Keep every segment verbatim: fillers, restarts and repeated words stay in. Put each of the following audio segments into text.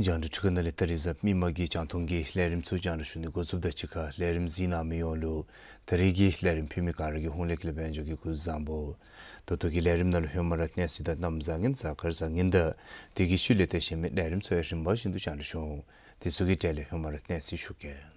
རྒྱང་བསྒྲགས་འཕྲུལ་ཁང་ནང་ལས་ད་རེས་གཟའ་མིག་དམར་གྱི་རྒྱང་མཐོང་གི་ལས་རིམ་ཚུ་རྒྱང་བསྒྲགས་ཞུ་ནི་འགོ་བཙུགསཔ་ད་གཅིག་ཁར་ལས་རིམ་གཟིགས་གནང་མི་ཡོངས་ལུ་ད་རེས་ཀྱི་ལས་རིམ་ཕུལ་མི་ག་ར་གི་ཧོངས་ལས་ཀྱི་ལས་དཔལ་འབྱོར་གྱིས་སྐུ་གཟུགས་བཟང་པོ། ད་ལྟོ་གི་ལས་རིམ་ནང་ལུ་ཧེ་མ་ར་གནས་ཚུལ་དང་གནམ་བཟང་ངན་གཟའ་སྐར་བཟང་ངན་དང་དེ་གི་ཤུལ་ལས་ཏེ་གཞན་མི་ལས་རིམ་ཚུ་ཡང་རིམ་པ་བཞིན་དུ་རྒྱང་བསྒྲགས་ཞུ་འོང་། དེ་ཚུ་གི་གྲས་ལས་ཧེ་མ་ར་གནས་ཚུལ་ཞུ་གེ།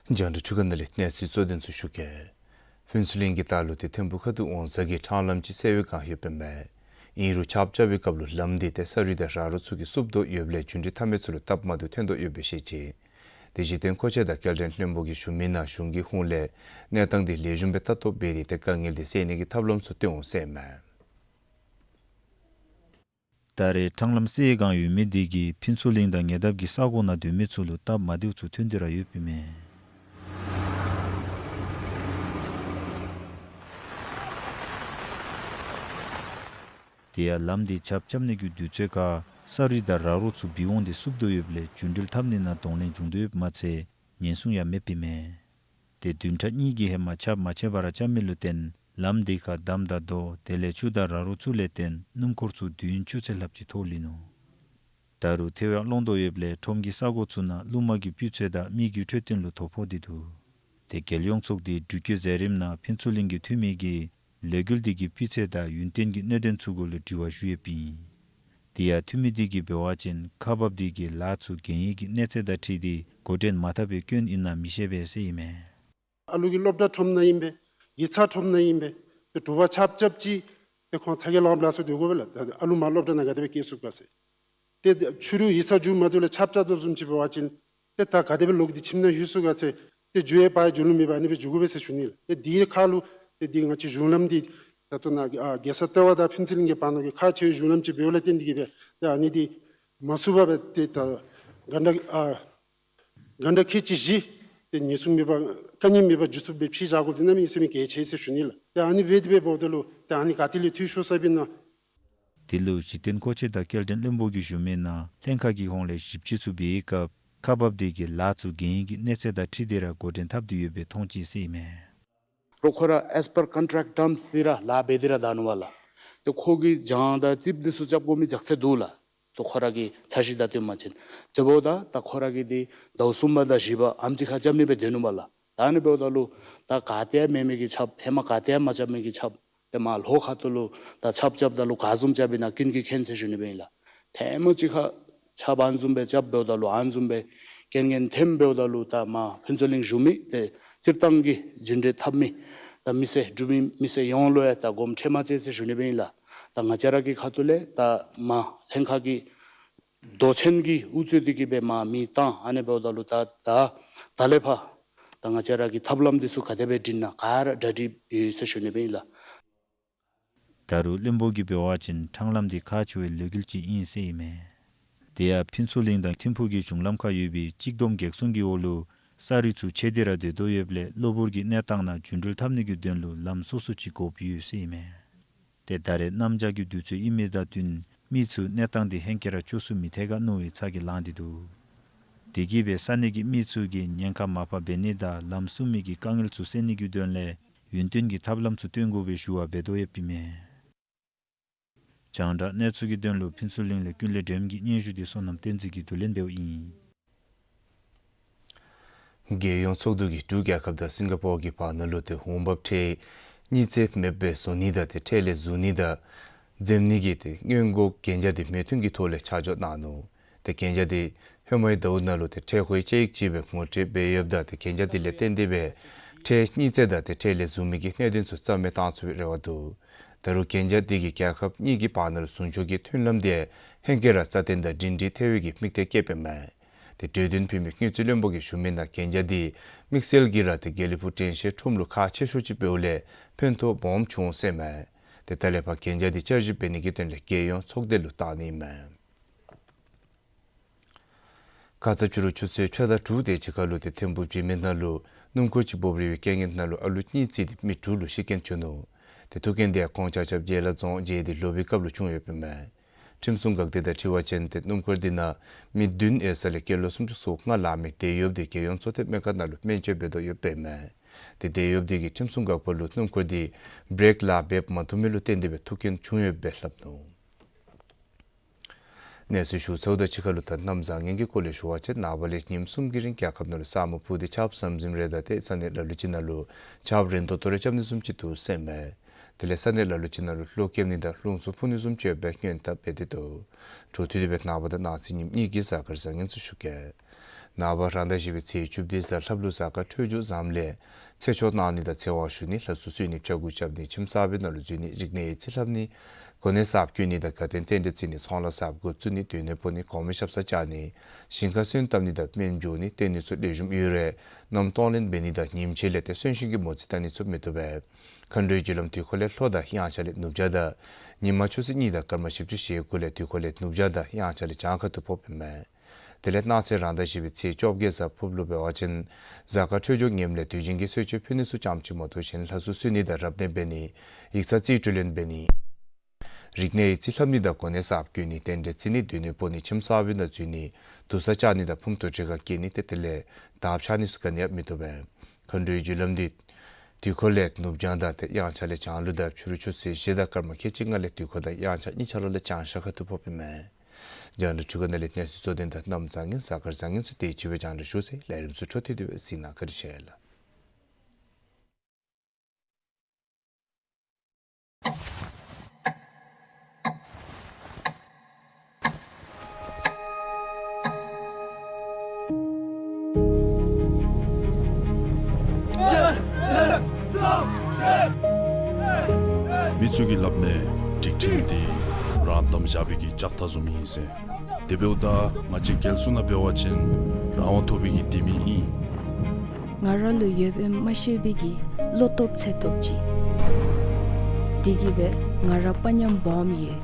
རྒྱང་བསྒྲགས་འཕྲུལ་ཁང་ནང་ལས་གནས་ཚུལ་གཙོ་དོན་ཚུ་ཞུ་གེ། ཕུན་ཚོགས་གླིང་གི་ལྟག་ལུ་ཏེ་ཐིམ་ཕུ་ཁ་ཐུག་འོང་ས་གི་ཕྲང་ལམ་ཅིག་སེལ་བའི་བསྒང་ཡོདཔ་ཨིན་མས། ཨིན་རུང་ཆརཔ་རྐྱབ་པའི་སྐབས་ལུ་ལམ་འདི་ཏེ་ས་རུད་དང་ར་རོ་ཚུ་གིས་བསུབ་དོ་ཡོདཔ་ལས་རྒྱུན་འགྲུལ་འཐབ་མི་ཚུ་ལུ་སྟབས་མ་བདེཝ་ཐོན་དོ་ཡོདཔ་སྦེ་བཤད་ཅི། ཏེ་གཞི་རྟེན་མཁོ་ཆས་དང་སྐྱེལ་འདྲེན་བློན་པོ་གིས་ཞུ་མི་ནང་གཞུང་གི་ཧོངས་ལས་གནས་སྟངས་འདི་ལེགས་ཤོམ་སྦེ་ལྟ་རྟོག་འབད་དེ་ཏེ་དཀའ་ངལ་འདི་སེལ་ནི་གི་ཐབས་ལམ་ཚུ་སྟོན་འོང་ཟེར་ཨིན་མས། ད་རེས་ཕྲང་ལམ་སེལ་བའི་བསྒང་ཡོད་མི་འདི་གིས་ཕུན་ཚོགས་གླིང་དང་ཉེ་འདབས་ཀྱི་ས་གོ་ནང་སྡོད་མི་ཚུ་ལུ་སྟབས་མ་བདེཝ་ཚུ་ཐོན་ཏེ་ར་ཡོདཔ་ཨིན་མས། དེ་ཡང་ལམ་འདི་ཆརཔ་རྐྱབ་ནི་གི་དུས་ཚོད་ཁར་ས་རུད་དང་ར་རོ་ཚུ་འབིག་འོང་སྟེ་བསུབ་དོ་ཡོདཔ་ལས་རྒྱུན་འགྲུལ་འཐབ་ནི་ནང་གདོང་ལེན་བྱུང་དོ་ཡོདཔ་མ་ཚད་ཉེན་སྲུང་ཡང་མེདཔ་ཨིན་མས། ཏེ་བདུན་ཕྲག་གཉིས་ཀྱི་ཧེ་མ་ཆརཔ་མ་ཆད་པར་རྐྱབ་མི་ལུ་བརྟེན་ལམ་འདི་ཁར་འདམ་དང་རྡོ་དེ་ལས་ཆུ་དང་ར་རོ་ཚུ་ལས་བརྟེན་སྣུམ་འཁོར་ཚུ་དུས་ཡུན་བཅུ་ཚེག་ལྷགཔ་ཅིག་ཐོགས་ལུས་ནུག། ད་རུང་ཐལ་བ་ཡང་སློང་དོ་ཡོདཔ་ལས་ཁྲོམ་གྱི་ས་གོ་ཚུ་ནང་རླུང་མ་གི་སྤུས་ཚད་དང་མི་གི་འཕྲོད་བསྟེན་ལུ་དོ་ཕོག་སྟེ་འདུག། ཏེ་རྒྱལ་ཡོངས་ཚོགས་སྡེའི་འགྲུལ་སྐྱོད་མཛད་རིམ་ནང་ཕུན་ཚོགས་གླིང་གི་འཐུས་མི་གིས་ལས་འགུལ་འདི་གི་སྤུས་ཚད་དང་ཡུན་བརྟན་གྱི་གནད་དོན་ཚུ་གུ་ལུ་དྲི་བ་ཞུ་ཡོདཔ་ཨིན། དེ་ཡང་འཐུས་མི་འདི་གིས་འབད་བ་ཅིན་ཁག་འབགཔ་འདི་གིས་ལཱ་ཚུ་གན་ཡིག་གི་གནས་ཚད་དང་འཁྲིལ་ཏེ་འགོ་འདྲེན་མ་འཐབ་པའི་སྐྱོན་ཨིན་ན་མི་ཤེས་པས་ཟེར་ཨིན་མས། ཨ་ལུ་གི་སློབ་གྲྭ་ཁྲོམ་ནང་ཨིན་པས། ཡིག་ཚང་ཁྲོམ་ནང་ཨིན་པས། ཏེ་དྲོ་པ་ཆརཔ་རྐྱབ་ཅི། ཏེ་ཁོང་ཚ་གྱང་ལངམ་ལ་སོ་སྡོད་དགོ་པས་ལགས། ཨ་ལུ་མར་སློབ་གྲྭ་ནང་ག་དེ་སྦེ་སྐྱེལ་ཚུགས་ག་ཟེར། ཏེ་ཕྱི་རུ་ཡིག་ཚང་མཇུག་མ་བསྡུ་ལས་ཆརཔ་རྐྱབ་དོ་བཟུམ་ཅིག་འབད་བ་ཅིན་ཏེ་ད་ག་དེ་སྦེ་ལོག་སྟེ་ཁྱིམ་ནང་ལྷོད་ཚུགས་ག་ཟེར། ཏེ་མཇུག་ཡང་ཕར་འགྱོ་ལུགས་མེད་པར་ཨ་ནི་སྦེ་འགྱོ་དགོ་པས་ཟེར་ཞུ་ནི་ལགས། ཏེ་དེའི་ཁར་ལུ་ཏེ་འདི་ང་བཅས་གཞུང་ལམ་འདི་ད་ལྟོ་ནཱ་ཨ་རྒྱལ་ས་ལྟེ་བ་དང་ཕུན་ཚོགས་གླིང་གི་བར་ན་གི་ཁག་ཆེ་བའི་གཞུང་ལམ་ཅིག་འབདཝ་ལས་བརྟེན་ཏེ་གིས་སྦེ་ཏེ་ཨ་ནི་འདི་མ་བསུབ་པར་སྦེ་ཏེ་ད་ག་འདྲ་ཨ་ག་འདྲ་ཁེ་ཅིག་བཞེས་ཏེ་ཉེན་སྲུང་མེད་པར་དཀའ་ངལ་མེད་པར་འགྱོ་ཚུགསཔ་སྦེ་ཕྱེ་བཞག་དགོཔ་འདི་གནམ་མེད་ས་མེད་གལ་ཆེ་ཟེར་ཞུ་ནི་ལགས། ཏེ་ཨ་ནི་འབད་དེ་སྦེ་འབདཝ་ད་ལུ་ཏེ་ཨ་ནི་ག་ཏེ་ལས་འཐུས་ཤོར་སོཔ་ཨིན་ན། དེ་ལུ་གཞི་རྟེན་མཁོ་ཆས་དང་སྐྱེལ་འདྲེན་བློན་པོ་གིས་ཞུ་མི་ནང་ལྷན་ཁག་གི་ཧོངས་ལས་ཞིབ་དཔྱད་ཚུ་འབད་བའི་སྐབས་ཁག་འབགཔ་འདི་གིས་ལཱ་ཚུ་གན་ཡིག་གི་གནས་ཚད་དང་འཁྲིལ་ཏེ་ར་འགོ་འདྲེན་འཐབ་སྟེ་ཡོདཔ་སྦེ་མཐོང་ཅི་ཟེར་ཨིན་མས། རོགས་ཁོ་ར་as per contract terms འདི་ར་ལཱ་འབད་དེ་ར་ད་ནུག་པ་ལགས། ཏེ་ཁོ་གིས་གྱང་དང་རྩིགཔ་འདི་ཚུ་རྐྱབ་དགོ་མི་ལྕགས་ཚད་འདུག་ལགས། ཏེ་ཁོ་ར་གི་འཆར་གཞི་དང་བསྟུན་པ་ཅིན། དེ་འབདཝ་ད་ད་ཁོ་ར་གིས་འདི་ཟླཝ་གསུམ་པ་དང་བཞི་པ་ཨ་ནེམ་ཅིག་ཁར་རྐྱབ་ནི་སྦེ་སྡོད་ནུག་པ་ལགས། ད་ཨ་ནི་འབདཝ་ད་ལུ་ད་ག་ཏེ་ཡང་མེད་མི་གི་ཆརཔ་ཧེ་མ་ག་ཏེ་ཡང་མ་རྐྱབ་མི་གི་ཆརཔ་ཏེ་མར་ལྷོ་ཁ་ཐུག་ལུ་ད་ཆརཔ་རྐྱབ་ད་ལུ་ག་བཟུམ་རྐྱབ་ཨིན་ན་ཀུན་གྱིས་མཁྱེན་ཟེར་ཞུ་ནི་སྦེ་ཨིན་ལགས། ཐེངས་མ་ཅིག་ཁར་ཆརཔ་ཨ་ནི་བཟུམ་སྦེ་རྐྱབ་འབདཝ་ད་ལུ་ཨ་ནི་བཟུམ་སྦེ་རྐྱེན་ངན་ཐོནམ་འབདཝ་ད་ལུ་ད་མར་ཕུན་ཚོགས་གླིང་བཞུགས་མི་ཏེ་སྤྱིར་བཏང་གི་རྒྱུན་འགྲུལ་འཐབ་མི་ད་མི་སེར་འབྲུག་མི་མི་སེར་ཡོངས་ལུ་ཡང་ད་དགོངསམ་ཁྲེལ་མ་མཛད་ཟེར་ཞུ་ནི་སྦེ་ཨིན་ལགས། ད་ང་བཅས་ར་གི་ཁ་ཐུག་ལས་ད་མར་ལྷན་ཁག་གི་ མདོ་ཆེན་གྱི་དབུ་གཙོས་ཏེ་གི་སྦེ་མར་མི་བཏང་ཨ་ནི་འབདཝ་ད་ལུ་ད་ད་ད་ལས་ཕར་ད་ང་བཅས་ར་གི་ཐབས་ལམ་འདི་ཚུ་ག་དེ་སྦེ་སྒྲིག་ན་ག་ར་གྲ་སྒྲིག་ཡོད་ཟེར་ཞུ་ནི་སྦེ་ཨིན་ལགས། ད་རུང་བློན་པོ་གིས་འབད་བ་ཅིན་འཕྲང་ལམ་འདི་ཁག་ཆེ་བའི་ལས་འགུལ་ཅིག་ཨིན་ཟེར་ཨིན་མས། དེ་ཡང་ཕུན་ཚོགས་གླིང་དང་ཐིམ་ཕུག་གི་གཞུང་ལམ་ཁར་ཡོད་པའི་གཅིག་བསྡོམས་གེགས་སྲུང་གི་འོག་ལུ་ས་རུད་ཚུ་ཆད་དེ་ར་སྡོད་དོ་ཡོདཔ་ལས་གློ་བུར་གྱི་གནས་སྟངས་ནང་རྒྱུན་འགྲུལ་འཐབ་ནི་གི་དོན་ལུ་ལམ་སོ་སོ་ཅིག་དགོཔ་ཡོད་ཟེར་ཨིན་མས། ཏེ་ད་རེས་གནམ་བྱཱར་གྱི་དུས་ཚོད་ཨིན་མི་དང་བསྟུན་མི་ཚུ་གནས་སྟངས་འདི་ཧེང་སྐལ་ར་ཆོག་སུ་མི་ཐེག་ག་མནོ་བའི་ཚ་གྱང་ལངས་ཏེ་འདུག། དེ་གིས་སྦེ་ས་གནས་ཀྱི་མི་ཚུ་གིས་ཉེན་ཁ་མ་ཕབ་འབད་ནི་དང་ལམ་སྲུང་མི་གི་དཀའ་ངལ་ཚུ་སེལ་ནི་གི་དོན་ལས་ཡུན་བརྟན་གྱི་ཐབས་ལམ་ཚུ་སྟོན་དགོ་པའི་ཞུ་བ་འབད་དོ་ཡོདཔ་ཨིན་མས། རྒྱང་བསྒྲགས་གནས་ཚུལ་གྱི་དོན་ལུ་ཕུན་ཚོགས་གླིང་ལས་ཀུན་ལེགས་སྒྲོལམ་གྱི་སྙན་ཞུ་འདི་བསོད་ནམས་བསྟན་འཛིན་གྱིས་བསྡུ་ལེན་འབདཝ་ཨིན། རྒྱལ་ཡོངས་ཚོགས་འདུ་གིས་འབྲུག་རྒྱལ་ཁབ་དང་སིང་ག་པོར་གྱི་བར་ན་ལུ་ཏེ་འོང་འབབ་ཁྲལ་གཉིས་རྩེགཔ་མེདཔ་སྦེ་བཟོ་ནི་དང་ཏེ་ཁྲལ་ལས་ཟུར་ནི་དང་འཛེམ་ནི་གི་ཏེ་སྔོན་འགོག་གན་རྒྱ་འདི་མོས་མཐུན་གྱི་ཐོག་ལས་ཆ་འཇོག་གནང་ནུག། ཏེ་གན་རྒྱ་འདི་ཧེ་མའི་ཟླཝ་ནང་ལུ་ཏེ་ཁྲལ་དབྱེ་དཔྱད་ཡིག་ཅིག་སྦེ་ངོ་སྤྲོད་འབད་ཡོདཔ་ད་ཏེ་གན་རྒྱ་འདི་ལས་བརྟེན་ཏེ་སྦེ་ཁྲལ་གཉིས་རྩེག་དང་ཏེ་ཁྲལ་ལས་ཟུར་མི་གི་གནད་དོན་ཚུ་རྩ་མེད་བཏང་ཚུགས་པའི་རེ་བ་འདུག། ད་རུང་གན་རྒྱ་འདི་གིས་རྒྱལ་ཁབ་གཉིས་ཀྱི་བར་ན་ལུ་ཟུང་འཇུག་གི་མཐུན་ལམ་འདི་ཧེང་སྐལ་ར་རྩ་བརྟན་དང་སྒྲིང་སྒྲིང་ཐལ་བའི་གི་དམིགས་གཏད་བསྐྱེདཔ་ཨིན་མས། ཏེ་གྲོས་བསྟུན་ཕུལ་མི་དངུལ་རྩིས་བློན་པོ་གིས་ཞུ་མི་ནང་གན་རྒྱ་འདི་དམིགས་བསལ་གྱིས་ར་ཏེ་དགེ་ལེགས་ཕུག་དྲན་ཤེས་ཁྲོམ་ལུ་ཁག་ཆེ་ཤོས་ཅིག་འབདཝ་ལས་ཕན་ཐོགས་སྦོམ་བྱུང་ཟེར་ཨིན་མས། ཏེ་ད་ལས་ཕར་གན་རྒྱ་འདི་བསྐྱར་ཞིབ་འབད་ནི་གི་དོན་ལས་རྒྱལ་ཡོངས་ཚོགས་སྡེ་ལུ་བཏང་ནི་ཨིན་མས། ཁ་ཙ་ཕྱི་རུ་ཆུ་ཚོད་ཕྱེད་དང་དྲུག་དེ་ཅིག་ཁར་ལུ་ཏེ་ཐིམ་ཕུག་བྱེ་མི་ནང་ལུ་སྣུམ་འཁོར་ཅིག་འབོབ་རིལ་བའི་རྐྱེན་ངན་ནང་ལུ་ཨ་ལུ་གཉིས་རྩིས་ཏེ་མི་དྲུག་ལུ་ཤི་རྐྱེན་བྱུང་ནུག། ཏེ་ཐུག་རྐྱེན་འདི་ཡང་ཀོང་ཇ་ཆབ་རྗེ་ལ་རྫོང་བྱེ་འདི་ལོག་པའི་སྐབས་ལུ་བྱུང་ཡོདཔ་ཨིན་མས། ཁྲིམས་སྲུང་འགག་སྡེ་དང་འཁྲིལ་བ་ཅིན་ཏེ་སྣུམ་འཁོར་འདི་ནང་མི་བདུན་ཡོད་ས་ལས་སྐྱེས་ལོ་སུམ་ཅུ་སོ་ལྔ་ལང་མི་དེད་གཡོགཔ་འདི་རྒྱལ་ཡོངས་གཙོ་བསྟེན་སྨན་ཁང་ནང་ལུ་སྨན་བཅོས་འབད་དོ་ཡོདཔ་ཨིན་མས། ཏེ་དེད་གཡོགཔ་འདི་གིས་ཁྲིམས་སྲུང་འགག་པ་ལུ་སྣུམ་འཁོར་འདི་བྲེག་ལཱ་འབད་མ་བཏུབ་མི་ལུ་བརྟེན་ཏེ་སྦེ་ཐུག་རྐྱེན་བྱུང་ཡོདཔ་སྦེ་སླབ་ནུག། གནས་ཚུལ་ཞུ་ཚརཝ་དང་གཅིག་ཁར་ལུ་ད་གནམ་བཟང་ངན་གྱི་སྐོར་ལས་ཞུ་བ་ཅིན་ནངས་པ་ལས་ཉིནམ་གསུམ་གྱི་རིང་རྒྱལ་ཁབ་ནང་ལུ་ས་སྨུག་ཕུབ་སྟེ་ཆརཔ་ཟམ་ཟིམ་རེ་དང་ཏེ་ས་གནས་ལ་ལུ་ཅིག་ནང་ལུ་ཆརཔ་རན་ཏོག་ཏོ་རེ་རྐྱབ་ནི་བཟུམ་ཅིག་འདུག་ཟེར་ཨིན་མས། དེ་ལས་ས་གནས་ལ་ལུ་ཅིག་ནང་ལུ་གློག་ཁེབས་ནི་དང་རླུང་འཚུབ་འཕུ་ནི་བཟུམ་ཅིག་ཡོདཔ་སྦེ་སྔོན་དཔག་འབད་དེ་འདུག། འཕྲོ་མཐུད་དེ་སྦེ་ནངས་པ་དང་གནངས་ཚེ་ཉིནམ་གཉིས་ཀྱི་གཟའ་སྐར་བཟང་ངན་ཚུ་ཞུ་གེ། ནངས་པ་རང་ཟླ་བཞི་པའི་ཚེས་བཅུ་བདུན་གཟའ་ལྷགཔ་ལུ་གཟའ་སྐར་འཕྲོད་སྦྱོར་བཟངམ་ལས་ཚེ་ཆོག་གནང་ནི་དང་ཚེ་དབང་ཞུ་ནི་ལྷ་གསོལ་གསོལ་ནི་ཕྱྭ་འགུགས་རྐྱབ་ནི་ཁྱིམ་གསར་པའི་ནང་ལུ་འཛུལ་ནི་རིག་གནས་ཡིག་རྩིས་ལྷབ་ནི་གོ་གནས་གསརཔ་བསྐོ་ནི་དང་དགའ་སྟོན་རྟེན་འབྲེལ་བརྩི་ནི་ཚོང་ལཱ་གསརཔ་འགོ་བཙུགས་ནི་སྡོད་གནས་སྤོ་ནི་གོང་མའི་ཞབས་སར་བཅར་ནི་ཞིང་ཁར་སོན་བཏབ་ནི་དང་སྨན་འཇུ་ནི་ལྟེ་གནས་ཚུ་ལེགས་ཤོམ་ཡོད་རུང་གནམ་གཏོང་ལེན་འབད་ནི་དང་ཉིནམ་ཕྱེད་ལས་ཏེ་གསོན་གཤིན་གྱི་མོ་རྩིས་བལྟ་ནི་ཚུ་མི་བཏུབ་པས། མཁའ་འགྲོའི་རྒྱུ་ལམ་དུས་འཁོར་ལས་ལྷོ་དང་དབྱངས་འཆར་ལས་ནུབ་བྱང་དང་ཉི་མ་ཆུ་ཚོད་གཉིས་དང་སྐར་མ་བཞི་བཅུ་ཞེ་དགུ་ལས་དུས་འཁོར་ལས་ནུབ་བྱང་དང་དབྱངས་འཆར་ལས་བྱང་ཁ་ཐུག་ཕོགཔ་ཨིན་མས། དེ་ལས་གནངས་ཚེ་རང་ཟླ་བཞི་པའི་ཚེས་བཅོ་བརྒྱད་གཟའ་ཕུརཔ་ལུ་འབད་བ་ཅིན་གཟའ་སྐར་འཕྲོད་སྦྱོར་ངནམ་ལས་དུས་ཆེན་གྱི་གསོལ་མཆོད་ཕུལ་ནི་ཚུ་ཙམ་ཅིག་མ་གཏོགས་གཞན་ལྷ་གསོལ་གསོལ་ནི་དང་རབ་གནས་འབད་ནི་ཡིག་ཚང་རྩིས་སྤྲོད་ལེན་འབད་ནི་རིག་གནས་ཡིག་རྩིས་ལྷབ་ནི་དང་གོ་གནས་གསརཔ་བསྐོ་ནི་རྟེན་འབྲེལ་བརྩི་ནི་སྡོད་གནས་སྤོ་ནི་ཁྱིམ་གསར་པའི་ནང་འཛུལ་ནི་དུར་ས་བཅག་ནི་དང་ཕུངམ་དུར་ཁྲོད་ཁར་སྐྱེལ་ནི་ཏེ་དེ་ལས་དར་འཕྱར་ནི་ཚུ་ག་ནི་ཡང་མི་བཏུབ་པས། མཁའ་འགྲོའི་རྒྱུ་ལམ་འདི་དུས་འཁོར་ལས་ནུབ་བྱང་དང་ཏེ་དབྱངས་འཆར་ལས་བྱང་ལུ་དང་ཕྱི་རུ་ཆུ་ཚོད་བཞི་དང་སྐར་མ་ཁལ་གཅིག་ལྔ་ལས་དུས་འཁོར་དང་དབྱངས་འཆར་གཉིས་ཆ་ར་ལས་བྱང་ཤར་ཁ་ཐུག་ཕོགཔ་ཨིན་མས། རྒྱང་བསྒྲགས་འཕྲུལ་ཁང་ནང་ལས་གནས་ཚུལ་གཙོ་དོན་དང་གནམ་བཟང་ངན་གཟའ་སྐར་བཟང་ངན་ཚུ་དེ་ཅིག་སྦེ་རྒྱང་བསྒྲགས་ཞུ་ཚར་ཡི། ལས་རིམ་ཚུ་འཕྲོ་མཐུད་དེ་སྦེ་གཟིགས་གནང་། བཀའ་དྲིན་ཆེ་ལགས། མི་ཚུ་གིས་སླབ་མས། སྒྲིག་ཁྲིམས་འདི་རང་དམ་བཞག་པའི་གི་ལྕགས་ཐག་བཟུམ་ཨིན་ཟེར། དེ་འབདཝ་ད་ང་བཅས་རྒྱལ་སྲུང་ནང་འབད་བ་ཅིན་རང་དབང་ཐོབ་པའི་གི་ལྡེ་མིག་ཨིན། ང་ར་ལུ་ཡོདཔ་ཨིནམ་མ་ཤེས་པའི་གི་བློ་སྟོབས་ཚད་སྟོབས་ཅིག། དེ་གིས་སྦེ་ང་ར་དཔའ་ཉམས་སྦོམ་ཡོད།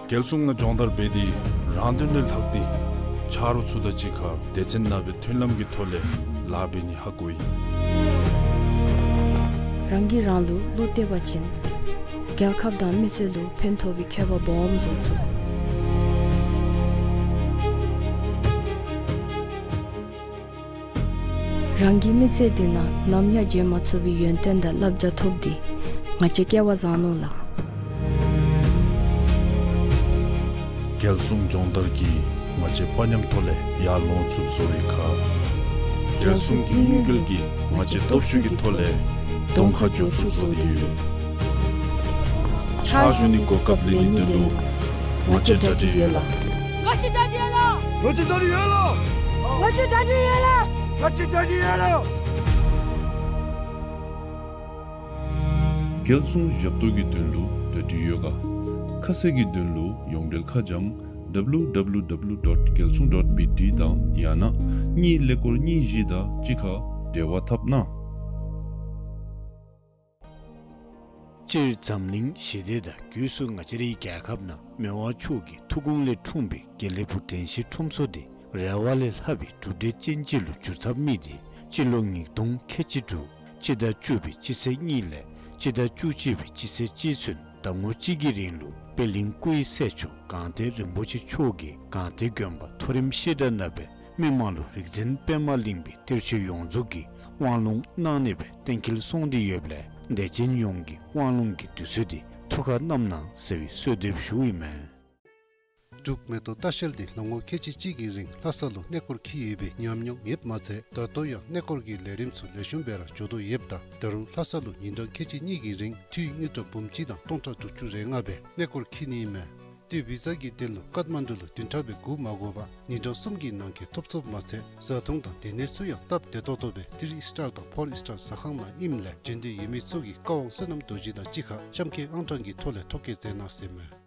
རྒྱལ་སྲུང་ནང་སྦྱོང་བརྡར་འབད་དེ་རང་དོན་ལས་ལྷག་སྟེ་ཆ་རོགས་ཚུ་དང་གཅིག་ཁར་སྡེ་ཚན་ནང་སྦེ་མཐུན་ལམ་གྱི་ཐོག་ལས་ལཱ་འབད་ནི་ཧ་གོ་ཡི། རང་གིས་རང་ལུ་བློ་གཏད་པ་ཅིན་རྒྱལ་ཁབ་དང་མི་སེར་ལུ་ཕན་ཐོགས་པའི་ཁྱད་པར་སྦོམ་བཟོ་ཚུགས། རང་གི་མི་ཚེ་འདི་ནང་ནམ་ཡང་བརྗེད་མ་ཚུགས་པའི་ཡོན་ཏན་དང་བསླབ་བྱ་ཐོབ་སྟེ་ང་བཅས་སྐལ་བ་བཟང་ནུག་ལགས། རྒྱལ་སྲུང་སྦྱོང་བརྡར་གྱིས་ང་བཅས་དཔའ་ཉམས་ཐོག་ལས་ཡར་ལོང་ཚུགསཔ་བཟོ་བའི་ཁར། རྒྱལ་སྲུང་གི་དམིགས་ཡུལ་གྱིས་ང་བཅས་སྟོབས་ཤུགས་ཀྱི་ཐོག་ལས་གདོང་ཁར་འགྱོ་ཚུགསཔ་བཟོ་སྟེ་ཡོད། ཕྱག་ཞུ་ནི་གོ་སྐབས་ལེན་ནིའི་དོན་ལུ་ང་བཅས་གྲ་སྒྲིག་ཡོད་ལགས། ང་བཅས་གྲ་སྒྲིག་ཡོད་ལགས། ང་བཅས་གྲ་སྒྲིག་ཡོད་ལགས། ང་བཅས་གྲ་སྒྲིག་ཡོད་ལགས། ང་བཅས་གྲ་སྒྲིག་ཡོད་ལགས། རྒྱལ་སྲུང་ཞབས་ཏོག་གི་དོན་ལུ་གྲ་སྒྲིག་ཡོད་ག། ཁ་གསལ་གྱི་དོན་ལུ་ཡོངས་འབྲེལ་ཁ་བྱང་ W W W dot geltsung dot B T དང་ཡང་ན་གཉིས་ཀླད་ཀོར་གཉིས་བཞི་དང་གཅིག་ཁར་འབྲེལ་བ་འཐབ་གནང་། སྤྱིར་འཛམ་གླིང་ཞི་བདེ་དང་སྒོས་སུ་ང་བཅས་རའི་རྒྱལ་ཁབ་ནང་མི་དབང་མཆོག་གི་ཐུགས་དགོངས་ལས་འཁྲུངས་པའི་དགེ་ལེགས་ཕུག་དྲན་ཤེས་ཁྲོམ་ཚོགས་དེ་རེ་བ་ལས་ལྷག་པའི་གྲུབ་འབྲས་ཅན་ཅིག་ལུ་འགྱུར་ཚར་མི་དེ་སྤྱི་ལོ་ཉིས་སྟོང་ཁལ་གཅིག་དྲུག་སྤྱི་ཟླ་བཅུ་པའི་སྤྱི་ཚེས་གཉིས་ལས་སྤྱི་ཟླ་བཅུ་གཅིག་པའི་སྤྱི་ཚེས་གཅིག་ཚུན་ཟླ་ངོ་གཅིག་གི་རིང་ལུ་པད་གླིང་སྐུའི་སྲས་མཆོག་སྒང་སྟེང་རིན་པོ་ཆེ་མཆོག་གིས་སྒང་སྟེང་དགོན་པ་མཐོ་རིམ་བཤད་གྲྭ་ནང་སྦེ་མི་མང་ལུ་རིག་འཛིན་པདྨ་གླིང་པའི་གཏེར་ཆོས་ཡོངས་རྫོགས་ཀྱི་དབང་ལུང་གནང་ནི་སྦེ་གཏན་འཁེལ་སོང་སྟེ་ཡོདཔ་ལས་དད་ཅན་ཡོངས་ཀྱིས་དབང་ལུང་གི་དུས་ཚོད་དེ་ཐུགས་ཁར་བསྣམ་གནང་ཟེར་བའི་གསོལ་འདེབས་ཞུཝ་ཨིན་མས། འབྲུག་མེ་ཏོག་ལྟ་བཤལ་དེ་ལོ་ངོ་ཁལ་གཅིག་གཅིག་གི་རིང་ལྷ་ས་ལུ་གནས་སྐོར་འཁྱིད་ཡོད་པའི་ཉམས་མྱོང་ཡོདཔ་མ་ཚད་ད་ལྟོ་ཡང་གནས་སྐོར་གྱི་ལས་རིམ་ཚུ་ལེགས་ཤོམ་སྦེ་ར་འགྱོ་དོ་ཡོདཔ་ད་ད་རུང་ལྷ་ས་ལུ་ཉིན་གྲངས་ཁལ་གཅིག་གཉིས་ཀྱི་རིང་འཐུས་དངུལ་ཀྲམ་འབུམ་གཅིག་དང་སྟོང་ཕྲག་དྲུག་ཅུ་རེ་ལྔ་སྦེ་གནས་སྐོར་འཁྱིད་ནི་ཨིན་མས། ཏེ་བི་ཛ་གི་དོན་ལུ་ཀཏ་མན་ཌུ་ལུ་བདུན་ཕྲག་སྦེ་སྒུག་མ་དགོ་པར་ཉིན་གྲངས་གསུམ་གྱི་ནང་འཁོད་ཐོབ་ཚུགསཔ་མ་ཚད་བཟའ་འཐུང་དང་སྡོད་གནས་ཚུ་ཡང་སྟབས་བདེ་ཏོག་ཏོ་སྦེ་ཐི་རི་སི་ཊར་དང་ཕོར་སི་ཊར་ཟ་ཁང་ནང་ཨིནམ་ལས་འབྱོན་འདོད་ཡོད་མི་ཚུ་གིས་ཀ་ཝང་བསོད་ནམས་རྡོ་རྗེ་དང་གཅིག་ཁར་གཤམ་འཁོད་ཨང་གྲངས་ཀྱི་ཐོག་ལས་ཐོ་བཀོད་མཛད་གནང་ཟེར་མས།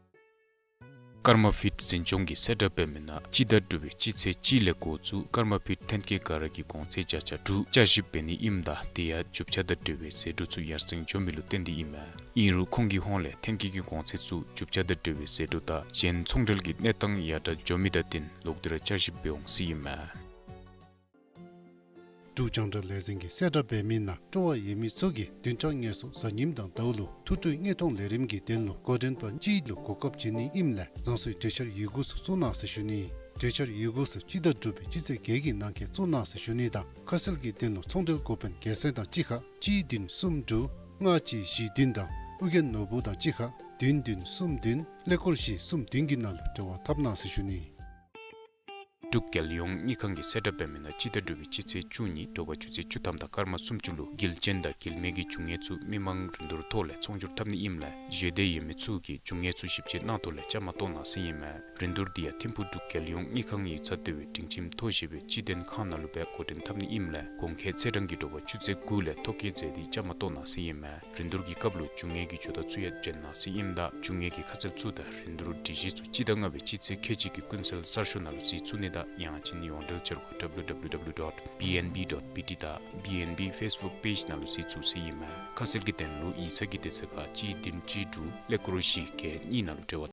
ཀརྨ་པིཊ་འཛིན་སྐྱོང་གིས་གསལ་བསྒྲགས་འབད་མི་ནང་སྤྱི་ཟླ་དྲུག་པའི་སྤྱི་ཚེས་གཅིག་ལས་འགོ་བཙུགས་ཀརྨ་པིཊ་ཐོན་སྐྱེད་སྒང་ར་གི་གོང་ཚད་བརྒྱ་ཆ་དྲུག་བསྐྱར་ཞིབ་འབད་ནི་ཨིནམ་ད་དེ་ཡང་རྒྱུ་ཆ་དང་འབྲེལ་བའི་ཟད་འགྲོ་ཚུ་ཡར་སེང་འགྱོ་མི་ལུ་བརྟེན་ཏེ་ཨིན་མས། ཨིན་རུང་ཁོང་གི་ཧོངས་ལས་ཐོན་སྐྱེད་ཀྱི་གོང་ཚད་ཚུ་རྒྱུ་ཆ་དང་འབྲེལ་བའི་ཟད་འགྲོ་དང་གཞན་ཚོང་འབྲེལ་གྱི་གནས་སྟངས་ཡར་དྲག་འགྱོ་མི་དང་བསྟུན་ལོག་སྟེ་ར་བསྐྱར་ཞིབ་འབད་འོང་ཟེར་ཨིན་མས། འབྲུག་རྒྱང་བསྒྲགས་ལས་འཛིན་གྱིས་གསལ་བསྒྲགས་འབད་མི་ནང་སྤྲོ་བ་ཡོད་མི་ཚུ་གིས་བདུན་ཕྲག་ངལ་གསོ་གཟའ་ཉིམ་དང་ཟླཝ་ལུ་ཐུགས་སྤྲོའི་དངོས་མཐོང་ལས་རིམ་གྱི་དོན་ལུ་འགོ་འདྲེན་པ་གཅིག་ལུ་གོ་སྐབས་བྱིན་ནི་ཨིནམ་ལས་རང་སོའི་གྲོས་འཆར་ཡི་གུ་ཚུ་བཙུགས་གནང་ཟེར་ཞུ་ནི། གྲོས་འཆར་ཡི་གུ་ཚུ་སྤྱི་ཟླ་དྲུག་པའི་སྤྱི་ཚེས་བརྒྱད་ཀྱི་ནང་འཁོད་བཙུགས་གནང་ཟེར་ཞུ་ནི་དང་ཁ་གསལ་གྱི་དོན་ལུ་ཚོང་འབྲེལ་འགོ་དཔོན་རྒྱལ་མཚན་དང་གཅིག་ཁར་གཅིག་བདུན་གསུམ་དྲུག་ལྔ་གཅིག་བཞི་བདུན་དང་ཨོ་རྒྱན་ནོར་བུ་དང་གཅིག་ཁར་བདུན་བདུན་གསུམ་བདུན་ཀླད་ཀོར་བཞི་གསུམ་བདུན་གྱི་ནང་ལུ་འབྲེལ་བ་འཐབ་གནང་ཟེར་ཞུ་ནི། འབྲུག་རྒྱལ་ཡོངས་དངུལ་ཁང་གིས་གསལ་བསྒྲགས་འབད་མི་ནང་སྤྱི་ཟླ་དྲུག་པའི་སྤྱི་ཚེས་བཅུ་གཉིས་དྲོ་པ་ཆུ་ཚོད་བཅུ་ཐམ་དང་སྐར་མ་སུམ་ཅུ་ལུ་དགེ་ལྕིན་དང་དགེ་མེད་ཀྱི་རྒྱུ་དངོས་ཚུ་མི་མང་རིན་བསྡུར་ཐོག་ལས་ཚོང་སྒྱུར་འཐབ་ནི་ཨིནམ་ལས་བཞེས་འདོད་ཡོད་མི་ཚུ་གིས་རྒྱུ་དངོས་ཚུ་ཞིབ་དཔྱད་གནང་ཐོག་ལས་བཅའ་མར་གཏོགས་གནང་ཟེར་ཨིན་མས། རིན་བསྡུར་དེ་ཡང་ཐིམ་ཕུག་འབྲུག་རྒྱལ་ཡོངས་དངུལ་ཁང་ཡིག་ཚང་ལྟེ་བའི་སྒྲིང་ཁྱིམ་མཐོ་ཞེས་པའི་སྤྱི་མཐུན་ཁང་ནང་ལུ་སྦེ་འགོ་འདྲེན་འཐབ་ནི་ཨིནམ་ལས་གོང་འཁོད་ཚེས་གྲངས་ཀྱི་དྲོ་པ་ཆུ་ཚོད་དགུ་ལས་ཐོ་བཀོད་མཛད་དེ་བཅའ་མར་གཏོགས་གནང་ཟེར་ཨིན་མས། རིན་བསྡུར་གྱི་སྐབས་ལུ་རྒྱུ་དངོས་ཀྱི་ཇོ་བདག་ཚུ་ཡང་བྱོན་གནང་ཟེར་ཨིནམ་ད་རྒྱུ་དངོས་ཀྱི་ཁ་གསལ་ཚུ་དང་རིན་བསྡུར་སྒྲིག་གཞི་ཚུ་སྤྱི་ཟླ་ལྔ་པའི་སྤྱི་ཚེས་ཁལ་གཅིག་གི་ཀུན་གསལ་གསར་ཤོག་ནང་ལུ་གཟིགས་ཚུགས་ནི་དང་ཡང་ཅིན་ཡོངས་འབྲེལ་འཆར་སྒོ་W W W dot B N B dot B T དང་B N B Facebook page ནང་ལུ་གཟིགས་ཚུགས་ཟེར་ཨིན་མས། ཁ་གསལ་གྱི་དོན་ལུ་ཡིག་ཚང་གི་དེ་ཚེ་ཁ་གཅིག་བདུན་གཅིག་དྲུག་ཀླད་ཀོར་བཞི་བརྒྱད་གཉིས་ནང་ལུ་འབྲེལ་བ།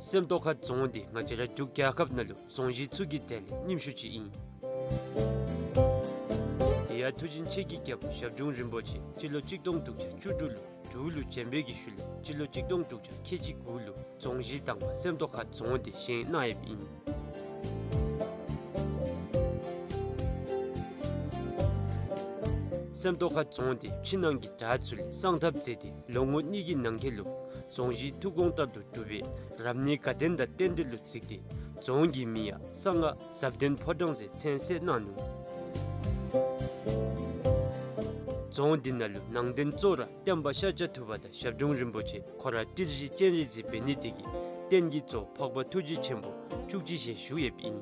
སེམས་རྟོགས་ཁ་རྫོང་འདི་ང་བཅས་ར་འབྲུག་རྒྱལ་ཁབ་ནང་ལུ་རྫོང་གཞི་ཚུ་གི་གྲས་ལས་རྙིང་ཤོས་ཅིག་ཨིན། དེ་ཡང་མཐུ་ཆེན་ཆོས་ཀྱི་རྒྱལ་པོ་ཞབས་དྲུང་རིན་པོ་ཆེ་སྤྱི་ལོ་གཅིག་སྟོང་དྲུག་བརྒྱ་བཅུ་དྲུག་ལུ་འབྲུག་ལུ་བྱོན་པའི་གི་ཤུལ་ལས་སྤྱི་ལོ་གཅིག་སྟོང་དྲུག་བརྒྱ་ཁལ་གཅིག་དགུ་ལུ་རྫོང་གཞི་དང་པ་སེམས་རྟོགས་ཁ་རྫོང་འདི་བཞེངས་གནང་ཡོདཔ་ཨིན། སེམས་རྟོགས་ཁ་རྫོང་འདི་ཕྱི་ནང་གི་བྲག་ཚུ་ལས་བསང་ཐབ་མཛད་དེ་ལོ་ངོ་གཉིས་ཀྱི་ནང་འཁོད་ལུ་རྫོང་གཞི་ཐུགས་དགོངས་ལྟར་དུ་གྲུབ་པས་རབ་གནས་དགའ་ལྡན་དང་རྟེན་འབྲེལ་ལུ་གཟིགས་ཏེ་རྫོང་གི་མིང་ཡང་གསང་སྔགས་ཟབ་དོན་ཕོ་བྲང་ཟེར་མཚན་གསོལ་གནང་ནུག། རྫོང་འདི་ནང་ལུ་ནང་རྟེན་གཙོ་བོ་ར་སྟོན་པ་ཤཱཀྱ་ཐུབ་པ་དང་ཞབས་དྲུང་རིན་པོ་ཆེ་ཁོ་ར་ཏིལ་བཞི་སྤྱན་རས་གཟིགས་འབད་ནི་དེ་གིས་རྟེན་གྱི་གཙོ་བོ་འཕགས་པ་ཐུགས་རྗེ་ཆེན་པོ་བཅུ་གཅིག་ཞལ་བཞུགས་ཡོདཔ་ཨིན།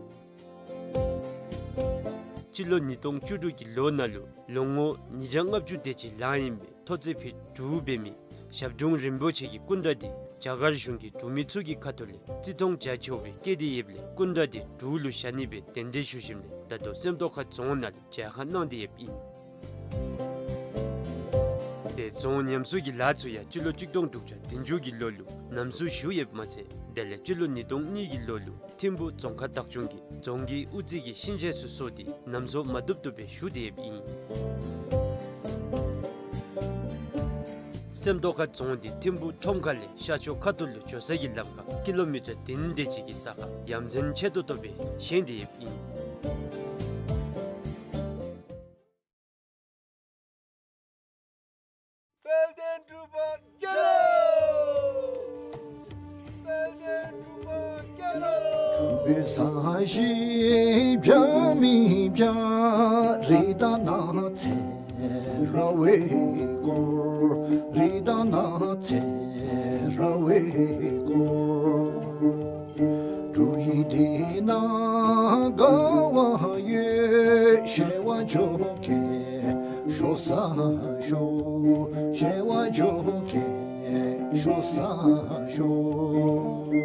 སྤྱི་ལོ་ཉིས་སྟོང་བཅུ་དྲུག་གི་ལོ་ནང་ལུ་ལོ་ངོ་ཉིས་བརྒྱ་ལྔ་བཅུ་དེ་ཅིག་ལང་ཡི་ཨིན་པས། མཐོ་ཚད་ཕིཊ་དྲུག་འབད་མི་ཞབས་དྲུང་རིན་པོ་ཆེ་གི་སྐུ་འདྲ་འདི་རྒྱ་གར་གཞུང་གི་འབྲུག་མི་ཚུ་གི་ཁ་ཐུག་ལས་བརྩི་མཐོང་རྒྱ་ཆེ་བའི་བཀལ་ཏེ་ཡོདཔ་ལས་སྐུ་འདྲ་འདི་འབྲུག་ལུ་བཞག་ནི་སྦེ་གདན་འདྲེན་ཞུ་ཞིནམ་ལས་ད་ལྟོ་སེམས་རྟོགས་ཁ་རྫོང་ནང་ལུ་མཇལ་ཁ་གནང་སྟེ་ཡོདཔ་ཨིན། དེ་རྫོང་ཉམས་གསོ་གི་ལཱ་ཚུ་ཡང་སྤྱི་ལོ་གཅིག་སྟོང་དྲུག་བརྒྱ་བདུན་ཅུ་གི་ལོ་ལུ་ནམ་སོ་ཞུ་ཡོདཔ་མ་ཚད་དེ་ལས་སྤྱི་ལོ་ཉིས་སྟོང་གཉིས་ཀྱི་ལོ་ལུ་ཐིམ་ཕུ་རྫོང་ཁག་བདག་སྐྱོང་གིས་རྫོང་གི་དབུ་རྩེ་གི་གཤིན་རྗེ་ཚུ་གསོལ་ཏེ་ནམ་སོ་མ་བཏུབ་བཏུབ་སྦེ་ཞུ་སྟེ་ཡོདཔ་ཨིན། སེམས་རྟོགས་ཁ་རྫོང་འདི་ཐིམ་ཕུ་ཁྲོམ་ཁ་ལས་ཤར་ཕྱོགས་ཁ་ཐུག་ལུ་འགྱོ་ས་གི་ལམ་ཁར་ཀི་ལོ་མི་ཊར་བདུན་དེ་ཅིག་གི་ས་ཁར་ཡ་མཚན་ཆེ་ཏོག་ཏོ་སྦེ་བཞེངས་ཏེ་ཡོདཔ་ཨིན། དཔལ་ལྡན་འབྲུག་པ་རྒྱལ་ལོ། དཔལ་ལྡན་འབྲུག་པ་རྒྱལ་ལོ། འབྲུག་པའི་ས་གཞི་འཇའ་མི་འཇའ། རི་དྭགས་ནགས་ཚལ་ར་བས་བསྐོར། རི་དྭགས་ནགས་ཚལ་ར་བས་བསྐོར། འབྲུག་ཡུལ་འདི་ན་དགའ་བ་ཡོད། བྱེ་བ་འཇོ་ཁྱེད་ཤོག་ས་ཤོག། བྱེ་བ་འཇོ་ཁྱེད་ཤོག་ས་ཤོག།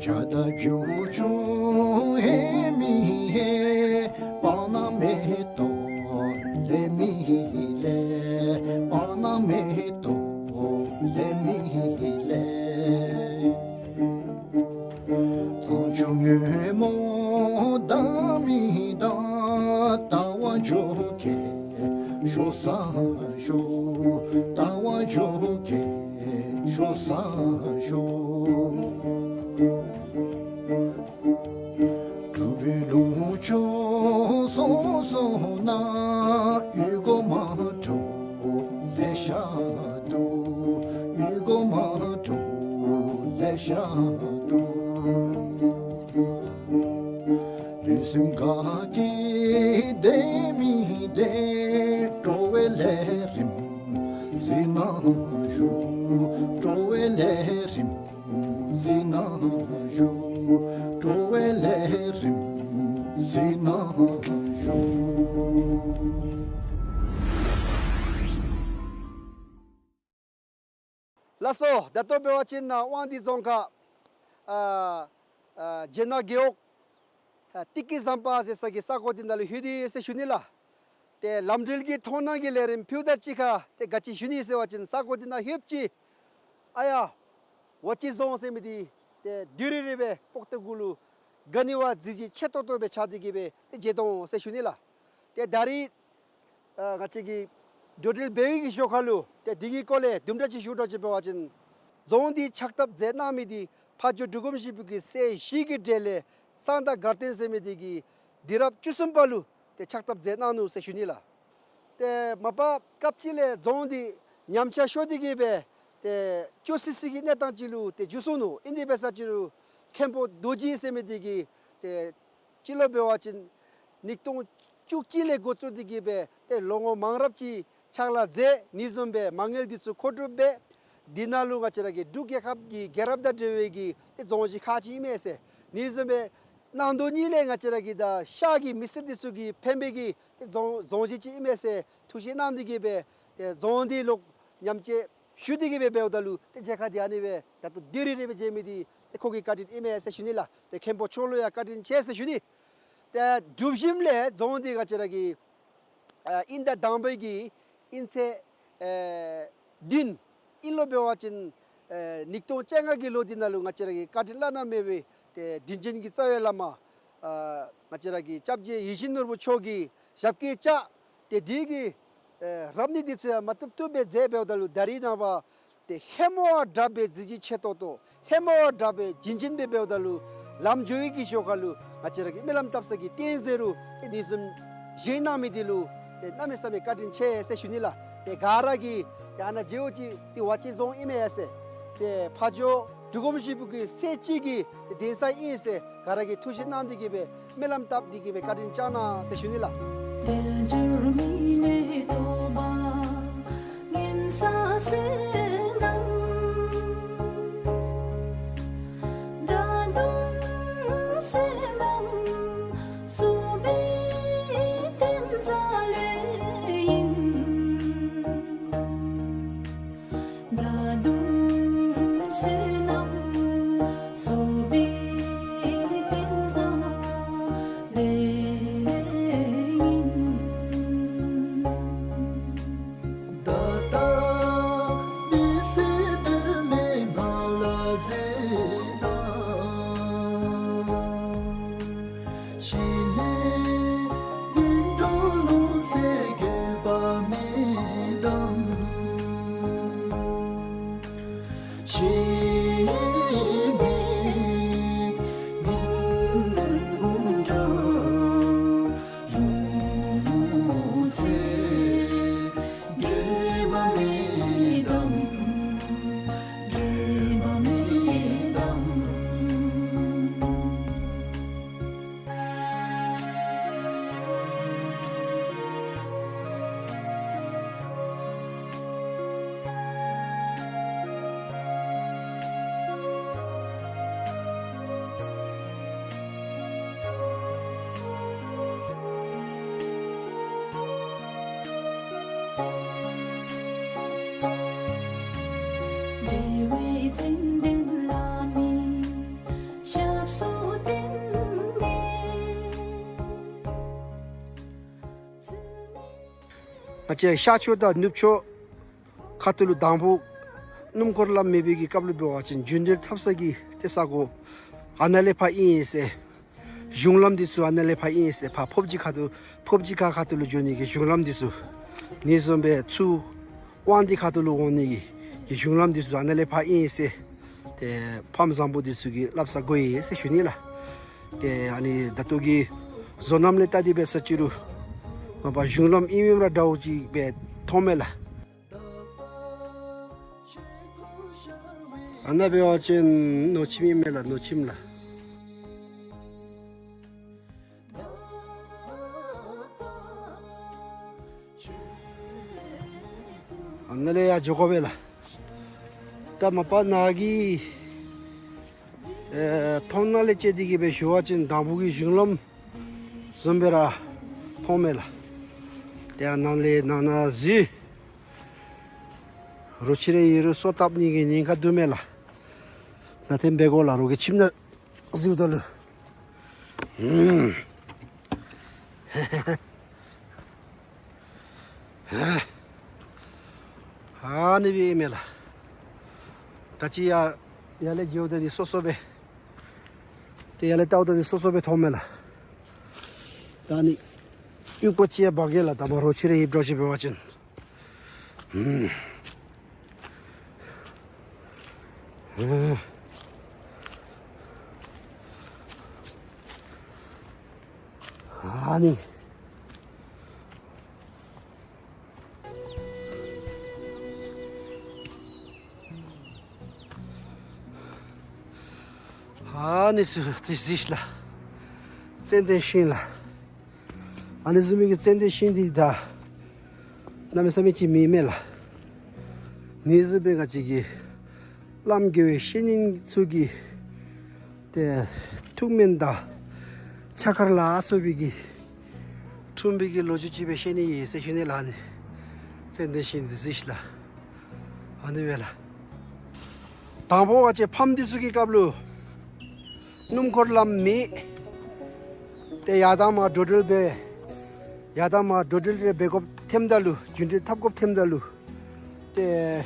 བྱ་དང་བྱིའུ་ཆུང་ཧེ་མི་ཧེ། སྤང་ནགས་མེ་ཏོག་ལེ་མི་ལེ། སྤང་ནགས་མེ་ཏོག་ལེ་མི་ལེ། གཙང་ཆུ་སྔོན་མོ་ལྡང་མི་ལྡང་། ལྟ་བ་འཇོ་ཁྱེད་ཤོག་ས་ཤོག། ལྟ་བ་འཇོ་ཁྱེད་ཤོག་ས་ཤོག། འབྲུག་པའི་ལུང་ཕྱོགས་སོ་སོ་ན། ཡུལ་སྒོ་མང་དྲགས་ལེ་ཤ་འདུག། ཡུལ་སྒོ་མང་དྲགས་ལེ་ཤ་འདུག། ལུས་སེམས་དགའ་སྐྱིད་བདེ་མི་བདེ། སྤྲོ་བའི་ལས་རིམ་གཟིགས་གནང་ཞུ། སྤྲོ་བའི་ལས་རིམ་གཟིགས་གནང་ཞུ། སྤྲོ་བའི་ལས་རིམ་གཟིགས་གནང་ཞུ། ལགས་སོ། ད་ལྟོ་འབད་བ་ཅིན་ནཱ་དབང་འདུས་རྫོང་ཁག་ཨ་ཨ་རྗེ་ནག་རྒེད་འོག་ཨ་ཏི་ཀི་ཟམ་པ་ཟེར་ས་གི་ས་གོ་འདི་ནང་ལུ་ལྷོད་དེ་ཡོད་ཟེར་ཞུ་ནི་ལགས། ཏེ་ལམ་འགྲུལ་གྱི་མཐོང་སྣང་གི་ལས་རིམ་ཕུལཝ་ད་ཅིག་ཁར་ཏེ་ག་ཅི་ཞུ་ནི་ཟེར་བ་ཅིན་ས་གོ་འདི་ནང་ལྷོདཔ་ཅིག་ཨ་ཡ་ཝ་ཅི་རྫོང་ཟེར་མི་འདི་ཏེ་དུས་རེ་རེ་སྦེ་པོག་ཏོ་གུ་ལུ་ག་ནི་བ་གཟི་བརྗིད་ཆེ་ཏོག་ཏོ་སྦེ་ཆགས་ཏེ་གི་སྦེ་ཏེ་མཇལ་དོ་ཟེར་ཞུ་ནི་ལགས། ཏེ་ད་རིས་ཨ་ང་བཅས་ཀྱིས་འགྲོ་འགྲུལ་འབད་བའི་གི་ཞོར་ཁར་ལུ་ཏེ་འདི་གི་སྐོར་ལས་དུམ་གྲ་ཅིག་ཞུ་དགོཔ་ཅིག་འབད་བ་ཅིན་རྫོང་འདི་ཕྱག་བཏབ་མཛད་གནང་མི་འདི་ཕ་ཇོ་འབྲུག་སྒོམ་ཞིག་པོ་གི་སྲས་བཞི་གི་གྲས་ལས་གསང་བདག་དགའ་ལྡན་ཟེར་མི་འདི་གིས་འདི་རབས་བཅུ་གསུམ་པ་ལུ་ཏེ་ཕྱག་བཏབ་མཛད་གནང་ནུག་ཟེར་ཞུ་ནི་ལགས། ཏེ་མ་པ་སྐབས་ཅིག་ལས་རྫོང་འདི་ཉམས་ཆག་ཤོར་ཏེ་གི་སྦེ་ཏེ་སྐྱོ་སི་སི་གི་གནས་སྟངས་ཅིག་ལུ་ཏེ་འགྱུར་སོང་ནུག། ཨིན་དེ་འབད་ས་ཅིག་རུང་མཁན་པོ་རྡོ་རྗེ་ཟེར་མི་འདི་གིས་ཏེ་སྤྱི་ལོ་འབད་བ་ཅིན་ཉིས་སྟོང་བཅུ་གཅིག་ལས་འགོ་བཙུགས་ཏེ་གི་སྦེ་ཏེ་ལོ་ངོ་མང་རབས་ཅིག་ཕྱག་ལཱ་མཛད་ནི་བཟུམ་སྦེ་མ་དངུལ་འདི་ཚུ་མཁོ་སྒྲུབ་འབད། འདི་ནང་ལུ་ང་བཅས་ར་གི་འབྲུག་རྒྱལ་ཁབ་ཀྱི་རྒྱལ་རབས་དང་འབྲེལ་བའི་གི་ཏེ་རྫོང་གཞི་ཁག་ཅིག་ཨིན་མས་ཟེར། ནི་བཟུམ་སྦེ་གནང་དོ་ནི་ལས་ང་བཅས་ར་གི་ད་ཤར་གྱི་མི་སེར་འདི་ཚུ་གི་ཕན་པའི་གི་ཏེ་རྫོང་རྫོང་གཞི་ཅིག་ཨིན་མས་ཟེར་ཐུགས་བཞེད་གནང་སྟེ་གི་སྦེ་ཏེ་རྫོང་འདི་ལོག་ཉམས་བཅོས་ཞུ་སྟེ་གི་སྦེ་འབདཝ་ད་ལུ་ཏེ་མཇལ་ཁ་འདི་ཨ་ནི་སྦེ་ད་ལྟོ་དུས་རེ་རེ་སྦེ་མཇལ་མི་འདི་ཏེ་ཁོ་གི་བཀའ་དྲིན་ཨིན་མས་ཟེར་ཞུ་ནི་ལགས། ཏེ་མཁན་པོ་མཆོག་ལུ་ཡང་བཀའ་དྲིན་ཆེ་ཟེར་ཞུ་ནི། ཏེ་སྒྲུབ་ཞིནམ་ལས་རྫོང་འདི་ང་བཅས་ར་གི་ཨ་དབྱིན་ཟླ་དང་པའི་གི་དབྱིན་ཚེས་ཨེ་བདུན་ཨིན་ལོ་འབད་བ་ཅིན་ ཨེ་ཉིས་སྟོང་བཅོ་ལྔ་གི་ལོ་འདི་ནང་ལུ་ང་བཅས་ར་གི་བཀའ་དྲིན་བླ་ན་མེད་པའི་ཏེ་དྲིན་ཅན་གྱི་རྩ་བའི་བླ་མ་ཨ་ང་བཅས་ར་གི་སྐྱབས་རྗེ་ཡིད་བཞིན་ནོར་བུ་མཆོག་གི་ཞབས་སྐྱེལ་བཅགས། ཏེ་དེ་གི་ཨེ་རབ་གནས་འདི་ཚུ་ཡང་མ་བཏུབ་བཏུབ་སྦེ་མཛད་འབདཝ་ད་ལུ་ད་རིས་ནངས་པ་ཏེ་ཧེ་མ་བ་དྲག་པའི་གཟི་བརྗིད་ཆེ་ཏོག་ཏོ་ཧེ་མ་བ་དྲག་པའི་བྱིན་ཅན་སྦེ་འབདཝ་ད་ལུ་ལམ་འགྱོ་བའི་གི་ཞོར་ཁ་ལུ་ང་བཅས་ར་གི་སྨོན་ལམ་བཏབ་ས་གི་རྟེན་རྫས་རུ་ཏེ་ཨ་ནི་བཟུམ་བཞེངས་གནང་མི་འདི་ལུ་ཏེ་གནམ་མེད་ས་མེད་བཀའ་དྲིན་ཆེ་ཟེར་ཞུ་ནི་ལགས། ཏེ་ག་ར་གིས་ཏེ་ཨ་ནཱ་མཇལཝ་ཅིག་ཏེ་ཝ་ཅན་རྫོང་ཨིན་མས་ཡ་ཟེར། ཏེ་ཕ་ཇོ་འབྲུག་སྒོམ་ཞིག་པོ་གི་སྲས་གཅིག་གི་ཏེ་གདན་ས་ཨིན་ཟེར་ག་ར་གིས་ཐུགས་བཞེས་གནང་སྟེ་གི་སྦེ་སྨོན་ལམ་བཏབ་སྟེ་གི་སྦེ་བཀའ་དྲིན་བསྐྱང་གནང་ཟེར་ཞུ་ནི་ལགས། ང་བཅས་ཤར་ཕྱོགས་དང་ནུབ་ཕྱོགས་ཁ་ཐུག་ལུ་དང་པོ་སྣུམ་འཁོར་ལམ་མེད་པའི་གི་སྐབས་ལུ་འབད་བ་ཅིན་རྒྱུན་འགྲུལ་འཐབ་ས་གི་ཏེ་ས་གོ་ཨ་ནཱ་ལས་ཕར་ཨིན་ཟེར། གཞུང་ལམ་འདི་ཚུ་ཨ་ནཱ་ལས་ཕར་ཨིན་ཟེར། ཕར་ཕོབ་སྦྱིས་ཁ་ཐུག་ཕོབ་སྦྱིས་ཁ་ཁ་ཐུག་ལུ་འགྱོ་ནི་གི་གཞུང་ལམ་འདི་ཚུ་ཨ་ནི་བཟུམ་སྦེ་ཚུར་དབང་འདུས་ཁ་ཐུག་ལུ་འོང་ནི་གི་གི་གཞུང་ལམ་འདི་ཚུ་ཨ་ནཱ་ལས་ཕར་ཨིན་ཟེར། ཏེ་ཕམ་བཟང་པོ་འདི་ཚུ་གིས་སླབ་ས་གོ་ཡི་ཟེར་ཞུ་ནི་ལགས། ཏེ་ཨ་ནི་ད་ལྟོ་གི་བཟོ་རྣམ་ལས་བལྟ་སྟེ་འབད་ས་ཅིག་རུང་མ་པ་གཞུང་ལམ་ཨིནམ་ར་འདྲཝ་ཅིག་སྦེ་མཐོངམ་མས་ལགས། ཨ་ནཱ་འབད་བ་ཅིན་ནོར་ཁྱིམ་ཨིན་མས་ལགས། ནོར་ཁྱིམ་ལགས། ཨ་ནཱ་ལས་ཡར་འགྱོ་དགོ་པས་ལགས། ད་མ་པ་ནཱ་གི་ཨེ་མཐོང་སྣང་ལས་དཔྱད་དེ་གི་སྦེ་ཞུ་བ་ཅིན་དང་པོ་གི་གཞུང་ལམ་བཟུམ་སྦེ་ར་མཐོངམ་མས་ལགས། ཏེ་ཨ་ནཱ་ལས་ནང་ན་འཛུལ། རོ་ཁྱི་རེ་ཡོད་རུང་སོ་བཏབ་ནི་གི་ཉེན་ཁ་འདུག་མས་ལགས། ནཱ་ཏེ་འབད་དགོ་ལགས། རོགས་ཀྱི་ཁྱིམ་ནང་འཛུལཝ་ད་ལུ། ཨུམ། ཨ་ནི་སྦེ་ཨིན་མས་ལགས། ད་ཅི་ཡར་ཡར་ལས་འགྱོཝ་ད་ནི་སོ་སོ་སྦེ། ཏེ་ཡར་ལས་བལྟཝ་ད་ནི་སོ་སོ་སྦེ་མཐོངམ་མས་ལགས། ད་ནི་ཡུག་པ་ཅིག་ཡང་འབག་གེ་ལགས། ད་མ་རོ་ཁྱི་རེ་ཡོདཔ་འདྲཝ་ཅིག་འབད་བ་ཅིན། ཨུམ། ཨ་ནི། ཨ་ནི་ཚུ་ཏེ་གཟིགས་ལགས། ཙན་དན་ཤིང་ལགས། ཨ་ནི་བཟུམ་མའི་གི་ཙན་དན་ཤིང་འདི་ད་གནམ་མེད་ས་མེད་ཅིག་མེད་མས་ལགས། ཨ་ནི་བཟུམ་སྦེ་ང་བཅས་ཀྱི་བླམ་དགེ་བའི་བཤེས་གཉེན་ཚུ་གི་ཏེ་ཐུགས་སྨོན་དང་ཕྱག་འཁར་ལ་སོགས་པའི་གིས་འཁྲུངས་པའི་གི་ལོ་རྒྱུས་ཅིག་སྦེ་བཤད་ནི་ཨིན་ཟེར་ཞུ་ནི་ལགས། ཨ་ནི་ཙན་དན་ཤིང་འདི་གཟིགས་ལགས། ཨ་ནི་སྦེ་ལགས། དང་པོ་ང་བཅས་ཕམ་འདི་ཚུ་གི་སྐབས་ལུ་སྣུམ་འཁོར་ལམ་མེད། ཏེ་ཡར་དང་མར་འགྲོ་འགྲུལ་འབད། ཡར་དང་མར་འགྲོ་འགྲུལ་རེ་འབད་དགོཔ་ཐོནམ་ད་ལུ་རྒྱུན་འགྲུལ་འཐབ་དགོཔ་ཐོནམ་ད་ལུ་ཏེ་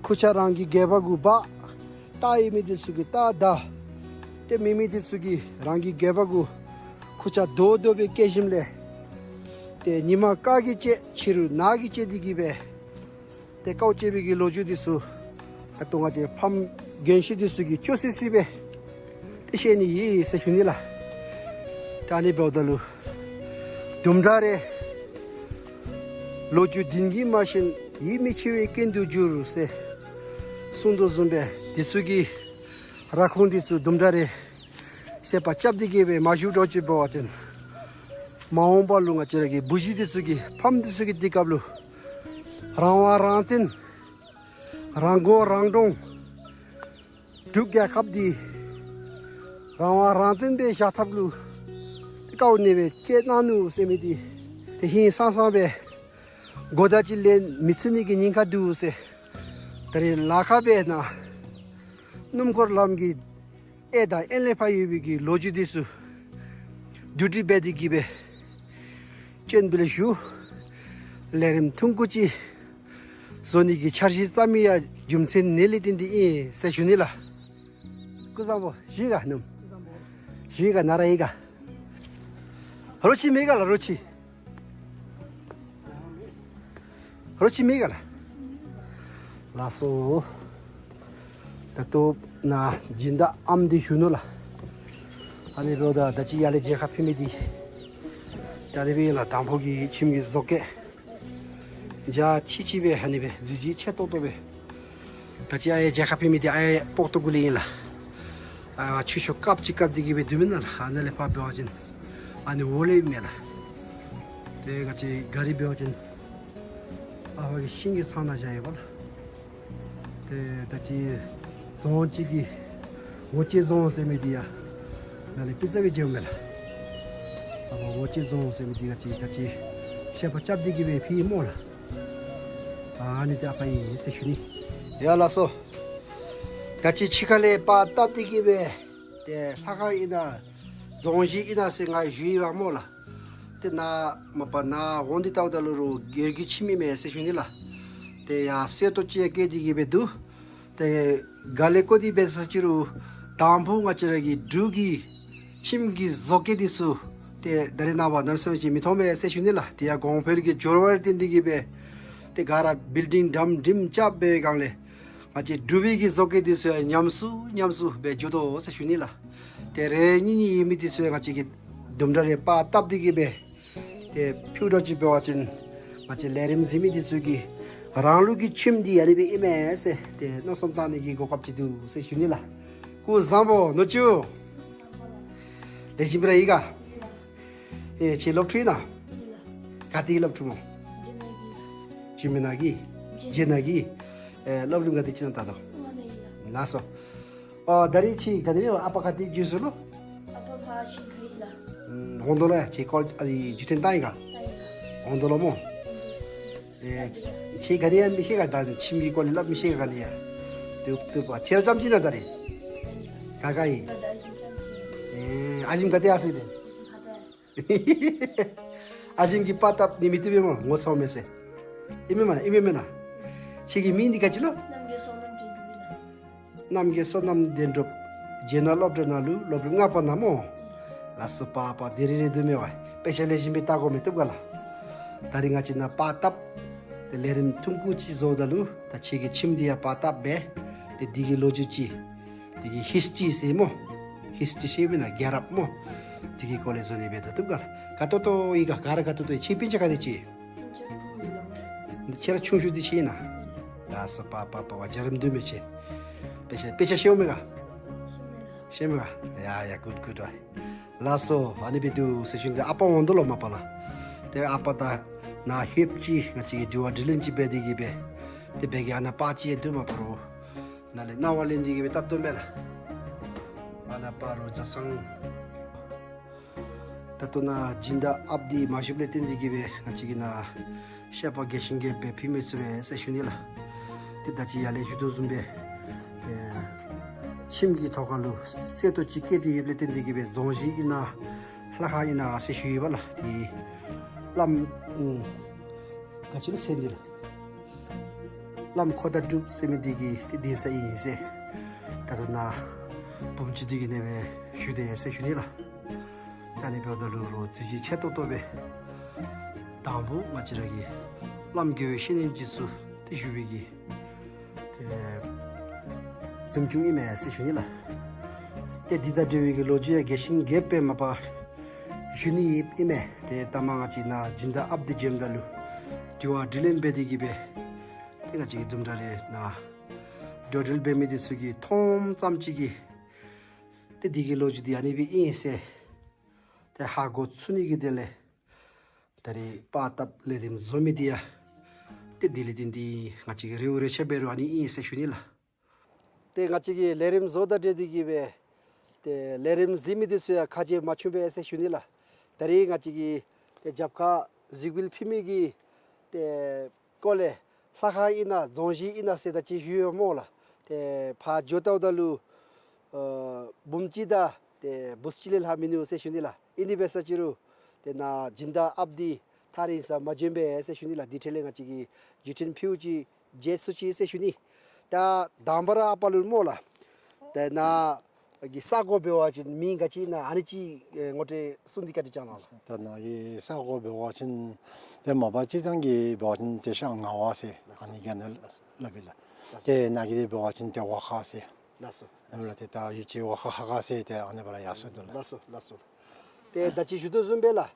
ཁུར་ཆ་རང་གི་སྒལ་པ་གུ་འབག། རྟ་ཡོད་མི་འདི་ཚུ་གིས་རྟ་བདའ། ཏེ་མེད་མི་འདི་ཚུ་གིས་རང་གི་སྒལ་པ་གུ་ཁུར་ཆ་རྡོག་རྡོག་སྦེ་བཀལ་ཞིནམ་ལས། ཏེ་ཉིན་མ་དཀར་གྱིས་བཅད་ཕྱི་རུ་ནག་གིས་བཅད་དེ་གིས་སྦེ། ཏེ་དཀའཝ་སྤྱད་པའི་གི་ལོ་རྒྱུས་འདི་ཚུ་ད་ལྟོ་ང་བཅས་ཕམ་རྒན་ཤོས་འདི་ཚུ་གིས་སྐྱོ་སི་སི་སྦེ་ཏེ་བཤད་ནི་ཨིན་ཟེར་ཞུ་ནི་ལགས། ད་ཨ་ནི་འབདཝ་ད་ལུ་དུམ་གྲ་རེ་ལོ་རྒྱུས་བདེན་གྱི་མ་ཤེས་ཡིད་མི་ཆེས་པའི་རྐྱེན་དུ་འགྱུར་ཟེར་གསུངས་དོ་བཟུམ་སྦེ་འདི་ཚུ་གི་ར་ཁུངས་འདི་ཚུ་དུམ་གྲ་རེ་བཤད་པ་རྐྱབ་སྟེ་གིས་སྦེ་མ་ཞུ་འགྱོ་ཅི་འབད་བ་ཅིན་མ་འོངས་པ་ལུ་ང་བཅས་ར་གི་བུ་གཞི་འདི་ཚུ་གིས་ཕམ་འདི་ཚུ་གིས་དེ་སྐབས་ལུ་རང་དབང་རང་བཙན་རང་མགོ་རང་འདྲོངས་འབྲུག་རྒྱལ་ཁབ་འདི་རང་དབང་རང་བཙན་སྦེ་བཞག་ཐབས་ལུ་དཀའཝ་ནི་སྦེ་སྤྱད་གནང་ནུག་ཟེར་མི་འདི་ཏེ་ཧིང་སངས་སངས་སྦེ་གོ་བརྡ་ཅིག་ལེན་མི་ཚུགས་ནི་གི་ཉེན་ཁ་འདུག་ཟེར། ད་རེས་ལ་ཁ་སྦེ་ནཱ་སྣུམ་འཁོར་ལམ་གྱི་གཡས་དང་གཡོན་ལས་ཕར་ཡོད་པའི་གི་ལོ་རྒྱུས་འདི་ཚུ་བསྡུ་སྒྲིག་འབད་དེ་གིས་སྦེ་སྤྱན་འབུལ་ཞུ། ལས་རིམ་ཐུང་ཀུ་ཅིག་བཟོ་ནི་གི་འཆར་གཞི་བརྩམ་མི་ཡང་རྒྱུ་མཚན་འདི་ལས་བརྟེན་ཏེ་ཨིན་ཟེར་ཞུ་ནི་ལགས། སྐུ་གཟུགས་བཟང་པོ་བཞུགས་ག་སྣུམ། བཞུགས་ག་ནཱ་ར་ཡོད་ག། རོ་ཁྱི་མེད་ག་ལགས་རོ་ཁྱི། རོ་ཁྱི་མེད་ག་ལགས། ལགས་སོ། ད་ལྟོ་ནཱ་སྦྱིན་བདག་ཨམ་འདི་ཞུ་ནུག་ལགས། ཨ་ནི་འབདཝ་ད་ད་ཅི་ཡར་ལས་མཇལ་ཁ་ཕུལ་མི་འདི་ད་རེས་སྦེ་ཨིན་ལགས། དང་ཕུ་གི་ཁྱིམ་གྱི་བཟོ་བཀོད་འཇའ་ཆི་ཆི་སྦེ་ཨ་ནི་སྦེ་གཟི་བརྗིད་ཆེ་ཏོག་ཏོ་སྦེ། ད་ཅི་ཨ་ཡར་མཇལ་ཁ་ཕུལ་མི་འདི་ཨ་ཡར་སྤོག་ཏོ་གུ་ལས་ཨིན་ལགས། ཨ་ཆུ་ཤོག་དཀརཔོ་ཅིག་བཀབ་སྟེ་གིས་སྦེ་སྡོད་མི་ནང་ལགས། ཨ་ནཱ་ལས་ཕར་འབད་བ་ཅིན་ཨ་ནི་འོག་ལས་མས་ལགས། ཏེ་ང་བཅས་ག་རི་འབད་བ་ཅིན་ཨ་ཕ་གི་ཤིང་གི་ཚང་ནང་བཞག་ཡོདཔ་ལགས། ཏེ་ད་ཅི་རྫོང་ཅིག་གི་འོ་སྐྱེས་རྫོང་ཟེར་མི་འདི་ཡང་ནཱ་ལས་པི་ཙ་སྦེ་མཇལཝ་མས་ལགས། ཨ་ཕ་འོ་སྐྱེས་རྫོང་ཟེར་མི་འདི་ང་བཅས་ད་ཅི་བཤད་པ་རྐྱབ་སྟེ་གིས་སྦེ་ཕུལ་ཡི་སྨོ་ལགས། ཨ་ནི་འདི་ཨ་ཕ་ཨིན་ཟེར་ཞུ་ནི། ཡ་ལགས་སོ། ད་ཅི་ཕྱི་ཁ་ལས་པར་བཏབ་སྟེ་གིས་སྦེ་ཏེ་ལྷ་ཁང་ཨིན་ན་རྫོང་གཞིས་ཨིན་ན་ཟེར་ང་ཞུ་ཡི་བ་སྨོ་ལགས། ཏེ་ནཱ་མ་པ་ནཱ་འོང་སྟེ་བལྟཝ་ད་ལུ་རུང་སྒེར་གྱི་ཁྱིམ་ཨིན་མས་ཟེར་ཞུ་ནི་ལགས། ཏེ་ཡར་གསེར་ཏོག་ཅིག་ཡང་བཀལ་ཏེ་གིས་སྦེ་འདུག། ཏེ་ག་ལས་བཀོད་དེ་འབད་ས་ཅི་རུང་དང་ཕུ་ང་བཅས་ར་གི་འབྲུག་གི་ཁྱིམ་གྱི་བཟོ་བཀོད་འདི་ཚུ་ཏེ་ད་རེས་ནངས་པ་ནར་སེམས་ཅིག་མི་མཐོང་པས་ཟེར་ཞུ་ནི་ལགས། དེ་ཡང་གོང་འཕེལ་གྱི་འགྱུར་བ་ལས་བརྟེན་ཏེ་གིས་སྦེ་ཏེ་ག་ར་བིལ་ཌིང་འགྲམ་འགྲིམ་རྐྱབ་པའི་སྒང་ལས་ང་བཅས་འབྲུག་པའི་གི་བཟོ་བཀོད་འདི་ཚུ་ཡང་ཉམས་སུ་ཉམས་སུ་སྦེ་འགྱོ་དོ་ཟེར་ཞུ་ནི་ལགས། ཏེ་རེ་རེ་གཉིས་གཉིས་ཡོད་མི་འདི་ཚུ་ཡང་ང་བཅས་ཀྱིས་དུམ་གྲ་རེ་པར་བཏབ་སྟེ་གིས་སྦེ་ཏེ་ཕུལ་འགྱོ་ཅི་འབད་བ་ཅིན་ང་བཅས་ལས་རིམ་གཟིགས་མི་འདི་ཚུ་གིས་རང་ལུགས་ཀྱི་ཁྱིམ་འདི་ཨ་ནི་སྦེ་ཨིན་མས་ཟེར་ཏེ་མནོ་བསམ་བཏང་ནི་གི་གོ་སྐབས་ཅིག་འདུག་ཟེར་ཞུ་ནི་ལགས། སྐུ་གཟུགས་བཟང་པོ་ནུ་གཅུང་། ལེགས་ཤོམ་སྦེ་ར་ཡོད་ག། ཨེ་ཁྱོད་སློབ་ཕྲུག་ཨིན་ན། ག་ཏེ་སློབ་ཕྲུག་སྨོ། འཇིགས་མེད་ནང་གི། འཇིགས་མེད་ནང་གི། ཨེ་སློབ་རིམ་ག་ཏེ་ཅིག་ནང་ད་ལྟོ། ལགས་སོ། ཨོ་ད་རེས་ཁྱོད་ག་ཏེ་ཨ་པ་ག་ཏེ་འགྱོ་ས་ལོ། ཨ་པ་ཕར་ཤིང་ཁ་ཡི་ལགས། ཨམ་ཧོང་ཏོ་ལུ་ཁྱོད་ཀོ་ཨ་ནི་འགྱོ་ཐོན་བཏང་ཡི་ག། བཏང་ཡི་ལགས། ཧོང་ཏོ་ལུ་སྨོ། ཨེ་ཁྱོད་ག་ནི་ཡང་མི་ཤེས་ག། ད་ཁྱིམ་གྱི་སྐོར་ལས་སླབ་མི་ཤེས་ག་ནི་ཡང་། ཏེ་ཏེ་པ་ཁྱོད་ར་རྐྱངམ་ཅིག་ཨིན་ན་ད་རེས། ག་ག་ཡི། ཨེ་ཨ་ཞེམོ་ག་ཏེ་ཡར་སོང་ཡི་ཏེ། ཨ་ཞེམོ་གིས་པར་བཏབ་ནི་མི་བཏུབ་པས་སྨོ། ངོ་ཚ་མས་ཟེར། ཨིན་མས་མེན་ན། ཨིན་མས་མེན་ན། ཁྱོད་ཀྱི་མིང་འདི་ག་ཅི་ལོ། རྣམ་རྒྱལ་བསོད་ནམས་དོན་གྲུབ་ཨིན་ལགས། རྣམ་རྒྱལ་བསོད་ནམས་དོན་གྲུབ། རྗེས་ནང་སློབ་གྲྭ་ནང་ལུ་སློབ་རིམ་ལྔ་པ་ནང་སྨོ། ལགས་སོ། པ་པ་དེ་རེ་རེ་འདུག་མས་པ། དཔེ་ཆ་ལེགས་ཤོམ་སྦེ་བལྟ་དགོ་མི་བཏུབ་ག་ལགས། ད་རེས་ང་བཅས་ནཱ་པར་བཏབ། ཏེ་ལས་རིམ་ཐུང་ཀུ་ཅིག་བཟོཝ་ད་ལུ་ད་ཁྱོད་ཀྱི་ཁྱིམ་འདི་ཡང་པར་བཏབ་སྦེ་ཏེ་འདི་གི་ལོ་རྒྱུས་ཅིག། འདི་གི་ཧིསི་ཊི་རི་ཟེར་སྨོ། ཧིསི་ཊི་རི་ཟེར་མི་ནང་རྒྱལ་རབས་སྨོ། འདི་གི་སྐོར་ལས་བཟོ་ནི་སྦེ་ད་བཏུབ་ག་ལགས། དགའ་ཏོག་ཏོ་ཡི་ག། ག་ར་དགའ་ཏོག་ཏོ་ཡི། ཁྱོད་སྤུན་ཆ་ག་དེ་ཅིག། ཁྱོད་ར་ཆུང་ཤོས་འདི་ཁྱོད་ཨིན་ན། ལགས་སོ། པ་པ་པ་པ་འཇའ་རིསམོ་འདུག་མས་ཁྱོད། དཔེ་ཆ་དཔེ་ཆ་ཤེས་འོང་མས་ག། ཤེས་མས་ག། ཡ་ཡ་གུཌ་གུཌ་བ། ལགས་སོ། ཨ་ནི་སྦེ་འདུག་ཟེར་ཞུ་ནི། ཨ་པ་འོང་དོ་ལོ་མ་པ་ལགས། ཏེ་ཨ་པ་ད་ནཱ་ཧེབ་ཅིག་ང་བཅས་ཀྱིས་དྲི་བ་དྲིས་ལན་ཅིག་འབད་དེ་གིས་སྦེ། ཏེ་འབད་གི་ཨ་ནཱ་པར་ཅིག་ཡང་འདུག། མ་པ་རོགས་ནཱ་ལས་གནང་བ་ལེན་ཏེ་གིས་སྦེ་བཏབ་དོ་མས་ལགས། ཨ་ནཱ་པ་རོགས་བཟའ་ཚང་། ད་ལྟོ་ནཱ་སྦྱིན་བདག་ཨཔ་འདི་མ་བཞུགསཔ་ལས་བརྟེན་ཏེ་གིས་སྦེ་ང་བཅས་ཀྱིས་ནཱ་བཤད་པ་རྒྱས་ཤིང་རྒྱས་སྦེ་ཕུལ་མི་ཚུགས་པས་ཟེར་ཞུ་ནི་ལགས། ཏེ་ད་ཅི་ཡར་ལས་ཞུ་དོ་བཟུམ་སྦེ་ཨེ་ཁྱིམ་གྱི་ཐོག་ཁ་ལུ་གསེར་ཏོག་ཅིག་བཀལ་ཏེ་ཡོདཔ་ལས་བརྟེན་ཏེ་གིས་སྦེ་རྫོང་གཞིས་ཨིན་ན་ལྷ་ཁང་ཨིན་ན་ཟེར་ཞུ་ཡི་བ་ལགས། ཏེ་བླམ་ཨུམ་ག་ཅི་ལོ་མཚན་འདི་ལགས། བླམ་ཁོ་ད་གྲུབ་ཟེར་མི་འདི་གི་ཏེ་གདན་ས་ཨིན་ཟེར། ད་ལྟོ་ནཱ་བུམ་ཅིག་འདི་གི་ནང་སྦེ་བཞུགས་དེས་ཟེར་ཞུ་ནི་ལགས། ད་ཨ་ནི་འབདཝ་ད་ལུ་རོགས་གཟི་བརྗིད་ཆེ་ཏོག་ཏོ་སྦེ་དང་པ་ང་བཅས་ར་གི་བླམ་དགེ་བའི་བཤེས་གཉེན་འདི་ཚུ་ཏེ་བཞུགས་པའི་གི་ཏེ་གཟིམ་ཅུང་ཨིན་མས་ཟེར་ཞུ་ནི་ལགས། ཏེ་འདི་དང་འབྲེལ་བའི་གི་ལོ་རྒྱུས་ཡང་རྒྱས་ཤིང་རྒྱསཔ་སྦེ་མ་པ་ཞུ་ནི་ཨིན་མས། ཏེ་ད་མ་ང་བཅས་ནཱ་སྦྱིན་བདག་ཨཔ་འདི་བྱོནམ་ད་ལུ་དྲི་བ་དྲིས་ལན་འབད་དེ་གི་སྦེ་ཏེ་ང་བཅས་ཀྱི་དུམ་གྲ་རེ་ནཱ་འགྲོ་འགྲུལ་འབད་མི་འདི་ཚུ་གིས་མཐོངམ་ཙམ་ཅིག་གིས་ཏེ་འདི་གི་ལོ་རྒྱུས་འདི་ཨ་ནི་སྦེ་ཨིན་ཟེར་ཏེ་ཧ་གོ་ཚུགས་ནི་གི་དོན་ལས་ད་རེས་པར་བཏབ་ལས་རིམ་བཟོ་མི་འདི་ཡང་ཏེ་དེ་ལས་བརྟེན་ཏེ་ང་བཅས་ཀྱིས་རེའུ་རེ་ཆ་འབད་རུང་ཨ་ནི་ཨིན་ཟེར་ཞུ་ནི་ལགས། ཏེ་ང་བཅས་ཀྱི་ལས་རིམ་བཟོ་དང་འབྲེལ་ཏེ་གི་སྦེ་ཏེ་ལས་རིམ་གཟིགས་མི་འདི་ཚུ་ཡང་ཁ་རྗེ་མ་བྱུང་པས་ཟེར་ཞུ་ནི་ལགས། ད་རེས་ང་བཅས་ཀྱིས་ཏེ་རྒྱབ་ཁར་གཟིགས་འབུལ་ཕུལ་མི་གི་ཏེ་སྐོར་ལས་ལྷ་ཁང་ཨིན་ན་རྫོང་གཞི་ཨིན་ན་ཟེར་ད་ཅི་ཞུ་ཡི་སྨོ་ལགས། ཏེ་ཕར་འགྱོ་ལྟཝ་ད་ལུ་ཨ་བུམ་ཅིག་དང་ཏེ་བུཚ་ཅིག་ལས་ལྷག་མིན་ནུག་ཟེར་ཞུ་ནི་ལགས། ཨིན་ཏེ་འབད་ས་ཅི་རུང་ཏེ་ནཱ་སྦྱིན་བདག་ཨཔ་འདི་ཐག་རིང་སར་མ་བྱོན་པས་ཟེར་ཞུ་ནི་ལགས། དེ་འཕྲལ་ལས་ང་བཅས་ཀྱིས་བརྒྱུད་འཕྲིན་ཕུལཝ་ཅིག་མཇལ་ཚུགས་ཅི་ཟེར་ཞུ་ནི། ད་དང་པ་ར་ཨ་པ་ལུ་སྨོ་ལགས། ཏེ་ནཱ་གི་ས་གོ་འབད་བ་ཅིན་མིང་ག་ཅི་ཨིན་ན་ཨ་ནི་ཅིག་ཨེ་ངོ་སྤྲོད་གསུངས་ཏེ་བཀའ་དྲིན་བསྐྱང་གནང་ལགས། ད་ནཱ་གི་ས་གོ་འབད་བ་ཅིན་ཏེ་མ་པ་སྤྱིར་བཏང་གི་འབད་བ་ཅིན་ཏེ་ཤར་ངག་དབང་ཟེར་ཨ་ནི་གི་ནང་སླབ་ཨིན་ལགས། ཏེ་ནཱ་གི་འདི་འབད་བ་ཅིན་ཏེ་ཝ་ཁ་ཟེར། ལགས་སོ། ཨ་ནི་ལགས། ཏེ་ད་ཡུལ་གྱི་ཝ་ཁ་ཧ་ག་ཟེར་ཏེ་ཨ་ནི་སྦེ་ར་ཡར་སོང་དོ་ལགས། ལགས་སོ་ལགས་སོ། ཏེ་ད་ཅི་ཞུ་དོ་བཟུམ་སྦེ་ལགས།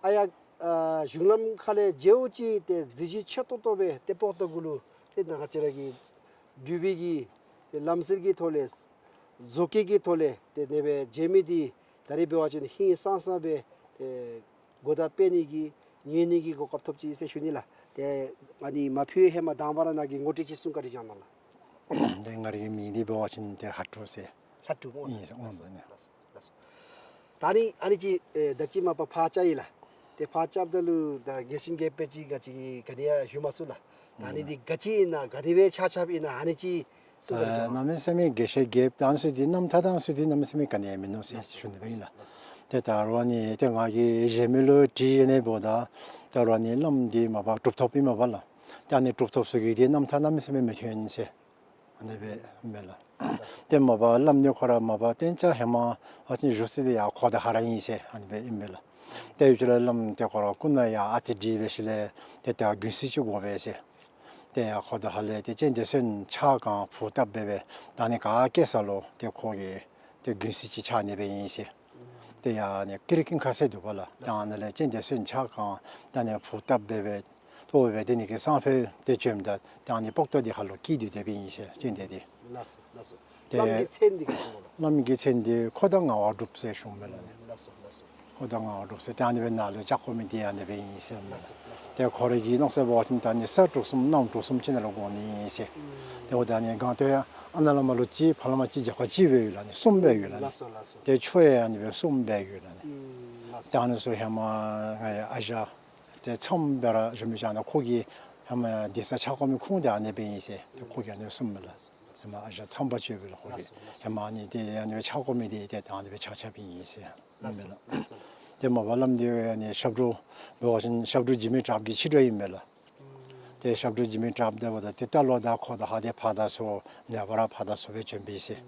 ཨ་ཡར་ཨ་གཞུང་ལམ་ཁ་ལས་མཇལཝ་ཅིག་ཏེ་གཟི་བརྗིད་ཆེ་ཏོག་ཏོ་སྦེ་ཏེ་པོ་ཏོ་གུ་ལུ་ཏེ་ནཱ་ང་བཅས་ར་གི་འབྲུག་པའི་གི་ཏེ་ལམ་སྲོལ་གྱི་ཐོག་ལས་བཟོ་བཀོད་ཀྱི་ཐོག་ལས་ཏེ་ཨ་ནི་སྦེ་མཇལ་མི་འདི་ད་རེས་འབད་བ་ཅིན་ཧིང་སངས་སངས་སྦེ་ཏེ་གོ་བརྡ་སྤེལ་ནི་གི་ཉན་ནི་གི་གོ་སྐབས་ཐོབ་ཅི་ཟེར་ཞུ་ནི་ལགས། ཏེ་ཨ་ནི་མ་ཕུལ་ཧེ་མ་དང་པ་ར་ནཱ་གི་ངོ་སྤྲོད་ཅིག་གསུང་བཀའ་དྲིན་བསྐྱང་གནང་ལགས། ཏེ་ང་རའི་གི་མིང་འདི་འབད་བ་ཅིན་ཏེ་ཧ་ཀྲུ་ཟེར། ཧ་ཀྲུ་སྨོ་ལགས། ཨིན་ཟེར་ཨོང་ཟེར་ནི། ལགས་སོ་ལགས་སོ། ད་ཨ་ནི་ཨ་ནི་ཅིག་ཨེ་ད་ཅི་མ་པ་ཕར་བཅར་ཡི་ལགས། ཏེ་ཕར་བཅརཝ་ད་ལུ་ད་རྒྱས་ཤིང་རྒྱསཔ་སྦེ་ཅིག་ག་ཅི་ག་ནི་ཡང་ཞུ་མ་ཚུགས་ལགས། ད་ཨ་ནི་འདི་ག་ཅི་ཨིན་ན་ག་དེ་སྦེ་ཆགས་ཆགསཔ་ཨིན་ན་ཨ་ནི་ཅིག་གསུང་བཀའ་དྲིན་བསྐྱང་གནང་། གནམ་མེད་ས་མེད་རྒྱས་ཤིང་རྒྱསཔ་ད་ཨ་ནི་ཚུ་འདི་རྣམ་ཐར་དང་ཚུ་འདི་གནམ་མེད་ས་མེད་ག་ནི་ཡང་མིན་ནུག་ཟེར་ཞུ་ནི་སྦེ་ཨིན་ལགས། ཏེ་ད་རུང་ཨ་ནི་ཏེ་ང་གིས་གཞན་མི་ལུ་དྲི་ནི་འབདཝ་ད་ད་རུང་ཨ་ནི་བླམ་འདི་མ་པ་གྲུབ་ཐོབ་ཨིན་མས་པ་ལགས། ཏེ་ཨ་ནི་གྲུབ་ཐོབ་ཚུ་གི་འདི་རྣམ་ཐར་གནམ་མེད་ས་མེད་མི་ཐོན་ཟེར། ཨ་ནི་སྦེ་ཨིན་མས་ལགས། ཏེ་མ་པ་བླམ་འདི་ཁོ་ར་མ་པ་གཏན་ཆགས་ཧེ་མ་ཨ་ཙི་བཞུགས་ས་འདི་ཡར་ཁོ་ད་ཧ་ར་ཨིན་ཟེར་ཨ་ནི་སྦེ་ཨིན་མས་ལགས། ཏེ་ཡུལ་ཅིག་ལས་བླམ་འདི་ཁོ་ར་སྐུ་ན་ཡང་ཨ་ཙི་འདྲིས་སྦེ་ཞིནམ་ལས་ཏེ་ད་དགུན་གསེབ་ཅིག་དགོ་པས་ཟེར། ཏེ་ཡར་ཁོ་ད་ཧ་ལས་ཏེ་སྤྱན་སྡེ་བསོད་ནམས་ཕྱག་གང་ཕུར་བཏབ་སྦེ་སྦེ་ད་ཨ་ནི་ག་སྐྱེ་ས་ལུ་ཏེ་ཁོ་གིས་ཏེ་དགུན་གསེབ་ཅིག་ཕྱག་ནི་སྦེ་ཨིན་ཟེར། ཏེ་ཡར་ཨ་ནི་ཀིར་ཀིང་ཁ་ཟེར་འདུག་པ་ལགས། ཏེ་ཨ་ནཱ་ལས་སྤྱན་སྡེ་བསོད་ནམས་ཕྱག་གང་ད་ཨ་ནི་ཕུར་བཏབ་སྦེ་སྦེ་ཏེ་འབད་དེ་ནི་གི་སང་ཕོད་ཏེ་བྱོནམ་ད་ད་ཨ་ནི་པོག་ཏོ་འདི་ཁ་ལུ་སྐྱེས་ཏེ་སྡོདཔ་ཨིན་ཟེར་སྤྱན་སྡེ་འདི། ལགས་སོ་ལགས་སོ། ཏེ་བླམ་གྱི་མཚན་འདི་ག་ཅི་སྨོ་ལགས། བླམ་གྱི་མཚན་འདི་ཁོ་ད་ངག་དབང་གྲུབ་ཟེར་ཞུཝ་མས་ལགས། ལགས་སོ་ལགས་སོ། ཁོ་ད་ངག་དབང་གྲུབ་ཟེར། ཏེ་ཨ་ནི་སྦེ་ནཱ་ལུ་བཅའ་དགོ་མི་འདི་ཨ་ནི་སྦེ་ཨིན་ཟེར་མས་ལགས། ལགས་སོ་ལགས་སོ། ཏེ་ཁོ་རའི་གི་མནོ་ས་འབད་བ་ཅིན་ད་ཨ་ནི་ས་དྲུག་གསུམ་གནམ་དྲུག་གསུམ་ཅིག་ནང་ལུ་དགོ་ནི་ཨིན་ཟེར། ཨུམ། ཏེ་འོ་ད་ཨ་ནི་སྒང་སྟེང་ཨ་ནཱ་ལས་མར་ལུ་གཅིག་ཕར་ལས་མར་གཅིག་རྒྱབ་ཁར་གཅིག་སྦེ་ཡོད་ལགས། ཨ་ནི་གསུམ་སྦེ་ཡོད་ལགས། ལགས་སོ་ལགས་སོ། ཏེ་ཕྱོགས་ཡང་ཨ་ནི་སྦེ་གསུམ་སྦེ་ཡོད་ལགས། ཨུམ། ལགས་སོ། ཏེ་ཨ་ནི་ཚུ་ཧེ་མ་ང་ཨ་ཞང་ཏེ་མཚམས་སྦེ་ར་བཞུགས་མི་ཅིག་ཨ་ནཱ་ཁོ་གིས་ཧེ་མ་གདན་ས་ཕྱག་སྐོར་མི་ཁུངས་འདི་ཨ་ནི་སྦེ་ཨིན་ཟེར། ཏེ་ཁོ་གིས་ཨ་ནི་གསུངམ་མས་ལགས། ཧེ་མ་ཨ་ཞང་མཚམས་པ་ཅིག་ཡོད་པས་ལགས་ཁོ་གིས། ལགས་སོ་ལགས་སོ། ཧེ་མ་ཨ་ནི་ཏེ་ཨ་ནི་སྦེ་ཕྱག་སྐོར་མི་འདི་ཏེ་ད་ཨ་ནི་སྦེ་ཕྱག་ཕྱགཔ་ཨིན་ཟེར། ལགས་སོ་ལགས་སོ། ཏེ་མ་པ་བླམ་འདི་ཨ་ནི་ཞབས་དྲུང་འབད་བ་ཅིན་ཞབས་དྲུང་འཇིགས་མེད་གྲགས་པ་གི་ཕྱི་དྲོ་ཨིན་མས་ལགས། ཏེ་ཞབས་དྲུང་འཇིགས་མེད་གྲགས་པ་འབདཝ་ད་ཏེ་རྟ་ལོག་དང་ཁོ་དང་ཧ་ཏེ་ཕར་དང་ཚུར་ནངས་པ་ར་ཕར་དང་ཚུར་སྦེ་བྱོན་པས་ཟེར།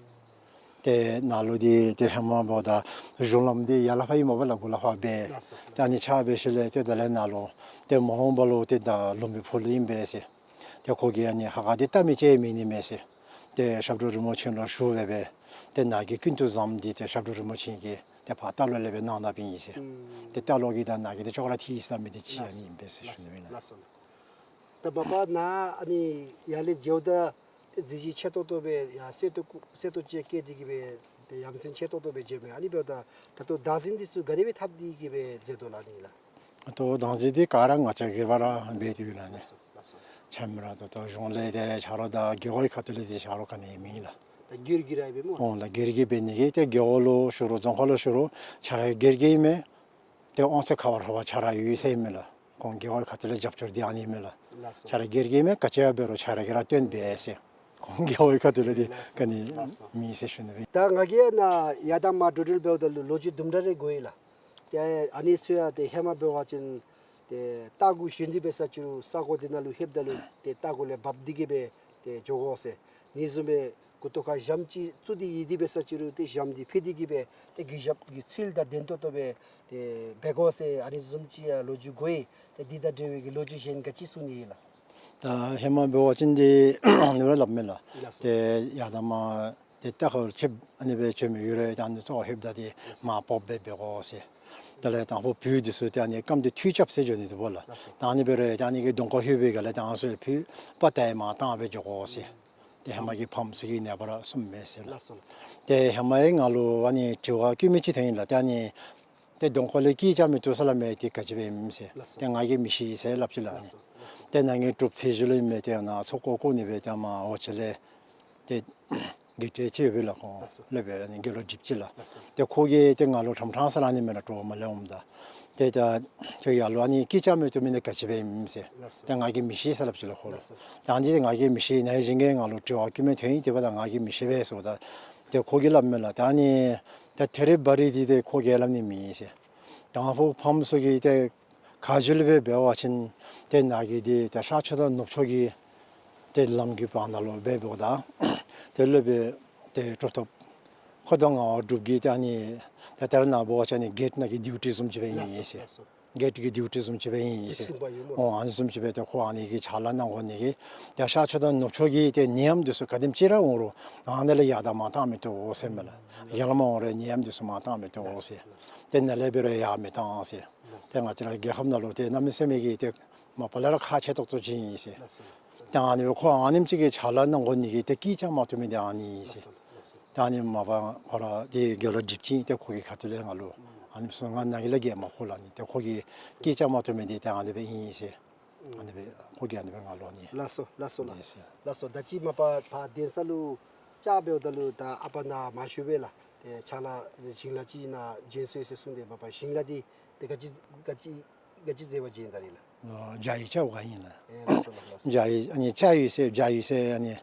ཏེ་ནཱ་ལུ་འདི་ཏེ་ཧེ་མ་འབདཝ་ད་གཞུང་ལམ་འདི་ཡར་ལས་ཕར་ཨིན་མས་པ་ལགས། མགུ་ལས་ཕར་སྦེ། ལགས་སོ། ཏེ་ཨ་ནི་ཆགས་སྦེ་ཞིནམ་ལས་ཏེ་ད་ལས་ནཱ་ལུ་ཏེ་མ་འོངས་པ་ལུ་ཏེ་ད་ལུམ་བི་ཕུག་ལུ་ཨིན་པས་ཟེར། ཏེ་ཁོ་གིས་ཨ་ནི་ཧ་ག་འདི་བལྟ་མི་ཅིག་མེད་ནི་མས་ཟེར། ཏེ་ཞབས་དྲུང་རིན་པོ་ཆེ་ལུ་ཞུ་སྦེ་སྦེ་ཏེ་ནཱ་གི་ཀུན་ཏུ་བཟང་པོ་འདི་ཏེ་ཞབས་དྲུང་རིན་པོ་ཆེ་གིས་ཏེ་ཕར་རྟ་ལོག་ལས་སྦེ་གནང་གནངམ་ཨིན་ཟེར། ཨུམ། ཏེ་རྟ་ལོག་གིས་ད་ནཱ་གི་འདི་ཅོག་ར་འཐད་ས་མི་འདི་ཅིག་ཨ་ནི་ཨིན་པས་ཟེར་ཞུ་ནི་ཨིན་ལགས། ལགས་སོ། ད་མ་པ་ནཱ་ཨ་ནི་ཡར་ལས་མཇལཝ་ད་ཏེ་གཟི་བརྗིད་ཆེ་ཏོག་ཏོ་སྦེ་ཡར་གསེར་ཏོག་གསེར་ཏོག་ཅིག་བཀལ་ཏེ་གི་སྦེ་ཏེ་ཡ་མཚན་ཆེ་ཏོག་ཏོ་སྦེ་མཇལཝ་མས། ཨ་ནི་འབདཝ་ད་ད་ལྟོ་བདག་འཛིན་འདི་ཚུ་ག་དེ་སྦེ་འཐབ་སྟེ་གི་སྦེ་མཛད་དོ་ལགས་ཨ་ནི་ལགས། ད་ལྟོ་བདག་འཛིན་འདི་ག་ར་ང་བཅས་ཀྱིས་ར་འབད་དེ་ཡོད་ལགས་ཨ་ནི། ལགས་སོ་ལགས་སོ། ཆ་མི་ར་ད་ལྟོ་གཞུང་ལས་ཏེ་ཆ་རོགས་དང་རྒེད་འོག་གི་ཁ་ཐུག་ལས་ཏེ་ཆ་རོགས་ག་ནི་ཡང་མེད་ལགས། ད་སྒེར་གྱི་ར་ཨིན་པས་སྨོ། ཨོང་ལགས། སྒེར་གྱི་འབད་ནི་གིས་ཏེ་རྒེད་འོག་ལུ་ཞུ་རུང་རྫོང་ཁག་ལུ་ཞུ་རུང་ཆ་ར་སྒེར་གྱི་ཨིན་མས། ཏེ་དབང་ཚད་ག་བ་ར་བ་ཆ་ར་ཡོད་ཟེར་ཨིན་མས་ལགས། ཁོང་རྒེད་འོག་ཁ་ཐུག་ལས་རྒྱབ་སྐྱོར་འདི་ཨ་ནི་ཨིན་མས་ལགས། ལགས་སོ། ཆ་ར་སྒེར་གྱི་ཨིན་མས། ག་ཅི་ཡང་འབད་རུང་ཆ་ར་གིས་ར་བཏོན་འབད་ཟེར། ཁོང་རྒེད་འོག་ཁ་ཐུག་ལས་འདི་ལགས་སོ་ག་ནི་ལགས་སོ་མེད་ཟེར་ཞུ་ནི་སྦེ། ད་ང་གིས་ནཱ་ཡར་དང་མར་འགྲོ་འགྲུལ་འབདཝ་ད་ལུ་ལོ་རྒྱུས་དུམ་གྲ་རེ་གོ་ཡི་ལགས། ཏེ་ཨ་ནི་ཚུ་ཡང་ཏེ་ཧེ་མ་འབད་བ་ཅིན་ ཏེ་རྟ་གུ་ཞོན་ཏེ་འབད་ས་ཅིག་རུང་ས་གོ་འདི་ནང་ལུ་ལྷོདཔ་ད་ལུ་ཏེ་རྟ་གུ་ལས་བབས་ཏེ་གི་སྦེ་ཏེ་འགྱོ་དགོ་ཟེར། ཨ་ནི་བཟུམ་སྦེ་མགུ་ཏོ་ཁར་ཞྭམོ་ཅིག་བཙུགས་ཏེ་ཡོད་དེ་འབད་ས་ཅིག་རུང་ཏེ་ཞྭམོ་འདི་ཕུད་དེ་གི་སྦེ་ཏེ་གུས་ཞབས་ཀྱི་ཚུལ་དང་ལྡན་ཏོག་ཏོ་སྦེ་ཏེ་འབད་དགོ་ཟེར། ཨ་ནི་བཟུམ་ཅིག་ཡང་ལོ་རྒྱུས་གོ་ཡི། ཏེ་འདི་དང་འབྲེལ་བའི་གི་ལོ་རྒྱུས་གཞན་ག་ཅི་གསུང་ནི་ཡོད་ལགས། ད་ཧེ་མ་འབད་བ་ཅིན་འདི་ཨ་ནི་སྦེ་སླབ་མས་ལགས། ལགས་སོ། ཏེ་ཡར་དང་མར་ཏེ་རྟ་ཁར་ཆིབས་ཨ་ནི་སྦེ་བྱོན་མི་ཡོད་རུང་ད་ཨ་ནི་ཚུ་ལྷོདཔ་ད་ཏེ་མར་ཕབ་སྦེ་འབད་དགོ་ཟེར། དེ་ལས་དང་ཕུ་བོད་འདི་ཚུ་ཏེ་ཨ་ནི་རྐངམ་འདི་ཐུད་རྐྱབ་ཟེར་འགྱོ་ནི་འདུག་པ་ལགས། ལགས་སོ། ད་ཨ་ནི་འབད་རུང་ད་ཨ་ནི་གི་གདོང་ཁར་ལྷོད་པའི་སྒང་ལས་ད་ཨ་ནི་ཚུ་ཕུད་པ་ཏེ་མར་བཏང་སྦེ་འགྱོ་དགོ་ཟེར། ཏེ་ཧེ་མ་གི་ཕམ་ཚུ་གིས་ཨ་ནི་སྦེ་ར་གསུངམ་མས་ཟེར་ལགས། ལགས་སོ། ཏེ་ཧེ་མ་ཡང་ང་ལུ་ཨ་ནི་དྲི་བ་བཀོད་མི་ཅིག་ཐོན་ཡི་ལགས། ཏེ་ཨ་ནི་ཏེ་གདོང་ཁ་ལས་སྐད་རྐྱབ་མི་བཏུབ་ཟེར་སླབ་མི་འདི་ག་ཅི་སྦེ་ཨིནམ་ཟེར། ལགས་སོ། ཏེ་ང་གིས་མི་ཤེས་ཟེར་སླབ་ཅི་ལགས། ལགས་སོ། ལགས་སོ། ཏེ་ནཱ་གི་གྲུབ་ཚེས་བཞི་ལུ་ཨིན་མས། ཏེ་ནཱ་ཚོགས་འཁོར་བསྐོར་ནི་སྦེ་ཏེ་མར་འོ་ཆེ་ལས་ཏེ་དགེ་བཤེས་ཅིག་ཡོད་པས་ལགས། ཁོང་ལགས་སོ། ལས་སྦེ་ཨ་ནི་དགེ་སློང་སྒྲིགཔ་ཅིག་ལགས། ལགས་སོ། ཏེ་ཁོ་གིས་ཏེ་ང་ལུ་ཕྲང་ཕྲང་ཟེར་ཨ་ནི་མེན་ན་དྲོ་པ་མར་ལས་འོངམ་ད། ཏེ་ད་ཁྱོད་ཡར་ལུ་ཨ་ནི་སྐད་རྐྱབ་མི་བཏུབ་མི་འདི་ག་ཅི་སྦེ་ཨིནམ་ཟེར། ལགས་སོ། ཏེ་ང་གིས་མི་ཤེས་ཟེར་སླབ་ཅི་ལགས་ཁོ་ལུ། ལགས་སོ། ད་ཨ་ནི་འདི་ང་གིས་མི་ཤེས། ནཱ་གཞན་གྱིས་ང་ལུ་དྲི་བ་བཀོད་མི་ཐོན་ཡི། དེ་འབདཝ་ད་ང་གིས་མི་ཤེས་པས་ཟེརཝ་ད། ཏེ་ཁོ་གིས་སླབ་མས་ལགས། ད་ཨ་ནི་ད་ཐེ་རི་བ་རི་འདི་ཏེ་ཁོ་གིས་སླབ་ནི་མེད་ཟེར། དང་ཕུ་ཕམ་ཚུ་གིས་ཏེ་ཁ་བསྒྱུར་སྦེ་འབད་བ་ཅིན་ཏེ་ནཱ་གི་འདི་ཏེ་ཤར་ཕྱོགས་དང་ནུབ་ཕྱོགས་ཀྱི་ཏེ་ལམ་གྱི་བར་ན་ལུ་འབད་འབདཝ་ད་ཏེ་སློབ་དཔོན་ཏེ་གྲུབ་ཐོབ་ཁོ་དང་ངག་དབང་གྲུབ་ཀྱིས་ཏེ་ཨ་ནི་ཏེ་ད་རེས་ནངས་པ་འབད་བ་ཅིན་ཨ་ནི་གེཊ་ནང་གི་ཌིའུ་ཊི་བཟུམ་ཅིག་སྦེ་ཨིན་ཟེར། ལགས་སོ། ལགས་སོ། གེཊ་ཀྱི་ཌིའུ་ཊི་བཟུམ་ཅིག་སྦེ་ཨིན་ཟེར། འོང་ཨ་ནི་བཟུམ་ཅིག་སྦེ་ཏེ་ཁོ་ཨ་ནི་གི་ཕྱག་ལཱ་གནང་དགོ་ནི་གི་ཏེ་ཤར་ཕྱོགས་དང་ནུབ་ཕྱོགས་ཀྱི་ཏེ་ནད་ཡམས་འདི་ཚུ་ག་དེམ་ཅིག་ར་འོང་རུང་ཨ་ནི་ལས་ཡར་དང་མར་བཏང་མི་བཏུབ་ཟེར་མས་ལགས། ཡར་ལས་མར་འོང་རུང་ནད་ཡམས་འདི་ཚུ་མར་བཏང་མི་བཏུབ་ཟེར། ཏེ་ནཱ་ལས་འབད་རུང་ཡར་མི་བཏང་ཟེར། ཏེ་ང་བཅས་ར་རྒྱལ་ཁབ་ནང་ལུ་ཏེ་གནམ་མེད་ས་མེད་ཀྱི་ཏེ་མ་པ་ལས་ར་ཁག་ཆེ་ཏོག་ཏོ་ཅིག་ཨིན་ཟེར། ཏེ་ཨ་ནི་སྦེ་ཁོ་ཨ་ནེམ་ཅིག་གི་ཕྱག་ལཱ་གནང་དགོ་ནི་གི་ཏེ་སྐད་རྐྱབ་མ་བཏུབ་མི་འདི་ཨ་ནི་ཨིན་ཟེར། ཏེ་ཨ་ནི་མ་པ་ཁོ་ར་ཏེ་དགེ་སློང་སྒྲིགཔ་ཅིག་ཏེ་ཁོ་གི་ཁ་ཐུག་ལས་ང་ལུ་ཨ་ནི་ཚུ་ང་ནཱ་གི་ལས་ཀྱི་མ་ཁོ་ལགས། ཨ་ནི་ཏེ་ཁོ་གིས་སྐད་རྐྱབ་མ་བཏུབ་མི་འདི་ཏེ་ཨ་ནི་སྦེ་ཨིན་ཟེར། ཨ་ནི་སྦེ་ཁོ་གིས་ཨ་ནི་སྦེ་ང་ལུ་ཨ་ནི། ལགས་སོ། ལགས་སོ་ལགས། ཨིན་ཟེར། ལགས་སོ། ད་ཅི་མ་པ་ཕར་གདན་ས་ལུ་བཅར་འབདཝ་ད་ལུ་ད་ཨ་པ་ནཱ་མ་ཞུ་བས་ལགས། ཏེ་ཕྱག་ལཱ་ཞིང་ལཱ་ཅིག་ནཱ་བྱིན་སོང་ཡི་ཟེར་གསུངས་ཏེ་མ་པ་ཞིང་ལཱ་འདི་ཏེ་ག་ཅི་ག་ཅི་ག་ཅི་མཛད་པ་ཅིན་ད་རིས་ལགས། ཨ་བྱ་ཡུལ་བཅའ་བ་ག་ཨིན་ལགས། ཨེ་ལགས་སོ་ལགས། ལགས་སོ། བྱ་ཡུལ་ཨ་ནི་བཅའ་ཡུལ་ཟེར་བྱ་ཡུལ་ཟེར་ཨ་ནི་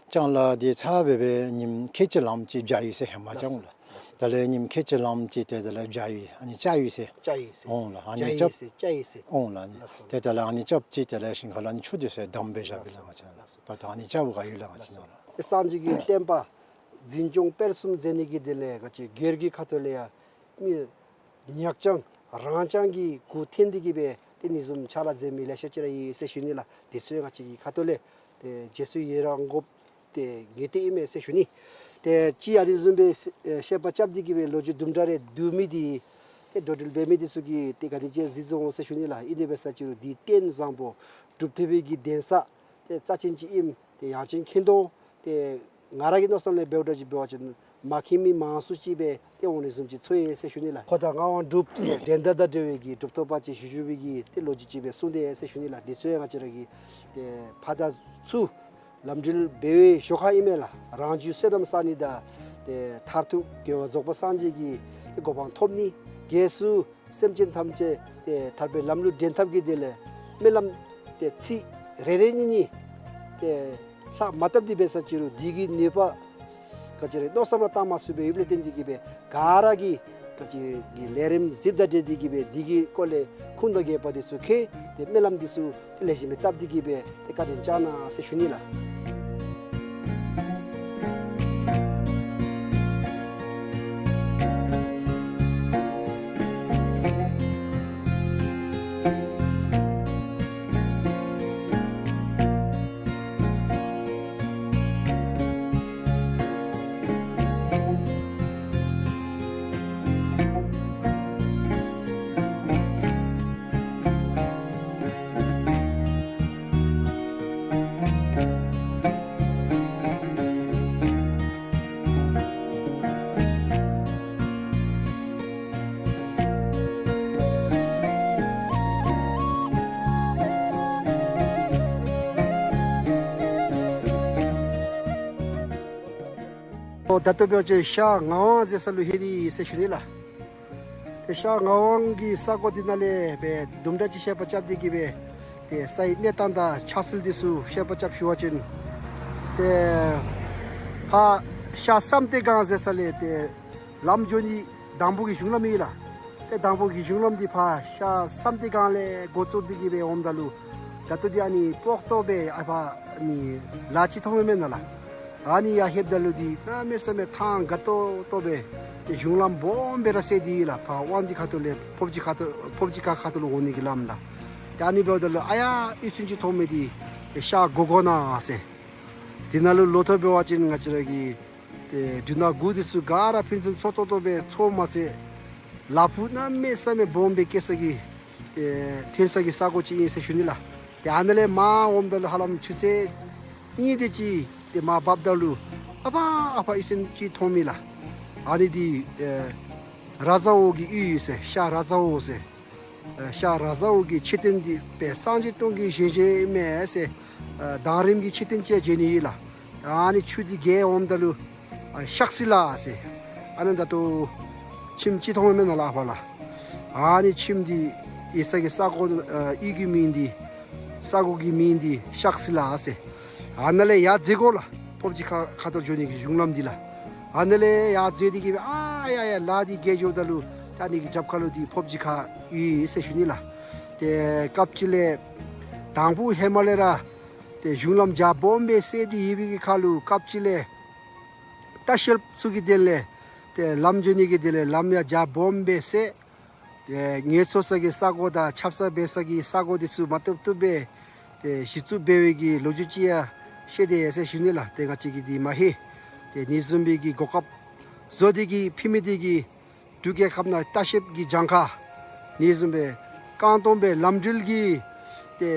ལྕང་ལ་འདི་ཚར་སྦེ་སྦེ་ཉིནམ་ཁལ་གཅིག་ལངམ་ཅིག་བྱ་ཡུལ་ཟེར་ཧེ་མ་ལྕང་ལགས། ལགས་སོ། དེ་ལས་ཉིནམ་ཁལ་གཅིག་ལངམ་ཅིག་ཏེ་དེ་ལས་བྱ་ཡུལ་ཨ་ནི་བཅའ་ཡུལ་ཟེར། བཅའ་ཡུལ་ཟེར། འོང་ལགས། ཨ་ནི་བཅའ་བྱ་ཡུལ་ཟེར། བཅའ་ཡུལ་ཟེར། འོང་ལགས། ཨ་ནི་ལགས་སོ། ཏེ་དེ་ལས་ཨ་ནི་བཅའཝ་ཅིག་དེ་ལས་ཞིང་ཁ་ལུ་ཨ་ནི་ཆུ་འདི་ཚུ་བསྡམས་སྦེ་བཞག་པས་ལགས། ལགས་སོ། ང་བཅས་ལགས་སོ། ད་ད་ཨ་ནི་བཅའ་བ་ག་ཡོད་ལགས། ང་བཅས་ནཱ་ལུ། ཏེ་སངས་རྒྱས་ཀྱི་བསྟན་པ་འཛིན་སྐྱོང་སྤེལ་གསུམ་མཛད་ནི་གི་དོན་ལས་ང་བཅས་སྒེར་གྱི་ཁ་ཐུག་ལས་ཡང་མི་ཉག་རྐྱང་རང་རྐྱང་གི་མགུ་འཐོན་ཏེ་གི་སྦེ་ཏེ་ཨ་ནི་བཟུམ་ཕྱག་ལཱ་མཛད་མི་ལེ་ཤ་ཅིག་ར་ཡོད་ཟེར་ཞུ་ནི་ལགས། དེ་ཚུ་ཡང་ང་བཅས་ཀྱི་ཁ་ཐུག་ལས་ཏེ་རྗེས་སུ་ཡི་རང་དགོཔ་ཏེ་ངེས་གཏན་ཨིན་མས་ཟེར་ཞུ་ནི། ཏེ་ཅིག་ཨ་ནི་བཟུམ་སྦེ་བཤད་པ་རྐྱབ་སྟེ་གི་སྦེ་ལོ་རྒྱུས་དུམ་གྲ་རེ་བསྡུ་མི་འདི་ཏེ་འགྲོ་འགྲུལ་འབད་མི་འདི་ཚུ་གིས་ཏེ་ག་དེ་ཅིག་གཟིགས་འོང་ཟེར་ཞུ་ནི་ལགས། ཨིན་ཏེ་འབད་ས་ཅིག་རུང་འདི་རྟེན་བཟང་པོ་གྲུབ་ཐོབ་པའི་གི་གདན་ས་ཏེ་རྩ་ཅན་ཅིག་ཨིནམ་ཏེ་ཡང་ཅིན་མཁྱེན་དོ། ཏེ་ང་ར་གི་མནོ་བསམ་ལས་འབདཝ་འདྲ་ཅིག་འབད་བ་ཅིན་མ་མཁྱེན་མི་མང་སུ་ཅིག་སྦེ་ཏེ་འོང་ནི་བཟུམ་ཅིག་ཚོར་ཡི་ཟེར་ཞུ་ནི་ལགས། ཁོ་དང་ངག་དབང་གྲུབ་ཟེར་འགྲན་ཟླ་དང་འབྲེལ་བའི་གི་གྲུབ་ཐོབ་པ་ཅིག་ཞུ་ཞུ་བའི་གི་ཏེ་ལོ་རྒྱུས་ཅིག་སྦེ་གསུངས་ཏེ་ཟེར་ཞུ་ནི་ལགས། འདི་ཚུ་ཡང་ང་བཅས་ར་གིས་ཏེ་ཕར་དང་ཚུར་ལམ་འགྲུལ་འབད་བའི་ཞོར་ཁར་ཨིན་མས་ལགས། རང་རྒྱུད་བསོད་ནམས་བསག་ནི་དང་ཏེ་མཐར་ཐུག་རྒྱལ་བ་རྫོགས་པ་སངས་རྒྱས་ཀྱི་ཏེ་གོ་འཕང་ཐོབ་ནི་རྗེས་སུ་སེམས་ཅན་ཐམས་ཅད་ཏེ་ཐར་པའི་ལམ་ལུ་འདྲེན་ཐབས་ཀྱི་དོན་ལས་སྨོན་ལམ་ཏེ་ཚིག་རེ་རེ་གཉིས་གཉིས་ཏེ་ལྷག་མ་བཏབ་སྟེ་འབད་ས་ཅིག་རུང་འདི་གི་ནུས་པ་ག་ཅི་རེ་མནོ་བསམ་ར་བཏང་མ་ཚུགས་པའི་ཡུལ་ལས་བརྟེན་ཏེ་གི་སྦེ་ག་ར་གིས་ག་ཅི་གི་ལས་རིམ་གཟིགས་དང་འབྲེལ་ཏེ་གི་སྦེ་འདི་གི་སྐོར་ལས་ཁུངས་དང་རྒྱས་པ་འདི་ཚུ་མཁྱེན་ཏེ་སྨོན་ལམ་འདི་ཚུ་ཏེ་ལེགས་ཤོམ་སྦེ་བཏབ་སྟེ་གི་སྦེ་ཏེ་བཀའ་དྲིན་བསྐྱང་གནང་ཟེར་ཞུ་ནི་ལགས། ཨོ་ད་ལྟོ་འབད་བ་ཅིན་ཤར་ངག་དབང་ཟེར་ས་ལུ་ལྷོད་དེ་ཟེར་ཞུ་ནི་ལགས། ཏེ་ཤར་ངག་དབང་གི་ས་གོ་འདི་ནང་ལས་སྦེ་དུམ་གྲ་ཅིག་བཤད་པ་རྐྱབ་སྟེ་གི་སྦེ་ཏེ་སའི་གནས་སྟངས་དང་ཆགས་ཚུལ་འདི་ཚུ་བཤད་པ་རྐྱབ་ཞུ་བ་ཅིན་ཏེ་ཕར་ཤར་བསམ་གཏན་སྒང་ཟེར་ས་ལས་ཏེ་ལམ་འགྱོ་ནི་དང་པོ་གི་གཞུང་ལམ་ཨིན་ལགས། ཏེ་དང་པོ་གི་གཞུང་ལམ་འདི་ཕར་ཤར་བསམ་གཏན་སྒང་ལས་འགོ་བཙུགས་ཏེ་གི་སྦེ་འོངམ་ད་ལུ་ད་ལྟོ་འདི་ཨ་ནི་སྤོག་ཏོ་སྦེ་ཨ་ཕར་ཨ་ནི་ལ་ཅིག་མཐོངམ་མེན་ན་ལགས། ཨ་ནི་ཡར་ལྷོདཔ་ད་ལུ་འདི་གནམ་མེད་ས་མེད་ཐང་དགའ་ཏོག་ཏོ་སྦེ་ཏེ་གཞུང་ལམ་སྦོམ་སྦེ་ར་བསལ་ཏེ་ཡོད་ལགས། ཕར་དབང་འདུས་ཁ་ཐུག་ལས་ཕོབ་སྦྱིས་ཁ་ཐུག་ཕོབ་སྦྱིས་ཁ་ཁ་ཐུག་ལུ་འོང་ནི་གི་ལམ་ད། ཏེ་ཨ་ནི་འབདཝ་ད་ལུ་ཨ་ཡར་གཡུས་ཚན་ཅིག་མཐོང་མི་འདི་ཤར་སྒོ་སྒོ་ནང་ཟེར། དེ་ནང་ལུ་ལོ་ཐོག་འབད་བ་ཅིན་ང་བཅས་ར་གི་ཏེ་འབྲུ་སྣ་དགུ་འདི་ཚུ་ག་ར་ཕུན་སུམ་ཚོགས་ཏོག་ཏོ་སྦེ་ཚོགས་མ་ཚད་ལ་ཕུག་གནམ་མེད་ས་མེད་སྦོམ་སྦེ་སྐྱེ་ས་གི་ཨེ་ཐོན་ས་གི་ས་གོ་ཅིག་ཨིན་ཟེར་ཞུ་ནི་ལགས། ཏེ་ཨ་ནཱ་ལས་མར་འོངམ་ད་ལུ་ཧ་ལམ་ཆུ་ཚོད་གཉིས་དེ་ཅིག་ཏེ་མར་འབབ་ད་ལུ་ཨ་ཕར་ཨ་ཕར་གཡུས་ཚན་ཅིག་མཐོང་མི་ལགས། ཨ་ནི་འདི་ཨེ་ར་ཛ་འོག་གི་གཡུས་ཟེར། ཤར་ར་ཛ་འོག་ཟེར། ཨེ་ཤར་ར་ཛ་འོག་གི་མཆོད་རྟེན་འདི་དཔལ་སངས་རྒྱས་སྟོང་གི་བཞེངས་བཞེངསམ་ཨིན་མས་ཟེར། ཨེ་གདང་རིམ་གྱི་མཆོད་རྟེན་ཅིག་བྱོན་ནི་ཨིན་ལགས། ཨ་ནི་ཆུ་འདི་བརྒལ་འོངམ་ད་ལུ་ཨ་ཤག་སི་ལ་ཟེར། ཨ་ནི་ད་ལྟོ་ཁྱིམ་ཅིག་མཐོངམ་མེན་ན་ལགས་ཨ་ཕར་ལགས། ཨ་ནི་ཁྱིམ་འདི་ཡོད་ས་གི་ས་གོ་ཨེ་གཡུས་ཀྱི་མིང་འདི་ས་གོ་གི་མིང་འདི་ཤག་སི་ལ་ཟེར། ཨ་ནཱ་ལས་ཡར་འཛེག་དགོ་ལགས། ཕོབ་སྦྱིས་ཁ་ཁ་ཐུག་འགྱོ་ནི་གི་གཞུང་ལམ་འདི་ལགས། ཨ་ནཱ་ལས་ཡར་འཛེགས་ཏེ་གི་སྦེ་ཨ་ཡར་ཡར་ལ་འདི་བརྒལ་འགྱོཝ་ད་ལུ་ད་ཨ་ནི་གི་རྒྱབ་ཁ་ལུ་འདི་ཕོབ་སྦྱིས་ཁ་ཡོད་ཟེར་ཞུ་ནི་ལགས། ཏེ་སྐབས་ཅིག་ལས་དང་ཕུ་ཧེ་མ་ལས་ར་ཏེ་གཞུང་ལམ་རྒྱ་སྦོམ་སྦེ་བསལ་ཏེ་ཡོད་པའི་གི་ཁར་ལུ་སྐབས་ཅིག་ལས་ལྟ་བཤལཔ་ཚུ་གི་དོན་ལས་ཏེ་ལམ་འགྱོ་ནི་གི་དོན་ལས་ལམ་ཡང་རྒྱ་སྦོམ་སྦེ་བསལ། ཏེ་ངལ་འཚོ་ས་གི་ས་གོ་དང་ཆབ་གསང་འབད་ས་གི་ས་གོ་འདི་ཚུ་མ་བཏུབ་བཏུབ་སྦེ་ཏེ་གཞི་བཙུགས་འབད་བའི་གི་ལོ་རྒྱུས་ཅིག་ཡང་བཤད་དེ་ཡོད་ཟེར་ཞུ་ནི་ལགས། ཏེ་ང་བཅས་ཀྱིས་འདི་མ་ཧེ། ཏེ་ཨ་ནི་བཟུམ་སྦེ་གི་གོ་སྐབས་བཟོ་སྟེ་གི་ཕུལ་མི་འདི་གིས་འབྲུག་རྒྱལ་ཁབ་ནང་ལྟ་བཤལཔ་གི་གྱངས་ཁ་ཨ་ནི་བཟུམ་སྦེ་རྐང་སྟོང་སྦེ་ལམ་འགྲུལ་གྱི་ཏེ་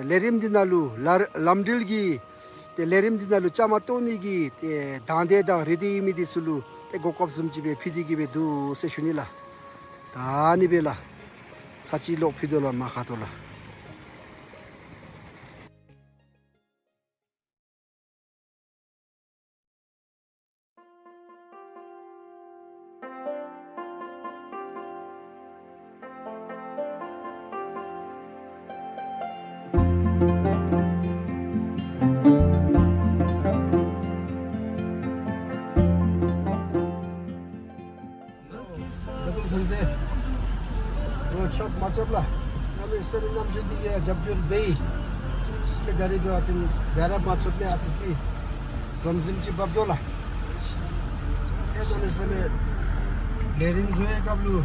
ལས་རིམ་འདི་ནང་ལུ་ལ་ལམ་འགྲུལ་གྱི་ཏེ་ལས་རིམ་འདི་ནང་ལུ་བཅའ་མར་གཏོགས་ནི་གི་ཏེ་དང་འདོད་དང་རེ་འདོད་ཡོད་མི་འདི་ཚུ་ལུ་ཏེ་གོ་སྐབས་བཟུམ་ཅིག་སྦེ་ཕུལ་ཏེ་གི་སྦེ་འདུག་ཟེར་ཞུ་ནི་ལགས། ད་ཨ་ནི་སྦེ་ལགས། ཚར་གཅིག་ལོག་ཕུལ་དོ་ལགས་མར་ཁ་ཐུག་ལགས། ད་ལྟོ་ཚུན་ཚོད་རོགས་ཆོག་མ་ཆོག་ལགས། གནམ་མེད་ས་མེད་གནམ་གཤིས་འདི་གིས་རྒྱབ་སྐྱོར་འབད་ཡི། ཏེ་ད་རིས་འབད་བ་ཅིན་བྱཱར་མ་ཚུགས་པས། ཨ་ཙི་ཙི་ཟམ་ཟིམ་ཅིག་འབབ་དོ་ལགས། ཏེ་གནམ་མེད་ས་མེད་ལས་རིམ་བཟོ་བའི་སྐབས་ལུ་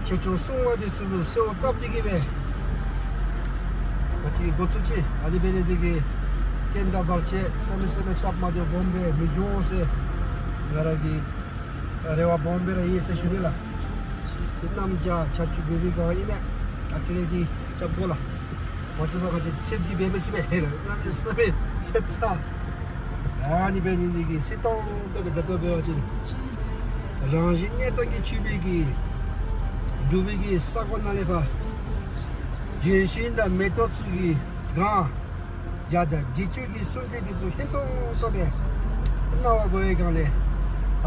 ཆེ་ཆུང་སྲུང་བ་འདི་ཚུ་ལུ་གསོལཝ་བཏབ་སྟེ་གི་སྦེ་ང་བཅས་འགོ་བཙུགས་ཅི། ཨ་ནི་འབད་ནི་འདི་གིས་རྐྱེན་དང་བར་ཆད་གནམ་མེད་ས་མེད་སྟབས་མ་བདེཝ་སྦོམ་སྦེ་མི་འབྱུང་ཟེར་ང་ར་གི་རེ་བ་སྦོམ་སྦེ་ར་ཡོད་ཟེར་ཞུ་ནི་ལགས། ཏེ་གནམ་བྱཱར་ཆར་ཆུ་འབབ་པའི་སྒང་ཨིན་མས། ཨ་ཙི་རེ་འདི་རྐྱབ་དགོ་ལགས། ང་བཅས་ཕར་ང་བཅས་ཚདཔ་འདི་འབད་མི་ཚུགས་པས། གནམ་མེད་ས་མེད་ཚདཔ་ཚ། ཨ་ནི་འབད་ནི་འདི་གིས་སྲིད་ཏོག་ཏོ་སྦེ་ད་ལྟོ་འབད་བ་ཅིན་རང་བཞིན་གནས་སྟངས་ཀྱིས་ཆགས་པའི་གི་འབྲུག་པའི་གི་ས་གོ་ནང་ལས་ཕར་ལྗོན་ཤིང་དང་མེ་ཏོག་ཚུ་གི་སྒང་རྒྱ་དང་འབྲི་ཆུ་གི་སྲུང་སྐྱོབ་འདི་ཚུ་ཧན་ཏོང་ཏོ་སྦེ་གནང་བ་དགོ་པའི་སྒང་ལས་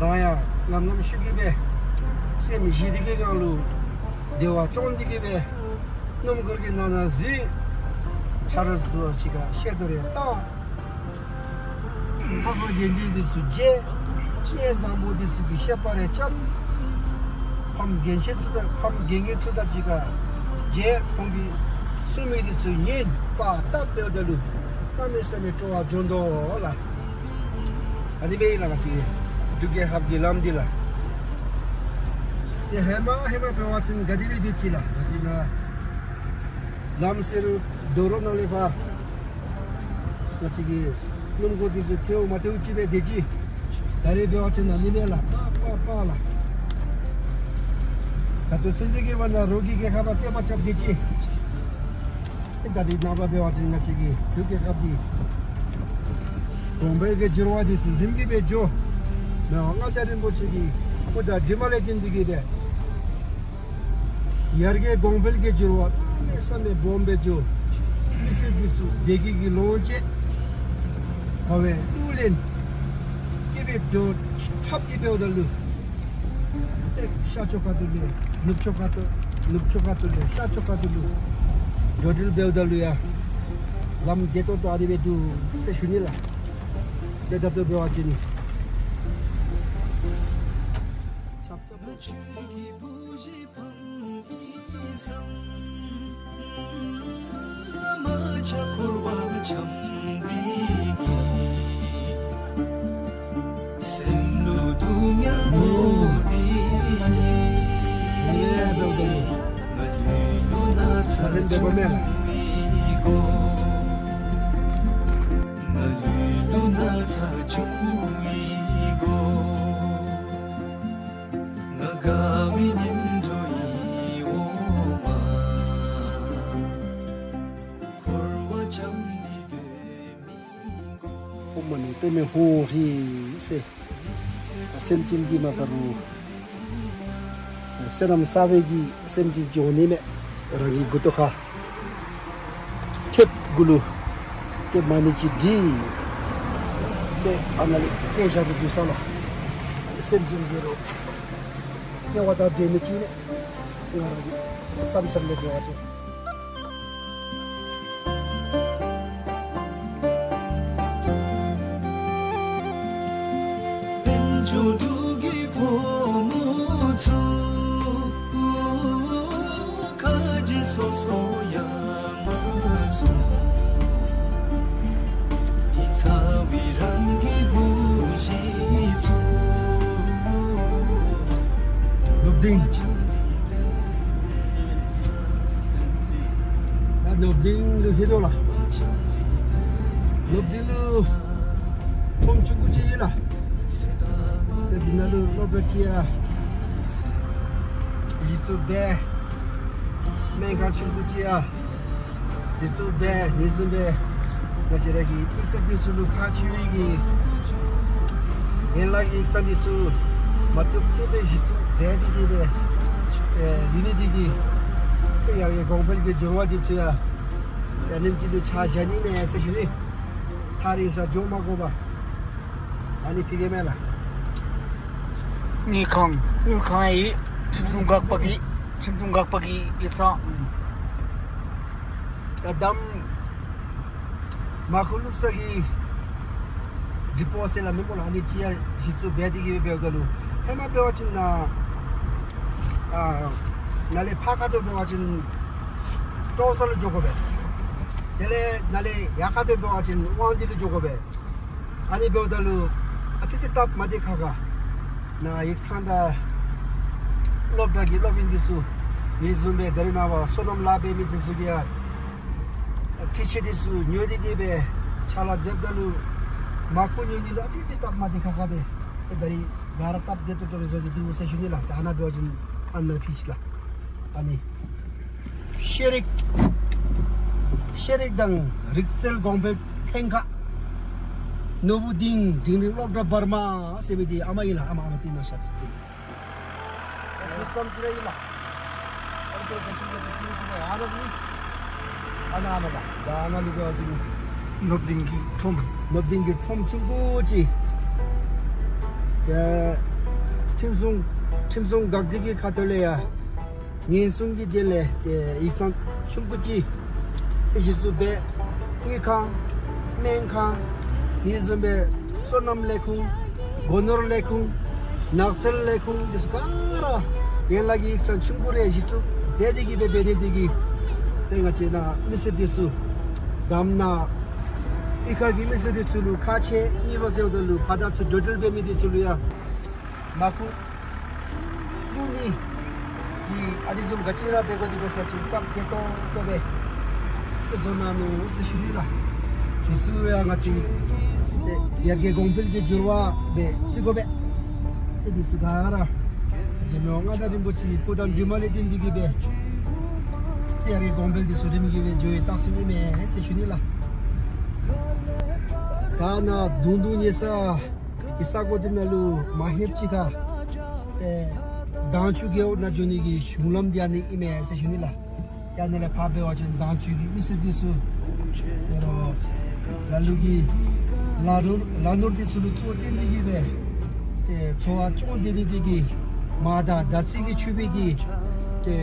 རང་ཡང་ངམ་ངམ་ཤུགས་ཀྱིས་སྦེ་སེམས་བཞེས་ཏེ་གི་སྒང་ལུ་བདེ་བ་སྐྱོང་སྟེ་གི་སྦེ་སྣུམ་འཁོར་གྱི་ནང་ན་འཛུལ། ཆ་རོགས་ཚུ་ཅིག་ཁར་བཤད་ཐོ་རེ་བཏང་། ཕར་ཕར་དགེ་འདུན་འདི་ཚུ་མཇལ། གནས་བཟང་པོ་འདི་ཚུ་གི་བཤད་པ་རེ་རྐྱབ། ཕམ་རྒན་ཤོས་ཚུ་དང་ཕམ་རྒན་རྒས་ཚུ་དང་གཅིག་ཁར་མཇལ། ཁོང་གིས་གསུང་མི་འདི་ཚུ་ཉན་པ་ལྟ་འབདཝ་ད་ལུ་གནམ་མེད་ས་མེད་སྤྲོ་བ་འབྱུང་དོ་ལགས། ཨ་ནི་སྦེ་ཨིན་ལགས། ང་བཅས་འབྲུག་རྒྱལ་ཁབ་ཀྱི་ལམ་འདི་ལགས། ཏེ་ཧེ་མ་ཧེ་མ་འབད་བ་ཅིན་ག་དེ་སྦེ་སྡོད་ཅི་ལགས། ང་བཅས་ནཱ་ལམ་སེལ་རྡོ་རོག་ནང་ལས་ཕར་ང་བཅས་ཀྱི་སྣུམ་འཁོར་འདི་ཚུ་ཐལཝ་མ་ཐལཝ་ཅིག་སྦེ་སྡོད་ཅི། ད་རིས་འབད་བ་ཅིན་ཨ་ནི་མེན་ལགས། པ་པ་པ་ལགས། ད་ལྟོ་ཚུན་ཚོད་ཀྱི་བར་ན་རོགས་ཀྱིས་རྒྱལ་ཁབ་ལུ་བརྟེན་པ་རྐྱབ་སྡོད་ཅི། ཏེ་ད་རིས་ནངས་པ་འབད་བ་ཅིན་ང་བཅས་ཀྱི་འབྲུག་རྒྱལ་ཁབ་འདི་གོང་འཕེལ་གྱི་འགྱུར་བ་འདི་ཚུ་རིམ་གྱིས་སྦེ་འགྱོ། མི་དབང་མངའ་བདག་རིན་པོ་ཆེ་གི་སྐུ་དྲིན་ལས་བརྟེན་ཏེ་གི་སྦེ་ཡར་རྒྱས་གོང་འཕེལ་གྱི་འགྱུར་བ་གནམ་མེད་ས་མེད་སྦོམ་སྦེ་འགྱོ། མི་སེར་འདི་ཚུ་བདེ་སྐྱིད་ཀྱི་ལོངས་སྤྱོད་དགའ་བའི་གླུ་ལེན་སྐྱིད་པའི་འགྱོ་འཁྲབ་ཀྱི་འབདཝ་ད་ལུ་ཏེ་ཤར་ཕྱོགས་ཁ་ཐུག་ལས་ནུབ་ཕྱོགས་ཁ་ཐུག་ནུབ་ཕྱོགས་ཁ་ཐུག་ལས་ཤར་ཕྱོགས་ཁ་ཐུག་ལུ་འགྱོ་འགྲུལ་འབདཝ་ད་ལུ་ཡང་ལམ་བདེ་ཏོག་ཏོ་ཨ་ནི་སྦེ་འདུག་ཟེར་ཞུ་ནི་ལགས། ཏེ་ད་ལྟོ་འབད་བ་ཅིན་ཆབ་ཆབ་ ཨོཾ་མ་ཎི་པདྨེ་ཧཱུྃ་ཧྲཱིཿ་ཟེར། སེམས་ཅན་གྱི་མ་པ་རུ་བསོད་ནམས་བསགས་པའི་གི་སེམས་ཅན་གྱི་འོང་ནི་མས། རང་གི་མགུ་ཏོ་ཁར་ཐེབ་གུ་ལུ་ཐེབ་མ་ཎི་ཅིག་བྲིས། ཏེ་ཨ་ནཱ་ལས་བཀལ་བཞག་སྟེ་འདུག་ས་ལགས། སེམས་ཅན་གྱི་རོ་དགེ་བ་དང་ལྡན་མི་ཅིག་ནི་ང་རང་གི་བསམ་འཆར་ལས་འབད་བ་ཅིན། ནུབ་གླིང་། ད་ནུབ་གླིང་ལུ་ལྷོད་དོ་ལགས། ནུབ་གླིང་ལུ་ཁྲོམ་ཆུང་ཀུ་ཅིག་ཡོད་ལགས། ཏེ་འདི་ནང་ལུ་སློབ་གྲྭ་ཅིག་ཡང་གཞི་བཙུགས་འབད། སྨན་ཁང་ཆུང་ཀུ་ཅིག་ཡང་གཞི་བཙུགས་འབད། ཨ་ནི་བཟུམ་སྦེ་ང་བཅས་ར་གི་མི་སེར་འདི་ཚུ་ལུ་ཁག་ཆེ་བའི་གི་ཡན་ལག་གི་ཡིག་ཚང་འདི་ཚུ་མ་བཏུབ་བཏུབ་སྦེ་གཞི་བཙུགས་མཛད་དེ་གིས་སྦེ་ཨེ་ཡོད་ནི་འདི་གིས་ཏེ་ཡར་རྒྱས་གོང་འཕེལ་གྱི་འབྱུང་བ་འདི་ཚུ་ཡང་ཡར་ནེམ་ཅིག་ལུ་ཆ་བཞག་ནི་མས་ཟེར་ཞུ་ནི། ཐག་རིང་ས་འགྱོ་མ་དགོ་པར་ཨ་ནི་ཕི་གེ་མེ་ལ། དངུལ་ཁང་། དངུལ་ཁང་ཡང་ཁྲིམས་སྲུང་འགག་པ་གི་ཁྲིམས་སྲུང་འགག་པ་གི་ཡིག་ཚང་། ཡར་འདམ་མར་ཁུ་བླུགས་ས་གི་ཌི་པོ་ཟེར་སླབ་མི་སྨོ་ལགས། ཨ་ནི་ཅིག་ཡང་གཞི་བཙུགས་འབད་དེ་གིས་འབདཝ་ད་ལུ་ཧེ་མ་འབད་བ་ཅིན་ནཱ་ཨ་ནཱ་ལས་ཕར་ཁ་ཐུག་འབད་བ་ཅིན་ཀྲོང་གསར་ལུ་འགྱོ་དགོ་པས། དེ་ལས་ནཱ་ལས་ཡར་ཁ་ཐུག་འབད་བ་ཅིན་དབང་འདུས་ལུ་འགྱོ་དགོ་པས། ཨ་ནི་འབདཝ་ད་ལུ་ཨ་ཙི་ཅིག་སྟབས་མ་བདེ་ཁག་ཁ། ནཱ་ཡིག་ཚང་དང་སློབ་གྲྭ་གི་སློབ་དཔོན་འདི་ཚུ་ཨ་ནི་བཟུམ་སྦེ་ད་རིས་ནངས་པ་སོ་ནམ་ལཱ་འབད་མི་འདི་ཚུ་གིས་ཡང་འཕྲུལ་ཆས་འདི་ཚུ་ཉོ་སྟེ་གིས་སྦེ་ཕྱག་ལཱ་མཛདཔ་ད་ལུ་མར་ཁུ་ཉོ་ནི་ལུ་ཨ་ཙི་ཅིག་སྟབས་མ་བདེ་ཁག་ཁ་སྦེ་ཏེ་ད་རིས་ག་ར་སྟབས་བདེ་ཏོག་ཏོ་སྦེ་བཟོ་སྟེ་འདུག་ཟེར་ཞུ་ནི་ལགས། ད་ནཱ་འབད་བ་ཅིན་ཨ་ནཱ་ཕུལ་ཅི་ལགས། ཨ་ནི་ཤེས་རིག་ཤེས་རིག་དང་རིག་རྩལ་གོང་འཕེལ་ལྷན་ཁག་ནོར་བུ་སྡིངས་འབྲིང་རིམ་སློབ་གྲྭ་བར་མ་ཟེར་མི་འདི་ཨ་མ་ཨིན་ལགས། ཨ་མ་ཨ་མ་འདི་ནཱ་ཤར་ཅི་ཅི། ཨ་ཙམ་ཅིག་ར་ཨིན་ལགས། ཨ་ཙམ་ཅིག་ར་ཨིན་ལགས། ཨ་ནཱ་ཨིན། ཨ་ནཱ་ཨ་ནཱ་ལགས། ད་ཨ་ནཱ་ལུ་ག་ཏེ་ནོར་བུ་སྡིངས་ཀྱི་ཁྲོམ། ནོར་བུ་སྡིངས་ཀྱི་ཁྲོམ་ཆུང་ཀུ་ཅིག། ཡ་ཁྲིམས་སྲུང་ཁྲིམས་སྲུང་འགག་སྡེ་གི་ཁ་ཐུག་ལས་ཡང་ཉེན་སྲུང་གི་དོན་ལས་ཏེ་ཡིག་ཚང་ཆུང་ཀུ་ཅིག་གཞི་བཙུགས་འབད། དངུལ་ཁང་སྨན་ཁང་ཨ་ནི་བཟུམ་སྦེ་སོ་ནམ་ལས་ཁུངས་སྒོ་ནོར་ལས་ཁུངས་ནགས་ཚལ་ལས་ཁུངས་འདི་ཚུ་ག་ར་ཡན་ལག་གི་ཡིག་ཚང་ཆུང་ཀུ་རེ་གཞི་བཙུགས་མཛད་དེ་གིས་སྦེ་འབད་ནི་འདི་གིས་ཏེ་ང་བཅས་ནཱ་མི་སེར་འདི་ཚུ་འདམ་ནང་གཡུས་ཁ་གི་མི་སེར་འདི་ཚུ་ལུ་ཁག་ཆེ། གཉིས་པ་ཟེརཝ་ད་ལུ་ཕར་དང་ཚུར་འགྲོ་འགྲུལ་འབད་མི་འདི་ཚུ་ལུ་ཡང་མར་ཁུ་བླུགས་ནི་གི་ཨ་ནི་བཟུམ་ག་ཅི་ར་འབད་དགོ་འདི་འབད་ས་ཅིག་སྟབས་བདེ་ཏོག་ཏོ་སྦེ་ཏེ་བཟོ་གནང་ནུག་ཟེར་ཞུ་ནི་ལགས། འདི་ཚུ་ཡང་ང་བཅས་ཏེ་ཡར་རྒྱས་གོང་འཕེལ་གྱི་འགྱུར་བ་སྦེ་བརྩི་དགོ་པས། ཏེ་འདི་ཚུ་ག་ར་རྗེ་མི་དབང་མངའ་བདག་རིན་པོ་ཆེའི་སྐུ་དམ་སྒྲོལ་མ་ལས་བརྟེན་ཏེ་གིས་སྦེ་ཏེ་ཡར་རྒྱས་གོང་འཕེལ་འདི་ཚུ་རིམ་གྱིས་སྦེ་འགྱོ་བའི་རྟགས་མཚན་ཨིན་མས་ཟེར་ཞུ་ནི་ལགས། ད་ནཱ་དུང་དུང་ཉལ་ས་གི་ས་གོ་འདི་ནང་ལུ་མ་ལྷོདཔ་ཅིག་ཁར་ཏེ་དྭངས་ཆུ་རྒེད་འོག་ནང་འགྱོ་ནི་གི་གཞུང་ལམ་འདི་ཨ་ནི་ཨིན་མས་ཟེར་ཞུ་ནི་ལགས། ཡར་ནཱ་ལས་ཕར་འབད་བ་ཅིན་དྭངས་ཆུ་གི་མི་སེར་འདི་ཚུ་ཏེ་རོགས་ལ་ལུ་གིས་ལ་ནོར་ལ་ནོར་འདི་ཚུ་ལུ་གཙོ་བོ་བཏོན་ཏེ་གིས་སྦེ་ཏེ་འཚོ་བ་སྐྱོང་སྡོད་ནི་འདི་གིས་མར་དང་དར་ཚིལ་གྱིས་ཕྱུག་པའི་གི་ཏེ་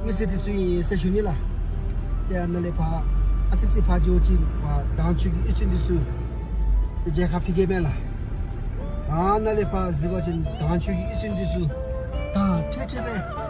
མི་སེར་འདི་ཚུ་ཨིན་ཟེར་ཞུ་ནི་ལགས། ཏེ་ཨ་ནཱ་ལས་ཕར་ཨ་ཙི་ཙི་ཕར་འགྱོ་ཅིན་ཕར་དྭངས་ཆུ་གི་གཡུས་ཚན་འདི་ཚུ་ཏེ་མཇལ་ཁ་ཕུལ་གེ་མས་ལགས། ཨ་ནཱ་ལས་ཕར་གཟིགས་པ་ཅིན་དྭངས་ཆུ་གི་གཡུས་ཚན་འདི་ཚུ་ དང་འཕྲད་འཕྲད་པས།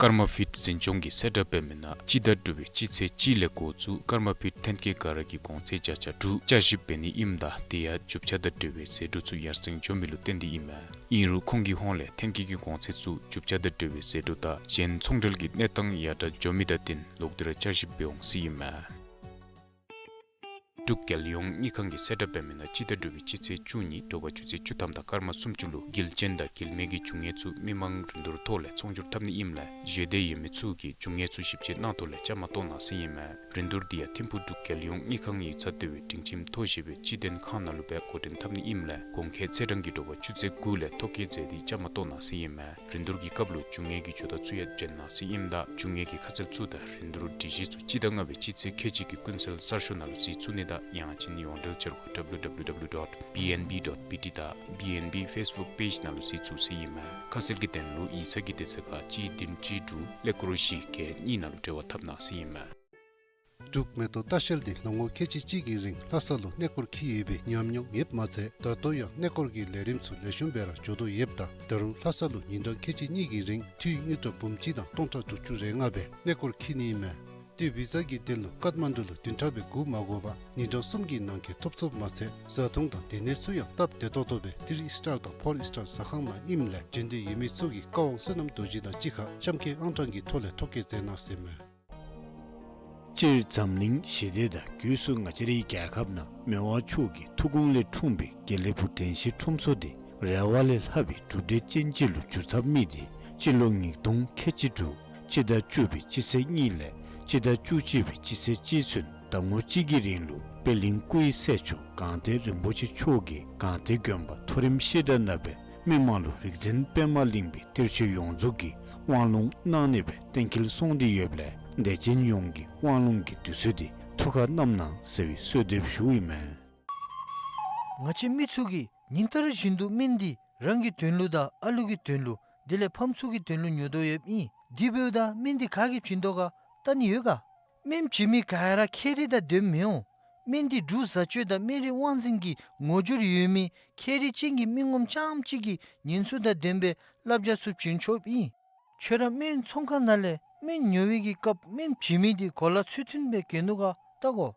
ཀརྨ་ཕིཊ་འཛིན་སྐྱོང་གིས་གསལ་བསྒྲགས་འབད་མི་ནང་སྤྱི་ཟླ་དྲུག་པའི་སྤྱི་ཚེས་གཅིག་ལས་འགོ་བཙུགས་ཀརྨ་ཕིཊ་ཐོན་སྐྱེད་ག་ར་གི་གོང་ཚད་བརྒྱ་ཆ་དྲུག་བསྐྱར་ཞིབ་འབད་ནི་ཨིནམ་ད་དེ་ཡང་རྒྱུ་ཆ་དང་འབྲེལ་བའི་ཟད་འགྲོ་ཚུ་ཡར་སེང་འགྱོ་མི་ལུ་བརྟེན་ཏེ་ཨིན་མས། ཨིན་རུང་ཁོང་གི་ཧོངས་ལས་ཐོན་སྐྱེད་ཀྱི་གོང་ཚད་ཚུ་རྒྱུ་ཆ་དང་འབྲེལ་བའི་ཟད་འགྲོ་དང་གཞན་ཚོང་འབྲེལ་གྱི་གནས་སྟངས་ཡར་དྲག་འགྱོ་མི་དང་བསྟུན་ལོག་སྟེ་ར་བསྐྱར་ཞིབ་འབད་འོང་ཟེར་ཨིན་མས། འབྲུག་རྒྱལ་ཡོངས་དངུལ་ཁང་གིས་གསལ་བསྒྲགས་འབད་མི་ནང་སྤྱི་ཟླ་དྲུག་པའི་སྤྱི་ཚེས་བཅུ་གཉིས་དྲོ་པ་ཆུ་ཚོད་བཅུ་ཐམ་དང་སྐར་མ་སུམ་ཅུ་ལུ་དཀྱིལ་ཅན་དང་དཀྱིལ་མའི་གི་རྒྱུ་དངོས་ཚུ་མི་མང་རིན་བསྡུར་ཐོག་ལས་ཚོང་སྒྱུར་འཐབ་ནི་ཨིནམ་ལས་ཞལ་འདེབས་ཡོད་མི་ཚུ་གིས་རྒྱུ་དངོས་ཚུ་ཞིབ་དཔྱད་གནང་ཐོག་ལས་བཅའ་མར་གཏོགས་གནང་ཟེར་ཨིན་མས། རིན་བསྡུར་འདི་ཡང་ཐིམ་ཕུག་འབྲུག་རྒྱལ་ཡོངས་དངུལ་ཁང་ཡིག་ཚང་ལྟེ་བའི་སྒྲིང་ཁྱིམ་མཐོ་ཤོས་པའི་སྤྱི་དོན་ཁང་ནང་ལུ་སྦེ་འགོ་འདྲེན་འཐབ་ནི་ཨིནམ་ལས་གོང་འཁོད་ཚེས་གྲངས་ཀྱི་དྲོ་པ་ཆུ་ཚོད་དགུ་ལས་ཐོ་བཀོད་མཛད་དེ་བཅའ་མར་གཏོགས་གནང་ཟེར་ཨིན་མས། རིན་བསྡུར་གྱི་སྐབས་ལུ་རྒྱུ་དངོས་ཀྱི་ཇོ་བདག་ཚུ་ཡང་འབྱོན་གནང་ཟེར་ཨིནམ་ད་རྒྱུ་དངོས་ཀྱི་ཁ་གསལ་ཚུ་དང་རིན་བསྡུར་སྒྲིག་གཞི་ཚུ་སྤྱི་ཟླ་ལྔ་པའི་སྤྱི་ཚེས་ཁལ་གཅིག་གི་ཀུན་གསལ་གསར་ཤོག་ནང་ལུ་གཟིགས་ཚུགས་ནི་དང་ཡང་ཅིན་ཡོངས་འབྲེལ་འཆར་སྒོ་W W W dot B N B dot B T དང་B N B Facebook page ནང་ལུ་གཟིགས་ཚུགས་ཟེར་ཨིན་མས། ཁ་གསལ་གྱི་དོན་ལུ་ཡིག་ཚང་གི་དེ་ཚེ་ཁར་གཅིག་བདུན་གཅིག་དྲུག་ཀླད་ཀོར་བཞི་བརྒྱད་གཉིས་ནང་ལུ་འབྲེལ་བ་འཐབ་གནང་ཟེར་ཨིན་མས། འབྲུག་མེ་ཏོག་ལྟ་བཤལ་འདི་ལོ་ངོ་ཁལ་གཅིག་གཅིག་གི་རིང་ལྷ་ས་ལུ་གནས་སྐོར་འཁྱིད་ཡོད་པའི་ཉམས་མྱོང་ཡོདཔ་མ་ཚད་ད་ལྟོ་ཡང་གནས་སྐོར་གྱི་ལས་རིམ་ཚུ་ལེགས་ཤོམ་སྦེ་ར་འགྱོ་དོ་ཡོདཔ་ད་ད་རུང་ལྷ་ས་ལུ་ཉིན་གྲངས་ཁལ་གཅིག་གཉིས་ཀྱི་རིང་འཐུས་དངུལ་ཀྲམ་འབུམ་གཅིག་དང་སྟོང་ཕྲག་དྲུག་ཅུ་རེ་ལྔ་སྦེ་གནས་སྐོར་འཁྱིད་ནི་ཨིན་མས། ཏེ་བི་ཟ་གི་དོན་ལུ་ཀཏ་མན་ཌུ་ལུ་བདུན་ཕྲག་སྦེ་སྒུག་མ་དགོ་པར་ཉིན་གྲངས་གསུམ་གྱི་ནང་འཁོད་ཐོབ་ཚུགསཔ་མ་ཚད་བཟའ་འཐུང་དང་སྡོད་གནས་ཚུ་ཡང་སྟབས་བདེ་ཏོག་ཏོ་སྦེ་ཐི་རི་ཨིསི་ཊར་དང་ཕོར་ཨིསི་ཊར་ཟ་ཁང་ནང་ཨིནམ་ལས་འབྱོན་འདོད་ཡོད་མི་ཚུ་གིས་བཀའ་དབང་བསོད་ནམས་རྡོ་རྗེ་དང་གཅིག་ཁར་གཤམ་འཁོད་ཨང་གྲངས་ཀྱི་ཐོག་ལས་ཐོ་བཀོད་མཛད་གནང་ཟེར་མས། སྤྱིར་འཛམ་གླིང་ཞི་བདེ་དང་སྒོས་སུ་ང་བཅས་རའི་རྒྱལ་ཁབ་ནང་མི་དབང་མཆོག་གི་ཐུགས་དགོངས་ལས་འཁྲུངས་པའི་དགེ་ལེགས་ཕུག་དྲན་ཤེས་ཁྲོམ་ཚོགས་འདི་རེ་བ་ལས་ལྷག་པའི་གྲུབ་འབྲས་ཅན་ཅིག་ལུ་འགྱུར་ཐབས་དམིགས་ཏེ་སྤྱི་ལོ་ཉིས་སྟོང་ཁལ་གཅིག་དྲུག་སྤྱི་ཟླ་བཅུ་པའི་སྤྱི་ཚེས་གཉིས་ལས་སྤྱི་ཟླ་བཅུ་གཅིག་པའི་སྤྱི་ཚེས་གཅིག་ཚུན་ཟླ་ངོ་གཅིག་གི་རིང་ལུ་པད་གླིང་སྐུ་ཡི་སྲས་མཆོག་སྒང་སྟེང་རིན་པོ་ཆེ་མཆོག་གིས་སྒང་སྟེང་དགོན་པ་མཐོ་རིམ་བཤད་གྲྭ་ནང་སྦེ་མི་མང་ལུ་རིག་འཛིན་པདྨ་གླིང་པའི་གཏེར་ཆོས་ཡོངས་རྫོགས་ཀྱི་དབང་ལུང་གནང་ནི་སྦེ་གཏན་འཁེལ་སོང་སྟེ་ཡོདཔ་ལས་དད་ཅན་ཡོངས་ཀྱིས་དབང་ལུང་གི་དུས་ཚོད་འདི་ཐུགས་ཁར་བསྣམ་གནང་ཟེར་བའི་གསོལ་འདེབས་ཞུཝ་ཨིན་མས། ང་བཅས་མི་ཚུ་གིས་ཉིན་ལྟར་བཞིན་དུ་སྨན་འདི་རང་གི་དོན་ལུ་དང་ཨ་ལུ་གི་དོན་ལུ་དེ་ལས་ཕམ་ཚུ་གི་དོན་ལུ་ཉོ་དོ་ཡོདཔ་ཨིན། དེ་འབདཝ་ད་སྨན་འདི་ག་གིས་བྱིན་དོ་ག་བལྟ་ནི་ཡོད་ག། སྨན་བྱིན་མི་ག་ར་ཁྱད་རིག་དང་ལྡནམ་མི་འོང་། སྨན་འདི་འབྲུག་བཟའ་སྤྱོད་དང་སྨན་རིག་དབང་འཛིན་གྱི་ངོ་སྦྱོར་ཡོད་མི་ཁྱད་རིག་ཅན་གྱི་མི་ངོམ་རྐྱངམ་གཅིག་གིས་ཉེན་སྲུང་དང་ལྡན་པའི་བསླབ་བྱ་ཚུ་བྱིན་ཆོགཔ་ཨིན། ཁྱོད་ར་སྨན་ཚོང་ཁང་ནང་ལས་སྨན་ཉོ་བའི་གི་སྐབས་སྨན་བྱིན་མི་འདི་གོ་ལ་ཚུལ་མཐུན་སྦེ་གྱོན་ནུག་ག་བལྟ་དགོ།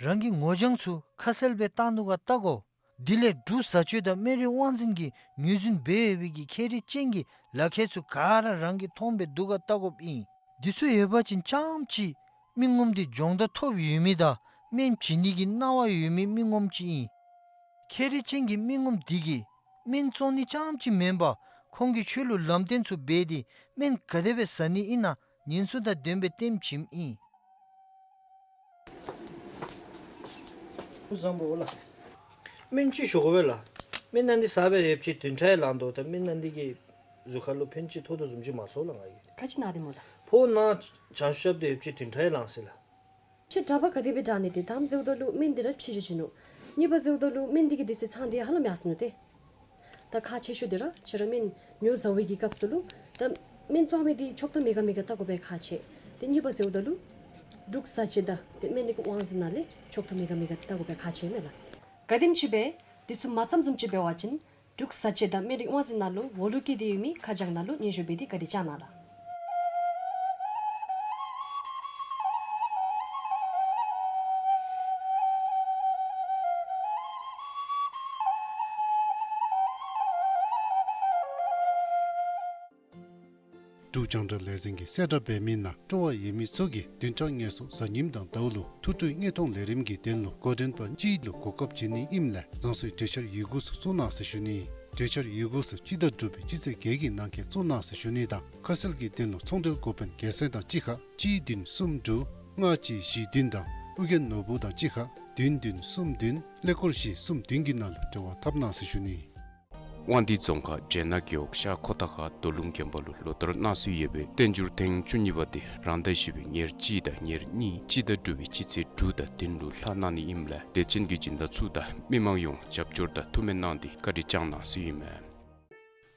རང་གི་ངོ་རྐྱང་ཚུ་ཁ་གསལ་སྦེ་བཏགས་ནུག་ག་བལྟ་དགོ། དེ་ལས་འབྲུག་བཟའ་སྤྱོད་དང་སྨན་རིག་དབང་འཛིན་གྱིས་ངོས་འཛིན་འབད་ཡོད་པའི་གི་ཁྱད་རིག་ཅན་གྱི་ལག་ཁྱེར་ཚུ་ག་ར་རང་གིས་མཐོང་སྦེ་འདུག་ག་བལྟ་དགོཔ་ཨིན། འདི་ཚུ་ཡོད་པ་ཅིན་རྐྱངམ་ཅིག་མི་ངོམ་འདི་སྦྱོང་བརྡར་ཐོབ་ཡོད་མི་དང་སྨན་བྱིན་ནི་གི་གནང་བ་ཡོད་མི་མི་ངོམ་ཅིག་ཨིན། ཁྱད་རིག་ཅན་གྱི་མི་ངོམ་འདི་གིས་སྨན་བཙོང་ནི་རྐྱངམ་ཅིག་མེན་པར་ཁོང་གིས་ཁྱོད་ལུ་ལམ་སྟོན་ཚུ་འབད་དེ་སྨན་ག་དེ་སྦེ་ཟ་ནི་ཨིན་ན་ཉེན་སྲུང་དང་ལྡན་པའི་ལྟདམོ་བྱིནམ་ཨིན། བཟང་པོ་ལགས། སྨན་ཅིག་ཞུ་དགོ་པས་ལགས། སྨན་ནང་འདི་ཟ་སྦེ་ཡོདཔ་ཅིག་བདུན་ཕྲག་ལང་དོ། ད་སྨན་ནང་འདི་གིས་གཟུགས་ཁར་ལུ་ཕན་ཅིག་ཐོགས་དོ་བཟུམ་ཅིག་མ་སོང་ལགས་ང་གིས། ག་ཅི་ན་སྟེ་སྨོ་ལགས། ཕོཝ་ནང་བྱང་ཤུགས་རྐྱབ་སྟེ་ཡོདཔ་ཅིག་བདུན་ཕྲག་ལང་ཟེར་ལགས། ཁྱེད་གྲྭ་པ་ག་དེ་སྦེ་དྲག་ནི་དེ་དང་ཟེརཝ་ད་ལུ་སྨན་འདི་ར་ཕྱི་འགྱོ་བྱིན་ནུག། གཉིས་པ་ཟེརཝ་ད་ལུ་སྨན་འདི་གི་དེ་ཚེ་ཚང་འདི་ཧ་ལམ་ཡར་སོ་ནུག་ཏེ། ད་ཁག་ཆེ་ཤོས་འདི་ར་ཁྱེད་ར་སྨན་ཉོ་ཟ་བའི་གི་སྐབས་སུ་ལུ་ད་སྨན་བཙོང་མི་འདི་ཆོག་ཐམ་ཡོད་ག་མེད་ག་བལྟ་དགོ་པས་ཁག་ཆེ། ཏེ་གཉིས་པ་ཟེརཝ་ད་ལུ་འབྲུག་བཟའ་སྤྱོད་དང་ཏེ་སྨན་རིག་དབང་འཛིན་ནང་ལས་ཆོག་ཐམ་ཡོད་ག་མེད་ག་བལྟ་དགོ་པས་ཁག་ཆེ་མས་ལགས། ག་དེམ་ཅིག་སྦེ་འདི་ཚུ་མ་བརྩམ་བཟུམ་ཅིག་འབད་བ་ཅིན་འབྲུག་བཟའ་སྤྱོད་དང་སྨན་རིག་དབང་འཛིན་ནང་ལུ་འོག་ལུ་བཀོད་དེ་ཡོད་མི་ཁ་བྱང་ནང་ལུ་སྙན་ཞུ་འབད་དེ་བཀའ་དྲིན་བསྐྱང་གནང་ལགས། འབྲུག་རྒྱང་བསྒྲགས་ལས་འཛིན་གྱིས་གསལ་བསྒྲགས་འབད་མི་ནང་སྤྲོ་བ་ཡོད་མི་ཚུ་གིས་བདུན་ཕྲག་ངལ་གསོ་གཟའ་ཉིམ་དང་ཟླཝ་ལུ་ཐུགས་སྤྲོའི་དངོས་མཐོང་ལས་རིམ་གྱི་དོན་ལུ་འགོ་འདྲེན་པ་གཅིག་ལུ་གོ་སྐབས་བྱིན་ནི་ཨིནམ་ལས་རང་སོའི་གྲོས་འཆར་ཡི་གུ་ཚུ་བཙུགས་གནང་ཟེར་ཞུ་ནི། གྲོས་འཆར་ཡི་གུ་ཚུ་སྤྱི་ཟླ་དྲུག་པའི་སྤྱི་ཚེས་བརྒྱད་ཀྱི་ནང་འཁོད་བཙུགས་གནང་ཟེར་ཞུ་ནི་དང་ཁ་གསལ་གྱི་དོན་ལུ་ཚོང་འབྲེལ་འགོ་དཔོན་རྒྱལ་མཚན་དང་གཅིག་ཁར་གཅིག་བདུན་གསུམ་དྲུག་ལྔ་གཅིག་བཞི་བདུན་དང་ཨོ་རྒྱན་ནོར་བུ་དང་གཅིག་ཁར་བདུན་བདུན་གསུམ་བདུན་ཀླད་ཀོར་བཞི་གསུམ་བདུན་གྱི་ནང་ལུ་འབྲེལ་བ་འཐབ་གནང་ཟེར་ཞུ་ནི། དབང་འདུས་རྫོང་ཁག་བྱེ་ནག་རྒེད་འོག་ཤར་ཁོ་ཐང་ཁ་རྡོ་ལུང་དགོན་པ་ལུ་ལོ་ལྟར་གནང་སྲོལ་ཡོད་པའི་བསྟན་འགྱུར་ཐེངས་བཅུ་གཉིས་པ་དེ་རང་ཟླ་བཞི་པའི་ཉེར་གཅིག་དང་ཉེར་གཉིས་སྤྱི་ཟླ་དྲུག་པའི་སྤྱི་ཚེས་དྲུག་དང་བདུན་ལུ་ལྷག་གནང་ནི་ཨིནམ་ལས་དད་ཅན་གྱི་སྦྱིན་བདག་ཚུ་དང་མི་མང་ཡོངས་རྒྱབ་སྐྱོར་དང་ཐུགས་སྨོན་གནང་སྟེ་བཀའ་དྲིན་བསྐྱངས་གནང་ཟེར་ཨིན་མས།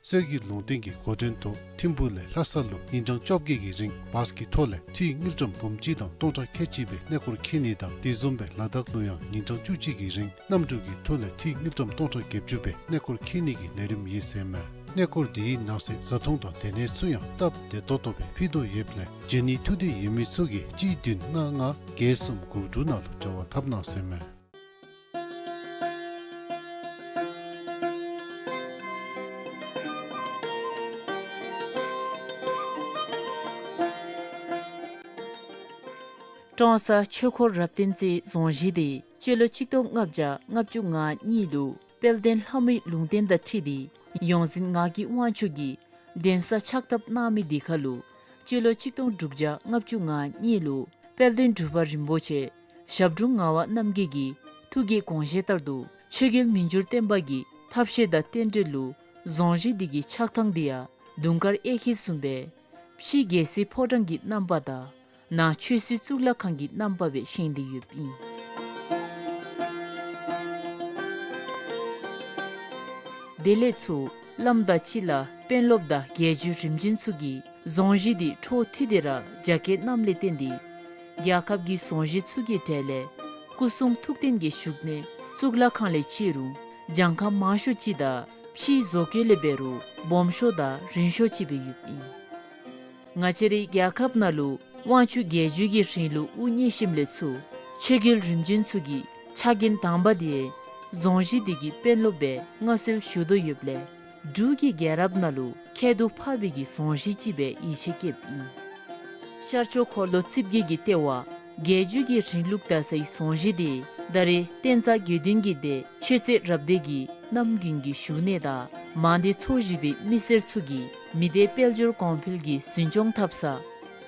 གསེར་གྱི་ལུང་བསྟན་གྱི་འགོ་འདྲེན་ཐོག་ཐིམ་ཕུག་ལས་ལྷ་ས་ལུ་ཉིན་གྲངས་བཅོ་བརྒྱད་ཀྱི་རིང་བཱས་ཀྱི་ཐོག་ལས་འཐུས་དངུལ་ཀྲམ་འབུམ་གཅིག་དང་སྟོང་ཕྲག་ཁལ་གཅིག་སྦེ་གནས་སྐོར་འཁྱིད་ནི་དང་དེ་བཟུམ་སྦེ་ལ་དྭགས་ལུ་ཡང་ཉིན་གྲངས་བཅུ་གཅིག་གི་རིང་གནམ་གྲུ་གི་ཐོག་ལས་འཐུས་དངུལ་ཀྲམ་སྟོང་ཕྲག་བརྒྱད་ཅུ་སྦེ་གནས་སྐོར་འཁྱིད་ནི་གི་ལས་རིམ་ཨིན་ཟེར་མས། གནས་སྐོར་དེའི་ནང་གསེས་བཟའ་འཐུང་དང་སྡོད་གནས་ཚུ་ཡང་སྟབས་བདེ་ཏོག་ཏོ་སྦེ་ཕུལ་དོ་ཡོདཔ་ལས་འབྱོན་ནི་ཐུགས་འདོད་ཡོད་མི་ཚུ་གིས་གཅིག་བདུན་ལྔ་ལྔ་བརྒྱད་གསུམ་དགུ་དྲུག་ནང་ལུ་འབྲེལ་བ་འཐབ་གནང་ཟེར་མས། ཀྲོང་གསར་ཆོས་འཁོར་རབ་བརྟན་རྩེའི་རྫོང་གཞིས་དེ་སྤྱི་ལོ་གཅིག་སྟོང་ལྔ་བརྒྱ་ལྔ་བཅུ་ང་གཉིས་ལུ་དཔལ་ལྡན་ལྷ་མོའི་ལུང་བསྟན་དང་འཁྲིལ་ཏེ་ཡོངས་འཛིན་ངག་གི་དབང་ཕྱུག་གིས་གདན་ས་ཕྱག་བཏབ་གནང་མི་དེ་ཁར་ལུ་སྤྱི་ལོ་གཅིག་སྟོང་དྲུག་བརྒྱ་ལྔ་བཅུ་ང་གཉིས་ལུ་དཔལ་ལྡན་འབྲུག་པ་རིན་པོ་ཆེ་ཞབས་དྲུང་ངག་དབང་རྣམ་རྒྱལ་གྱི་ཐུགས་ཀྱི་དགོངས་བཞེད་ལྟར་དུ་ཆོས་རྒྱལ་མི་འགྱུར་བརྟན་པ་གི་ཐབས་ཤེས་དང་རྟེན་འབྲེལ་ལུ་རྫོང་གཞིས་འདི་གི་ཆགས་ཐངས་འདི་ཡང་དུང་དཀར་གཡས་འཁྱིལ་བཟུམ་སྦེ་ཕྱི་རྒྱལ་སྲིད་ཕོ་བྲང་གི་རྣམ་པ་དང་ནང་ཆོས་སྲིད་གཙུག་ལག་ཁང་གི་རྣམ་པ་སྦེ་བཞེངས་ཏེ་ཡོདཔ་ཨིན། དེ་ལས་ཚུར་བླམ་དང་སྤྱི་བླ་དཔོན་སློབ་དང་རྒྱལ་བརྒྱུད་རིམ་བྱོན་ཚུ་གིས་རྫོང་གཞིས་འདི་འཕྲོ་མཐུད་དེ་ར་རྒྱ་བསྐྱེད་གནངམ་ལས་བརྟེན་ཏེ་རྒྱལ་ཁབ་ཀྱི་རྫོང་གཞིས་ཚུ་གི་གྲས་ལས་སྐུ་གསུང་ཐུགས་རྟེན་གྱི་བཞུགས་གནས་གཙུག་ལག་ཁང་ལས་བཅད་རུང་གྱངས་ཁ་མང་ཤོས་ཅིག་དང་ཕྱིའི་བཟོ་བཀོད་ལས་འབད་རུང་སྦོམ་ཤོས་དང་རིང་ཤོས་ཅིག་སྦེ་ཡོདཔ་ཨིན། ང་བཅས་རའི་རྒྱལ་ཁབ་ནང་ལུ་དབང་ཕྱུག་རྒྱལ་བརྒྱུད་ཀྱི་རིང་ལུགས་དབུ་བརྙེས་ཞིནམ་ལས་ཚུར་ཆོས་རྒྱལ་རིམ་བྱོན་ཚུ་གིས་ཕྱག་འགན་དང་པ་དེ་རྫོང་གཞིས་འདི་གི་དཔོན་སློབ་སྦེ་མངའ་གསོལ་ཞུ་དོ་ཡོདཔ་ལས་འབྲུག་གི་རྒྱལ་རབས་ནང་ལུ་ཁྱད་དུ་འཕགས་པའི་གི་རྫོང་གཞིས་ཅིག་སྦེ་ཡིད་ཆེས་བསྐྱེདཔ་ཨིན། ཤར་ཕྱོགས་འཁོར་ལོ་རྩིབས་བརྒྱད་ཀྱི་ལྟེ་བ་རྒྱལ་བརྒྱུད་ཀྱི་རིང་ལུགས་དར་སའི་རྫོང་གཞིས་འདི་ད་རེས་བསྟན་རྩ་དགེ་འདུན་གྱི་སྡེ་ཆོས་རྩེ་རབ་སྡེ་གི་རྣམ་རྒྱུན་གྱི་བཞུགས་གནས་དང་མང་སྡེ་ཚོ་བཞི་པའི་མི་སེར་ཚུ་གིས་མི་སྡེ་དཔལ་འབྱོར་གོང་འཕེལ་གྱི་འཛིན་སྐྱོང་འཐབ་ས་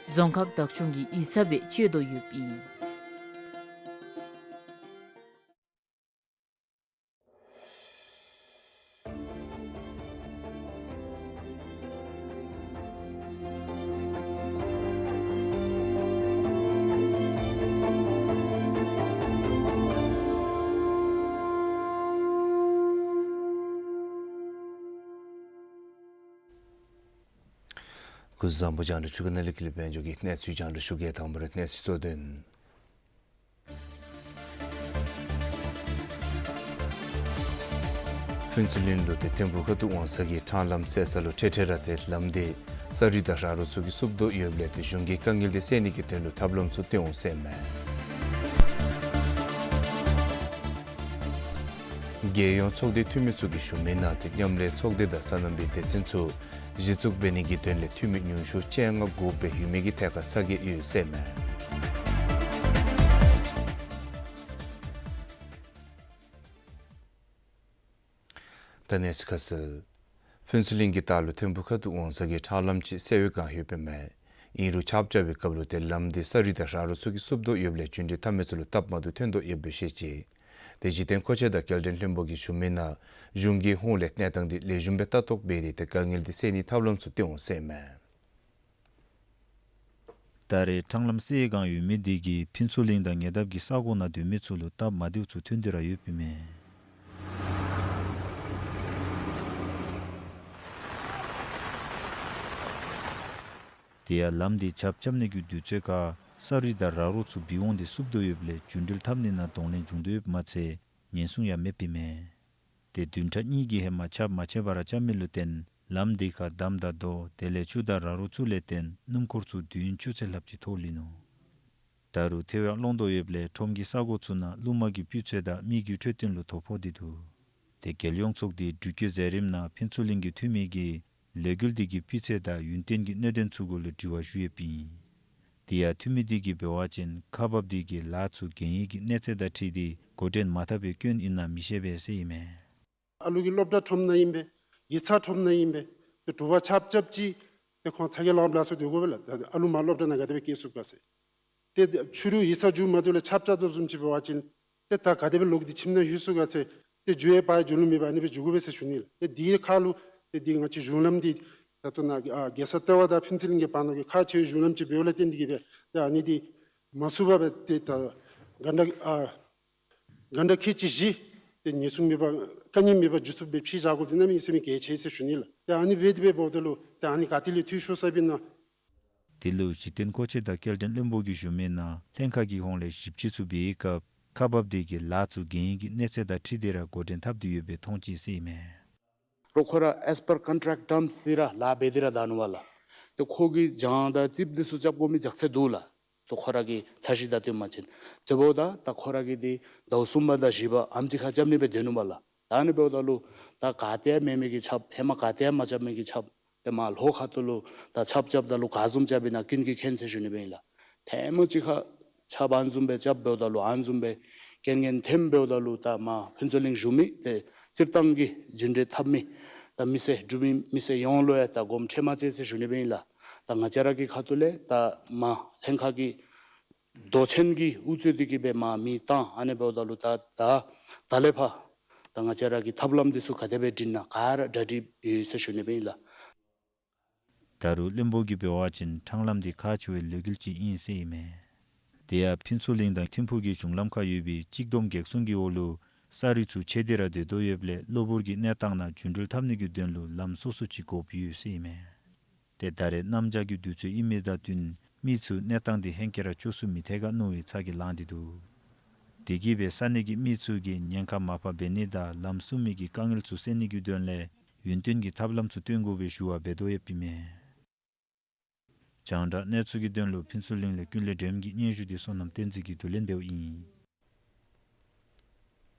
རྫོང་ཁག་བདག་སྐྱོང་གི་ཡིག་ཚང་སྦེ་སྤྱོད་དོ་ཡོདཔ་ཨིན། སྐུ་གཟུགས་བཟང་པོ། རྒྱང་བསྒྲགས་ཕྲུ་གུ་ནང་ལས་ཀྱི་ལས་དཔལ་འབྱོར་གྱི་གནས་ཚུལ་རྒྱང་བསྒྲགས་ཞུ་གེ། དང་པ་ར་གནས་ཚུལ་གཙོ་དོན། ཕུན་ཚོགས་གླིང་ལུ་ཏེ་ཐིམ་ཕུག་ཁ་ཐུག་དབང་གསར་གྱི་འཕྲང་ལམ་སེལ་ས་ལུ་འཕྲལ་འཕྲལ་ར་ཏེ་ལམ་འདི་ས་རུད་དང་ར་རོ་ཚུ་གིས་བསུབ་དོ་ཡོདཔ་ལས་ཏེ་གཞུང་གིས་དཀའ་ངལ་འདི་སེལ་ནི་གི་དོན་ལུ་ཐབས་ལམ་ཚུ་སྟོན་འོང་ཟེར་མས། རྒྱལ་ཡོངས་ཚོགས་སྡེ་འཐུས་མི་ཚུ་གི་ཞུ་མི་ནང་ཏེ་མཉམ་ལས་ཚོགས་སྡེ་དང་སོ་ནམ་པའི་སྡེ་ཚན་ཚུ་གཞི་བཙུགས་འབད་ནི་གི་དོན་ལས་འཐུས་མི་ཉུང་ཤོས་བཅོ་ལྔ་དགུ་སྦེ་ཡོད་མི་གི་ཐད་ཁར་ཚ་གྱང་ཡོད་ཟེར་མས། ད་གནས་ཚུལ་ཁ་གསལ། ཕུན་ཚོགས་གླིང་གི་ལྟག་ལུ་ཐིམ་ཕུག་ཁ་ཐུག་དབང་གསར་གྱི་འཕྲང་ལམ་ཅིག་སེལ་བའི་བསྒང་ཡོདཔ་ཨིན་མས། ཨིན་རུང་ཆརཔ་རྐྱབ་པའི་སྐབས་ལུ་ཏེ་ལམ་འདི་ས་རུད་དང་ར་རོ་ཚུ་གིས་བསུབ་དོ་ཡོདཔ་ལས་རྒྱུ་འབྲས་ཐ་མི་ཚུ་ལུ་སྟབས་མ་བདེཝ་ཐོན་དོ་ཡོདཔ་སྦེ་བཤད་ཅི། ཏེ་གཞི་རྟེན་མཁོ་ཆས་དང་སྐྱེལ་འདྲེན་ལྷན་པ་གི་ཞུ་མི་ནང་གཞུང་གིས་ཧོངས་ལས་གནས་སྟངས་འདི་ལེགས་ཤོམ་སྦེ་ལྟ་རྟོག་འབད་དེ་ཏེ་དཀའ་ངལ་འདི་སེལ་ནིའི་ཐབས་ལམ་ཚུ་སྟོན་འོང་ཟེར་མས། ད་རེས་འཕྲང་ལམ་སེལ་བའི་བསྒང་ཡོད་མི་འདི་གིས་ཕུན་ཚོགས་གླིང་དང་ཉེ་འདབས་ཀྱི་ས་གོ་ནང་སྡོད་མི་ཚུ་ལུ་སྟབས་མ་བདེཝ་ཚུ་ཐོན་ཏེ་ར་ཡོདཔ་ཨིན་མས། དེ་ཡང་ལམ་འདི་ཆརཔ་རྐྱབ་ནི་གི་དུས་ཚོད་ཁར་ས་རུད་དང་ར་རོ་ཚུ་འབིག་འོང་སྟེ་བསུབ་དོ་ཡོདཔ་ལས་རྒྱུ་འབྲས་ཐོབ་ནི་ནང་གདོང་ལེན་བྱུང་དོ་ཡོདཔ་མ་ཚད་ཉེན་སྲུང་ཡང་མེདཔ་ཨིན་མས། ཏེ་བདུན་ཕྲག་གཉིས་ཀྱི་ཧེ་མ་ཆརཔ་མ་ཆད་པར་རྐྱབ་མི་ལུ་བརྟེན་ལམ་འདི་ཁར་འདམ་དང་རྡོ་དེ་ལས་ཆུ་དང་ར་རོ་ཚུ་ལས་བརྟེན་སྣུམ་འཁོར་ཚུ་དུས་ཡུན་ཅུང་ཟད་ལྷགཔ་ཅིག་ཐོགས་ལུས་ནུག། ད་རུང་ཐལ་བ་ཡང་སློང་དོ་ཡོདཔ་ལས་ཁྲོམ་གྱི་ས་གོ་ཚུ་ནང་རླུང་མ་གི་སྤུས་ཚད་དང་མི་རྒྱུད་འཕྲོད་བསྟེན་ལུ་དོ་ཕོག་སྟེ་འདུག། ཏེ་རྒྱལ་ཡོངས་ཚོགས་སྡེའི་འགྲུལ་སྐྱོད་མཛད་རིམ་ནང་ཕུན་ཚོགས་གླིང་གི་འཐུས་མི་གིས་ལས་འགུལ་འདི་གི་སྤུས་ཚད་དང་ཡུན་བརྟན་གྱི་གནད་དོན་ཚུ་གུ་ལུ་དྲི་བ་ཞུ་ཡོདཔ་ཨིན། དེ་ཡང་འཐུས་མི་འདི་གིས་འབད་བ་ཅིན་ཁག་འབགཔ་འདི་གིས་ལཱ་ཚུ་གན་ཡིག་གི་གནས་ཚད་དང་འཁྲིལ་ཏེ་འགོ་འདྲེན་མ་འཐབ་པའི་སྐྱོན་ཨིན་ན་མི་ཤེས་པས་ཟེར་ཨིན་མས། ཨ་ལུ་གི་སློབ་གྲྭ་ཁྲོམ་ནང་ཨིན་པས། ཡིག་ཚང་ཁྲོམ་ནང་ཨིན་པས། ཏེ་དྲོ་པ་ཆརཔ་རྐྱབ་ཅི། ཏེ་ཁོང་ཚ་གྱང་ལངམ་ལ་སོགས་སྡོད་དགོ་པས་ལགས། ཨ་ལུ་མར་སློབ་གྲྭ་ནང་ག་དེ་སྦེ་སྐྱེལ་ཚུགས་ག་ཟེར། ཏེ་ཕྱི་རུ་ཡིག་ཚང་མཇུག་མ་བསྡུ་ལས་ཆརཔ་རྐྱབ་དོ་བཟུམ་ཅིག་འབད་བ་ཅིན་ཏེ་ད་ག་དེ་སྦེ་ལོག་སྟེ་ཁྱིམ་ནང་ལྷོད་ཚུགས་ག་ཟེར། ཏེ་འགྱོ་བའི་བར་འགྱོ་ལུགས་མེད་པར་ཨ་ནི་སྦེ་འགྱོ་དགོ་པས་ཟེར་ཞུ་ནི་ལགས། ཏེ་དེའི་ཁར་ལུ་ཏེ་དེ་ང་བཅས་གཞུང་ལམ་འདི་ད་ལྟོ་ནཱ་ཨ་རྒྱལ་ས་ལྟེ་བ་དང་ཕུན་ཚོགས་གླིང་གི་བར་ན་གི་ཁག་ཆེ་བའི་གཞུང་ལམ་ཅིག་འབདཝ་ལས་བརྟེན་ཏེ་གིས་སྦེ་ཏེ་ཨ་ནི་འདི་མ་ཚུགས་པར་སྦེ་ཏེ་ད་ག་འདྲ་ཨ་ག་འདྲ་ཁལ་གཅིག་བཞི་ཏེ་ཉེན་སྲུང་མེད་པར་དཀའ་ངལ་མེད་པར་འགྱོ་ཚུགསཔ་སྦེ་ཕྱེ་བཞག་དགོཔ་འདི་གནམ་མེད་ས་མེད་གལ་ཆེ་ཟེར་ཞུ་ནི་ལགས། ཏེ་ཨ་ནི་སྦེ་དེ་སྦེ་འབདཝ་ད་ལུ་ཏེ་ཨ་ནི་ག་ཏེ་ལས་འཐུས་ཤོར་སོང་པས་ན། དེ་ལུ་གཞི་རྟེན་མཁོ་ཆས་དང་སྐྱེལ་འདྲེན་བློན་པོ་གིས་ཞུ་མི་ནང་ལྷན་ཁག་གི་ཧོངས་ལས་ཞིབ་དཔྱད་ཚུ་འབད་བའི་སྐབས་ཁག་འབགཔ་དེ་གིས་ལཱ་ཚུ་འགན་ཡིག་གི་གནས་ཚད་དང་འཁྲིལ་ཏེ་ར་འགོ་འདྲེན་འཐབ་སྟེ་ཡོད་པའི་མཐོང་ཅི་ཟེར་ཨིན་མས། རོགས་ཁོ་ར་as per contract terms འདི་ར་ལཱ་འབད་དེ་ར་ད་ནུག་པ་ལགས། ཏེ་ཁོ་གིས་གྱང་དང་རྩིགཔ་འདི་ཚུ་རྐྱབ་དགོ་མི་ལྗགས་ཚད་འདུག་ལགས། ཏེ་ཁོ་ར་གི་འཆར་གཞི་དང་བསྟུན་པ་ཅིན། དེ་འབདཝ་ད་ད་ཁོ་ར་གིས་འདི་ཟླཝ་གསུམ་པ་དང་བཞི་པ་ཨེམ་ཅིག་ཁར་རྐྱབ་ནི་སྦེ་སྡོད་ནུག་པ་ལགས། ད་ཨ་ནི་འབདཝ་ད་ལུ་ད་ག་ཏེ་ཡང་མེད་མི་གིས་རྐྱབ། ཧེ་མ་ག་ཏེ་ཡང་མ་རྐྱབ་མི་གིས་རྐྱབ། ཏེ་མར་ལྷོ་ཁ་ཐུག་ལུ་ད་རྐྱབ་རྐྱབ་ད་ལུ་ག་བཟུམ་རྐྱབ་ཨིན་ན་ཀུན་གྱིས་མཁྱེན་ཟེར་ཞུ་ནི་སྦེ་ཨིན་ལགས། ཐེངས་མ་གཅིག་ཁར་རྐྱབ་ཨ་ནི་བཟུམ་སྦེ་རྐྱབ་འབདཝ་ད་ལུ་ཨ་ནི་བཟུམ་སྦེ་རྐྱེན་ངན་ཐོནམ་འབདཝ་ད་ལུ་ད་མར་ཕུན་ཚོགས་གླིང་བཞུགས་མི་ཏེ་སྤྱིར་བཏང་གི་རྒྱུན་འགྲུལ་འཐབ་མི་ད་མི་སེར་འབྲུག་མི་མི་སེར་ཡོངས་ལུ་ཡང་ད་དགོངསམ་ཁྲེལ་མ་མཛད་ཟེར་ཞུ་ནི་སྦེ་ཨིན་ལགས། ད་ང་བཅས་ར་གི་ཁ་ཐུག་ལས་ད་མར་ལྷན་ཁག་གི་མདོ་ཆེན་གྱི་དབུ་གཙོས་ཏེ་གིས་སྦེ་མར་མི་བཏང་། ཨ་ནི་འབདཝ་ད་ལུ་ད་ད་ད་ལས་ཕར་ད་ང་བཅས་ར་གི་ཐབས་ལམ་འདི་ཚུ་ག་དེ་སྦེ་སྒྲིག་ན་ག་ར་གྲ་སྒྲིག་ཡོད་ཟེར་ཞུ་ནི་སྦེ་ཨིན་ལགས། ད་རུང་བློན་པོ་གིས་འབད་བ་ཅིན་འཕྲང་ལམ་འདི་ཁག་ཆེ་བའི་ལས་འགུལ་ཅིག་ཨིན་ཟེར་ཨིན་མས། དེ་ཡང་ཕུན་ཚོགས་གླིང་དང་ཐིམ་ཕུག་གི་གཞུང་ལམ་ཁར་ཡོད་པའི་གཅིག་བསྡོམས་གེགས་སྲུང་གི་འོག་ལུ་ས་རུད་ཚུ་ཆད་དེ་ར་སྡོད་དོ་ཡོདཔ་ལས་གློ་བུར་གྱི་གནས་སྟངས་ནང་རྒྱུན་འགྲུལ་འཐབ་ནི་གི་དོན་ལུ་ལམ་སོ་སོ་ཅིག་དགོཔ་ཡོད་ཟེར་ཨིན་མས། ཏེ་ད་རེས་གནམ་ལྕགས་ཀྱི་དུས་ཚོད་ཨིན་མི་དང་བསྟུན་མི་ཚུ་གནས་སྟངས་འདི་ཧེང་སྐལ་ར་ཆོས་སུ་མི་ཐེག་ག་མནོ་བའི་ཚ་གྱང་ལངས་ཏེ་འདུག། དེ་གིས་སྦེ་ས་གནས་ཀྱི་མི་ཚུ་གིས་ཉེན་ཁ་མར་ཕབ་འབད་ནི་དང་ལམ་སྲུང་མི་གི་དཀའ་ངལ་ཚུ་སེལ་ནི་གི་དོན་ལས་ཡུན་བརྟན་གྱི་ཐབས་ལམ་ཚུ་བཏོན་དགོ་པའི་ཞུ་བ་འབད་དོ་ཡོདཔ་ཨིན་མས། རྒྱང་བསྒྲགས་གནས་ཚུལ་གྱི་དོན་ལུ་ཕུན་ཚོགས་གླིང་ལས་ཀུན་ལེགས་སྒྲོལམ་གྱི་སྙན་ཞུ་འདི་བསོད་ནམས་བསྟན་འཛིན་གྱིས་བསྡུ་ལེན་འབདཝ་ཨིན།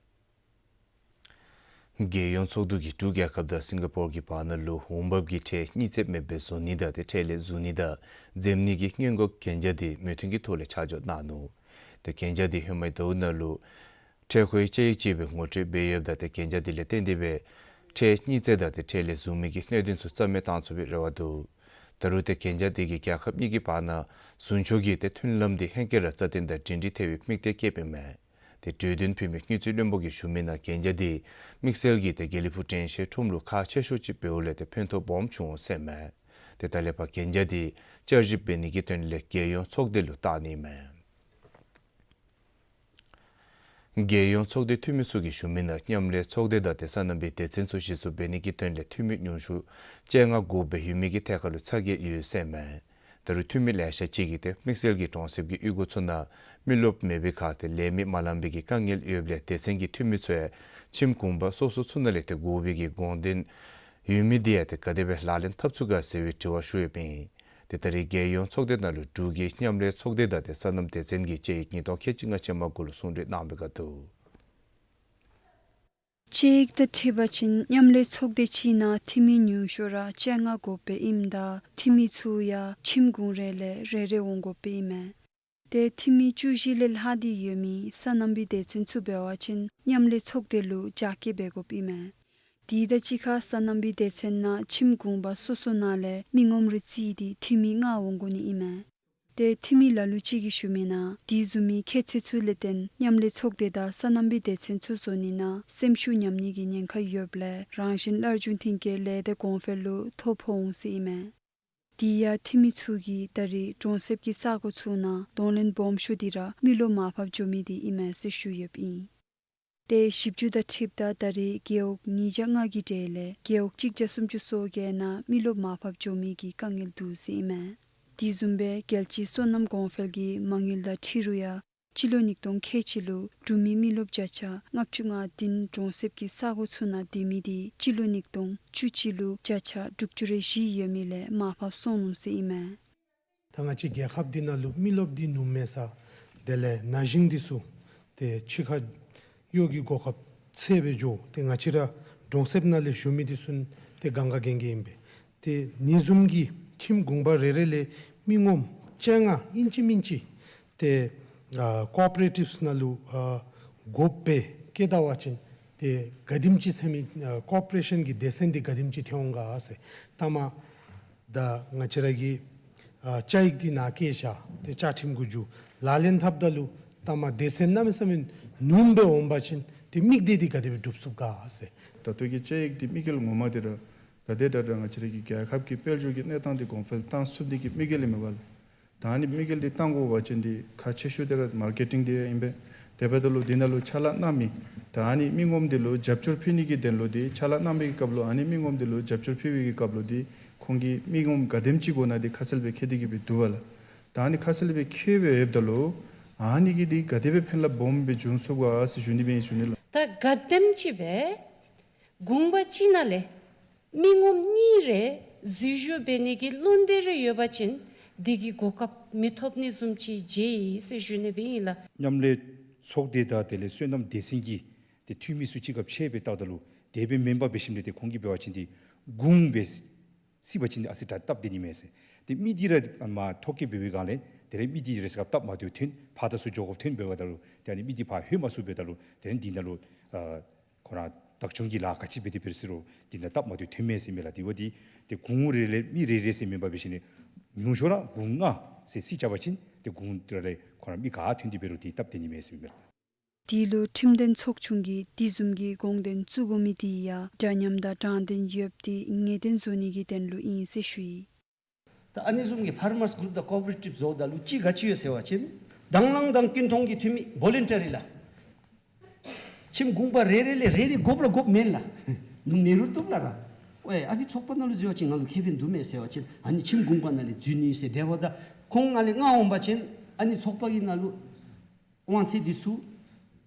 རྒྱལ་ཡོངས་ཚོགས་འདུ་གིས་འབྲུག་རྒྱལ་ཁབ་དང་སིང་ག་པོར་གྱི་བར་ན་ལུ་འོང་འབབ་ཀྱི་ཁྲལ་དངུལ་རྩིས་མེད་པར་བཟོ་ནི་དང་ཏེ་ཁྲལ་ལས་ཟུར་ནི་དང་འཛེམ་ནི་གི་སྔོན་འགོག་གན་རྒྱ་དེ་མོས་མཐུན་གྱི་ཐོག་ལས་ཆ་འཇོག་གནང་ནུག། ཏེ་གན་རྒྱ་དེ་ཧེ་མའི་ཟླཝ་ནང་ལུ་ཁྲལ་མཁོའི་དཔྱད་ཡིག་ཅིག་སྦེ་ངོ་སྤྲོད་འབད་ཡོདཔ་ད་ཏེ་གན་རྒྱ་དེ་ལས་བརྟེན་ཏེ་སྦེ་ཁྲལ་དངུལ་རྩིས་དང་ཏེ་ཁྲལ་ལས་ཟུར་མི་གི་གནད་དོན་ཚུ་རྩ་མེད་བཏང་ཚུགས་པའི་རེ་བ་འདུག། ད་རུང་ཏེ་གན་རྒྱ་དེ་གིས་རྒྱལ་ཁབ་གཉིས་ཀྱི་བར་ན་ཟུང་ཕྱོགས་ཀྱི་ཏེ་མཐུན་ལམ་དེ་ཧེང་སྐལ་ར་རྩ་བརྟན་དང་སྒྲིང་སྒྲི་ཐེབས་པའི་དམིགས་གཏད་བསྐྱེདཔ་ཨིན་མས། ཏེ་གྲོས་དོན་ཕུལ་མི་དངུལ་རྩིས་བློན་པོ་གིས་ཞུ་མི་ནང་གན་རྒྱ་དེ་དམིགས་བསལ་གྱིས་ཏེ་དགེ་ལེགས་ཕུག་དྲན་ཤེས་ཁྲོམ་ལུ་ཁག་ཆེ་ཤོས་ཅིག་འབདཝ་ལས་ཏེ་ཕན་ཐོགས་སྦོམ་བྱུང་ཟེར་མས། ཏེ་ད་ལས་ཕར་གན་རྒྱ་དེ་བསྐྱར་ཞིབ་འབད་ནི་གི་དོན་ལས་རྒྱལ་ཡོངས་ཚོགས་སྡེ་ལུ་བཏང་ནི་ཨིན་མས། རྒྱལ་ཡོངས་ཚོགས་སྡེ་འཐུས་མི་ཚུ་གིས་ཞུ་མི་ནང་མཉམ་ལས་ཚོགས་སྡེ་དང་ཏེ་སོ་ནམ་པའི་སྡེ་ཚན་ཚུ་གཞི་བཙུགས་འབད་ནི་གི་དོན་ལས་འཐུས་མི་ཉུང་ཤོས་བཅོ་ལྔ་དགོཔ་སྦེ་ཡོད་མི་གི་ཐད་ཁར་ལུ་ཚ་གྱང་ཡོད་ཟེར་མས། ད་རུང་འཐུས་མི་ལེ་ཤ་ཅིག་གིས་ཏེ་དམིགས་བསལ་གྱིས་གྲོང་གསེབ་ཀྱི་གཡུས་སྒོ་ཚུ་ནང་མི་རློབས་མེད་པའི་ཁར་ཏེ་ལས་མི་མ་ལང་པའི་གི་དཀའ་ངལ་ཡོདཔ་ལས་སྡེ་ཚན་གྱི་འཐུས་མི་ཚུ་ཡང་ཁྱིམ་གུང་པ་སོ་སོ་ཚུ་ནང་ལས་ཏེ་དགོ་པའི་གི་དགོངས་དོན་ཡོད་མི་དེ་ཡང་ཏེ་ག་དེ་སྦེ་ལག་ལེན་འཐབ་ཚུགས་ག་ཟེར་བའི་དྲི་བ་ཞུ་ཡོདཔ་ཨིན། ཏེ་ད་རེས་རྒྱལ་ཡོངས་ཚོགས་སྡེ་ནང་ལུ་འབྲུག་གི་མཉམ་ལས་ཚོགས་སྡེ་དང་ཏེ་སོ་ནམ་སྡེ་ཚན་གྱི་དཔྱད་ཡིག་ཉིས་སྟོང་ཁལ་གཅིག་ལྔ་ཅན་མ་གུ་ལུ་གསུང་གྲོས་གནང་བའི་སྐབས་སུ། དཔྱད་ཡིག་དང་འཁྲིལ་བ་ཅིན་མཉམ་ལས་ཚོགས་སྡེ་གཅིག་ནང་འཐུས་མི་ཉུང་ཤོས་ར་བཅོ་ལྔ་དགོཔ་སྦེ་ཨིནམ་ད་འཐུས་མི་ཚུ་ཡང་ཁྱིམ་གུང་རེ་ལས་རེ་རེ་འོང་དགོཔ་སྦེ་ཨིན་མས། ཏེ་འཐུས་མི་བཅུ་བཞི་ལས་ལྷག་སྟེ་ཡོད་མི་སོ་ནམ་པའི་སྡེ་ཚན་ཚུ་འབད་བ་ཅིན་མཉམ་ལས་ཚོགས་སྡེ་ལུ་རྒྱ་སྐྱེད་འབད་དགོཔ་ཨིན་མས། དེ་དང་གཅིག་ཁར་སོ་ནམ་པའི་སྡེ་ཚན་ནང་ཁྱིམ་གུང་པ་སོ་སོ་ནང་ལས་མི་ངོམ་རེ་རྩིས་ཏེ་འཐུས་མི་ལྔ་འོང་དགོ་ནི་ཨིན་མས། ཏེ་འཐུས་མི་ལ་ལུ་ཅིག་གིས་ཞུ་མི་ནང་དེ་བཟུམ་མའི་ཁྱད་ཚད་ཚུ་ལས་བརྟེན་མཉམ་ལས་ཚོགས་སྡེ་དང་སོ་ནམ་པའི་སྡེ་ཚན་ཚུ་བཟོ་ནི་ནང་སེམས་ཤུགས་ཉམས་ནི་གི་ཉེན་ཁ་ཡོདཔ་ལས་རང་བཞིན་སླར་འབྱུང་མཐུན་རྐྱེན་ལས་དེ་གོང་འཕེལ་ལུ་ཐོ་ཕོག་འོང་ཟེར་ཨིན་མས། དེ་ཡང་འཐུས་མི་ཚུ་གིས་ད་རེས་གྲོང་གསེབ་ཀྱི་ས་གོ་ཚུ་ནང་གདོང་ལེན་སྦོམ་ཤོས་དེ་ར་མི་རློབས་མར་ཕབ་འགྱོ་མི་དེ་ཨིན་མས་ཟེར་ཞུ་ཡོདཔ་ཨིན། ཏེ་ཞིབ་འཇུག་དང་འཁྲིལཝ་ད་ད་རེས་རྒེད་འོག་ཉིས་བརྒྱ་ལྔ་གི་གྲས་ལས་རྒེད་འོག་གཅིག་བརྒྱ་སུམ་ཅུ་སོ་བརྒྱད་ནང་མི་རློབས་མར་ཕབ་འགྱོ་མི་གི་དཀའ་ངལ་འདུག་ཟེར་ཨིན་མས། དེ་བཟུམ་སྦེ་རྒྱལ་སྤྱིའི་སོ་ནམ་གོང་འཕེལ་གྱི་མ་དངུལ་དང་འཁྲིལ་རུང་ཡང་སྤྱི་ལོ་ཉིས་སྟོང་ཁལ་གཅིག་ལུ་འབྲུག་མི་མི་རློབས་བརྒྱ་ཆ་ལྔ་བཅུ་ང་བདུན་གྲོང་གསེབ་ཀྱི་ས་གོ་ཚུ་ནང་སྡོད་མི་དེ་སྤྱི་ལོ་ཉིས་སྟོང་བཅུ་གཅིག་ལུ་བརྒྱ་ཆ་དྲུག་ཅུ་རེ་བཞི་ཡོད་མི་ལས་མར་ཕབ་སོང་ནུག་ཟེར་ཨིན་མས། ད་ང་བཅས་རྒྱལ་ཁབ་འདི་ནང་ལུ་མི་རློབས་འདི་ནུབ་མེད་ས་དེ་ལས་ན་གཞོན་འདི་ཚུ་ཏེ་ཕྱི་ཁར་གཡོག་གི་གོ་སྐབས་འཚོལ་སྦེ་འགྱོ། ཏེ་ང་བཅས་ར་གྲོང་གསེབ་ནང་ལས་ཞུ་མི་འདི་ཚུ་ཏེ་གང་ག་གན་གན་ཨིན་པས། ཏེ་ཨ་ནི་བཟུམ་གྱི་ཁྱིམ་གུང་པ་རེ་རེ་ལས་མི་ངོམ་བཅོ་ལྔ་ཨིན་ཅི་མིན་ཅི་ཏེ་ཨ་ཀོ་ཨོ་པ་རེ་ཊིབསི་ནང་ལུ་ཨ་དགོཔ་སྦེ་བསྐྱེད་ད་པ་ཅིན་ཏེ་ག་དེམ་ཅིག་ཟེར་མི་ཨ་ཀོ་ཨོ་པ་རེ་ཤཱན་གྱི་སྡེ་ཚན་འདི་ག་དེམ་ཅིག་ཐོན་འོང་ག་ཟེར། ད་མ་ད་ང་བཅས་ར་གི་ཨ་བཅའ་ཡིག་འདི་ནང་བཀོད་བཞག། ཏེ་བཅའ་ཁྲིམས་གུ་འགྱུར་ལག་ལེན་འཐབ་ད་ལུ་ད་མ་སྡེ་ཚན་གནམ་མེད་ས་མེད་ཉུངམ་སྦེ་འོང་པ་ཅིན་ དེ་དམིགས་གཏད་འདི་ག་དེ་སྦེ་སྒྲུབ་ཚུགས་ག་ཟེར། ད་ལྟོ་གི་དཔྱད་ཡིག་འདི་དམིགས་ཡུལ་ངོ་མ་འདི་ར་ག་དེ་དྲག་དྲག་ང་བཅས་ར་གི་རྒྱལ་ཁབ་ཀྱི་དཔལ་འབྱོར་གྱི་གནས་སྟངས་འདི་གོང་འཕེལ་བཏང་ཚུགས་ནི་གི་དམིགས་ཡུལ་ཨིན་མས་པ་ལགས། ད་ཨ་ནི་དམིགས་ཡུལ་འདི་བཏང་དགོ་པ་ཅིན་འདི་ཁག་ཆེ་ཤོས་འདི་ར་མར་ཀེ་ཊིང་འདི་ཨིན་པས། དེ་འབདཝ་ད་ལུ་འདི་ནང་ལུ་ཕྱག་ལཱ་གནང་མི་ད་ཨ་ནི་མི་ངོམ་འདི་ལུ་རྒྱབ་སྐྱོར་ཕུལ་ནི་གི་དོན་ལུ་འདི་ཕྱག་ལཱ་གནང་མི་གི་སྐབས་ལུ་ཨ་ནི་མི་ངོམ་འདི་ལུ་རྒྱབ་སྐྱོར་ཕུལ་བའི་གི་སྐབས་ལུ་འདི་ཁོང་གིས་མི་ངོམ་ག་དེམ་ཅིག་དགོ་ན་འདི་ཁ་གསལ་སྦེ་ཁྱེར་ཏེ་གི་སྦེ་འདུག་པ་ལགས། ད་ཨ་ནི་ཁ་གསལ་སྦེ་ཁྱེར་སྦེ་ཡོདཔ་ད་ལུ་ཨ་ནི་གིས་འདི་ག་དེ་སྦེ་ཕན་ལ་སྦོམ་སྦེ་འབྱུང་ཚུགས་ག་ཟེར་ཞུ་ནི་སྦེ་ཞུ་ནི་ལགས། ད་ག་དེམ་ཅིག་སྦེ་གུང་པ་གཅིག་ནང་ལས་མི་ངོམ་གཉིས་རེ་འཛུལ་ཞུགས་འབད་ནི་གི་བློ་འདོད་རེ་ཡོད་པ་ཅིན་འདི་གི་གོ་སྐབས་མི་ཐོབ་ནི་བཟུམ་ཅིག་མཇལ་ཡི་ཟེར་ཞུ་ནི་སྦེ་ཨིན་ལགས། མཉམ་ལས་ཚོགས་སྡེ་དང་དེ་ལས་སོ་ནམ་སྡེ་ཚན་གྱི་ཏེ་འཐུས་མི་ཚུ་གཅིག་ཁར་ཕྱད་སྦེ་བལྟཝ་ད་ལུ་དེ་སྦེ་མེན་པར་འབད་ཞིནམ་ལས་ཏེ་ཁོང་གིས་འབད་བ་ཅིན་འདི་གུང་སྦེ་སྲིད་པ་ཅིན་ཨ་ཙི་དྲག་སྟབས་བདེ་ནི་མས་ཟེར། ཏེ་མི་འདི་ར་མ་ཐོ་བཀོད་འབད་བའི་སྒང་ལས་དེ་ལས་མི་འདི་རེས་སྐབས་སྟབས་མ་བདེཝ་ཐོན་ཕར་དང་ཚུར་འགྱོ་དགོཔ་ཐོན་འབདཝ་ད་ལུ་ཏེ་ཨ་ནི་མི་འདི་ཕར་ལྷོད་མ་ཚུགསཔ་འབདཝ་ད་ལུ་དེ་ལས་འདི་ནང་ལུ་ཨ་ཁོ་ར་བདག་སྐྱོང་གི་ལཱ་ག་ཅི་འབད་དེ་འབད་རུང་འདི་ནང་སྟབས་མ་བདེཝ་ཐོན་མས་ཟེར་མས་ལགས། དེ་འབདཝ་ད་ཏེ་གུང་རེ་ལས་མི་རེ་རེ་ཟེར་མེན་པར་འབད་ཞིནམ་ལས་ཉུང་ཤོས་ར་གུང་ལྔ་ཟེར་སྲིད་བྱ་བ་ཅིན་ཏེ་གུང་རེ་ལས་ཁོ་ར་མི་ག་ཐོན་ཏེ་འབད་རུང་འདི་སྟབས་བདེ་ནི་མས་ཟེར་མས་ལགས། འདི་ལུ་ཁྲིམས་དོན་ཚོགས་ཆུང་གིས་འདི་བཟུམ་གྱི་དགོངས་དོན་བཙུགས་དགོ་མི་འདི་ཡང་འདྲ་མཉམ་དང་དྲང་བདེན་ཡོདཔ་འདི་ངེས་གཏན་བཟོ་ནི་གི་དོན་ལུ་ཨིན་ཟེར་ཞུ་ཡི། ད་ཨ་ནི་བཟུམ་གྱི་ཕར་མར་སི་གུ་རུབ་དང་ཀོ་ཨོ་པ་རེ་ཊིབ་བཟོཝ་ད་ལུ་གཅིག་ག་ཅི་ཡོད་ཟེར་བ་ཅིན་དང་བླངས་དང་ཀུན་མཐུན་གྱི་འཐུས་མི་བོ་ལན་ཊ་རི་ལགས། ཁྱིམ་གུང་པ་རེ་རེ་ལས་རེ་རེ་དགོཔ་ར་དགོཔ་མེན་ལགས། ནུ་མེ་རུ་བཏུབ་ལགས་ར། ཨོ་ཨ་ཕི་ཚོགས་པ་ནང་ལུ་འཛུལ་བ་ཅིན་ང་ལུ་ཁེ་ཕན་འདུག་མས་ཟེར་བ་ཅིན་ཨ་ནི་ཁྱིམ་གུང་པ་ནང་ལས་འཛུལ་ནི་ཟེར། དེ་འབདཝ་ད་ཁོང་ནང་ལས་ལྔ་འོང་པ་ཅིན་ཨ་ནི་ཚོགས་པ་གི་ནང་ལུ་དབང་ཚད་འདི་ཚུ་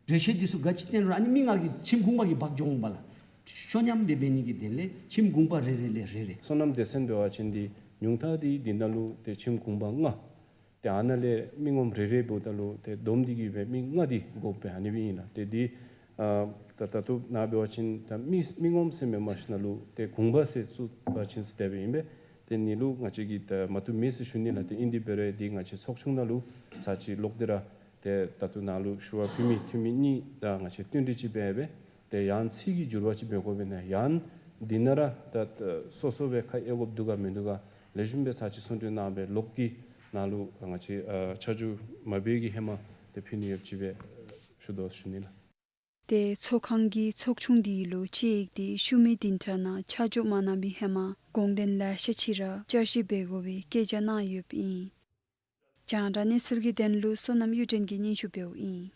གྲོས་ཆོད་འདི་ཚུ་ག་ཅི་བཏོན་རུང་ཨ་ནི་མི་ལྔ་གིས་ཁྱིམ་གུང་པ་གིས་འབག་འགྱོ་འོང་པ་ལགས། ཤོ་ཉམས་སྦེ་འབད་ནི་གི་དོན་ལས་ཁྱིམ་གུང་པ་རེ་རེ་ལས་རེ་རེ། སོ་ནམ་སྡེ་ཚན་འབད་བ་ཅིན་འདི་ཉུང་མཐའ་འདི་འདི་ནང་ལུ་ཏེ་ཁྱིམ་གུང་པ་ལྔ། ཏེ་ཨ་ནཱ་ལས་མི་ངོམ་རེ་རེ་འབདཝ་ད་ལུ་ཏེ་བསྡོམས་ཏེ་གི་སྦེ་མི་ལྔ་འདི་དགོཔ་སྦེ་ཨ་ནི་སྦེ་ཨིན་ལགས། ཏེ་འདི་ཨ་ད་ད་ལྟོ་ནཱ་འབད་བ་ཅིན་ད་མི་མི་ངོམ་ཟེར་མེན་པར་ཞིནམ་ལས་ཏེ་གུང་པ་ཟེར་བཙུགས་པ་ཅིན་ཟེར་དེ་སྦེ་ཨིན་པས། ཏེ་ཨ་ནི་ལུ་ང་བཅས་ཀྱིས་ད་མ་བཏུབ་མེད་ཟེར་ཞུ་ནི་ལགས། ཏེ་ཨིན་དེ་འབད་རུང་འདི་ང་བཅས་ཚོགས་ཆུང་ནང་ལུ་ཚར་གཅིག་ལོག་སྟེ་ར་ཏེ་ད་ལྟོ་ནཱ་ལུ་ཞུ་བ་ཕུལ་མི་འཐུས་མི་གཉིས་དང་ང་བཅས་བསྟུན་གྲོས་ཅིག་འབད་སྦེ་ཏེ་ཡང་ཚིག་གི་འགྱུར་བ་ཅིག་འབད་དགོ་པས་ན་ཡང་འདི་ནང་ར་ད་ད་སོ་སོ་སྦེ་ཁ་གཡེང་དགོཔ་འདུག་ག་མིན་འདུག་ག་ལེགས་ཤོམ་སྦེ་ཚར་གཅིག་གསུང་གྲོས་གནང་སྦེ་ལོག་གི་ནཱ་ལུ་ང་བཅས་ཨ་ཆ་འཇོག་མ་འབད་གི་ཧེ་མ་ཏེ་ཕུལ་ནི་ཡོདཔ་ཅིག་སྦེ་ཞུ་དོ་ཞུ་ནི་ལགས། ཏེ་ཚོགས་ཁང་གིས་ཚོགས་ཆུང་འདི་ལུ་དཔྱད་ཡིག་འདི་ཤུལ་མའི་བདུན་ཕྲག་ནང་ཆ་འཇོག་མ་གནང་བའི་ཧེ་མ་དགོངས་དོན་ལེ་ཤ་ཅིག་ར་བསྐྱར་ཞིབ་འབད་དགོ་པའི་བཀའ་རྒྱ་གནང་ཡོདཔ་ཨིན། རྒྱང་བསྒྲགས་གནས་ཚུལ་གྱི་དོན་ལུ་བསོད་ནམས་གཡུ་སྒྲོན་གྱིས་སྙན་ཞུ་འབདཝ་ཨིན།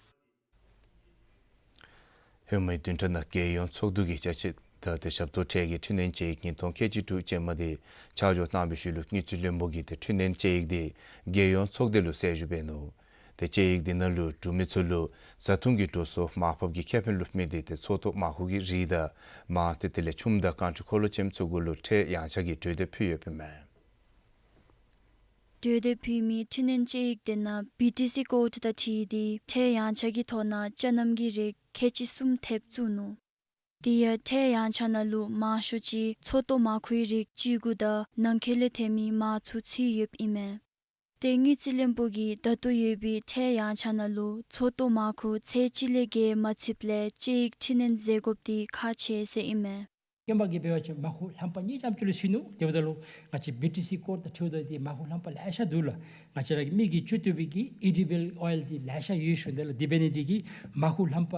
ཧེ་མའི་བདུན་ཕྲག་ནང་རྒྱལ་ཡོངས་ཚོགས་འདུ་གི་ཅ་ཆས་དང་ཏེ་ཞབས་ཏོག་ཁྲལ་གྱི་འཕྲི་སྣོན་དཔྱད་ཡིག་ཉིས་སྟོང་ཁལ་གཅིག་དྲུག་ཅན་མ་འདི་ཆ་འཇོག་གནང་བའི་ཤུལ་ལུ་དངུལ་རྩིས་བློན་པོ་གིས་ཏེ་འཕྲི་སྣོན་དཔྱད་ཡིག་འདི་རྒྱལ་ཡོངས་ཚོགས་སྡེ་ལུ་གསལ་ཞུ་འབད་ནུག། ཏེ་དཔྱད་ཡིག་འདི་ནང་ལུ་འབྲུག་མི་ཚུ་ལུ་བཟའ་འཐུང་གི་འགྲོ་སོང་མར་ཕབ་ཀྱི་ཁེ་ཕན་ལུ་དམིགས་ཏེ་ཏེ་ཚོགས་གཏོགས་མར་ཁུ་གི་རིགས་དང་མར་ཏེ་དེ་ལས་ཆུམ་དང་རྐང་ཁྲི་འཁོར་ལོ་ཅནམ་ཚུ་གུ་ལུ་ཁྲལ་ཡངས་ཆག་གི་གྲོས་འདེབས་ཕུལ་ཡོདཔ་ཨིན་མས། གྲོས་འདེབས་ཕུལ་མི་འཕྲི་སྣོན་དཔྱད་ཡིག་དེ་ནང་བི་ཊི་སི་ཀོཌ་དང་འཁྲིལ་ཏེ་ཁྲལ་ཡངས་ཆག་གི་ཐོག་ནང་ཅ་ནམ་གྱི་རིགས་ཁལ་གཅིག་གསུམ་ཐེབས་བཙུགས་ནུག། དེ་ཡང་ཁྲལ་ཡངས་ཆག་ནང་ལུ་མང་ཤོས་ཅིག་ཚོགས་གཏོགས་མར་ཁུའི་རིགས་བཅུ་དགུ་དང་ནང་འཁོད་ལས་ཐོན་མི་མར་ཚུ་ཚུད་ཡོདཔ་ཨིན་མས། ཏེ་དངུལ་རྩིས་བློན་པོ་གིས་ད་ལྟོ་ཡོད་པའི་ཁྲལ་ཡངས་ཆག་ནང་ལུ་ཚོགས་གཏོགས་མར་ཁུ་ཚད་གཅིག་ལས་བརྒལ་མ་ཚུདཔ་ལས་དཔྱད་ཡིག་འཕྲི་སྣོན་མཛད་དགོཔ་འདི་ཁག་ཆེ་ཟེར་ཨིན་མས། རྐྱེན་པ་གིས་འབད་བ་ཅིན་མར་ཁུ་ལྷམ་པ་གཉིས་ཙམ་ཅིག་ལུ་ཚུད་ནུག། དེ་འབདཝ་ད་ལུ་ང་བཅས་བི་ཊི་སི་ཀོཌ་དང་འཁྲིལཝ་ད་འདི་མར་ཁུ་ལྷམ་པ་ལེ་ཤ་འདུག་ལགས། ང་བཅས་ར་གི་མི་གིས་སྤྱོད་བཏུབ་པའི་གི་ཨེ་ཌི་བི་ཨེལ་ཨོའིལ་འདི་ལེ་ཤ་ཡོད་ཞུ་ནི་ལགས། དེ་འབད་ནི་འདི་གིས་མར་ཁུ་ལྷམ་པ་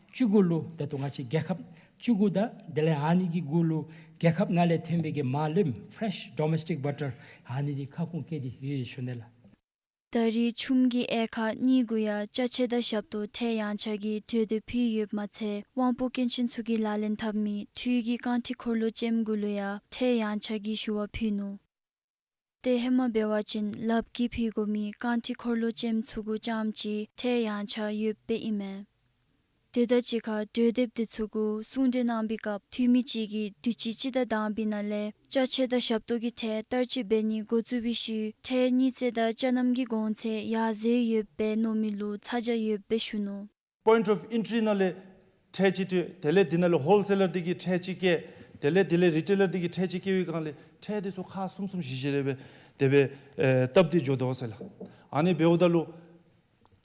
བཅུ་དགུ་ལུ་ད་ལྟོ་ང་བཅས་རྒྱལ་ཁབ་བཅུ་དགུ་དང་དེ་ལས་ཨ་ནི་གི་གུ་ལུ་རྒྱལ་ཁབ་ནང་ལས་ཐོན་པའི་གི་མར་རློནམ་ཕེ་རེཤ་ཌོ་མེསི་ཊིག་བ་ཊར་ཨ་ནི་འདི་ཁ་སྐོང་བཀལ་ཏེ་ཡོད་ཞུ་ནི་ལགས། ད་རེས་ཆུམ་གྱི་དབྱེ་ཁག་གཉིས་གུ་ཡང་ཅ་ཆས་དང་ཞབས་ཏོག་ཁྲལ་ཡངས་ཆག་གི་གྲོས་འདེབས་ཕུལ་ཡོདཔ་མ་ཚད་དབང་པོ་སྐྱོན་ཅན་ཚུ་གིས་ལག་ལེན་འཐབ་མི་འཕྲུལ་གྱི་རྐང་ཁྲི་འཁོར་ལོ་ཅནམ་གུ་ལུ་ཡང་ཁྲལ་ཡངས་ཆག་གི་ཞུ་བ་ཕུལ་ནུག། ཏེ་ཧེ་མ་འབད་བ་ཅིན་ལགཔ་གིས་འཕུལ་དགོ་མི་རྐང་ཁྲི་འཁོར་ལོ་ཅནམ་ཚུ་གུ་རྐྱངམ་ཅིག་ཁྲལ་ཡངས་ཆག་ཡོདཔ་ཨིན་མས། དེ་དང་གཅིག་ཁར་གྲོས་འདེབས་འདི་ཚུ་གུ་གསུང་གྲོས་གནང་བའི་སྐབས་འཐུས་མི་གཅིག་གིས་དུས་ཅི་སྤྱི་ཟླ་དང་པའི་ནང་ལས་ཅ་ཆས་དང་ཞབས་ཏོག་གི་ཁྲལ་བསྟར་སྤྱོད་འབད་ནི་འགོ་བཙུགས་པའི་ཤུལ་ཁྲལ་རྙིང་ཚད་དང་ཅ་ནམ་གྱི་གོང་ཚད་ཡར་འཛེགས་ཡོདཔ་སྦེ་མནོ་མི་ལུ་ཚ་གྱང་ཡོདཔ་སྦེ་ཞུ་ནུག། པོའིནཊ་ཨོཕ་ཨེན་ཊི་རི་ནང་ལས་ཁྲལ་ཅིག་སྤྲོད། དེ་ལས་འདི་ནང་ལས་ཧོལ་སེ་ལར་འདི་གིས་ཁྲལ་ཅིག་བཀལ། དེ་ལས་འདི་ལས་རི་ཊེ་ལར་འདི་གིས་ཁྲལ་ཅིག་བཀལ་བའི་སྒང་ལས་ཁྲལ་འདི་ཚུ་ཁག་གསུམ་གསུམ་བཞི་བཞི་རེ་སྦེ་དེ་སྦེ་ཨེ་བཏབ་སྟེ་འགྱོ་དོ་ཟེར་ལགས། ཨ་ནི་འབདཝ་ད་ལུ་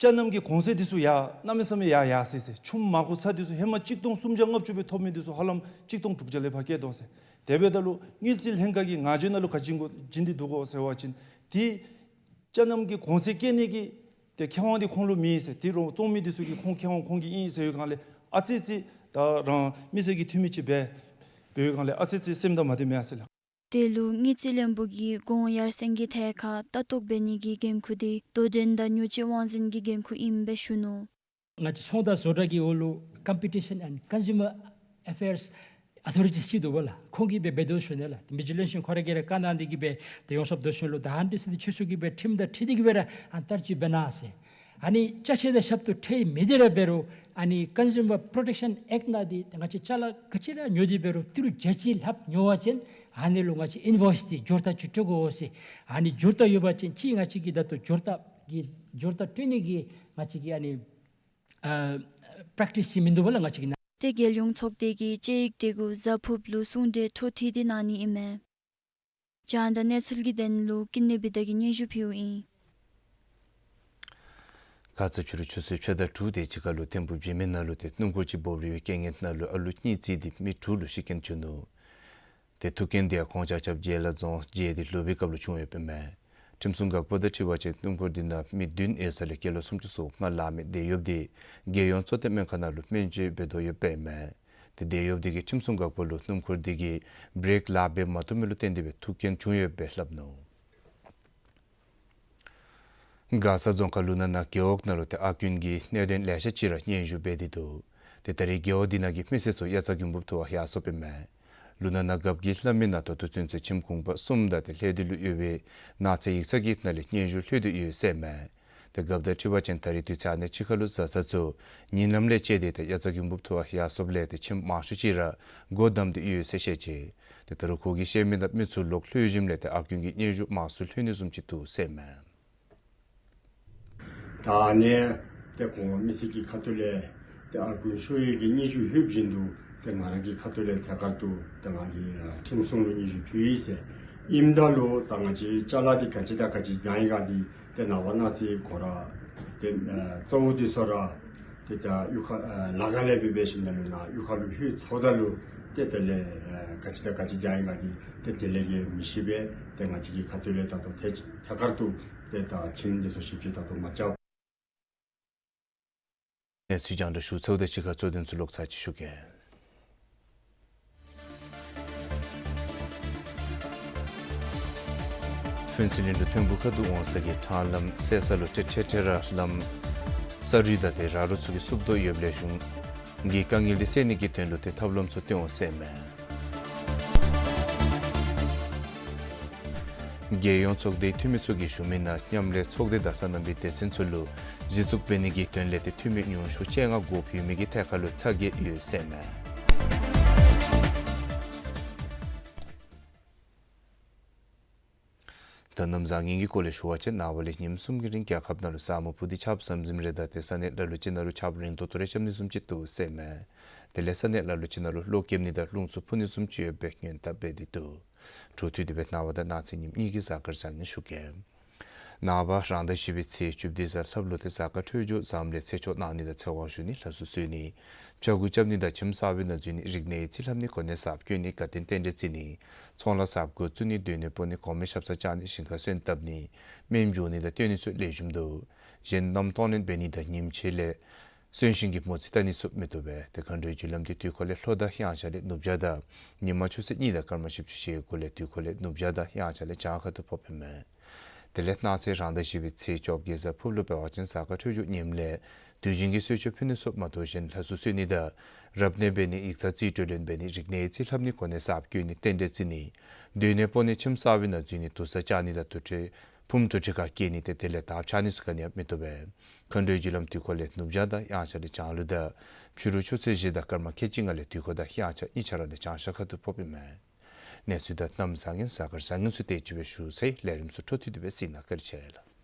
ཅ་ནམ་གྱི་གོང་ཚད་འདི་ཚུ་ཡར་གནམ་མེད་ས་མེད་ཡར་ཡར་སོ་ཡི་ཟེར། ཆུམ་མར་ཁུ་ཚ་འདི་ཚུ་ཧེ་མ་གཅིག་སྟོང་སུམ་བརྒྱ་ལྔ་བཅུ་སྦེ་ཐོབ་མི་འདི་ཚུ་ཧ་ལམ་གཅིག་སྟོང་དྲུག་བརྒྱ་ལས་ཕར་བཀལ་དོ་ཟེར། དེ་འབདཝ་ད་ལུ་དངུལ་རྩིས་ལྷན་ཁག་གིས་ང་བཅས་ནང་ལུ་ག་བྱིན་དགོ་བྱིན་ཏེ་འདུག་གོ་ཟེར་བ་ཅིན་འདི་ཅ་ནམ་གྱི་གོང་ཚད་བཀལ་ནི་གི་ཏེ་ཁེ་དབང་འདི་ཁོང་ལུ་མེད་ཟེར། ཏེ་རོགས་བཙོང་མི་འདི་ཚུ་གི་ཁོང་ཁེ་དབང་ཁོང་གི་ཨིན་ཟེར་བའི་སྒང་ལས་ ཨ་ཙི་ཅིག་ད་རང་མི་སེར་གྱི་འཐུས་མི་ཅིག་འབད་འབད་བའི་སྒང་ལས་ཨ་ཙི་ཅིག་སེམས་དང་མ་བདེ་མེད་ཟེར་ལགས། དེ་ལུ་དངུལ་རྩིས་བློན་པོ་གིས་གོང་ཡར་སེང་གི་ཐད་ཁར་ལྟ་རྟོག་འབད་ནི་གི་འགན་ཁུར་དེ་དོ་འགྲན་དང་ཉོ་སྤྱོད་དབང་འཛིན་གྱི་འགན་ཁུར་ཨིནམ་སྦེ་ཞུ་ནུག། ང་བཅས་ཚོང་དང་བཟོ་གྲྭ་གི་འོག་ལུ་Competition and Consumer Affairs Authority ཅིག་འདུག་པ་ལགས། ཁོང་གིས་འབད་འབད་དོ་ཞུ་ནི་ལགས། དེ་མི་རྗེ་བློན་ཆེན་ཁོ་ར་གིས་ར་བཀའ་གནང་སྟེ་གིས་འབད་དེ་ཡོངས་ཁྱབ་དོ་ཞུ་ལོ། ད་ཨ་ནི་འདི་ཚུ་འདི་ཆོས་སྲིད་ཀྱི་འབད་ཁྲིམས་དང་འཁྲིལ་ཏེ་གིས་འབད་ར་ཨ་ནི་བསྟར་སྤྱོད་འབད་གནང་ཟེར། ཨ་ནི་ཅ་ཆས་དང་ཞབས་ཏོག་འཁྲིལ་མི་འདི་ར་འབད་རུང་ཨ་ནི་Consumer Protection Act ནང་འདི་ང་བཅས་ཅ་ལ་ག་ཅི་ར་ཉོ་སྟེ་འབད་རུང་ཏི་རུ་རྒྱ་ཆེ་ལྷགཔ་ཉོ་བ་ཅིན་ཨ་ནི་ལུ་ང་བཅས་ཨིན་ཝོའིསི་འདི་འབྱོར་རྟགས་ཅིག་སྤྲོད་དགོ་ཟེར། ཨ་ནི་འབྱོར་རྟགས་ཡོད་པ་ཅིན་ཅིག་ང་བཅས་ཀྱིས་ད་ལྟོ་འབྱོར་རྟགས་ཀྱི་འབྱོར་རྟགས་སྤྲོད་ནི་གི་ང་བཅས་ཀྱི་ཨ་ནི་ཨ་པྲེཀ་ཊིསི་ཅིག་མིན་འདུག་པ་ལགས། ང་བཅས་ཀྱི་ནང་དེ་རྒྱལ་ཡོངས་ཚོགས་སྡེ་གིས་དཔྱད་ཡིག་དེ་གུ་གཟའ་ཕུརཔ་ལུ་གསུང་གྲོས་འཕྲོ་མཐུད་དེ་གནང་ནི་ཨིན་མས། རྒྱང་བསྒྲགས་གནས་ཚུལ་གྱི་དོན་ལུ་ཀུན་ལེགས་བི་དྷ་གིས་སྙན་ཞུ་ཕུལཝ་ཨིན། ཁ་ཙ་ཕྱི་རུ་ཆུ་ཚོད་ཕྱེད་དང་དྲུག་དེ་ཅིག་ཁར་ལུ་ཐིམ་ཕུག་བྱེ་མི་ནང་ལུ་ཏེ་སྣུམ་འཁོར་ཅིག་སྦོམ་རིལ་བའི་རྐྱེན་ངན་ནང་ལུ་ཨ་ལུ་གཉིས་རྩིས་ཏེ་མི་དྲུག་ལུ་ཤི་རྐྱེན་བྱུང་ནུག། ཏེ་ཐུག་རྐྱེན་དེ་ཡང་ཁོང་ཆ་ཁྱབ་བྱེ་ལ་རྫོང་བྱེ་འདི་ལུ་སྦེ་སྐབས་ལུ་བྱུང་ཡོདཔ་ཨིན་མས། ཁྲིམས་སྲུང་འགག་པ་དང་འཁྲིལ་བ་ཅིན་སྣུམ་འཁོར་འདི་ནང་མི་བདུན་ཡོད་ས་ལས་སྐྱེས་ལོ་སུམ་ཅུ་སོ་ལྔ་ལང་མི་དེད་གཡོགཔ་འདི་རྒྱལ་ཡོངས་གཙོ་བསྟེན་སྨན་ཁང་ནང་ལུ་སྨན་བཅོས་འབད་དོ་ཡོདཔ་ཨིན་མས། ཏེ་དེད་གཡོགཔ་འདི་གིས་ཁྲིམས་སྲུང་འགག་པ་ལུ་སྣུམ་འཁོར་འདི་གིས་བྲེཀ་ལཱ་འབད་མ་བཏུབ་མི་ལུ་བརྟེན་ཏེ་སྦེ་ཐུག་རྐྱེན་བྱུང་ཡོདཔ་སྦེ་སླབ་ནུག། མགར་ས་རྫོང་ཁག་ལུ་ན་ན་རྒེད་འོག་ནང་ལུ་ཏེ་ཨར་ཀུན་གྱི་གནད་དོན་ལེ་ཤ་ཅིག་ར་སྙན་ཞུ་འབད་དེ་འདུག། ཏེ་ད་རེས་རྒེད་འོག་འདི་ནང་གི་མི་སེར་ཚུ་དབྱར་རྩྭ་དགུན་འབུབ་འཐུ་བར་ཡར་སོཔ་ཨིན་མས། ལུ་ན་ན་རྒཔོ་གིས་སླབ་མི་ནང་ད་ལྟོ་ཚུན་ཚོད་ཁྱིམ་གུང་པ་གསུམ་དང་ཏེ་ལྷེ་དི་ལུ་ཡོད་པའི་ནགས་ཚལ་ཡིག་ཚང་གི་ནང་ལས་སྙན་ཞུ་ལྷོད་དེ་ཡོད་ཟེར་མས། ཏེ་རྒཔོ་དང་འཁྲིལ་བ་ཅིན་ད་རེས་དུས་ཚོད་ཨ་ནི་ཅིག་ཁར་ལུ་བཟའ་ཚང་ཚུ་ཉིན་ལམ་ལས་བཅད་དེ་ཏེ་དབྱར་རྩྭ་དགུན་འབུབ་འཐུ་བར་ཡར་སོཔ་ལས་ཏེ་ཁྱིམ་མང་ཤོས་ཅིག་ར་སྒོ་བསྡམས་ཏེ་ཡོད་ཟེར་བཤད་ཅི། ཏེ་ད་རུང་ཁོ་གིས་བཤད་མི་ནང་མི་ཚུ་ལོག་ལྷོད་ཞིནམ་ལས་ཏེ་ཨར་ཀུན་གྱི་སྙན་ཞུ་མང་སུ་ལྷོད་ནི་བཟུམ་ཅིག་འདུག་ཟེར་མས། ད་ཨ་ནི་ཏེ་ཁོང་མི་སེར་གྱི་ཁ་ཐུག་ལས་ཏེ་ཨར་ཀུན་ཤོར་ཡི་གི་སྙན་ཞུ་ལྷོད་བཞིན་དུ་ཏེ་ང་ར་གི་ཁ་ཐུག་ལས་ཐད་ཀར་དུ་ཏེ་ང་གིས་ཁྲིམས་སྲུང་ལུ་སྙན་ཞུ་ཕུལ་ཡི་ཟེར། ཨིནམ་ད་ལུ་ད་ང་བཅས་ཅ་ལ་འདི་ག་ཅི་དང་ག་ཅི་བྱིན་ཡི་ག་འདི་ཏེ་ནངས་པ་གནངས་ཚེ་ཁོ་ར་ཏེ་ཨ་གཙོ་བོ་འདི་ཚུ་ར་ཏེ་ད་གཡུས་ཁ་ཨ་ལ་ཁ་ལས་འབད་འབད་ཞིནམ་ལས་ལུ་ན་གཡུས་ཁ་ལུ་ལྷོད་ཚརཝ་ད་ལུ་ཏེ་དེ་ལས་ཨ་ག་ཅི་དང་ག་ཅི་བྱིན་ཡི་ག་འདི་ཏེ་དེ་ལས་ཀྱི་མི་ཤེས་པས། ཏེ་ང་བཅས་ཀྱི་ཁ་ཐུག་ལས་ད་ལྟོ་ཐད་ཐད་ཀར་དུ་ཏེ་ད་ཁྱིམ་འདི་ཚུ་ཞིབ་དཔྱད་ད་ལྟོ་མ་རྐྱབ། གནས་ཚུལ་རྒྱང་བསྒྲགས་ཞུ་ཚརཝ་དང་གཅིག་ཁར་གཙོ་དོན་ཚུ་ལོག་ཚར་ཅིག་ཞུ་གེ། ཕུན་ཚོགས་གླིང་ལུ་ཐིམ་ཕུག་ཁ་ཐུག་འོང་ས་གི་ཁྲང་ལམ་སེལ་ས་ལུ་ཏེ་འཕྲལ་འཕྲལ་ར་ལམ་ས་རུད་དང་ཏེ་ར་རོ་ཚུ་གིས་བསུབ་དོ་ཡོདཔ་ལས་གཞུང་གིས་དཀའ་ངལ་འདི་སེལ་ནི་གི་དོན་ལུ་ཏེ་ཐབས་ལམ་ཚུ་སྟོན་འོང་ཟེར་མས། རྒྱལ་ཡོངས་ཚོགས་སྡེའི་འཐུས་མི་ཚུ་གིས་ཞུ་མི་ནང་མཉམ་ལས་ཚོགས་སྡེ་དང་སོ་ནམ་པའི་སྡེ་ཚན་ཚུ་ལུ་གཞི་བཙུགས་འབད་ནི་གི་དོན་ལས་ཏེ་འཐུས་མི་ཉུང་ཤོས་བཅོ་ལྔ་དགོཔ་ཡོད་མི་གི་ཐད་ཁར་ལུ་ཚ་གྱང་ཡོད་ཟེར་མས། ད་གནམ་བཟང་ངན་གྱི་སྐོར་ལས་ཞུ་བ་ཅིན་ནངས་པ་ལས་ཉིནམ་གསུམ་གྱི་རིང་རྒྱལ་ཁབ་ནང་ལུ་ས་སྨུག་སྤུབས་ཏེ་ཆརཔ་ཟམ་ཟིམ་རེ་དང་ཏེ་ས་གནས་ལ་ལུ་ཅིག་ནང་ལུ་ཆརཔ་རན་ཏོག་ཏོ་རེ་རྐྱབ་ནི་བཟུམ་ཅིག་འདུག་ཟེར་མས། དེ་ལས་ས་གནས་ལ་ལུ་ཅིག་ནང་ལུ་གློག་རྐྱབ་ནི་དང་རླུང་འཚུབ་འཕུ་ནི་བཟུམ་ཅིག་ཡོདཔ་སྦེ་སྔོན་དཔག་འབད་དེ་འདུག། འཕྲོ་མཐུད་དེ་སྦེ་ནངས་པ་དང་གནངས་ཚེ་ཉིནམ་གཉིས་ཀྱི་གཟའ་སྐར་བཟང་ངན་ཞུ་གེ། ནངས་པ་རང་ཟླ་བཞི་པའི་ཚེས་བཅུ་བདུན་གཟའ་ལྷགཔ་ལུ་ཏེ་གཟའ་སྐར་འཕྲོད་སྦྱོར་བཟངམ་ལས་ཚེ་ཆོག་གནང་ནི་དང་ཚེ་དབང་ཞུ་ནི་ལྷ་གསོལ་གསོལ་ནི་ཕྱྭ་འགུགས་རྐྱབ་ནི་དང་ཁྱིམ་གསར་པའི་ནང་འཛུལ་ནི་རིག་གནས་ཡིག་རྩིས་ལྷབ་ནི་གོ་གནས་གསརཔ་བསྐོ་ནི་དགའ་སྟོན་རྟེན་འབྲེལ་བརྩི་ནི་ཚོང་ལཱ་གསརཔ་འགོ་བཙུགས་ནི་སྡོད་གནས་སྤོ་ནི་གོང་མའི་ཞབས་སར་བཅར་ནི་ཞིང་ཁར་སོན་བཏབ་ནི་སྨན་འཇུག་ནི་དང་སྟོན་ནི་ཚུ་ལེགས་ཤོམ་འདུག། གཞན་གནམ་སྟོང་ལེན་འབད་ནི་དང་ཉིམ་ཆེ་ལས་གསོན་གཤིན་གྱི་མོ་རྩིས་བལྟ་ནི་ཚུ་མི་བཏུབ་པས། ཏེ་མཁའ་འགྲོའི་རྒྱུ་ལམ་འདི་དུས་འཁོར་ལས་ལྷོ་དང་དབྱངས་འཆར་ལས་ནུབ་བྱང་དང་ཉིན་མ་ཆུ་ཚོད་གཉིས་དང་སྐར་མ་བཞི་བཅུ་ཞེ་དགུ་ལས་དུས་འཁོར་ལས་ནུབ་བྱང་དང་དབྱངས་འཆར་ལས་བྱང་ཁ་ཐུག་ཕོགཔ་ཨིན་མས། དེ་ལས་གནངས་ཚེ་རང་ཟླ་བཞི་པའི་ཚེས་བཅོ་བརྒྱད་གཟའ་ཕུརཔ་ལུ་འབད་བ་ཅིན་གཟའ་སྐར་འཕྲོད་སྦྱོར་ངནམ་ལས་དུས་རྒྱུན་གྱི་གསོལ་མཆོད་ཕུལ་ནི་ཚུ་མ་དོ་བཞིན་ལྷ་གསོལ་གསོལ་ནི་དང་རབ་གནས་འབད་ནི་ཡིག་ཚང་རྩིས་སྤྲོད་ལེན་འབད་ནི་རིག་གནས་ཡིག་རྩིས་ལྷབ་ནི་གོ་གནས་གསརཔ་བསྐོ་ནི་རྟེན་འབྲེལ་བརྩི་ནི་སྡོད་གནས་སྤོ་ནི་ཁྱིམ་གསར་པའི་ནང་འཛུལ་ནི་དུར་ས་བཅག་ནི་དང་དུར་ཁྲོད་ཕུངམ་དུར་ཁྲོད་ཁར་བསྐྱལ་ནི་ཏེ་དེ་ལས་དར་འཕྱར་ནི་ཚུ་ག་ནི་ཡང་མི་བཏུབ་པས། མཁའ་འགྲོའི་རྒྱུ་ལམ་དུས་འཁོར་ལས་ནུབ་བྱང་དང་དབྱངས་འཆར་ལས་བྱང་ལུ་དང་ཕྱི་རུ་ཆུ་ཚོད་བཞི་དང་སྐར་མ་ཁལ་གཅིག་ལྔ་ལས་དུས་འཁོར་དང་དབྱངས་འཆར་གཉིས་ཆ་ར་ལས་བྱང་ཤར་ཁ་ཐུག་ཕོགཔ་ཨིན་མས། གནས་ཚུལ་དང་གནམ་བཟང་ངན་གཟའ་སྐར་བཟང་ངན་ཚུ་དེ་ཅིག་སྦེ་ཞུ་ཚར་ཡི། ལས་རིམ་ཚུ་འཕྲོ་མཐུད་དེ་སྦེ་གཟིགས་གནང་བཀའ་དྲིན་ཆེ་ལགས།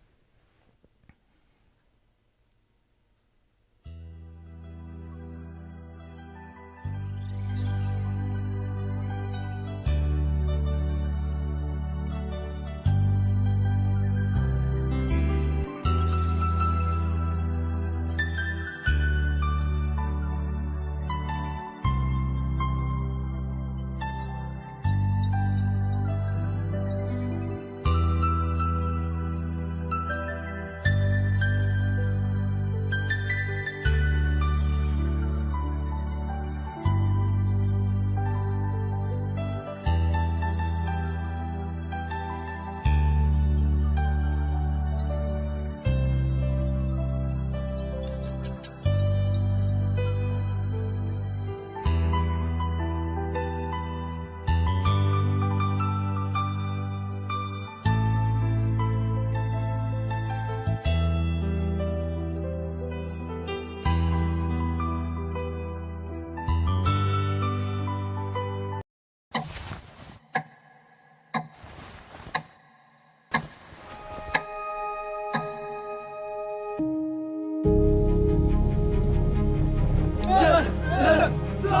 མི་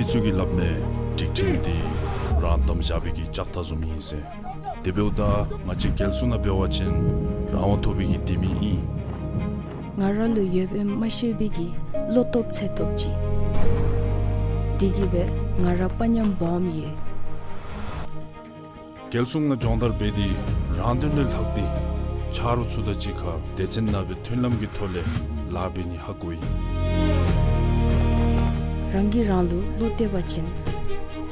ཚུ་གིས་སླབ་མས། སྒྲིག་ཁྲིམས་འདི་རང་བདམས་བཞག་པའི་གི་ལྕགས་ཐག་བཟུམ་ཨིན་ཟེར། དེ་འབདཝ་ད་ང་བཅས་རྒྱལ་སྲུང་ནང་འབད་བ་ཅིན་རང་དབང་ཐོབ་པའི་གི་དེ་མི་ཨིན། ང་ར་ལུ་ཡོདཔ་ཨིནམ་མ་ཤེས་པའི་གི་བློ་སྟོབས་ཚད་ཐོབ་ཅིག། དེ་གིས་སྦེ་ང་ར་དཔའ་ཉམས་སྦོམ་ཡོད། རྒྱལ་སྲུང་ནང་སྦྱོང་བརྡར་འབད་དེ་རང་དོན་ལས་ལྷག་སྟེ་ཆ་རོགས་ཚུ་དང་གཅིག་ཁར་སྡེ་ཚན་ནང་སྦེ་མཐུན་ལམ་གྱི་ཐོག་ལས་ལཱ་འབད་ནི་ཧ་གོ་ཡི། རང་གིས་རང་ལུ་བློ་གཏད་པ་ཅིན་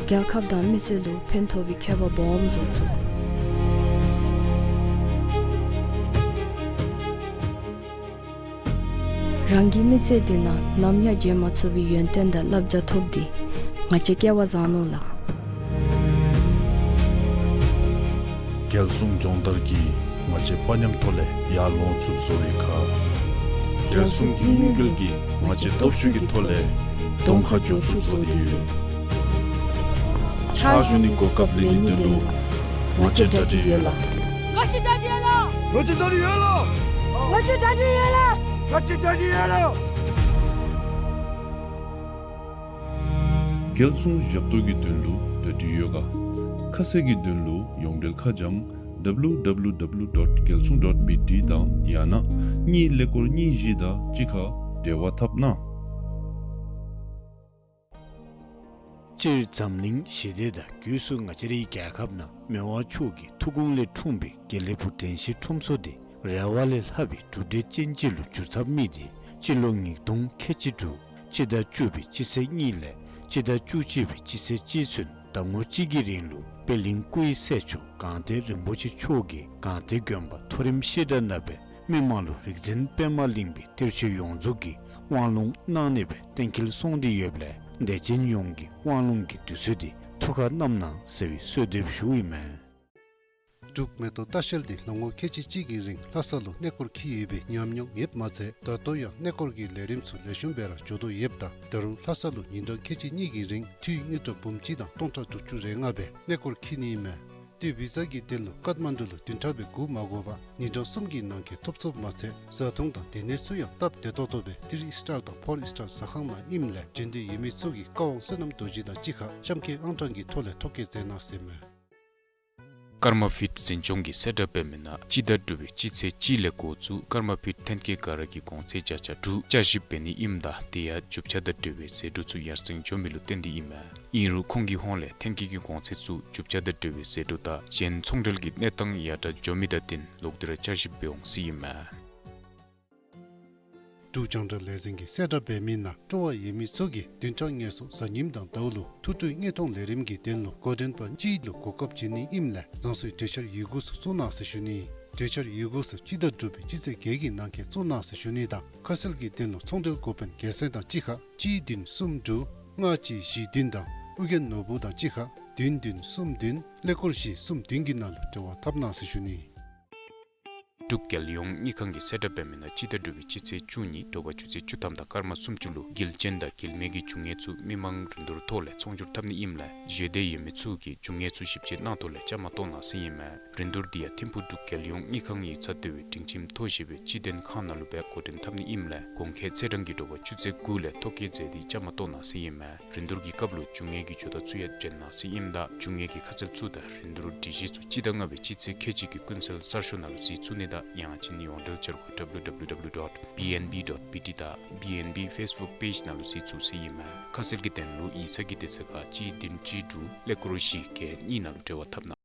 རྒྱལ་ཁབ་དང་མི་སེར་ལུ་ཕན་ཐོགས་པའི་ཁྱད་པར་སྦོམ་བཟོ་ཚུགས། རང་གི་མི་ཚེ་འདི་ནང་ནམ་ཡང་བརྗེད་མ་ཚུགས་པའི་ཡོན་ཏན་དང་བསླབ་བྱ་ཐོབ་སྟེ་ང་བཅས་སྐལ་བ་བཟང་ནུག་ལགས། རྒྱལ་སྲུང་སྦྱོང་བརྡར་གྱིས་ང་བཅས་དཔའ་ཉམས་ཐོག་ལས་ཡར་ལོང་ཚུགསཔ་བཟོ་བའི་ཁར། རྒྱལ་སྲུང་གི་དམིགས་ཡུལ་གྱིས་ང་བཅས་སྟོབས་ཤུགས་ཀྱི་ཐོག་ལས་གདོང་ཁར་འགྱོ་ཚུགསཔ་བཟོ་སྟེ་ཡོད། ཕྱག་ཞུ་ནི་གོ་སྐབས་ལེན་ནིའི་དོན་ལུ་ང་བཅས་གྲ་སྒྲིག་ཡོད་ལགས། ང་བཅས་གྲ་སྒྲིག་ཡོད་ལགས། ང་བཅས་གྲ་སྒྲིག་ཡོད་ལགས། ང་བཅས་གྲ་སྒྲིག་ཡོད་ལགས། རྒྱལ་སྲུང་ཞབས་ཏོག་གི་དོན་ལུ་གྲ་སྒྲིག་ཡོད་ག། ཁ་གསལ་གྱི་དོན་ལུ་ཡོངས་འབྲེལ་ཁ་བྱང་W W W dot geltsung dot B T དང་ཡང་ན་གཉིས་ཀླད་ཀོར་གཉིས་བཞི་དང་གཅིག་ཁར་འབྲེལ་བ་འཐབ་གནང་། སྤྱིར་འཛམ་གླིང་ཞི་བདེ་དང་སྒོས་སུ་ང་བཅས་རའི་རྒྱལ་ཁབ་ནང་མི་དབང་མཆོག་གི་ཐུགས་དགོངས་ལས་འཁྲུངས་པའི་དགེ་ལེགས་ཕུག་དྲན་ཤེས་ཁྲོམ་ཚོགས་འདི་རེ་བ་ལས་ལྷག་པའི་གྲུབ་འབྲས་ཅན་ཅིག་ལུ་འགྱུར་ཐབས་དམིགས་ཏེ་སྤྱི་ལོ་ཉིས་སྟོང་ཁལ་གཅིག་དྲུག་སྤྱི་ཟླ་བཅུ་པའི་སྤྱི་ཚེས་གཉིས་ལས་སྤྱི་ཟླ་བཅུ་གཅིག་པའི་སྤྱི་ཚེས་གཅིག་ཚུན་ཟླ་ངོ་གཅིག་གི་རིང་ལུ་པད་གླིང་སྐུ་ཡི་སྲས་མཆོག་སྒང་སྟེང་རིན་པོ་ཆེ་མཆོག་གིས་སྒང་སྟེང་དགོན་པ་མཐོ་རིམ་བཤད་གྲྭ་ནང་སྦེ་མི་མང་ལུ་རིག་འཛིན་པདྨ་གླིང་པའི་གཏེར་ཆོས་ཡོངས་རྫོགས་ཀྱི་དབང་ལུང་གནང་ནི་སྦེ་གཏན་འཁེལ་སོང་སྟེ་ཡོདཔ་ལས་དད་ཅན་ཡོངས་ཀྱིས་དབང་ལུང་གི་དུས་ཚོད་འདི་ཐུགས་ཁར་བསྣམ་གནང་ཟེར་བའི་གསོལ་འདེབས་ཞུཝ་ཨིན་མས། འབྲུག་མེ་ཏོག་ལྟ་བཤལ་འདི་ལོ་ངོ་ཁལ་གཅིག་གཅིག་གི་རིང་ལྷ་ས་ལུ་གནས་སྐོར་འཁྱིད་ཡོད་པའི་ཉམས་མྱོང་ཡོདཔ་མ་ཚད་ད་ལྟོ་ཡང་གནས་སྐོར་གྱི་ལས་རིམ་ཚུ་ལེགས་ཤོམ་སྦེ་ར་འགྱོ་དོ་ཡོདཔ་ད་ད་རུང་ལྷ་ས་ལུ་ཉིན་གྲངས་ཁལ་གཅིག་གཉིས་ཀྱི་རིང་འཐུས་དངུལ་ཀྲམ་འབུམ་གཅིག་དང་སྟོང་ཕྲག་དྲུག་ཅུ་རེ་ལྔ་སྦེ་གནས་སྐོར་འཁྱིད་ནི་ཨིན་མས། དེ་བི་ཟ་གི་དོན་ལུ་ཀཏ་མན་ཌུ་ལུ་བདུན་ཕྲག་སྦེ་སྒུག་མ་དགོ་པར་ཉིན་གྲངས་གསུམ་གྱི་ནང་འཁོད་ཐོབ་ཚུགསཔ་མ་ཚད་བཟའ་འཐུང་དང་སྡོད་གནས་ཚུ་ཡང་སྟབས་བདེ་ཏོག་ཏོ་སྦེ་ཐི་རི་སི་ཊར་དང་ཕོར་སི་ཊར་ཟ་ཁང་ནང་ཨིནམ་ལས་འབྱོན་འདོད་ཡོད་མི་ཚུ་གིས་བཀའ་དབང་བསོད་ནམས་རྡོ་རྗེ་དང་གཅིག་ཁར་གཤམ་འཁོད་ཨང་གྲངས་ཀྱི་ཐོག་ལས་ཐོ་བཀོད་མཛད་གནང་ཟེར་མས། ཀརྨ་ཕིཊ་འཛིན་སྐྱོང་གིས་གསལ་བསྒྲགས་འབད་མི་ནང་སྤྱི་ཟླ་དྲུག་པའི་སྤྱི་ཚེས་གཅིག་ལས་འགོ་བཙུགས་ཀརྨ་ཕིཊ་ཐོན་སྐྱེད་སྒང་ར་གི་གོང་ཚད་བརྒྱ་ཆ་དྲུག་བསྐྱར་ཞིབ་འབད་ནི་ཨིནམ་ད་དེ་ཡང་རྒྱུ་ཆ་དང་འབྲེལ་བའི་ཟད་འགྲོ་ཚུ་ཡར་སེང་འགྱོ་མི་ལུ་བརྟེན་ཏེ་ཨིན་མས། ཨིན་རུང་ཁོང་གིས་ཧོངས་ལས་ཐོན་སྐྱེད་ཀྱི་གོང་ཚད་ཚུ་རྒྱུ་ཆ་དང་འབྲེལ་བའི་ཟད་འགྲོ་དང་གཞན་ཚོང་འབྲེལ་གྱི་གནས་སྟངས་ཡར་དྲག་འགྱོ་མི་དང་བསྟུན་ལོག་སྟེ་ར་བསྐྱར་ཞིབ་འབད་འོང་ཟེར་ཨིན་མས། འབྲུག་རྒྱང་བསྒྲགས་ལས་འཛིན་གྱིས་གསལ་བསྒྲགས་འབད་མི་ནང་སྤྲོ་བ་ཡོད་མི་ཚུ་གིས་བདུན་ཕྲག་ལྔ་སོང་གཟའ་ཉིམ་དང་ཟླཝ་ལུ་ཐུགས་སྤྲོའི་དངོས་མཐོང་ལས་རིམ་གྱི་དོན་ལུ་འགོ་འདྲེན་པ་གཅིག་ལུ་གོ་སྐབས་བྱིན་ནི་ཨིནམ་ལས་རང་སོའི་གྲོས་འཆར་ཡི་གུ་ཚུ་བཙུགས་གནང་ཟེར་ཞུ་ནི། གྲོས་འཆར་ཡི་གུ་ཚུ་སྤྱི་ཟླ་དྲུག་པའི་སྤྱི་ཚེས་བརྒྱད་ཀྱི་ནང་འཁོད་བཙུགས་གནང་ཟེར་ཞུ་ནི་དང་ཁ་གསལ་གྱི་དོན་ལུ་ཚོང་འབྲེལ་འགོ་དཔོན་རྒྱལ་མཚན་དང་གཅིག་ཁར་གཅིག་བདུན་གསུམ་དྲུག་ལྔ་གཅིག་བཞི་བདུན་དང་ཨོ་རྒྱན་ནོར་བུ་དང་གཅིག་ཁར་བདུན་བདུན་གསུམ་བདུན་ཀླད་ཀོར་བཞི་གསུམ་བདུན་གྱི་ནང་ལུ་འབྲེལ་བ་འཐབ་གནང་ཟེར་ཞུ་ནི། འབྲུག་རྒྱལ་ཡོངས་དངུལ་ཁང་གིས་གསལ་བསྒྲགས་འབད་མི་ནང་སྤྱི་ཟླ་དྲུག་པའི་སྤྱི་ཚེས་བཅུ་གཉིས་དྲོ་པ་ཆུ་ཚོད་བཅུ་ཐམ་དང་སྐར་མ་སུམ་ཅུ་ལུ་དཀྱིལ་ཅན་དང་དཀྱིལ་མའི་གི་རྒྱུ་དངོས་ཚུ་མི་མང་རིན་བསྡུར་ཐོག་ལས་ཚོང་སྒྱུར་འཐབ་ནི་ཨིནམ་ལས་བཞེས་འདོད་ཡོད་མི་ཚུ་གིས་རྒྱུ་དངོས་ཚུ་ཞིབ་དཔྱད་གནང་ཐོག་ལས་བཅའ་མར་གཏོགས་གནང་ཟེར་ཨིན་མས། རིན་བསྡུར་འདི་ཡང་ཐིམ་ཕུག་འབྲུག་རྒྱལ་ཡོངས་དངུལ་ཁང་ཡིག་ཚང་ལྟེ་བའི་སྒྲིང་ཁྱིམ་མཐོ་ཞེས་པའི་སྤྱི་དོན་ཁང་ནང་ལུ་སྦེ་འགོ་འདྲེན་འཐབ་ནི་ཨིནམ་ལས་གོང་འཁོད་ཚེས་གྲངས་ཀྱི་དྲོ་པ་ཆུ་ཚོད་དགུ་ལས་ཐོ་བཀོད་མཛད་དེ་བཅའ་མར་གཏོགས་གནང་ཟེར་ཨིན་མས། རིན་བསྡུར་གྱི་སྐབས་ལུ་རྒྱུ་དངོས་ཀྱི་ཇོ་བདག་ཚུ་ཡང་འབྱོན་གནང་ཟེར་ཨིནམ་ད་རྒྱུ་དངོས་ཀྱི་ཁ་གསལ་ཚུ་དང་རིན་བསྡུར་སྒྲིག་གཞི་ཚུ་སྤྱི་ཟླ་ལྔ་པའི་སྤྱི་ཚེས་ཁལ་གཅིག་གི་ཀུན་གསལ་གསར་ཤོག་ནང་ལུ་གཟིགས་ཚུགས་ནི་དང་ཡང་ཅིན་ཡོངས་འབྲེལ་འཆར་སྒོ་W W W dot B N B dot B T དང་B N B Facebook page ནང་ལུ་གཟིགས་ཚུགས་ཟེར་ཨིན་མས། ཁ་གསལ་གྱི་དོན་ལུ་ཡིག་ཚང་གི་དེ་ཚེ་ཁར་གཅིག་བདུན་གཅིག་དྲུག་ཀླད་ཀོར་བཞི་བརྒྱད་གཉིས་ནང་ལུ་འབྲེལ་བ་འཐབ་གནང་།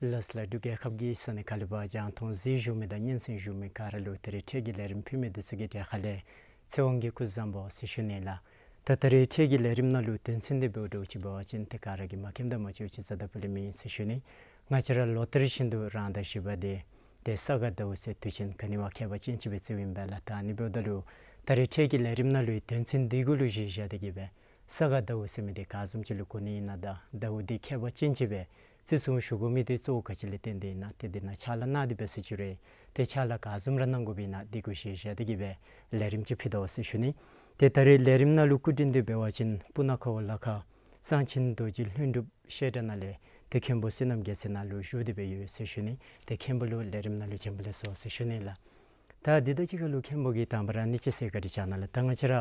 ལགས་ལགས། འབྲུག་རྒྱལ་ཁབ་ཀྱི་ས་གནས་ག་ལུ་འབད་རྒྱང་མཐོང་གཟིགས་བཞུགས་མི་དང་སྙན་གསན་བཞུགས་མི་ག་ར་ལུ་ད་རིས་འཕྲལ་གྱི་ལས་རིམ་ཕུལ་མི་འདི་ཚུ་གི་གྲས་ཁ་ལས་ཚེ་དབང་གིས་སྐུ་གཟུགས་བཟང་པོ་ཟེར་ཞུ་ནི་ལགས། ད་ད་རིས་འཕྲལ་གྱི་ལས་རིམ་ནང་ལུ་དོན་ཚན་འདི་འབདཝ་འདྲཝ་ཅིག་འབད་བ་ཅིན་ཏེ་ག་ར་གིས་མ་མཁྱེནམ་དང་མ་ཤེསཔ་ཅིག་རྩ་དང་པོ་ལས་མེད་ཟེར་ཞུ་ནི། ང་བཅས་ར་ལོ་ལྟར་བཞིན་དུ་རང་ཟླ་བཞི་པ་འདི་ཏེ་ས་ག་ཟླཝ་ཟེར་དུས་ཆེན་ག་ནི་བ་ཁྱད་པར་ཅན་ཅིག་སྦེ་བརྩིཝ་ཨིན་པས་ལགས། ད་ཨ་ནི་འབདཝ་ད་ལུ་ད་རིས་འཕྲལ་གྱི་ལས་རིམ་ནང་ལུ་དོན་ཚན་འདི་གུ་ལུ་གཞི་བཞག་སྟེ་གིས་སྦེ་ས་ག་ཟླཝ་ཟེར་མི་འདི་ག་བཟུམ་ཅིག་ལུ་གོ་ནི་ཨིན་ན་དང་ཟླཝ་འདི་ཁྱད་པར་ཅན་ཅིག་སྦེ་བརྩི་སྲུང་ཞུ་དགོ་མི་འདི་གཙོ་བོ་ག་ཅི་ལས་བརྟེན་ཏེ་ཨིན་ན། ཏེ་འདི་ནང་ཕྱག་ལཱ་གནང་སྟེ་འབད་ཟེར་ཅི་རུང་ཏེ་ཕྱག་ལཱ་ག་བཟུམ་ར་གནང་དགོཔ་ཨིན་ན་འདི་གུ་གཞི་བཞག་སྟེ་གིས་སྦེ་ལས་རིམ་ཅིག་ཕུལ་དོ་ཟེར་ཞུ་ནི། ཏེ་ད་རིས་ལས་རིམ་ནང་ལུ་སྐུ་མགྲོན་འདི་འབད་བ་ཅིན་སྤུ་ན་ཁ་བ་ལ་ཁ་གསང་ཆེན་རྡོ་རྗེ་ལྷུན་གྲུབ་བཤད་གྲྭ་ནང་ལས་ཏེ་མཁན་པོ་བསོད་ནམས་རྒྱལ་མཚན་ནཱ་ལུ་བཞུགས་ཏེ་སྦེ་ཡོད་ཟེར་ཞུ་ནི། ཏེ་མཁན་པོ་ལུ་ལས་རིམ་ནང་ལུ་བྱོན་པ་ལེགས་སོ་ཟེར་ཞུ་ནི་ལགས། ད་འདི་དང་གཅིག་ཁར་ལུ་མཁན་པོ་གིས་དང་པ་ར་ཨ་ནི་ཅིག་ཟེར་བཀའ་དྲིན་བསྐྱང་གནང་ལགས། ད་ང་བཅས་ར་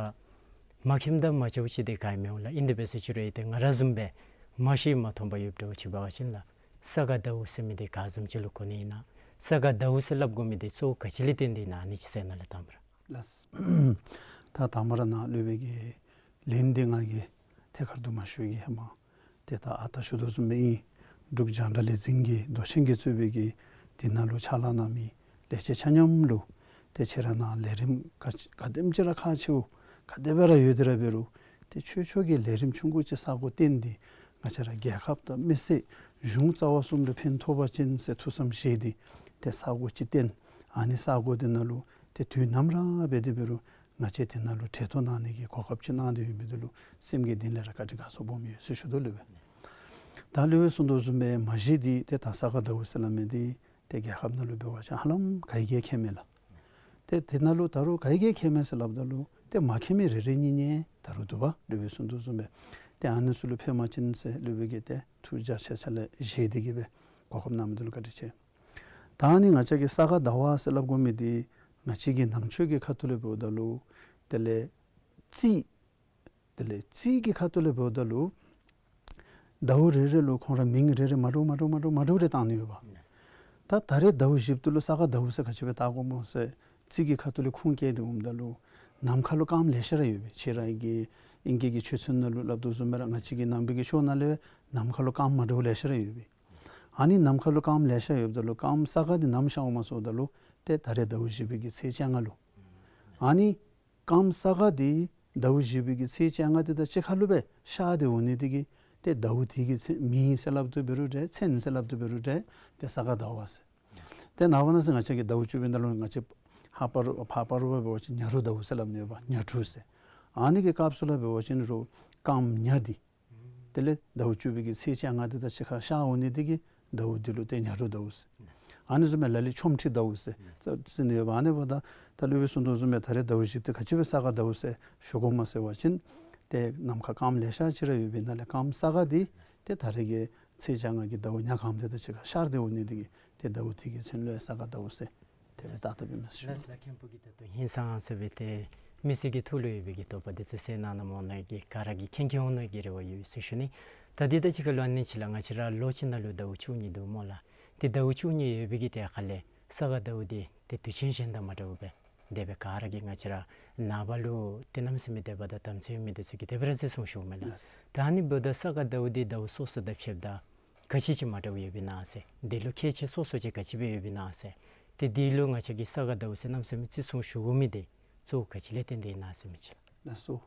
མ་མཁྱེནམ་དང་མ་ཤེསཔ་ཅིག་འདི་ག་ཡང་མི་འོང་ལགས། ཨིན་ཏེ་འབད་ཟེར་ཅི་རུང་ཏེ་ང་ར་བཟུམ་སྦེ་མ་ཤེས་མ་མཐོངམ་ཡོདཔ་འདྲཝ་ཅིག་འབད་བ་ཅིན་ལགས་ས་ག་ཟླཝ་ཟེར་མི་འདི་ག་བཟུམ་ཅིག་ལུ་གོ་ནི་ཨིན་ན། ས་ག་ཟླཝ་ཟེར་སླབ་དགོ་མི་འདི་གཙོ་བོ་ག་ཅི་ལས་བརྟེན་ཏེ་ཨིན་ན་ཨ་ནི་ཅིག་ཟེར་གནང་ལགས་དང་པ་ར། ལགས། ད་དང་པ་ར་ནཱ་སློབ་དཔོན་གྱི་ལན་འདི་ང་གིས་ཐད་ཀར་དུ་མ་ཞུ་གེ། ཧེ་མ་ཏེ་ད་ཨ་རྟག་ཞུ་དོ་བཟུམ་སྦེ་ཨིན། འབྲུག་རྒྱང་བསྒྲགས་ལས་འཛིན་གྱི་མདོ་ཆེན་གྱིས་གཙོས་པའི་གི་འདི་ནང་ལུ་ཕྱག་ལཱ་གནང་མི་ལས་བྱེད་ཆ་མཉམ་ལུ་ཏེ་ཁྱེད་ར་ནཱ་ལས་རིམ་ག་ག་དེམ་ཅིག་ར་ཁག་ཆེཝ་ག་དེ་སྦེ་ར་ཡོད་དེ་ར་འབད་རུང་ཏེ་ཆོས་ཕྱོགས་ཀྱི་ལས་རིམ་ཆུང་ཀུ་ཅིག་ས་གོ་བཏོན་ཏེ་ང་བཅས་ར་རྒྱལ་ཁབ་དང་མི་སེར་གཞུང་རྩ་བ་གསུམ་ལུ་ཕན་ཐོགས་པ་ཅིན་ཟེར་ཐུགས་བསམ་བཞེས་ཏེ་ཏེ་ས་གོ་ཅིག་བཏོན། ཨ་ནི་ས་གོ་འདི་ནང་ལུ་ཏེ་དུས་ནམ་ར་འབད་དེ་འབད་རུང་ང་བཅས་འདི་ནང་ལུ་གྲལ་གཏོགས་གནང་ནི་གི་གོ་སྐབས་ཅིག་གནང་སྟེ་ཡོད་མི་འདི་ལུ་སེམས་ཀྱི་གཏིང་ལས་ར་བཀའ་དྲིན་དགའ་ཚོར་སྦོམ་ཡོད་ཟེར་ཞུ་དོ་ལགས། ད་སློབ་དཔོན་གསུང་དོ་བཟུམ་སྦེ་མ་གཞི་འདི་ཏེ་ད་ས་ག་ཟླཝ་ཟེར་སླབ་མི་འདི་ཏེ་རྒྱལ་ཁབ་ནང་ལུ་འབད་བ་ཅིན་ཧ་ལམ་ག་གིས་ཡང་མཁྱེན་མེད་ལགས། ཏེ་འདི་ནང་ལུ་ད་རུང་ག་གིས་ཡང་མཁྱེན་མེད་ཟེར་སླབ་ད་ལུ་ཏེ་མ་མཁྱེན་མི་རེ་རེ་གཉིས་གཉིས་ད་རུང་འདུག་པ། སློབ་དཔོན་གསུང་དོ་བཟུམ་སྦེ་ཏེ་ཨ་ནི་ཚུ་ལུ་ཕན་པ་ཅིན་ཟེར་སློབ་དཔོན་གྱིས་ཏེ་ཐུགས་རྒྱ་ཆེ་ས་ལས་བཞེས་ཏེ་གིས་སྦེ་གོ་སྐབས་གནང་མི་འདི་ལུ་བཀའ་དྲིན་ཆེ། ད་ཨ་ནི་ང་བཅས་ཀྱི་ས་ག་ཟླ་བ་ཟེར་སླབ་དགོ་མི་འདི་ང་བཅས་ཀྱི་ནང་ཆོས་ཀྱི་ཁ་ཐུག་ལས་འབདཝ་ད་ལུ་དེ་ལས་རྩིས་དེ་ལས་རྩིས་ཀྱི་ཁ་ཐུག་ལས་འབདཝ་ད་ལུ་ཟླཝ་རེ་རེ་ལུ་ཁོང་ར་མིང་རེ་རེ་མ་འདྲཝ་མ་འདྲཝ་མ་འདྲཝ་མ་འདྲཝ་རེ་བཏགས་ནི་ཡོདཔ། ད་ད་རེས་ཟླཝ་བཞི་པ་འདི་ལུ་ས་ག་ཟླཝ་ཟེར་ག་ཅི་སྦེ་བཏགས་དགོཔ་སྨོ་ཟེར་རྩིས་ཀྱི་ཁ་ཐུག་ལས་ཁུངས་བཀལ་ཏེ་འོངམ་ད་ལུ་ནམ་མཁའ་ལུ་སྐརམ་ལེ་ཤ་ར་ཡོད་པས། ཁྱེད་ར་གི་ཨིང་སྐད་ཀྱི་ཆོས་ཚན་ནང་ལུ་སླབ་དོ་བཟུམ་སྦེ་ར་ང་བཅས་ཀྱི་ནང་པའི་གི་ཆོས་ནང་ལས་ནམ་མཁའ་ལུ་སྐརམ་མ་འདྲཝ་ལེ་ཤ་ར་ཡོད་པས། ཨ་ནི་ནམ་མཁའ་ལུ་སྐརམ་ལེ་ཤ་ཡོདཔ་ད་ལུ་སྐརམ་ས་ག་འདི་ནམ་ཤརཝ་སྨོ་ཟེརཝ་ད་ལུ་ཏེ་ད་རེས་ཟླཝ་བཞི་པའི་གི་ཚེས་བཅོ་ལྔ་ལུ། ཨ་ནི་སྐརམ་ས་ག་འདི་ཟླཝ་བཞི་པའི་གི་ཚེས་བཅོ་ལྔ་འདི་དང་གཅིག་ཁར་ལུ་སྦེ་ཤར་ཏེ་འོང་ནི་འདི་གིས་ཏེ་ཟླཝ་འདི་གི་མཚན་མིང་ཟེར་སླབ་དོ་འབད་རུང་འདྲ་མཚན་ཟེར་སླབ་དོ་འབད་རུང་འདྲ་ཏེ་ས་ག་ཟླ་བ་ཟེར། ཏེ་ནངས་པ་གནངས་ཚེ་ང་བཅས་ཀྱི་ཟླཝ་བཅུ་པའི་ནང་ལུ་ང་བཅས་ཕར་སྤ་རོ་ཕར་སྤ་རོ་པ་འབད་བ་ཅིན་ཉ་རུ་ཟླཝ་ཟེར་སླབ་ནི་ཡོདཔ། ཉ་དྲུག་ཟེར། ཨ་ནི་གི་སྐབས་སུ་ལུ་འབད་བ་ཅིན་རུང་སྐརམ་ཉ་འདི་དེ་ལས་ཟླཝ་བཅུ་པའི་གི་ཚེས་བཅོ་ལྔ་འདི་དང་གཅིག་ཁར་ཤར་འོང་ནི་འདི་གིས་ཟླཝ་འདི་ལུ་ཏེ་ཉ་རུ་ཟླཝ་ཟེར། ཨ་ནི་བཟུམ་སྦེ་ལ་ལུ་ཆོ་འཕྲུལ་ཟླཝ་ཟེར་ཟེར་ནི་ཡོདཔ། ཨ་ནི་འབདཝ་ད་ད་སློབ་དཔོན་གསུང་དོ་བཟུམ་སྦེ་ད་རེས་ཟླཝ་བཞི་པ་འདི་ག་ཅི་སྦེ་ས་ག་ཟླཝ་ཟེར་ཞུ་དགོཔ་སྨོ་ཟེར་བ་ཅིན་ཏེ་ནམ་མཁའ་སྐརམ་ལེ་ཤ་ཅིག་ར་ཡོད་པའི་ནང་ལས་སྐརམ་ས་ག་འདི་ཏེ་ད་རེས་ཀྱི་ཚེས་བཅོ་ལྔ་གི་ཟླཝ་ཉ་གང་འདི་དང་གཅིག་ཁར་ཤར་ཏེ་འོང་ནི་འདི་གིས་ཏེ་ཟླཝ་འདི་གི་མཚན་ལུ་ཡང་ས་ག་ཟླཝ་ཟེར་དེ་སྦེ་བཏགས་བཏགསཔ་ཨིན་མས་ཟེར་ཞུ་ནི། ལགས་ལགས། མཁན་པོ་གིས་ད་ལྟོ་ཧིང་སངས་ས་སྦེ་ཏེ་མི་སེར་གྱི་ཐུགས་ལུ་ཡོད་པའི་གི་དོགས་པ་འདི་ཚུ་སེལ་གནང་གནངམ་འོང་ནི་གི་ག་ར་གིས་མཁྱེན་མཁྱེན་འོང་ནི་གི་རེ་བ་ཡོད་ཟེར་ཞུ་ནི། ད་འདི་དང་གཅིག་ཁར་ལུ་ཨ་ནི་ཅིག་ལགས། ང་བཅས་ར་ལོ་གཅིག་ནང་ལུ་ཟླཝ་བཅུ་གཉིས་འདུག་སྨོ་ལགས། ཏེ་ཟླཝ་བཅུ་གཉིས་ཡོད་པའི་གི་གྲས་ཁ་ལས་ས་ག་ཟླཝ་འདི་ཏེ་དུས་ཆེན་གཞན་དང་མ་འདྲཝ་སྦེ་དེ་སྦེ་ག་ར་གིས་ང་བཅས་ར་ནངས་པ་ལུ་ཏེ་གནམ་མེད་ས་མེད་དད་པ་དང་དམ་ཚིག་ཡོད་མི་འདི་ཚུ་གིས་དེ་སྦེ་ར་བརྩི་སྲུང་ཞུཝ་མས་ལགས། ད་ཨ་ནི་འབདཝ་ད་ས་ག་ཟླཝ་འདི་ཟླཝ་སོ་སོ་དང་ཕྱདཔ་ད་ག་ཅི་ཅིག་མ་འདྲཝ་ཡོདཔ་ཨིན་ན་ཟེར། འདི་ལུ་ཁྱད་ཆོས་སོ་སོ་ཅིག་ག་ཅི་སྦེ་ཡོདཔ་ཨིན་ན་ཟེར། ཏེ་འདི་ལུ་ང་བཅས་ཀྱིས་ས་ག་ཟླཝ་ཟེར་གནམ་མེད་ས་མེད་བརྩི་སྲུང་ཞུ་དགོ་མི་འདི་གཙོ་བོ་ག་ཅི་ལས་བརྟེན་ཏེ་ཨིན་ན་ཟེར་མི་ཅིག་ལགས། ལགས་སོ།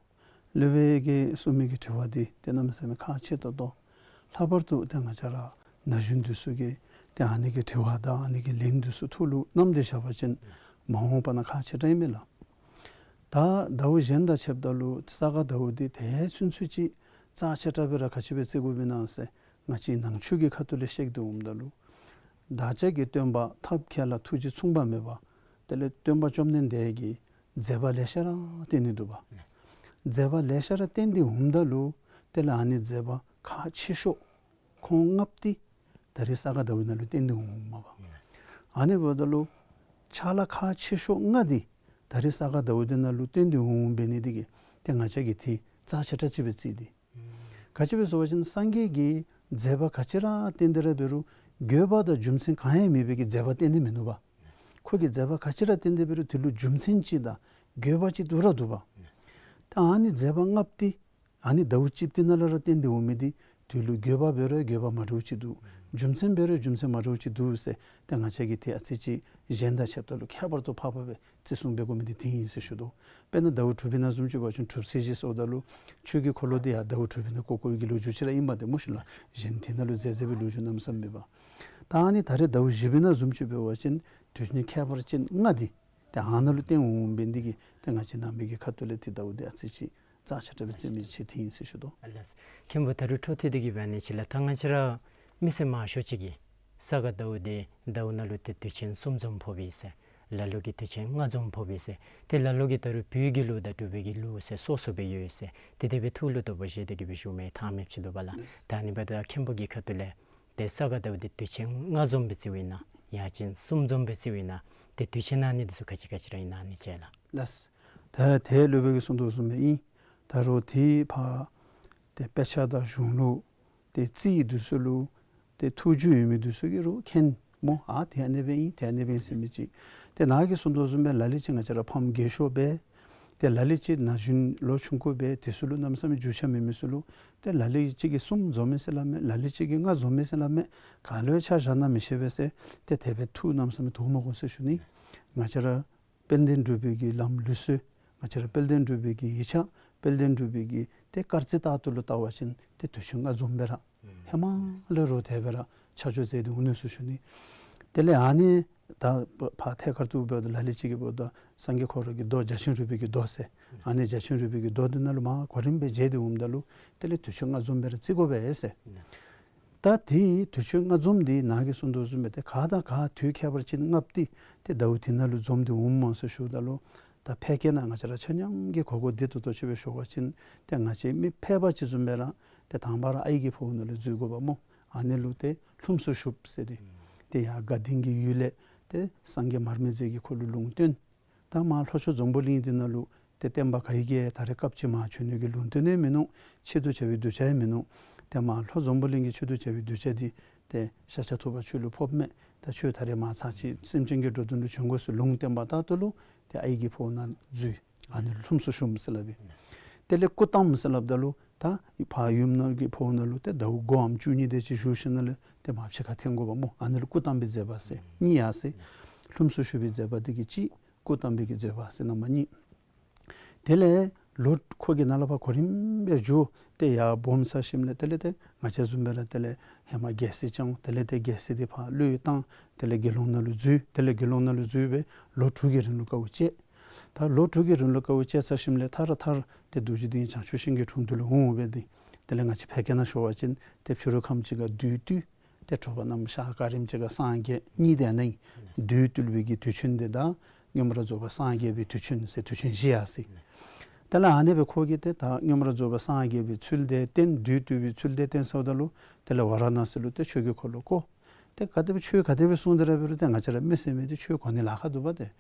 སློབ་དཔོན་གྱིས་གསུངས་མི་གི་དྲི་བ་འདི་ཏེ་གནམ་མེད་ས་མེད་ཁག་ཆེ་ཏོག་ཏོ། ལྷག་པར་དུ་ཏེ་ང་བཅས་ར་ན་གཞོན་འདི་ཚུ་གིས་ཏེ་ཨ་ནི་གི་དྲི་བ་དང་ཨ་ནི་གི་ལན་འདི་ཚུ་ཐུགས་ལུ་བསྣམས་ཏེ་བཞག་པ་ཅིན་མ་འོངས་པ་ནང་ཁག་ཆེ་དྲགས་ཨིན་མས་ལགས། ད་ཟླཝ་གཞན་དང་ཕྱདཔ་ད་ལུ་ས་ག་ཟླཝ་འདི་ཏེ་ཚུན་ཚོད་ཅིག་རྩ་ཆེ་དྲགས་སྦེ་ར་ག་ཅི་སྦེ་བརྩི་དགོཔ་ཨིན་ན་ཟེར་ང་བཅས་ནང་ཆོས་ཀྱི་ཁ་ཐུག་ལས་བཤད་དེ་འོངམ་ད་ལུ་བདག་ཅག་གི་སྟོན་པ་ཐབས་མཁས་ལ་ཐུགས་རྗེ་མཚུངས་པ་མེད་པ་དེ་ལས་སྟོན་པ་བཅོམ་ལྡན་འདས་ཀྱིས་མཛད་པ་ལེ་ཤ་ར་བསྟན་ཏེ་འདུག་པ། མཛད་པ་ལེ་ཤ་ར་བསྟན་ཏེ་འོངམ་ད་ལུ་དེ་ལས་ཨ་ནི་མཛད་པ་ཁག་ཆེ་ཤོས་ཁོང་ལྔ་པོ་འདི་ད་རེས་ས་ག་ཟླཝ་ནང་ལུ་བསྟན་ཏེ་འོངམ་མས་པ། ཨ་ནི་འབདཝ་ད་ལུ་ཕྱག་ལཱ་ཁག་ཆེ་ཤོས་ལྔ་འདི་ད་རེས་ས་ག་ཟླཝ་འདི་ནང་ལུ་བསྟན་ཏེ་འོངམ་འབད་ནི་འདི་གིས་ཏེ་ང་བཅས་ཀྱིས་འདི་རྩ་ཆེ་དྲགས་ཅིག་སྦེ་བརྩི་སྟེ། ག་ཅི་སྦེ་ཟེར་བ་ཅིན་སངས་རྒྱས་ཀྱིས་མཛད་པ་ག་ཅི་ར་བསྟན་ཏེ་ར་འབད་རུང་དགོས་པ་དང་རྒྱུ་མཚན་གང་ཡང་མེད་པའི་གི་མཛད་པ་བསྟན་ཏེ་མིན་ནུག་པ། ཁོ་གིས་མཛད་པ་ག་ཅི་ར་བསྟན་ཏེ་འབད་རུང་དེ་ལུ་རྒྱུ་མཚན་ཅིག་དང་དགོས་པ་ཅིག་འདུག་ར་འདུག་པ། ད་ཨ་ནི་མཛད་པ་ལྔ་པོ་འདི་ཨ་ནི་ཟླཝ་གཅིག་པོ་འདི་ནང་ལུ་ར་བསྟན་ཏེ་འོང་མི་འདི་ དེ་ལུ་དགོས་པ་འབད་རུང་དགོས་པ་མ་འདྲཝ་ཅིག་འདུག། རྒྱུ་མཚན་འབད་རུང་རྒྱུ་མཚན་མ་འདྲཝ་ཅིག་འདུག་ཟེར་ཏེ་ང་བཅས་ཀྱིས་དེ་ཨ་ཙི་ཅིག་གཞན་དང་ཕྱདཔ་ད་ལུ་ཁྱད་པར་དུ་འཕགས་པ་སྦེ་བརྩི་སྲུང་འབད་དགོ་མི་འདི་དེ་ཨིན་ཟེར་ཞུ་དོ། དཔེར་ན་ཟླཝ་དྲུག་པའི་ནང་བཟུམ་ཅིག་འབད་བ་ཅིན་དྲུག་ཚེས་བཞི་ཟེརཝ་ད་ལུ་ཆོས་ཀྱི་འཁོར་ལོ་འདི་ཡང་ཟླཝ་དྲུག་པའི་ནང་བསྐོར་བསྐོར་བའི་གི་ལོ་རྒྱུས་ཅིག་ར་ཨིན་པ་དེ་སྨོ་ཤིག་ལགས། གཞན་དེ་ནང་ལུ་མཛད་མཛད་པའི་ལོ་རྒྱུས་གནམ་མེད་ས་མེད་མེད་པ། ད་ཨ་ནི་ད་རེས་ཟླཝ་བཞི་པའི་ནང་བཟུམ་ཅིག་འབད་བ་ཅིན་དུས་ཆེན་ཁྱད་པར་ཅན་ལྔ་འདི་ཏེ་ཨ་ནཱ་ལུ་བརྟེན་འོང་འབད་ནི་འདི་གིས་ཏེ་ང་བཅས་ནང་པའི་གི་ཁ་ཐུག་ལས་ཏེ་ཟླཝ་འདི་ཨ་ཙི་ཅིག་རྩ་ཆེ་དྲགས་སྦེ་བརྩི་མི་ཅིག་དེ་ཨིན་ཟེར་ཞུ་དོ། ཨ་ལགས། མཁན་པོ་ད་རུང་འཕྲོ་མཐུད་དེ་གི་འབད་ནི་ཅིག་ལགས། ད་ང་བཅས་ར་མི་སེར་མང་ཤོས་ཅིག་གིས་ས་ག་ཟླཝ་འདི་ཟླཝ་ནང་ལུ་ཏེ་དུས་ཆེན་གསུམ་འཛོམས་ཕོགཔ་ཨིན་ཟེར། ལ་ལུ་གིས་དུས་ཆེན་ལྔ་འཛོམས་ཕོགཔ་ཨིན་ཟེར། ཏེ་ལ་ལུ་གིས་ད་རུང་བོད་ཀྱི་ལོ་དང་འབྲུག་པའི་གི་ལོ་ཟེར་སོ་སོ་སྦེ་ཡོད་ཟེར། ཏེ་དེ་སྦེ་ཐུགས་ལུ་དོགས་པ་བཞེས་ཏེ་གི་སྦེ་ཞུ་མི་ཐང་མེདཔ་ཅིག་འདུག་པ་ལགས། ད་ཨ་ནི་འབདཝ་ད་མཁན་པོ་གི་ཁ་ཐུག་ལས་ཏེ་ས་ག་ཟླཝ་འདི་དུས་ཆེན་ལྔ་འཛོམས་སྦེ་བརྩིཝ་ཨིན་ན་ཡང་ཅིན་གསུམ་འཛོམས་སྦེ་བརྩིཝ་ཨིན་ན། ཏེ་དུས་ཆེན་ཨ་ནི་འདི་ཚུ་ག་ཅི་ག་ཅི་ར་ཨིན་ན་ཨ་ནི་ཅིག་ལགས། ལགས། ད་ཏེ་སློབ་དཔོན་གྱིས་གསུངས་དོ་བཟུམ་སྦེ་ཨིན། ད་རུང་ཏེ་ཕར་ཏེ་དཔེ་ཆ་དང་གཞུང་ལུགས་ཏེ་རྩིས་འདི་ཚུ་ལུ་ཏེ་ཐུགས་རྒྱུས་ཡོད་མི་འདི་ཚུ་གིས་རུང་མཁྱེན་སྨོ། ཨ་ཏེ་ཨ་ནི་སྦེ་ཨིན་ཏེ་ཨ་ནི་སྦེ་ཨིན་ཟེར་མི་ཅིག། ཏེ་ནཱ་གིས་གསུངས་དོ་བཟུམ་སྦེ་ལ་ལུ་ཅིག་ང་བཅས་ར་ཕམ་རྒས་ཤོས་སྦེ་ཏེ་ལ་ལུ་ཅིག་ན་གཞོན་ལོ་ཆུང་ཀུ་སྦེ་དེ་ཚུ་ལུ་གནམ་མེད་ས་མེད་རྒྱུས་ཆ་མེད་མི་ཚུ་ལུ་ཏེ་ལ་ལུ་ཅིག་གིས་གསུམ་འཛོམས་མས་ཟེར་སླབ་མས། ལ་ལུ་ཅིག་གིས་ལྔ་འཛོམས་མས་ཟེར་སླབ་མས། ག་ལུ་ཡང་ཆ་བཞག་ན་མི་ཤེས་པས་ཟེར་ཏེ་དེ་སྦེ་ཐུགས་གནམ་མེད་ས་མེད་དོགས་མ་དགོ་ཟེར་ཞུ་ནི། ང་བཅས་ར་དཔལ་ལྡན་འབྲུག་པའི་གི་ལམ་ལུགས་སྲོལ་ང་བཅས་ར་དཔལ་ལྡན་འབྲུག་པའི་གི་ཡིག་ཆ་དཔལ་ལྡན་འབྲུག་པའི་གི་ཏེ་སྐར་རྩིས་ལྟར་དུ་ལུ་བལྟ་བ་ཅིན་ཏེ་དུས་ཆེན་ལྔ་འཛོམས་སྦེ་ར་ཧེ་མ་ལས་ར་དེ་སྦེ་ར་ཆ་འཇོག་མཛད་དེ་འོང་ནུག་ཟེར་ཞུ་ནི། དེ་ལས་ཨ་ནི་ད་ཕར་ཐད་ཀར་དུ་འབདཝ་ད་ལ་ལུ་ཅིག་གིས་འབདཝ་ད་སངས་རྒྱས་ཁོ་ར་གི་མདོ་རྒྱ་ཆེན་རིག་པའི་གི་མདོ་ཟེར་ཨ་ནི་རྒྱ་ཆེན་རིག་པའི་གི་མདོ་འདི་ནང་ལུ་མར་གོ་རིམ་སྦེ་མཇལ་ཏེ་འོངམ་ད་ལུ་དེ་ལས་དུས་ཆེན་ལྔ་འཛོམས་སྦེ་ར་བརྩི་དགོ་པས་ཟེར། ད་དེ་དུས་ཆེན་ལྔ་འཛོམས་འདི་ནཱ་གིས་གསུངས་དོ་བཟུམ་སྦེ་ཏེ་ག་དང་ག་དུས་ཁྱད་པར་ཅན་ལྔཔོ་འདི་ཏེ་ཟླཝ་འདི་ནང་ལུ་འཛོམས་ཏེ་འོངམ་སྨོ་ཟེར་ཞུཝ་ད་ལུ་ད་ཕལ་སྐད་ནང་ང་བཅས་ར་ཆ་མཉམ་གྱིས་གོ་གོ་བདེ་ཏོག་ཏོ་ཅིག་སྦེ་ཞུ་བ་ཅིན་ཏེ་ང་བཅས་མི་ཕལ་པ་ཅིག་བཟུམ་སྦེ་ར་ཏེ་དང་པ་ར་ཨའི་གི་ཕོཝ་ནང་ལུ་འཛུལ་དགོ་པས་སྨོ། ཨ་ནི་ལུ་ཏེ་ལྷུམས་སུ་ཞུགས་ཟེར་ཏེ་ཏེ་ཡར་དགའ་ལྡན་གྱི་ཡུལ་ལས་ཏེ་སངས་རྒྱས་མར་མེ་མཛད་ཀྱིས་ཁོ་ལུ་ལུང་བསྟན། ད་མར་ལྷོ་ཕྱོགས་འཛམ་བུ་གླིང་འདི་ནང་ལུ་ཏེ་བསྟན་པ་ག་ཡི་གི་ད་རེས་སྐབས་ཅིག་མར་བྱོན་ནི་གི་ལུང་བསྟན་ཡང་མིན་ནུག། ཆེད་དུ་བྱ་བའི་གདུལ་བྱ་ཡང་མིན་ནུག། ཏེ་མར་ལྷོ་འཛམ་བུ་གླིང་གི་ཆེད་དུ་བྱ་བའི་གདུལ་བྱ་འདི་ཏེ་ཤཱཀྱ་ཐུབ་པ་ཁྱོད་ལུ་ཕོགཔ་མས། ད་ཁྱོད་ད་རེས་མར་ཚར་ཅིག་སེམས་ཅན་གྱི་འགྲོ་དོན་ལུ་བྱོན་དགོ་ཟེར་ལུང་བསྟན་པ་ལྟར་དུ་ལུ་ཏེ་ཨའི་གི་ཕོཝ་ནང་འཛུལ། ཨ་ནི་ལྷུམས་སུ་ཞུགས་ཟེར་སླབ་ཨིན། དེ་ལས་སྐུ་བལྟམས་ཟེར་སླབ་ད་ལུ་ད་ཕར་ཡུམ་ནང་གི་ཕོཝ་ནང་ལུ་ཏེ་ཟླཝ་དགུའམ་བཅུ་གཉིས་དེ་ཅིག་བཞུགས་ཞིནམ་ལས་ཏེ་མར་ཕྱི་ཁར་འཐོན་དགོ་པས་སྨོ། ཨ་ནི་ལུ་སྐུ་བལྟམས་པའི་མཛད་པ་ཟེར་གཉིས་ཡར་སོ་ཡི། ལྷུམས་སུ་ཞུགས་པའི་མཛད་པ་འདི་གིས་གཅིག། སྐུ་བལྟམས་པའི་གི་མཛད་པ་ཟེར་རྣམ་པ་གཉིས། དེ་ལས་ལོ་ཁོ་གིས་ནཱ་ལས་ཕར་གོ་རིམ་སྦེ་འགྱོ་སྟེ་ཡར་སྦོམ་ཚར་ཞིནམ་ལས་དེ་ལས་ཏེ་ང་བཅས་བཟུམ་སྦེ་ར་དེ་ལས་ཧེ་མ་རྒྱལ་སྲིད་བསྐྱངས། དེ་ལས་ཏེ་རྒྱལ་སྲིད་འདི་ཕར་བློས་བཏང་། དེ་ལས་དགེ་སློང་ནང་ལུ་འཛུལ། དེ་ལས་དགེ་སློང་ནང་ལུ་འཛུལ་སྦེ་ལོ་དྲུག་གི་རིང་ལུ་དཀའཝ་སྤྱད། ད་ལོ་དྲུག་གི་རིང་ལུ་དཀའཝ་སྤྱད་ཚར་ཞིནམ་ལས་མཐར་མཐར་ཏེ་རྡོ་རྗེ་གདན་བྱང་ཆུབ་ཤིང་གི་དྲུང་དུ་ལུ་འོང་སྦེ་ཏེ་དེ་ལས་ང་བཅས་ཕལ་སྐད་ནང་ཞུ་བ་ཅིན་ཏེ་ཕྱི་རུ་ཁམས་ཅིག་ཁར་བདུད་བཏུལ། ཏེ་དྲོ་པ་གནམ་ཤར་སྐར་རིམ་ཅིག་ཁར་སངས་རྒྱས། གཉིས་དེ་ཨ་ནི་བདུད་བཏུལ་བའི་གི་དུས་ཆེན་འདི་དང་མངོན་པར་རྫོགས་པ་སངས་རྒྱས་པའི་དུས་ཆེན་ཟེར་དུས་ཆེན་བཞི་ཡར་སོ་ཡི། དེ་ལས་ཨ་ནི་སྦེ་ཁོ་གིས་ཏེ་ད་མངོན་པར་རྫོགས་པ་སངས་རྒྱས་པའི་ཚུལ་དེ་བསྟན། བདུད་བཏུལ་བའི་ཚུལ་དེ་བསྟན་ཚརཝ་ད་ལུ་དེ་ལས་ཝཱ་ར་ཎཱ་སི་ལུ་ཏེ་ཆོས་ཀྱི་འཁོར་ལོ་བསྐོར། ཏེ་ག་དེ་སྦེ་ཆོས་ག་དེ་སྦེ་གསུངས་ཏེ་ར་འབད་རུང་ཏེ་ང་བཅས་ར་མི་ཟེར་མི་འདི་ཆོས་གོ་ནི་ལཱ་ཁག་འདུག་པ་ཏེ།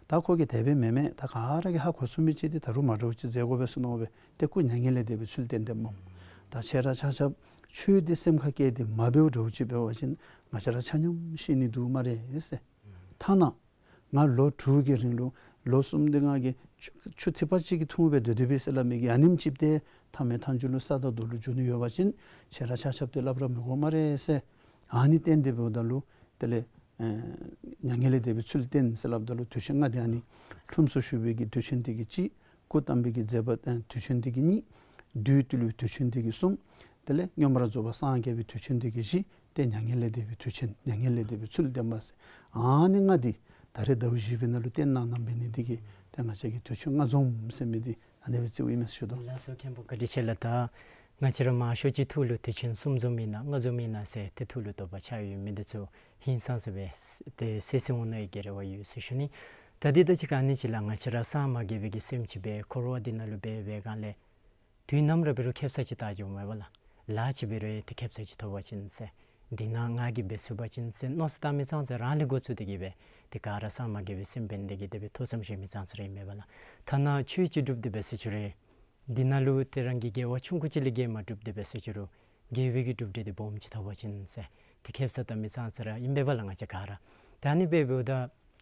ད་ཁོ་གིས་དེ་སྦེ་མེན་མས། ད་ག་ར་གིས་ཧ་གོ་ཚུགས་མི་ཅིག་འདི་ད་རུང་མ་འདྲཝ་ཅིག་མཛད་དགོ་པས་ཟེར་མནོ་སྦེ་ཏེ་སྐུ་མྱ་ངན་ལས་འདས་པའི་ཚུལ་བསྟན་ཏེ་སྨོ། ད་ཁྱེད་ར་ཆ་ཁྱབ་ཆོས་འདི་སེམས་ཁར་བསྐྱེད་དེ་མ་འབདཝ་འདྲཝ་ཅིག་འབད་བ་ཅིན་ང་བཅས་ར་ཆ་མཉམ་ཤི་ནི་འདུག་སྨ་རེ་ཟེར། ཐ་ན་ང་ལོ་དྲུག་གི་རིང་ལུ་ལོ་གསུམ་འདི་ང་གིས་ཆུ་ཆུ་ཐིགས་པ་ཅིག་གི་ཐུང་སྦེ་སྡོད་སྡོད་པས་ཟེར་སླབ་མི་གི་ཨ་ནེམ་ཅིག་ཏེ་ཐ་མལ་ཐང་ཆེན་ལུ་ས་དང་རྡོ་ལུ་འགྱུར་ནི་ཡོད་པ་ཅིན་ཁྱེད་ར་ཆ་ཁྱབ་ཏེ་སླབ་ར་མི་དགོ་སྨ་རེ་ཟེར། ཨ་ནི་བསྟན་ཏེ་འབདཝ་ད་ལུ་དེ་ལས་ཨེ་མྱ་ངན་ལས་འདས་པའི་ཚུལ་བསྟན་ཟེར་སླབ་ད་ལུ་དུས་ཆེན་ལྔ་འདི་ཨ་ནི་ལྷུམས་སུ་ཞུགས་པའི་གི་དུས་ཆེན་འདི་གིས་གཅིག། སྐུ་བལྟམས་པའི་གི་མཛད་པ་ཨེ་དུས་ཆེན་འདི་གིས་གཉིས། བདུད་བཏུལ་བའི་དུས་ཆེན་འདི་གིས་གསུམ། དེ་ལས་མངོན་པར་རྫོགས་པ་སངས་རྒྱས་པའི་དུས་ཆེན་འདི་གིས་བཞི། ཏེ་མྱ་ངན་ལས་འདས་པའི་དུས་ཆེན་མྱ་ངན་ལས་འདས་པའི་ཚུལ་བསྟན་པ་ཟེར། ཨ་ནི་ལྔ་འདི་ད་རེས་ཟླཝ་བཞི་པའི་ནང་ལུ་བསྟན་གནང་གནངམ་འབད་ནི་འདི་གིས་ཏེ་ང་བཅས་ཀྱི་དུས་ཆེན་ལྔ་འཛོམས་ཟེར་མི་འདི་ཨ་ནི་སྦེ་བརྩིཝ་ཨིན་མས་ཟེར་ཞུ་དོ། ལགས་སོ། མཁན་པོ་བཀའ་དྲིན་ཆེ་ལགས། ད་ང་བཅས་ར་མང་ཤོས་ཅིག་ཐུགས་ལུ་དུས་ཆེན་གསུམ་འཛོམས་ཨིན་ན་ལྔ་འཛོམས་ཨིན་ན་ཟེར་ཏེ་ཐུགས་ལུ་དོགས་པ་ཆགས་ཡོད་མི་འདི་ཚུ་ཧིང་སངས་ས་སྦེ་ཏེ་སེལ་སེལ་འོང་ནི་གི་རེ་བ་ཡོད་ཟེར་ཞུ་ནི། ད་འདི་ད་ཅི་ག་ནི་ཅིག་ལགས། ང་བཅས་ར་སངས་མ་རྒྱས་པའི་གི་སེམས་ཅིག་སྦེ་འཁོར་བ་འདི་ནང་ལུ་འབད་བའི་སྒང་ལས་དུས་ནམ་ར་འབད་རུང་ཁེབ་ས་ཅིག་བལྟ་འགྱོཝ་མས་པ་ལགས། ལཱ་ཅིག་འབད་རུང་ཏེ་ཁེབ་ས་ཅིག་ཐོབ་པ་ཅིན་ཟེར། འདི་ནང་ང་གིས་འབད་ཚུགས་པ་ཅིན་ཟེར་མནོ་བསམ་བཏང་མི་ཙང་ཙ་རང་ལས་འགོ་བཙུགས་ཏེ་གི་སྦེ་ཏེ་ག་ར་སངས་མ་རྒྱས་པའི་སེམས་འབད་ནི་དེ་གིས་དེ་སྦེ་ཐུགས་བསམ་བཞེས་མི་ཙང་ཙ་ར་ཨིན་མས་པ་ལགས། ཐ་ན་ཆོས་ཅིག་སྒྲུབ་སྟེ་འབད་ཟེར་ཅི་རུང་འདི་ནང་ལུ་ཏེ་རང་གིས་དགེ་བ་ཆུང་ཀུ་ཅིག་ལས་བརྒལ་མ་སྒྲུབ་སྟེ་འབད་ཟེར་ཅི་རུང་དགེ་བའི་གི་གྲུབ་འབྲས་འདི་སྦོམ་ཅིག་ཐོབ་པ་ཅིན་ཟེར་ཏེ་ཁེབ་ས་བལྟ་མི་ཙང་ཙ་ར་ཨིན་པས་པ་ལགས། ང་བཅས་ག་ར་ད་ཨ་ནི་སྦེ་འབདཝ་ད་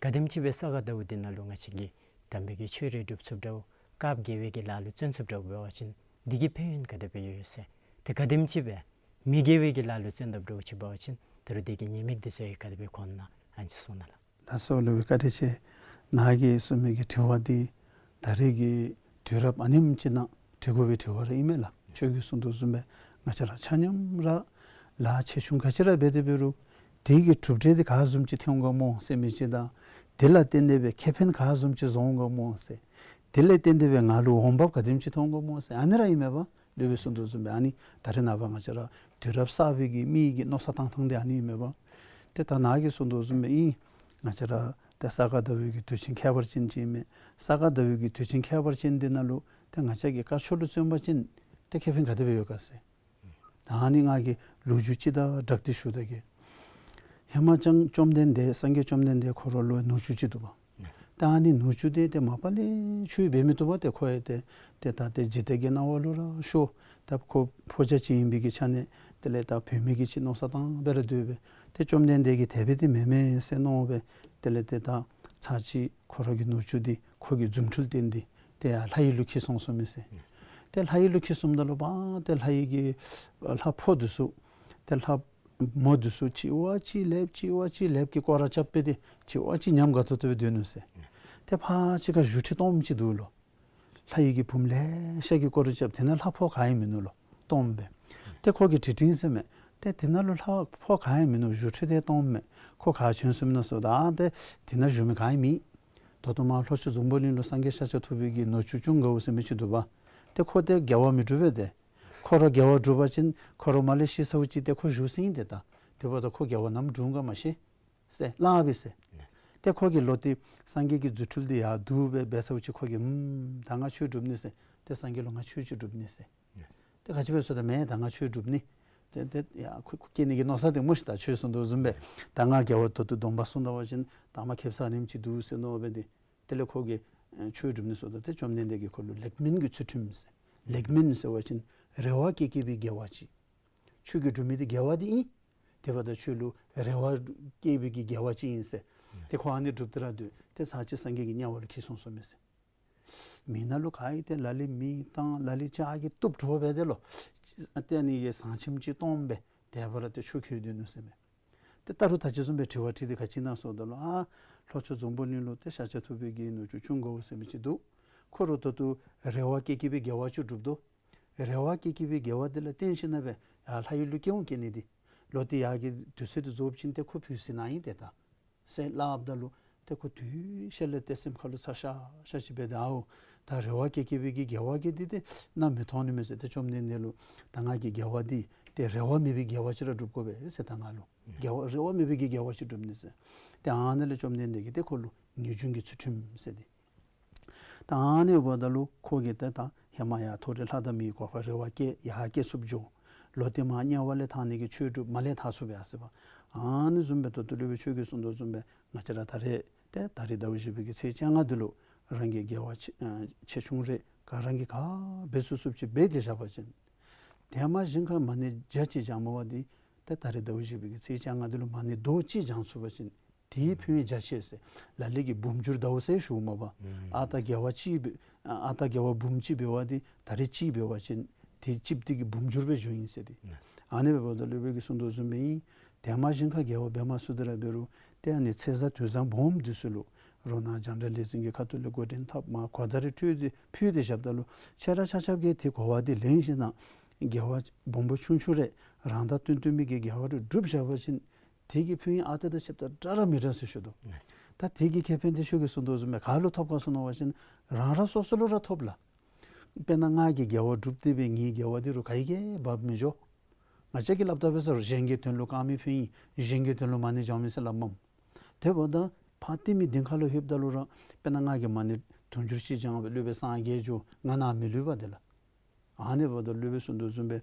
ག་དེམ་ཅིག་སྦེ་ས་ག་ཟླཝ་འདི་ནང་ལུ་ང་བཅས་ཀྱིས་དམ་པའི་གི་ཆོས་རེ་སྒྲུབ་ཚུགསཔ་འདྲཝ་སྐབས་དགེ་བའི་གི་ལཱ་ལུ་བརྩོན་ཚུགསཔ་འདྲཝ་འབད་བ་ཅིན་འདི་གི་ཕན་ཡོན་ག་དེ་སྦེ་ཡོད་ཟེར། ཏེ་ག་དེམ་ཅིག་སྦེ་ མི་དགེ་བའི་གི་ལཱ་ལུ་བརྩོན་དཔ་འདྲཝ་ཅིག་འབད་བ་ཅིན་ད་རུང་དེ་གི་ཉེས་དམིགས་འདི་ཚུ་ཡང་ག་དེ་སྦེ་གོ་ན་ཨ་ནི་ཅིག་གསུང་གནང་ལགས། ལགས་སོ་ལགས་སྦེ་བཀའ་དྲིན་ཆེ། ནཱ་གིས་གསུངས་མི་གི་དྲི་བ་འདི་ད་རེས་ཀྱི་དུས་རབས་ཨ་ནེམ་ཅིག་ནང་དྲི་དགོ་པའི་དྲི་བ་ར་ཨིན་མས་ལགས། ཁྱོད་ཀྱིས་གསུང་དོ་བཟུམ་སྦེ་ང་བཅས་ར་ཆ་མཉམ་ར་ལཱ་ཆེ་ཆུང་ག་ཅི་ར་འབད་དེ་འབད་རུང་དེ་གི་གྲུབ་འབྲས་འདི་ག་བཟུམ་ཅིག་ཐོན་འོང་ག་སྨོ་ཟེར་མི་ཅིག་དང་དེ་ལ་བརྟེན་ཏེ་སྦེ་ཁེ་ཕན་ག་བཟུམ་ཅིག་བཟོ་འོང་ག་སྨོ་ཟེར། དེ་ལས་བརྟེན་ཏེ་སྦེ་ང་ལུ་འོང་འབབ་ག་དེམ་ཅིག་ཐོབ་འོང་ག་སྨོ་ཟེར་ཨ་ནི་ར་ཨིན་མས་པ། ལགས་སྦེ་གསུང་དོ་བཟུམ་སྦེ་ཨ་ནི་ད་རེས་ནངས་པ་ང་བཅས་ར་དུས་རབས་གསར་པའི་གི་མི་གི་མནོ་བསམ་བཏང་ཐངས་འདི་ཨ་ནི་ཨིན་མས་པ། ཏེ་ད་ནཱ་གིས་གསུང་དོ་བཟུམ་སྦེ་ཨིན། ང་བཅས་ར་ཏེ་ས་ག་ཟླ་བའི་གི་དུས་ཆེན་ཁྱད་པར་ཅན་ཅིག་ཨིན་མས། ས་ག་ཟླ་བའི་གི་དུས་ཆེན་ཁྱད་པར་ཅན་འདི་ནང་ལུ་ཏེ་ང་བཅས་ཀྱིས་དཀར་ཕྱོགས་ལུ་བརྩོན་པ་ཅིན་ཏེ་ཁེ་ཕན་ག་དེ་སྦེ་ཡོད་ག་ཟེར། ད་ཨ་ནི་ང་གིས་ལོ་རྒྱུས་ཅིག་དང་སྦྲགས་ཏེ་ཞུ་ད་གེ། ཧེ་མ་ཅང་བཅོམ་ལྡན་འདས་སངས་རྒྱས་བཅོམ་ལྡན་འདས་ཁོ་ར་ལུ་ནུ་གཅུང་ཅིག་འདུག་པ། ད་ཨ་ནི་ནུ་གཅུང་འདི་ཏེ་མ་པ་ལས་ཆོས་འབད་མི་བཏུབ་པས། ཏེ་ཁོ་ཡང་ཏེ་ཏེ་ད་ཏེ་འཇིག་རྟེན་གྱི་སྣང་བ་ལུ་ར་ཤོར། ད་ཁོ་ཕོ་རྒྱས་ཅིག་ཨིན་པའི་གི་ཆ་ནས་དེ་ལས་ད་བུད་མེད་ཀྱི་ཅིག་མནོ་བསམ་བཏང་སྦེ་ར་སྡོད་པས། ཏེ་བཅོམ་ལྡན་འདས་ཀྱིས་དེ་སྦེ་འདི་མེན་མས་ཟེར་མནོ་སྦེ་དེ་ལས་ཏེ་ད་ཚར་ཅིག་ཁོ་ར་གི་ནུ་གཅུང་འདི་ཁོ་གི་རྫུ་འཕྲུལ་བསྟན་ཏེ་ཏེ་ཡར་ལྷ་ཡུལ་ལུ་འཁྱིད་སོང་ཟེར་མས་ཟེར། ཏེ་ལྷ་ཡུལ་ལུ་འཁྱིད་སོངམ་ད་ལུ་པ་ཏེ་ལྷ་ཡུལ་གྱི་ལྷ་ཕོ་འདི་ཚུ་ཏེ་ལྷ་མོ་འདི་ཚུ་གཅིག་བ་གཅིག་ལེབ་གཅིག་བ་གཅིག་ལེབ་ཀྱི་སྐོར་ར་རྐྱབ་སྦེ་ཏེ་གཅིག་བ་གཅིག་ཉམས་དགའ་ཏོག་ཏོ་སྦེ་སྡོད་ནུག་ཟེར། ཏེ་ཕར་ཅིག་ཁར་བཞུགས་ཁྲི་སྟོངམ་ཅིག་འདུག་ལོ། ལྷ་ཡུལ་གྱི་བུམོ་ལེ་ཤ་གིས་སྐོར་ར་རྐྱབ། དེ་ནང་ལྷ་ཕོ་ག་ཡང་མིན་ནུག་ལོ། སྟོངམ་སྦེ། ཏེ་ཁོ་གིས་དྲི་དྲིས་ཟེར་མས། ཏེ་དེ་ནང་ལུ་ལྷ་ཕོ་ག་ཡང་མིན་ནུག། བཞུགས་ཁྲི་དེ་སྟོངམ་མས། ཁོ་ག་བྱོན་སོངམ་ཨིན་ན་ཟེརཝ་ད་ཨ་ཏེ་དེ་ནང་བཞུགས་མི་ག་ཡང་མེད། ད་ལྟོ་མར་ལྷོ་ཕྱོགས་འཛམ་བུ་གླིང་ལུ་སངས་རྒྱས་ཤཱཀྱ་ཐུབ་པའི་གི་ནུ་གཅུང་ཅུང་དགའ་བོ་ཟེར་མི་ཅིག་འདུག་པ། ཏེ་ཁོ་ཏེ་དགེ་བ་མི་སྒྲུབ་པས་ཏེ། ཁོ་ར་དགེ་བ་སྒྲུབ་པ་ཅིན་ཁོ་ར་མར་ལས་ཤི་སོང་ཅི། ཏེ་ཁོ་བཞུགས་ས་ཨིན་ཏེ་ད། དེ་འབདཝ་ད་ཁོ་དགེ་བ་ནམ་སྒྲུབ་འོང་ག་མ་ཤེས་ཟེར་སླབ་པས་ཟེར། ཏེ་ཁོ་གིས་ལོག་སྟེ་སངས་རྒྱས་ཀྱི་རྫུ་འཕྲུལ་འདི་ཡར་བསྡུ་སྦེ་འབད་ཚརཝ་ཅིག་ཁོ་གིས་ཨུམ་ད་ང་ཆོས་སྒྲུབ་ནི་ཟེར། ཏེ་སངས་རྒྱས་ལུ་ང་ཆོས་ཅིག་སྒྲུབ་ནི་ཟེར། ཏེ་ག་ཅི་སྦེ་ཟེརཝ་ད་མེན་ད་ང་ཆོས་སྒྲུབ་ནི། ཏེ་ཏེ་ཡ་ཁོ་ཁོ་སྐྱེ་ནི་གི་མནོ་བསམ་འདི་སྨོ་ཤིག། ད་ཁྱོད་གསུང་དོ་བཟུམ་སྦེ་ད་ང་དགེ་བ་ད་ལྟོ་སྡོམ་པ་བསྲུང་ད་པ་ཅིན་ད་མར་ཁེབ་ས་ཨ་ནེམ་ཅིག་འདུག་ཟེར་མནོ་སྦེ་ཏེ། དེ་ལས་ཁོ་གིས་ཨེ་ཆོས་སྒྲུབ་ནི་ཟེརཝ་ད་ཏེ་བཅོམ་ལྡན་འདས་ཀྱིས་ཁོ་ལུ་ལེགས་སྨོན་གྱི་ཚུལ་ཁྲིམས་ཟེར། ལེགས་སྨོན་ཟེར་བ་ཅིན་རེ་བ་བསྐྱེད་བསྐྱེད་པའི་དགེ་བ་ཅིག། ཁྱོད་ཀྱིས་སྒྲུབ་མི་འདི་དགེ་བ་འདི་ཨིན། དེ་འབདཝ་ད་ཁྱོད་ལུ་རེ་བ་བསྐྱེད་པའི་གི་དགེ་བ་ཅིག་ཨིན་ཟེར། ཏེ་ཁོ་ཨ་ནི་སྒྲུབ་སྟེ་ར་སྡོད། ཏེ་ཚར་ཅིག་སངས་རྒྱས་ཀྱི་དམྱལ་བ་ལུ་འཁྱིད་སོང་ཟེར་མས་ཟེར། མི་ནང་ལུ་ག་ཨིན་ཏེ་ལ་ལུ་མེ་བཏང་ལ་ལུ་ལྕགས་ཀྱིས་གཏུབ་འགྱོ་སྦེ་ཏེ་ལོ། ཏེ་ཨ་ནི་གི་ཟངས་ཆེམ་ཅིག་སྟོངམ་སྦེ་དེ་སྦེ་ར་ཏེ་ཆུ་ཁོལ་སྡོད་ནུག་ཟེར་མས། ཏེ་ད་རུང་ད་ཅི་བཟུམ་སྦེ་དྲི་བ་དྲིས་ཏེ་ག་ཅི་ཨིན་ན་ཟེརཝ་ད་ལུ་ཨ་ལྷོ་ཕྱོགས་འཛམ་བུ་གླིང་ལུ་ཏེ་ཤཱཀྱ་ཐུབ་པའི་གི་ནུ་གཅུང་ཅུང་དགའ་བོ་ཟེར་མི་ཅིག་འདུག། ཁོ་ར་ད་ལྟོ་རེ་བ་བསྐྱེད་བསྐྱེད་པའི་དགེ་བ་ཅིག་སྒྲུབ་དོ། རེ་བ་བསྐྱེད་བསྐྱེད་པའི་དགེ་བ་འདི་ལུ་བརྟེན་ཞིནམ་ལས་ཡར་ལྷ་ཡུལ་ལུ་སྐྱེ་འོང་སྐྱེ་ནི་འདི། ལོག་སྟེ་ཡར་གྱི་དུས་ཚོད་འདི་རྫོགསཔ་ཅིག་ཏེ་ཁོ་བུད་ཟེར་ནི་ཨིན་ཏེ་ད། ཟེར་སླབ་ད་ལུ་ཏེ་ཁོ་དུས་ཤར་ལས་ཏེ་སེམས་ཁ་ལུ་ཚ་ཤ་ཤ་ཅིག་འབད་དེ་ཨའོ་ད་རེ་བ་བསྐྱེད་བསྐྱེད་པའི་གི་དགེ་བ་གི་འདི་ཏེ་ནམ་མི་ཐོབ་ནི་མས་ཟེར། ཏེ་བཅོམ་ལྡན་འདས་ལུ་ད་ང་གི་དགེ་བ་འདི་ཏེ་རེ་བ་མེད་པའི་དགེ་བ་ཅིག་ར་སྒྲུབ་དགོ་པས་ཟེར། ད་ང་ལུ་དགེ་བ་རེ་བ་མེད་པའི་གི་དགེ་བ་ཅིག་སྒྲུབ་ནི་ཟེར། ཏེ་ཨ་ནཱ་ལས་བཅོམ་ལྡན་འདས་ཀྱིས་ཏེ་ཁོ་ལུ་ངེས་འབྱུང་གི་ཚུལ་ཁྲིམས་ཟེར་ཏེ། ད་ཨ་ནི་འབདཝ་ད་ལུ་ཁོ་གིས་ཏེ་ད་ཧེ་མ་ཡར་མཐོ་རིས་ལྷ་དང་མིའི་གོ་འཕང་རེ་བ་བསྐྱེད་ཡར་སྐྱེ་ཚུགསཔ་འགྱོ། ལོག་སྟེ་མར་དམྱལ་བ་ལས་ཐར་ནི་གི་ཆོས་སྒྲུབ་མར་ལས་ཐར་ཚུགས་པས་ཟེར་བ། ཨ་ནི་བཟུམ་སྦེ་ད་ལྟོ་སློབ་དཔོན་ཁྱོད་ཀྱིས་གསུང་དོ་བཟུམ་སྦེ་ང་བཅས་ར་ད་རེས་ཏེ་ད་རེས་ཟླཝ་བཞི་པའི་གི་ཚེས་བཅོ་ལྔ་འདི་ལུ་རང་གི་དགེ་བ་ཆེ་ཨ་ཆེ་ཆུང་རེ་ག་རང་གིས་ག་འབད་ཚུགས་ཚུགསཔ་ཅིག་འབད་དེ་བཞག་པ་ཅིན་ཏེ་མ་གཞི་ཁར་མ་ཎི་བརྒྱ་ཅིག་བགྱངམ་འདི་ཏེ་ད་རེས་ཟླཝ་བཞི་པའི་གི་ཚེས་བཅོ་ལྔ་འདི་ལུ་མ་ཎི་རྡོག་གཅིག་བགྱང་ཚུགས་པ་ཅིན་དེའི་ཕན་ཡོན་རྒྱ་ཆེ་ཟེར། ལ་ལུ་གིས་འབུམ་འགྱུར་ཟླཝ་ཟེར་ཞུཝ་མས་པ། ཨ་རྟག་དགེ་བ་གཅིག་འབད་ཨ་རྟག་དགེ་བ་འབུམ་གཅིག་འབད་བ་འདི་ད་རེས་གཅིག་འབད་བ་ཅིན་དེ་གཅིག་འདི་གིས་འབུམ་འགྱུར་སྦེ་འགྱུརཝ་ཨིན་ཟེར་ཏེ། ཨ་ནི་འབདཝ་ད་སློབ་དཔོན་གྱིས་གསུང་དོ་བཟུམ་སྦེ་ཨིན། ཏེ་མ་གཞི་ཁར་དགེ་བ་འབད་མ་ཚུགས་ཏེ་ར་འབད་རུང་ཏེ་ཨ་ནི་ཚེས་བཟང་དུས་བཟང་སྦོམ་འདི་ཚུ་ལུ་རོ་ནང་རྒྱང་བསྒྲགས་ལས་འཛིན་གྱི་ཁ་ཐུག་ལས་གོ་སྒྲིག་འཐབ་མར་གོ་བརྡ་རེ་སྤྲོད་དེ་ཕུལ་ཏེ་བཞགཔ་ད་ལུ་ཁྱེད་ར་ཆ་ཁྱབ་ཀྱིས་དེ་གོ་བ་འདི་ལེན་ཞིནམ་ལས་དགེ་བ་སྦོམ་པོ་ཆུང་ཆུང་རེ་རང་དང་བསྟུན་བསྟུན་མི་གི་དགེ་བ་རེ་སྒྲུབ་བཞག་པ་ཅིན་དེ་གི་ཕན་ཡོན་ཨ་རྟག་དང་ཆབ་ཏ་འདྲ་ར་མི་འདྲ་ཟེར་ཞུ་དོ། ད་དེ་གི་ཁེ་ཕན་འདི་ཁྱོད་ཀྱིས་གསུང་དོ་བཟུམ་སྦེ་ག་ལུ་ཐོབ་ག་ཟེར་མནོ་བ་ཅིན་རང་ར་སོ་སོ་ལུ་ར་ཐོབ་ལགས། དཔེར་ན་ང་གིས་དགེ་བ་སྒྲུབ་སྟེ་སྦེ་ངེའི་དགེ་བ་འདི་རུང་ག་གིས་འབག་མི་འགྱོ། ང་བཅས་ཀྱིས་སླབ་ད་འབད་ས་རུང་གཞན་གྱི་དོན་ལུ་བཀང་མི་ཕན་ཡོན་གཞན་གྱི་དོན་ལུ་མ་ཎི་བགྱང་མི་ཟེར་སླབ་མས། དེ་འབདཝ་ད་ཕར་བསྟན་མི་གདན་ཁ་ལུ་ལྷོདཔ་ད་ལུ་ར་དཔེར་ན་ང་གིས་མ་ཎི་དུང་ཕྱུར་གཅིག་བགྱང་སྦེ་སློབ་དཔོན་སངས་རྒྱས་འགྱོ་ང་ནཱ་མི་ལུས་པ་དེ་ལགས། ཨ་ནི་འབདཝ་ད་སློབ་དཔོན་གསུང་དོ་བཟུམ་སྦེ་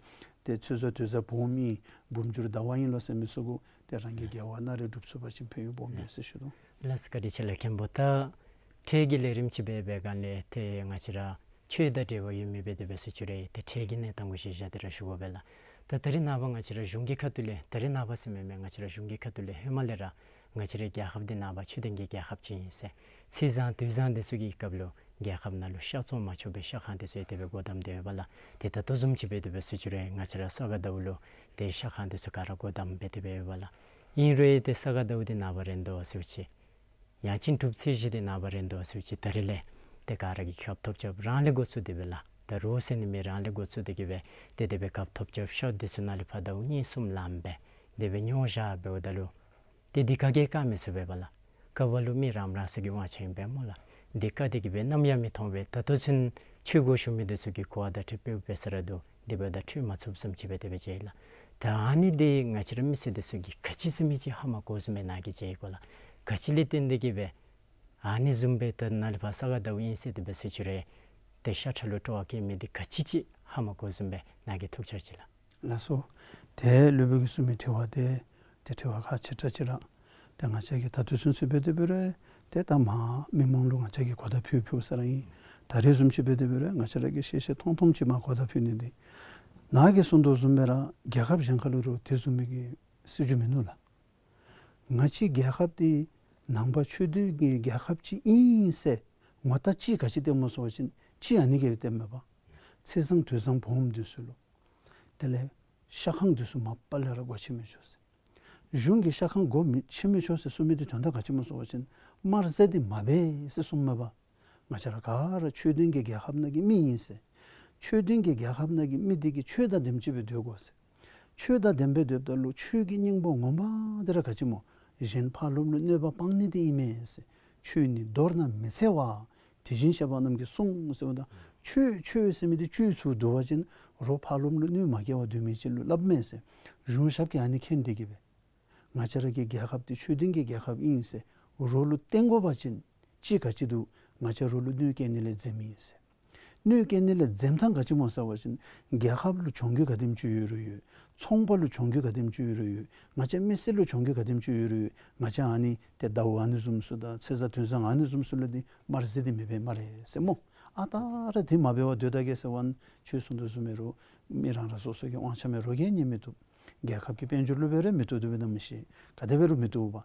ཏེ་ཚེས་བཟང་དུས་བཟང་སྦོམ་ཨིན་འབུམ་འགྱུར་ཟླཝ་ཨིན་ལོ་ཟེར་མི་ཚུ་གུ་ཏེ་རང་གི་དགེ་བ་ནང་རེ་སྒྲུབ་ཚུགས་པ་ཅིན་ཕན་ཡོན་སྦོམ་ཡོད་ཟེར་ཞུ་དོ། ལགས་སོ་བཀའ་དྲིན་ཆེ་ལགས་མཁན་པོ། ད་འཕྲལ་གྱི་ལས་རིམ་ཅིག་འབད་བའི་སྒང་ལས་ཏེ་ང་བཅས་ར་ཆོས་དང་འབྲེལ་བ་ཡོད་མི་འབད་དེ་འབད་ས་ཅིག་ར་ཏེ་འཕྲལ་གྱི་གནས་སྟངས་གུ་གཞི་བཞག་སྟེ་ར་ཞུ་དགོ་པས་ལགས། ད་ད་རེས་ནངས་པ་ང་བཅས་ར་གཞུང་གི་ཁ་ཐུག་ལས་ད་རེས་ནངས་པ་ཟེར་མི་མེན་ང་བཅས་ར་གཞུང་གི་ཁ་ཐུག་ལས་ཧེ་མ་ལས་ར་ ང་བཅས་རའི་རྒྱལ་ཁབ་འདི་ནངས་པ་ཆོས་ལྡན་གྱི་རྒྱལ་ཁབ་ཅིག་ཨིན་ཟེར། ཚེས་བཟང་དུས་བཟང་འདི་ཚུ་གི་སྐབས་ལུ་རྒྱལ་ཁབ་ནང་ལུ་ཤ་བཙོང་མ་ཆོག་པའི་ཤ་ཁང་འདི་ཚུ་ཡང་དེ་སྦེ་སྒོ་བསྡམས་ཏེ་ཡོད་པ་ལགས། ཏེ་ད་ལྟོ་བཟུམ་ཅིག་སྦེ་དེ་སྦེ་ཟེར་ཅི་རུང་ང་བཅས་ར་ས་ག་ཟླཝ་ལུ་ཏེ་ཤ་ཁང་འདི་ཚུ་ག་ར་སྒོ་བསྡམས་སྦེ་དེ་སྦེ་ཡོད་པ་ལགས། ཨིན་རུང་ཏེ་ས་ག་ཟླཝ་འདི་ནངས་པ་རན་དོ་ཟེར་ཅི། ཡང་ཅིན་དྲུག་པའི་ཚེས་བཞི་འདི་ནངས་པ་རན་དོ་ཟེར་ཅི། ད་རིས་ལས་ཏེ་ག་ར་གིས་སྐབས་ཐོབ་རྐྱབ་རང་ལས་འགོ་བཙུགས་ཏེ་སྦེ་ལགས། ད་རོགས་ཟེར་ནི་མེད། རང་ལས་འགོ་བཙུགས་ཏེ་གི་སྦེ་ཏེ་དེ་སྦེ་སྐབས་ཐོབ་རྐྱབ་ཤ་འདི་ཚུ་ནང་ལས་ཕར་ཟླཝ་གཉིས་གསུམ་ལངམ་སྦེ་དེ་སྦེ་ཉོ་བཞག་འབདཝ་ད་ལུ་ཏེ་འདི་ག་གིས་བཀག་མི་ཚུགས་པས་པ་ལགས། བཀག་པ་ལུ་མི་རང་རང་སོ་གི་དབང་ཆ་ཨིན་པས་སྨོ་ལགས། འདི་བཀག་སྟེ་གི་སྦེ་ནམ་ཡང་མི་མཐོང་པས། ད་ལྟོ་ཚུན་ཆོས་སྒོ་ཞུགས་མི་འདི་ཚུ་གིས་གོ་བ་བརྡ་སྤྲོད་འབད་འབད་ས་ར་འདུག། དེ་སྦེ་བརྡ་སྤྲོད་མ་ཚུགསཔ་བཟུམ་ཅིག་སྦེ་དེ་སྦེ་མཇལ་ལགས། ད་ཨ་ནི་འདི་ང་བཅས་ར་མི་སེར་འདི་ཚུ་གིས་ག་ཅི་ཟེར་མི་ཅིག་ཧ་མ་གོཝ་བཟུམ་སྦེ་ནཱ་གིས་མཇལ་གོ་ལགས། ག་ཅི་ལས་བརྟེན་ཏེ་གི་སྦེ་ཨ་ནི་བཟུམ་སྦེ་ད་ནཱ་ལས་ཕར་ས་ག་ཟླཝ་ཨིན་ཟེར་དེ་སྦེ་ཟེར་ཅི་རུང་ཏེ་ཤ་ཁྲག་ལུ་སྤྲོ་བ་བསྐྱེད་མི་འདི་ག་ཅི་ཅིག་ཧ་མ་གོཝ་བཟུམ་སྦེ་ནཱ་གིས་ཐུགས་འཆར་ཅིག་ལགས། ལགས་སོ། ཏེ་སློབ་དཔོན་གྱིས་གསུངས་མི་དྲི་བ་འདི་ཏེ་དྲི་བ་ཁག་ཆེ་དྲགས་ཅིག་ར། ཏེ་ང་བཅས་ཀྱིས་ད་ལྟོ་ཚུན་ཚོད་འབད་དེ་འབད་རུང་ཏེ་ད་མ་མི་མང་ལུ་ང་བཅས་ཀྱིས་གོ་བརྡ་ཕུལ་ཕུལཝ་ས་ར་ཨིན། ད་རེས་བཟུམ་ཅིག་འབད་དེ་འབད་རུང་ང་བཅས་ར་གིས་ཤེས་ཤེས་མཐོང་མཐོངམ་ཅིག་མར་གོ་བརྡ་ཕུལ་ནི་འདི། ནཱ་གིས་གསུངས་དོ་བཟུམ་སྦེ་ར་རྒྱལ་ཁབ་གཞན་ཁ་ལུ་རུང་དེ་བཟུམ་མའི་གི་སྲིད་བྱུས་མིན་ནུག་ལགས། ང་བཅས་རྒྱལ་ཁབ་འདི་ནང་པ་ཆོས་ལྡན་གྱི་རྒྱལ་ཁབ་ཅིག་ཨིན་ཟེར་ངོ་རྟགས་ཅིག་ག་ཅི་སྟོནམ་སྨོ་ཟེར་བ་ཅིན་ཅིག་ཨ་ནི་གིས་སྟོནམ་མས་པ། ཚེས་བཟང་དུས་བཟང་བོངམ་འདི་ཚུ་ལུ། དེ་ལས་ཤ་ཁང་འདི་ཚུ་མ་པ་ལས་ར་སྒོ་ཕྱེ་མི་ཆོག་ཟེར། གཞུང་གིས་ཤ་ཁང་སྒོ་མི་ཕྱེ་མི་ཆོག་ཟེར་གསུངས་མི་འདི་དོན་དག་ག་ཅི་སྨོ་ཟེར་བ་ཅིན་དམར་ཟས་འདི་མ་འབད་ཟེར་གསུངསམ་མས་པ། ང་བཅས་ར་ག་ར་ཆོས་ལྡན་གྱི་རྒྱལ་ཁབ་ནང་གི་མི་ཨིན་ཟེར། ཆོས་ལྡན་གྱི་རྒྱལ་ཁབ་ནང་གི་མི་འདི་གིས་ཆོས་དང་ལྡནམ་ཅིག་སྦེ་སྡོད་དགོ་ཟེར། ཆོས་དང་ལྡནམ་སྦེ་སྡོདཔ་ད་ལུ་ཆོས་ཀྱི་སྙིང་པོ་ངོ་མ་འདི་ར་ག་ཅི་སྨོ། གཞན་ཕ་རོལ་པོ་ལུ་གནོད་པ་སྤང་ནི་འདི་ཨིན་མས་ཟེར། ཆོས་ནི་མདོར་ན་མི་འཚེ་བ། དེ་བཞིན་གཤེགས་པ་རྣམས་ཀྱིས་གསུངས་ཟེརཝ་ད། ཆོས་ཆོས་ཟེར་མི་འདི་ཆོས་ཚུ་འདུལ་བ་ཅིན་རོགས་ཕ་རོལ་པོ་ལུ་གནོད་མ་སྐྱེལ་བར་སྡོད་མི་ཅིག་ལུ་སླབ་མས་ཟེར། གཞུང་ཞབས་ཀྱིས་ཨ་ནི་མཁྱེན་ཏེ་གི་སྦེ། ང་བཅས་ར་གི་རྒྱལ་ཁབ་འདི་ཆོས་ལྡན་གྱི་རྒྱལ་ཁབ་ཨིན་ཟེར་རོགས་ལུ་སྟོན་དགོ་པ་ཅིན་ཅིག་ག་ཅི་འདུག། ང་བཅས་རོགས་ལུ་གནོད་སྐྱེལ་ནི་ལས་འཛེམ་ཨིན་ཟེར། གནོད་སྐྱེལ་ནི་ལས་འཛེམ་ཐངས་ག་ཅི་སྨོ་ཟེར་བ་ཅིན་རྒྱལ་ཁབ་ལུ་གྱོང་གུད་ག་དེམ་ཅིག་ཡོད་རུང་ཡོད། ཚོང་པ་ལུ་གྱོང་གུད་ག་དེམ་ཅིག་ཡོད་རུང་ཡོད། ང་བཅས་མི་སེར་ལུ་གྱོང་གུད་ག་དེམ་ཅིག་ཡོད་རུང་ཡོད། ང་བཅས་ཨ་ནི་ཏེ་ཟླཝ་ཨ་ནི་བཟུམ་ཚུ་དང་ཚེས་བཟང་དུས་བཟང་ཨ་ནི་བཟུམ་ཚུ་ལུ་འདི་དམར་ཟས་འདི་མི་འབད་སྨ་རེ་ཟེར་སྨོ། ཨ་རྟག་ར་འདི་མ་འབད་བར་སྡོད་ད་གེ་ཟེར་བ་ཅིན་ཁྱོད་གསུངས་དོ་བཟུམ་སྦེ་རོགས་མི་རང་རང་སོ་སོ་གི་དབང་ཆ་མས། རོགས་ཀྱིས་ཉན་མི་བཏུབ། རྒྱལ་ཁབ་ཀྱི་དཔལ་འབྱོར་ལུ་འབད་རུང་མི་བཏུབ། དེ་འབད་ན་མི་ཤེས། ག་དེ་འབད་རུང་མི་བཏུབ་པ།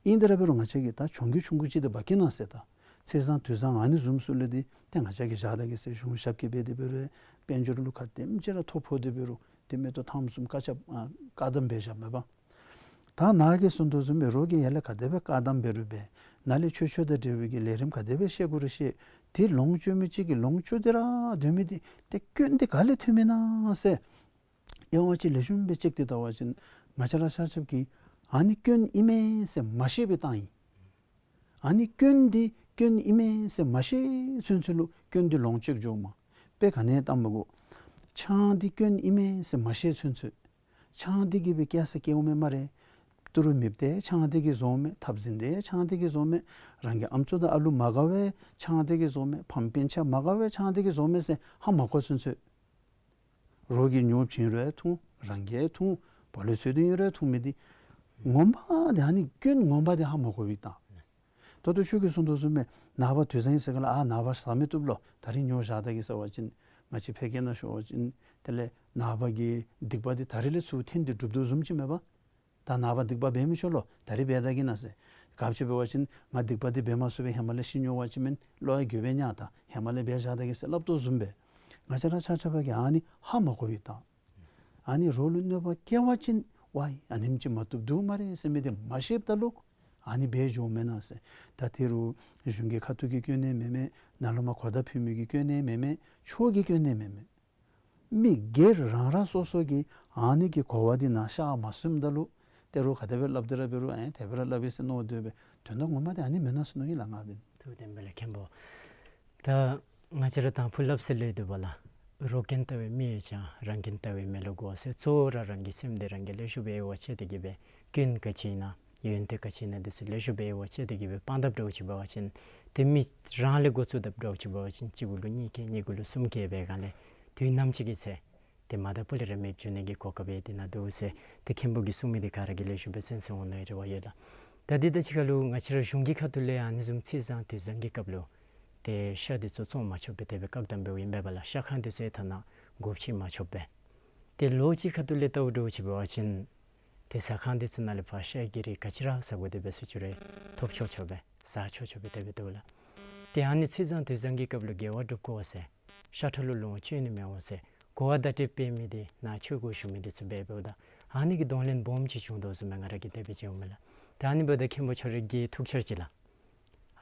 ཨིན་དེ་ར་འབད་རུང་ང་བཅས་ཀྱིས་ད་གྱོང་གུད་ཆུང་ཀུ་ཅིག་འདི་འབག་གེ་ན་ཟེར། ད་ཚེས་བཟང་དུས་བཟང་ཨ་ནི་བཟུམ་ཚུ་ལུ་འདི་ཏེ་ང་བཅས་ཀྱིས་བཞག་ད་གེ་ཟེར་གཞུང་ཞབས་ཀྱིས་འབད་དེ་འབད་རུང་དཔལ་འབྱོར་ལུ་ག་དེམ་ཅིག་ར་ཐོ་ཕོག་སྟེ་འབད་རུང་དེ་མེན་ཏོ་ཐམ་གསུམ་བཀག་ཆ་ཨ་བཀག་དམ་འབད་བཞགཔ་མས་པ། ད་ནཱ་གིས་གསུངས་དོ་བཟུམ་སྦེ་རོགས་ཀྱིས་ཡར་ལས་ག་དེ་སྦེ་བཀག་དམ་འབད་རུང་འབད། ནཱ་ལས་ཆོས་ཆོས་དང་འབྲེལ་བའི་གི་ལས་རིམ་ག་དེ་སྦེ་བཤད་དགོ་རུང་བཤད། དེ་ལོངས་སྤྱོད་མི་ཅིག་གིས་ལོངས་སྤྱོད་དེ་ར་སྡོད་མི་འདི་ཏེ་སྐྱོན་འདི་ག་ལས་ཐོན་མི་ན་ཟེར། དབྱེ་བ་ཅིག་ལེགས་ཤོམ་སྦེ་དཔྱད་དེ་བལྟ་བ་ཅིན་ང་བཅས་ར་ཆ་ཁྱབ་ཀྱིས་ཨ་ནི་སྐྱོན་ཨིན་མས་ཟེར་མ་ཤེས་པའི་རྟགས་ཨིན། ཨ་ནི་སྐྱོན་འདི་སྐྱོན་ཨིན་མས་ཟེར་མ་ཤེས་ཚུན་ཚོད་ལུ་སྐྱོན་འདི་ལོངས་སྤྱོད་འགྱོཝ་མས། དཔེ་ག་ནི་བཏངམ་གོ། ཆང་འདི་སྐྱོན་ཨིན་མས་ཟེར་མ་ཤེས་ཚུན་ཚོད། ཆང་འདི་གིས་སྦེ་སྐྱེ་ས་སྐྱེཝ་མས་སྨ་རེ། ཏི་རུ་མེདཔ་འདི་ཆང་འདི་གིས་བཟོཝ་མས། འཐབ་འཛིང་འདི་ཆང་འདི་གིས་བཟོཝ་མས། རང་གི་ཨམ་སྲུ་དང་ཨ་ལུ་མ་དགའ་བས་ཆང་འདི་གིས་བཟོཝ་མས། ཕམ་སྤུན་ཆ་མ་དགའ་བས་ཆང་འདི་གིས་བཟོཝ་མས་ཟེར་ཧ་མ་གོ་ཚུན་ཚོད། རོགས་ཀྱིས་ཉོ་བྱིན་རུང་འཐུང་། རང་གིས་འཐུང་། བུ་ལོན་ཚུ་འཐུང་ཡི་རུང་འཐུང་མི་འདི་ངོ་མ་འདི་ཨ་ནི་སྐྱོན་ངོ་མ་འདི་ཧ་མ་གོ་བའི་རྟགས། ད་ལྟོ་ཁྱོད་ཀྱིས་གསུངས་དོ་བཟུམ་སྦེ་ནངས་པ་དུས་བཟང་ཨིན་ཟེར་ག་ལགས། ཨ་ནངས་པ་ཟ་མི་བཏུབ་ལོ། ད་རིས་ཉོ་བཞག་ད་གེ་ཟེར་བ་ཅིན་ང་བཅས་ཕལ་སྐད་ནང་ཞུ་བ་ཅིན་དེ་ལས་ནངས་པ་གི་སྡིག་པ་འདི་ད་རིས་ལས་ཚུར་འཐེན་ཏེ་སྒྲུབ་དོ་བཟུམ་ཅིག་མས་པ། ད་ནངས་པ་སྡིག་པ་འབད་མི་ཆོག་ལོ། ད་རིས་འབད་ད་གེ་ན་ཟེར། ག་ཅི་འབད་བ་ཅིན་ང་སྡིག་པ་འདི་འབད་མ་ཚུགས་པས་ཧེ་མ་ལས་ཤི་ཉོ་བ་ཅིན་མེན་བློ་ཡང་འགྱོད་པས་ཉ། ད་ཧེ་མ་ལས་འབད་བཞག་ད་གེ་ཟེར་སླབ་དོ་བཟུམ་སྦེ་ང་བཅས་ར་ཆ་ཁྱབ་ཀྱིས་ཨ་ནི་ཧ་མ་གོ་བའི་རྟགས། ཨ་ནི་རོགས་ལུ་གནོད་པ་བསྐྱལ་བ་ཅིན་ཝའི་ཨ་ནེམ་ཅིག་མ་བཏུབ་འདུག་སྨ་རེ་ཟེར་མི་འདི་མ་ཤེསཔ་ད་ལུ་ཨ་ནི་འབད་འགྱོཝ་མེན་ན་ཟེར། ད་དེ་རུང་གཞུང་གི་ཁ་ཐུག་གི་སྐྱོན་ནི་མེན་མས། ནཱ་ལུ་མར་གོ་བརྡ་ཕུལ་མི་གི་སྐྱོན་ནི་མེན་མས། ཆོས་ཀྱི་སྐྱོན་ནི་མེན་མས། མི་སྒེར་རང་རང་སོ་སོ་གིས་ཨ་ནི་གི་གོ་བ་འདི་ནཱ་ཤར་མ་སོངམ་ད་ལུ་དེ་རུང་ག་དེ་སྦེ་སླབ་དེ་ར་འབད་རུང་ཨེ་དེ་སྦེ་ར་སླབ་ཨིན་ཟེར་མནོ་སྡོད་པས། དོན་དག་ངོ་མ་འདི་ཨ་ནི་མེན་ན་ཟེར་མནོཝ་ཨིན་ལགས་ང་འབདན། ཐུགས་བདེན་པས་ལགས་མཁན་པོ། ད་ང་བཅས་ར་དང་ཕུ་སླབ་ས་ལས་འདུག་པ་ལགས། རོགས་རྐྱེན་ལྟ་བའི་མི་ཡོད་ཀྱང་རང་རྐྱེན་ལྟ་བའི་མི་ལུ་དགོས་ཟེར། གཙོ་བོ་ར་རང་གི་སེམས་འདི་རང་གིས་ལེགས་ཤོམ་སྦེ་དབྱེ་བ་ཕྱེ་སྟེ་གི་སྦེ་སྐྱོན་ག་ཅི་ཨིན་ན་ཡོན་ཏན་ག་ཅི་ཨིན་ན་འདི་ཚུ་ལེགས་ཤོམ་སྦེ་དབྱེ་བ་ཕྱེ་སྟེ་གི་སྦེ་སྤང་དཔ་འདྲཝ་ཅིག་འབད་བ་ཅིན་ཏེ་མི་རང་ལས་འགོ་བཙུགས་དཔ་འདྲཝ་ཅིག་འབད་བ་ཅིན་གཅིག་གུ་ལུ་གཉིས་བཀལ་གཉིས་གུ་ལུ་གསུམ་བཀལ་བའི་སྒང་ལས་དུས་ནམ་ཅིག་གི་ཚེ་ཏེ་མ་དག་པ་ལས་ར་མེདཔ་འགྱོ་ནི་གི་གོ་སྐབས་ཡང་དེ་ནང་འདུག་ཟེར་ཏེ་མཁན་པོ་གིས་གསུངས་མི་འདི་ག་ར་གིས་ལེགས་ཤོམ་སྦེ་གསན་གསན་འོང་ནི་རེ་བ་ཡོད་ལགས། ད་འདི་དང་གཅིག་ཁར་ལུ་ང་བཅས་ར་གཞུང་གི་ཁ་ཐུག་ལས་ཨ་ནི་བཟུམ་ཚེས་བཟང་དུས་བཟང་གི་སྐབས་ལུ་ཏེ་ཤ་འདི་ཚུ་བཙོང་མ་ཆོག་པའི་དེ་སྦེ་བཀག་དམ་འབདཝ་ཨིན་པས་པ་ལགས། ཤ་ཁང་འདི་ཚུ་ཡང་ཐ་ན་སྒོ་ཕྱེ་མ་ཆོག་པས། ཏེ་ལོགས་ཅིག་ཁ་ཐུག་ལས་བལྟཝ་འདྲཝ་ཅིག་འབད་བ་ཅིན་ ཏེ་ཟ་ཁང་འདི་ཚུ་ནང་ལས་ཕར་ཤ་གི་རིགས་ག་ཅི་ར་ཟ་དགོ་དེ་སྦེ་ཟེར་ཅི་རུང་ཐོབ་ཆོག་ཆོག་སྦེ་ཟ་ཆོག་ཆོག་སྦེ་དེ་སྦེ་འདུག་ལགས། ཏེ་ཨ་ནི་ཚེས་བཟང་དུས་བཟང་གི་སྐབས་ལུ་དགེ་བ་སྒྲུབ་དགོ་ཟེར་ཤ་ཁྲག་ལུ་ལོངས་སྤྱོད་ནི་མི་འོང་ཟེར་གོ་བ་བརྡ་སྤྲོད་འབད་མི་འདི་ནཱ་ཆོས་སྒོར་ཞུགས་མི་འདི་ཚུ་འབད་འབདཝ་ད་ཨ་ནི་གི་གདོང་ལེན་སྦོམ་ཅིག་བྱུང་དོ་བཟུམ་སྦེ་ང་ར་གིས་དེ་སྦེ་མཇལཝ་མས་ལགས། ཏེ་ཨ་ནི་འབདཝ་ད་མཁན་པོ་ཁྱོད་ར་གིས་ཐུགས་འཆར་ཅིག་ལགས།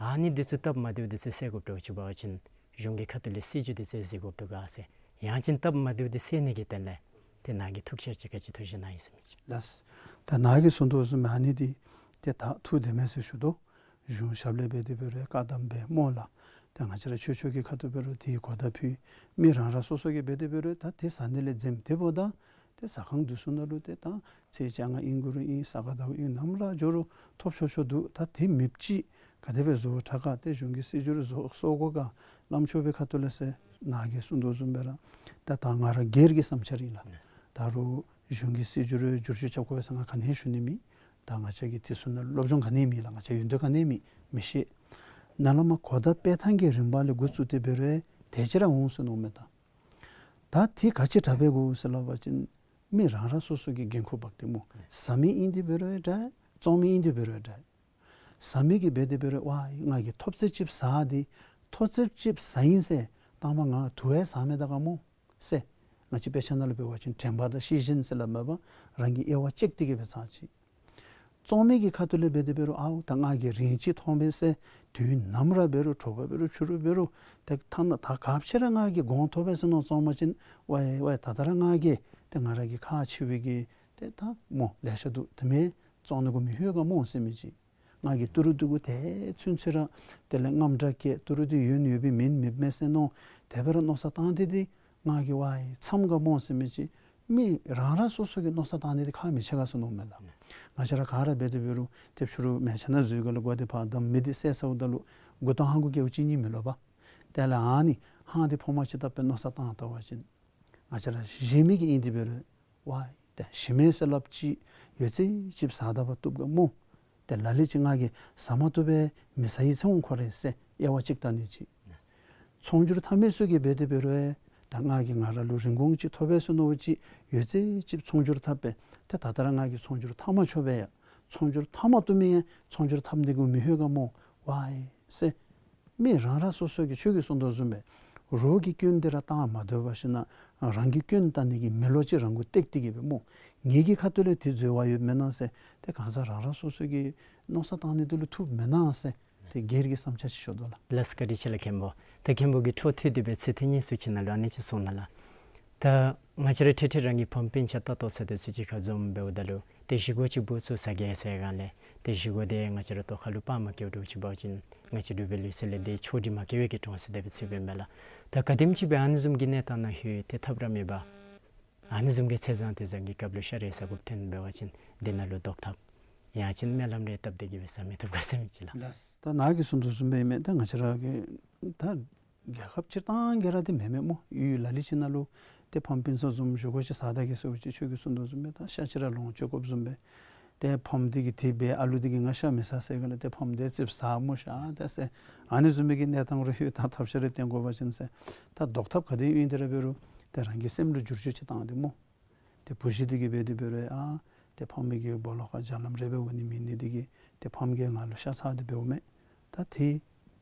ཨ་ནི་འདི་ཚུ་སྟབས་མ་བདེཝ་འདི་ཚུ་སེལ་དགོཔ་འདྲཝ་ཅིག་འབད་བ་ཅིན་གཞུང་གི་ཁ་ཐུག་ལས་སྲིད་བྱུས་འདི་ཚུ་གཟིགས་དགོཔ་འདུག་ག་ཟེར། ཡང་ཅིན་སྟབས་མ་བདེཝ་འདི་སེལ་ནི་གི་དོན་ལས་ཏེ་ནཱ་གིས་ཐུགས་འཆར་ཅིག་ག་ཅི་ཐུགས་བཞེད་གནང་ཡི་ཟེར་མི་ཅིག། ལགས། ད་ནཱ་གིས་གསུངས་དོ་བཟུམ་ཨ་ནི་འདི་ཏེ་ད་ཐུགས་བདེ་མས་ཟེར་ཞུ་དོ། གཞུང་ཞབས་ལས་འབད་དེ་འབད་རུང་བཀའ་གདམས་འབད་སྨོ་ལགས། ཏེ་ང་བཅས་ར་ཆོས་ཕྱོགས་ཀྱི་ཁ་ཐུག་འབད་རུང་དེའི་གོ་བརྡ་ཕུལ། མི་རང་རང་སོ་སོ་གིས་འབད་དེ་འབད་རུང་ད་དེ་ཟ་ནི་ལས་འཛེམ། དེ་འབདཝ་ད་ཏེ་ཟ་ཁང་འདི་ཚུ་ནང་ལུ་ཏེ་ད་ཚེས་བཅོ་ལྔ་ཨིན་དགོ་རུང་ཨིན། ས་ག་ཟླཝ་ཨིན། ནམ་ར་འགྱོ་རུང་ཐོབ་ཆོག་ཆོག་འདུག། ད་དེ་མེདཔ་ཅིག་ག་དེ་སྦེ་བཟོ་དྲག་ག། ཏེ་གཞུང་གི་སྲིད་བྱུས་ར་བཟོ་བཟོ་དགོ་ག། བླམ་ཆོས་པའི་ཁ་ཐུག་ལས་ཟེར་ནཱ་གིས་གསུངས་དོ་བཟུམ་སྦེ་ར་ད་ད་ང་ར་སྒེར་གྱི་བསམ་འཆར་ཨིན་ལགས། ད་རུང་གཞུང་གི་སྲིད་བྱུས་ར་བསྒྱུར་བཅོས་རྐྱབ་དགོ་པས་ཟེར་ང་ག་ནི་ཡང་ཞུ་ནི་མེད། ད་ང་བཅས་ཀྱིས་དེ་ཚུ་ནང་སློབ་སྦྱོང་ག་ནི་ཡང་མེད་ལགས། ང་བཅས་ཡོན་ཏན་ག་ནི་ཡང་མེད། མི་ཤེས། ནཱ་ལས་མར་གོ་བརྡ་སྤེལ་ཐངས་ཀྱི་རིམ་པ་ལས་འགོ་བཙུགས་ཏེ་འབད་རུང་དེ་ཅིག་ར་འོང་ཟེར་མནོཝ་མས་ད། ད་དེ་ག་ཅི་དྲག་འབད་དགོ་ཟེར་སླབ་པ་ཅིན་མི་རང་རང་སོ་སོ་གིས་འགན་ཁུར་འབག་སྟེ་སྨོ། ཟ་མི་ཨིན་ཏེ་འབད་རུང་འདྲ། བཙོང་མི་ཨིན་ཏེ་འབད་རུང་འདྲ། ཟ་མི་གིས་འབད་དེ་འབད་རུང་ཝའི་ང་གིས་ཐོབ་ཚད་ཅིག་ཟ་སྟེ་ཐོབ་ཚད་ཅིག་ཟ་ཡི་ཟེར་དང་པ་ང་དུ་བ་ཟ་མི་ད་ག་སྨོ་ཟེར། ང་བཅས་དཔེ་ཆ་ནང་ལུ་འབད་བ་ཅིན་དྲན་པ་དང་ཤེས་བཞིན་ཟེར་སླབ་མས་པ། རང་གི་དབྱེ་བ་དཔྱད་དེ་གི་འབད་ཚར་ཅིག། བཙོང་མི་གི་ཁ་ཐུག་ལས་འབད་དེ་འབད་རུང་ཨའོ་ད་ང་གིས་རིན་ཅིག་ཐོབ་པས་ཟེར་དུས་ནམ་ར་འབད་རུང་དྲོ་པ་འབད་རུང་ཕྱི་རུ་འབད་རུང་ཏེ་ཐ་ན་ད་ག་ཅི་ར་ང་གིས་གོང་ཐོབ་པས་ཟེར་མནོ་བཙོང་པ་ཅིན་ཝའི་ཝའི་ད་ད་ར་ང་གིས་ཏེ་ང་ར་གི་ཁག་ཆེ་བའི་གི་ཏེ་ད་སྨོ་ལེ་ཤ་འདུག། དེ་མེན་བཙོང་ནི་གུ་མི་ལྷོད་ག་སྨོ་ཟེར་མི་ཅིག། ང་གིས་ཏི་རུ་འདི་གུ་དེ་ཚུན་ཚོད་ར་དེ་ལས་རྔམ་སྒྲ་སྐད་ཏི་རུ་འདི་ཡོན་ཡོད་པའི་མེན་མེདཔ་མས་ཟེར་མནོ། དེ་སྦེ་ར་མནོ་བསམ་བཏང་སྟེ་འདི་ང་གིས་ཝའི་འཚམས་ག་སྨོ་ཟེར་མི་ཅིག། མི་རང་རང་སོ་སོ་གིས་མནོ་བསམ་བཏང་སྟེ་འདི་ཁག་མི་ཆེ་ག་ཟེར་མནོཝ་མས་ལགས། ང་བཅས་ར་ག་ར་འབད་དེ་འབད་རུང་ཏེ་ཕྱི་རུ་མལ་ཆ་ནང་འཛུལ་ག་ལུ་སྒོ་འདི་ཕར་བསྡམས་མེ་འདི་བསད་ཚརཝ་ད་ལུ་མགུ་ཏོ་ཧང་གུ་བཀལཝ་ཅིག་གཉིས་མི་ལོ་པ། དེ་ལས་ཨ་ནི་ཧང་འདི་ཕོ་མ་ཅིག་བཏབ་སྦེ་མནོ་བསམ་བཏང་བལྟ་བ་ཅིན་ང་བཅས་ར་གཞན་མི་གིས་ཨིན་ཏེ་འབད་རུང་ཝའི་ཏེ་ཞིམ་མས་ཟེར་སླབ་ཅིག། ཡོད་ཚད་ཅིག་ཟ་ད་པ་བཏུབ་ག་སྨོ། ཏེ་ལ་ལུ་ཅིག་ང་གིས་ཟ་མ་བཏུབ་པས་མི་ཟ་ཡི་ཟེར་འོང་ཁོ་རེ་ཟེར་དབྱེ་བ་ཅིག་བལྟ་ནི་ཅིག། ཚོང་སྒྱུར་འཐབ་མི་ཚུ་གིས་འབད་དེ་འབད་རུང་ད་ང་གིས་ང་ར་ལུ་རིན་གོང་ཅིག་ཐོབ་པས་ཟེར་མནོ་བ་ཅིན་ཡོད་ཚད་ཅིག་ཚོང་སྒྱུར་འཐབ་པས། ཏེ་ད་ད་ར་ང་གིས་ཚོང་སྒྱུར་འཐབ་མ་ཆོག་པས་ཡ། ཚོང་སྒྱུར་འཐབ་མ་བཏུབ་མི་ཡང་ཚོང་སྒྱུར་འཐབ་ནི་གུ་མི་ལྷོད་ག་སྨོ་ཝའི་ཟེར། མི་རང་རང་སོ་སོ་གིས་ཁྱོད་ཀྱིས་གསུངས་དོ་བཟུམ་སྦེ་རོགས་ཀྱི་སྐྱོན་འདི་ར་བཏང་མ་སྡོད་པར་ཞིན་ན་རང་གི་སྐྱོན་བལྟ་ནི་གི་མེ་ལོང་ཅིག་རང་གུ་བཏེག་སྟེ་གི་སྦེ་སྨོ། ངེ་གི་ཁ་ཐུག་ལས་དེ་འཛོལ་བ་ཡོདཔ་མེན་ན་ཟེར་ཏེ་གང་ཟག་རང་རང་སོ་སོ་གིས་མནོ་བསམ་བཏང་ནི་འདི་ལུ་ཐུགཔ་མེན་ན་ཟེར་ཏེ་སྒེར་གྱི་བསམ་འཆར་ཅིག་ཞུ་དོ་ལགས། ལགས་སོ་བཀའ་དྲིན་ཆེ་ལགས་མཁན་པོ། ད་མཁན་པོ་གིས་འཕྲོ་མཐུད་དེ་སྦེ་ཚིག་ཐེངས་གཉིས་ཚུ་ཅིག་ནང་ལུ་ཨ་ནི་ཅིག་གསུངས་ནུག་ལགས། ད་ང་བཅས་ར་ཐེངས་ཐེངས་རང་གི་ཕམ་སྤུན་ཆ་ལྟ་རྟོག་ཟེར་དེ་ཚུ་ཅིག་ཁར་འཛོམས་འབདཝ་ད་ལུ་ཏེ་བཞེས་སྒོ་ཅིག་འབད་ཚུགས་ཟེར་གེ་ཟེར་སྒང་ལས་ཏེ་བཞེས་སྒོ་དེ་ང་བཅས་ར་ལྟོ་ཁ་ལུ་པར་མ་བཀལཝ་འདྲཝ་ཅིག་འབད་བ་ཅིན་ང་བཅས་འབྲུག་པའི་ལུགས་སྲོལ་ལས་དེ་ཕྱོགས་སྒྲིག་མ་བཀལ་བའི་གི་གྲངས་སུ་དེ་སྦེ་ཚུད་པས་མས་ལགས། ད་ག་དེམ་ཅིག་སྦེ་ཨ་ནི་བཟུམ་གྱི་གནས་སྟངས་ནང་ལྷོད་དེ་ཐབས་ར་མེད་པར་ཨ་ནི་བཟུམ་གྱི་ཚེས་བཟང་དུས་བཟང་གི་སྐབས་ལུ་ཤ་རེ་ཟ་དགོཔ་ཐོན་འབད་བ་ཅིན་དེ་ནང་ལུ་བཟློག་ཐབས་ཡང་ཅིན་སྨོན་ལམ་རེ་བཏབ་སྟེ་གི་སྦེ་ཟ་མི་བཏུབ་ག་ཟེར་མི་ཅིག་ལགས། ད་ནཱ་གིས་གསུངས་དོ་བཟུམ་སྦེ་ཨིན་མས། ད་ང་བཅས་ར་གི་ད་རྒྱལ་ཁབ་སྤྱིར་བཏང་གི་ར་དེ་མེན་མས་སྨོ། ཡུལ་ལ་ལུ་ཅིག་ནང་ལུ་ཏེ་ཕམ་སྤུན་ཆ་བཟུམ་བཞེས་སྒོ་ཅིག་ཟ་ད་གེ་ཟེར་བ་ཅིན་ཁྱོད་ཀྱིས་གསུངས་དོ་བཟུམ་སྦེ་ད་ཤ་ཅིག་ར་ལོངས་སྤྱོད་དགོཔ་བཟུམ་སྦེ་ཏེ་ཕམ་འདི་གིས་དེ་སྦེ་ཨ་ལུ་འདི་གིས་ང་ཤ་མི་ཟ་ཟེར་ག་ལས་ཏེ་ཕམ་དེ་ཙིགཔ་ཟ་སྨོ་ཤ་ཏེ་ཟེར་ཨ་ནི་བཟུམ་མའི་གི་གནས་སྟངས་རུ་ལྷོད་ད་ཐབས་ཤེས་རེ་བཏོན་དགོ་པ་ཅིན་ཟེར་ད་བཟློག་ཐབས་ག་དེ་ཨིན་དེ་ར་འབད་རུང་ཏེ་རང་གི་སེམས་ལུ་བསྒྱུར་བཅོས་ཅིག་བཏང་སྟེ་སྨོ། ཏེ་བུ་གཞི་འདི་གིས་འབད་དེ་འབད་རུང་ཨ་ཏེ་ཕམ་གི་སྦོ་ལོགས་ཁར་རྒྱ་ལམ་རེ་འབད་འོང་ནི་མེད་ནི་འདི་གིས་ཏེ་ཕམ་གིས་ང་ལུ་ཤ་ཚ་སྟེ་འབདཝ་མས། ད་དེ་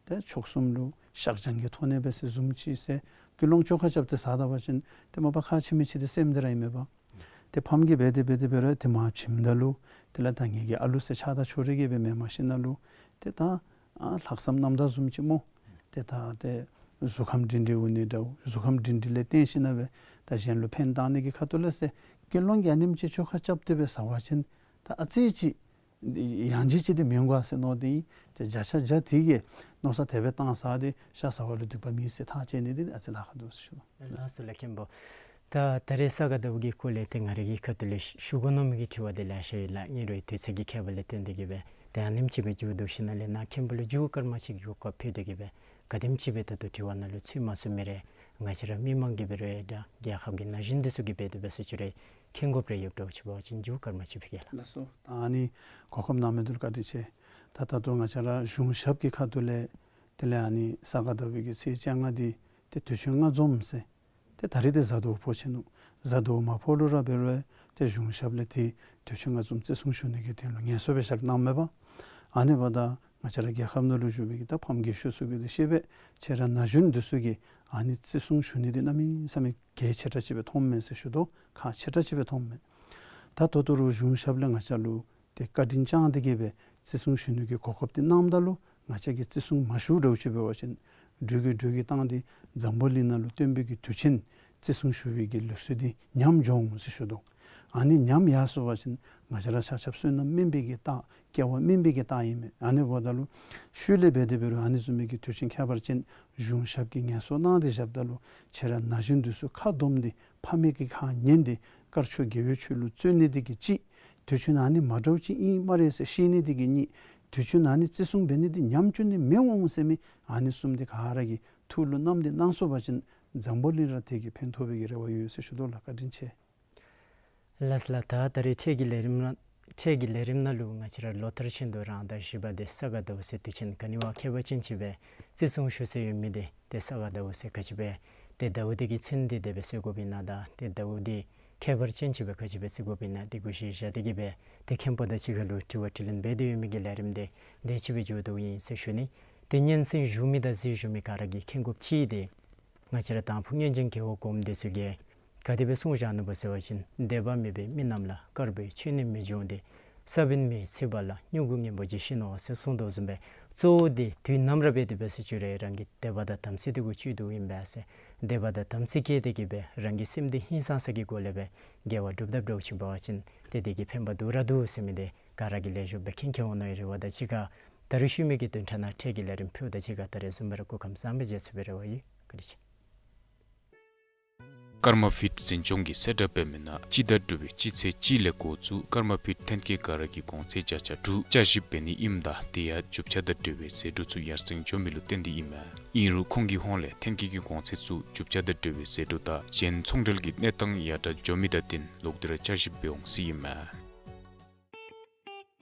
ཏེ་མཆོག་གསུམ་ལུ་ཤག་བྱང་གི་ཐོག་ནས་འབད་ཟེར་བཟུམ་ཅིག་ཟེར་ཀུན་སློང་བཅོ་ཁ་རྐྱབ་སྟེ་ཟ་ད་པ་ཅིན་ཏེ་མ་པ་ཁག་ཆེ་མི་ཅིག་དེ་སེམས་འདི་ར་ཨིན་མས་པ། ཏེ་ཕམ་གིས་འབད་དེ་འབད་དེ་འབད་རུང་ཏེ་མར་བྱིནམ་ད་ལུ་དེ་ལས་ད་ངེ་གི་ཨ་ལུ་ཟེར་ཆགས་སྡང་ཕྱོགས་རིས་ཀྱིས་འབད་མེན། མ་གཞི་ནང་ལུ་ཏེ་ད་ཨ་ལྷག་བསམ་རྣམ་དག་བཟུམ་ཅིག་སྨོ། ཏེ་ད་ཏེ་གཟུགས་ཁམས་སྒྲིང་སྒྲི་འོང་ནི་འདྲཝ་གཟུགས་ཁམས་སྒྲིང་སྒྲི་ལས་བརྟེན་ཞིན་ན་འབད་ད་གཞན་ལུ་ཕན་བཏགས་ནི་གི་ཁ་ཐུག་ལས་ཟེར་ཀུན་སློང་གི་ཨ་ནེམ་ཅིག་བཅོ་ཁ་རྐྱབ་སྟེ་འབད་ཟ་བ་ཅིན་ད་ཨ་ཙི་ཅིག་ཡང་ཅིག་ཅིག་འདི་མི་འོང་ག་ཟེར་མནོ་སྟེ་ཨིན། ཏེ་བརྒྱ་ཆ་བརྒྱ་དེ་གིས་མནོ་བསམ་དེ་སྦེ་བཏང་ཟ་སྟེ་ཤ་ཟ་བ་ལུ་སྡིག་པ་མེད་ཟེར་ཐག་བཅད་ནི་འདི་ཨ་ཙི་ལཱ་ཁག་འདུག་ཟེར་ཞུ་དོ། ལགས་སོ་ལགས་མཁན་པོ། ད་ད་རེས་ས་ག་ཟླ་བ་གི་སྐོར་ལས་ཏེ་ང་རའི་གི་ཁ་ཐུག་ལས་ཞུ་དགོ་མནོ་མི་གི་དྲི་བ་འདི་ལེ་ཤ་ཡོད་ལགས། ཨིན་རུང་དུས་ཚོད་ཀྱི་ཁྱད་པར་ལས་བརྟེན་ཏེ་གི་སྦེ་ཏེ་ཨ་ནེམ་ཅིག་སྦེ་མཇུག་བསྡུ་ཞིན་ན་ལས་ནཱ་མཁན་པོ་ལུ་མཇུག་སྐར་མ་གཅིག་གི་གོ་སྐབས་ཕུལ་ཏེ་གི་སྦེ་ག་དེམ་ཅིག་སྦེ་ད་ལྟོ་དྲི་བ་ནང་ལུ་ཚུད་མ་ཚུད་མི་རེ་ང་བཅས་ར་མི་མང་གིས་འབད་རུང་ཡང་ད་རྒྱལ་ཁབ་ཀྱི་ན་གཞོན་འདི་ཚུ་གིས་འབད་དེ་འབད་ཟེར་ཅི་རུང་མཁྱེན་དགོཔ་རེ་ཡོདཔ་འདྲཝ་ཅིག་འབད་བ་ཅིན་མཇུག་སྐར་མ་གཅིག་ཕུལ་གེ་ལགས། ལགས་སོ། ད་ཨ་ནི་གོ་སྐབས་གནང་མི་འདི་ལུ་བཀའ་དྲིན་ཆེ། ད་ད་ལྟོ་ང་བཅས་ར་གཞུང་ཞབས་ཀྱི་ཁ་ཐུག་ལས་དེ་ལས་ཨ་ནི་ས་ག་ཟླ་བའི་གི་ཚེས་བཅོ་ལྔ་འདི་ཏེ་དུས་ཆེན་ལྔ་འཛོམས་ཟེར་ཏེ་ད་རིས་ཏེ་གཟའ་ཟླཝ་ཕོག་ཅི་ནུག། གཟའ་ཟླཝ་མ་ཕོག་ལུ་ར་འབད་རུང་ ཏེ་གཞུང་ཞབས་ལས་ཏེ་དུས་ཆེན་ང་བཟུམ་བརྩི་སྲུང་ཞུ་ནི་གི་དོན་ལུ་ངལ་གསོ་སྦེ་བཞག་གནངམ་མས་པ། ཨ་ནི་འབདཝ་ད་ང་བཅས་ར་རྒྱལ་ཁབ་ནང་ལུ་བཞུགས་པའི་གི་ད་ཕམ་རྒས་ཤོས་ཚུ་གིས་ཏེ་ཤེས་པས། ཁྱེད་ར་ན་གཞོན་འདི་ཚུ་གིས་ཨ་ནི་བརྩི་སྲུང་ཞུ་ནི་འདི་གནམ་མེད་ས་མེད་གལ་ཆེ་དྲགས་ཅིག་སྦེ་མཐོངམ་མས་ཟེར་ཞུ་དོ། ཁག་ཆེ་དྲགས་ཅིག་སྦེ་མཐོངམ་མས། ད་ད་ལྟོ་ར་གཞུང་ཞབས་ལས་ང་བཅས་ལུ་ཏེ་བཀའ་དྲིན་བསྐྱངས་ཏེ་གིས་སྦེ་བརྩི་སྲུང་ཞུ་ནི་གི་གོ་སྐབས་འདི་གནངམ་ད་ལུ་ང་བཅས་ཀྱིས་བརྩི་སྲུང་མ་ཞུ་འདྲཝ་ཅིག་འབད་བ་ཅིན་འགྲོས་ཀྱིས་འགྲོས་ཀྱིས་བཏང་སྟེ་འཛམ་བུ་གླིང་ནང་ལུ་སྟོན་པའི་གི་དུས་ཆེན་བརྩི་སྲུང་ཞུ་བའི་གི་ལུགས་སྲོལ་འདི་ཉམས་འགྱོ་འོང་ཟེར་ཞུ་དོ། ཨ་ནི་ཉམས་ཡར་སོང་པ་ཅིན་ང་བཅས་ར་ཆ་ཁྱབ་བསོད་ནམས་དམན་པའི་གི་རྟགས་སྐྱེ་བ་དམན་པའི་གི་རྟགས་ཨིན་མས། ཨ་ནི་འབདཝ་ད་ལུ་ཤུལ་ལས་འབད་དེ་འབད་རུང་ཨ་ནི་བཟུམ་མའི་གི་དུས་ཆེན་ཁྱད་པར་ཅན་གཞུང་ཞབས་ཀྱིས་ངལ་གསོ་གནང་སྟེ་བཞགཔ་ད་ལུ་ཁྱེད་ར་ན་གཞོན་འདི་ཚུ་ཁ་བསྡོམས་ཏེ་ཕ་མའི་གི་ཁ་ཉན་ཏེ་དཀར་ཕྱོགས་དགེ་བའི་ཆོས་ལུ་བརྩོན་ནི་འདི་གིས་གཅིག། དུས་ཆེན་ཨ་ནི་མ་འདྲཝ་ཅིག་ཨིན་སྨ་རེ་ཟེར་ཤེས་ནི་འདི་གིས་གཉིས། དུས་ཆེན་ཨ་ནི་བརྩི་སྲུང་འབད་ནི་འདི་ཉམས་བཅོས་ནི་མི་འོང་ཟེར་མི་ཨ་ནི་གསུམ་འདི་ག་ར་གིས་ཐུགས་ལུ་བསྣམས་ཏེ་གནང་སོང་པ་ཅིན་འཛམ་བུ་གླིང་ར་དེ་གིས་ཕན་ཐོགས་པའི་གི་རེ་བ་ཡོད་ཟེར་ཞུ་དོ་ལགས། བཀའ་དྲིན་ཆེ། ལགས་སོ་ལགས། ད་ད་རེས་འཕྲལ་གྱི་ལས་རིམ་ནང་འཕྲལ་གྱི་ལས་རིམ་ནང་ལུ་ང་བཅས་ར་ལོ་ལྟར་བཞིན་དུ་རང་ཟླ་བཞི་པ་འདི་ས་ག་ཟླཝ་ཟེར་དུས་ཆེན་ག་ནི་བ་ཁྱད་པར་ཅན་ཅིག་སྦེ་བརྩི་སྲུང་ཞུ་སྲོལ་ཡོད་མི་འདི་ཏེ་ས་ག་ཟླཝ་ཟེར་ག་ཅི་སྦེ་ཏེ་ཟླཝ་འདི་གི་མཚན་འདི་དེ་སྦེ་གསོལ་དགོཔ་ཨིན་ན་དང་ཏེ་ཟླཝ་འདི་ཁྱད་པར་ཅན་ཅིག་སྦེ་ག་ཅི་སྦེ་བརྩི་དགོཔ་ཨིན་ན་འདི་གུ་གཞི་བཞག་སྟེ་གིས་སྦེ་ཏེ་མཁན་པོ་དང་གཅིག་ཁར་ལུ་དྲི་བ་དྲིས་ལན་འབད་དེ་ཡོད་མི་གི་ལས་རིམ་འདི་དེ་ཅིག་སྦེ་མཇུག་བསྡུཝ་ཨིན་ཟེར་ཞུ་ནི། ཏེ་སྙན་གསན་ཞུ་མི་དང་གཟིགས་ཞུ་མི་ག་ར་གིས་མཁྱེན་དགོཔ་ཅིག་འདི་ང་བཅས་ར་དང་ཕུ་སྔོན་བྱོན་རྒྱལ་བ་གོངམ་འདི་ཚུ་གིས་ག་དེ་སྦེ་གསུངས་བཞག་ནུག་པ་ཟེར་བ་ཅིན་འདོད་པ་མེད་པའི་མི་རྣམས་ལ། དཀར་པོའི་ཆོས་ནི་མི་འབྱུང་སྟེ། ས་བོན་མེ་ཡིས་ཚིག་པ་ལ། མྱུ་གུ་ངན་པོ་ཇི་བཞིན་ནོ་ཟེར་གསུངས་དོ་བཟུམ་སྦེ་གཙོ་བོ་འདི་དུས་ནམ་ར་འབད་དེ་འབད་ས་ཅིག་ར་རང་གི་འདོད་པ་དང་དམ་ཚིག་འདི་གུ་བཅུད་དོ་ཨིན་པས་ཟེར། འདོད་པ་དང་དམ་ཚིག་བསྐྱེད་དེ་གིས་སྦེ་རང་གི་སེམས་འདི་ཧིང་སངས་ས་གི་སྒོ་ལས་སྦེ་དགེ་བ་སྒྲུབ་ད་འདྲཝ་ཅིག་འབད་བ་ཅིན་ཏེ་དེ་གིས་ཕན་པ་འདུག་ར་འདུག་ཟེར་མི་འདི་ག་ར་གིས་ལེགས་ཤོམ་སྦེ་མཁྱེན་མཁྱེན་འོང་མནོ་བའི་རེ་བ་དང་གཅིག་ཁར་ད་རེས་ཤུལ་མའི་གི་བདུན་ཕྲག་ནང་འཕྲལ་གྱི་ལས་རིམ་ཕུལཝ་དང་གཅིག་ཁར་ད་རེས་བཟུམ་སྦེ་ར་སྐུ་ཁམས་བཟང་པོ་མཇལ་ཚུགས་པའི་རེ་བ་ཡོད། བཀའ་དྲིན་ཆེ། ཀརྨ་ཕིཊ་འཛིན་སྐྱོང་གིས་གསལ་བསྒྲགས་འབད་མི་ནང་སྤྱི་ཟླ་དྲུག་པའི་སྤྱི་ཚེས་གཅིག་ལས་འགོ་བཙུགས་ཀརྨ་ཕིཊ་ཐོན་སྐྱེད་ག་ར་གིས་གོང་ཚད་བརྒྱ་ཆ་དྲུག་བསྐྱར་ཞིབ་འབད་ནི་ཨིནམ་ད་དེ་ཡང་རྒྱུ་ཆ་དང་འབྲེལ་བའི་ཟད་འགྲོ་ཚུ་ཡར་སེང་འགྱོ་མི་ལུ་བརྟེན་ཏེ་ཨིན་མས། ཨིན་རུང་ཁོང་གི་ཧོངས་ལས་ཐོན་སྐྱེད་ཀྱི་གོང་ཚད་ཚུ་རྒྱུ་ཆ་དང་འབྲེལ་བའི་ཟད་འགྲོ་དང་གཞན་ཚོང་འབྲེལ་གྱི་གནས་སྟངས་ཡར་དྲག་འགྱོ་མི་དང་བསྟུན་ལོག་སྟེ་ར་བསྐྱར་ཞིབ་འབད་འོང་ཟེར་ཨིན་མས།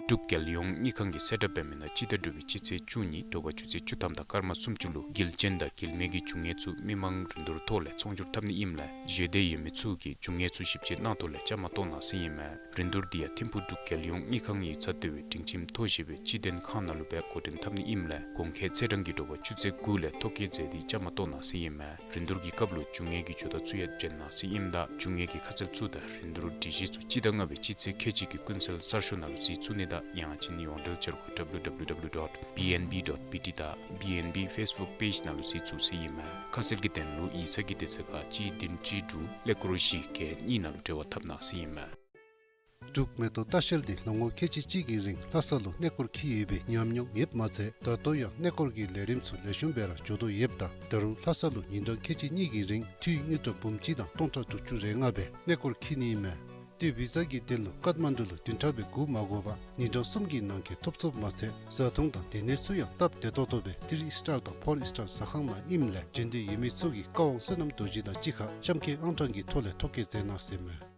འབྲུག་རྒྱལ་ཡོངས་དངུལ་ཁང་གིས་གསལ་བསྒྲགས་འབད་མི་ནང་སྤྱི་ཟླ་དྲུག་པའི་སྤྱི་ཚེས་བཅུ་གཉིས་དྲོ་པ་ཆུ་ཚོད་བཅུ་ཐམ་དང་སྐར་མ་སུམ་ཅུ་ལུ་དགེ་ལྕིན་དང་དགེ་མེད་ཀྱི་རྒྱུ་དངོས་ཚུ་མི་མང་རིན་བསྡུར་ཐོག་ལས་ཚོང་སྒྱུར་འཐབ་ནི་ཨིནམ་ལས་བཞེས་འདོད་ཡོད་མི་ཚུ་གིས་རྒྱུ་དངོས་ཚུ་ཞིབ་དཔྱད་གནང་ཐོག་ལས་བཅའ་མར་གཏོགས་གནང་ཟེར་ཨིན་མས། རིན་བསྡུར་འདི་ཡང་ཐིམ་ཕུག་འབྲུག་རྒྱལ་ཡོངས་དངུལ་ཁང་ཡིག་ཚང་ལྟེ་བའི་སྒྲིང་ཁྱིམ་མཐོ་ཞེས་པའི་སྤྱི་དོན་ཁང་ནང་ལུ་སྦེ་འགོ་འདྲེན་འཐབ་ནི་ཨིནམ་ལས་གོང་འཁོད་ཚེས་གྲངས་ཀྱི་དྲོ་པ་ཆུ་ཚོད་དགུ་ལས་ཐོ་བཀོད་མཛད་དེ་བཅའ་མར་གཏོགས་གནང་ཟེར་ཨིན་མས། རིན་བསྡུར་གྱི་སྐབས་ལུ་རྒྱུ་དངོས་ཀྱི་ཇུས་གཏོགས་ཚུ་ཡང་འབྱོན་གནང་ཟེར་ཨིནམ་ད་རྒྱུ་དངོས་ཀྱི་ཁ་གསལ་ཚུ་དང་རིན་བསྡུར་སྒྲིག་གཞི་ཚུ་སྤྱི་ཟླ་ལྔ་པའི་སྤྱི་ཚེས་ཁལ་གཅིག་གི་ཀུན་གསལ་གསར་ཤོག་ནང་ལུ་གཟིགས་ཚུགས་ནི་དང་ཡང་ཅིན་ཡོངས་འབྲེལ་འཆར་སྒོ་W W W dot B N B dot B T དང་B N B Facebook page ནང་ལུ་གཟིགས་ཚུགས་ཟེར་ཨིན་མས། ཁ་གསལ་གྱི་དོན་ལུ་ཡིག་ཚང་གི་དེ་ཚེ་ཁ་གཅིག་བདུན་གཅིག་དྲུག་ཀླད་ཀོར་བཞི་བརྒྱད་གཉིས་ནང་ལུ་འབྲེལ་བ་འཐབ་གནང་ཟེར་ཨིན་མས། འབྲུག་མེ་ཏོག་ལྟ་བཤལ་འདི་ལོ་ངོ་ཁལ་གཅིག་གཅིག་གི་རིང་ལྷ་ས་ལུ་གནས་སྐོར་འཁྱིད་ཡོད་པའི་ཉམས་མྱོང་ཡོདཔ་མ་ཚད་ད་ལྟོ་ཡང་གནས་སྐོར་གྱི་ལས་རིམ་ཚུ་ལེགས་ཤོམ་སྦེ་ར་འགྱོ་དོ་ཡོདཔ་ད་ད་རུང་ལྷ་ས་ལུ་ཉིན་གྲངས་ཁལ་གཅིག་གཉིས་ཀྱི་རིང་འཐུས་དངུལ་ཀྲམ་འབུམ་གཅིག་དང་སྟོང་ཕྲག་དྲུག་ཅུ་རེ་ལྔ་སྦེ་གནས་སྐོར་འཁྱིད་ནི་ཨིན་མས། ཏེ་བི་ཟ་གི་དོན་ལུ་ཀཏ་མན་ཌུ་ལུ་བདུན་ཕྲག་སྦེ་སྒུག་མ་དགོ་པར་ཉིན་གྲངས་གསུམ་གྱི་ནང་འཁོད་ཐོབ་ཚུགསཔ་མ་ཚད་བཟའ་འཐུང་དང་སྡོད་གནས་ཚུ་ཡང་སྟབས་བདེ་ཏོག་ཏོ་སྦེ་ཐི་རི་སི་ཊར་དང་ཕོར་སི་ཊར་ཟ་ཁང་ནང་ཨིནམ་ལས་བྱོན་འདོད་ཡོད་མི་ཚུ་གིས་བཀའ་དབང་བསོད་ནམས་རྡོ་རྗེ་དང་གཅིག་ཁར་གཤམ་འཁོད་ཨང་གྲངས་ཀྱི་ཐོག་ལས་ཐོ་བཀོད་མཛད་གནང་ཟེར་མས།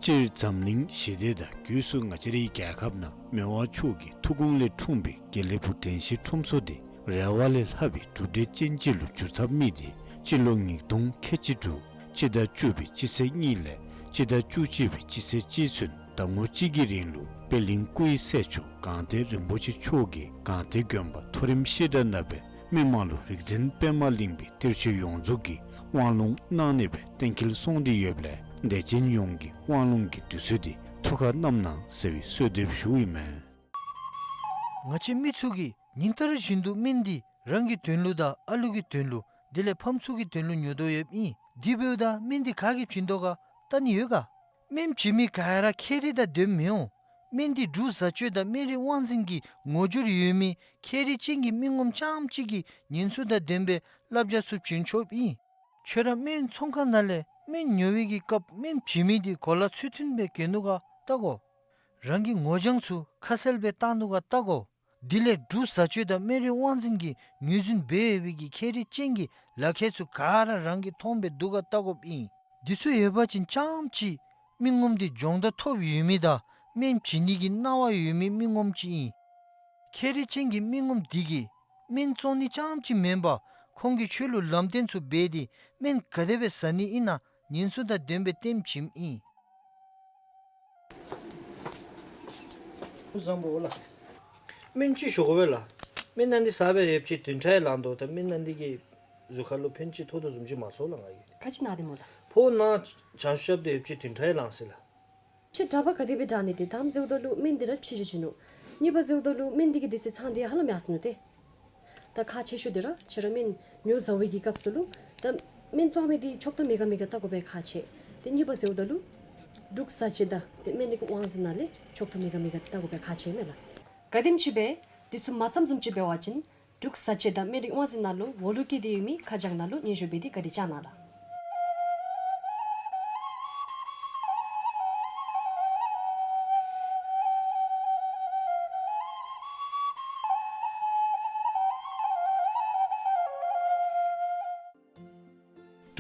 སྤྱིར་འཛམ་གླིང་ཞི་བདེ་དང་སྒོས་སུ་ང་བཅས་རའི་རྒྱལ་ཁབ་ནང་མི་དབང་མཆོག་གི་ཐུགས་དགོངས་ལས་འཁྲུངས་པའི་དགེ་ལེགས་ཕུག་དྲན་ཤེས་ཁྲོམ་ཚོགས་འདི་རེ་བ་ལས་ལྷག་པའི་གྲུབ་འབྲས་ཅན་ཅིག་ལུ་འགྱུར་ཚར་མི་འདི་སྤྱི་ལོ་ཉིས་སྟོང་ཁལ་གཅིག་དྲུག་སྤྱི་ཟླ་བཅུ་པའི་སྤྱི་ཚེས་གཉིས་ལས་སྤྱི་ཟླ་བཅུ་གཅིག་པའི་སྤྱི་ཚེས་གཅིག་ཚུན་ཟླ་ངོ་གཅིག་གི་རིང་ལུ་པད་གླིང་སྐུ་ཡི་སྲས་མཆོག་སྒང་སྟེང་རིན་པོ་ཆེ་མཆོག་གིས་སྒང་སྟེང་དགོན་པ་མཐོ་རིམ་བཤད་གྲྭ་ནང་སྦེ་མི་མང་ལུ་རིག་འཛིན་པདྨ་གླིང་པའི་གཏེར་ཆོས་ཡོངས་རྫོགས་ཀྱི་དབང་ལུང་གནང་ནི་སྦེ་གཏན་འཁེལ་སོང་སྟེ་ཡོདཔ་ལས་དད་ཅན་ཡོངས་ཀྱིས་དབང་ལུང་གི་དུས་ཚོད་འདི་ཐུགས་ཁར་བསྣམ་གནང་ཟེར་བའི་གསོལ་འདེབས་ཞུཝ་ཨིན་མས། ང་བཅས་མི་ཚུ་གིས་ཉིན་ལྟར་བཞིན་དུ་སྨན་འདི་རང་གི་དོན་ལུ་དང་ཨ་ལུ་གི་དོན་ལུ་དེ་ལས་ཕམ་ཚུ་གི་དོན་ལུ་ཉོ་དོ་ཡོདཔ་ཨིན། དེ་འབདཝ་ད་སྨན་འདི་ག་གིས་བྱིན་དོ་ག་བལྟ་ནི་ཡོད་ག། སྨན་བྱིན་མི་ག་ར་ཁྱད་རིག་དང་ལྡནམ་མི་འོང་། སྨན་འདི་འབྲུ་བཟའ་སྤྱོད་དང་སྨན་རིགས་དབང་འཛིན་གྱི་ངོ་སྦྱོར་ཡོད་མི་ཁྱད་རིག་ཅན་གྱི་མི་ངོམ་རྐྱངམ་གཅིག་གིས་ཉེན་སྲུང་དང་ལྡན་པའི་བསླབ་བྱ་ཚུ་བྱིན་ཆོགཔ་ཨིན། ཁྱོད་ར་སྨན་ཚོང་ཁང་ནང་ལས་སྨན་ཉོ་བའི་གི་སྐབས་སྨན་བྱིན་མི་འདི་གོ་ལ་ཚུལ་མཐུན་སྦེ་གྱོན་ནུག་ག་བལྟ་དགོ། རང་གི་ངོ་རྒྱང་ཚུ་ཁ་གསལ་སྦེ་བཏང་ནུག་ག་བལྟ་དགོ། དེ་ལས་འབྲུ་བཟའ་སྤྱོད་དང་སྨན་རིགས་དབང་འཛིན་གྱི་ངོས་འཛིན་འབད་ཡོད་པའི་གི་ཁྱད་རིག་ཅན་གྱི་ལག་ཁྱེར་ཚུ་ག་ར་རང་གིས་མཐོང་སྦེ་འདུག་ག་བལྟ་དགོཔ་ཨིན། འདི་ཚུ་ཡོད་པ་ཅིན་རྐྱངམ་གཅིག་མི་ངོམ་འདི་སྦྱོང་བརྡར་ཐོབ་ཡོད་མི་དང་སྨན་བྱིན་ནི་གི་སྣང་བ་ཡོད་མི་མི་ངོམ་ཅིག་ཨིན། ཁྱད་རིག་ཅན་གྱི་མི་ངོམ་འདི་གིས་སྨན་བཙོང་ནི་རྐྱངམ་གཅིག་མེན་པར་ཁོང་གིས་ཁྱོད་ལུ་ལམ་སྟོན་ཚུ་འབད་དེ་སྨན་ག་དེ་སྦེ་བཟའ་ནི་ཨིན་ན་ཉེན་སྲུང་དང་ལྡན་པའི་སྟོནམ་བྱིནམ་ཨིན། སྐུ་གཟུགས་བཟང་པོ་ལགས། སྨན་ཅིག་ཞུ་དགོ་པས་ལགས། སྨན་ཨ་ནི་ཟ་སྦེ་ཡོདཔ་ཅིག་བདུན་ཕྲག་ལང་དོ། ད་སྨན་ཨ་ནི་གིས་གཟུགས་ཁར་ལུ་ཕན་ཅིག་ཐོགས་དོ་བཟུམ་ཅིག་མ་སོང་ལགས་ང་གིས། ག་ཅི་ན་སྟེ་སྨོ་ལགས། ཕོཝ་ནང་བྱང་ཤུབ་དེ་ཡོདཔ་ཅིག་བདུན་ཕྲག་ལང་ཟེར་ལགས། ཁྱེད་དྲག་པ་ག་དེ་སྦེ་དྲག་ནི་དེ་དང་ཟེརཝ་ད་ལུ་སྨན་འདི་ར་ཕྱི་ཞུ་བྱིན་ནུག། གཉིས་པ་ཟེརཝ་ད་ལུ་སྨན་འདི་གིས་དེ་ཚེ་ཚང་འདི་ཧ་ལམ་ཡར་སོ་ནུག་ཏེ། ད་ཁག་ཆེ་ཤོས་འདི་ར་ཁྱེད་ར་སྨན་ཉོ་ཟ་བའི་གི་སྐབས་སུ་ལུ་ད་སྨན་བཙོང་མི་འདི་ཆོག་ཐམ་མེད་ག་མེད་ག་བལྟ་དགོ་པའི་ཁག་ཆེ། ཏེ་གཉིས་པ་ཟེརཝ་ད་ལུ་འབྲུག་བཟའ་ཆས་དང་ཏེ་སྨན་རིགས་དབང་འཛིན་ནང་ལས་ཆོག་ཐམ་མེད་ག་མེད་ག་བལྟ་དགོ་པའི་ཁག་ཆེ་མས་ལགས། ག་དེམ་ཅིག་སྦེ་འདི་ཚུ་མ་ཚངམ་བཟུམ་ཅིག་འབད་བ་ཅིན་འབྲུག་བཟའ་ཆས་དང་སྨན་རིགས་དབང་འཛིན་ནང་ལུ་འོག་ལུ་བཀོད་དེ་ཡོད་མི་ཁ་བྱང་ནང་ལུ་སྙན་ཞུ་འབད་དེ་བཀའ་དྲིན་བསྐྱང་གནང་ལགས།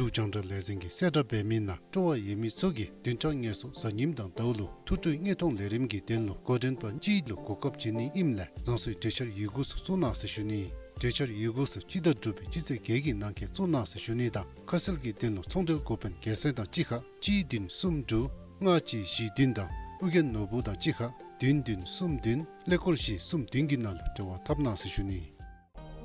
འབྲུག་རྒྱང་བསྒྲགས་ལས་འཛིན་གྱིས་གསལ་བསྒྲགས་འབད་མི་ནང་སྤྲོ་བ་ཡོད་མི་ཚུ་གིས་བདུན་ཕྲག་ངལ་གསོ་གཟའ་ཉིམ་དང་ཟླཝ་ལུ་ཐུགས་སྤྲོའི་དངོས་མཐོང་ལས་རིམ་གྱི་དོན་ལུ་འགོ་འདྲེན་པ་གཅིག་ལུ་གོ་སྐབས་བྱིན་ནི་ཨིནམ་ལས་རང་སོའི་གྲོས་འཆར་ཡི་གུ་ཚུ་བཙུགས་གནང་ཟེར་ཞུ་ནི། གྲོས་འཆར་ཡི་གུ་ཚུ་སྤྱི་ཟླ་དྲུག་པའི་སྤྱི་ཚེས་བརྒྱད་ཀྱི་ནང་འཁོད་བཙུགས་གནང་ཟེར་ཞུ་ནི་དང་ཁ་གསལ་གྱི་དོན་ལུ་ཚོང་འབྲེལ་འགོ་དཔོན་རྒྱལ་མཚན་དང་གཅིག་ཁར་གཅིག་བདུན་གསུམ་དྲུག་ལྔ་གཅིག་བཞི་བདུན་དང་ཨོ་རྒྱན་ནོར་བུ་དང་གཅིག་ཁར་བདུན་བདུན་གསུམ་བདུན་ཀླད་ཀོར་བཞི་གསུམ་བདུན་གྱི་ནང་ལུ་འབྲེལ་བ་འཐབ་གནང་ཟེར་ཞུ་ནི།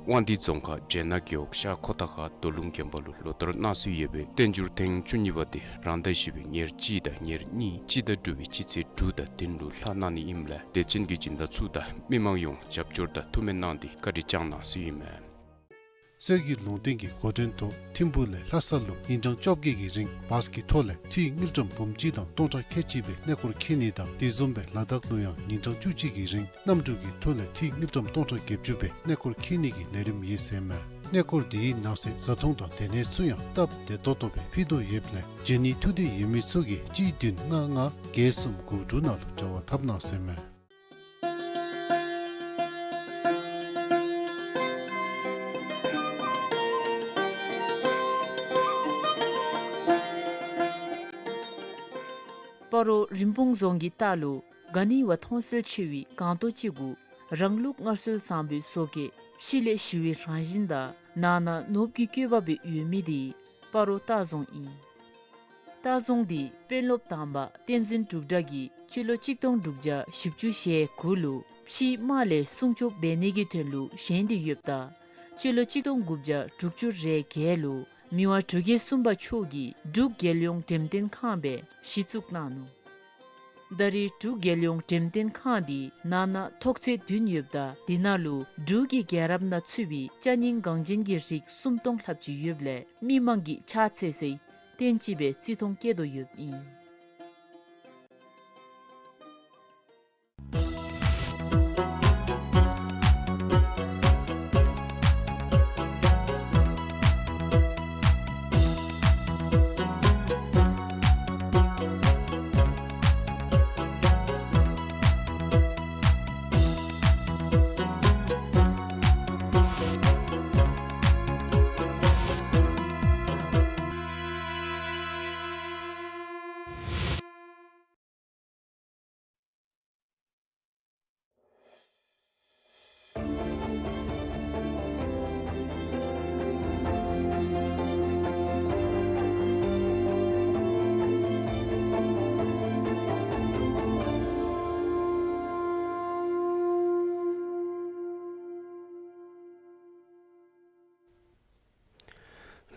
དབང་འདུས་རྫོང་ཁག་འབྲས་སྣ་རྒེད་འོག་ཤར་ཁོ་ཐང་ཁ་རྡོ་ལུང་དགོན་པ་ལུ་ལོ་ལྟར་གནང་སྲོལ་ཡོད་པའི་བསྟན་འགྱུར་ཐེངས་བཅུ་གཉིས་པ་དེ་རང་ཟླ་བཞི་པའི་ཉེར་གཅིག་དང་ཉེར་གཉིས་སྤྱི་ཟླ་དྲུག་པའི་སྤྱི་ཚེས་དྲུག་དང་བདུན་ལུ་ལྷག་གནང་ནི་ཨིནམ་ལས་དད་ཅན་གྱི་སྦྱིན་བདག་ཚུ་དང་མི་མང་ཡོངས་རྒྱབ་སྐྱོར་དང་ཐུགས་སྨོན་གནང་སྟེ་བཀའ་དྲིན་བསྐྱང་གནང་ཟེར་ཨིན་མས། གསེར་གྱི་ལུང་བསྟན་གྱི་འགོ་འདྲེན་ཐོག་ཐིམ་ཕུག་ལས་ལྷ་ས་ལུ་ཉིན་གྲངས་བཅོ་བརྒྱད་ཀྱི་རིང་བཱས་ཀྱི་ཐོག་ལས་འཐུས་དངུལ་ཀྲམ་འབུམ་གཅིག་དང་སྟོང་ཕྲག་ཁལ་གཅིག་སྦེ་གནས་སྐོར་འཁྱིད་ནི་དང་དེ་བཟུམ་སྦེ་ལ་དྭགས་ལུ་ཡང་ཉིན་གྲངས་བཅུ་གཅིག་གི་རིང་གནམ་གྲུ་གི་ཐོག་ལས་འཐུས་དངུལ་ཀྲམ་སྟོང་ཕྲག་བརྒྱད་ཅུ་སྦེ་གནས་སྐོར་འཁྱིད་ནི་གི་ལས་རིམ་ཡོད་ཟེར་མས། གནས་སྐོར་དེའི་ནང་གསེས་བཟའ་འཐུང་དང་སྡོད་གནས་ཚུ་ཡང་སྟབས་བདེ་ཏོག་ཏོ་སྦེ་ཕུལ་དོ་ཡོདཔ་ལས་འབྱོན་ནི་ཐུགས་འདོད་ཡོད་མི་ཚུ་གིས་གཅིག་བདུན་ལྔ་ལྔ་བརྒྱད་གསུམ་དགུ་དྲུག་ནང་ལུ་འབྲེལ་བ་འཐབ་གནང་ཟེར་མས། སྤ་རོ་རིན་སྤུངས་རྫོང་གི་ལྟག་ལུ་ག་ནི་བ་མཐོང་གསལ་ཆེ་བའི་སྒང་ཏོག་ཅིག་གུ་རང་ལུགས་སྔར་སྲོལ་བཟང་པོའི་བཟོ་བཀོད་ཕྱི་ལས་ཞི་བའི་རང་བཞིན་དང་ནང་ན་ནོར་བུ་གི་བཀོད་པ་སྦེ་ཡོད་མི་དེ་སྤ་རོ་ལྟ་རྫོང་ཨིན། ལྟ་རྫོང་འདི་དཔོན་སློབ་དང་པ་བསྟན་འཛིན་འབྲུག་གྲགས་ཀྱིས་སྤྱི་ལོ་གཅིག་སྟོང་དྲུག་བརྒྱ་བཞི་བཅུ་ཞེ་དགུ་ལུ་ཕྱིའི་དམག་ལས་སྲུང་སྐྱོབ་འབད་ནི་གི་དོན་ལུ་བཞེངས་ཏེ་ཡོདཔ་ད་སྤྱི་ལོ་གཅིག་སྟོང་དགུ་བརྒྱ་དྲུག་ཅུ་རེ་བརྒྱད་ལུ་མི་དབང་འབྲུག་རྒྱལ་གསུམ་པ་མཆོག་གིས་འབྲུག་རྒྱལ་ཡོངས་འགྲེམས་སྟོན་ཁང་སྦེ་གཞི་བཙུགས་གནང་ནུག། ད་རེས་འབྲུག་རྒྱལ་ཡོངས་འགྲེམས་སྟོན་ཁང་འདི་ནང་ན་ཐོག་ཚད་བདུན་ཡོདཔ་ད་དེ་ནང་ལུ་འབྲུག་གི་རྒྱལ་རབས་ནང་ཚུད་པའི་ཅ་རྙིང་འགངས་ཅན་གྱི་རིགས་སུམ་སྟོང་ལྷགཔ་ཅིག་ཡོདཔ་ལས་མི་མང་གིས་ཕྱག་འཚལ་སའི་རྟེན་ཅིག་སྦེ་བརྩི་མཐོང་བསྐྱེད་དོ་ཡོདཔ་ཨིན།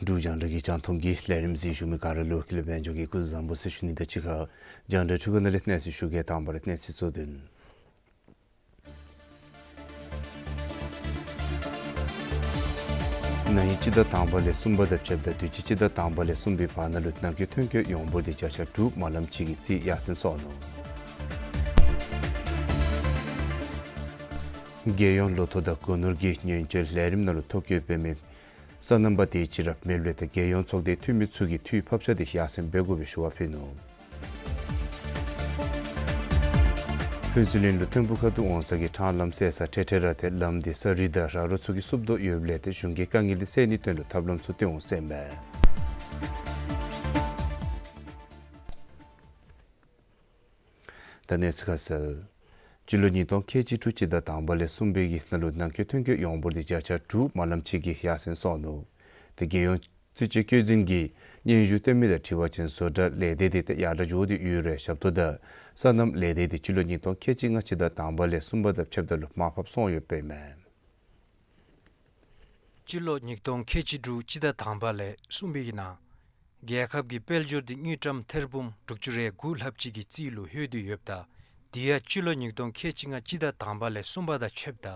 འབྲུག་རྒྱང་བསྒྲགས་ཀྱི་རྒྱང་མཐོང་གི་ལས་རིམ་གཟིགས་བཞུགས་མི་ག་ར་ལུ་ཀུན་ལེགས་དཔལ་འབྱོར་གྱིས་སྐུ་གཟུགས་བཟང་པོ་ཟེར་ཞུ་ནི་དང་གཅིག་ཁར་རྒྱང་བསྒྲགས་འཕྲུལ་ཁང་ནང་ལས་གནས་ཚུལ་ཞུ་གེ། དང་པ་ར་གནས་ཚུལ་གཙོ་དོན། ན་ཧིང་སྤྱི་ཟླ་དང་པ་ལས་གསུམ་པ་དང་ཕྱདཔ་ད་དུས་ཅི་སྤྱི་ཟླ་དང་པ་ལས་གསུམ་པའི་བར་ན་ལུ་ནང་འཁོད་ཐོན་སྐྱེད་ཡོངས་འབོར་དེ་བརྒྱ་ཆ་དྲུག་མ་ལམ་ཅིག་གི་རྩིས་ཡར་སེང་སོང་ནུག། རྒྱལ་ཡོངས་ལོ་ཐོག་དང་སྒོ་ནོར་གྱི་ཉེན་བཅོལ་ལས་རིམ་ནང་ལུ་ཐོ་བཀོད་འབད་མི་སོ་ནམ་པ་དེ་ཅིག་ར་མེདཔ་ལས་ཏེ་རྒྱལ་ཡོངས་ཚོགས་སྡེའི་འཐུས་མི་ཚུ་གིས་འཐུས་ཕབ་ཆ་དེ་ཡར་སེང་འབད་དགོ་པའི་ཞུ་བ་ཕུལ་ནུག། ཕུན་ཚོགས་གླིང་ལུ་ཐིམ་ཕུག་ཁ་ཐུག་འོང་ས་གི་ཁྲང་ལམ་སེལ་ས་འཕྲལ་འཕྲལ་ར་ཏེ་ལམ་དེ་ས་རི་དང་ར་རོ་ཚུ་གིས་བསུབ་དོ་ཡོདཔ་ལས་ཏེ་གཞུང་གི་དཀའ་ངལ་དེ་སེལ་ནིའི་དོན་ལུ་ཐབས་ལམ་ཚུ་སྟོན་འོང་ཟེར་མས། ད་གནས་ཚུལ་ཁ་གསལ། སྤྱི་ལོ་ཉིས་སྟོང་ཁལ་གཅིག་དྲུག་སྤྱི་ཟླ་དང་པ་ལས་གསུམ་པའི་གི་ནང་ལུ་ནང་འཁོད་ཐོན་སྐྱེད་ཡོངས་འབོར་དེ་བརྒྱ་ཆ་དྲུག་མ་ལམ་ཅིག་གི་ཡར་སེང་སོང་ནུག། ཏེ་རྒྱལ་ཡོངས་རྩིས་དཔྱད་བཀོད་འཛིན་གྱིས་ སྙན་ཞུ་བཏོན་མི་དང་འཁྲིལ་བ་ཅིན་བཟོ་གྲྭ་ལས་སྡེ་འདི་ཏེ་ཡར་དྲག་འགྱོ་སྟེ་ཡོད་རུང་ཞབས་ཏོག་དང་སོ་ནམ་ལས་སྡེ་འདི་སྤྱི་ལོ་ཉིས་སྟོང་ཁལ་གཅིག་ལྔ་སྤྱི་ཟླ་དང་པ་ལས་གསུམ་པ་དང་ཕྱདཔ་ད་ལུ་མར་ཕབ་སོང་ཡོདཔ་ཨིན་མས། སྤྱི་ལོ་ཉིས་སྟོང་ཁལ་གཅིག་དྲུག་སྤྱི་ཟླ་དང་པ་ལས་གསུམ་པའི་ནང་རྒྱལ་ཁབ་ཀྱི་དཔལ་འབྱོར་འདི་དངུལ་ཀྲམ་ཐེར་འབུམ་དྲུག་ཅུ་རེ་དགུ་ལྷགཔ་ཅིག་གི་རྩིས་ལུ་ལྷོད་དེ་ཡོདཔ་ད་དེ་ཡང་སྤྱི་ལོ་ཉིས་སྟོང་ཁལ་གཅིག་ལྔ་སྤྱི་ཟླ་དང་པ་ལས་གསུམ་པ་དང་ཕྱདཔ་ད་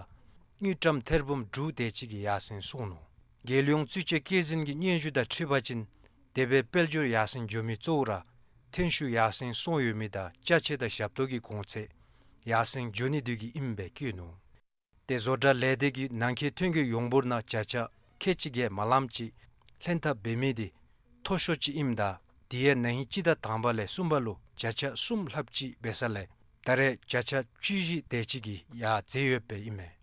དངུལ་ཀྲམ་ཐེར་འབུམ་དྲུག་དེ་ཅིག་གིས་ཡར་སེང་སོང་ནུག། རྒྱལ་ཡོངས་རྩིས་དཔྱད་བཀོད་འཛིན་གྱི་སྙན་ཞུ་དང་འཁྲིལ་བ་ཅིན་འདས་པའི་དཔལ་འབྱོར་ཡར་སེང་འགྱོ་མི་གཙོ་བོ་ར་ཐོན་ཤུགས་ཡར་སེང་སོང་ཡོད་མི་དང་ཅ་ཆས་དང་ཞབས་ཏོག་གི་གོང་ཚད་ཡར་སེང་འགྱོ་ནི་དེ་གིས་ཨིནམ་སྦེ་བཀོད་ནུག། ཏེ་བཟོ་གྲྭ་ལས་སྡེ་གིས་ནང་འཁོད་ཐོན་སྐྱེད་ཡོངས་འབོར་ནང་བརྒྱ་ཆ་ཁལ་གཅིག་བརྒལ་མ་ལངམ་ཅིག་ལྷན་ཐབས་འབད་མི་དེ་མཐོ་ཤོས་ཅིག་ཨིནམ་ད་དེ་ཡང་ན་ཧིང་སྤྱི་ཟླ་དང་པ་ལས་གསུམ་པ་ལུ་བརྒྱ་ཆ་གསུམ་ལྷགཔ་ཅིག་འབད་ས་ལས་ད་རེས་བརྒྱ་ཆ་བཅུ་བཞི་དེ་ཅིག་གིས་ཡར་འཛེགས་ཡོདཔ་ཨིན་མས།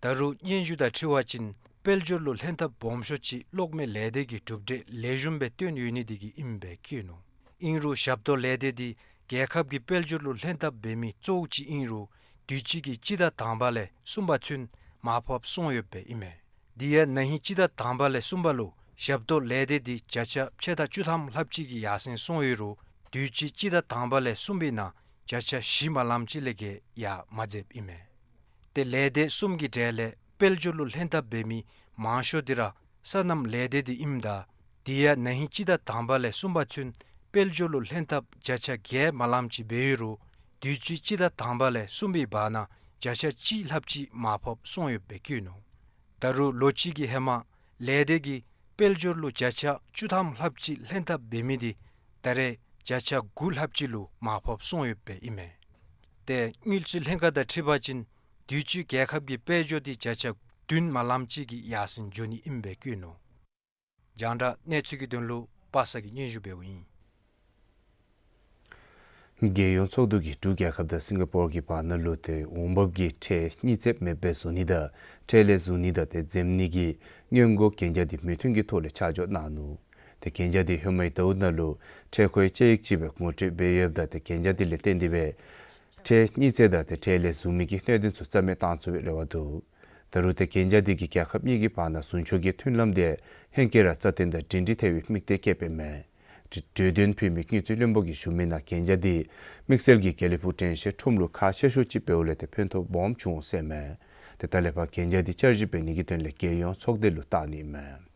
ད་རུང་སྙན་ཞུ་དང་འཁྲིལ་བ་ཅིན་དཔལ་འབྱོར་ལུ་ལྷན་ཐབས་སྦོམ་ཤོས་ཅིག་གློག་མེ་ལས་སྡེ་གིས་གྲུབ་འབྲས་ལེགས་ཤོམ་སྦེ་བཏོན་ཡོད་ནི་དེ་གིས་ཨིནམ་སྦེ་བཀོད་ནུག། ཨིན་རུང་ཞབས་ཏོག་ལས་སྡེ་འདི་རྒྱལ་ཁབ་ཀྱི་དཔལ་འབྱོར་ལུ་ལྷན་ཐབས་འབད་མི་གཙོ་བོ་ཅིག་ཨིན་རུང་དུས་ཅི་གི་སྤྱི་ཟླ་དང་པ་ལས་གསུམ་པ་ཚུན་མར་ཕབ་སོང་ཡོདཔ་ཨིན་མས། དེ་ཡང་ན་ཧིང་སྤྱི་ཟླ་དང་པ་ལས་གསུམ་པ་ལུ་ཞབས་ཏོག་ལས་སྡེ་འདི་བརྒྱ་ཆ་ཕྱེད་དང་བཅུ་ཐམ་ལྷགཔ་ཅིག་གིས་ཡར་སེང་སོང་ཡོད་རུང་དུས་ཅི་སྤྱི་ཟླ་དང་པ་ལས་གསུམ་པའི་ནང་བརྒྱ་ཆ་བཞི་མ་ལངམ་ཅིག་ལས་བརྒལ་ཡར་མ་འཛེགསཔ་ཨིན་མས། ཏེ་ལས་སྡེ་གསུམ་གྱི་གྲས་ལས་དཔལ་འབྱོར་ལུ་ལྷན་ཐབས་འབད་མི་མང་ཤོས་དེ་ར་སོ་ནམ་ལས་སྡེ་འདི་ཨིནམ་ད་དེ་ཡང་ན་ཧིང་སྤྱི་ཟླ་དང་པ་ལས་གསུམ་པ་ཚུན་དཔལ་འབྱོར་ལུ་ལྷན་ཐབས་བརྒྱ་ཆ་བརྒྱད་མ་ལངམ་ཅིག་འབད་ཡོད་རུང་དུས་ཅི་སྤྱི་ཟླ་དང་པ་ལས་གསུམ་པའི་བར་ན་བརྒྱ་ཆ་གཅིག་ལྷགཔ་ཅིག་མར་ཕབ་སོང་ཡོདཔ་སྦེ་བཀོད་ནུག། ད་རུང་ལོ་གཅིག་གི་ཧེ་མ་ལས་སྡེ་གིས་དཔལ་འབྱོར་ལུ་བརྒྱ་ཆ་བཅུ་ཐམ་ལྷགཔ་ཅིག་ལྷན་ཐབས་འབད་མི་དེ་ད་རེས་བརྒྱ་ཆ་དགུ་ལྷགཔ་ཅིག་ལུ་མར་ཕབ་སོང་ཡོདཔ་ཨིན་མས། ཏེ་དངུལ་རྩིས་ལྷན་ཁག་དང་འཁྲིལ་བ་ཅིན་དུས་ཅི་རྒྱལ་ཁབ་ཀྱི་དཔལ་འབྱོར་དེ་བརྒྱ་ཆ་བདུན་མ་ལངམ་ཅིག་གིས་ཡར་སེང་འགྱོ་ནི་ཨིནམ་སྦེ་བཀོད་ནུག། རྒྱང་བསྒྲགས་གནས་ཚུལ་གྱི་དོན་ལུ་པ་སངས་ཀྱིས་སྙན་ཞུ་འབདཝ་ཨིན། རྒྱལ་ཡོངས་ཚོགས་འདུ་གིས་འབྲུག་རྒྱལ་ཁབ་དང་སིང་ག་པོར་གྱི་བར་ན་ལུ་ཏེ་འོང་འབབ་ཀྱི་ཁྲལ་གཉིས་བརྩེགས་མེདཔ་བཟོ་ནི་དང་ཁྲལ་ལས་ཟུར་ནི་དང་ཏེ་འཛེམ་ནི་གི་སྔོན་འགོག་གན་རྒྱ་དེ་མོས་མཐུན་གྱི་ཐོག་ལས་ཆ་འཇོག་གནང་ནུག། ཏེ་གན་རྒྱ་དེ་ཧེ་མའི་ཟླཝ་ནང་ལུ་ཁྲལ་མཁོའི་དཔྱད་ཡིག་ཅིག་སྦེ་ངོ་སྤྲོད་འབད་ཡོདཔ་ད་ཏེ་གན་རྒྱ་དེ་ལས་བརྟེན་ཏེ་སྦེ་ཁྲལ་གཉིས་བརྩེགས་དང་ཏེ་ཁྲལ་ལས་ཟུར་མི་གི་གནད་དོན་ཚུ་རྩ་མེད་བཏང་ཚུགས་པའི་རེ་བ་འདུག། ད་རུང་ཏེ་གན་རྒྱ་དེ་གིས་རྒྱལ་ཁབ་གཉིས་ཀྱི་བར་ན་ཟུང་ཕྱོགས་ཀྱི་མཐུན་ལམ་དེ་ཧེང་སྐལ་ར་རྩ་བརྟན་དང་སྒྲིང་སྒྲི་ཐལ་བའི་དམིགས་གཏད་བསྐྱེདཔ་ཨིན་མས། གྲོས་གྲོས་དོན་ཕུལ་མི་དངུལ་རྩིས་བློན་པོ་གིས་ཞུ་མི་ནང་གན་རྒྱ་དེ་དམིགས་བསལ་གྱིས་དགེ་ལེགས་ཕུག་དྲན་ཤེས་ཁྲོམ་ལུ་ཁག་ཆེ་ཤོས་ཅིག་འབདཝ་ལས་ཏེ་ཕན་ཐོགས་སྦོམ་བྱུང་ཟེར་མས། ཏེ་ད་ལས་ཕར་གན་རྒྱ་དེ་བསྐྱར་ཞིབ་འབད་ནི་གི་དོན་ལས་རྒྱལ་ཡོངས་ཚོགས་སྡེ་ལུ་བཏང་ནི་ཨིན་མས།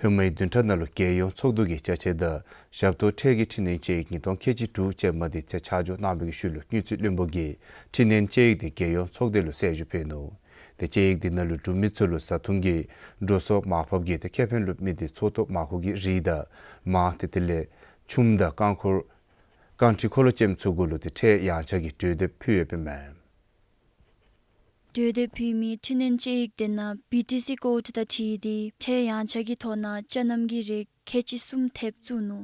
ཧེ་མའི་བདུན་ཕྲག་ནང་ལུ་རྒྱལ་ཡོངས་ཚོགས་འདུ་གིས་ཅ་ཆས་དང་ཞབས་ཏོག་ཁྲལ་གྱི་ཁྲི་ནན་དཔྱད་ཡིག་ཉིས་སྟོང་ཁལ་གཅིག་དྲུག་ཅན་མ་དེ་ཆ་ཆ་འཇོག་གནང་བའི་ཤུལ་ལུ་དངུལ་རྩིས་བློན་པོ་གིས་ཁྲི་ནན་དཔྱད་ཡིག་དེ་རྒྱལ་ཡོངས་ཚོགས་སྡེ་ལུ་གསལ་ཞུ་ཕུལ་ནུག། ཏེ་དཔྱད་ཡིག་དེ་ནང་ལུ་འབྲུག་མི་ཚུ་ལུ་བཟའ་འཐུང་གི་འགྲོ་སོང་མར་ཕབ་ཀྱིས་ཏེ་ཁེ་ཕན་ལུ་དམིགས་ཏེ་ཚོགས་གཏོགས་མར་ཁུ་གི་རིགས་དང་མར་ཏེ་དེ་ལས་ཆུམ་དང་རྐང་འཁོར་རྐང་ཁྲི་འཁོར་ལོ་ཅན་ཚུ་གུ་ལུ་ཏེ་ཁྲལ་ཡངས་ཆག་གི་གྲོས་འདེབས་ཕུལ་ཡོདཔ་ཨིན་མས། གྲོས་འདེབས་ཕུལ་མི་ཁྲི་ནན་དཔྱད་ཡིག་དེ་ནང་བི་ཊི་སི་ཀོཌ་དང་འཁྲིལ་ཏེ་ཁྲལ་ཡངས་ཆག་གི་ཐོག་ནང་ཅ་སྣམ་གྱི་རིགས་ཁལ་གཅིག་གསུམ་ཐེབས་བཙུགས་ནུག།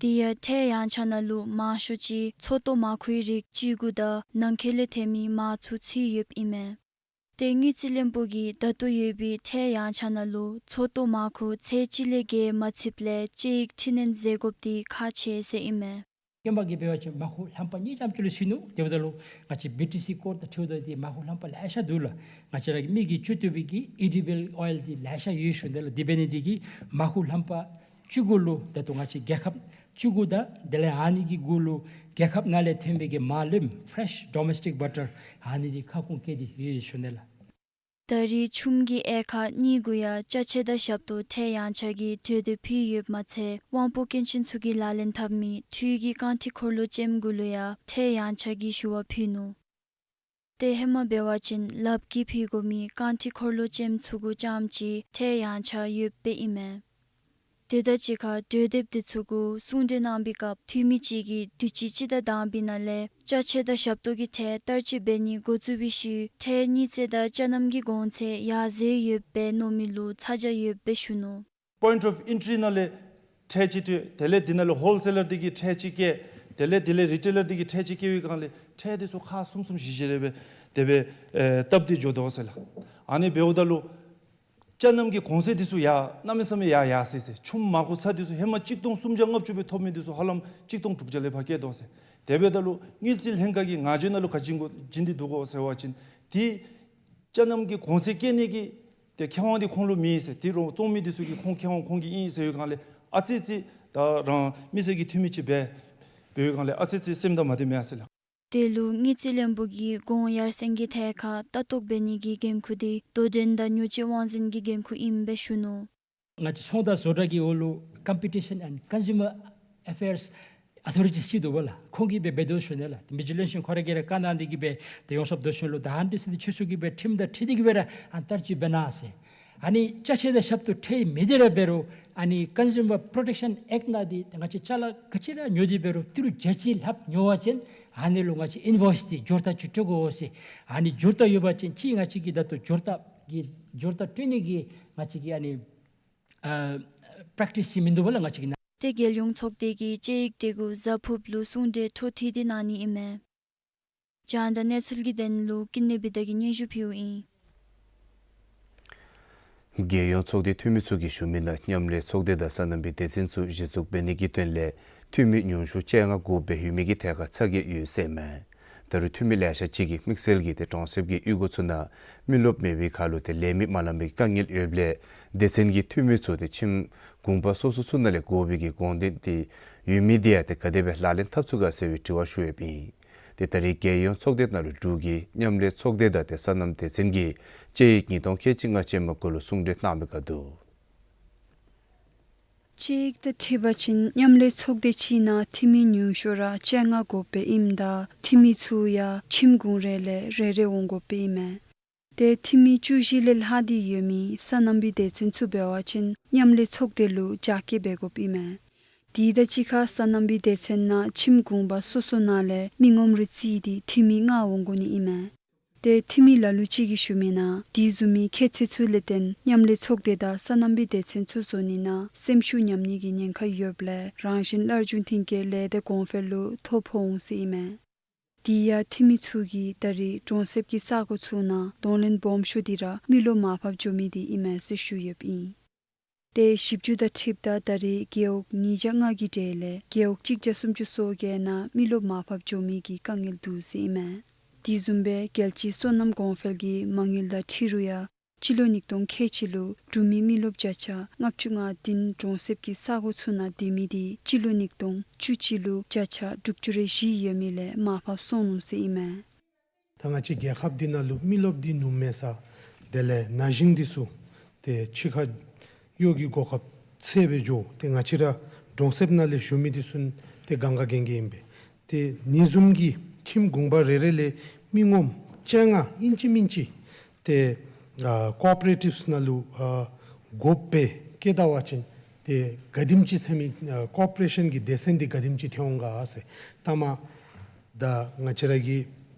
དེ་ཡང་ཁྲལ་ཡངས་ཆག་ནང་ལུ་མང་ཤོས་ཅིག་ཚོགས་གཏོགས་མར་ཁུའི་རིགས་བཅུ་དགུ་དང་ནང་འཁོད་ལས་ཐོན་མི་མར་ཚུ་ཚུད་ཡོདཔ་ཨིན་མས། ཏེ་དངུལ་རྩིས་བློན་པོ་གིས་ད་ལྟོ་ཡོད་པའི་ཁྲལ་ཡངས་ཆག་ནང་ལུ་ཚོགས་གཏོགས་མར་ཁུ་ཚད་གཅིག་ལས་བརྒལ་མ་ཚུདཔ་ལས་དཔྱད་ཡིག་ཁྲི་ནན་མཛད་དགོཔ་དེ་ཁག་ཆེ་ཟེར་ཨིན་མས། རྐྱེན་པ་གིས་འབད་བ་ཅིན་མར་ཁུ་ལྷམ་པ་གཉིས་ཙམ་ཅིག་ལུ་ཚུད་ནུག། དེ་འབདཝ་ད་ལུ་ང་བཅས་བི་ཊི་སི་ཀོཌ་དང་འཁྲིལཝ་ད་འདི་མར་ཁུ་ལྷམ་པ་ལེ་ཤ་འདུག་ལགས། ང་བཅས་ར་གི་མི་གིས་སྤྱོད་བཏུབ་པའི་གི་ཨི་ཌི་བེལ་ཨོའིལ་འདི་ལེ་ཤ་ཡོད་ཞུ་ནི་ལགས། དེ་འབད་ནི་དེ་གིས་མར་ཁུ་ལྷམ་པ་བཅུ་དགུ་ལུ་ད་ལྟོ་ང་བཅས་རྒྱལ་ཁབ་བཅུ་དགུ་དང་དེ་ལས་ཨ་ནི་གི་གུ་ལུ་རྒྱལ་ཁབ་ནང་ལས་ཐོན་པའི་གི་མར་ལེབ་ཕེ་རེཤ་ཌོ་མེ་སི་ཊིག་བ་ཊར་ཨ་ནི་འདི་ཁ་སྐོང་བཀལ་ཏེ་ཡོད་ཞུ་ནི་ལགས། ད་རེས་ཆུམ་གྱི་དབྱེ་ཁག་གཉིས་གུ་ཡང་ཅ་ཆས་དང་ཞབས་ཏོག་ཁྲལ་ཡངས་ཆག་གི་གྲོས་འདེབས་ཕུལ་ཡོདཔ་མ་ཚད་དབང་པོ་སྐྱོན་ཅན་ཚུ་གིས་ལག་ལེན་འཐབ་མི་འཕྲུལ་གྱི་རྐང་ཁྲི་འཁོར་ལོ་ཅན་གུ་ལུ་ཡང་ཁྲལ་ཡངས་ཆག་གི་ཞུ་བ་ཕུལ་ནུག། ཏེ་ཧེ་མ་འབད་བ་ཅིན་ལགཔ་གིས་འཕུལ་དགོ་མི་རྐང་ཁྲི་འཁོར་ལོ་ཅན་ཚུ་གུ་རྐྱངམ་ཅིག་ཁྲལ་ཡངས་ཆག་ཡོདཔ་ཨིན་མས། དེ་དང་གཅིག་ཁར་གྲོས་འདེབས་དེ་ཚུ་གུ་གསུང་གྲོས་གནང་བའི་སྐབས་འཐུས་མི་ཅིག་གིས་དུས་ཅི་སྤྱི་ཟླ་དང་པའི་ནང་ལས་ཅ་ཆས་དང་ཞབས་ཏོག་གི་ཁྲལ་བསྟར་སྤྱོད་འབད་ནི་འགོ་བཙུགས་པའི་ཤུལ་ཁྲལ་གཉིས་བརྩེགས་དང་ཅ་སྣམ་གྱི་གོང་ཚད་ཡར་འཛེགས་ཡོདཔ་སྦེ་མནོ་མི་ལུ་ཚ་གྱང་ཡོདཔ་སྦེ་ཞུ་ནུག། པོའིནཊ་ཨོཕ་ཨེན་ཊི་རི་ནང་ལས་ཁྲལ་ཅིག་སྤྲོད། དེ་ལས་དེ་ནང་ལས་ཧོལ་སེ་ལར་འདི་གིས་ཁྲལ་ཅིག་བཀལ། དེ་ལས་དེ་ལས་རི་ཊེ་ལར་འདི་གིས་ཁྲལ་ཅིག་བཀལ་བའི་སྒང་ལས་ཁྲལ་འདི་ཚུ་ཁག་གསུམ་གསུམ་བཞི་བཞི་རེ་སྦེ་དེ་སྦེ་ཨེ་བཏབ་སྟེ་འགྱོ་དོ་ཟེར་ལགས། ཨ་ནི་འབདཝ་ད་ལུ་ཅ་སྣམ་གྱི་གོང་ཚད་འདི་ཚུ་ཡར་གནམ་མེད་ས་མེད་ཡར་ཡར་སོ་ཡི་ཟེར། ཆུམ་མར་ཁུ་ཚྭ་འདི་ཚུ་ཧེ་མ་གཅིག་སྟོང་སུམ་བརྒྱ་ལྔ་བཅུ་སྦེ་ཐོབ་མི་འདི་ཚུ་ཧ་ལམ་གཅིག་སྟོང་དྲུག་བརྒྱ་ལས་ཕར་བཀལ་དོ་ཟེར། དེ་འབདཝ་ད་ལུ་དངུལ་རྩིས་ལྷན་ཁག་གི་ངོས་ནང་ལུ་ག་བྱིན་དགོ་བྱིན་ཏེ་འདུག་གོ་ཟེར་བ་ཅིན་དེ་ཅ་སྣམ་གྱི་གོང་ཚད་བཀལ་ནི་གི་ ཏེ་མཁས་དབང་འདི་ཁོང་ལུ་མེད་ཟེར། ཏེ་རོགས་བཙོང་མི་འདི་ཚུ་གིས་ཁོང་མཁས་དབང་ཁོང་གི་ཨིན་ཟེར་བའི་སྒང་ལས་ཨ་ཙི་ཙི་ད་རང་མི་སེར་གྱི་འཐུས་མི་ཅིག་འབད་འབད་བའི་སྒང་ལས་ཨ་ཙི་ཙི་སེམས་དང་མ་བདེ་མས་ཟེར་ལགས། དེ་ལུ་དངུལ་རྩིས་བློན་པོ་གིས་གོང་ཡར་སེང་གི་ཐད་ཁར་ལྟ་རྟོག་འབད་ནི་གི་འགན་ཁུར་འདི་དོ་འགྲན་དང་ཉོ་སྤྱོད་དབང་འཛིན་གྱི་འགན་ཁུར་ཨིནམ་སྦེ་ཞུ་ནུག། ང་བཅས་ཚོང་དང་བཟོ་གྲྭ་གི་འོག་ལུ་Competition and Consumer Affairs Authorities ཅིག་འདུག་པ་ལགས། ཁོང་གིས་སྦེ་འབད་དོ་ཟེར་ཞུ་ནི་ལགས། མི་རྗེ་བློན་ཆེན་ཁོ་ར་གིས་ར་བཀའ་གནང་སྟེ་གིས་སྦེ་ཏེ་ཡོངས་ཁྱབ་དོ་ཤོན་ལུ་ད་ཨ་ནི་འདི་ཚུ་འདི་ཆོས་སྲིད་ཀྱི་སྦེ་ཁྲིམས་དང་འཁྲིལ་ཏེ་གིས་སྦེ་ར་ཨ་ནི་བསྟར་སྤྱོད་འབད་གནང་ཟེར། ཨ་ནི་ཅ་ཆས་དང་ཞབས་ཏོག་འཁྲིལ་མི་འདི་ར་འབད་རུང་ཨ་ནི་Consumer Protection Act ནང་འདི་ང་བཅས་ཅ་ལ་ག་ཅི་ར་ཉོ་སྟེ་འབད་རུང་ཏི་རུ་བརྒྱ་ཅིག་ལྷགཔ་ཉོ་བ་ཅིན་ཨ་ནི་ལུ་ང་བཅས་ཨིན་ཝོའིསི་འདི་འབྱོར་རྟགས་ཅིག་སྤྲོད་དགོ་ཟེར། ཨ་ནི་འབྱོར་རྟགས་ཡོད་པ་ཅིན་ཅིག་ང་བཅས་ཀྱིས་ད་ལྟོ་འབྱོར་རྟགས་ཀྱི་འབྱོར་རྟགས་སྤྲོད་ནི་གི་ང་བཅས་ཀྱི་ཨ་ནི་ཨ་པྲེཀ་ཊིསི་ཅིག་མིན་འདུག་པ་ལགས། ང་བཅས་ཀྱི་ནང་ཏེ་རྒྱལ་ཡོངས་ཚོགས་སྡེ་གིས་དཔྱད་ཡིག་དེ་གུ་གཟའ་ཕུརཔ་ལུ་གསུང་གྲོས་འཕྲོ་མཐུད་དེ་གནང་ནི་ཨིན་མས། རྒྱང་བསྒྲགས་གནས་ཚུལ་གྱི་དོན་ལུ་ཀུན་ལེགས་བི་དྷ་གིས་སྙན་ཞུ་ཕུལཝ་ཨིན། རྒྱལ་ཡོངས་ཚོགས་སྡེ་འཐུས་མི་ཚུ་གིས་ཞུ་མི་ནང་མཉམ་ལས་ཚོགས་སྡེ་དང་སོ་ནམ་པའི་སྡེ་ཚན་ཚུ་གཞི་བཙུགས་འབད་ནི་གི་དོན་ལས་འཐུས་མི་ཉུང་ཤོས་བཅོ་ལྔ་དགོཔ་སྦེ་ཡོད་མི་གི་ཐད་ཁར་ཚ་གྱང་ཡོད་ཟེར་མས། ད་རུང་འཐུས་མི་ལེ་ཤ་ཅིག་གིས་དམིགས་བསལ་གྱིས་ཏེ་གྲོང་གསེབ་ཀྱི་གཡུས་སྒོ་ཚུ་ནང་མི་རློབས་མེད་པའི་ཁར་ལུ་ཏེ་ལས་མི་མ་ལང་པའི་དཀའ་ངལ་ཡོདཔ་ལས་སྡེ་ཚན་གྱི་འཐུས་མི་ཚུ་ཏེ་ཁྱིམ་གུང་པ་སོ་སོ་ཚུ་ནང་ལས་དགོ་པའི་གི་དགོངས་དོན་ཏེ་ཡོད་མི་འདི་ཡང་ཏེ་ག་དེ་སྦེ་ལག་ལེན་འཐབ་ཚུགས་ག་ཟེར་བའི་དྲི་བ་ཞུ་ཡོདཔ་ཨིན། ཏེ་ད་རེས་རྒྱལ་ཡོངས་ཚོགས་སྡེ་ནང་ལུ་འབྲུག་གི་མཉམ་ལས་ཚོགས་སྡེ་དང་ཏེ་སོ་ནམ་སྡེ་ཚན་གྱིས་དཔྱད་ཡིག་ཉིས་སྟོང་ཁལ་གཅིག་ལྔ་ཅན་མ་གུ་ལུ་གསུང་གྲོས་གནང་མི་ག་འདུག། དཔྱད་ཡིག་དང་འཁྲིལ་བ་ཅིན་མཉམ་ལས་ཚོགས་སྡེ་ཅིག་ནང་འཐུས་མི་ཉུང་ཤོས་ར་བཅོ་ལྔ་དགོཔ་སྦེ་ཨིནམ་ད་འཐུས་མི་ཚུ་ཡང་ཁྱིམ་གུང་རེ་ལས་རེ་རེ་འོང་དགོཔ་སྦེ་ཨིན་མས། ཏེ་འཐུས་མི་བཅུ་བཞི་ལས་ལྷག་སྟེ་ཡོད་མི་སོ་ནམ་པའི་སྡེ་ཚན་ཚུ་འབད་བ་ཅིན་མཉམ་ལས་ཚོགས་སྡེ་ལུ་རྒྱ་སྐྱེད་འབད་དགོཔ་ཨིན་མས། དེ་དང་གཅིག་ཁར་སོ་ནམ་པའི་སྡེ་ཚན་ནང་ཁྱིམ་གུང་པ་སོ་སོ་ནང་ལས་མི་ངོམ་རེ་བརྩིས་ཏེ་འཐུས་མི་ལྔ་འོང་དགོ་ནི་ཨིན་མས། ཏེ་འཐུས་མི་ལ་ལུ་ཅིག་གིས་ཞུ་མི་ནང་དེ་བཟུམ་མའི་ཁྱད་ཚད་ཚུ་ལས་བརྟེན་མཉམ་ལས་ཚོགས་སྡེ་དང་སོ་ནམ་པའི་སྡེ་ཚན་ཚུ་བཟོ་ནི་ནང་སེམས་ཤུགས་ཉམས་ནི་གི་ཉེན་ཁ་ཡོདཔ་ལས་རང་བཞིན་སླར་འབྱུང་མཐུན་རྐྱེན་ལས་སྡེ་གོང་འཕེལ་ལུ་ཐོ་ཕོག་འོང་ཟེར་ཨིན་མས། དེ་ཡང་འཐུས་མི་ཚུ་གིས་ད་རེས་གྲོང་གསེབ་ཀྱི་ས་གོ་ཚུ་ནང་གདོང་ལེན་སྦོམ་ཤོས་འདི་ར་མི་རློབས་མར་ཕབ་འགྱོ་མི་འདི་ཨིན་མས་ཟེར་ཞུ་ཡོདཔ་ཨིན། ཏེ་ཞིབ་འཇུག་དང་འཁྲིལཝ་ད་ད་རེས་རྒེད་འོག་ཉིས་བརྒྱ་ལྔ་གི་གྲས་ལས་རྒེད་འོག་གཅིག་བརྒྱ་སུམ་ཅུ་སོ་བརྒྱད་ནང་མི་རློབས་མར་ཕབ་འགྱོ་མི་གི་དཀའ་ངལ་འདུག་ཟེར་ཨིན་མས། དེ་བཟུམ་སྦེ་རྒྱལ་སྤྱིའི་སོ་ནམ་གོང་འཕེལ་གྱི་མ་དངུལ་དང་འཁྲིལ་རུང་ཡང་སྤྱི་ལོ་ཉིས་སྟོང་ཁལ་གཅིག་ལུ་འབྲུག་མི་མི་རློབས་བརྒྱ་ཆ་ལྔ་བཅུ་ང་བདུན་གྲོང་གསེབ་ཀྱི་ས་གོ་ཚུ་ནང་སྡོད་མི་འདི་སྤྱི་ལོ་ཉིས་སྟོང་བཅུ་གཅིག་ལུ་བརྒྱ་ཆ་དྲུག་ཅུ་རེ་བཞི་ཡོད་མི་ལས་མར་ཕབ་སོང་ནུག་ཟེར་ཨིན་མས། ད་ང་བཅས་རྒྱལ་ཁབ་འདི་ནང་ལུ་མི་རློབས་འདི་ནུབ་མེད་ས་དེ་ལས་ན་གཞོན་འདི་ཚུ་ཏེ་ཕྱི་ཁར་གཡོག་གི་གོ་སྐབས་འཚོལ་སྦེ་འགྱོ། ཏེ་ང་བཅས་ར་གྲོང་གསེབ་ནང་ལས་ཞུ་མི་འདི་ཚུ་ཏེ་གང་ག་གན་གི་ཨིན་པས། ཏེ་ཨ་ནི་བཟུམ་གྱི་ཁྱིམ་གུང་པ་རེ་རེ་ལས་མི་ངོམ་བཅོ་ལྔ་ཨིན་ཅི་མིན་ཅི་ཏེ་ཨ་ཀོ་ཨོ་པ་རེ་ཊིབསི་ནང་ལུ་ཨ་དགོཔ་སྦེ་བཀལ་ད་བ་ཅིན་ཏེ་ག་དེམ་ཅིག་ཟེར་མི་ཨ་ཀོ་ཨོ་པ་རེ་ཤཱན་གྱི་སྡེ་ཚན་འདི་ག་དེམ་ཅིག་ཐོན་འོང་ག་ཟེར། ད་མ་ད་ང་བཅས་ར་གིས་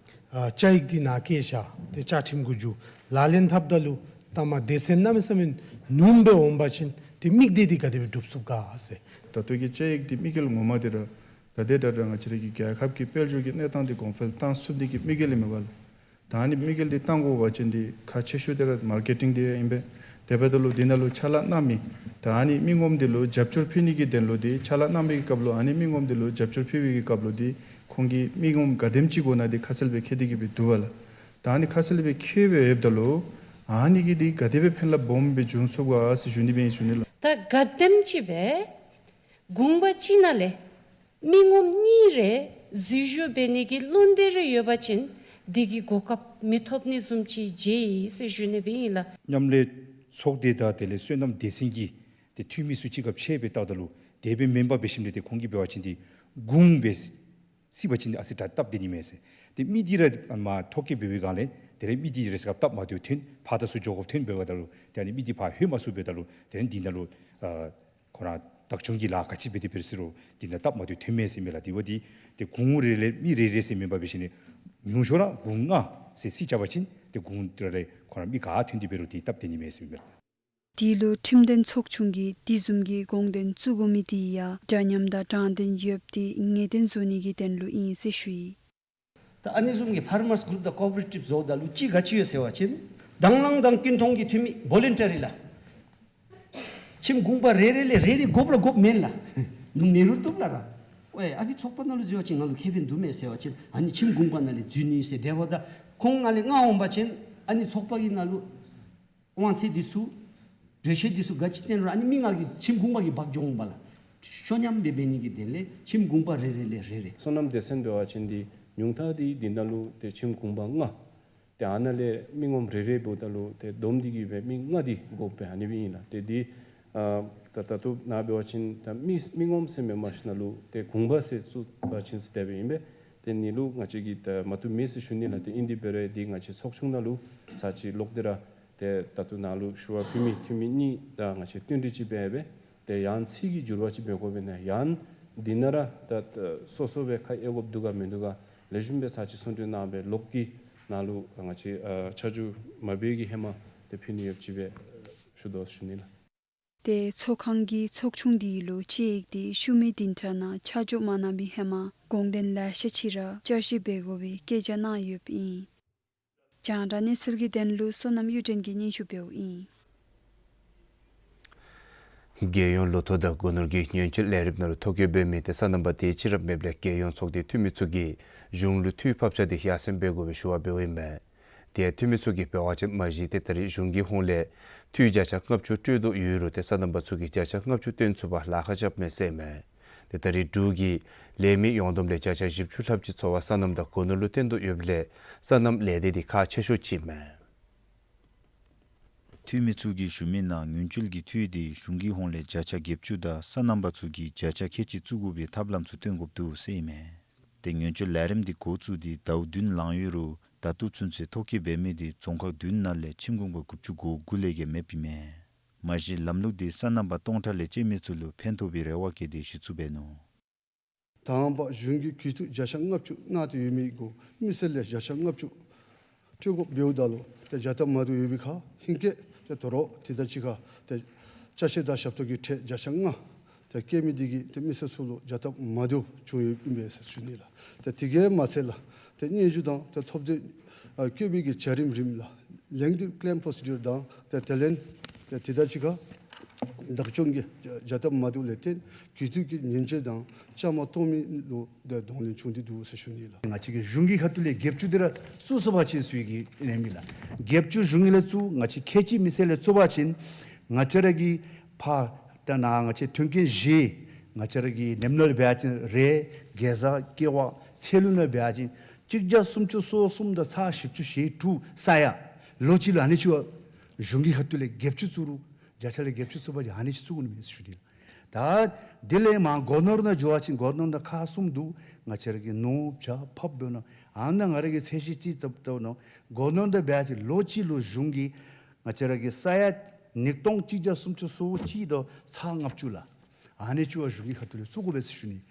ཨ་བཅའ་ཡིག་འདི་ནཱ་བཀལ་བཞག། ཏེ་བཅའ་ཁྲིམས་གུ་འགྱུར་ལག་ལེན་འཐབ་ད་ལུ་ད་མ་སྡེ་ཚན་གནམ་མེད་ས་མེད་ནུམ་སྦེ་འོང་པ་ཅིན་ཏེ་དམིགས་གཏད་འདི་ག་དེ་སྦེ་འགྲུབ་ཚུགས་ག་ཟེར། ད་ལྟོ་གི་བཅའ་ཡིག་འདི་དམིགས་ཡུལ་ངོ་མ་འདི་ར་ག་དེ་དྲག་དྲག་ང་བཅས་ར་གི་རྒྱལ་ཁབ་ཀྱི་དཔལ་འབྱོར་གྱི་གནས་སྟངས་འདི་གོང་འཕེལ་བཏང་ཚུགས་ནི་གི་དམིགས་ཡུལ་ཨིན་མས་པ་ལགས། ད་ཨ་ནི་དམིགས་ཡུལ་འདི་བཏང་དགོ་པ་ཅིན་འདི་ཁག་ཆེ་ཤོས་འདི་ར་མར་ཀེ་ཊིང་འདི་ཨིན་པས། དེ་འབདཝ་ད་ལུ་འདི་ནང་ལུ་ཕྱག་ལཱ་གནང་མི་ད་ཨ་ནི་མི་ངོམ་འདི་ལུ་རྒྱབ་སྐྱོར་ཕུལ་ནི་གི་དོན་ལུ་འདི་ཕྱག་ལཱ་གནང་མི་གི་སྐབས་ལུ་ཨ་ནི་མི་ངོམ་འདི་ལུ་རྒྱབ་སྐྱོར་ཕུལ་བའི་གི་སྐབས་ལུ་འདི་ཁོང་གིས་མི་ངོམ་ག་དེམ་ཅིག་དགོ་ན་འདི་ཁ་གསལ་སྦེ་བཀོད་དེ་གི་སྦེ་འདུག་པ་ལགས། ད་ཨ་ནི་ཁ་གསལ་སྦེ་བཀོད་སྦེ་ཡོདཔ་ད་ལུ་ཨ་ནི་གིས་འདི་ག་དེ་སྦེ་ཕན་རླབས་སྦོམ་སྦེ་འབྱུང་ཚུགས་ག་ཟེར་ཞུ་ནི་སྦེ་ཨིན་ཞུ་ནི་ལགས། ད་ག་དེམ་ཅིག་སྦེ་གུང་པ་གཅིག་ནང་ལས་མི་ངོམ་གཉིས་རེ་འཛུལ་ཞུགས་འབད་ནི་གི་བློ་འདོད་རེ་ཡོད་པ་ཅིན་འདི་གི་གོ་སྐབས་མི་ཐོབ་ནི་བཟུམ་ཅིག་མཇལ་ཡི་ཟེར་ཞུ་ནི་སྦེ་ཨིན་ལགས། མཉམ་ལས་ཚོགས་སྡེ་དང་དེ་ལས་སོ་ནམ་སྡེ་ཚན་གྱི་ཏེ་འཐུས་མི་ཚུ་གཅིག་ཁར་ཕྱད་སྦེ་བལྟཝ་ད་ལུ་དེ་སྦེ་མེན་པར་འབད་ཞིནམ་ལས་ཏེ་ཁོང་གིས་འབད་བ་ཅིན་ཏེ་གུང་སྦེ་སྲིད་པ་ཅིན་ཨ་ཙི་དྲག་སྟབས་བདེ་ནི་མས་ཟེར། ཏེ་མི་འདི་ར་མ་ཐོ་བཀོད་འབད་བའི་སྒང་ལས་དེ་ལས་མི་འདི་རེ་ས་ག་སྟབས་མ་བདེཝ་ཐོན་ཕར་དང་ཚུར་འགྱོ་དགོཔ་ཐོན་འབདཝ་ད་ལུ་ཏེ་ཨ་ནི་མི་འདི་ཕར་ལྷོད་མ་ཚུགས་པས། ད་ལུ་དེ་ལས་འདི་ནང་ལུ་ཨ་ཁོ་ར་བདག་སྐྱོང་གི་ལཱ་ག་ཅི་འབད་དེ་འབད་རུང་འདི་ནང་སྟབས་མ་བདེཝ་ཐོན་མས་ཟེར་མས་ལགས། དེ་འབདཝ་ད་ཏེ་གུང་རེ་ལས་མི་རེ་རེ་ཟེར་མེན་པར་འབད་ཞིནམ་ལས་ཉུང་ཤོས་ར་གུང་ལྔ་ཟེར་སྲིད་བྱ་བ་ཅིན་ཏེ་གུང་རེ་ལས་ཁོ་ར་མི་ག་ཐོན་ཏེ་འབད་རུང་ཏེ་སྟབས་བདེ་ནི་མས་ཟེར་མས་ལགས། འདི་ལུ་ཁྲིམས་དོན་ཚོགས་ཆུང་གིས་འདི་བཟུམ་གྱི་དགོངས་དོན་བཙུགས་དགོ་མི་འདི་ཡང་འདྲ་མཉམ་དང་དྲང་བདེན་ཡོདཔ་འདི་ངེས་གཏན་བཟོ་ནི་གི་དོན་ལུ་ཨིན་ཟེར་ཞུ་ཡི། ད་ཨ་ནི་བཟུམ་གྱི་ཕར་མརསི་གུ་རུབ་དང་ཀོ་ཨོ་པ་རེ་ཊིབ་བཟོཝ་ད་ལུ་ཅིག་ག་ཅི་ཡོད་ཟེར་བ་ཅིན་དང་བླངས་དང་ཀུན་མཐུན་གྱི་འཐུས་མི་བོ་ལན་ཊ་རི་ལགས། ཁྱིམ་གུང་པ་རེ་རེ་ལས་རེ་རེ་དགོཔ་ར་དགོཔ་མེན་ལགས། ནུབ་མེད་རུང་བཏུབ་ལགས་ར། ཝའེ་ཨ་ཕི་ཚོགས་པ་ནང་ལུ་འཛུལ་བ་ཅིན་ང་ལུ་ཁེ་ཕན་འདུག་མས་ཟེར་བ་ཅིན་ཨ་ནི་ཁྱིམ་གུང་པ་ནང་ལས་འཛུལ་ནི་ཟེར། དེ་འབདཝ་ད་ཁོང་ནང་ལས་ལྔ་འོང་པ་ཅིན་ཨ་ནི་ཚོགས་པ་གི་ནང་ལུ་ དབང་ཚད་འདི་ཚུ་གྲོས་ཆོད་འདི་ཚུ་ག་ཅི་བཏོན་རུང་ཨ་ནི་མི་ལྔ་གིས་ཁྱིམ་གུང་པ་གིས་འབག་འགྱོ་འོང་པ་ལགས། ཤོ་མཉམ་སྦེ་འབད་ནི་གི་དོན་ལས་ཁྱིམ་གུང་པ་རེ་རེ་ལས་རེ་རེ། སོ་ནམ་སྡེ་ཚན་འབད་བ་ཅིན་འདི་ཉུང་མཐའ་འདི་འདི་ནང་ལུ་ཏེ་ཁྱིམ་གུང་པ་ལྔ། ཏེ་ཨ་ནཱ་ལས་མི་ངོམ་རེ་རེ་འབདཝ་ད་ལུ་ཏེ་བསྡོམས་ཏེ་གིས་སྦེ་མི་ལྔ་འདི་དགོཔ་སྦེ་ཨ་ནི་སྦེ་ཨིན་ལགས། ཏེ་འདི་ཨ་ད་ད་ལྟོ་ནཱ་འབད་བ་ཅིན་ད་མི་མི་ངོམ་ཟེར་མེན་མ་གཞི་ནང་ལུ་ཏེ་གུང་པ་ཟེར་བཙུགས་པ་ཅིན་ཟེར་དེ་སྦེ་ཨིན་པས། ཏེ་ཨ་ནི་ལུ་ང་བཅས་ཀྱིས་ད་མ་བཏུབ་མེད་ཟེར་ཞུ་ནི་ལགས། ཏེ་ཨིན་དེ་འབད་རུང་འདི་ང་བཅས་ཚོགས་ཆུང་ནང་ལུ་ཚར་གཅིག་ལོག་སྟེ་ར་ཏེ་ད་ལྟོ་ནཱ་ལུ་ཞུ་བ་ཕུལ་མི་འཐུས་མི་གཉིས་དང་ང་བཅས་བསྟུན་གྲོས་ཅིག་འབད་སྦེ་ཏེ་ཡང་ཚིག་གི་འགྱུར་བ་ཅིག་འབད་དགོ་པས་ན་ཡང་འདི་ནང་ར་ད་ད་སོ་སོ་སྦེ་ཁ་གཡར་དགོཔ་འདུག་ག་མིན་འདུག་ག་ལེགས་ཤོམ་སྦེ་ཚར་གཅིག་གསུང་གྲོས་གནང་སྦེ་ལོག་གི་ནང་ལུ་ང་བཅས་ཨ་ཆ་འཇོག་མ་འབད་གི་ཧེ་མ་ཏེ་ཕུལ་ནི་ཡོདཔ་ཅིག་སྦེ་ཞུ་དོ་ཞུ་ནི་ལགས། ཏེ་ཚོགས་ཁང་གིས་ཚོགས་ཆུང་འདི་ལུ་དཔྱད་ཡིག་འདི་ཤུལ་མའི་བདུན་ཕྲག་ནང་ཆ་འཇོག་མ་གནང་བའི་ཧེ་མ་དགོངས་དོན་ལེ་ཤ་ཅིག་ར་བསྐྱར་ཞིབ་འབད་དགོ་པའི་བཀའ་རྒྱ་གནང་ཡོདཔ་ཨིན། རྒྱང་བསྒྲགས་གནས་ཚུལ་གྱི་དོན་ལུ་བསོད་ནམས་གཡུ་སྒྲོན་གྱིས་སྙན་ཞུ་འབདཝ་ཨིན། རྒྱལ་ཡོངས་ལོ་ཐོག་དང་སྒོ་ནོར་གྱི་ཉེན་བཅོལ་ལས་རིམ་ནང་ལུ་ཐོ་བཀོད་འབད་མི་ཏེ་སོ་ནམ་པ་དེ་ཅིག་ར་མེདཔ་ལས་རྒྱལ་ཡོངས་ཚོགས་སྡེའི་འཐུས་མི་ཚུ་གིས་གཞུང་ལུ་འཐུས་ཕབ་ཆ་འདི་ཡར་སེང་འབད་དགོ་པའི་ཞུ་བ་འབདཝ་ཨིན་མས། ཏེ་འཐུས་མི་ཚུ་གིས་འབད་བ་ཅིན་མ་གཞི་ཏེ་ད་རེས་གཞུང་གི་ཧོངས་ལས་འཐུས་བརྒྱ་ཆ་ལྔ་བཅུ་སྤྲོད་དོ་ཡོད་རུང་ཏེ་སོ་ནམ་པ་ཚུ་གིས་བརྒྱ་ཆ་ལྔ་བཅུ་བཏོན་ཚུགས་པར་ལཱ་ཁག་རྐྱབ་མས་ཟེར་མས། ཏེ་ད་རེས་འབྲུག་གི་ལས་མི་ཡོངས་བསྡོམས་ལས་བརྒྱ་ཆ་བཞི་བཅུ་ལྷགཔ་ཅིག་འཚོ་བ་སོ་ནམ་དང་སྒོ་ནོར་ལུ་བརྟེན་དོ་ཡོདཔ་ལས་སོ་ནམ་ལས་སྡེ་འདི་ཁག་ཆེ་ཤོས་ཅིག་མས། འཐུས་མི་ཚུ་གིས་ཞུ་མི་ནང་ཉེན་བཅོལ་གྱི་འཐུས་འདི་གཞུང་གི་ཧོངས་ལས་བརྒྱ་ཆ་བརྒྱད་ཅུ་དང་སོ་ནམ་པ་ཚུ་གིས་བརྒྱ་ཆ་ཁལ་གཅིག་བཙུགས་དགོ་པའི་ཐབས་ལམ་ཚུ་བཏོན་དགོཔ་འདུག་ཟེར་ཨིན་མས། ཏེ་ཉེན་བཅོལ་ལས་རིམ་འདི་འགོ་བཙུགས་ཏེ་ཟླཝ་བདུན་ལང་ཡོད་རུང་ད་ལྟོ་ཚུན་ཚོད་ཐོ་བཀོད་འབད་མི་འདི་རྫོང་ཁག་བདུན་ནང་ལས་ཁྱིམ་གུང་པ་དགུ་བཅུ་གོ་དགུ་ལས་བརྒལ་མེདཔ་ཨིན་མས། མ་གཞི་ལམ་ལུགས་འདི་སོ་ནམ་པ་སྟོང་ཕྲག་ལས་བཅད་མི་ཚུ་ལུ་ཕན་ཐོགས་པའི་རེ་བ་བསྐྱེད་དེ་གཞི་བཙུགས་འབད་ནུག། དང་པ་གཞུང་གིས་གུས་བཏུད་བརྒྱ་ཆ་ལྔ་བཅུ་གནང་སྟེ་ཡོད་མི་གུ་མི་སེར་ལས་བརྒྱ་ཆ་ལྔ་བཅུ་སྤྲོད་དགོཔ་འབདཝ་ད་ལུ་ཏེ་བྱ་ཐབས་མ་བཏུབ་ཡོད་པའི་ཁར་ཧེང་སྐལ་ཏེ་དོ་རུང་དེ་དང་གཅིག་ཁར་ཏེ་ཅ་ཆས་དང་ཞབས་ཏོག་གི་ཁྲལ་བརྒྱ་ཆ་ལྔ་ཏེ་བཀལ་མི་འདི་གིས་ཏེ་མི་སེར་ཚུ་ལུ་བྱ་ཐབས་མ་བཏུབ་བྱུང་ཡོདཔ་ཨིན་པས་ཟེར་ཞུ་ནི་ལགས། ཏེ་དེ་གིས་མ་ཚད་ལགས་ཏེ་སྙན་ཞུ་དང་ཏེ་ཐོབ་ཐང་ཨ་བཀོད་པའི་གི་བྱ་རིམ་རིམ་ལགས་lengthy claim procedure དང་ཏེ་དེ་ལས་ཏེ་དེ་དང་གཅིག་ཁར་བྱ་ཐབས་མ་བཏུབ་ལས་བརྟེན་གུས་བཏུད་ཀྱི་ཉེན་བཅོལ་དང་བཅའ་མར་གཏོགས་མི་ལུ་ཏེ་གདོང་ལེན་བྱུང་སྟེ་འདུག་ཟེར་ཞུ་ནི་ལགས། ང་བཅས་ཀྱིས་གཞུང་གི་ཁ་ཐུག་ལས་བརྒྱད་ཅུ་འདི་ར་བཙུགས་སོང་པ་ཅིན་ཟེར་གི་ལན་མི་ལགས། བརྒྱད་ཅུ་གཞུང་གིས་ལས་བཙུགས། ང་བཅས་ཁལ་གཅིག་མི་སེར་ལས་བཙུགས་པ་ཅིན་ང་བཅས་ར་གི་ཕར་ད་ནཱ་ང་བཅས་མཐུན་རྐྱེན་བཞི་ང་བཅས་ར་གི་ནེམ་ནོར་འབད་བ་ཅིན་རེད། གེ་ཛ་ཀེ་བ་ཚལ་ལུ་ནང་འབད་བ་ཅིན་གཅིག་བརྒྱ་སུམ་ཅུ་སོ་གསུམ་དང་ཚག་བཞི་བཅུ་ཞེ་དྲུག་ས་ཡ་ལོ་གཅིག་ལུ་ཨ་ནི་ཅིག་བ་གཞུང་གི་ཁ་ཐུག་ལས་བརྒྱད་ཅུ་བཙུགས་རུང་བརྒྱ་ཆ་ལས་བརྒྱད་ཅུ་བཙུགས་པ་ཅིན་ཨ་ནི་ཅིག་བཙུགས་དགོ་ནི་མས་ཟེར་ཞུ་ནི་ལགས། ད་དེ་ལས་མར་སྒོ་ནོར་ནང་འགྱོ་བ་ཅིན་སྒོ་ནོར་ནང་ཁག་གསུམ་འདུག། ང་བཅས་ར་གི་ནོར་བྱ་ཕགཔ་འབདཝ་ད་ཨ་ནཱ་ང་ར་གི་ཚད་གཞི་ཅིག་བཏབ་བཏབ་ནང་སྒོ་ནོར་ནང་འབད་བ་ཅིན་ལོ་གཅིག་ལུ་གཞུང་གིས་ང་བཅས་ར་གི་ས་ཡ་ཉིས་སྟོང་གཅིག་བརྒྱ་སུམ་ཅུ་སོ་གཅིག་དང་ཚག་ལྔ་བཅུ་ལགས། ཨ་ནི་ཅིག་བ་གཞུང་གི་ཁ་ཐུག་ལས་བཙུགས་དགོ་པས་ཟེར་ཞུ་ནི།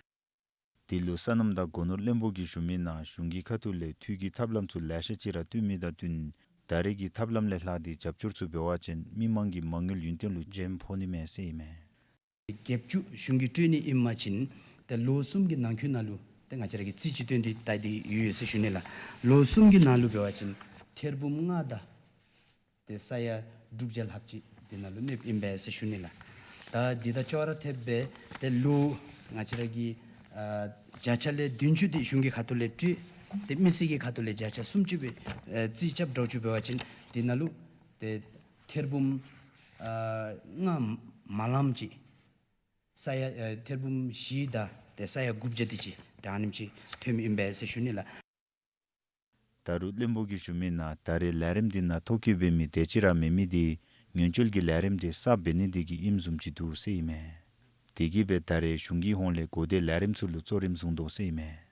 དེ་ལུ་སོ་ནམ་དང་སྒོ་ནོར་བློན་པོ་གིས་ཞུ་མི་ནང་གཞུང་གི་ཁ་ཐུག་ལས་འཐུས་ཀྱི་ཐབས་ལམ་ཚུ་ལེ་ཤ་ཅིག་ར་བཏོན་མི་དང་བསྟུན་ད་རེས་ཀྱི་ཐབས་ལམ་ལས་ལྷག་སྟེ་རྒྱབ་སྐྱོར་ཚུ་འབད་བ་ཅིན་མི་མང་གི་མ་དངུལ་ཡུན་བརྟན་ལུ་འཇམ་ཕོག་ནི་མས་ཟེར་ཨིན་མས། བརྒྱད་ཅུ་གཞུང་གིས་སྤྲོད་ནི་ཨིན་པ་ཅིན་ཏེ་ལོ་གསུམ་གྱི་ནང་འཁོད་ནང་ལུ་ཏེ་ང་བཅས་ར་གིས་རྩིས་ཅིག་བཏོན་ཏེ་བལྟ་སྟེ་ཡོད་ཡོད་ཟེར་ཞུ་ནི་ལགས། ལོ་གསུམ་གྱི་ནང་ལུ་འབད་བ་ཅིན་ཐེར་འབུམ་ལྔ་དང་ཏེ་ས་ཡ་དྲུག་བརྒྱ་ལྷགཔ་ཅིག་དེ་ནང་ལུ་གནསཔ་ཨིན་པས་ཟེར་ཞུ་ནི་ལགས། ད་འདི་དང་ཅོག་ར་འཐདཔ་སྦེ་ཏེ་ལོ་ང་བཅས་ར་གི་ཨ་བརྒྱ་ཆ་ལས་བདུན་ཅུ་འདི་གཞུང་གི་ཁ་ཐུག་ལས་སྤྲོད་ཏེ་མི་སེར་གྱི་ཁ་ཐུག་ལས་བརྒྱ་ཆ་སུམ་ཅུ་སྦེ་ཨ་རྩིས་རྐྱབ་འགྱོ་ཅི་འབད་བ་ཅིན་དེ་ནང་ལུ་ཏེ་ཐེར་འབུམ་ཨ་ལྔ་མ་ལངམ་ཅིག་ས་ཡ་ཨ་ཐེར་འབུམ་བཞི་དང་ཏེ་ས་ཡ་དགུ་བརྒྱ་དེ་ཅིག་ཏེ་ཨ་ནེམ་ཅིག་ཐོནམ་ཨིན་པས་ཟེར་ཞུ་ནི་ལགས། ད་རུང་བློན་པོ་གིས་ཞུ་མི་ནང་ད་རེས་ལས་རིམ་འདི་ནང་ཐོ་བཀོད་འབད་མི་དེ་ཅིག་ར་མེད་མི་འདི་ཉེན་བཅོལ་གྱི་ལས་རིམ་འདི་གསརཔ་འབད་ནི་དེ་གིས་ཨིནམ་བཟུམ་ཅིག་འདུག་ཟེར་ཨིན་མས། དེ་གིས་སྦེ་ད་རེས་གཞུང་གི་ཧོངས་ལས་གོ་བརྡའི་ལས་རིམ་ཚུ་ལུ་གཙོ་རིམ་བཟུང་དོ་ཟེར་ཨིན་མས།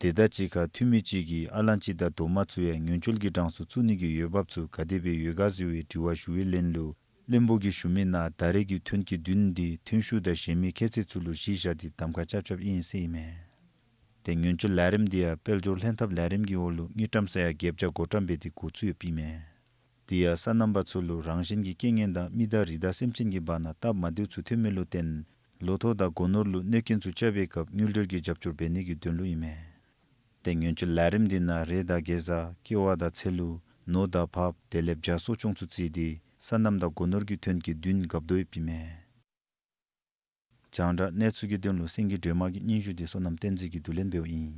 དེ་དང་གཅིག་ཁར་འཐུས་མི་ཅིག་གིས་ཨ་ལན་ཅི་དང་རྡོག་མ་ཚུ་ཡང་ཉེན་བཅོལ་གྱི་གྲངས་སུ་བཙུགས་ནི་གི་འོས་འབབ་ཚུ་ག་དེ་སྦེ་ཡོད་ག་ཟེར་བའི་དྲི་བ་ཞུ་བའི་ལན་ལུ་བློན་པོ་གིས་ཞུ་མི་ནང་ད་རེས་ཀྱི་ཐོན་སྐྱེད་བདུན་འདི་ཐོན་ཤུགས་དང་གཞན་མི་ཁྱད་ཚད་ཚུ་ལུ་གཞི་བཞག་སྟེ་གདམ་ཁ་རྐྱབ་རྐྱབ་ཨིན་ཟེར་ཨིན་མས། ཏེ་ཉེན་བཅོལ་ལས་རིམ་འདི་ཡང་དཔལ་འབྱོར་ལྷན་ཐབས་ལས་རིམ་གྱི་འོག་ལུ་དངུལ་ཀྲམ་ས་ཡ་བརྒྱད་བརྒྱ་བགོ་བཀྲམ་འབད་དེ་འགོ་བཙུགས་ཡོདཔ་ཨིན་མས། དེ་ཡང་སོ་ནམ་པ་ཚུ་ལུ་རང་བཞིན་གྱི་རྐྱེན་ངན་དང་མི་དང་རི་དྭགས་སེམས་ཅན་གྱི་བར་ན་སྟབས་མ་བདེཝ་ཚུ་ཐོན་མི་ལུ་བརྟེན་ལོ་ཐོག་དང་སྒོ་ནོར་ལུ་གནོད་རྐྱེན་ཚུ་རྐྱབ་པའི་སྐབས་དངུལ་འབྲེལ་གྱི་རྒྱབ་སྐྱོར་འབད་ནི་གི་དོན་ལུ་ཨིན་མས། ཏེ་ཉེན་བཅོལ་ལས་རིམ་འདི་ནང་རེད་དང་གེ་ཛ་ཀེ་བ་དང་ཚལ་ལུ་ནོར་དང་བགཔ་དེ་ལས་བྱ་གསོ་སྐྱོང་ཚུ་བརྩིས་ཏེ་སོ་ནམ་དང་སྒོ་ནོར་གྱི་ཐོན་སྐྱེད་བདུན་འགབ་དོ་ཡོདཔ་ཨིན་མས། རྒྱང་བསྒྲགས་གནས་ཚུལ་གྱི་དོན་ལུ་སེང་གེ་སྒྲོལ་མ་གི་སྙན་ཞུ་འདི་བསོད་ནམས་བསྟན་འཛིན་གྱིས་བསྡུ་ལེན་འབདཝ་ཨིན།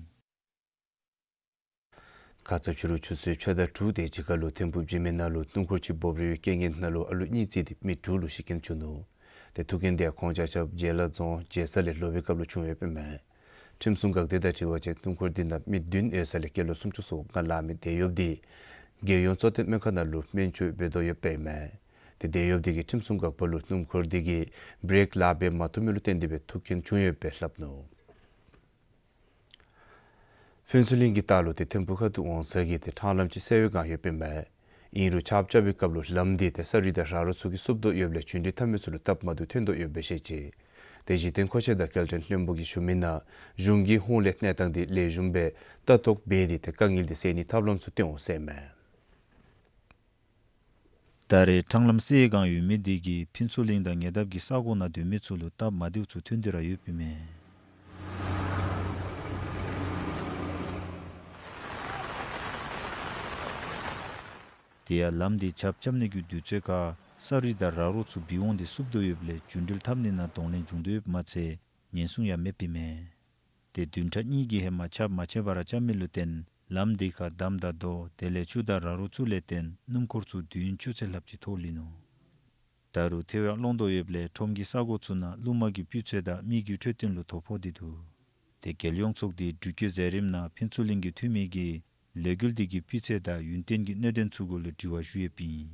ཁ་ཙ་ཕྱི་རུ་ཆུ་ཚོད་ཕྱེད་དང་དྲུག་དེ་ཅིག་ཁར་ལུ་ཐིམ་ཕུག་འཇིགས་མེད་ནང་ལུ་སྣུམ་འཁོར་ཅིག་འབོབ་རིལ་བའི་རྐྱེན་ངན་ནང་ལུ་ཨ་ལུ་གཉིས་རྩིས་ཏེ་མི་དྲུག་ལུ་ཤི་རྐྱེན་བྱུང་ནུག། ཏེ་ཐུག་རྐྱེན་དེ་ཡང་ཁོང་ཆ་ཁྱབ་བྱེ་ལ་རྫོང་བྱེ་ས་ལས་ལྷོད་པའི་སྐབས་ལུ་བྱུང་ཡོདཔ་ཨིན་མས། ཁྲིམས་སྲུང་འགག་སྡེ་དང་འཁྲིལ་བ་ཅིན་སྣུམ་འཁོར་འདི་ནང་མི་བདུན་ཡོད་ས་ལས་སྐྱེས་ལོ་སུམ་ཅུ་སོ་ལྔ་ལང་མི་དེད་གཡོགཔ་འདི་རྒྱལ་ཡོངས་གཙོ་བསྟེན་སྨན་ཁང་ནང་ལུ་སྨན་བཅོས་འབད་དོ་ཡོདཔ་ཨིན་མས། ཏེ་དེད་གཡོགཔ་འདི་གིས་ཁྲིམས་སྲུང་འགག་པ་ལུ་སྣུམ་འཁོར་འདི་གིས་བྲེག་ལཱ་འབད་མ་བཏུབ་མི་ལུ་བརྟེན་ཏེ་སྦེ་ཐུག་རྐྱེན་བྱུང་ཡོདཔ་སྦེ་སླབ་ནུག། ཕུན་ཚོགས་གླིང་གི་ལྟག་ལུ་ཏེ་ཐིམ་ཕུག་ཁ་ཐུག་འོང་ས་གི་ཏེ་ཕྲང་ལམ་ཅིག་སེལ་བའི་བསྒང་ཡོདཔ་ཨིན་མས། ཨིན་རུང་ཆརཔ་རྐྱབ་པའི་སྐབས་ལུ་ལམ་འདི་ཏེ་ས་རུད་དང་ར་རོ་ཚུ་གིས་བསུབ་དོ་ཡོདཔ་ལས་རྒྱུན་འགྲུལ་འཐབ་མི་ཚུ་ལུ་སྟབས་མ་བདེཝ་ཐོན་དོ་ཡོདཔ་སྦེ་བཤད་ཅི། ཏེ་གཞི་རྟེན་མཁོ་ཆས་དང་སྐྱེལ་འདྲེན་བློན་པོ་གིས་ཞུ་མི་ནང་གཞུང་གི་ཧོངས་ལས་གནས་སྟངས་འདི་ལེགས་ཤོམ་སྦེ་ལྟ་རྟོག་འབད་དེ་ཏེ་དཀའ་ངལ་འདི་སེལ་ནིའི་ཐབས་ལམ་ཚུ་སྟོན་འོང་ཟེར་ཨིན་མས། ད་རེས་ཕྲང་ལམ་སེལ་བའི་བསྒང་ཡོད་མི་འདི་གིས་ཕུན་ཚོགས་གླིང་དང་ཉེ་འདབས་ཀྱི་ས་གོ་ནང་སྡོད་མི་ཚུ་ལུ་སྟབས་མ་བདེཝ་ཚུ་ཐོན་ཏེ་ར་ཡོདཔ་ཨིན་མས། དེ་ཡང་ལམ་འདི་ཆརཔ་རྐྱབ་ནི་གི་དུས་ཚོད་ཁར་ས་རུད་དང་ར་རོ་ཚུ་འབིག་འོང་སྟེ་བསུབ་དོ་ཡོདཔ་ལས་རྒྱུན་འགྲུལ་འཐབ་ནི་ནང་གདོང་ལེན་བྱུང་དོ་ཡོདཔ་མ་ཚད་ཉེན་སྲུང་ཡང་མེདཔ་ཨིན་མས། ཏེ་བདུན་ཕྲག་གཉིས་ཀྱི་ཧེ་མ་ཆརཔ་མ་ཆད་པར་རྐྱབ་མི་ལུ་བརྟེན་ལམ་འདི་ཁར་འདམ་དང་རྡོ་དེ་ལས་ཆུ་དང་ར་རོ་ཚུ་ལས་བརྟེན་སྣུམ་འཁོར་ཚུ་དུས་ཡུན་ཅུང་ཟད་ལྷགཔ་ཅིག་ཐོགས་ལུས་ནུག། ད་རུང་ཐལ་བ་ཡང་སློང་དོ་ཡོདཔ་ལས་ཁྲོམ་གྱི་ས་གོ་ཚུ་ནང་རླུང་མ་གི་སྤུས་ཚད་དང་མི་རྒྱུ་འཕྲོད་བསྟེན་ལུ་དོ་ཕོག་སྟེ་འདུག། ཏེ་རྒྱལ་ཡོངས་ཚོགས་སྡེའི་འགྲུལ་སྐྱོད་མཛད་རིམ་ནང་ཕུན་ཚོགས་གླིང་གི་འཐུས་མི་གིས་ལས་འགུལ་འདི་གི་སྤུས་ཚད་དང་ཡུན་བརྟན་གྱི་གནད་དོན་ཚུ་གུ་ལུ་དྲི་བ་ཞུ་ཡོདཔ་ཨིན།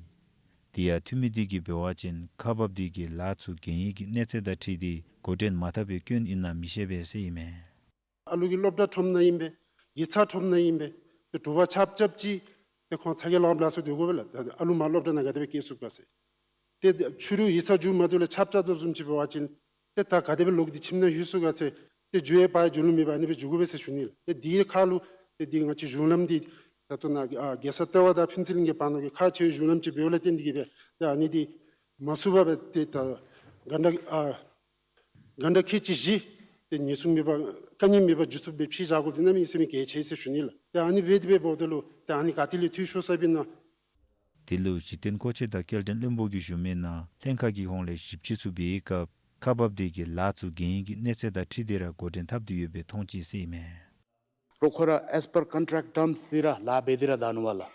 དེ་ཡང་འཐུས་མི་འདི་གིས་འབད་བ་ཅིན་ཁག་འབགཔ་འདི་གིས་ལཱ་ཚུ་གན་ཡིག་གི་གནས་ཚད་དང་འཁྲིལ་ཏེ་འགོ་འདྲེན་མ་འཐབ་པའི་སྐྱོན་ཨིན་ན་མི་ཤེས་པས་ཟེར་ཨིན་མས། ཨ་ལུ་གི་སློབ་གྲྭ་ཁྲོམ་ནང་ཨིན་པས། ཡིག་ཚང་ཁྲོམ་ནང་ཨིན་པས། ཏེ་དྲོ་པ་ཆརཔ་རྐྱབ་ཅི། ཏེ་ཁོང་ཚ་གྱང་ལངམ་ལ་སོགས་སྡོད་དགོ་པས་ལགས། ད་ཨ་ལུ་མར་སློབ་གྲྭ་ནང་ག་དེ་སྦེ་སྐྱེལ་ཚུགས་ག་ཟེར། ཏེ་ཕྱི་རུ་ཡིག་ཚང་མཇུག་མ་བསྡུ་ལས་ཆརཔ་རྐྱབ་དོ་བཟུམ་ཅིག་འབད་བ་ཅིན་ཏེ་ད་ག་དེ་སྦེ་ལོག་སྟེ་ཁྱིམ་ནང་ལྷོད་ཚུགས་ག་ཟེར། ཏེ་འགྱོ་ཡང་འབག་ཡང་འགྱོ་ལུགས་མེད་པར་ཨ་ནི་སྦེ་འགྱོ་དགོ་པས་ཟེར་ཞུ་ནི་ལགས། ཏེ་དེའི་ཁར་ལུ་ཏེ་འདི་ང་བཅས་གཞུང་ལམ་འདི་ད་ལྟོ་ནཱ་ཨ་རྒྱལ་ས་ལྟེ་བ་དང་ཕུན་ཚོགས་གླིང་གི་བར་ན་གི་ཁག་ཆེ་བའི་གཞུང་ལམ་ཅིག་འབདཝ་ལས་བརྟེན་ཏེ་གིས་སྦེ་ཏེ་ཨ་ནི་འདི་མ་བསུབ་པར་སྦེ་ཏེ་ད་ག་འདྲ་ཨ་ག་འདྲ་ཁལ་གཅིག་བཞི་ཏེ་ཉེན་སྲུང་མེད་པར་དཀའ་ངལ་མེད་པར་འགྱོ་ཚུགསཔ་སྦེ་ཕྱེ་བཞག་དགོཔ་འདི་གནམ་མེད་ས་མེད་གལ་ཆེ་ཟེར་ཞུ་ནི་ལགས། ཏེ་ཨ་ནི་སྦེ་དེ་སྦེ་འབདཝ་ད་ལུ་ཏེ་ཨ་ནི་ག་ཏེ་ལས་འཐུས་ཤོར་ས་སྦེ་ན། དེ་ལུ་གཞི་རྟེན་མཁོ་ཆས་དང་སྐྱེལ་འདྲེན་བློན་པོ་གིས་ཞུ་མི་ནང་ལྷན་ཁག་གི་ཧོངས་ལས་ཞིབ་དཔྱད་ཚུ་འབད་བའི་སྐབས་ཁག་འབགཔ་འདི་གིས་ལཱ་ཚུ་གན་ཡིག་གི་གནས་ཚད་དང་འཁྲིལ་ཏེ་ར་འགོ་འདྲེན་འཐབ་སྟེ་ཡོདཔ་སྦེ་མཐོང་ཅི་ཟེར་ཨིན་མས། རོགས་ཁོ་ར་as per contract terms ཟེར་ར་ལཱ་འབད་དེ་ར་ད་ནུག་པ་ལགས།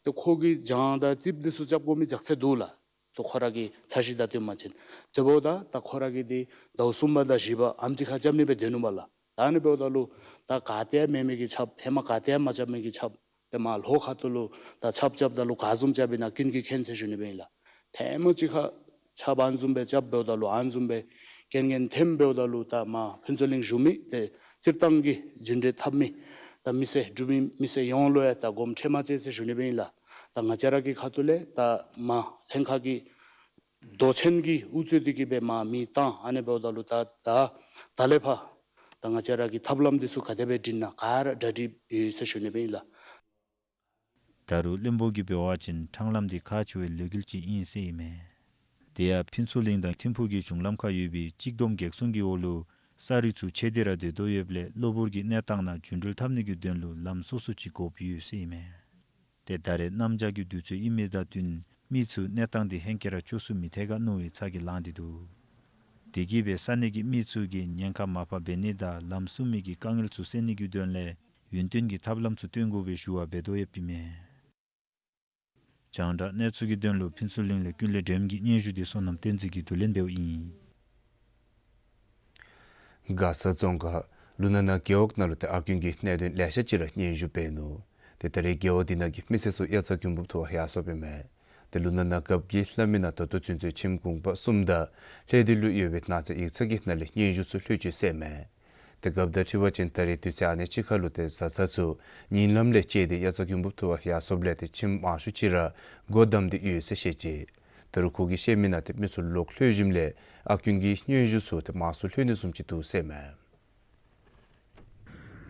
ཏེ་ཁོ་གིས་གྱང་དང་རྩིགཔ་འདི་ཚུ་རྐྱབ་དགོ་མི་རྒྱགས་ཚད་འདུག་ལགས། ཏེ་ཁོ་ར་གི་འཆར་གཞི་དང་བསྟུན་པ་ཅིན་དེ་འབདཝ་ད་ད་ཁོ་ར་གིས་འདི་ཟླཝ་གསུམ་པ་དང་བཞི་པ་ཨེམ་ཅིག་ཁར་རྐྱབ་ནི་སྦེ་སྡོད་ནུག་པ་ལགས། ད་ཨ་ནི་འབདཝ་ད་ལུ་ད་ག་ཏེ་ཡང་མེད་མི་གི་ཆརཔ་ཧེ་མ་ག་ཏེ་ཡང་མ་རྐྱབ་མི་གི་ཆརཔ་ཏེ་མར་ལྷོ་ཁ་ཐུག་ལུ་ད་ཆརཔ་རྐྱབ་ད་ལུ་ག་བཟུམ་རྐྱབ་ཨིན་ན་ཀུན་གྱིས་མཁྱེན་ཟེར་ཞུ་ནི་སྦེ་ཨིན་ལགས། ཐེངས་མ་ཅིག་ཁར་ཆརཔ་ཨ་ནི་བཟུམ་སྦེ་རྐྱབ་འབདཝ་ད་ལུ་ཨ་ནི་བཟུམ་སྦེ་རྐྱེན་ངན་ཐོན་འབདཝ་ད་ལུ་ད་མར་ཕུན་ཚོགས་གླིང་བཞུགས་མི་ཏེ་སྤྱིར་བཏང་གི་རྒྱུན་འགྲུལ་འཐབ་མི་ད་མི་སེར་འབྲུག་མི་མི་སེར་ཡོངས་ལུ་ཡང་ད་དགོངསམ་ཁྲེལ་མ་མཛད་ཟེར་ཞུ་ནི་སྦེ་ཨིན་ལགས། ད་ང་བཅས་ར་གི་ཁ་ཐུག་ལས་ད་མར་ལྷན་ཁག་གི་མདོ་ཆེན་གྱི་དབུ་གཙོས་ཏེ་གིས་སྦེ་མར་མི་བཏང་ཨ་ནི་འབདཝ་ད་ལུ་ད་ད་ད་ལས་ཕར་ད་ང་བཅས་ར་གི་ཐབས་ལམ་འདི་ཚུ་ག་དེ་སྦེ་སྒྲིག་ན་ག་ར་གྲ་སྒྲིག་ཡོད་ཟེར་ཞུ་ནི་སྦེ་ཨིན་ལགས། ད་རུང་བློན་པོ་གིས་འབད་བ་ཅིན་ཕྲང་ལམ་འདི་ཁག་ཆེ་བའི་ལས་འགུལ་ཅིག་ཨིན་ཟེར་ཨིན་མས། དེ་ཡང་ཕུན་ཚོགས་གླིང་དང་ཐིམ་ཕུག་གི་གཞུང་ལམ་ཁར་ཡོད་པའི་གཅིག་བསྡོམས་བརྒྱད་གསུམ་གྱི་འོག་ལུ་ས་རུད་ཚུ་ཆད་དེ་ར་སྡོད་དོ་ཡོདཔ་ལས་གློ་བུར་གྱི་གནས་སྟངས་ནང་རྒྱུན་འགྲུལ་འཐབ་ནི་གི་དོན་ལུ་ལམ་སོ་སོ་ཅིག་དགོཔ་ཡོད་ཟེར་ཨིན་མས། ཏེ་ད་རེས་གནམ་བྱཱར་གྱི་དུས་ཚོད་ཨིན་མི་དང་བསྟུན་མི་ཚུ་གནས་སྟངས་འདི་ཧེང་སྐལ་ར་ཅོག་སུ་མི་ཐལ་ག་མནོ་བའི་ཚ་གྱང་ལངས་ཏེ་འདུག། དེ་གིས་སྦེ་ས་གནས་ཀྱི་མི་ཚུ་གིས་ཉེན་ཁ་མར་ཕབ་འབད་ནི་དང་ལམ་སྲུང་མི་གི་དཀའ་ངལ་ཚུ་སེལ་ནི་གི་དོན་ལས་ཡུན་བརྟན་གྱི་ཐབས་ལམ་ཚུ་སྟོན་དགོ་པའི་ཞུ་བ་འབད་དོ་ཡོདཔ་ཨིན་མས། རྒྱང་བསྒྲགས་གནས་ཚུལ་གྱི་དོན་ལུ་ཕུན་ཚོགས་གླིང་ལས་ཀུན་ལེགས་སྒྲོལམ་གྱི་སྙན་ཞུ་འདི་བསོད་ནམས་བསྟན་འཛིན་གྱིས་བསྡུ་ལེན་འབདཝ་ཨིན། མགར་ས་རྫོང་ཁག་ལུང་ནག་ན་རྒེད་འོག་ནང་ལུ་ཏེ་ཨར་ཀུན་གྱི་གནད་དོན་ལེ་ཤ་ཅིག་ར་སྙན་ཞུ་འབད་ནུག། ཏེ་ད་རེས་རྒེད་འོག་འདི་ནང་གི་མི་སེར་ཚུ་དབྱར་རྩྭ་དགུན་འབུབ་འཐུ་བར་ཡར་སོཔ་ཨིན་མས། ཏེ་ལུང་ནག་ན་རྒཔོ་གིས་སླབ་མི་ནང་ད་ལྟོ་ཚུན་ཚོད་ཁྱིམ་གུང་པ་གསུམ་དང་ལྷེ་དི་ལུ་ཡོད་པའི་ནགས་ཚལ་ཡིག་ཚང་གི་ནང་ལས་སྙན་ཞུ་ཚུ་ལྷོད་ཅི་ཟེར་མས། ཏེ་རྒཔོ་དང་འཁྲིལ་བ་ཅིན་ད་རེས་དུས་ཚོད་ཨ་ནི་ཅིག་ཁར་ལུ་ཏེ་བཟའ་ཚང་ཚུ་ཉིན་ལམ་ལས་བཅད་དེ་དབྱར་རྩྭ་དགུན་འབུབ་འཐུ་བར་ཡར་སོཔ་ལས་ཏེ་ཁྱིམ་མང་ཤོས་ཅིག་ར་སྒོ་བསྡམས་ཏེ་ཡོད་ཟེར་བཤད་ཅི། ད་རུང་ཁོ་གིས་བཤད་མི་ནང་ཏེ་མི་ཚུ་ལོག་ལྷོད་ཞིནམ་ལས་ཨར་ཀུན་གྱི་སྙན་ཞུ་ཚུ་ཏེ་མང་སུ་ལྷོད་ནི་བཟུམ་ཅིག་འདུག་ཟེར་མས།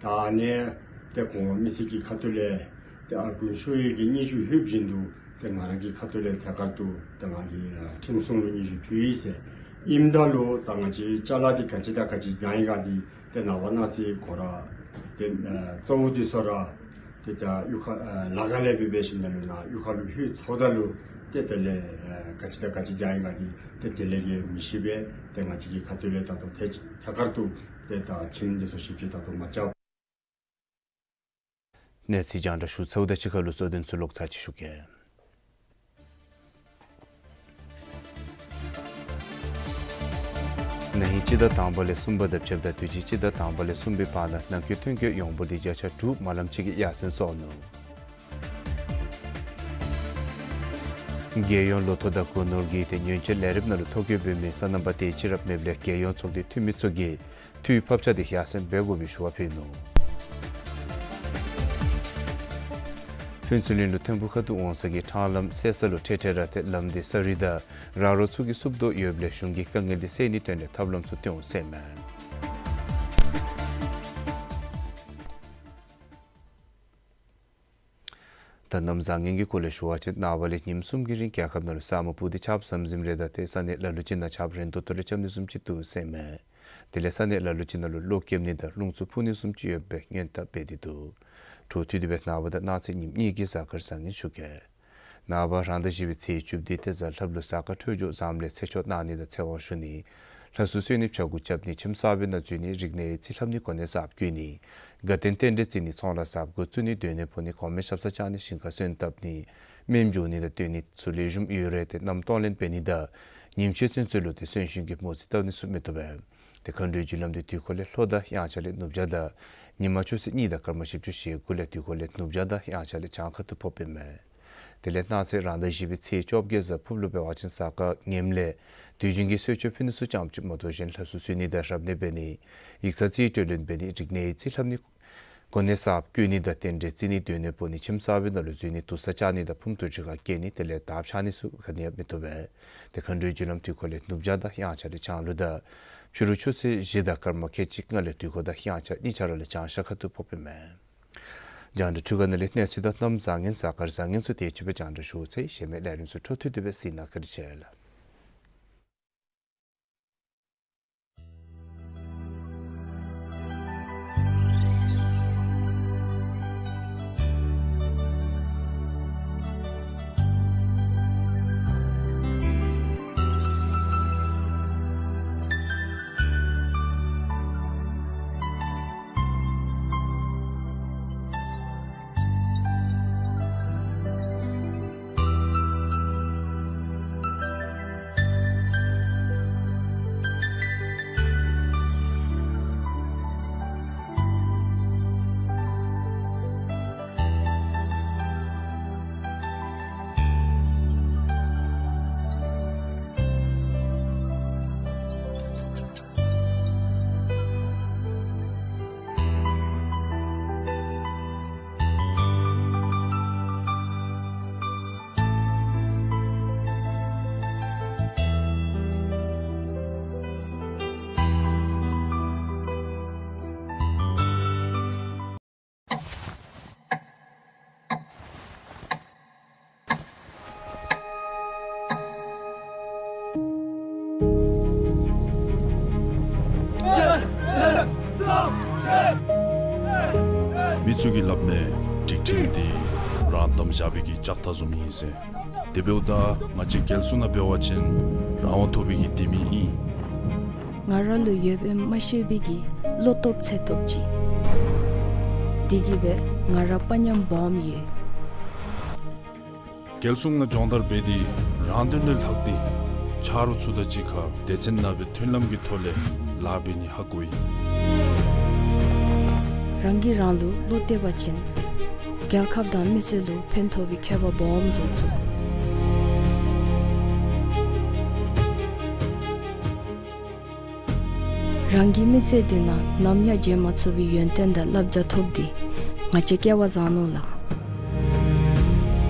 ད་ཨ་ནི་ཏེ་ཁོང་མི་སེར་གྱི་ཁ་ཐུག་ལས་ཏེ་ཨར་ཀུན་ཤོར་ཡི་གི་སྙན་ཞུ་ལྷོདཔ་བཞིན་དུ་ཏེ་ང་ར་གི་ཁ་ཐུག་ལས་ཐད་ཀར་དུ་ཏེ་ང་གིས་ཨ་ཁྲིམས་སྲུང་ལུ་སྙན་ཞུ་ཕུལ་ཡི་ཟེར། ཨིནམ་ད་ལུ་ད་ང་བཅས་ཅ་ལ་འདི་ག་ཅི་དང་ག་ཅི་བྱུང་ཡི་ག་འདི་ཏེ་ནངས་པ་གནངས་ཚེ་ཁོ་ར་ཏེ་ཨ་གཙོ་བོ་འདི་ཚུ་ར་ཏེ་ད་གཡུས་ཁ་ཨ་ལ་ཁ་ལས་འབད་འབད་ཞིནམ་ལས་ནཱ་གཡུས་ཁ་ལུ་ལྷོད་ཚརཝ་ད་ལུ་ཏེ་དེ་ལས་ཨ་ག་ཅི་དང་ག་ཅི་བྱུང་ཡི་ག་འདི་ཏེ་དེ་ལས་ཀྱི་མི་ཤེས་པས། ཏེ་ང་བཅས་ཀྱི་ཁ་ཐུག་ལས་ད་ལྟོ་ཐད་ཐད་ཀར་དུ་ཏེ་ད་ཁྱིམ་འདི་ཚུ་ཞིབ་དཔྱད་ད་ལྟོ་མ་རྐྱབ། གནས་ཚུལ་རྒྱང་བསྒྲགས་ཞུ་ཚརཝ་ད་གཅིག་ཁར་ལུ་གཙོ་དོན་ཚུ་ལོག་ཚར་ཅིག་ཞུ་གེ། ན་ཧིང་སྤྱི་ཟླ་དང་པ་ལས་གསུམ་པ་དང་ཕྱདཔ་ད་དུས་ཅི་སྤྱི་ཟླ་དང་པ་ལས་གསུམ་པའི་བར་ན་ནང་འཁོད་ཐོན་སྐྱེད་ཡོངས་འབོར་འདི་བརྒྱ་ཆ་དྲུག་མ་ལངམ་ཅིག་གིས་ཡར་སེང་སོང་ནུག། རྒྱལ་ཡོངས་ལོ་ཐོ་དང་སྒོ་ནོར་གྱི་ཏེ་ཉེན་བཅོལ་ལས་རིམ་ནང་ལུ་ཐོ་བཀོད་འབད་མི་སོ་ནམ་པ་དེ་ཅིག་ར་མེདཔ་ལས་རྒྱལ་ཡོངས་ཚོགས་སྡེ་འཐུས་མི་ཚུ་གིས་འཐུས་ཕབ་ཆ་དེ་ཡར་སེང་འབད་དགོ་པའི་ཞུ་བ་ཕུལ་ནུག། ཕུན་ཚོགས་གླིང་ལུ་ཐིམ་ཕུག་ཁ་ཐུག་འོང་ས་གི་ཁྲང་ལམ་སེལ་ས་ལུ་འཕྲལ་འཕྲལ་ར་ཏེ་ལམ་འདི་ས་རུད་དང་ར་རོ་ཚུ་གིས་བསུབ་དོ་ཡོདཔ་ལས་གཞུང་གིས་དཀའ་ངལ་འདི་སེལ་ནིའི་དོན་ལས་ཐབས་ལམ་ཚུ་སྟོན་འོང་ཟེར་མས། ད་གནམ་བཟང་ངན་གྱི་སྐོར་ལས་ཞུ་བ་ཅིན་ནངས་པ་ལས་ཉིནམ་གསུམ་གྱི་རིང་རྒྱལ་ཁབ་ནང་ལུ་ས་སྨུག་སྤུབས་ཏེ་ཆརཔ་ཟམ་ཟིམ་རེ་དང་ཏེ་ས་གནས་ལ་ལུ་ཅིག་ནང་ཆརཔ་རན་ཏོག་ཏོ་རེ་རྐྱབ་ནི་བཟུམ་ཅིག་འདུག་ཟེར་མས། དེ་ལས་ས་གནས་ལ་ལུ་ཅིག་ནང་ལུ་གློག་རྐྱབ་ནི་དང་རླུང་འཚུབ་འཕུ་ནི་བཟུམ་ཅིག་ཡོད་པའི་སྔོན་བརྡ་འབད་དེ་འདུག། འཕྲོ་མཐུད་དེ་སྦེ་ནངས་པ་དང་གནངས་ཚེ་ཉིནམ་གཉིས་ཀྱི་གཟའ་སྐར་བཟང་ངན་ཞུ་གེ། ནངས་པ་རང་ཟླ་བཞི་པའི་ཚེས་བཅུ་བདུན་ཏེ་གཟའ་ལྷགཔ་ལུ་གཟའ་སྐར་འཕྲོད་སྦྱོར་བཟངམ་ལས་ཚེ་ཆོག་གནང་ནི་དང་ཚེ་དབང་ཞུ་ནི། ལྷ་གསོལ་གསོལ་ནི་ཕྱྭ་འགུགས་རྐྱབ་ནི། ཁྱིམ་གསར་པའི་ནང་འཛུལ་ནི། རིག་གནས་ཡིག་རྩིས་ལྷབ་ནི་གོ་གནས་གསརཔ་བསྐོ་ནི། དགའ་སྟོན་རྟེན་འབྲེལ་བརྩི་ནི། ཚོང་ལཱ་གསརཔ་འགོ་བཙུགས་ནི། སྡོད་གནས་སྤོ་ནི། གོང་མའི་ཞབས་སར་བཅར་ནི། ཞིང་ཁར་སོན་བཏབ་ནི། སྨན་བྱུང་ནི་དང་སྟོན་ནི་ཚུ་ལེགས་ཤོམ་ཡོད་རུང་ཏེ་གནམ་གཏོང་ལེན་འབད་ནི་དང་ཉིནམ་ཕྱེད་ཚུན་ཚོད་ལུ་ཏེ་གསོན་གཤིན་གྱི་མོ་རྩིས་བཏབ་ནི་ཚུ་མི་བཏུབ་པས། ཏེ་མཁའ་འགྲོའི་རྒྱུ་ལམ་འདི་དུས་འཁོར་ལས་ལྷོ་དང་དབྱངས་འཆར་ལས་ནུབ་བྱང་དང་ཉིན་མ་ཆུ་ཚོད་གཉིས་དང་སྐར་མ་བཞི་བཅུ་ཞེ་དགུ་ལས་དུས་འཁོར་ལས་ནུབ་བྱང་དང་དབྱངས་འཆར་ལས་བྱང་ཁ་ཐུག་ཕོགཔ་ཨིན་མས། དེ་ལས་གནངས་ཚེ་རང་ཟླ་བཞི་པའི་ཚེས་བཅོ་བརྒྱད་གཟའ་ཕུརཔ་ལུ་འབད་བ་ཅིན་གཟའ་སྐར་ངནམ་ལས་དུས་རྒྱུན་གྱི་གསོལ་མཆོད་ཕུལ་ནི་ཚུ་ཙམ་ཅིག་མ་གཏོགས་གཞན་ལྷ་གསོལ་གསོལ་ནི་དང་རབ་གནས་འབད་ནི། ཡིག་ཚང་རྩིས་སྤྲོད་ལེན་འབད་ནི། རིག་གནས་ཡིག་རྩིས་ལྷབ་ནི། གོ་གནས་གསརཔ་བསྐོ་ནི་དང་རྟེན་འབྲེལ་བརྩི་ནི། སྡོད་གནས་སྤོ་ནི། ཁྱིམ་གསར་པའི་ནང་ལུ་འཛུལ་ནི། དུར་ས་བཅག་ནི་དང་ཕུངམ་དུར་ཁྲོད་ཁར་བསྐྱལ་ནི། དེ་ལས་དར་འཕྱར་ནི་ཚུ་ག་ནི་ཡང་མི་བཏུབ་པས། ཏེ་མཁའ་འགྲོའི་རྒྱུ་ལམ་དུས་འཁོར་ལས་ནུབ་བྱང་དང་དབྱངས་འཆར་ལས་བྱང་ལུ་དང་ཕྱི་རུ་ཆུ་ཚོད་བཞི་དང་སྐར་མ་ཁལ་གཅིག་ལྔ་ལས་དུས་འཁོར་དང་དབྱངས་འཆར་གཉིས་ཆ་ར་ལས་བྱང་ཤར་ཁ་ཐུག་ཕོགཔ་ཨིན་མས། རྒྱང་བསྒྲགས་འཕྲུལ་ཁང་ནང་ལས་གནས་ཚུལ་དང་གནམ་བཟང་ངན་གཟའ་སྐར་བཟང་ངན་ཚུ་དེ་ཅིག་སྦེ་རྒྱང་བསྒྲགས་ཞུ་ཚར་ཡི། གཞན་མི་ལས་རིམ་ཚུ་འཕྲོ་མཐུད་དེ་སྦེ་གཟིགས་གནང་བཀའ་དྲིན་ཆེ་ལགས། མི་ཚུ་གིས་སླབ་མས། སྒྲིག་ཁྲིམས་འདི་རང་བདམས་བཞག་པའི་གི་ལྕགས་ཐག་བཟུམ་ཨིན་ཟེར། དེ་འབདཝ་ད་ང་བཅས་རྒྱལ་སྲུང་ནང་འབད་བ་ཅིན་རང་དབང་ཐོབ་པའི་གི་ལྡེ་མིག་ཨིན། ང་ར་ལུ་ཡོདཔ་ཨིནམ་མ་ཤེས་པའི་གི་བློ་སྟོབས་ཚད་སྟོབས་ཅིག། དེ་གིས་སྦེ་ང་ར་དཔའ་ཉམས་སྦོམ་ཡོད། རྒྱལ་སྲུང་ནང་སྦྱོང་བརྡར་འབད་དེ་རང་དོན་ལས་ལྷག་སྟེ་ཆ་རོགས་ཚུ་དང་གཅིག་ཁར་སྡེ་ཚན་ནང་སྦེ་མཐུན་ལམ་གྱི་ཐོག་ལས་ལཱ་འབད་ནི་ཧ་གོ་ཡི། རང་གིས་རང་ལུ་བློ་གཏད་པ་ཅིན་རྒྱལ་ཁབ་དང་མི་སེར་ལུ་ཕན་ཐོགས་པའི་ཁྱད་པར་སྦོམ་བཟོ་ཚུགས། རང་གི་མི་ཚེ་འདི་ནང་ནམ་ཡང་བརྗེད་མ་ཚུགས་པའི་ཡོན་ཏན་དང་བསླབ་བྱ་ཐོབ་སྟེ་ང་བཅས་སྐལ་བ་བཟང་ནུག་ལགས།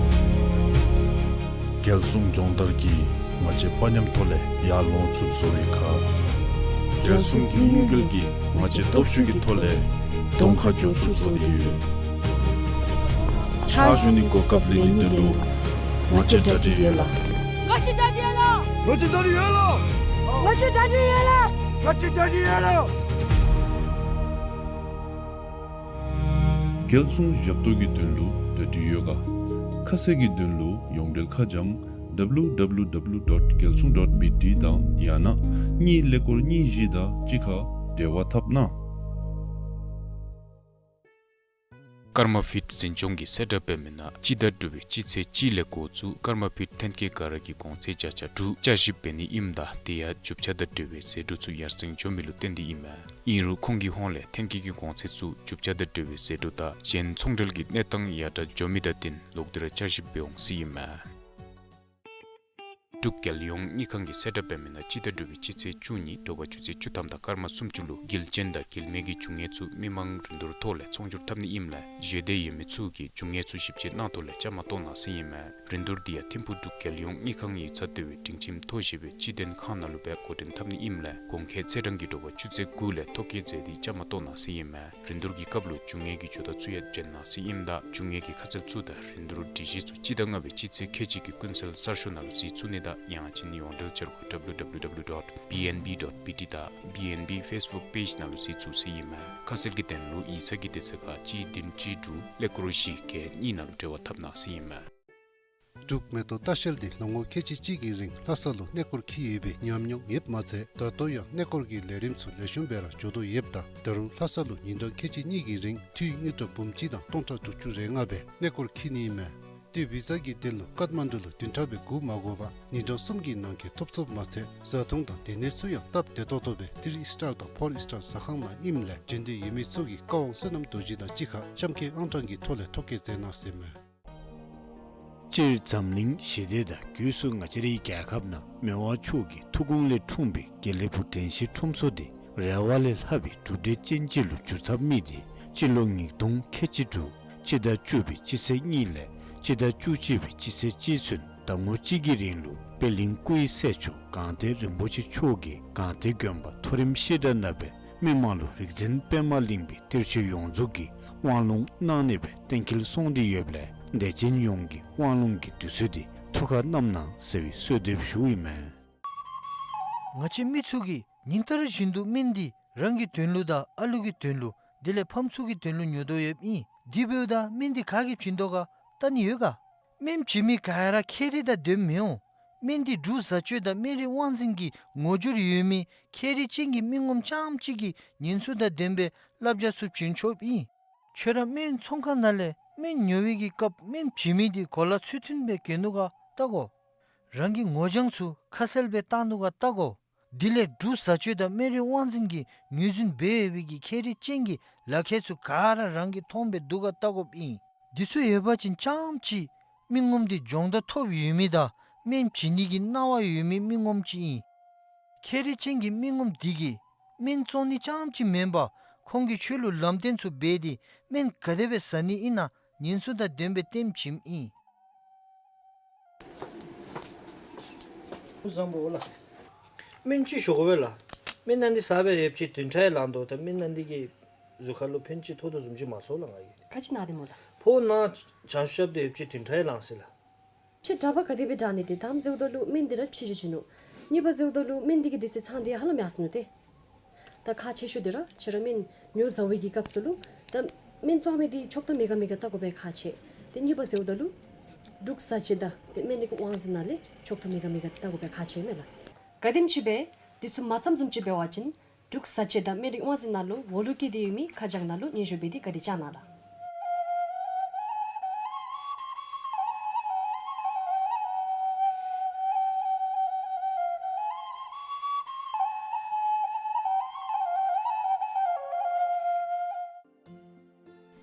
རྒྱལ་སྲུང་སྦྱོང་བརྡར་གྱིས་ང་བཅས་དཔའ་ཉམས་ཐོག་ལས་ཡར་ལོང་ཚུགསཔ་བཟོ་བའི་ཁར། རྒྱལ་སྲུང་གི་དམིགས་ཡུལ་གྱིས་ང་བཅས་སྟོབས་ཤུགས་ཀྱི་ཐོག་ལས་གདོང་ཁར་འགྱོ་ཚུགསཔ་བཟོ་སྟེ་ཡོད། ཕྱག་ཞུ་ནི་གོ་སྐབས་ལེན་ནིའི་དོན་ལུ་ང་བཅས་གྲ་སྒྲིག་ཡོད་ལགས། ང་བཅས་གྲ་སྒྲིག་ཡོད་ལགས། ང་བཅས་གྲ་སྒྲིག་ཡོད་ལགས། ང་བཅས་གྲ་སྒྲིག་ཡོད་ལགས། རྒྱལ་སྲུང་ཞབས་ཏོག་གི་དོན་ལུ་གྲ་སྒྲིག་ཡོད་ག། ཁ་གསལ་གྱི་དོན་ལུ་ཡོངས་འབྲེལ་ཁ་བྱང་W W W dot gyalsung dot B T དང་ཡང་ན་གཉིས་ཀླད་ཀོར་གཉིས་བཞི་དང་གཅིག་ཁར་འབྲེལ་བ་འཐབ་གནང་། ཀརྨ་ཕིཊ་འཛིན་སྐྱོང་གིས་གསལ་བསྒྲགས་འབད་མི་ནང་སྤྱི་ཟླ་དྲུག་པའི་སྤྱི་ཚེས་གཅིག་ལས་འགོ་བཙུགས་ཀརྨ་ཕིཊ་ཐོན་སྐྱེད་ག་ར་གི་གོང་ཚད་བརྒྱ་ཆ་དྲུག་བསྐྱར་ཞིབ་འབད་ནི་ཨིནམ་ད་དེ་ཡང་རྒྱུ་ཆ་དང་འབྲེལ་བའི་ཟད་འགྲོ་ཚུ་ཡར་སེང་འགྱོ་མི་ལུ་བརྟེན་ཏེ་ཨིན་མས། ཨིན་རུང་ཁོང་གི་ཧོངས་ལས་ཐོན་སྐྱེད་ཀྱི་གོང་ཚད་ཚུ་རྒྱུ་ཆ་དང་འབྲེལ་བའི་ཟད་འགྲོ་དང་གཞན་ཚོང་འབྲེལ་གྱི་གནས་སྟངས་ཡར་དྲག་འགྱོ་མི་དང་བསྟུན་ལོག་སྟེ་ར་བསྐྱར་ཞིབ་འབད་འོང་ཟེར་ཨིན་མས། འབྲུག་རྒྱལ་ཡོངས་དངུལ་ཁང་གིས་གསལ་བསྒྲགས་འབད་མི་ནང་སྤྱི་ཟླ་དྲུག་པའི་སྤྱི་ཚེས་བཅུ་གཉིས་དྲོ་པ་ཆུ་ཚོད་བཅུ་ཐམ་དང་སྐར་མ་སུམ་ཅུ་ལུ་འགུལ་ཅན་དང་འགུལ་མེད་ཀྱི་རྒྱུ་དངོས་ཚུ་མི་མང་རིན་བསྡུར་ཐོག་ལས་ཚོང་སྒྱུར་འཐབ་ནི་ཨིནམ་ལས་ཞུ་འདོད་ཡོད་མི་ཚུ་གིས་རྒྱུ་དངོས་ཚུ་ཞིབ་དཔྱད་གནང་ཐོག་ལས་བཅའ་མར་གཏོགས་གནང་ཟེར་ཨིན་མས། རིན་བསྡུར་འདི་ཡང་ཐིམ་ཕུག་འབྲུག་རྒྱལ་ཡོངས་དངུལ་ཁང་ཡིག་ཚང་ལྟེ་བའི་སྒྲིང་ཁྱིམ་མཐོ་ཞེས་པའི་སྤྱི་དོན་ཁང་ནང་ལུ་སྦེ་འགོ་འདྲེན་འཐབ་ནི་ཨིནམ་ལས་གོང་འཁོད་ཚེས་གྲངས་ཀྱི་དྲོ་པ་ཆུ་ཚོད་དགུ་ལས་ཐོ་བཀོད་མཛད་དེ་བཅའ་མར་གཏོགས་གནང་ཟེར་ཨིན་མས། རིན་བསྡུར་གྱི་སྐབས་ལུ་རྒྱུ་དངོས་ཀྱི་ཇོ་བདག་ཚུ་ཡང་བྱོན་གནང་ཟེར་ཨིནམ་ད་རྒྱུ་དངོས་ཀྱི་ཁ་གསལ་ཚུ་དང་རིན་བསྡུར་སྒྲིག་གཞི་ཚུ་སྤྱི་ཟླ་ལྔ་པའི་སྤྱི་ཚེས་ཁལ་གཅིག་གི་ཀུན་གསལ་གསར་ཤོག་ནང་ལུ་གཟིགས་ཚུགས་ནི་དང་ཡང་ཅིན་ཡོངས་འབྲེལ་འཆར་སྒོ་W W W dot B N B dot B T དང་B N B Facebook page ནང་ལུ་གཟིགས་ཚུགས་ཟེར་ཨིན་མས། ཁ་གསལ་གྱི་དོན་ལུ་ཡིག་ཚང་གི་དུས་ཚོད་ཁར་གཅིག་བདུན་གཅིག་དྲུག་ཀླད་ཀོར་བཞི་བརྒྱད་གཉིས་ནང་ལུ་འབྲེལ་བ་འཐབ་གནང་ཟེར་ཨིན་མས། འབྲུག་མེ་ཏོག་ལྟ་བཤལ་འདི་ལོ་ངོ་ཁལ་གཅིག་གཅིག་གི་རིང་ལྷ་ས་ལུ་གནས་སྐོར་འཁྱིད་ཡོད་པའི་ཉམས་མྱོང་ཡོདཔ་མ་ཚད་ད་ལྟོ་ཡང་གནས་སྐོར་གྱི་ལས་རིམ་ཚུ་ལེགས་ཤོམ་སྦེ་ར་འགྱོ་དོ་ཡོདཔ་ད་ད་རུང་ལྷ་ས་ལུ་ཉིན་གྲངས་ཁལ་གཅིག་གཉིས་ཀྱི་རིང་འཐུས་དངུལ་ཀྲམ་འབུམ་གཅིག་དང་སྟོང་ཕྲག་དྲུག་ཅུ་རེ་ལྔ་སྦེ་གནས་སྐོར་འཁྱིད་ནི་ཨིན་མས། ཏེ་བི་ཛ་གི་དོན་ལུ་ཀཏ་མན་ཌུ་ལུ་བདུན་ཕྲག་སྦེ་སྒུག་མ་དགོ་པར་ཉིན་གྲངས་གསུམ་གྱི་ནང་འཁོད་ཐོབ་ཚུགསཔ་མ་ཚད་བཟའ་འཐུང་དང་སྡོད་གནས་ཚུ་ཡང་སྟབས་བདེ་ཏོག་ཏོ་སྦེ་ཐི་རི་སི་ཊར་དང་ཕོར་སི་ཊར་ཟ་ཁང་ནང་ཨིནམ་ལས་བྱོན་འདོད་ཡོད་མི་ཚུ་གིས་བཀའ་དབང་བསོད་ནམས་རྡོ་རྗེ་དང་གཅིག་ཁར་གཤམ་འཁོད་ཨང་གྲངས་ཀྱི་ཐོག་ལས་ཐོ་བཀོད་མཛད་གནང་ཟེར་མས། སྤྱིར་འཛམ་གླིང་ཞི་བདེ་དང་སྒོས་སུ་ང་བཅས་རའི་རྒྱལ་ཁབ་ནང་མི་དབང་མཆོག་གི་ཐུགས་དགོངས་ལས་འཁྲུངས་པའི་དགེ་ལེགས་ཕུག་དྲན་ཤེས་ཁྲོམ་ཚོགས་འདི་རེ་བ་ལས་ལྷག་པའི་གྲུབ་འབྲས་ཅན་ཅིག་ལུ་འགྱུར་ཐབས་དམིགས་ཏེ་སྤྱི་ལོ་ཉིས་སྟོང་ཁལ་གཅིག་དྲུག་སྤྱི་ཟླ་བཅུ་པའི་སྤྱི་ཚེས་གཉིས་ལས་སྤྱི་ཟླ་བཅུ་གཅིག་པའི་སྤྱི་ཚེས་གཅིག་ཚུན་ཟླ་ངོ་གཅིག་གི་རིང་ལུ་པད་གླིང་སྐུ་ཡི་སྲས་མཆོག་སྒང་སྟེང་རིན་པོ་ཆེ་མཆོག་གིས་སྒང་སྟེང་དགོན་པ་མཐོ་རིམ་བཤད་གྲྭ་ནང་སྦེ་མི་མང་ལུ་རིག་འཛིན་པདྨ་གླིང་པའི་གཏེར་ཆོས་ཡོངས་རྫོགས་ཀྱི་དབང་ལུང་གནང་ནི་སྦེ་གཏན་འཁེལ་སོང་སྟེ་ཡོདཔ་ལས་དད་ཅན་ཡོངས་ཀྱིས་དབང་ལུང་གི་དུས་ཚོད་འདི་ཐུགས་ཁར་བསྣམ་གནང་ཟེར་བའི་གསོལ་འདེབས་ཞུཝ་ཨིན་མས། ང་བཅས་མི་ཚུ་གིས་ཉིན་ལྟར་བཞིན་དུ་སྨན་འདི་རང་གི་དོན་ལུ་དང་ཨ་ལུ་གི་དོན་ལུ་དེ་ལས་ཕམ་ཚུ་གི་དོན་ལུ་ཉོ་དོ་ཡོདཔ་ཨིན། དེ་འབདཝ་ད་སྨན་འདི་ག་གིས་བྱིན་དོ་ག་བལྟ་ནི་ཡོད་ག། སྨན་བྱིན་མི་ག་ར་ཁྱད་རིག་དང་ལྡནམ་མི་འོང་། སྨན་འདི་འབྲུག་བཟའ་སྤྱོད་དང་སྨན་རིག་དབང་འཛིན་གྱི་ངོ་སྦྱོར་ཡོད་མི་ཁྱད་རིག་ཅན་གྱི་མི་ངོམ་རྐྱངམ་གཅིག་གིས་ཉན་ཚུལ་དང་ལྡནམ་སྦེ་བསླབ་བྱ་ཚུ་བྱིན་ཆོགཔ་ཨིན། ཁྱོད་ར་སྨན་ཚོང་ཁང་ནང་ལས་སྨན་ཉོ་བའི་གི་སྐབས་སྨན་བྱིན་མི་འདི་གོ་ལ་ཚུལ་མཐུན་སྦེ་གྱོན་ནུག་ག་བལྟ་དགོ། རང་གི་ངོ་རྐྱང་ཚུ་ཁ་གསལ་སྦེ་བཏང་ནུག་ག་བལྟ་དགོ། དེ་ལས་འབྲུག་བཟའ་སྤྱོད་དང་སྨན་རིག་དབང་འཛིན་གྱིས་ངོས་འཛིན་འབད་ཡོད་པའི་གི་ཁྱད་རིག་ཅན་གྱི་ལག་ཁྱེར་ཚུ་ག་ར་རང་གིས་མཐོང་སྦེ་འདུག་ག་བལྟ་དགོཔ་ཨིན། འདི་ཚུ་ཡོད་པ་ཅིན་རྐྱངམ་གཅིག་མི་ངོམ་འདི་སྦྱོང་བརྡར་ཐོབ་ཡོད་མི་དང་སྨན་བྱིན་ནི་གི་གནང་བ་ཡོད་མི་མི་ངོམ་ཅིག་ཨིན། ཁྱད་རིག་ཅན་གྱི་མི་ངོམ་འདི་གིས་སྨན་བཙོང་ནི་རྐྱངམ་གཅིག་མེན་པར་ཁོང་གིས་ཁྱོད་ལུ་ལམ་སྟོན་ཚུ་འབད་དེ་སྨན་ག་དེ་སྦེ་བཟའ་ནི་ཨིན་ན་ཉན་ཚུལ་དང་ལྡནམ་སྦེ་སྟོན་བྱིནམ་ཨིན། བཟང་པོ་ལགས། སྨན་ཅིག་ཞུ་དགོ་པས་ལགས། སྨན་ནང་འདི་བཟའ་སྦེ་ཡོདཔ་ཅིག་བདུན་ཕྲག་ཡང་ལང་དོ། ད་སྨན་ནང་འདི་གིས་གཟུགས་ཁར་ལུ་ཕན་ཅིག་ཐོགས་དོ་བཟུམ་ཅིག་མ་ཚོར་ལགས་ང་གིས། ག་ཅི་ན་སྟེ་སྨོ་ལགས། ཕོཝ་ནང་ཆང་ཤབ་སྟེ་ཡོདཔ་ཅིག་བདུན་ཕྲག་ཡང་ལང་ཟེར་ལགས། ཁྱེད་གྲྭ་པ་ག་དེ་སྦེ་དྲག་ནི་ཏེ་དང་པ་ཟེརཝ་ད་ལུ་སྨན་འདི་ར་ཕྱི་འགྱོ་བྱིན་ནུག། གཉིས་པ་ཟེརཝ་ད་ལུ་སྨན་འདི་གི་དུས་ཚོད་ཚང་སྟེ་ཧ་ལམ་ཡར་སོ་ནུག་ཏེ། ད་ཁག་ཆེ་ཤོས་འདི་ར་ཁྱེད་ར་སྨན་ཉོ་བཟའ་བའི་གི་སྐབས་སུ་ལུ་ད་སྨན་བཙོང་མི་འདི་ཆོག་ཐམ་མེད་ག་མེད་ག་བལྟ་དགོ་པའི་ཁག་ཆེ། ཏེ་གཉིས་པ་ཟེརཝ་ད་ལུ་འབྲུག་བཟའ་སྤྱོད་དང་ཏེ་སྨན་རིག་དབང་འཛིན་ནང་ལས་ཆོག་ཐམ་མེད་ག་མེད་ག་བལྟ་དགོ་པའི་ཁག་ཆེ་མས་ལགས། ག་དེམ་ཅིག་སྦེ་འདི་ཚུ་མ་ཚངམ་བཟུམ་ཅིག་འབད་བ་ཅིན་འབྲུག་བཟའ་སྤྱོད་དང་སྨན་རིག་དབང་འཛིན་ནང་ལུ་འོག་ལུ་བཀོད་དེ་ཡོད་མི་ཁ་བྱང་ནང་ལུ་སྙན་ཞུ་འབད་དེ་བཀའ་དྲིན་བསྐྱང་གནང་ལགས།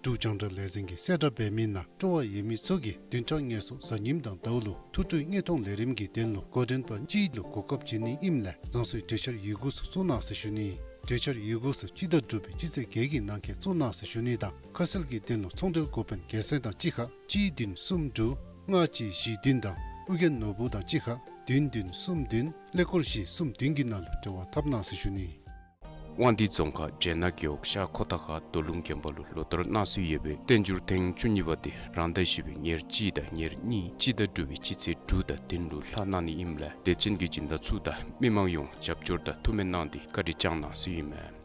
འབྲུག་རྒྱང་བསྒྲགས་ལས་འཛིན་གྱིས་གསལ་བསྒྲགས་འབད་མི་ནང་སྤྲོ་བ་ཡོད་མི་ཚུ་གིས་བདུན་ཕྲག་ལྔ་སོ་གཟའ་ཉིམ་དང་ཟླཝ་ལུ་ཐུགས་སྤྲོའི་དངོས་མཐོང་ལས་རིམ་གྱི་དོན་ལུ་འགོ་འདྲེན་པ་གཅིག་ལུ་གོ་སྐབས་བྱིན་ནི་ཨིནམ་ལས་རང་སོའི་གྲོས་འཆར་ཡི་གུ་ཚུ་བཙུགས་གནང་ཟེར་ཞུ་ནི། གྲོས་འཆར་ཡི་གུ་ཚུ་སྤྱི་ཟླ་དྲུག་པའི་སྤྱི་ཚེས་བརྒྱད་ཀྱི་ནང་འཁོད་བཙུགས་གནང་ཟེར་ཞུ་ནི་དང་ཁ་གསལ་གྱི་དོན་ལུ་ཚོང་འབྲེལ་འགོ་དཔོན་རྒྱལ་མཚན་དང་གཅིག་ཁར་གཅིག་བདུན་གསུམ་དྲུག་ལྔ་གཅིག་བཞི་བདུན་དང་ཨོ་རྒྱན་ནོར་བུ་དང་གཅིག་ཁར་བདུན་བདུན་གསུམ་བདུན་ཀླད་ཀོར་བཞི་གསུམ་བདུན་གྱི་ནང་ལུ་འབྲེལ་བ་འཐབ་གནང་ཟེར་ཞུ་ནི། དབང་འདུས་རྫོང་ཁག་སྦྱེད་ནག་རྒེད་འོག་ཤར་ཁོ་ཐང་ཁ་རྡོ་ལུང་དགོན་པ་ལུ་ལོ་ལྟར་གནང་སྲོལ་ཡོད་པའི་བསྟན་འགྱུར་ཐེངས་བཅུ་གཉིས་པ་འདི་རང་ཟླ་བཞི་པའི་ཉེར་གཅིག་དང་ཉེར་གཉིས་སྤྱི་ཟླ་དྲུག་པའི་སྤྱི་ཚེས་དྲུག་དང་བདུན་ལུ་ལྷག་གནང་ནི་ཨིནམ་ལས་དད་ཅན་གྱི་སྦྱིན་བདག་ཚུ་དང་མི་མང་ཡོངས་རྒྱབ་སྐྱོར་དང་ཐུགས་སྨོན་གནང་སྟེ་བཀའ་དྲིན་བསྐྱང་གནང་ཟེར་ཨིན་མས།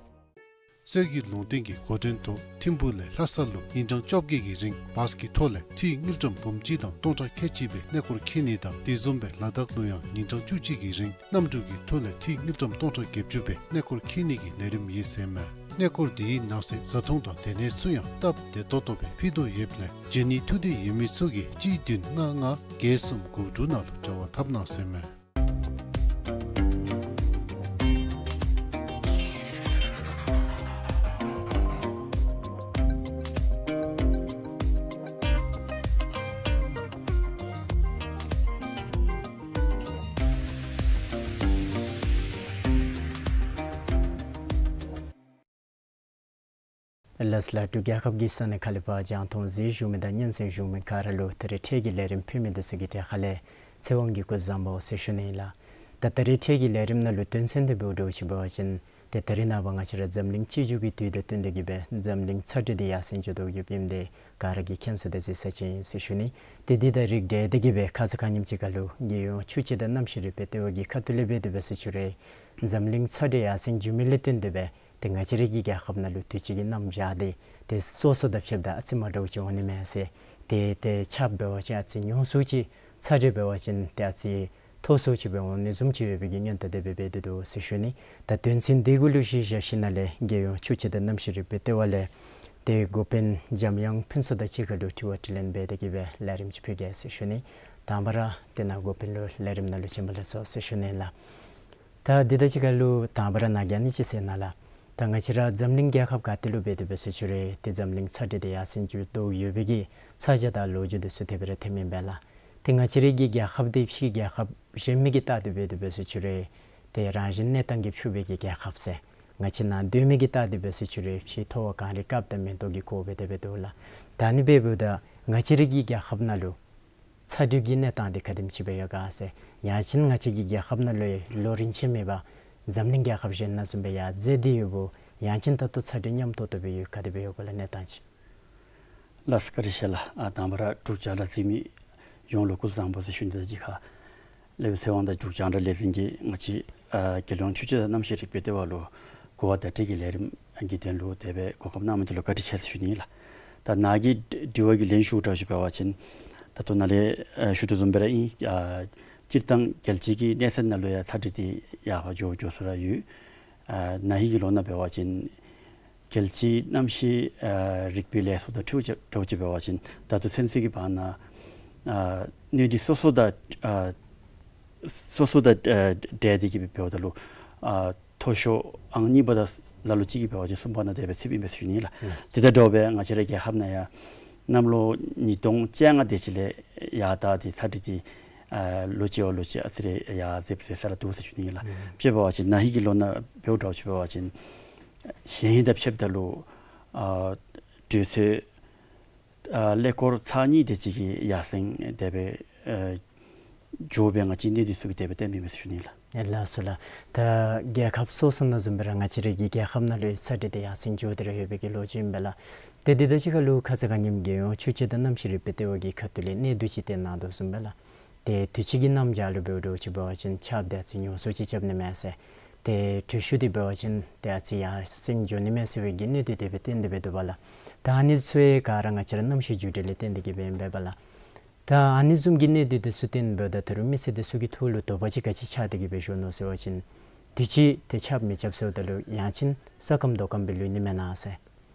གསེར་གྱི་ལུང་བསྟན་གྱི་འགོ་འདྲེན་ཐོག་ཐིམ་ཕུག་ལས་ལྷ་ས་ལུ་ཉིན་གྲངས་བཅོ་བརྒྱད་ཀྱི་རིང་བཱས་ཀྱི་ཐོག་ལས་འཐུས་དངུལ་ཀྲམ་འབུམ་གཅིག་དང་སྟོང་ཕྲག་ཁལ་གཅིག་སྦེ་གནས་སྐོར་འཁྱིད་ནི་དང་དེ་བཟུམ་སྦེ་ལ་དྭགས་ལུ་ཡང་ཉིན་གྲངས་བཅུ་གཅིག་གི་རིང་གནམ་གྲུ་གི་ཐོག་ལས་འཐུས་དངུལ་ཀྲམ་སྟོང་ཕྲག་བརྒྱད་ཅུ་སྦེ་གནས་སྐོར་འཁྱིད་ནི་གི་ལས་རིམ་ཡོད་ཟེར་མས། གནས་སྐོར་འདིའི་ནང་གསེས་བཟའ་འཐུང་དང་སྡོད་གནས་ཚུ་ཡང་སྟབས་བདེ་ཏོག་ཏོ་སྦེ་ཕུལ་དོ་ཡོདཔ་ལས་རྗེས་ནི་ཐུགས་འདོད་ཡོད་མི་ཚུ་གིས་གཅིག་བདུན་ལྔ་ལྔ་བརྒྱད་གསུམ་དགུ་དྲུག་ནང་ལུ་འབྱོར་བ་འཐབ་གནང་ཟེར་མས། ལགས་ལགས། འབྲུག་རྒྱལ་ཁབ་ཀྱི་ས་གནས་ཁ་ལས་ཕར་རྒྱང་མཐོང་གཟིགས་བཞུགས་མི་དང་སྙན་གསན་བཞུགས་མི་ག་ར་ལུ་ད་རིས་འཕྲལ་གྱི་ལས་རིམ་ཕུལ་མི་འདི་ཚུ་གི་གྲས་ཁ་ལས་ཚེ་དབང་གི་སྐུ་གཟུགས་བཟང་པོ་ཟེར་ཞུ་ནི་ཨིན་ལགས། ད་ད་རིས་འཕྲལ་གྱི་ལས་རིམ་ནང་ལུ་དོན་ཚན་འདི་འབདཝ་ད་ཅིག་འབད་བ་ཅིན་ཏེ་ད་རིས་ནངས་པ་ང་བཅས་ར་འཛམ་གླིང་གཅིག་གྱུར་གྱི་དུས་དང་བསྟུན་ཏེ་གི་སྦེ་འཛམ་གླིང་ཚ་དྲོད་འདི་ཡར་སེང་འགྱོ་དོ་ཡོདཔ་ཨིནམ་འདི་ག་ར་གིས་མཁྱེན་ས་དང་གཟིགས་ས་ཅིག་ཨིན་ཟེར་ཞུ་ནི། ཏེ་འདི་དང་རིགས་བསྒྲེས་ཏེ་གི་སྦེ་ཁ་ཙ་ཁ་ཉིནམ་ཅིག་ཁར་ལུ་རྒྱལ་ཡོངས་ཆུ་སྤྱོད་དང་གནམ་གཤིས་རིག་པའི་ལྟེ་བ་གི་ཁ་ཐུག་ལས་འབད་དེ་འབད་ཟེར་ཞུ་རུང་འཛམ་གླིང་ཚ་དྲོད་ཡར་སེང་འགྱོ་མི་ལས་བརྟེན་ཏེ་སྦེ་ཏེ་ང་བཅས་རའི་གི་རྒྱལ་ཁབ་ནང་ལུ་དུས་ཅི་གི་གནམ་བྱཱར་འདི་ཏེ་སོ་སོ་དང་ཕྱདཔ་ད་ཨ་ཙི་མ་འདྲཝ་ཅིག་འོང་ནི་མས་ཟེར། ཏེ་ཏེ་ཆརཔ་འབད་བ་ཅིན་ཨ་ཙི་ཉུང་སུ་ཅིག་ཚ་དྲོད་འབད་བ་ཅིན་ཏེ་ཨ་ཙི་མཐོ་སུ་ཅིག་སྦེ་འོང་ནི་བཟུམ་ཅིག་ཡོད་པའི་གི་སྔོན་བརྡ་དེ་སྦེ་འབད་དེ་འདུག་ཟེར་ཞུ་ནི། ད་དོན་ཚན་འདི་གུ་ལུ་གཞི་བཞག་ཞིནམ་ལས་རྒྱལ་ཡོངས་ཆུ་སྤྱོད་དང་གནམ་གཤིས་རིག་པའི་ལྟེ་བ་ལས་ཏེ་འགོ་དཔོན་འཇམ་དབྱངས་ཕུན་ཚོགས་དང་གཅིག་ཁར་ལུ་དྲི་བ་དྲིས་ལན་འབད་དེ་གི་སྦེ་ལས་རིམ་ཅིག་ཕུལ་གེ་ཟེར་ཞུ་ནི། དང་པ་ར་ཏེ་ནཱ་འགོ་དཔོན་ལུ་ལས་རིམ་ནང་ལུ་བྱོན་པ་ལེགས་སོ་ཟེར་ཞུ་ནི་ལགས། ད་འདི་དང་གཅིག་ཁར་ལུ་དང་པ་ར་ནཱ་གིས་ཨ་ནི་ཅིག་ཟེར་གནང་ལགས། ད་ང་བཅས་ར་འཛམ་གླིང་རྒྱལ་ཁབ་ག་ཏེ་ལུ་འབད་དེ་འབད་ཟེར་ཞུ་རུང་ཏེ་འཛམ་གླིང་ཚ་དྲོད་འདི་ཡར་སེང་འགྱོ་དོ་ཡོད་པའི་གི་ཚ་གྱང་དང་ལོ་རྒྱུས་འདི་ཚུ་དེ་སྦེ་ར་ཐོནམ་ཨིན་པས་ལགས། ཏེ་ང་བཅས་རའི་གི་རྒྱལ་ཁབ་འདི་ཕྱི་རྒྱལ་ཁབ་གཞན་མི་གིས་བལྟ་སྟེ་འབད་དེ་འབད་ཟེར་ཞུ་རུང་ཏེ་རང་བཞིན་གནས་སྟངས་ཀྱིས་ཕྱུག་པའི་གི་རྒྱལ་ཁབ་ཟེར། ང་བཅས་ནཱ་སྡོད་མི་གིས་བལྟ་སྟེ་འབད་ཟེར་ཞུ་རུང་ཕྱི་ཐོག་ཁར་གངས་རི་དཀརཔོ་དང་མེ་ཏོག་གིས་བསྐོར་སྦེ་དེ་སྦེ་འདུག་ལགས། ད་ཨ་ནི་འབདཝ་ད་ང་བཅས་རའི་གི་རྒྱལ་ཁབ་ནང་ལུ་ཚ་དྲོད་ཀྱི་གནས་སྟངས་འདི་ག་དེམ་ཅིག་སྦེ་ཡོད་ག་ཟེར། ཡང་ཅིན་ང་བཅས་ཀྱི་རྒྱལ་ཁབ་ནང་ལུ་ལོ་རིམ་ཆད་མེད་པར་འཛམ་གླིང་རྒྱལ་ཁབ་གཞན་ནང་བཟུམ་སྦེ་ཡར་འཛེགས་ཏེ་ཡོདཔ་ཡང་ཅིན་ད་ལྟོ་ཚ་དྲོད་མཉམ་ཏོག་ཏོ་སྦེ་ཡོད་ག་དེ་སྦེ་ཡོད་ག་ལགས་གནས་སྟངས་ཅིག། ལགས་སོ་བཀའ་དྲིན་ཆེ་ལགས། ཨ་དང་པ་ར་འབྲུག་རྒྱང་བསྒྲགས་གཟིགས་མི་ཡོངས་ལུ་སྐུ་གཟུགས་བཟང་པོ་ཟེར་ཞུ་ནི་དང་གཅིག་ཁར་ལས་ཚེ་དབང་དང་འབྲུག་རྒྱང་བསྒྲགས་ལས་འཛིན་གྱིས་ང་བཅས་ཨ་རྒྱལ་ཡོངས་ཆུ་སྤྱོད་དང་གནམ་གཤིས་རིག་པའི་ལྟེ་བ་ལུ་གོ་བ་བརྡ་སྤྲོད་ཀྱི་ལས་རིམ་གྱི་དོན་ལུ་དེ་སྦེ་གོ་སྐབས་གནང་མི་འདི་ལུ་བཀའ་དྲིན་ཆེ་ཟེར་ཞུ་ནི་ཨིན་ལགས། ད་ནཱ་གི་དྲི་བ་གི་ལན་ཞུ་དྲགས་ཅིག་འབད་བ་ཅིན་ད་ལྟོ་ནཱ་ལས་ཨ་ཞུ་དོ་བཟུམ་སྦེ་ར་ཨིན། ཨ་སྤྱིར་བཏང་རྒྱལ་སྤྱི་གི་གནས་ཚད་ནང་ལུ་ཡང་ཚ་དྲོད་འདི་ཡར་འཕར་འགྱོ་འགྱོ་སོང་ར་ཡོད། ཨ་ན་ཧིང་གི་ལོ་ནང་འབད་བ་ཅིན་རྒྱལ་སྤྱིའི་གནམ་གཤིས་ཨ་རིག་པའི་ལས་ཚོགས་དང་འཁྲིལཝ་ཅིག་འདྲཝ་ཅིག་འབད་བ་ཅིན་ད་ལྟོ་ཚུན་ཚོད་ཀྱི་བར་ན་ཨ་གནས་སྡུད་སོ་སོ་དང་ཨ་སོ་སོ་དང་ཨ་འབྲེལ་ཏེ་གི་འབདཝ་ད་ལུ་ཨ་མཐོ་ཤོས་ཨང་གཉིས་པ་དང་ལ་ལུ་ཅིག་གིས་འབད་བ་ཅིན་གསུམ་པ་ནང་དེ་སྦེ་ཚུདཔ་ཨིན་པས་ཟེར་ཞུ་ནི་ལགས། ཨུམ། དེ་དང་འདྲཝ་སྦེ་ང་བཅས་རའི་རྒྱལ་ཁབ་ནང་ཡང་གནམ་ལོ་ཉིས་སྟོང་བཅོ་ལྔ་དེ་ཅིག་ལས་ཡར་ད་འདི་ཚ་དྲོད་འདི་ཨ་ལོ་གཅིག་བ་ལོ་གཅིག་ཨ་ཙི་རེ་ཡར་འཛེགས་འཛེགས་ས་ར་འདུག་ཟེར་ཞུ་ནི་ལགས། ཨུམ། དཔེ་འབད་བ་ཅིན་ན་ཧིང་གི་ལོ་ནང་འབདཝ་འདྲཝ་ཅིག་འབད་བ་ཅིན་གཞེས་ཧིང་དང་ཕྱདཔ་ད་ལུ་ཨ་དྲོད་ཚད་ཨ་ཀླད་ཀོར་ཚར་གཉིས་དེ་ཅིག་གི་ཡར་སེང་དེ་སྦེ་ཨ་འགྱོ་བའི་ང་བཅས་གནས་སྡུད་ཚུ་གིས་དེ་སྦེ་བསྟནམ་ཨིན་པས་ཟེར་ཞུ་ནི་ལགས། ཨེ་ལགས་སོ་ལགས། ད་རྒྱལ་ཁབ་སོ་སོ་ནང་བཟུམ་སྦེ་ར་ང་བཅས་རའི་གི་རྒྱལ་ཁབ་ནང་ལུ་ཡང་ཚ་དྲོད་འདི་ཡར་སེང་འགྱོ་སྟེ་ར་ཡོད་པའི་གི་ལོ་རྒྱུས་ཨིན་པས་ལགས། ཏེ་འདི་དང་གཅིག་ཁར་ལུ་ཁ་ཙ་ཁ་ཉིནམ་རྒྱལ་ཡོངས་ཆུ་སྤྱོད་དང་གནམ་གཤིས་རིག་པའི་ལྟེ་བ་གི་ཁ་ཐུག་ལས་གནས་སྡུད་ཅིག་སྟོན་གནང་དོ་བཟུམ་སྦེ་ལགས། ཏེ་དུས་ཅི་གི་གནམ་བྱཱར་ལུ་འབདཝ་འདྲཝ་ཅིག་འབད་བ་ཅིན་ཆརཔ་འདི་ཨ་ཙི་ཉུང་སུ་ཅིག་རྐྱབ་ནི་མས་ཟེར། ཏེ་དྲོད་ཤུགས་འདི་འབད་བ་ཅིན་ཏེ་ཨ་ཙི་ཡར་སེང་འགྱོ་ནི་མས་ཟེར་བའི་གི་གནས་སྡུད་དེ་སྦེ་སྟོན་ཏེ་སྦེ་འདུག་པ་ལགས། ད་ཨ་ནི་ཚུ་ཡང་ག་ར་ང་བཅས་ར་གནམ་གཤིས་འགྱུར་འགྲོས་ལས་བརྟེན་ཏེ་གི་སྦེ་ཨིན་པས་ལགས། ད་ཨ་ནི་བཟུམ་གྱི་གནས་སྡུད་འདི་ཚུ་སྟོནམ་ད་ད་རུང་མི་སེར་འདི་ཚུ་གི་ཐོག་ལུ་དོགས་པ་ཅིག་ག་ཅི་ཆགས་ཏེ་གི་སྦེ་བཞུགས་ནུག་ཟེར་བ་ཅིན་དུས་ཅི་ཏེ་ཆརཔ་མི་རྐྱབ་ཟེརཝ་ད་ལུ་ཡང་ཅིན་ས་སྐམ་རྡོ་སྐམ་སྦེ་ལུས་ནི་མེན་ན་ཟེར།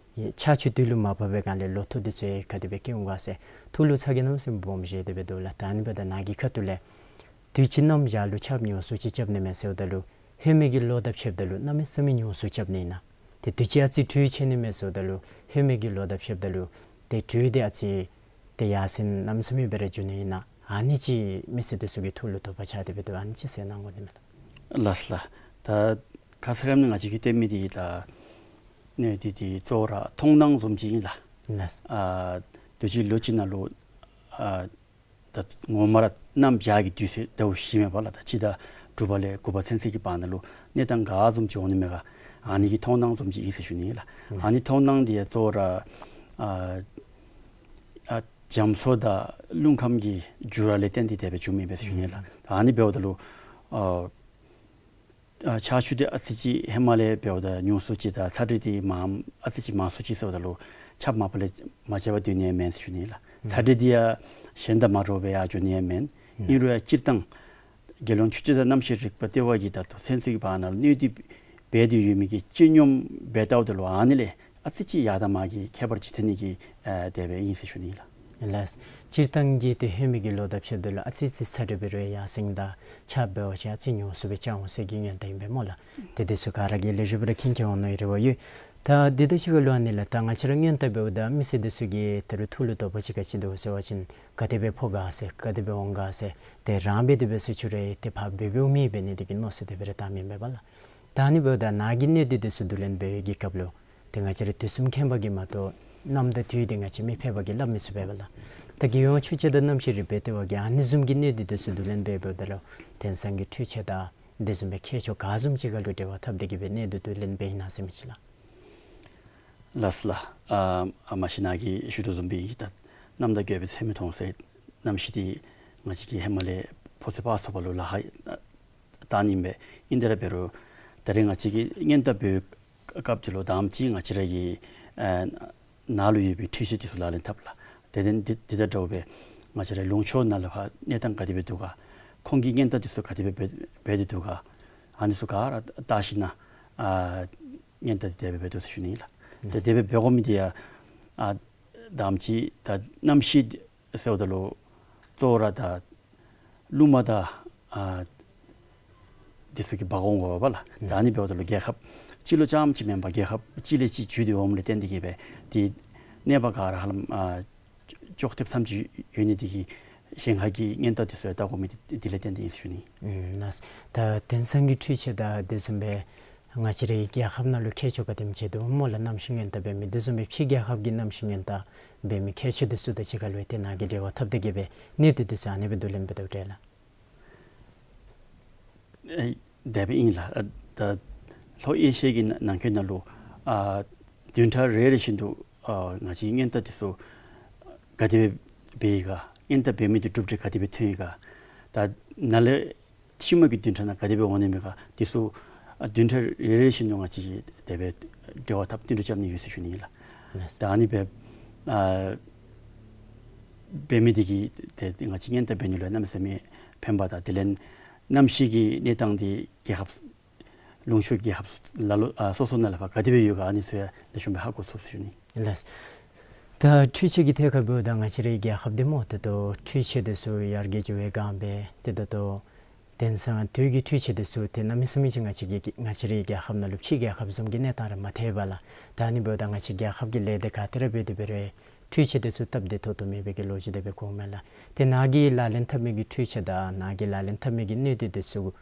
ཆར་ཆུ་དུས་ལུ་མ་བབས་པའི་སྒང་ལས་ལོ་ཐོག་འདི་ཚུ་ཡང་ག་དེ་སྦེ་སྐྱེ་འོང་ག་ཟེར། ཐུགས་ལུ་ཚ་གྱང་གནམ་མེད་ས་མེད་སྦོམ་བཞེས་ཏེ་སྦེ་འདུག་ལགས། ད་ཨ་ནི་འབདཝ་ད་ནཱ་གི་ཁ་ཐུག་ལས་དུས་ཅི་གནམ་བྱཱར་ལུ་ཆརཔ་ཉུང་སུ་ཅིག་རྐྱབ་ནི་མས་ཟེརཝ་ད་ལུ་ཧེ་མའི་གི་ལོ་དང་ཕྱདཔ་ད་ལུ་གནམ་མེད་ས་མེད་ཉུང་སུ་རྐྱབ་ནི་ཨིན་ན། ཏེ་དུས་ཅི་ཨ་ཙི་དྲོད་ཆེ་ནི་མས་ཟེརཝ་ད་ལུ་ཧེ་མའི་གི་ལོ་དང་ཕྱདཔ་ད་ལུ་ཏེ་དྲོད་འདི་ཨ་ཙི་ཏེ་ཡར་སེང་གནམ་མེད་ས་མེད་སྦེ་ར་འགྱོ་ནི་ཨིན་ན། ཨ་ནི་ཅིག་མི་སེར་འདི་ཚུ་གི་ཐུགས་ལུ་དོགས་པ་ཆགས་ཏེ་སྦེ་འདུག། ཨ་ནི་ཅིག་ཟེར་གནང་དགོ་ནི་མས་ལགས། ལགས་ལགས། ད་ཁ་ཙ་ཁ་ཉིནམ་ང་བཅས་ཀྱིས་སྟོན་མི་འདི་ད་གནས་སྡུད་འདི་གཙོ་བོ་ར་མཐོང་སྣང་བཟུམ་ཅིག་ཨིན་ལགས། ལགས། ཨ་དུས་ཅི་ལོ་གཅིག་ནང་ལུ་ཨ་ད་ངོ་མ་ར་གནམ་བྱཱར་གྱི་དུས་ཚོད་ཟླཝ་བཞི་མེན་པ་ལགས། ད་སྤྱི་ཟླ་དྲུག་པ་ལས་དགུ་པ་ཚུན་ཚོད་ཀྱི་བར་ན་ལུ་གནས་སྟངས་ག་བཟུམ་ཅིག་འོང་ནི་མས་ག། ཨ་ནི་གི་མཐོང་སྣང་བཟུམ་ཅིག་ཨིན་ཟེར་ཞུ་ནི་ལགས། ཨ་ནི་མཐོང་སྣང་འདི་ཡང་གཙོ་བོ་ར་ཨ་ཨ་རྒྱ་མཚོ་དང་རླུང་ཁམས་ཀྱི་འགྱུར་བ་ལས་བརྟེན་ཏེ་དེ་སྦེ་བྱུངམ་ཨིན་པས་ཟེར་ཞུ་ནི་ལགས། ཨ་ནི་འབདཝ་ད་ལུ་ཨ་ཨ་ཆར་ཆུ་འདི་ཨ་ཙི་ཅིག་ཧེ་མ་ལས་འབདཝ་ད་ཉུང་སུ་ཅིག་དང་ཚ་དྲོད་འདི་མངམ་ཨ་ཙི་ཅིག་མང་སུ་ཅིག་ཟེརཝ་ད་ལུ་ཆརཔ་མ་པ་ལས་མ་རྐྱབ་པར་སྡོད་ནི་ཡང་མེན་ཟེར་ཞུ་ནི་ལགས། ཨུམ། ཚ་དྲོད་འདི་ཡང་གཞན་དང་མ་འདྲཝ་སྦེ་ཡར་འགྱོ་ནི་ཡང་མེན། ཨུམ། ཨིན་རུང་ཡང་སྤྱིར་བཏང་རྒྱལ་ཡོངས་ཆུ་སྤྱོད་དང་གནམ་གཤིས་རིག་པ་ལྟེ་བ་གིས་ད་ལྟོ་ཚུན་ཚོད་ཀྱི་བར་ན་ལུ་གནས་སྡུད་ འབད་དེ་ཡོད་མི་གི་སྤྱི་སྙོམས་འབད་ལྟཝ་ད་ལུ་ཨ་ནི་ལས་ཨ་ཙི་ཅིག་ཡར་དང་མར་གྱི་ཁྱད་པར་ཅིག་ཐོན་ནི་གི་ཨ་དེ་སྦེ་ཨིན་ཟེར་ཞུ་ནི་ལགས། ལགས། སྤྱིར་བཏང་གི་ཏེ་ཧེ་མའི་གི་ལོ་དང་ཕྱདཔ་ད་ལུ་ཨ་ཙི་ཅིག་ཚ་དྲོད་འབད་རུང་ཡར་སེང་དང་ཆརཔ་འབད་བ་ཅིན་ཨ་ཙི་ཉུང་སུ་སྦེ་ཆགས་འོང་ཟེར་གྱི་སྔོན་བརྡ་ཨིན་པས་སྨོ་ལགས། ཏེ་དེ་ཚུ་ག་ར་གིས་ལེགས་ཤོམ་སྦེ་ར་མཁྱེན་མཁྱེན་འོང་མནོ་བའི་རེ་བ་ཡོད། ད་དེ་དང་གཅིག་ཁར་ལུ་ཨ་ནི་ལགས། ད་ང་བཅས་ར་སྔོན་བརྡ་འབདཝ་ད་མི་སེར་དེ་ཚུ་གི་ད་རུང་ཐུགས་ལུ་དོགས་པ་ཅིག་ག་ཅི་འདུག་ཟེར་བ་ཅིན་ག་དེ་སྦེ་ཕོག་ག་ཟེར་ག་དེ་སྦེ་འོང་ག་ཟེར་ཏེ་རང་འབད་དེ་འབད་ས་ཅིག་རུང་ཏེ་ཕར་འབད་འབདཝ་མེད་པའི་ནི་དེ་གི་མནོ་ས་དེ་སྦེ་ར་བཏང་མི་མས་པ་ལགས། ད་ཨ་ནི་འབདཝ་ད་ནཱ་གིས་གནད་དོན་དེ་ཚུ་བསྡུ་ལེན་འབད་བའི་གི་སྐབས་ལུ་ཏེ་ང་བཅས་ར་དུས་གསུམ་མཁྱེན་པ་གིས་མ་གཏོགས་གནམ་དང་དུས་དེ་ང་བཅས་མི་ཕལ་པ་གིས་སླབ་མི་ཚུགས་པས་པ་ལགས། ད་རྒྱལ་ཡོངས་ཆུ་སྤྱི་དང་གནམ་གཤིས་རིག་པའི་ལྟེ་བ་གིས་ཨ་ནི་བཟུམ་གྱི་གནད་དོན་དེ་ཚུ་བསྡུ་ལེན་འབད་འབདཝ་ད་ལུ་དེང་སང་གི་འཕྲུལ་ཆས་དང་དེ་བཟུམ་སྦེ་མཁས་མཆོག་ག་བཟུམ་ཅིག་ཁར་ལུ་འབྲེལ་བ་འཐབ་སྟེ་གི་སྦེ་གནད་དོན་བསྡུ་ལེན་འབད་ཨིན་ན་ཟེར་མི་ཅིག་ལགས། ལགས་སོ་ལགས། ཨ་ཨ་མ་གཞི་ནཱ་གིས་ཞུ་དོ་བཟུམ་སྦེ་ད་གནམ་དང་འགྱུར་བའི་མཚན་མོ་མཐོང་ཟེར་གནམ་གཤིས་འདི་ང་བཅས་ཀྱིས་ཧེ་མ་ལས་ཕོ་ཚོད་ཕར་ཚོར་བ་ལུ་ལཱ་ཁག་བཏང་ནི་ཨིན་པས། ཨིན་དེ་ར་འབད་རུང་ད་རེས་ང་བཅས་ཀྱིས་སྔོན་བརྡ་འབད་བའི་སྐབས་དེ་ལུ་དང་པ་ཅིག་ང་བཅས་ར་གི་ཨ་ནཱ་ལུ་ཡོད་པའི་འཕྲུལ་ཆས་དེ་ཚུ་ལག་ལེན་འཐབ་ལགས། དེ་དེ་དེ་དང་འདྲཝ་སྦེ་ང་བཅས་ར་ལུང་ཕྱོགས་ནང་ལུ་ཕར་གནས་སྟངས་ག་དེ་སྦེ་འདུག་ག། ཁོང་གིས་སྔོན་བརྡ་དེ་ཚུ་ག་དེ་སྦེ་འབད་འབད་དེ་འདུག་ག། ཨ་ནི་ཚུ་ག་ར་བལྟ་ཞིན་ན་ཨ་སྔོན་བརྡ་དེ་དེ་སྦེ་འབད་དོ་ཟེར་ཞུ་ནི་ལགས། དེ་དེ་སྦེ་འབད་དགོ་མི་དེ་ཡང་ཨ་དང་པ་ཅིག་ད་གནམ་གཤིས་ཟེརཝ་ད་ལུ་གཙོ་བོ་ར་ད་རླུང་མ་དང་ཨ་དེ་ཚུ་གིས་འབག་འོང་དགོ་པས་ལགས། ད་ཨ་ནི་འབདཝ་ད་ལུ་རྒྱལ་ཁབ་གཅིག་ལུ་རྐྱངམ་ཅིག་མེན་པར་རྒྱལ་ཁབ་གཅིག་ལས་གཅིག་འགྱུར་ཏེ་འོངམ་ལས་བརྟེན་ཏེ་གི་སྦེ་ཏེ་གནས་པ་ག་ར་ཧ་ལམ་ཨ་ཅོག་འཐདཔ་ཙམ་ཅིག་ཡོད་ནི་དེ་གིས་གཞན་ཁ་གི་སྔོན་བརྡ་དེ་ཚུ་ཡང་བལྟ་དགོ་མི་དེ་དེ་ལས་བརྟེན་ཏེ་ཨིན་ཟེར་ཞུ་ནི། ཨུམ་ལགས། ད་དེང་སང་གི་འཕྲུལ་ཆས་དང་དེ་བཟུམ་སྦེ་ང་བཅས་རའི་རྒྱལ་ཁབ་ནང་ལུ་མཁས་མཆོག་ག་དེམ་ཅིག་འདུག་སྨོ་ལགས། གནམ་གཤིས་སྔོན་བརྡ་འབད་མི་དེ་བཟུམ་སྦེ་ཕྱི་རྒྱལ་ཁབ་ཀྱི་གནམ་གཤིས་སྔོན་བརྡ་འབད་མི་མཁས་མཆོག་དེ་ཚུ་དང་གཅིག་ཁར་ལུ་ཏེ་ནཱ་གིས་འབྲེལ་བ་འཐབ་སྟེ་གི་སྦེ་གནད་དོན་དེ་ཚུ་ཨ་ནི་སྦེ་བསྡུ་ལེན་འབད་དོ་འདྲས་ལགས། ཨེ་དེ་སྦེ་ཨིན་ལགས། ཨ་ད་ལྷོ་ཨེ་ཤི་ཡ་གི་ནང་ནང་འཁོད་ནང་ལུ་ཨ་བདུན་ཕྲག་རེ་རེ་བཞིན་དུ་ཨ་ང་བཅས་སྔོན་བརྡ་དེ་ཚུ་ག་དེ་སྦེ་འབད་ཡི་ག། སྔོན་བརྡ་འབད་མི་དེ་གྲུབ་འབྲས་ག་དེ་སྦེ་ཐོན་ཡི་ག། ད་ནཱ་ལས་ཤུལ་མ་གི་བདུན་ཕྲག་ནང་ག་དེ་སྦེ་འོང་ནི་མས་ག། དེ་ཚུ་ཨ་བདུན་ཕྲག་རེ་རེ་བཞིན་དུ་ང་བཅས་ཀྱིས་དེ་སྦེ་འབྲེལ་བ་འཐབ་བསྟུན་གྲོས་རྐྱབ་ནི་ཡོད་ཟེར་ཞུ་ནི་ཨིན་ལགས། ལགས། ད་ཨ་ནི་སྦེ་ཨ་འབད་མི་དེ་གིས་ཏེ་ང་བཅས་སྔོན་བརྡ་འབད་ནི་ལུ་གནམ་མེད་ས་མེད་ཕན་པ་དང་དེ་ལས་གནམ་གཤིས་ཀྱི་གནས་སྟངས་དེ་རྒྱལ་ཁབ་ལུང་ཕྱོགས་རྒྱལ་ཁབ་ལ་ལུ་ཨ་སོ་སོ་ནང་ལུ་ཕར་ག་དེ་སྦེ་ཡོད་ག། ཨ་ནི་ཚུ་ཡང་ལེགས་ཤོམ་སྦེ་ཧ་གོ་ཚུགས་ཟེར་ཞུ་ནི། ལགས། ད་འཕྲུལ་ཆས་ཀྱི་ཐད་ཁར་འབདཝ་ད་ང་བཅས་རའི་རྒྱལ་ཁབ་འདི་སྨོ་ད་ལྟོ་འཕྲུལ་ཆས་དེ་ཚུ་ཡར་རྒྱས་འགྱོ་བའི་སྒང་སྦེ་ཏེ་ད་ལྟོ་དེང་སང་དུས་ཀྱི་འཕྲུལ་ཆས་དེ་ཚུ་ཏེ་གནམ་མེད་ས་མེད་ཅིག་ང་བཅས་ཀྱི་ང་བཅས་རའི་རྒྱལ་ཁབ་ནང་ལུ་ཕྱི་རྒྱལ་ཁབ་བཟུམ་གྱི་གནས་སྟངས་ར་མ་ཐལ་བས་ལགས། ད་ཨ་ནི་འབདཝ་ད་ང་བཅས་རྒྱལ་ཁབ་ཀྱིས་ལས་དེ་ག་དེ་ར་འབད་དེ་འབད་རུང་འཕྲུལ་ཆས་དེ་ཚུ་སྟབས་བདེ་ཏོག་ཏོ་མེད་པའི་གི་ལོ་རྒྱུས་དེ་སྦེ་གོཝ་མས་ལགས། ཏེ་ནཱ་གིས་ལག་ལེན་འཐབ་མི་གི་འཕྲུལ་ཆས་དང་ནཱ་གིས་ལག་ལེན་འཐབ་མི་གི་གནད་དོན་དེ་ཚུ་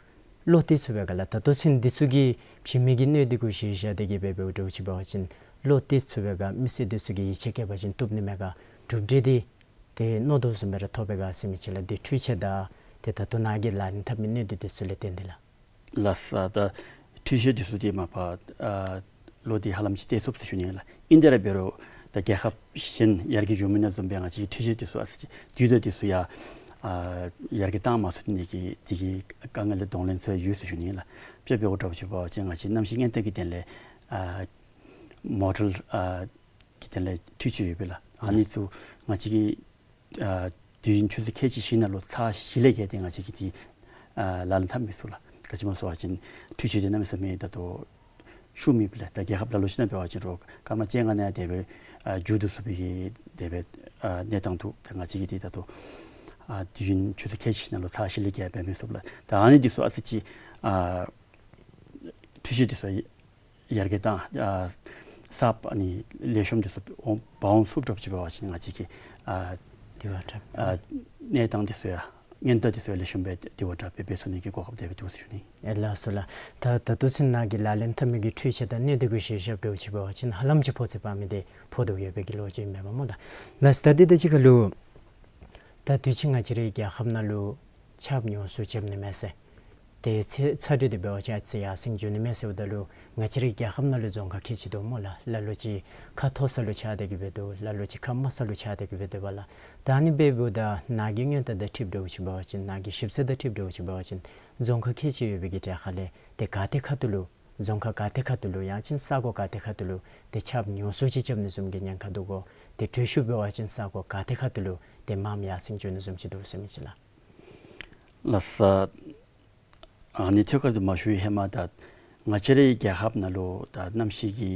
བློ་གཏད་ཚུགས་པས་ག་ལགས། ད་ལྟོ་ཚུན་འདི་ཚུ་གིས་བྱིན་མི་གི་གནད་དེ་གུ་གཞི་བཞག་སྟེ་གི་སྦེ་འབདཝ་འདྲཝ་ཅིག་འབད་བ་ཅིན་བློ་གཏད་ཚུགས་པས་ག། མི་སེར་དེ་ཚུ་གིས་ཡིད་ཆེས་བསྐྱེད་པ་ཅིན་བཏུབ་ནི་མས་ག། གྲུབ་འབྲས་དེ་ཏེ་མནོ་དོ་བཟུམ་སྦེ་ར་ཐོབ་པས་ག་ཟེར་མི་ཅིག་ལགས། འདི་འཕྲུལ་ཆས་དང་ཏེ་ད་ལྟོ་ནཱ་གིས་ལག་ལེན་འཐབ་མི་གནད་དེ་ཚུ་ལས་བརྟེན་ཏེ་ལགས། ལགས་སོ། ད་འཕྲུལ་ཆས་དེ་ཚུ་དེ་མ་པ་ཨ་བློ་དེ་ཧ་ལམ་ཅིག་གཏད་ཚུགས་ཟེར་ཞུ་ནི་ལགས། ཨིན་དེ་ར་འབད་རུང་ད་རྒྱལ་ཁབ་གཞན་ཡར་རྒྱས་འགྱོ་མི་ནང་བཟུམ་སྦེ་ང་བཅས་ཀྱི་འཕྲུལ་ཆས་དེ་ཚུ་ཨ་ཙི་ཅིག་དུས་དང་དེ་ཚུ་ཡང་ཨ་ཡར་རྒྱས་བཏང་མ་ཚུགས་ནི་གི་དེ་གི་དཀའ་ངལ་དང་གདོང་ལེན་ཚུ་ཡང་ཡོད་ཟེར་ཞུ་ནི་ལགས། དཔྱེ་འབད་དགོ་དྲགས་ཅིག་འབད་བ་ཅིན་ང་བཅས་གནམ་གཤིས་སྔོན་བརྡ་གི་དོན་ལས་ཨ་མོ་ཊལ་ཨ་གི་དོན་ལས་འཕྲུལ་ཆས་ཡོད་པས་ལགས། ཨ་ནི་ཚུ་ང་བཅས་ཀྱིས་ཨ་དུས་ཡུན་ཆུ་ཚོད་ཁལ་གཅིག་བཞི་ནང་ལུ་ཚར་བཞི་ལས་བརྒལ་ཏེ་ང་བཅས་ཀྱིས་དེ་ཨ་ལག་ལེན་འཐབ་མི་ཚུགས་ལགས། ག་ཅི་སྨོ་ཟེར་བ་ཅིན་འཕྲུལ་ཆས་དེ་གནམ་མེད་ས་མེད་ད་ལྟོ་ཤུགས་མེད་པས་ལགས། ད་རྒྱལ་ཁབ་ལ་ལུ་ཅིག་ནང་འབད་བ་ཅིན་རུང་སྐར་མ་བཅོ་ལྔ་ནང་དེ་སྦེ་ཨ་མཇུག་བསྡུ་ཚུགས་པའི་གི་དེ་སྦེ་ཨ་གནས་སྟངས་འདུག། ད་ང་བཅས་ཀྱིས་དེ་ད་ལྟོ་ཨ་དུས་ཡུན་ཆུ་ཚོད་ཁལ་གཅིག་ནང་ལུ་ཚར་བཞི་ལས་བརྒལ་འབད་མི་ཚུགས་ལགས། ད་ཨ་ནི་དེ་ཚུ་ཨ་ཙི་ཅིག་ཨ་འཕྲུལ་ཆས་དེ་ཚུ་ཡར་རྒྱས་དང་ཨ་གསརཔ་ཨ་ནི་ལེགས་ཤོམ་དེ་ཚུ་འོང་འབག་འོང་ཚུགསཔ་འདྲཝ་ཅིག་འབད་བ་ཅིན་ང་བཅས་ཀྱི་ཨ་དེ་བ་འདྲ་ཨ་གནས་སྟངས་དེ་ཚུ་ཡང་སྔོན་བརྡ་དེ་ཚུ་ཡང་ལེགས་ཤོམ་སྦེ་དེ་བ་འདྲ་སྦེ་འབད་ཚུགས་ནི་གི་གོ་སྐབས་དེ་སྦེ་འདུག་ཟེར་ཞུ་ནི། ཨེ་ལགས་སོ་ལགས། ད་ད་ལྟོ་ཚུན་ནཱ་གིས་ལག་ལེན་འཐབ་མི་གི་འཕྲུལ་ཆས་དང་གནད་དེ་གུ་གཞི་བཞགཔ་འདྲཝ་ཅིག་འབད་བ་ཅིན་ཧ་ལམ་ཅིག་ཕོ་ཚོད་སྤར་མི་དེ་ཕོག་དོ་ཡོད་པའི་གི་ལོ་རྒྱུས་ཨིན་པས་སྨོ་ལགས། ལགས་སོ། ད་དེ་དང་གཅིག་ཁར་ལུ་ད་དུས་ཅི་ང་བཅས་རའི་རྒྱལ་ཁབ་ནང་ལུ་ཆརཔ་ཉུང་སུ་རྐྱབ་ནི་མས་ཟེར། ཏེ་ཚ་ཚ་དྲོད་དེ་འབད་བ་ཅིན་ཨ་ཙི་ཡར་སེང་འགྱོ་ནི་མས་ཟེརཝ་ད་ལུ་ང་བཅས་རའི་རྒྱལ་ཁབ་ནང་ལུ་རྫོང་ཁག་ཁལ་གཅིག་འདུག་སྨོ་ལགས། ལ་ལུ་ཅིག་ཁ་མཐོ་ས་ལུ་ཆགས་ཏེ་གི་སྦེ་འདུག། ལ་ལུ་ཅིག་ཁ་དམའ་ས་ལུ་ཆགས་ཏེ་གི་སྦེ་འདུག་པ་ལགས། ད་ཨ་ནི་འབདཝ་ད་ནཱ་གི་སྔོན་བརྡ་དང་འཁྲིལཝ་འདྲཝ་ཅིག་འབད་བ་ཅིན་ནཱ་གི་ཞིབ་འཚོལ་དང་འཁྲིལཝ་འདྲཝ་ཅིག་འབད་བ་ཅིན་རྫོང་ཁག་ཁལ་གཅིག་ཡོད་པའི་གི་གྲས་ཁར་ལས་ཏེ་ག་ཏེ་ཁ་ཐུག་ལུ་རྫོང་ཁག་ག་ཏེ་ཁ་ཐུག་ལུ་ཡང་ཅིན་ས་གོ་ག་ཏེ་ཁ་ཐུག་ལུ་ཏེ་ཆརཔ་ཉུང་སུ་ཅིག་རྐྱབ་ནི་བཟུམ་གྱི་ཉེན་ཁ་འདུག་གོ། ཏེ་དྲོད་ཤུགས་འབད་བ་ཅིན་ས་གོ་ག་ཏེ་ཁ་ཐུག་ལུ་ཏེ་མངམ་ཡར་སེང་འགྱོ་ནི་བཟུམ་ཅིག་འདུག་ཟེར་མི་ཅིག་ལགས། ལགས་སོ། ཨ་ནི་ཐད་ཀར་དུ་མ་ཞུ་བའི་ཧེ་མ་ད་ ང་བཅས་རའི་རྒྱལ་ཁབ་ནང་ལུ་ད་གནམ་གཤིས་ཀྱི་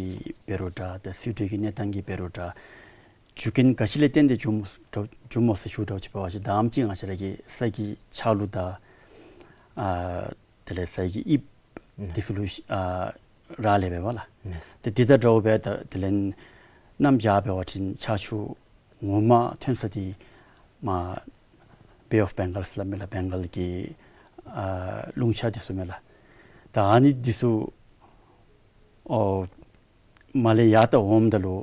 འབད་རུང་འདྲ་ད་སྲིད་གྲོས་ཀྱི་གནས་སྟངས་ཀྱི་འབད་རུང་འདྲ་རྒྱུ་རྐྱེན་ག་ཅི་ལས་བརྟེན་ཏེ་བྱུངམ་བྱུངམ་སྨོ་ཟེར་ཞུ་དགོཔ་ཅིག་འབད་བ་ཅིན་ད་ཨམ་ཅིག་ང་བཅས་ར་གི་ས་གི་ཆག་ལུད་དང་ཨ་དེ་ལས་ས་གི་དབྱིབས་ཨུམ་འདི་ཚུ་ལུ་ཨ་རག་ལས་པས་པ་ལགས། ལགས། ཏེ་འདི་དང་འདྲཝ་སྦེ་ད་དེ་ལས་གནམ་བྱཱར་འབད་བ་ཅིན་ཆར་ཆུ་ངོ་མ་ཐོན་ས་འདི་མར་Bay of Bengal ཟེར་སླབ་མས་ལགས། བེང་གཱལ་གྱི་ཨ་རླུང་ཤར་འདི་ཚུ་མས་ལགས། ད་ཨ་ནི་འདི་ཚུ་ཨོ་མར་ལས་ཡར་ད་འོངམ་ད་ལུ་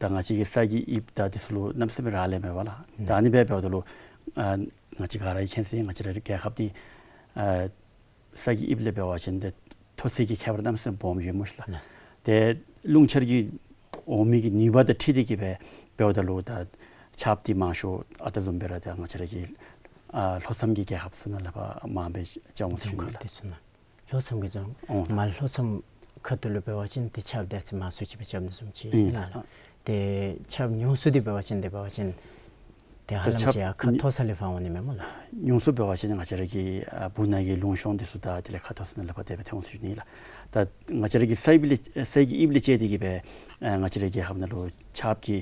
ད་ང་བཅས་ཀྱི་ས་གི་དབྱིབས་ད་འདི་ཚུ་ལུ་གནམ་མེད་ས་མེད་རག་ལས་མས་པ་ལགས། ད་ཨ་ནི་སྦེ་འབདཝ་ད་ལུ་ཨ་ང་བཅས་ག་ར་གིས་མཁྱེན་གསལ་ང་བཅས་རའི་རྒྱལ་ཁབ་འདི་ཨ་ས་གི་དབྱིབས་ལས་འབད་བ་ཅིན་ཏེ་མཐོ་ཚད་ཀྱི་ཁྱད་པར་གནམ་མེད་ས་མེད་སྦོམ་ཡོད་སྨོ་ཤིག་ལགས། ལགས། ཏེ་རླུང་ཤར་གྱི་འོང་མི་གི་ནུས་པ་དང་འཁྲིལ་ཏེ་གིས་སྦེ་འབདཝ་ད་ལུ་ད་ཆརཔ་འདི་མང་ཤོས་ཨ་རྟག་བཟུམ་སྦེ་ར་ད་ང་བཅས་ར་གི་ཨ་ལྷོ་མཚམས་ཀྱི་རྒྱལ་ཁབ་ཚུ་ནང་ལས་ཕར་མར་སྦེ་རྐྱབ་འོང་ཟེར་ཞུ་ནི་ལགས། ལྷོ་མཚམས་ཀྱི་རྫོང་ཨོ་མར་ལྷོ་མཚམས་ཁ་ཐུག་ལུ་འབད་བ་ཅིན་ཏེ་ཆརཔ་འདི་ཨ་ཙི་མང་སུ་ཅིག་སྦེ་རྐྱབ་ནི་བཟུམ་ཅིག་ཨིན་ལགས། ཏེ་ཆརཔ་ཉུང་སུ་འདི་འབད་བ་ཅིན་ཏེ་འབད་བ་ཅིན་ཏེ་ཧ་ལམ་ཅིག་ཡར་ཁ་མཐོ་ས་ལས་ཕར་འོང་ནི་མས་སྨོ་ལགས། ཉུང་སུ་འབད་བ་ཅིན་ང་བཅས་ར་གི་ཨ་སྦུག་ནང་གི་ལུང་གཤོང་འདི་ཚུ་དང་དེ་ལས་ཁ་མཐོ་ས་ནང་ལས་ཕར་དེ་སྦེ་ཐོན་འོང་ཟེར་ཞུ་ནི་ལགས། ད་ང་བཅས་ར་གི་ས་དབྱིབས་ལས་ས་གི་དབྱིབས་ལས་དཔྱད་དེ་གིས་སྦེ་ཨ་ང་བཅས་རའི་རྒྱལ་ཁབ་ནང་ལུ་ཆརཔ་གི་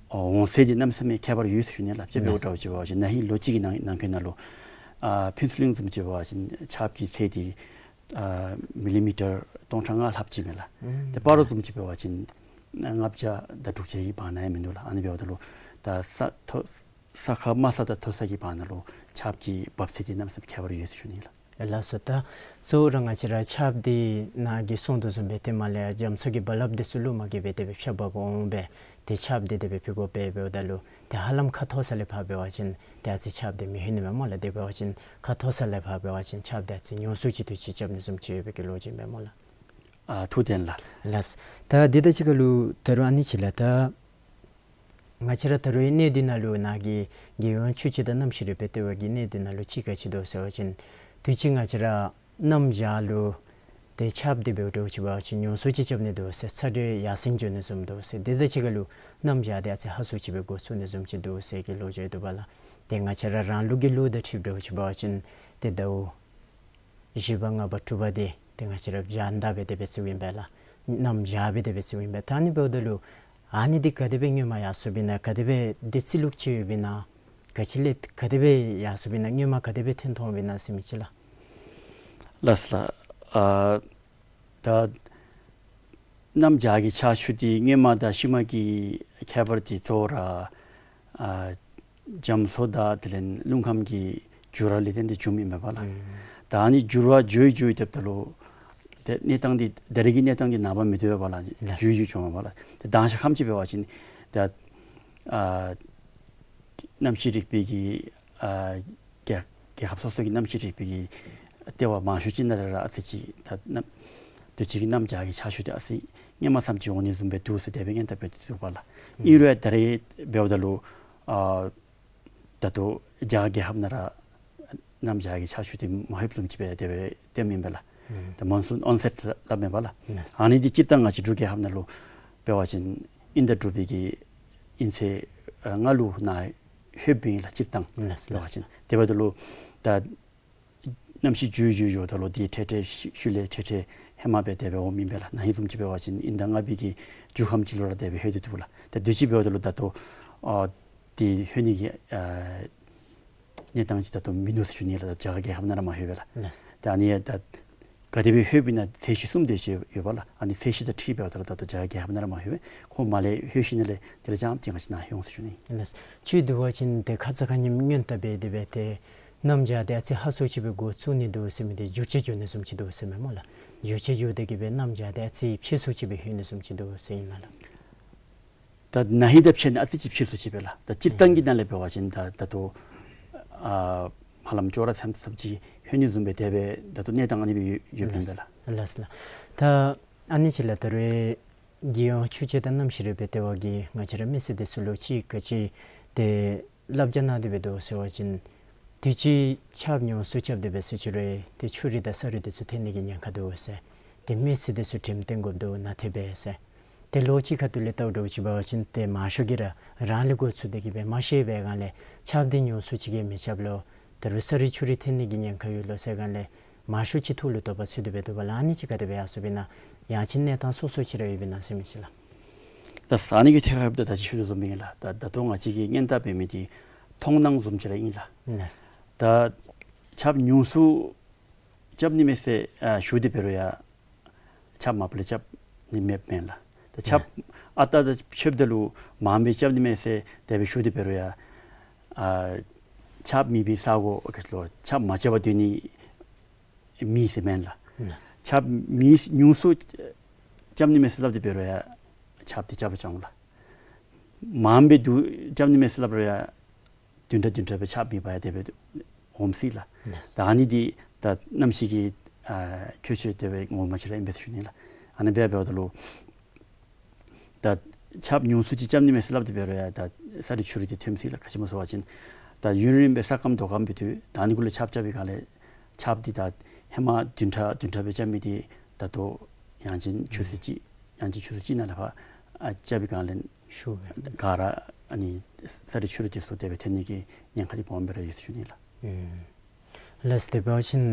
ཨོ་འོང་ཚད་འདི་གནམ་མེད་ས་མེད་ཁྱད་པར་ཡོད་ཟེར་ཞུ་ནི་ལགས། དཔྱེ་འབདཝ་ད་ཅིག་འབད་བ་ཅིན་ན་ཧིང་ལོ་གཅིག་གི་ནང་ནང་འཁོད་ནང་ལུ་ཨ་ཕུན་ཚོགས་གླིང་བཟུམ་ཅིག་འབད་བ་ཅིན་ཆརཔ་གི་ཚད་འདི་ཨ་མི་ལི་མི་ཊར་སྟོང་ཕྲག་ལྔ་ལྷགཔ་ཅིག་མས་ལགས། ཨུམ་ཏེ་སྤ་རོ་བཟུམ་ཅིག་འབད་བ་ཅིན་ལྔ་བརྒྱ་དང་དྲུག་ཅུ་གི་བར་ན་ཡང་མིན་འདུག་ལགས། ཨ་ནི་འབདཝ་ད་ལུ་ད་ས་མཐོ་ས་ཁ་དམའ་ས་དང་མཐོ་ས་གི་བར་ན་ལུ་ཆརཔ་གི་འབབ་ཚད་འདི་གནམ་མེད་ས་མེད་ཁྱད་པར་ཡོད་ཟེར་ཞུ་ནི་ལགས། ལགས་སོ། ད་གཙོ་བོ་ར་ང་བཅས་ར་ཆརཔ་འདི་ནཱ་གིས་གསུངས་དོ་བཟུམ་སྦེ་ཏེ་མར་ལས་རྒྱ་མཚོ་གི་རྦ་རླབས་འདི་ཚུ་ལུ་མ་གིས་སྦེ་དེ་སྦེ་ཤར་བབས་འོང་སྦེ་ཏེ་ཆརཔ་འདི་དེ་སྦེ་ཕུལ་དགོ་པས། འབདཝ་ད་ལུ་ཏེ་ཧ་ལམ་ཁ་མཐོ་ས་ལས་ཕར་འབད་བ་ཅིན་ཏེ་ཨ་ཙི་ཆརཔ་འདི་མི་ལྷོད་ནི་མས་སྨོ་ལགས། དེ་འབད་བ་ཅིན་ཁ་མཐོ་ས་ལས་ཕར་འབད་བ་ཅིན་ཆརཔ་འདི་ཨ་ཙི་ཉུང་སུ་ཅིག་དུས་ཅི་རྐྱབ་ནི་བཟུམ་ཅིག་ཡོད་པའི་གི་ལོ་རྒྱུས་མས་སྨོ་ལགས། ཨ་ཐུགས་བདེན་ལགས། ལགས། ད་འདི་དང་གཅིག་ཁར་ལུ་ད་རུང་ཨ་ནི་ཅིག་ལགས། ད་ང་བཅས་ར་ད་རུང་གནས་འདི་ནང་ལུ་ནཱ་གི་རྒྱལ་ཡོངས་ཆུ་སྤྱོད་དང་གནམ་གཤིས་རིག་པའི་ལྟེ་བ་གི་གནས་འདི་ནང་ལུ་ཅིག་ག་ཅི་འདུག་ཟེར་བ་ཅིན་དུས་ཅི་ང་བཅས་ར་གནམ་བྱཱར་ལུ་ཏེ་ཆརཔ་འདི་འབདཝ་ད་ཅིག་འབད་བ་ཅིན་ཉུང་སུ་ཅིག་རྐྱབ་ནི་འདུག་ཟེར། ཚ་དྲོད་ཡར་སེང་འགྱོ་ནི་བཟུམ་འདུག་ཟེར། འདི་དང་གཅིག་ཁར་ལུ་གནམ་བྱཱར་འདི་ཨ་ཙི་ཧ་སུ་ཅིག་སྦེ་འགོ་བཙུགས་ནི་བཟུམ་ཅིག་འདུག་ཟེར་གི་ལོ་རྒྱུས་འདུག་པ་ལགས། ཏེ་ང་བཅས་ར་རང་ལུགས་ཀྱི་ལུགས་དང་འཁྲིལཝ་ད་ཅིག་འབད་བ་ཅིན་ཏེ་ཟླཝ་བཞི་པ་ལྔ་པ་དྲུག་པ་འདི་ཏེ་ང་བཅས་ར་བྱཱར་མདའ་སྦེ་དེ་སྦེ་བརྩིཝ་ཨིན་པས་ལགས། གནམ་བྱཱར་སྦེ་དེ་སྦེ་བརྩིཝ་ཨིན་པས། ད་ཨ་ནི་འབདཝ་ད་ལུ་ཨ་ནི་འདི་ག་དེ་སྦེ་སྔོན་མ་ཡར་སོཔ་ཨིན་ན། ག་དེ་སྦེ་དེ་རྩིས་ལུགས་ཅིག་ཡོདཔ་ཨིན་ན། ག་ཅི་ལས་ག་དེ་སྦེ་ཡར་སོཔ་ཨིན་ན། སྔོན་མ་ག་དེ་སྦེ་ཐོན་ཐོནམ་ཨིན་ན་ཟེར་མི་ཅིག་ལགས། ལགས་སོ་ལགས། ཨ་ད་གནམ་བྱཱར་གྱི་ཆར་ཆུ་འདི་སྔོན་མ་དང་ཤུལ་མ་གི་ཁྱད་པར་འདི་གཙོ་བོ་ར་ཨ་རྒྱ་མཚོ་དང་དེ་ལས་རླུང་ཁམས་ཀྱི་འགྱུར་བ་ལས་བརྟེན་ཏེ་བྱུངམ་ཨིན་པས་པ་ལགས། ཨུམ། ད་ཨ་ནི་འགྱུར་བ་འགྱོ་འགྱོ་སྡོདཔ་ད་ལུ་ཏེ་གནས་སྟངས་འདི་ད་རེས་ཀྱི་གནས་སྟངས་ཀྱི་ནང་པ་མི་སྡོད་པས་པ་ལགས། ལགས། འགྱུར་འགྱུར་འགྱོཝ་མས་པ་ལགས། ཏེ་དང་ཞག་ཁམས་ཅིག་འབད་བ་ཅིན་ད་ཨ་གནམ་གཤིས་རིག་པའི་གི་ཨ་རྒྱལ་རྒྱལ་ཁབ་སོ་སོ་གི་གནམ་གཤིས་རིག་པའི་གི་ལྟེ་བ་མང་ཤོས་ཅིག་ནང་ལས་ར་ཨ་ཙི་ཅིག་ད་གནམ་དུས་ཅི་གི་གནམ་བྱཱར་གྱི་ཆར་ཆུ་འདི་ཨ་ཙི་སྔོན་མ་ཙམ་ཅིག་འོང་ནི་བཟུམ་སྦེ་འདུག་ཟེར་དེ་སྦེ་སྙན་ཐག་པ་འདི་ཚུ་པ་ལགས། ཨུམ། ཨིན་རུང་ད་རེས་འབདཝ་ད་ལུ་ཨ་ད་ལྟོ་རྒྱ་གར་རྒྱལ་ཁབ་ནང་ར་གནམ་བྱཱར་གྱི་ཆར་ཆུ་འདི་མ་ལྷོདཔ་བཟུམ་ཅིག་སྦེ་དེ་སྦེ་སྟོནམ་ཨིན་པས་ལགས། ཨུམ། ད་མོན་སུན་ཨོན་སེཊ་སླབ་མས་པ་ལགས། ལགས། ཨ་ནི་འདི་སྤྱིར་བཏང་ང་བཅས་འབྲུག་རྒྱལ་ཁབ་ནང་ལུ་འབད་བ་ཅིན་དབྱིན་ཟླ་དྲུག་པའི་གི་དབྱིན་ཚེས་ཨ་ལྔ་ལུ་ནཱ་ལྷོདཔ་ཨིན་ལགས། སྤྱིར་བཏང་ལགས། འབད་བ་ཅིན་དེ་འབདཝ་ད་ལུ་ད་གནམ་གཤིས་འགྱུར་འགྱུར་འགྱོཝ་ད་ལུ་འདི་འཕྲལ་འཕྲལ་ཤུལ་ཤུལ་ལས་འཕྲལ་འཕྲལ་ཧེ་མ་སྦེ་དེ་སྦེ་འོངམ་ཨིན་པས་ལགས། ན་ཧིང་བཟུམ་ཅིག་འབད་བ་ཅིན་དབྱིན་ཟླ་ལྔ་པའི་གི་མཇུག་ཁམས་ཅིག་ལུ་ར་དེ་སྦེ་ལྷོད་དེ་འདུག་ལགས། ད་དུས་ཅི་འབདཝ་ད་ལུ་ད་ལྟོ་ཨ་འདི་ལྷོད་ནི་གི་ཨ་གནས་སྟངས་ཅིག་ད་ལྟོ་མིན་འདུག་ཟེར་ཞུ་ནི་ལགས། ད་རྒྱ་གར་རྒྱལ་ཁབ་ནང་ར་མ་ལྷོད་པས་ལགས། ལགས། ད་ཨ་ནི་ད་ག་དེ་སྦེ་ལྷོདཔ་ཨིན་ན་ཚད་གཞི་གསུམ་དེ་ཅིག་ཡོད་པས་ལགས། ཨ་ནི་ཚད་གཞི་དང་འཁྲིལ་འབདཝ་ད་ལུ་ད་ལྟོ་རྒྱ་གར་རྒྱལ་ཁབ་ནང་ར་མ་ལྷོད་པས། ཁོ་མར་ལས་ལྷོད་ཞིནམ་ལས་དེ་ལས་རྐྱངམ་ཅིག་ང་བཅས་ནཱ་ལྷོད་འོང་ཟེར་ཞུ་ནི་ཨིན། ལགས། ཅིག་འབད་བ་ཅིན་ཏེ་ཁ་ཙ་ཁ་ཉིནམ་སྔོན་ལྟ་སྦེ་དེ་སྦེ་ཏེ་གནམ་བྱཱར་འདི་ཨ་ཙི་ཧ་སུ་ཅིག་སྦེ་འགོ་བཙུགས་ནི་འདུག་ཟེར་མི་འདི་འགྱུར་བཅོས་འགྱོ་ནི་བཟུམ་ཅིག་འདུག་ཟེར་མས་སྨོ་ལགས། འགྱུར་བཅོས་འགྱོ་སྟེ་གིས་སྦེ་གནམ་བྱཱར་འདི་ཨ་ཙི་ཕྱིས་སུ་ཅིག་སྦེ་ལྷོད་ནི་བཟུམ་ཅིག་འདུག་ཟེར་ཨིན་ན་ལགས། ད་ན་ཧིང་དང་ཕྱད་ནི་ཨ་ཙི་ཅིག་ཕྱིས་སུ་ཅིག་སྦེ་ལགས། ད་སྤྱིར་བཏང་གི་ནང་ལས་འབད་བ་ཅིན་ད་ད་ལྟོ་ཨ་ཧ་ལམ་ཅོག་ར་འཐདཔ་འཐདཔ་ཅིག་ལྷོད་ནི་བཟུམ་སྦེ་དེ་སྦེ་ད་ལྟོ་གནས་སྟངས་ཨ་ནི་སྦེ་ཡོད་ཡོདཔ་ཨིན་པས་ལགས། ལགས་ལགས། ད་ཨ་ནི་ཅིག་ལགས། ད་རུང་རྒྱལ་ཡོངས་ཆུ་སྤྱོད་དང་གནམ་གཤིས་རིག་པའི་ལྟེ་བ་གིས་ང་བཅས་ར་མི་སེར་འདི་ཚུ་ལུ་ཅིག་ག་ཅི་ཏེ་བསླབ་བྱ་གནང་སྟེ་འབད་དོ་ཟེར་བ་ཅིན་དུས་ཅི་ཆརཔ་ཉུང་སུ་རྐྱབ་སྟེ་འབད་སོང་ཅི་རུང་ཏེ་ཆུ་རུད་དང་ས་རུད་འདི་ཚུ་ཐོན་ནི་གི་ཉེན་ཁ་འདུག་ཟེར། ཏེ་མི་སེར་འདི་ཚུ་དྲནམ་བཏོན་དགོཔ་འདུག་ནཱ་ཐེབས་སྦེ་ཟེར། ཏེ་ལོ་གཅིག་ཁ་ཐུག་ལས་བལྟཝ་ད་ཅིག་འབད་བ་ཅིན་ཏེ་མང་ཤོས་ཀྱིས་ར་རང་ལས་འགོ་བཙུགས་ཏེ་གིས་སྦེ་མ་ཤེས་པའི་སྒང་ལས་ཆརཔ་འདི་ཉུང་སུ་ཅིག་གིས་མི་རྐྱབ་ལོ། ད་རུང་ས་རུད་ཆུ་རུད་ཐོན་ནི་གི་ཉེན་ཁ་ཡོད་ལོ་ཟེར་སྒང་ལས་ མང་ཤོས་ཅིག་ཐུགས་ལུ་དོགས་པ་ཚུད་དེ་འབད་དོ་བ་ལགས། ཨ་ནི་ཅིག་ག་དེ་སྦེ་ཡར་སོང་པས་ན། ཡང་ཅིན་གནས་སྟངས་སོ་སོ་ཅིག་ར་ཡོད་པས་ན་ཟེར་མི་ཅིག་ལགས། ད་ཨ་ནི་གི་ཐད་ཁར་ད་ད་ཅི་ཞུ་དོ་བཟུམ་སྦེ་ཨིན་ལགས། ད་ད་ལྟོ་ང་བཅས་ཀྱིས་སྔོན་བརྡ་འབད་མི་འདི་མཐོང་སྣང་བཟུམ་ཅིག་ར་ཨིན་ལགས། ལགས། ད་ཆརཔ་ཉུང་སུ་རྐྱབ་ནི་མས་ཟེར་ཨ་ཞུ་སྟེ་འབད་རུང་ཡང་ཆརཔ་མ་པ་ལས་རྐྱབ་ནི་མེདཔ་མེན་ལགས། ད་ཆརཔ་ཨ་རྟག་ར་ཆརཔ་ད་ལུ་མངམ་སྦེ་རྐྱབ་ནི་མས་ཟེར་དེ་སྦེ་ཞུ་སྟེ་འབད་རུང་ཡང་ཨ་ཆརཔ་མེད་པའི་ས་གོ་ག་ཅི་ལོ་ཆརཔ་མ་རྐྱབ་པར་སྡོད་ནི་མེད་ཟེར་མེན་ལགས། ཆརཔ་མེད་ཉུང་སུ་རྐྱབ་ནི་མས་ཟེར་སླབ་སྟེ་འབད་རུང་ཡང་ཆརཔ་འདི་རྐྱབ་པར་བྱུང་ལགས། མངམ་སྦེ་འདུག་རྐྱབ་ནི་མས་ཟེར་སླབ་རུང་ཡང་བདུན་ཕྲག་བདུན་ཕྲག་སྦེ་ཆརཔ་མེད་པར་ཡང་དེ་སྦེ་འོང་སྲིད་ལགས། ལགས། ད་ཨ་ནི་འདི་ད་གནམ་གཤིས་ཀྱི་ཨ་ཁྱད་ཆོས་དེ་སྦེ་ངོ་མ་ཅིག་ར་ཨིན་པས་ཟེར་ཞུ་ནི་ལགས། ཨ་ནི་སྦེ་འབདཝ་ད་ལུ་ད་ཆརཔ་ཉུང་སུ་ཅིག་རྐྱབ་ནི་མས་ཟེར་སླབ་སྟེ་འབད་རུང་ཡང་ད་ས་རུད་ཆུ་རུད་འདི་ཐོན་སྲིད་ལགས། ག་ཅི་སྨོ་ཟེར་བ་ཅིན་ད་ཡུན་རིངམོ་སྦེ་ས་སྐམ་རྡོ་སྐམ་འབད་དུས་ད་ཨ་ནི་གུ་ལུ་ཆརཔ་རྐྱབ་པའི་སྒང་ལས་ཆརཔ་འདི་ད་ཧེ་མ་བདུན་ཕྲག་བདུན་ཕྲག་སྦེ་རྐྱབ་མི་འདི་ད་ལྟོ་ཡང་ཅིན་ཆུ་ཚོད་གཅིག་ཡང་ཅིན་ཆུ་ཚོད་གཅིག་ནང་ལས་ཕར་ཨ་རྐྱབ་པའི་སྒང་ལས་ཤུགས་སྦེ་ག་ར་ཨ་ནི་ས་རུད་ཆུ་རུད་འདི་ཚུ་དེ་སྦེ་ཐོན་ནི་གི་ཉེན་ཁ་འདི་སྦོམ་སྦེ་ར་ཡོད་ཟེར་ཞུ་ནི་ལགས། ཨུམ། ལགས། དེ་འབད་བ་ཅིན་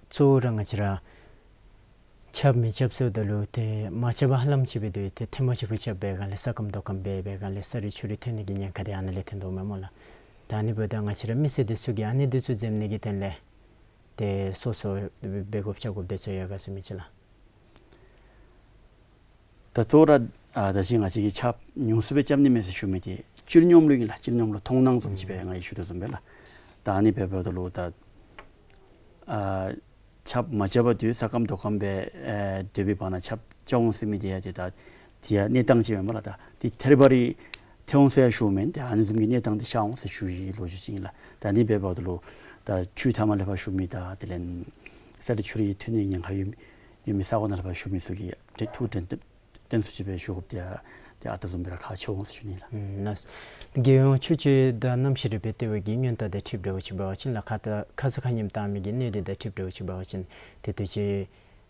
གཙོ་བོ་ར་ང་བཅས་ར་ཆརཔ་མི་རྐྱབ་ཟེརཝ་ད་ལུ་ཏེ་མ་རྐྱབ་པར་ཧ་ལམ་ཅིག་འབད་དེ་ཏེ་ཐེངས་མ་གཅིག་ཕུ་རྐྱབ་པའི་སྒང་ལས་ས་སྐམ་རྡོ་སྐམ་འབད་བའི་སྒང་ལས་ས་རུད་ཆུ་རུད་ཐོན་ནི་གི་ཉེན་ཁ་འདི་ཨ་ནཱ་ལས་ཐོན་དོ་མས་སྨོ་ལགས། ད་ཨ་ནི་འབདཝ་ད་ང་བཅས་ར་མི་སེར་འདི་ཚུ་གིས་ཨ་ནི་འདི་ཚུ་འཛེམ་ནི་གི་དོན་ལས་ཏེ་སོ་སོ་འབད་དགོཔ་རྐྱབ་དགོཔ་འདི་ཚུ་ཡོད་ག་ཟེར་མི་ཅིག་ལགས། ད་གཙོ་བོ་ར་ཨ་ད་ཅི་ང་བཅས་ཀྱིས་ཆརཔ་ཉུང་སུ་སྦེ་རྐྱབ་ནི་མས་ཟེར་ཞུ་མི་འདི་སྤྱིར་སྙོམས་ལུ་ཨིན་ལགས། སྤྱིར་སྙོམས་ལུ་མཐོང་སྣང་བཟུམ་ཅིག་སྦེ་ང་གིས་ཞུ་དོ་བཟུམ་སྦེ་ལགས། ད་ཨ་ནི་སྦེ་འབདཝ་ད་ལུ་ད་ཨ་ཆརཔ་མ་རྐྱབ་པར་དུས་ས་སྐམ་རྡོ་སྐམ་སྦེ་ཨེ་སྡོད་པའི་བར་ན་ཆརཔ་རྐྱབ་འོང་ཟེར་མི་འདི་ཡང་འདི་ད་འདི་ཡང་གནས་སྟངས་ཅིག་མས་སྨོ་ལགས། ད་འདི་ཐད་རི་བ་རི་ཐལ་འོང་ཟེར་ཡང་ཞུཝ་མེན། ཏེ་ཨ་ནི་བཟུམ་གྱི་གནས་སྟངས་འདི་ཤར་འོང་ཟེར་ཞུ་བའི་ལོ་རྒྱུས་ཅིག་ཨིན་ལགས། ད་ཨ་ནི་སྦེ་འབདཝ་ད་ལུ་ད་ཆུ་མཐའ་མ་ལས་ཕར་ཞུ་མི་དང་དེ་ལས་ས་རུད་ཆུ་རུད་ཐོན་ནི་ཉེན་ཁ་ཡོད་ཡོད་མི་ས་གོ་ནང་ལས་ཕར་ཞུ་མི་ཚུ་གིས་ཐུགས་དྲན་ཐུགས་དྲན་གསོ་ཅིག་སྦེ་ཞུ་དགོཔ་འདི་ཡང་འདི་ཨ་རྟག་བཟུམ་སྦེ་ར་ཁག་ཆེ་འོང་ཟེར་ཞུ་ནི་ལགས། ཨུམ། ལགས། རྒྱལ་ཡོངས་ཆུ་སྤྱོད་དང་གནམ་གཤིས་རིག་པའི་ལྟེ་བ་གི་སྔོན་བརྡ་དང་འཁྲིལ་འདྲཝ་ཅིག་འབད་བ་ཅིན་ལགས། ཁ་ད་ཁ་ས་ཁ་ཉིནམ་བཏང་མི་གི་གནད་དོན་དང་འཁྲིལ་འདྲཝ་ཅིག་འབད་བ་ཅིན་ཏེ་དུས་ཅི་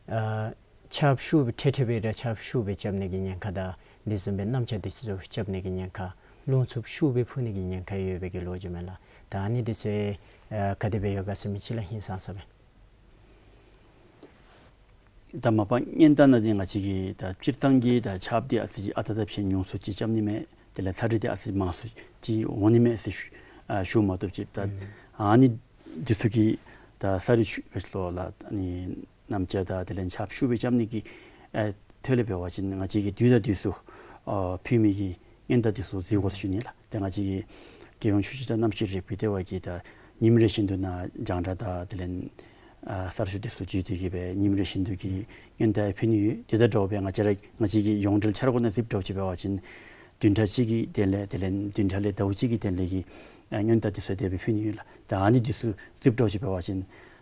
ཨ་ཆརཔ་ཤུགས་སྦེ་ཁྲེ་ཁྲེ་སྦེ་ར་ཆརཔ་ཤུགས་སྦེ་རྐྱབ་ནི་གི་ཉེན་ཁ་དང་དེ་བཟུམ་སྦེ་གནམ་ལྕགས་འདི་ཚུ་རྐྱབ་ནི་གི་ཉེན་ཁ་རླུང་འཚུབ་ཤུགས་སྦེ་འཕུ་ནི་གི་ཉེན་ཁ་ཡོད་པའི་གི་ལོ་རྒྱུས་མས་ལགས། ད་ཨ་ནི་འདི་ཚུ་ཨ་ག་དེ་སྦེ་ཡོད་ག་ཟེར་མི་ཅིག་ལགས། ཧིང་སངས་ས་སྦེ། ད་མ་པ་སྔོན་བརྡ་ནང་འདི་ང་བཅས་ཀྱིས་ད་སྤྱིར་བཏང་གི་ད་ཆརཔ་འདི་ཨ་ཙི་ཅིག་ཨ་རྟག་དང་ཕྱད་ཉུང་སུ་ཅིག་རྐྱབ་ནི་མས། དེ་ལས་ཚ་དྲོད་འདི་ཨ་ཙི་མང་སུ་ཅིག་འོང་ནི་མས་ཟེར་ཞུ་ཨ་ཞུ་མ་བཏུབ་ཅིག་ད་ཨ་ནི་འདི་ཚུ་གི་ད་ས་རུད་ཆུ་ག་ཅི་ལོ་ལགས། ཨ་ནི་གནམ་ལྕགས་དང་དེ་ལས་ཆརཔ་ཤུགས་སྦེ་རྐྱབ་ནི་གི་ཨེ་ཐོག་ལས་འབད་བ་ཅིན་ང་བཅས་ཀྱིས་དུས་དང་དུས་སུ་ཨ་ཕུལ་མི་གི་སྔོན་བརྡ་འདི་ཚུ་གཟིགས་དགོ་ཟེར་ཞུ་ནི་ལགས། ཏེ་ང་བཅས་ཀྱི་རྒྱལ་ཡོངས་ཆུ་སྤྱོད་དང་གནམ་གཤིས་རིག་པའི་ལྟེ་བ་གིས་ད་ཉིནམ་རེ་བཞིན་དུ་ནཱ་རྒྱང་བསྒྲགས་དང་དེ་ལས་ཨ་གསར་ཤོག་འདི་ཚུ་བརྒྱུད་དེ་གིས་སྦེ་ཉིནམ་རེ་བཞིན་དུ་གི་སྔོན་བརྡ་ཕུལ་ནི་ཡོད། དེ་དང་འདྲཝ་སྦེ་ང་བཅས་ར་ང་བཅས་ཀྱི་ཡོངས་འབྲེལ་འཆར་སྒོ་ནང་གཟིགས་འདྲཝ་ཅིག་འབད་བ་ཅིན་བདུན་ཕྲག་གཅིག་གི་དོན་ལས་དེ་ལས་བདུན་ཕྲག་ལས་ཟླཝ་གཅིག་གི་དོན་ལས་ཀྱི་ཨ་སྔོན་བརྡ་འདི་ཚུ་དེ་སྦེ་ཕུལ་ནི་ཡོད་ལགས། ད་ཨ་ནི་འདི་ཚུ་གཟིགས་འདྲཝ་ཅིག་འབད་བ་ཅིན་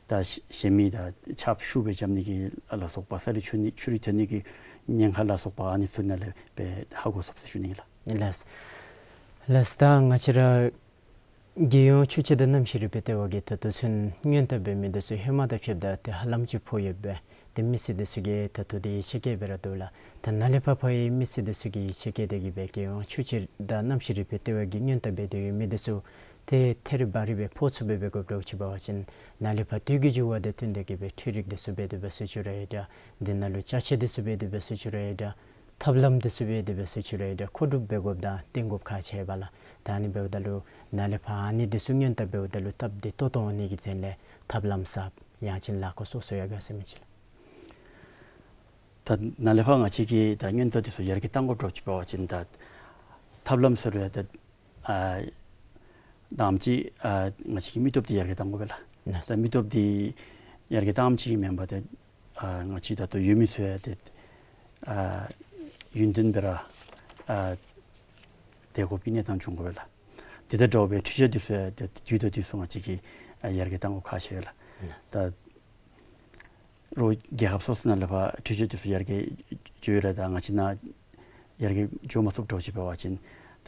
ད་གཞན་མི་ད་ཆརཔ་ཤུགས་སྦེ་རྐྱབ་ནི་གི་ལ་སོགས་པ་ས་རུད་ཆུ་ནི་ཆུ་རུད་ཐོན་ནི་གི་ཉེན་ཁ་ལ་སོགས་པ་ཨ་ནི་ཚུ་ནང་ལས་སྦེ་ཧ་གོ་ཚུགས་ཟེར་ཞུ་ནི་ཨིན་ལགས། ལགས། ལགས། ད་ང་བཅས་ར་རྒྱལ་ཡོངས་ཆུ་སྤྱོད་དང་གནམ་གཤིས་རིག་པའི་ལྟེ་བ་གིས་ད་ལྟོ་ཚུན་སྔོན་བརྡ་འབད་མི་འདི་ཚུ་ཧེ་མ་དང་ཕྱདཔ་ད་ཏེ་ཧ་ལམ་ཅིག་ཕོག་ཡོདཔ་སྦེ་ཏེ་མི་སེར་འདི་ཚུ་གིས་ད་ལྟོ་འདི་ཡིད་ཆེས་བསྐྱེད་སྦེ་ར་འདུག་ལགས། ད་ནཱ་ལས་ཕར་ཕར་ཡང་མི་སེར་འདི་ཚུ་གིས་ཡིད་ཆེས་བསྐྱེད་དེ་གིས་སྦེ་རྒྱལ་ཡོངས་ཆུ་སྤྱོད་དང་གནམ་གཤིས་རིག་པའི་ལྟེ་བ་གིས་སྔོན་བརྡ་འབད་དེ་ཡོད་མི་འདི་ཚུ་ཏེ་ཐད་རི་བ་རི་སྦེ་ཕོག་ཚུགསཔ་སྦེ་འབད་དགོཔ་འདྲཝ་ཅིག་འབད་བ་ཅིན་ནཱ་ལས་ཕར་དུས་ཀྱི་འགྱུར་བ་དང་བསྟུན་ཏེ་གིས་སྦེ་འཕྲུལ་རིག་འདི་ཚུ་འབད་དེ་འབད་ཚུགས་ཅི་ར་ཡོད་དྲག། འདི་ནང་ལུ་ཅ་ཆས་འདི་ཚུ་འབད་དེ་འབད་ཚུགས་ཅི་ར་ཡོད་དྲག། ཐབས་ལམ་འདི་ཚུ་འབད་དེ་འབད་ཚུགས་ཅི་ར་ཡོད་དྲག། མཁོ་སྒྲུབ་འབད་དགོཔ་དང་བཏོན་དགོཔ་ཁག་ཆེ་བས་ལགས། ད་ཨ་ནི་འབདཝ་ད་ལུ་ནཱ་ལས་ཕར་ཨ་ནི་འདི་ཚུ་སྔོན་བརྡ་འབདཝ་ད་ལུ་སྟབས་བདེ་ཏོག་ཏོ་འོང་ནི་གི་དོན་ལས་ཐབས་ལམ་གསརཔ་ཡང་ཅིན་ལཱ་ཁག་སོ་སོ་ཡོད་ག་ཟེར་མི་ཅིག་ལགས། ད་ནཱ་ལས་ཕར་ང་བཅས་ཀྱིས་ད་སྔོན་བརྡ་འདི་ཚུ་ཡར་རྒྱས་གཏང་དགོཔ་འདྲཝ་ཅིག་འབད་བ་ཅིན་ད་ཐབས་ལམ་ཟེར་རུང་ཡང་ད་ཨ་དང་པ་ཅིག་ཨ་ང་བཅས་ཀྱིས་མི་སྟོབས་འདི་ཡར་རྒྱས་གཏང་དགོ་པས་ལགས། ལགས། ད་མི་སྟོབས་འདི་ཡར་རྒྱས་གཏངམ་ཅིག་གིས་མེན་པར་ཏེ་ཨ་ང་བཅས་ད་ལྟོ་ཡོད་མི་ཚུ་ཡང་ཏེ་ཨ་ཡུན་བརྟན་སྦེ་ར་ཨ་སྡོད་དགོ་པའི་གནས་སྟངས་འབྱུང་དགོ་པས་ལགས། དེ་དང་འདྲཝ་སྦེ་འཕྲུལ་ཆས་འདི་ཚུ་ཡང་ཏེ་དུས་དང་དུས་སུ་ང་བཅས་ཀྱིས་ཨ་ཡར་རྒྱས་གཏང་དགོཔ་ཁག་ཆེ་བས་ལགས། ལགས། ད་རོགས་རྒྱལ་ཁབ་སོ་སོ་ནང་ལས་ཕར་འཕྲུལ་ཆས་འདི་ཚུ་ཡར་རྒྱས་འགྱོ་ཡི་ར་ད་ང་བཅས་ནཱ་ཡར་རྒྱས་འགྱོ་མ་ཚུགསཔ་འདྲཝ་ཅིག་འབད་བ་ཅིན་ད་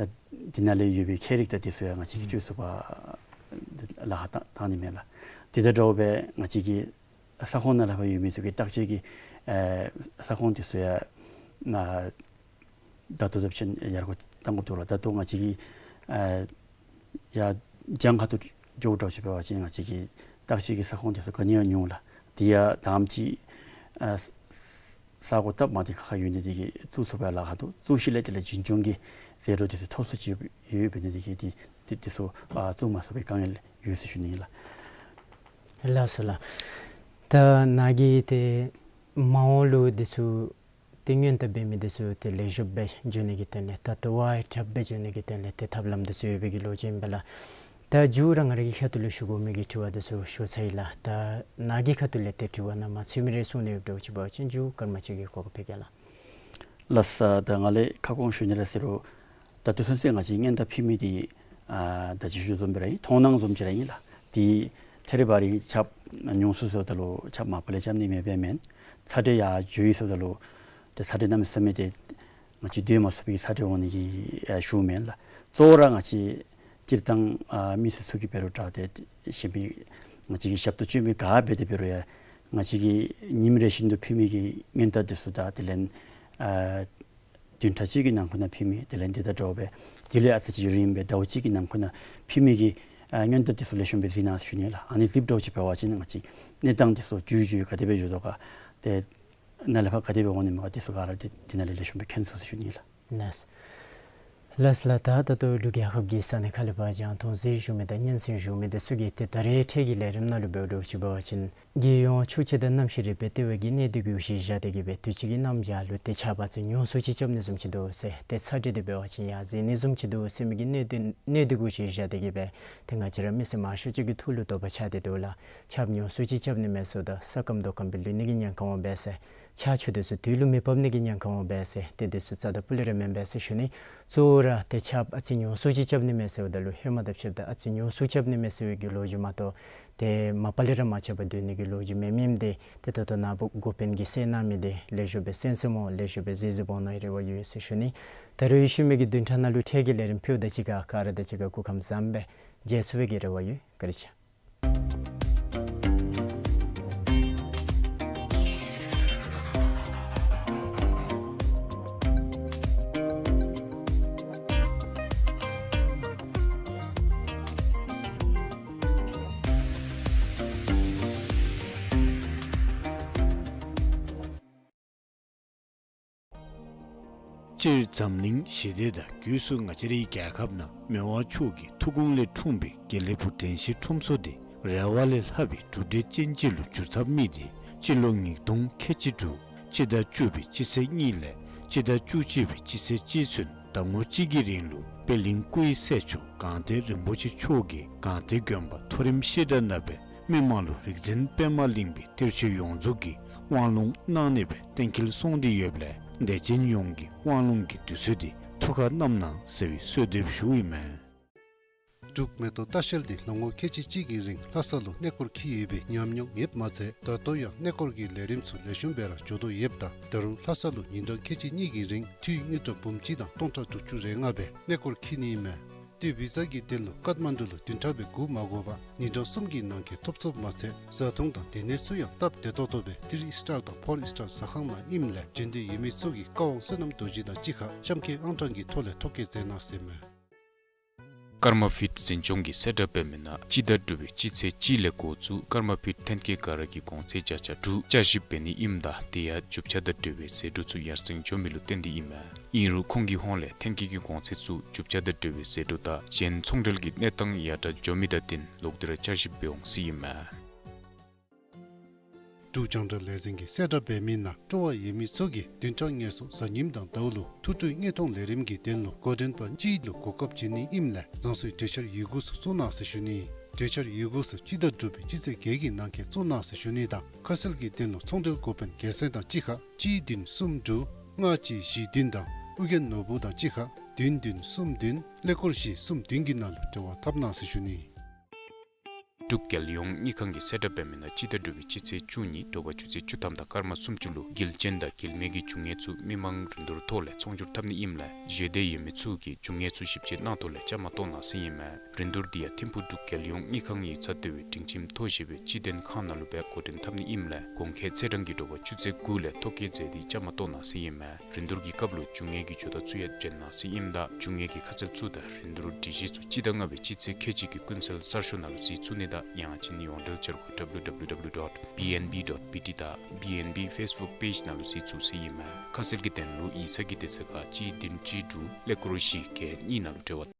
འདི་ནང་ལས་ཡོད་པའི་ཁྱད་རིག་དང་འདི་ཚུ་ཡང་ང་བཅས་ཀྱིས་སྤྱོད་ཚུགས་པར་ལཱ་ཁག་གཏང་གཏང་ནི་མས་ལགས། དེ་དང་འདྲཝ་སྦེ་ང་བཅས་ཀྱི་ས་ཁོངས་ནང་ལས་ཕར་ཡོད་མི་ཚུ་གི་བརྟག་དཔྱད་ཀྱི་ཨེ་ས་ཁོངས་འདི་ཚུ་ཡང་ནཱ་ད་ལྟོ་དང་ཕྱད་ཡར་སྐུལ་གཏང་དགོཔ་འདུག་ལགས། ད་ལྟོ་ང་བཅས་ཀྱི་ཨེ་ཡར་གྱང་ཁ་ཐུག་འགྱོཝ་འདྲཝ་ཅིག་འབད་བ་ཅིན་ང་བཅས་ཀྱི་བརྟག་དཔྱད་ཀྱི་ས་ཁོངས་འདི་ཚུ་ག་ནི་ཡང་ཉུང་ལགས། དེ་ཡང་དང་པ་ཅིག་ཨ་ས་ས་གོ་སྟབས་མ་བདེ་ཁག་ཁ་ཡོད་ནི་དེ་གིས་བཙུགས་ཚུགས་པར་ལཱ་ཁག་འདུག། བཙུགས་ཞིནམ་ལས་དེ་ལས་རྒྱུན་སྐྱོང་གི་ཟད་འགྲོ་དེ་ཚུ་ཐོབ་ཚུགས་ཅིག་ཡོད་པའི་ནི་དེ་གིས་དེ་དེ་དེ་ཚུ་ཨ་བཙུགས་མ་ཚུགས་པའི་དཀའ་ངལ་ཡོད་ཟེར་ཞུ་ནི་ཨིན་ལགས། ལགས་སོ་ལགས། ད་ནཱ་གིས་ཏེ་མ་འོངས་ལུ་དེ་ཚུ་ཏེ་སྔོན་དཔག་འབད་མི་དེ་ཚུ་ཏེ་ལེགས་ཤོམ་སྦེ་འགྱོ་ནི་གི་དོན་ལས་ད་ལྟོ་བ་ཡང་དྲགཔ་སྦེ་འགྱོ་ནི་གི་དོན་ལས་ཏེ་ཐབས་ལམ་དེ་ཚུ་ཡོད་པའི་གི་ལོ་རྒྱུས་ཨིན་པས་ལགས། ད་མཇུག་ར་ང་ར་གི་ཁ་ཐུག་ལས་ཞུ་དགོ་མི་གི་དྲི་བ་དེ་ཚུ་ཞུ་ཚར་ཡི་ལགས། ད་ནཱ་གི་ཁ་ཐུག་ལས་ཏེ་དྲི་བ་ནང་མ་ཚུད་མི་རེ་གསུང་ནི་ཡོདཔ་འདྲཝ་ཅིག་འབད་བ་ཅིན་མཇུག་སྐར་མ་གཅིག་གི་གོ་སྐབས་ཕུལ་གེ་ལགས། ལགས་སོ། ད་ང་ལས་ཁ་སྐོང་ཞུ་ནི་ལགས་ཟེར་རུང་ད་དུས་ཚོད་ཚེ་ང་བཅས་སྔོན་དཔག་ཕུལ་མི་དེ་ཨ་ད་ཅི་ཞུ་བཟུམ་སྦེ་ར་ཨིན། མཐོང་སྣང་བཟུམ་ཅིག་ར་ཨིན་ལགས། དེ་ཐད་རི་བ་རི་རྐྱབ་ཉོ་ཚུགས་ཟེརཝ་ད་ལུ་རྐྱབ་མ་པ་ལས་རྐྱབ་ནི་མེདཔ་མེན། ཚ་འདྲེ་ཡར་འགྱོ་ཡི་ཟེརཝ་ད་ལུ་ཏེ་ཚ་འདྲེ་གནམ་མེད་ས་མེད་དེ་ང་བཅས་སྡོད་མ་ཚུགས་པའི་ཚ་འདྲེ་འོང་ནི་གི་ཨ་ཤུགས་མེན་ལགས། གཙོ་བོ་ར་ང་བཅས་སྤྱིར་བཏང་ཨ་མི་སེར་ཚུ་གིས་འབད་རུང་དྲག་སྟེ་གཞན་མི་ང་བཅས་ཀྱི་ཞབས་ཏོག་སྤྱོད་མི་ག་འབད་དེ་འབད་རུང་ཡང་ང་བཅས་ཀྱིས་ཉིནམ་རེ་བཞིན་དུ་ཕུལ་མི་གི་སྔོན་དཔག་དེ་ཚུ་དང་དེ་ལས་ཨ་བདུན་ཕྲག་གཅིག་གི་ནང་འཁོད་ནང་ཕུལ་མི་དེ་ལས་འདི་དང་འདྲཝ་སྦེ་དེ་ལས་ཨ་ཙི་ཅིག་རིངམ་སྦེ་ཟླཝ་གཅིག་གི་ནང་འཁོད་ནང་ཕུལ་མི་གི་ཨ་སྔོན་དཔག་དེ་ཚུ་ལེགས་ཤོམ་སྦེ་གཟིགས་གནང་ཟེར་ཞུ་ནི་ལགས། ཨ་ནི་གཟིགསཔ་འདྲཝ་ཅིག་འབད་བ་ཅིན་ང་བཅས་གནས་སྟངས་དེ་ཚུ་འགྱུར་འགྱུར་ག་དེ་སྦེ་འགྱོ་དོ་ག་ཏེ་ནཱ་ལས་ཕར་ག་དེ་སྦེ་འོང་ནི་མས་ག་དེ་ཚུ་ག་ར་དེ་དེ་ནང་ལས་ལེགས་ཤོམ་སྦེ་མཁྱེན་ཚུགས་ཟེར་ཞུ་ནི་ལགས། ལགས། ལགས་ལགས། ད་ད་ལྟོ་འབྲུག་རྒྱལ་ཁབ་ཀྱི་ས་གནས་ཁག་ལས་ཕར་འབྱུང་སྟོན་གཟིགས་བཞུགས་མི་དང་སྙན་གསན་བཞུགས་མི་དེ་ཚུ་གིས་ཏེ་ད་རེས་འཕྲལ་གྱི་ལས་རིམ་ནང་ལུ་འབདཝ་འདྲཝ་ཅིག་འབད་བ་ཅིན་རྒྱལ་ཡོངས་ཆུ་སྤྱི་དང་གནམ་གཤིས་རིག་པའི་ལྟེ་བ་གིས་གནས་སྡུད་དགོ་ཞེས་བཞག་སྟེ་གི་སྦེ་དུས་ཅི་གི་གནམ་བྱཱར་ལུ་ཏེ་ཆརཔ་ཨ་ཙི་ཉུང་སུ་ཅིག་རྐྱབ་ནི་བཟུམ་ཅིག་འདུག་ཟེར། ཏེ་ཚ་འདྲེ་དེ་འབད་བ་ཅིན་ཡར་འཛེགས་ནི་བཟུམ་ཅིག་འདུག་ཟེར་མི་གིས་གནས་སྡུད་གནས་སྡུད་དགོ་ཞེས་བཞག་སྟེ་གི་སྦེ་ཏེ་ང་བཅས་ར་མི་སེར་མང་ཤོས་ཅིག་གི་ཐུགས་ལུ་དོགས་པ་ཆགས་ཏེ་འདུག་ལགས། ཆརཔ་ཉུང་སུ་ཅིག་རྐྱབ་ནི་མས་ཟེརཝ་ད་ས་སྐམ་རྡོ་སྐམ་སྦེ་ལུས་ནི་གི་ཉེན་ཁ་འོང་པས་ཟེར། ཆར་ཆུ་དེ་ཚུ་དུས་ལུ་མི་འབབ་ནི་གི་ཉེན་ཁ་འོང་པས་ཟེར། ཏེ་དེ་ཚུ་རྩ་དང་སྤུ་ལས་ར་མེན་པས་ཟེར་ཞུ་ནི། གཙོ་བོ་ར་ཏེ་ཆརཔ་ཨ་ཙི་ཉུང་སུ་ཅིག་རྐྱབ་ནི་མས་ཟེརཝ་ད་ལུ་ཧེ་མ་དང་ཕྱདཔ་ད་ཨ་ཙི་ཉུང་སུ་རྐྱབ་ནི་མས་ཟེར་བའི་གི་ལོ་རྒྱུས་མ་གཏོགས་ཏེ་མ་པ་ལས་ར་མ་ཆརཔ་སྡོད་ནི་གི་ལོ་རྒྱུས་མེད་མི་ཨིནམ་དེ་ཏེ་ད་ལྟོ་ནཱ་འགོ་དཔོན་གྱིས་གསལ་གནང་མི་དེ་ལེགས་ཤོམ་སྦེ་གསན་གསནམ་འོང་། ལེགས་ཤོམ་སྦེ་གཟིགས་གཟིགསཔ་འོང་ནིའི་རེ་བ་ཡོད་ཟེར་ཞུ་ནི། ད་རེས་ཡོད་ཞུ་མི་གི་བདུན་ཕྲག་ནང་ལུ་འཕྲལ་གྱི་ལས་རིམ་ཕུལཝ་ད་གཅིག་ཁར་ག་ར་དང་གཅིག་ཁར་སྐུ་ཁམས་བཟང་པོ་སྦེ་མཇལ་ཚུགས་པའི་གི་རེ་བ་ཡོད། བཀའ་དྲིན་ཆེ། སྤྱིར་འཛམ་གླིང་ཞི་བདེ་དང་སྒོས་སུ་ང་བཅས་རའི་རྒྱལ་ཁབ་ནང་མི་དབང་མཆོག་གི་ཐུགས་དགོངས་ལས་འཁྲུངས་པའི་དགེ་ལེགས་ཕུག་དྲན་ཤེས་ཁྲོམ་ཚོགས་དེ་རེ་བ་ལས་ལྷག་པའི་གྲུབ་འབྲས་ཅན་ཅིག་ལུ་འགྱུར་ཐབས་དམིགས་ཏེ་སྤྱི་ལོ་ཉིས་སྟོང་ཁལ་གཅིག་དྲུག་སྤྱི་ཟླ་བཅུ་པའི་སྤྱི་ཚེས་གཉིས་ལས་སྤྱི་ཟླ་བཅུ་གཅིག་པའི་སྤྱི་ཚེས་གཅིག་ཚུན་ཟླ་ངོ་གཅིག་གི་རིང་ལུ་པད་གླིང་སྐུ་ཡི་སྲས་མཆོག་སྒང་སྟེང་རིན་པོ་ཆེ་མཆོག་གིས་སྒང་སྟེང་དགོན་པ་མཐོ་རིམ་བཤད་གྲྭ་ནང་སྦེ་མི་མང་ལུ་རིག་འཛིན་པདྨ་གླིང་པའི་གཏེར་ཆོས་ཡོངས་རྫོགས་ཀྱི་དབང་ལུང་གནང་ནི་སྦེ་གཏན་འཁེལ་སོང་སྟེ་ཡོདཔ་ལས་དད་ཅན་ཡོངས་ཀྱིས་དབང་ལུང་གི་དུས་ཚོད་དེ་ཐུགས་ཁར་བསྣམ་གནང་ཟེར་བའི་གསོལ་འདེབས་ཞུཝ་ཨིན་མས། འབྲུག་མེ་ཏོག་ལྟ་བཤལ་འདི་ལོ་ངོ་ཁལ་གཅིག་གཅིག་གི་རིང་ལྷ་ས་ལུ་གནས་སྐོར་འཁྱིད་ཡོད་པའི་ཉམས་མྱོང་ཡོདཔ་མ་ཚད་ད་ལྟོ་ཡང་གནས་སྐོར་གྱི་ལས་རིམ་ཚུ་ལེགས་ཤོམ་སྦེ་ར་འགྱོ་དོ་ཡོདཔ་ད་ད་རུང་ལྷ་ས་ལུ་ཉིན་གྲངས་ཁལ་གཅིག་གཉིས་ཀྱི་རིང་འཐུས་དངུལ་ཀྲམ་འབུམ་གཅིག་དང་སྟོང་ཕྲག་དྲུག་ཅུ་རེ་ལྔ་སྦེ་གནས་སྐོར་འཁྱིད་ནི་ཨིན་མས། ཏེ་བི་ཛ་གི་དོན་ལུ་ཀཏ་མན་ཌུ་ལུ་བདུན་ཕྲག་སྦེ་སྒུག་མ་དགོ་པར་ཉིན་གྲངས་གསུམ་གྱི་ནང་འཁོད་ཐོབ་ཚུགསཔ་མ་ཚད་བཟའ་འཐུང་དང་སྡོད་གནས་ཚུ་ཡང་སྟབས་བདེ་ཏོག་ཏོ་སྦེ་ཐི་རི་སི་ཊར་དང་ཕོར་སི་ཊར་ཟ་ཁང་ནང་ཨིནམ་ལས་འབྱོན་འདོད་ཡོད་མི་ཚུ་གིས་བཀའ་དབང་བསོད་ནམས་རྡོ་རྗེ་དང་གཅིག་ཁར་གཤམ་འཁོད་ཨང་གྲངས་ཀྱི་ཐོག་ལས་ཐོ་བཀོད་མཛད་གནང་ཟེར་མས། ཀརྨ་ཕིཊ་འཛིན་སྐྱོང་གི་གསལ་བསྒྲགས་འབད་མི་ནང་སྤྱི་ཟླ་དྲུག་པའི་སྤྱི་ཚེས་གཅིག་ལས་འགོ་བཙུགས་ཀརྨ་ཕིཊ་ཐོན་སྐྱེད་ག་ར་གིས་གོང་ཚད་བརྒྱ་ཆ་དྲུག་བསྐྱར་ཞིབ་འབད་ནི་ཨིནམ་ད་དེ་ཡང་རྒྱུ་ཆ་དང་འབྲེལ་བའི་ཟད་འགྲོ་ཚུ་ཡར་སེང་འགྱོ་མི་ལུ་བརྟེན་ཏེ་ཨིན་མས། ཨིན་རུང་ཁོང་གི་ཧོངས་ལས་ཐོན་སྐྱེད་ཀྱི་གོང་ཚད་ཚུ་རྒྱུ་ཆ་དང་འབྲེལ་བའི་ཟད་འགྲོ་དང་གཞན་ཚོང་འབྲེལ་གྱི་གནས་སྟངས་ཡར་དྲག་འགྱོ་མི་དང་བསྟུན་ལོག་སྟེ་ར་བསྐྱར་ཞིབ་འབད་འོང་ཟེར་ཨིན་མས། འབྲུག་རྒྱང་བསྒྲགས་ལས་འཛིན་གྱི་གསལ་བསྒྲགས་འབད་མི་ནང་སྤྲོ་བ་ཡོད་མི་ཚུ་གིས་བདུན་ཕྲག་ངལ་གསོ་གཟའ་ཉིམ་དང་ཟླཝ་ལུ་ཐུགས་སྤྲོའི་དངོས་མཐོང་ལས་རིམ་གྱི་དོན་ལུ་འགོ་འདྲེན་པ་གཅིག་ལུ་གོ་སྐབས་བྱིན་ནི་ཨིནམ་ལས་རང་སོའི་གྲོས་འཆར་ཡི་གུ་ཚུ་བཙུགས་གནང་ཟེར་ཞུ་ནི། གྲོས་འཆར་ཡི་གུ་ཚུ་སྤྱི་ཟླ་དྲུག་པའི་སྤྱི་ཚེས་བརྒྱད་ཀྱི་ནང་འཁོད་བཙུགས་གནང་ཟེར་ཞུ་ནི་དང་ཁ་གསལ་གྱི་དོན་ལུ་ཚོང་འབྲེལ་འགོ་དཔོན་སྒེར་སེམས་དང་གཅིག་ཁར་གཅིག་བདུན་གསུམ་དྲུག་ལྔ་གཅིག་བཞི་བདུན་དང་ཨོ་རྒྱན་ནོར་བུ་དང་གཅིག་ཁར་བདུན་བདུན་གསུམ་བདུན་ཀླད་ཀོར་བཞི་གསུམ་བདུན་གྱི་ནང་ལུ་འབྲེལ་བ་འཐབ་གནང་ཟེར་ཞུ་ནི། འབྲུག་རྒྱལ་ཡོངས་དངུལ་ཁང་གི་གསལ་བསྒྲགས་འབད་མི་ནང་སྤྱི་ཟླ་དྲུག་པའི་སྤྱི་ཚེས་བཅུ་གཉིས་དྲོ་པ་ཆུ་ཚོད་བཅུ་ཐམ་དང་སྐར་མ་སུམ་ཅུ་ལུ་འགུལ་སྐྱོད་དང་འགུལ་མེད་ཀྱི་རྒྱུ་དངོས་ཚུ་མི་མང་རིན་བསྡུར་ཐོག་ལས་ཚོང་སྒྱུར་འཐབ་ནི་ཨིནམ་ལས་བཞེས་འདོད་ཡོད་མི་ཚུ་གིས་རྒྱུ་དངོས་ཚུ་ཞིབ་དཔྱད་གནང་ཐོག་ལས་བཅའ་མར་གཏོགས་གནང་ཟེར་ཨིན་མས། རིན་བསྡུར་འདི་ཡང་ཐིམ་ཕུག་འབྲུག་རྒྱལ་ཡོངས་དངུལ་ཁང་ཡིག་ཚང་ལྟེ་བའི་སྒྲིང་ཁྱིམ་མཐོ་ཞེས་པའི་སྤྱི་དོན་ཁང་ནང་ལུ་སྦེ་འགོ་འདྲེན་འཐབ་ནི་ཨིནམ་ལས་གོང་འཁོད་ཚེས་གྲངས་ཀྱི་དྲོ་པ་ཆུ་ཚོད་དགུ་ལས་ཐོ་བཀོད་མཛད་དེ་བཅའ་མར་གཏོགས་གནང་ཟེར་ཨིན་མས། རིན་བསྡུར་གྱི་སྐབས་ལུ་རྒྱུ་དངོས་ཀྱི་ཇུས་གཏོགས་ཚུ་ཡང་བྱོན་གནང་ཟེར་ཨིནམ་ད་རྒྱུ་དངོས་ཀྱི་ཁ་གསལ་ཚུ་དང་རིན་བསྡུར་སྒྲིག་གཞི་ཚུ་སྤྱི་ཟླ་ལྔ་པའི་སྤྱི་ཚེས་ཁལ་གཅིག་གི་ཀུན་གསལ་གསར་ཤོག་ནང་ལུ་གཟིགས་ཚུགས་ནི་དང་ ཡང་ཅིན་ཡོངས་འབྲེལ་བྱ་རུང་ཌབ་ལུ་ཌབ་ལུ་ཌབ་ལུ་ཌོཊ་བི་ཨེན་བི་ཌོཊ་བི་ཊི་དང་བི་ཨེན་བི་ཕེསི་བུཀ་པེཇ་ནང་ལུ་གཟིགས་ཚུགས་ཟེར་ཨིན་མས། ཁ་གསལ་གྱི་དོན་ལུ་ཡིག་ཚང་གི་དེབ་ཚང་ཁར་གཅིག་བདུན་གཅིག་དྲུག་ཀླད་ཀོར་བཞི་བརྒྱད་གཉིས་ནང་ལུ་འབྲེལ་བ།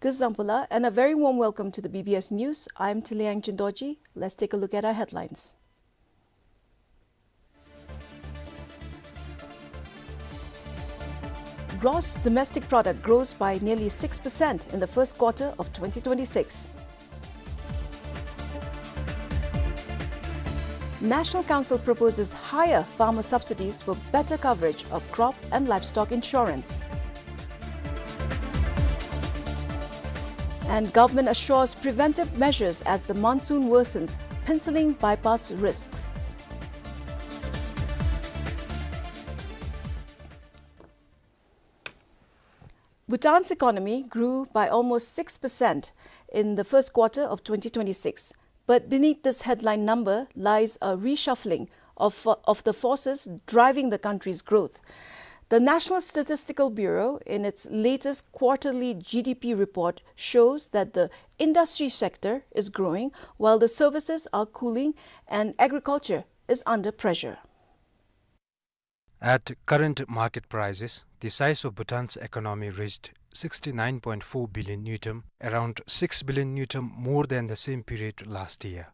Kuzuzangpo la, and a very warm welcome to the B B S News. I'm Tiliang Chindoji. Let's take a look at our headlines. Gross domestic product grows by nearly six percent in the first quarter of twenty twenty-six. National Council proposes higher farmer subsidies for better coverage of crop and livestock insurance. And government assures preventive measures as the monsoon worsens, penciling bypass risks. Bhutan's economy grew by almost six percent in the first quarter of twenty twenty-six. But beneath this headline number lies a reshuffling of fo-, of the forces driving the country's growth. The National Statistical Bureau, in its latest quarterly G D P report, shows that the industry sector is growing while the services are cooling and agriculture is under pressure. At current market prices, the size of Bhutan's economy reached sixty-nine point four billion ngultrum, around six billion ngultrum more than the same period last year.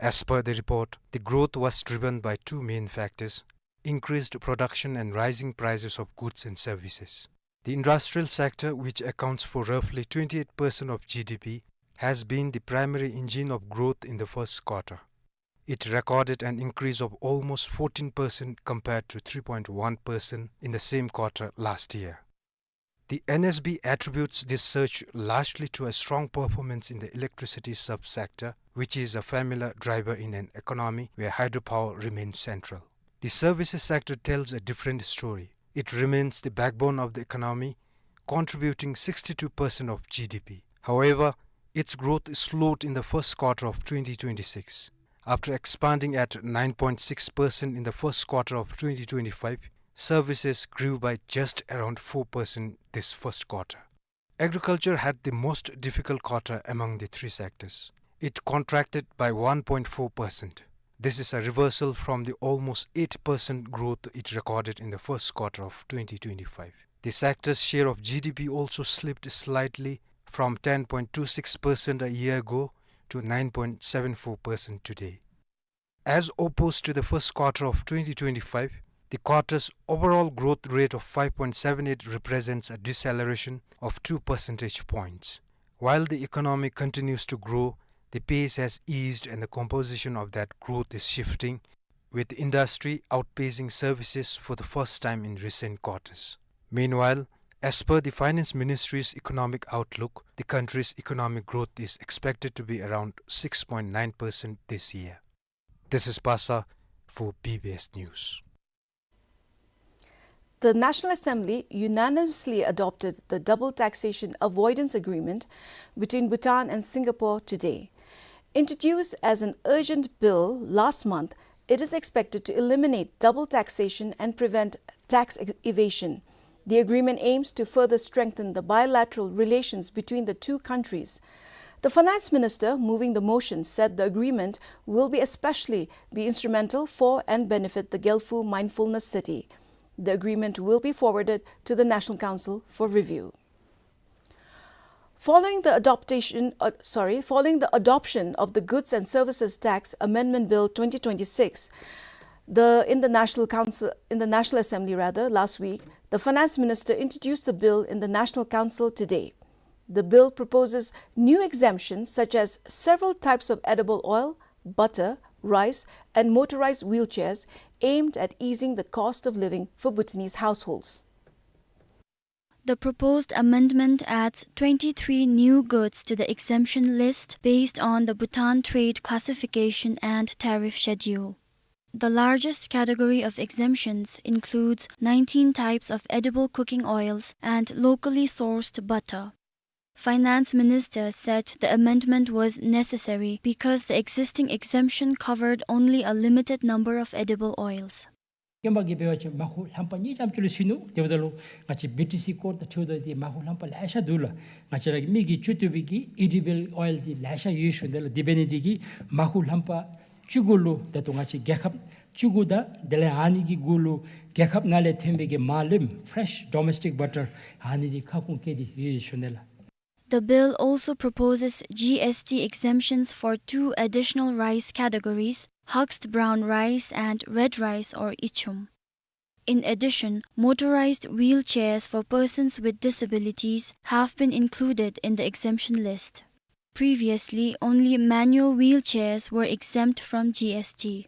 As per the report, the growth was driven by two main factors: increased production and rising prices of goods and services. The industrial sector, which accounts for roughly twenty-eight percent of G D P, has been the primary engine of growth in the first quarter. It recorded an increase of almost fourteen percent compared to three point one percent in the same quarter last year. The N S B attributes this surge largely to a strong performance in the electricity subsector, which is a familiar driver in an economy where hydropower remains central. The services sector tells a different story. It remains the backbone of the economy, contributing sixty-two percent of G D P. However, its growth slowed in the first quarter of twenty twenty-six. After expanding at nine point six percent in the first quarter of twenty twenty-five, services grew by just around four percent this first quarter. Agriculture had the most difficult quarter among the three sectors. It contracted by one point four percent. This is a reversal from the almost eight percent growth it recorded in the first quarter of twenty twenty-five. The sector's share of G D P also slipped slightly, from ten point two six percent a year ago to nine point seven four percent today. As opposed to the first quarter of twenty twenty-five, the quarter's overall growth rate of five point seven eight represents a deceleration of two percentage points. While the economy continues to grow, the pace has eased and the composition of that growth is shifting, with industry outpacing services for the first time in recent quarters. Meanwhile, as per the Finance Ministry's economic outlook, the country's economic growth is expected to be around six point nine percent this year. This is Pasa for B B S News. The National Assembly unanimously adopted the Double Taxation Avoidance Agreement between Bhutan and Singapore today. Introduced as an urgent bill last month, it is expected to eliminate double taxation and prevent tax ex-, evasion. The agreement aims to further strengthen the bilateral relations between the two countries. The finance minister moving the motion said the agreement will be especially be instrumental for and benefit the Gelfu Mindfulness City. The agreement will be forwarded to the National Council for review. Following the adoptation, uh, sorry, following the adoption of the Goods and Services Tax Amendment Bill twenty twenty-six, the, in the National Council, in the National Assembly rather, last week, the Finance Minister introduced the bill in the National Council today. The bill proposes new exemptions such as several types of edible oil, butter, rice, and motorized wheelchairs aimed at easing the cost of living for Bhutanese households. The proposed amendment adds twenty-three new goods to the exemption list based on the Bhutan Trade Classification and Tariff Schedule. The largest category of exemptions includes nineteen types of edible cooking oils and locally sourced butter. Finance Minister said the amendment was necessary because the existing exemption covered only a limited number of edible oils. རྐྱེན་པ་གིས་འབད་བ་ཅིན་མར་ཁུ་ལྷམ་པ་གཉིས་ཙམ་ཅིག་ལུ་ཟིན་ནུག། དེ་འབདཝ་ད་ལུ་ང་བཅས་བི་ཊི་སི་ཀོཌ་དང་འཁྲིལཝ་ད་འདི་མར་ཁུ་ལྷམ་པ་ལེ་ཤ་འདུག་ལགས། ང་བཅས་ར་གི་མི་གིས་སྤྱོད་བཏུབ་པའི་གི་ཨི་ཌི་བཱལ་ཨོའིལ་འདི་ལེ་ཤ་ཡོད་ཞུ་ནི་ལགས། དེ་འབད་ནི་འདི་གིས་མར་ཁུ་ལྷམ་པ་བཅུ་དགུ་ལུ་ད་ལྟོ་ང་བཅས་རྒྱལ་ཁབ་བཅུ་དགུ་དང་དེ་ལས་ཨ་ནི་གི་གུ་ལུ་རྒྱལ་ཁབ་ནང་ལས་ཐོན་པའི་གི་མར་ལེབ་ཕེ་རེཤ་ཌོ་མེསི་ཊིག་བ་ཊར་ཨ་ནི་འདི་ཁ་སྐོང་བཀལ་ཏེ་ཡོད་ཞུ་ནི་ལགས། The bill also proposes G S T exemptions for two additional rice categories, husked brown rice and red rice or ichum. In addition, motorized wheelchairs for persons with disabilities have been included in the exemption list. Previously, only manual wheelchairs were exempt from G S T.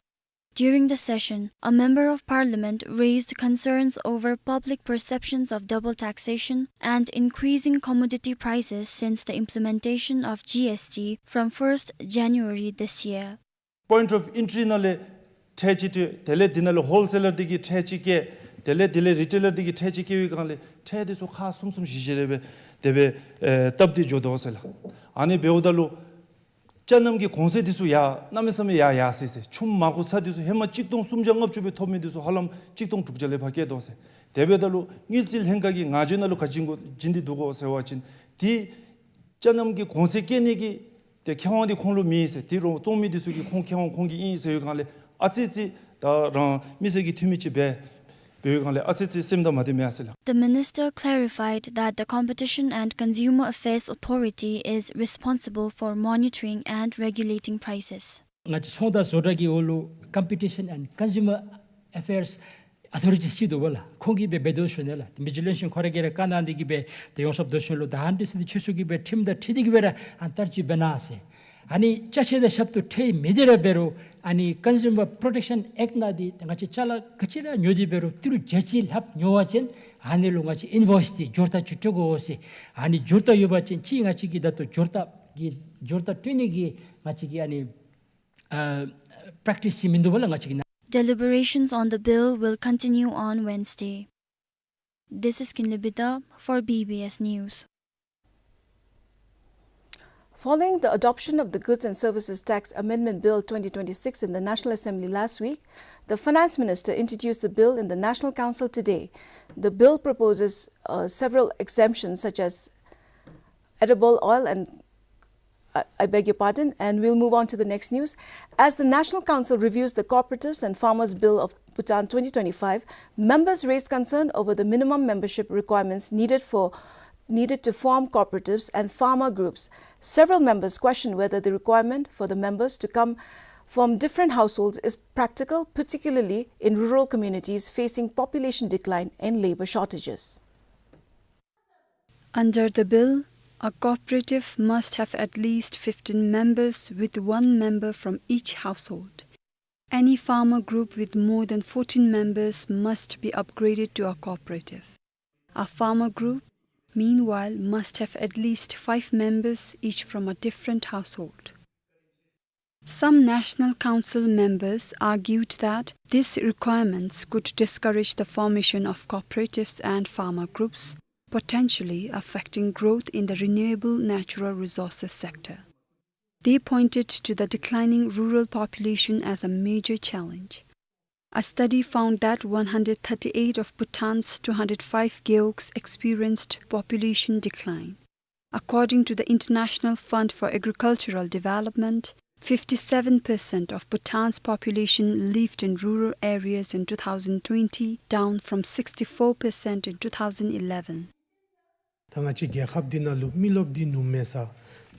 During the session, a member of parliament raised concerns over public perceptions of double taxation and increasing commodity prices since the implementation of G S T from first January this year. Point of entry ནང་ལས་ཁྲལ་ཅིག་སྤྲོད། དེ་ལས་འདི་ནང་ལས་ཧོལ་སེ་ལར་འདི་གིས་ཁྲལ་ཅིག་བཀལ། དེ་ལས་འདི་ལས་རི་ཊེ་ལར་འདི་གིས་ཁྲལ་ཅིག་བཀལ་བའི་སྒང་ལས་ཁྲལ་འདི་ཚུ་ཁག་གསུམ་གསུམ་བཞི་བཞི་རེ་སྦེ་དེ་སྦེ་ཨེ་བཏབ་སྟེ་འགྱོ་དོ་ཟེར་ལགས། ཨ་ནི་འབདཝ་ད་ལུ་ཅ་ནམ་གྱི་གོང་ཚད་འདི་ཚུ་ཡར་གནམ་མེད་ས་མེད་ཡར་ཡར་སོ་ཡི་ཟེར། ཆུམ་མར་ཁུ་ཚ་འདི་ཚུ་ཧེ་མ་གཅིག་སྟོང་སུམ་བརྒྱ་ལྔ་བཅུ་སྦེ་ཐོབ་མི་འདི་ཚུ་ཧ་ལམ་གཅིག་སྟོང་དྲུག་བརྒྱ་ལས་ཕར་བཀལ་དོ་ཟེར། དེ་འབདཝ་ད་ལུ་དངུལ་རྩིས་ལྷན་ཁག་གིས་ང་བཅས་ནང་ལུ་ག་བྱིན་དགོ་བྱིན་ཏེ་འདུག་གོ་ཟེར་བ་ཅིན་འདི་ཅ་ནམ་གྱི་གོང་ཚད་བཀལ་ནི་གི་ཏེ་ཁེ་དབང་འདི་ཁོང་ལུ་མེད་ཟེར། ཏེ་རོགས་བཙོང་མི་འདི་ཚུ་གི་ཁོང་ཁེ་དབང་ཁོང་གི་ཨིན་ཟེར་བའི་སྒང་ལས་ཨ་ཙི་ཙི་ད་རང་མི་སེར་གྱི་འཐུས་མི་ཅིག་འབད་འབད་བའི་སྒང་ལས་ཨ་ཙི་ཙི་སེམས་དང་མ་བདེ་མེད་ཟེར་ལགས། The minister clarified that the Competition and Consumer Affairs Authority is responsible for monitoring and regulating prices. ང་བཅས་ཚོང་དང་བཟོ་གྲྭ་གི་འོག་ལུ་Competition and Consumer Affairs Authority ཅིག་འདུག་པ་ལགས། ཁོང་གིས་འབད་འབད་དོ་ཞུ་ནི་ལགས། ཏེ་མི་རྗེ་བློན་ཆེན་ཁོ་ར་གིས་ར་བཀའ་གནང་སྟེ་གིས་སྦེ་ཏེ་ཡོངས་ཁྱབ་དོ་ཤོ་ལུ་ད་ཨ་ནི་འདི་ཚུ་འདི་ཆོས་སྲིད་ཀྱི་སྦེ་ཁྲིམས་དང་འཁྲིལ་ཏེ་གིས་སྦེ་ར་ཨ་ནི་བསྟར་སྤྱོད་འབད་གནང་ཟེར། ཨ་ནི་ཅ་ཆས་དང་ཞབས་ཏོག་ཁྲལ་མེད་དེ་ར་འབད་རུང་ཨ་ནི་Consumer Protection Act ནང་འདི་ང་བཅས་ཅ་ལ་ག་ཅི་ར་ཉོ་སྟེ་འབད་རུང་ཏི་རུ་བརྒྱ་ཅིག་ལྷགཔ་ཉོ་བ་ཅིན་ཨ་ནི་ལུ་ང་བཅས་ཨིན་ཝོའིསི་འདི་འབྱོར་རྟགས་ཅིག་སྤྲོད་དགོ་ཟེར། ཨ་ནི་འབྱོར་རྟགས་ཡོད་པ་ཅིན་ཅིག་ང་བཅས་ཀྱིས་ད་ལྟོ་འབྱོར་རྟགས་ཀྱི་འབྱོར་རྟགས་སྤྲོད་ནི་གི་ང་བཅས་ཀྱི་ཨ་ནི་ཨ་པྲེཀ་ཊིསི་ཅིག་མིན་འདུག་པ་ལགས་ང་བཅས་ཀྱི་ནང་། Deliberations on the bill will continue on Wednesday. This is Kinley Bida for B B S News. Following the adoption of the Goods and Services Tax Amendment Bill twenty twenty-six in the National Assembly last week, the Finance Minister introduced the bill in the National Council today. The bill proposes, uh, several exemptions such as edible oil and, I, I beg your pardon, and we'll move on to the next news. As the National Council reviews the Cooperatives and Farmers Bill of Bhutan twenty twenty-five, members raised concern over the minimum membership requirements needed for, needed to form cooperatives and farmer groups. Several members questioned whether the requirement for the members to come from different households is practical, particularly in rural communities facing population decline and labor shortages. Under the bill, a cooperative must have at least fifteen members, with one member from each household. Any farmer group with more than fourteen members must be upgraded to a cooperative. A farmer group, meanwhile, must have at least five members, each from a different household. Some National Council members argued that these requirements could discourage the formation of cooperatives and farmer groups, potentially affecting growth in the renewable natural resources sector. They pointed to the declining rural population as a major challenge. A study found that one hundred thirty-eight of Bhutan's two hundred five gewogs experienced population decline. According to the International Fund for Agricultural Development, fifty-seven percent of Bhutan's population lived in rural areas in two thousand twenty, down from sixty-four percent in two thousand eleven. ད་ང་བཅས་རྒྱལ་ཁབ་འདི་ནང་ལུ་མི་རློབས་འདི་ཉུངམ་མས་ས།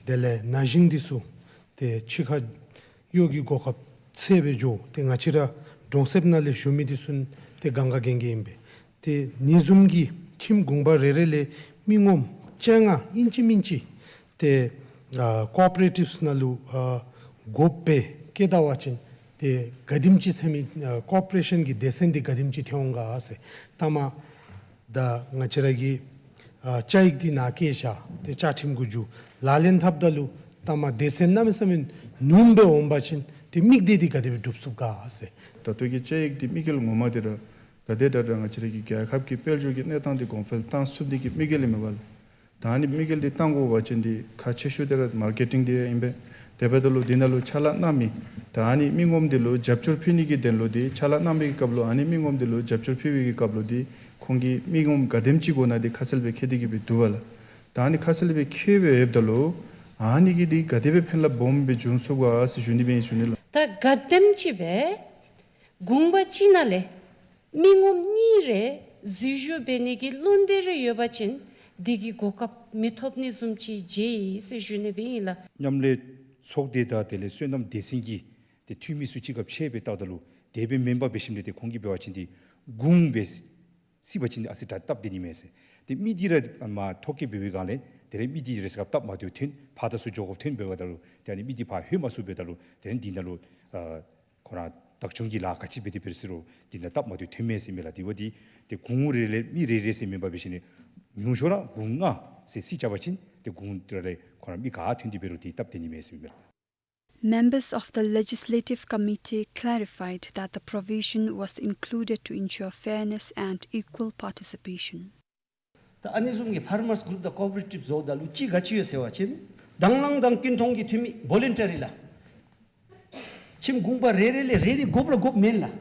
དེ་ལས་ན་གཞོན་འདི་ཚུ་ཏེ་ཕྱི་ཁར་གཡོག་གི་གོ་སྐབས་འཚོལ་སྦེ་འགྱོ། ཏེ་ང་བཅས་ར་གྲོང་གསེབ་ནང་ལས་བཞུགས་མི་འདི་ཚུ་ཏེ་གང་ག་གན་གན་ཨིན་པས། ཏེ་ཨ་ནི་བཟུམ་གྱི་ཁྱིམ་གུང་པ་རེ་རེ་ལས་མི་ངོམ་བཅོ་ལྔ་ཨིན་ཅི་མིན་ཅི་ཏེ་ཨ་ཀོ་ཨོ་པ་རེ་ཊིབསི་ནང་ལུ་ཨ་དགོཔ་སྦེ་བཀལ་ད་པ་ཅིན་ཏེ་ག་དེམ་ཅིག་ཟེར་མི་ཨ་ཀོ་ཨོ་པ་རེ་ཤཱན་གྱི་སྡེ་ཚན་འདི་ག་དེམ་ཅིག་ཐོན་འོང་ག་ཟེར། ད་མ་ད་ང་བཅས་ར་གི་ཨ་བཅའ་ཡིག་འདི་ནཱ་བཀལ་བཞག། ཏེ་བཅའ་ཁྲིམས་གུ་འགྱུར་ལག་ལེན་འཐབ་ད་ལུ་ད་མ་སྡེ་ཚན་གནམ་མེད་ས་མེད་ཉུངམ་སྦེ་འོང་པ་ཅིན་ཏེ་དམིགས་གཏད་འདི་ག་དེ་སྦེ་འགྲུབ་ཚུགས་ག་ཟེར། ད་ལྟོ་གི་བཅའ་ཡིག་འདི་དམིགས་ཡུལ་ངོ་མ་འདི་ར་ག་དེ་དྲག་དྲག་ང་བཅས་ར་གི་རྒྱལ་ཁབ་ཀྱི་དཔལ་འབྱོར་གྱི་གནས་སྟངས་འདི་གོང་འཕེལ་གཏང་ཚུགས་ནི་གི་དམིགས་ཡུལ་ཨིན་མས་པ་ལགས། ད་ཨ་ནི་དམིགས་ཡུལ་འདི་གཏང་དགོ་པ་ཅིན་འདི་ཁག་ཆེ་ཤོས་འདི་ར་མར་ཀེ་ཊིང་འདི་ཨིན་པས། དེ་འབདཝ་ད་ལུ་འདི་ནང་ལུ་ཕྱག་ལཱ་གནང་མི་ད་ཨ་ནི་མི་ངོམ་འདི་ལུ་རྒྱབ་སྐྱོར་ཕུལ་ནི་གི་དོན་ལུ་འདི་ཕྱག་ལཱ་གནང་བའི་གི་སྐབས་ལུ་ཨ་ནི་མི་ངོམ་འདི་ལུ་རྒྱབ་སྐྱོར་ཕུལ་བའི་གི་སྐབས་ལུ་འདི་ཁོང་གིས་མི་ངོམ་ག་དེམ་ཅིག་དགོ་ན་འདི་ཁ་གསལ་སྦེ་འཁོད་དེ་གི་སྦེ་འདུག་པ་ལགས། ད་ཨ་ནི་ཁ་གསལ་སྦེ་འཁོད་སྦེ་ཡོདཔ་ད་ལུ་ཨ་ནི་གིས་འདི་ག་དེ་སྦེ་ཕན་རླབས་སྦོམ་སྦེ་འབྱུང་ཚུགས་ག་ཟེར་ཞུ་ནི་སྦེ་ཨིན་ཞུ་ནི་ལགས། ད་ག་དེམ་ཅིག་སྦེ་གུང་པ་གཅིག་ནང་ལས་མི་ངོམ་གཉིས་རེ་འཛུལ་ཞུགས་འབད་ནི་གི་བློ་འདོད་རེ་ཡོད་པ་ཅིན་འདི་གི་གོ་སྐབས་མི་ཐོབ་ནི་བཟུམ་ཅིག་མཇལ་ཡི་ཟེར་ཞུ་ནི་སྦེ་ཨིན་ལགས། མཉམ་ལས་ཚོགས་སྡེ་དང་དེ་ལས་སོ་ནམ་སྡེ་ཚན་གྱི་ཏེ་འཐུས་མི་ཚུ་གཅིག་ཁར་ཕྱད་སྦེ་བལྟཝ་ད་ལུ་དེ་སྦེ་མེན་པར་འབད་ཞིནམ་ལས་ཏེ་ཁོང་གིས་འབད་བ་ཅིན་འདི་གུང་སྦེ་སྲིད་པ་ཅིན་ཨ་ཙི་དྲག་སྟབས་བདེ་ནི་མས་ཟེར། ཏེ་མི་འདི་ར་མ་ཐོ་བཀོད་འབད་བའི་སྒང་ལས་ དེ་ལས་མི་འདི་རེས་སྐབས་སྟབས་མ་བདེཝ་ཐོན་ཕར་དང་ཚུར་འགྱོ་དགོཔ་ཐོན་འབདཝ་ད་ལུ་ཏེ་ཨ་ནི་མི་འདི་ཕར་ལྷོད་མ་ཚུགས་འབདཝ་ད་ལུ་ཏེ་ཨ་ནི་འདི་ནང་ལུ་ཨ་ཁོ་ར་བདག་སྐྱོང་གི་ལཱ་ག་ཅི་འབད་དེ་འབད་རུང་འདི་ནང་སྟབས་མ་བདེཝ་ཐོན་མས་ཟེར་མས་ལགས། དེ་འབདཝ་ད་ཏེ་གུང་རེ་ལས་མི་རེ་རེ་ཟེར་མེན་པར་འབད་ཞིནམ་ལས་ཉུང་ཤོས་ར་གུང་ལྔ་ཟེར་རྩིས་རྐྱབ་པ་ཅིན་ཏེ་གུང་རེ་ལས་ཁོ་ར་མི་ག་ཐོན་ཏེ་འབད་རུང་ཏེ་སྟབས་བདེ་ནི་མས་ཟེར་མས་ལགས། Members of the Legislative Committee clarified that the provision was included to ensure fairness and equal participation. ད་ཨ་ནི་བཟུམ་གྱི་ཕར་མརས་གུ་རུབ་དང་ཀོ་ཨོ་པ་རེ་ཊིབ་བཟོཝ་ད་ལུ་ཅིག་ག་ཅི་ཡོད་ཟེར་བ་ཅིན་དང་བླངས་དང་ཀུན་མཐུན་གྱི་འཐུས་མི་བོ་ལན་ཊ་རི་ལགས། ཁྱིམ་གུང་པ་རེ་རེ་ལས་རེ་རེ་དགོཔ་ར་དགོཔ་མེན་ལགས།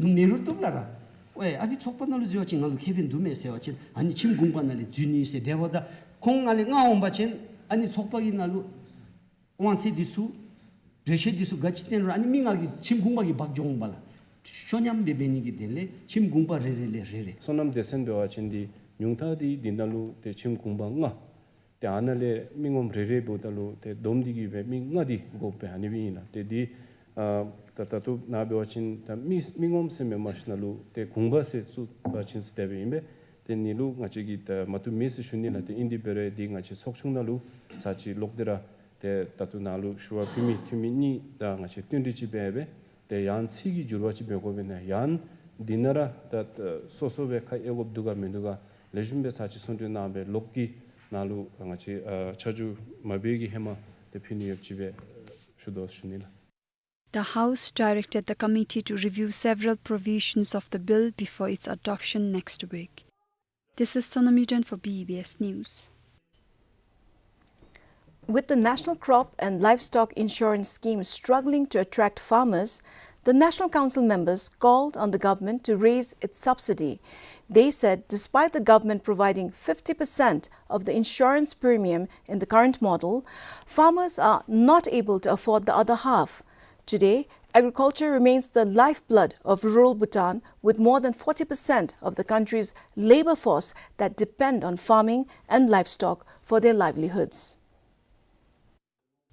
ནུ་མེ་རུ་བཏུབ་ལགས་ར། ཝའེ་ཨ་ཕི་ཚོགས་པ་ནང་ལུ་འཛུལ་བ་ཅིན་ང་ལུ་ཁེ་ཕན་འདུག་མས་ཟེར་བ་ཅིན་ཨ་ནི་ཁྱིམ་གུང་པ་ནང་ལས་འཛུལ་ནི་ཟེར། དེ་འབདཝ་ད་ཁོང་ང་ལས་མངགས་འོང་པ་ཅིན་ཨ་ནི་ཚོགས་པ་གི་ནང་ལུ་དབང་ཚད་འདི་ཚུ་གྲོས་ཆོད་འདི་ཚུ་ག་ཅི་བཏོན་རུང་ཨ་ནི་མི་ང་གིས་ཁྱིམ་གུང་པ་གི་འབག་འགྱོ་འོང་པ་ལགས། ཤོ་ཉམས་སྦེ་འབད་ནི་གི་དོན་ལས་ཁྱིམ་གུང་པ་རེ་རེ་ལས་རེ་རེ། སོ་ནམ་སྡེ་ཚན་འབད་བ་ཅིན་འདི་ཉུང་མཐའ་འདི་འདི་ནང་ལུ་ཏེ་ཁྱིམ་གུང་པ་ལྔ། ཏེ་ཨ་ནཱ་ལས་མི་ངོམ་རེ་རེ་འབདཝ་ད་ལུ་ཏེ་བསྡོམས་ཏེ་གི་སྦེ་མི་ལྔ་འདི་དགོཔ་སྦེ་ཨ་ནི་སྦེ་ཨིན་ལགས། ཏེ་འདི་ཨ་ད་ད་ལྟོ་ནཱ་འབད་བ་ཅིན་ད་མི་མི་ངོམ་ཟེར་མེན་པར་ཞིནམ་ལས་ཏེ་གུང་པ་ཟེར་བཙུགས་པ་ཅིན་ཟེར་དེ་སྦེ་ཨིན་པས། ཏེ་ཨ་ནི་ལུ་ང་བཅས་ཀྱིས་ད་མ་བཏུབ་མེད་ཟེར་ཞུ་ནི་ལགས། ཏེ་ཨིན་དེ་འབད་རུང་འདི་ང་བཅས་ཚོགས་ཆུང་ནང་ལུ་ཚར་གཅིག་ལོག་སྟེ་ར་ཏེ་ད་ལྟོ་ནཱ་ལུ་ཞུ་བ་ཕུལ་མི་འཐུས་མི་གཉིས་དང་ང་བཅས་བསྟུན་གྲོས་ཅིག་འབད་སྦེ་ཏེ་ཡང་ཚིག་གི་འགྱུར་བ་ཅིག་འབད་དགོ་པས་ན་ཡང་འདི་ནང་ར་ད་སོ་སོ་སྦེ་ཁ་གཡེང་དགོཔ་འདུག་ག་མིན་འདུག་ག་ལེགས་ཤོམ་སྦེ་ཚར་གཅིག་གསུང་གྲོས་གནང་སྦེ་ལོག་གི་ནཱ་ལུ་ང་བཅས་ཨ་ཆ་འཇོག་མ་འབད་གི་ཧེ་མ་ཏེ་ཕུལ་ནི་ཡོདཔ་ཅིག་སྦེ་ཞུ་དོ་ཞུ་ནི་ལགས། The House directed the committee to review several provisions of the bill before its adoption next week. This is Sonam Yuden for B B S News. With the National Crop and Livestock Insurance Scheme struggling to attract farmers, the National Council members called on the government to raise its subsidy. They said despite the government providing fifty percent of the insurance premium in the current model, farmers are not able to afford the other half. Today, agriculture remains the lifeblood of rural Bhutan, with more than forty percent of the country's labor force that depend on farming and livestock for their livelihoods.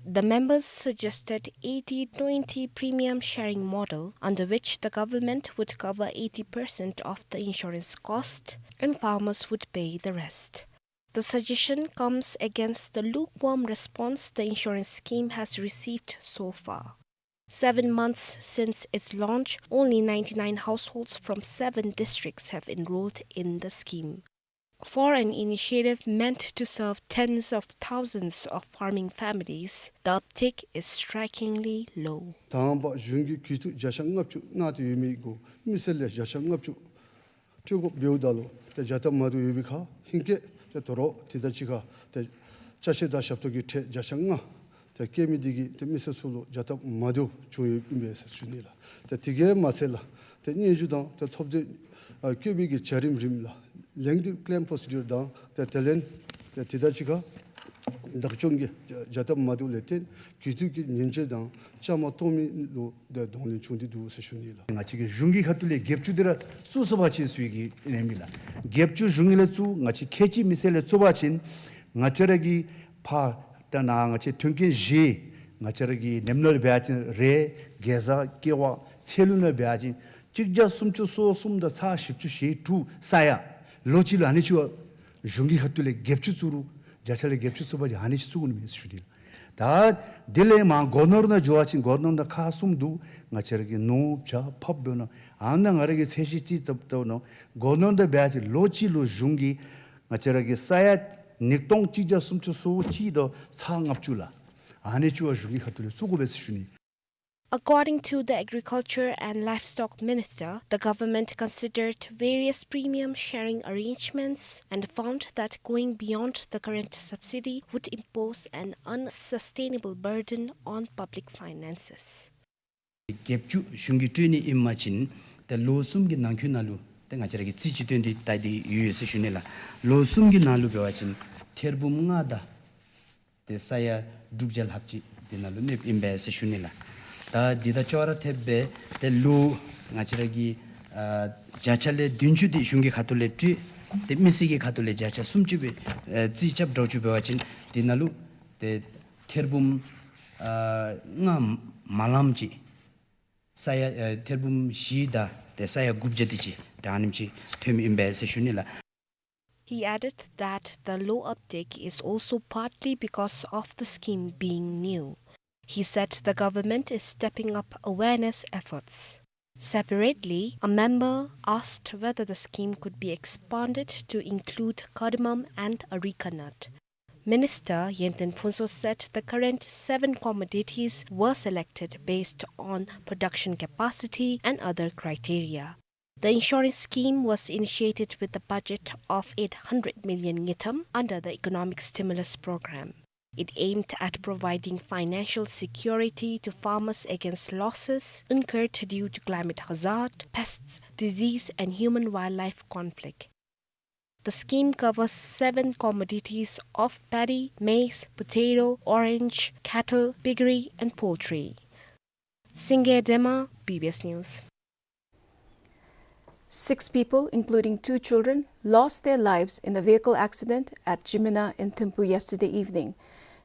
The members suggested eighty twenty premium sharing model, under which the government would cover eighty percent of the insurance cost and farmers would pay the rest. The suggestion comes against the lukewarm response the insurance scheme has received so far. Seven months since its launch, only ninety-nine households from seven districts have enrolled in the scheme. For an initiative meant to serve tens of thousands of farming families, the uptake is strikingly low. དང་པ་གཞུང་གིས་གུས་བཏུད་བརྒྱ་ཆ་ལྔ་བཅུ་གནང་སྟེ་ཡོད་མི་གུ་མི་སེར་ལས་བརྒྱ་ཆ་ལྔ་བཅུ་སྤྲོད་དགོཔ་འབདཝ་ད་ལུ་ཏེ་བྱ་སྟབས་མ་བདེཝ་ཡོད་པའི་ཁར་ཧེང་སྐལ་ཏེ་དོ་རུང་དེ་དང་གཅིག་ཁར་ཏེ་ཅ་ཆས་དང་ཞབས་ཏོག་གི་ཁྲལ་བརྒྱ་ཆ་ལྔ་ཏེ་བཀལ་མི་འདི་གིས་ཏེ་མི་སེར་ཚུ་ལུ་བྱ་སྟབས་མ་བདེཝ་བྱུང་ཡོདཔ་ཨིན་པས་ཟེར་ཞུ་ནི་ལགས། ཏེ་དེ་གིས་མ་ཚད་ལགས་ཏེ་སྙན་ཞུ་དང་ཏེ་ཐོབ་ཐང་ཨ་བཀོད་པའི་གི་བྱ་རིམ་རིམ་ལ་lengthy claim procedure དང་ཏེ་དེ་ལས་ཏེ་དེ་དང་གཅིག་ཁར་བདག་སྐྱོང་གི་བྱ་སྟབས་མ་བདེཝ་ལས་བརྟེན་གུས་བཏུད་ཀྱི་ཉེས་ཆད་དང་བཅའ་མར་གཏོགས་མི་ལུ་ཏེ་གདོང་ལེན་བྱུང་སྟེ་འདུག་ཟེར་ཞུ་ནི་ལགས། ང་བཅས་ཀྱིས་གཞུང་གི་ཁ་ཐུག་ལས་བརྒྱད་ཅུ་དེ་ར་བཙུགས་སོང་པ་ཅིན་ཟེར་གྱི་ཨིན་མས་ལགས། བརྒྱད་ཅུ་གཞུང་གི་ལས་བཙུགས་ང་བཅས་ཁལ་གཅིག་མི་སེར་ལས་བཙུགས་པ་ཅིན་ང་བཅས་ར་གི་ཕར་ད་ནཱ་ང་བཅས་མཐུན་རྐྱེན་བཞི་ང་བཅས་ར་གི་ནེམ་ནང་ལུ་འབད་བ་ཅིན་རེད། གེ་ཛ་ཀེ་བ་ཚལ་ལུ་ནང་འབད་བ་ཅིན་གཅིག་བརྒྱ་སུམ་ཅུ་སོ་གསུམ་དང་ཚག་བཞི་བཅུ་ཞེ་དྲུག་ས་ཡ་ལོ་གཅིག་ལུ་ཨ་ནི་ཅིག་གཞུང་གི་ཁ་ཐུག་ལས་བརྒྱད་ཅུ་བཙུགས་རུང་བརྒྱ་ཆ་ལས་བརྒྱད་ཅུ་བཙུགས་པ་ཅིན་ཨ་ནི་ཅིག་བཙུགས་དགོ་ནི་མས་ཟེར་ཞུ་ནི་ལགས། ད་དེ་ལས་མར་སྒོ་ནོར་ནང་འགྱོ་བ་ཅིན་སྒོ་ནོར་ནང་ཁག་གསུམ་འདུག། ང་བཅས་ར་གི་ནོར་བྱ་ཕགཔ་འབདཝ་ན་ཨ་ནཱ་ང་ར་གི་ཚད་གཞི་ཅིག་བཏབ་བཏབ་ནང་སྒོ་ནོར་དང་འབད་བ་ཅིན་ལོ་གཅིག་ལུ་གཞུང་གིས་ང་བཅས་ར་གི་ས་ཡ་ཉིས་སྟོང་གཅིག་བརྒྱ་སུམ་ཅུ་སོ་གཅིག་དང་ཚག་ལྔ་བཅུ་ལགས། ཨ་ནི་ཅིག་གཞུང་གི་ཁ་ཐུག་ལས་བཙུགས་དགོ་པས་ཟེར་ཞུ་ནི། According to the Agriculture and Livestock Minister, the government considered various premium sharing arrangements and found that going beyond the current subsidy would impose an unsustainable burden on public finances. བརྒྱད་ཅུ་གཞུང་གིས་སྤྲོད་ནི་ཨིན་པ་ཅིན་ཏེ་ལོ་གསུམ་གྱི་ནང་འཁོད་ནང་ལུ་ཏེ་ང་བཅས་ར་གིས་རྩིས་ཅིག་བཏོན་ཏེ་ལྟ་སྟེ་ཡོད་ཡོད་ཟེར་ཞུ་ནི་ལགས། ལོ་གསུམ་གྱི་ནང་ལུ་འབད་བ་ཅིན་ཐེར་འབུམ་ལྔ་དང་ཏེ་ས་ཡ་དྲུག་བརྒྱ་ལྷགཔ་ཅིག་དེ་ནང་ལུ་གནསཔ་ཨིན་པས་ཟེར་ཞུ་ནི་ལགས། ད་འདི་དང་ཅོག་ར་འཐདཔ་སྦེ་ཏེ་ལོ་ང་བཅས་ར་གི་ཨ་བརྒྱ་ཆ་ལས་བདུན་ཅུ་དེ་གཞུང་གི་ཁ་ཐུག་ལས་སྤྲོད། ཏེ་མི་སེར་གྱི་ཁ་ཐུག་ལས་བརྒྱ་ཆ་སུམ་ཅུ་སྦེ་ཨ་རྩིས་རྐྱབ་འགྱོ་ཅུག་འབད་བ་ཅིན་དེ་ནང་ལུ་ཏེ་ཐེར་འབུམ་ཨ་ལྔ་མ་ལངམ་ཅིག་ས་ཡ་ཨ་ཐེར་འབུམ་བཞི་དང་ཏེ་ས་ཡ་དགུ་བརྒྱ་དེ་ཅིག་ཏེ་ཨ་ནེམ་ཅིག་ཐོནམ་ཨིན་པས་ཟེར་ཞུ་ནི་ལགས། He added that the low uptake is also partly because of the scheme being new. He said the government is stepping up awareness efforts. Separately, a member asked whether the scheme could be expanded to include cardamom and areca nut. Minister Yenten Phuntsho said the current seven commodities were selected based on production capacity and other criteria. The insurance scheme was initiated with a budget of eight hundred million ngultrum under the Economic Stimulus Program. It aimed at providing financial security to farmers against losses incurred due to climate hazard, pests, disease, and human-wildlife conflict. The scheme covers seven commodities of paddy, maize, potato, orange, cattle, piggery, and poultry. Singye Dema, B B S News. Six people, including two children, lost their lives in a vehicle accident at Jimina in Thimphu yesterday evening.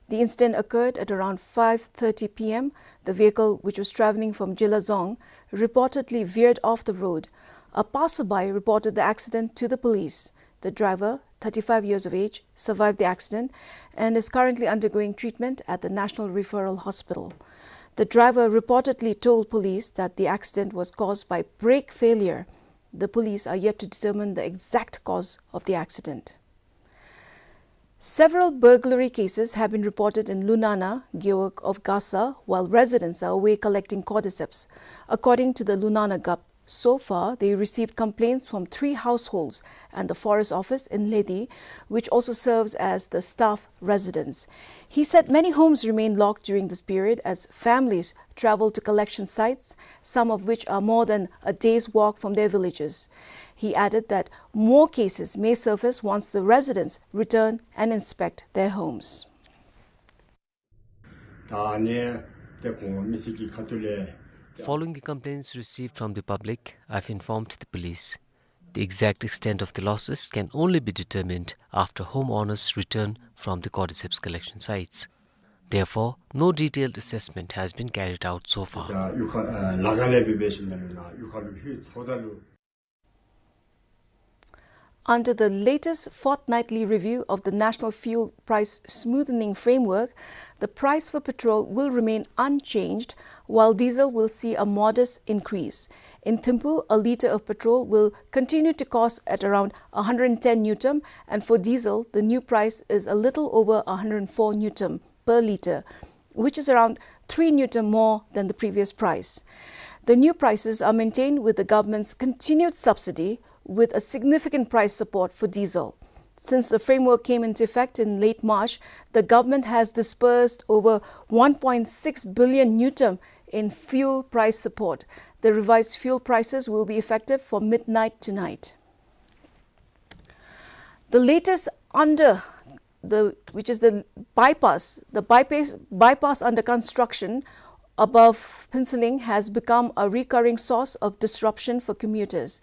The incident occurred at around five thirty P M. The vehicle, which was traveling from Jilazong, reportedly veered off the road. A passerby reported the accident to the police. The driver, thirty-five years of age, survived the accident and is currently undergoing treatment at the National Referral Hospital. The driver reportedly told police that the accident was caused by brake failure. The police are yet to determine the exact cause of the accident. Several burglary cases have been reported in Lunana, Gewog of Gasa, while residents are away collecting cordyceps. According to the Lunana Gup, so far they received complaints from three households and the forest office in Ledi, which also serves as the staff residence. He said many homes remain locked during this period as families travel to collection sites, some of which are more than a day's walk from their villages. He added that more cases may surface once the residents return and inspect their homes. Following the complaints received from the public, I've informed the police. The exact extent of the losses can only be determined after homeowners return from the cordyceps collection sites. Therefore, no detailed assessment has been carried out so far. Under the latest fortnightly review of the National Fuel Price Smoothening Framework, the price for petrol will remain unchanged, while diesel will see a modest increase. In Thimphu, a litre of petrol will continue to cost at around a hundred and ten ngultrum, and for diesel, the new price is a little over a hundred and four ngultrum per litre, which is around three ngultrum more than the previous price. The new prices are maintained with the government's continued subsidy, with a significant price support for diesel. Since the framework came into effect in late March, the government has disbursed over one point six billion ngultrum in fuel price support. The revised fuel prices will be effective from midnight tonight. The latest under the, which is the bypass, the bypass, bypass under construction above Phuentsholing has become a recurring source of disruption for commuters.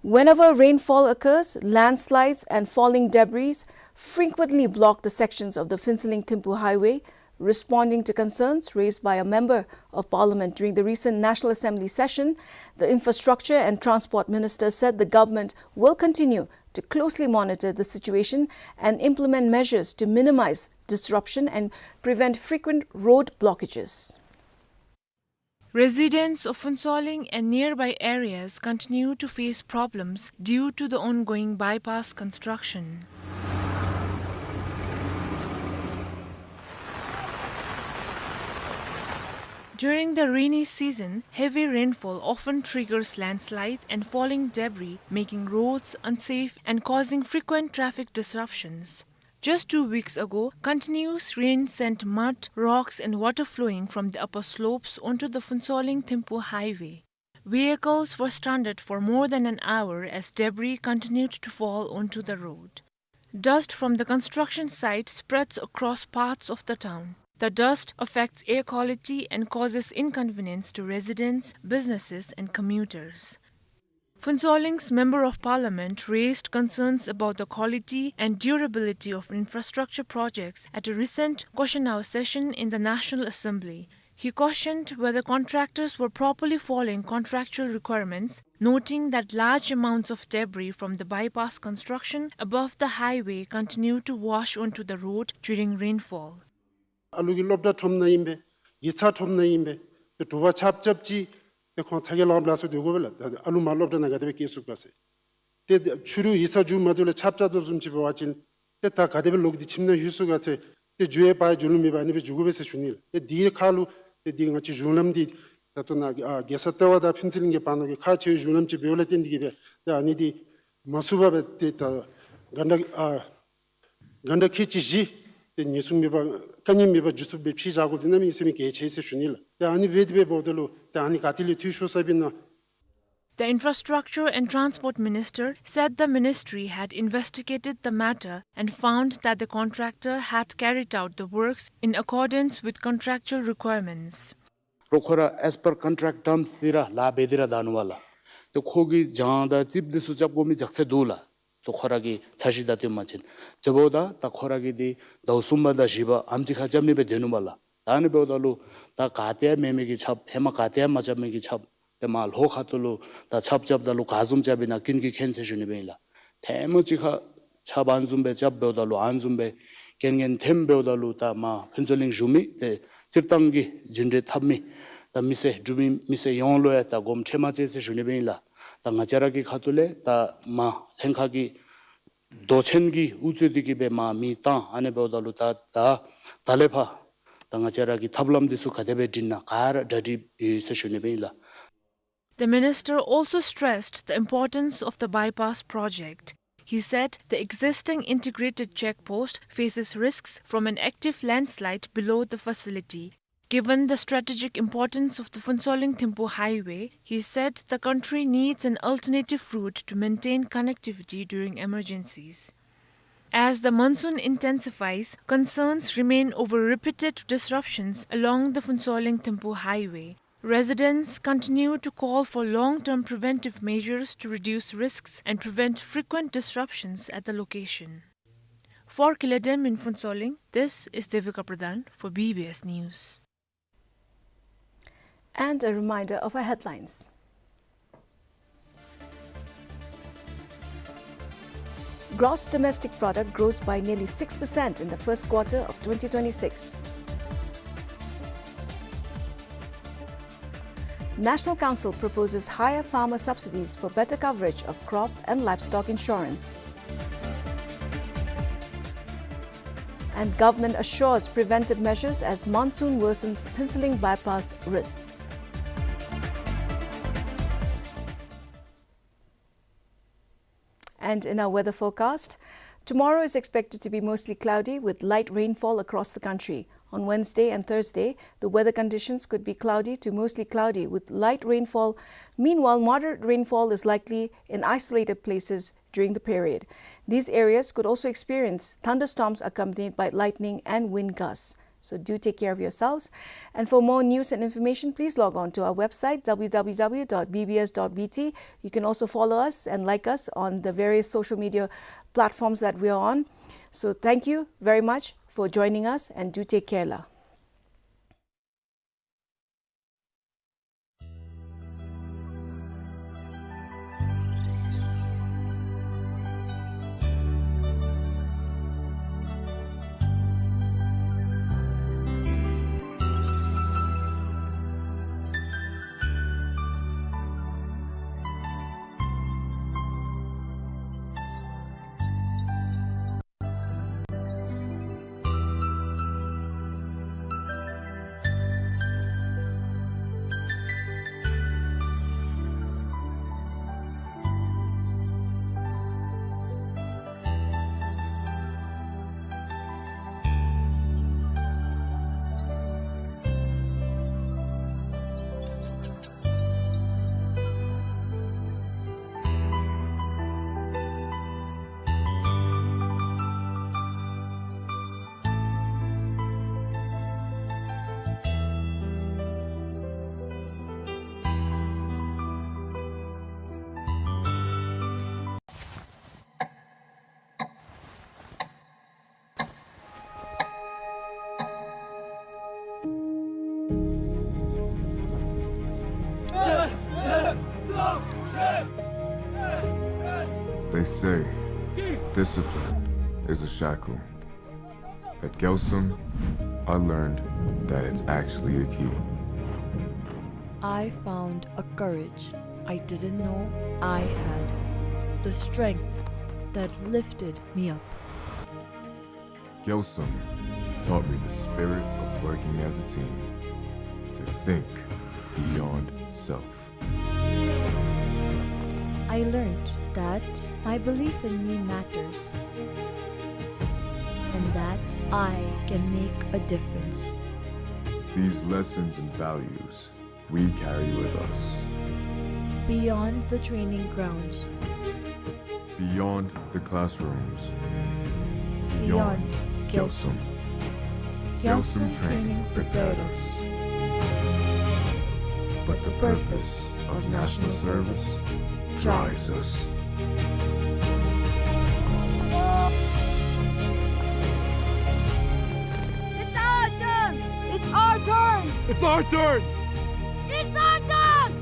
Whenever rainfall occurs, landslides and falling debris frequently block the sections of the Phuentsholing-Thimphu highway. Responding to concerns raised by a member of parliament during the recent National Assembly session, the Infrastructure and Transport Minister said the government will continue to closely monitor the situation and implement measures to minimize disruption and prevent frequent road blockages. Residents of Phuentsholing and nearby areas continue to face problems due to the ongoing bypass construction. During the rainy season, heavy rainfall often triggers landslide and falling debris, making roads unsafe and causing frequent traffic disruptions. Just two weeks ago, continuous rain sent mud, rocks, and water flowing from the upper slopes onto the Phuentsholing-Thimphu highway. Vehicles were stranded for more than an hour as debris continued to fall onto the road. Dust from the construction site spreads across parts of the town. The dust affects air quality and causes inconvenience to residents, businesses, and commuters. Phuentsholing's Member of Parliament raised concerns about the quality and durability of infrastructure projects at a recent Koshenao session in the National Assembly. He questioned whether contractors were properly following contractual requirements, noting that large amounts of debris from the bypass construction above the highway continue to wash onto the road during rainfall. ཨ་ལུ་གི་སློབ་གྲྭ་ཁྲོམ་ནང་ཨིན་པས། ཡིག་ཚང་ཁྲོམ་ནང་ཨིན་པས། ཏེ་དྲོ་པ་ཆརཔ་རྐྱབ་ཅི། ཏེ་ཁོང་ཚ་གྱང་ལངམ་ལ་སོགས་སྡོད་དགོ་པས་ལགས། ད་ཨ་ལུ་མར་སློབ་གྲྭ་ནང་ག་དེ་སྦེ་སྐྱེལ་ཚུགས་ག་ཟེར། ཏེ་ཕྱི་རུ་ཡིག་ཚང་མཇུག་མ་བསྡུ་ལས་ཆརཔ་རྐྱབ་དོ་བཟུམ་ཅིག་འབད་བ་ཅིན་ཏེ་ད་ག་དེ་སྦེ་ལོག་སྟེ་ཁྱིམ་ནང་ལྷོད་ཚུགས་ག་ཟེར། ཏེ་འགྱོ་ཡང་འབག་ཡང་འགྱོ་ལུགས་མེད་པར་ཨ་ནི་སྦེ་འགྱོ་དགོ་པས་ཟེར་ཞུ་ནི་ལགས། ཏེ་དེའི་ཁར་ལུ་ཏེ་འདི་ང་བཅས་གཞུང་ལམ་འདི་ད་ལྟོ་ནཱ་ཨ་རྒྱལ་ས་ལྟེ་བ་དང་ཕུན་ཚོགས་གླིང་གི་བར་ན་གི་ཁག་ཆེ་བའི་གཞུང་ལམ་ཅིག་འབདཝ་ལས་བརྟེན་ཏེ་གིས་སྦེ་ཏེ་ཨ་ནི་འདི་མ་ཚུགས་པར་སྦེ་ཏེ་ད་ག་འདྲ་ཨ་ག་འདྲ་ཁག་ཅིག་བཞེས་ཏེ་ཉེན་སྲུང་མེད་པར་དཀའ་ངལ་མེད་པར་འགྱོ་ཚུགསཔ་སྦེ་ཕྱེ་བཞག་དགོཔ་འདི་གནམ་མེད་ས་མེད་གལ་ཆེ་ཟེར་ཞུ་ནི་ལགས། ཏེ་ཨ་ནི་སྦེ་དེ་སྦེ་འབདཝ་ད་ལུ་ཏེ་ཨ་ནི་ག་ཏེ་ལས་འཐུས་ཤོར་སོ་ཡི་ན། The Infrastructure and Transport Minister said the ministry had investigated the matter and found that the contractor had carried out the works in accordance with contractual requirements. རོགས་ཁོ་ར་as per contract terms འདི་ར་ལཱ་འབད་དེ་ར་ད་ནུག་པ་ལགས། ཏེ་ཁོ་གིས་བྱང་དང་རྩིགཔ་འདི་ཚུ་རྐྱབ་དགོ་མི་རྒྱགས་ཚད་འདུག་ལགས། ཏེ་ཁོ་ར་གི་འཆར་གཞི་དང་བསྟུན་པ་ཅིན་དེ་འབདཝ་ད་ད་ཁོ་ར་གིས་འདི་ཟླཝ་གསུམ་པ་དང་བཞི་པ་ཨ་ནེམ་ཅིག་ཁར་རྐྱབ་ནི་སྦེ་སྡོད་ནུག་པ་ལགས། ད་ཨ་ནི་འབདཝ་ད་ལུ་ད་ག་ཏེ་ཡང་མེད་མི་གི་ཆརཔ་ཧེ་མ་ག་ཏེ་ཡང་མ་རྐྱབ་མི་གི་ཆརཔ་ཏེ་མར་ལྷོ་ཁ་ཐུག་ལུ་ད་ཆརཔ་རྐྱབ་ད་ལུ་ག་བཟུམ་རྐྱབ་ཨིན་ན་ཀུན་གྱིས་མཁྱེན་ཟེར་ཞུ་ནི་སྦེ་ཨིན་ལགས། ཐེངས་མ་ཅིག་ཁར་ཆརཔ་ཨ་ནི་བཟུམ་སྦེ་རྐྱབ་འབདཝ་ད་ལུ་ཨ་ནི་བཟུམ་སྦེ་རྐྱེན་ངན་ཐོནམ་འབདཝ་ད་ལུ་ད་མར་ཕུན་ཚོགས་གླིང་བཞུགས་མི་ཏེ་སྤྱིར་བཏང་གི་རྒྱུ་འབྲས་འཐབ་མི་ད་མི་སེར་འབྲུག་མི་མི་སེར་ཡོངས་ལུ་ཡང་ད་དགོངསམ་ཁྲེལ་མ་མཛད་ཟེར་ཞུ་ནི་སྦེ་ཨིན་ལགས། ད་ང་བཅས་ར་གི་ཁ་ཐུག་ལས་ད་མར་ལྷན་ཁག་གི་མདོ་ཆེན་གྱི་དབུ་གཙོས་ཏེ་གིས་སྦེ་མར་མི་བཏང་ཨ་ནི་འབདཝ་ད་ལུ་ད་ད་ད་ལས་ཕར་ད་ང་བཅས་ར་གི་ཐབས་ལམ་འདི་ཚུ་ག་དེ་སྦེ་སྒྲིག་ན་ག་ར་གྲ་སྒྲིག་ཡོད་ཟེར་ཞུ་ནི་སྦེ་ཨིན་ལགས། The minister also stressed the importance of the bypass project. He said the existing integrated check post faces risks from an active landslide below the facility. Given the strategic importance of the Phuentsholing-Thimphu highway, he said the country needs an alternative route to maintain connectivity during emergencies. As the monsoon intensifies, concerns remain over repeated disruptions along the Phuentsholing-Thimphu highway. Residents continue to call for long-term preventive measures to reduce risks and prevent frequent disruptions at the location. For Kiledem in Phuentsholing, this is Devika Pradhan for B B S News. And a reminder of our headlines. Gross domestic product grows by nearly six percent in the first quarter of twenty twenty-six. National Council proposes higher farmer subsidies for better coverage of crop and livestock insurance. And government assures preventive measures as monsoon worsens Phuentsholing bypass risks. And in our weather forecast, tomorrow is expected to be mostly cloudy with light rainfall across the country. On Wednesday and Thursday, the weather conditions could be cloudy to mostly cloudy with light rainfall. Meanwhile, moderate rainfall is likely in isolated places during the period. These areas could also experience thunderstorms accompanied by lightning and wind gusts. So do take care of yourselves. And for more news and information, please log on to our website, W W W dot B B S dot B T. You can also follow us and like us on the various social media platforms that we are on. So thank you very much for joining us, and do take care, la. They say discipline is a shackle. At Gyalsum, I learned that it's actually a key. I found a courage I didn't know I had, the strength that lifted me up. Gyalsum taught me the spirit of working as a team, to think beyond self. I learned that my belief in me matters and that I can make a difference. These lessons and values we carry with us. Beyond the training grounds. Beyond the classrooms. Beyond Gyalsum. Gyalsum training prepared us. But the purpose of national service drives us. It's our turn! It's our turn! It's our turn! It's our turn!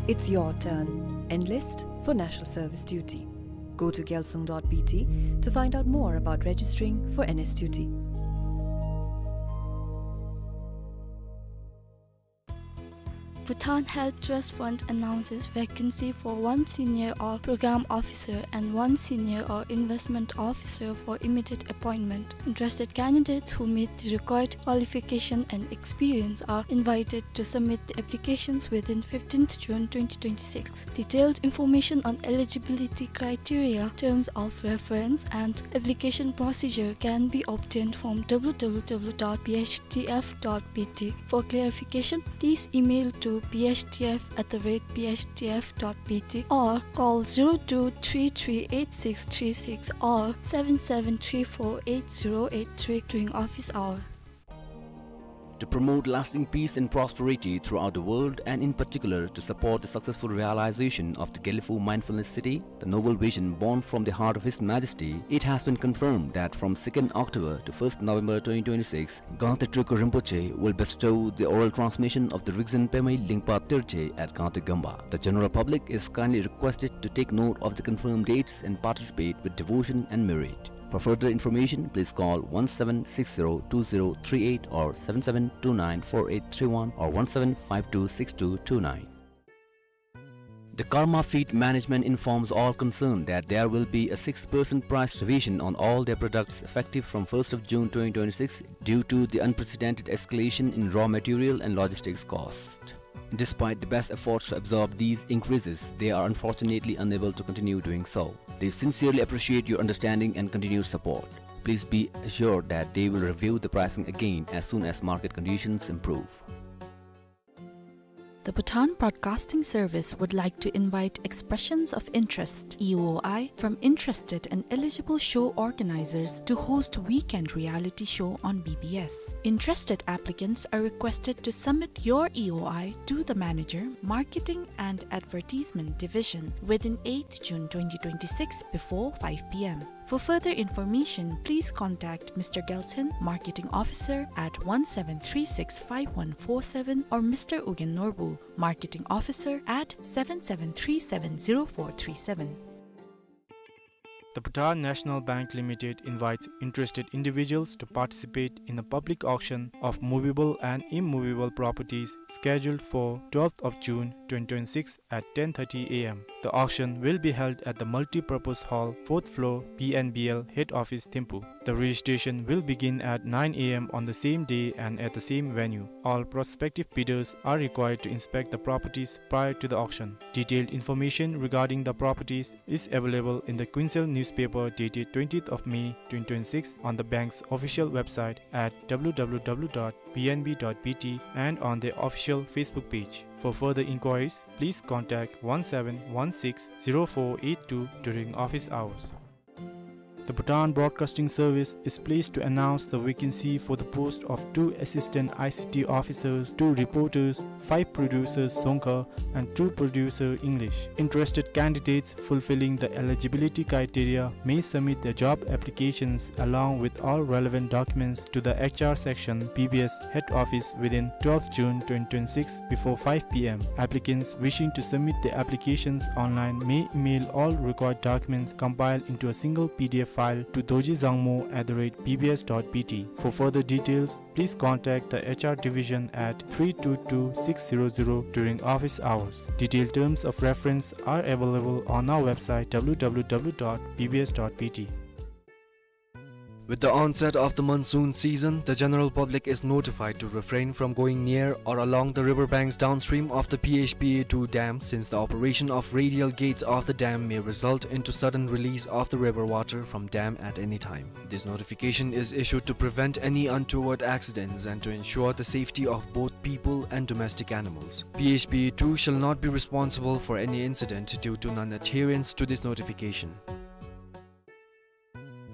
It's your turn. Enlist for national service duty. Go to gyalsum dot B T to find out more about registering for N S duty. Bhutan Health Trust Fund announces vacancy for one senior or program officer and one senior or investment officer for immediate appointment. Interested candidates who meet the required qualification and experience are invited to submit the applications within fifteenth June twenty twenty-six. Detailed information on eligibility criteria, terms of reference, and application procedure can be obtained from W W W dot B H T F dot B T. For clarification, please email to B H T F at the rate B H T F dot B T or call zero two three three eight six three six or seven seven three four eight zero eight three during office hour. To promote lasting peace and prosperity throughout the world, and in particular to support the successful realization of the Gelephu Mindfulness City, the noble vision born from the heart of His Majesty, it has been confirmed that from second October to first November twenty twenty-six, Gangte Trikul Rinpoche will bestow the oral transmission of the Rigzin Pemei Lingpa Terje at Gangte Gemba. The general public is kindly requested to take note of the confirmed dates and participate with devotion and merit. For further information, please call one seven six zero two zero three eight or seven seven two nine four eight three one or one seven five two six two two nine. The Karma Feed Management informs all concerned that there will be a six percent price revision on all their products effective from first of June twenty twenty-six due to the unprecedented escalation in raw material and logistics cost. Despite the best efforts to absorb these increases, they are unfortunately unable to continue doing so. They sincerely appreciate your understanding and continued support. Please be assured that they will review the pricing again as soon as market conditions improve. The Bhutan Broadcasting Service would like to invite expressions of interest, E O I, from interested and eligible show organizers to host weekend reality show on B B S. Interested applicants are requested to submit your E O I to the manager, Marketing and Advertisement Division, within eighth June twenty twenty-six before five P M. For further information, please contact Mister Gelson, Marketing Officer, at one seven three six five one four seven, or Mister Ugyen Norbu, Marketing Officer, at seven seven three seven zero four three seven. The Bhutan National Bank Limited invites interested individuals to participate in a public auction of movable and immovable properties scheduled for twelfth of June twenty twenty-six at ten thirty A M. The auction will be held at the multi-purpose hall, fourth floor, B N B L head office, Thimphu. The registration will begin at nine A M on the same day and at the same venue. All prospective bidders are required to inspect the properties prior to the auction. Detailed information regarding the properties is available in the Quincel newspaper dated twentieth of May twenty twenty-six, on the bank's official website at W W W dot B N B dot B T and on the official Facebook page. For further inquiries, please contact one seven one six zero four eight two during office hours. The Bhutan Broadcasting Service is pleased to announce the vacancy for the post of two assistant I C T officers, two reporters, five producers Dzongkha, and two producer English. Interested candidates fulfilling the eligibility criteria may submit their job applications along with all relevant documents to the H R section, B B S head office within twelfth June twenty twenty-six before five P M. Applicants wishing to submit their applications online may email all required documents compiled into a single P D F file to dorji dzangmo at the rate B B S dot B T. For further details, please contact the H R division at three two two six zero zero during office hours. Detailed terms of reference are available on our website W W W dot B B S dot B T. With the onset of the monsoon season, the general public is notified to refrain from going near or along the river banks downstream of the P H P A two dam, since the operation of radial gates of the dam may result into sudden release of the river water from dam at any time. This notification is issued to prevent any untoward accidents and to ensure the safety of both people and domestic animals. P H P A two shall not be responsible for any incident due to non-adherence to this notification.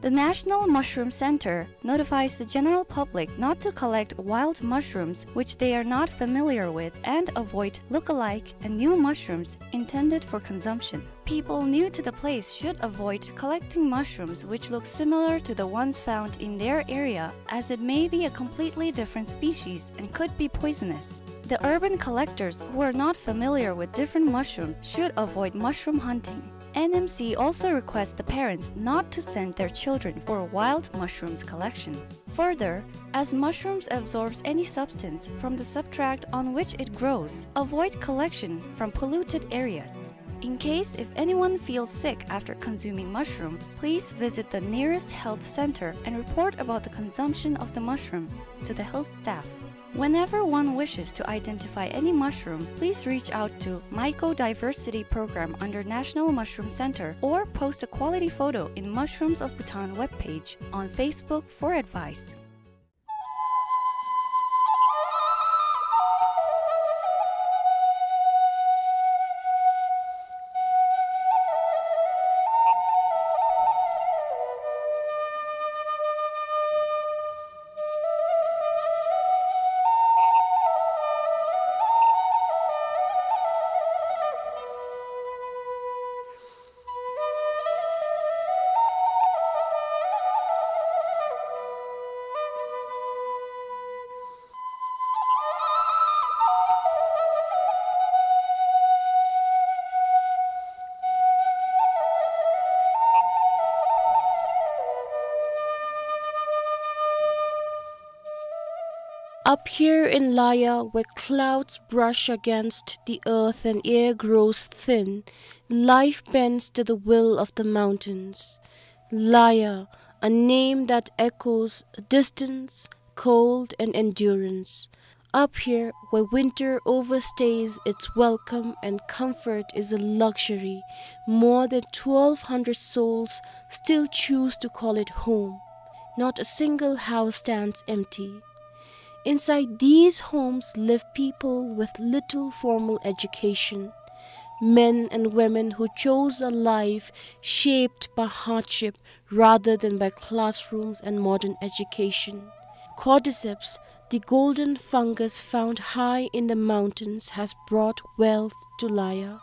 The National Mushroom Center notifies the general public not to collect wild mushrooms which they are not familiar with and avoid look-alike and new mushrooms intended for consumption. People new to the place should avoid collecting mushrooms which look similar to the ones found in their area, as it may be a completely different species and could be poisonous. The urban collectors who are not familiar with different mushrooms should avoid mushroom hunting. N M C also requests the parents not to send their children for wild mushrooms collection. Further, as mushrooms absorbs any substance from the substrate on which it grows, avoid collection from polluted areas. In case if anyone feels sick after consuming mushroom, please visit the nearest health center and report about the consumption of the mushroom to the health staff. Whenever one wishes to identify any mushroom, please reach out to Mycodiversity Program under National Mushroom Center or post a quality photo in Mushrooms of Bhutan webpage on Facebook for advice. Up here in Laya, where clouds brush against the earth and air grows thin, life bends to the will of the mountains. Laya, a name that echoes distance, cold, and endurance. Up here, where winter overstays its welcome and comfort is a luxury, more than twelve hundred souls still choose to call it home. Not a single house stands empty. Inside these homes live people with little formal education, men and women who chose a life shaped by hardship rather than by classrooms and modern education. Cordyceps, the golden fungus found high in the mountains, has brought wealth to Laya,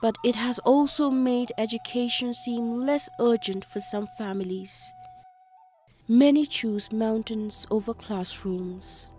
but it has also made education seem less urgent for some families. Many choose mountains over classrooms.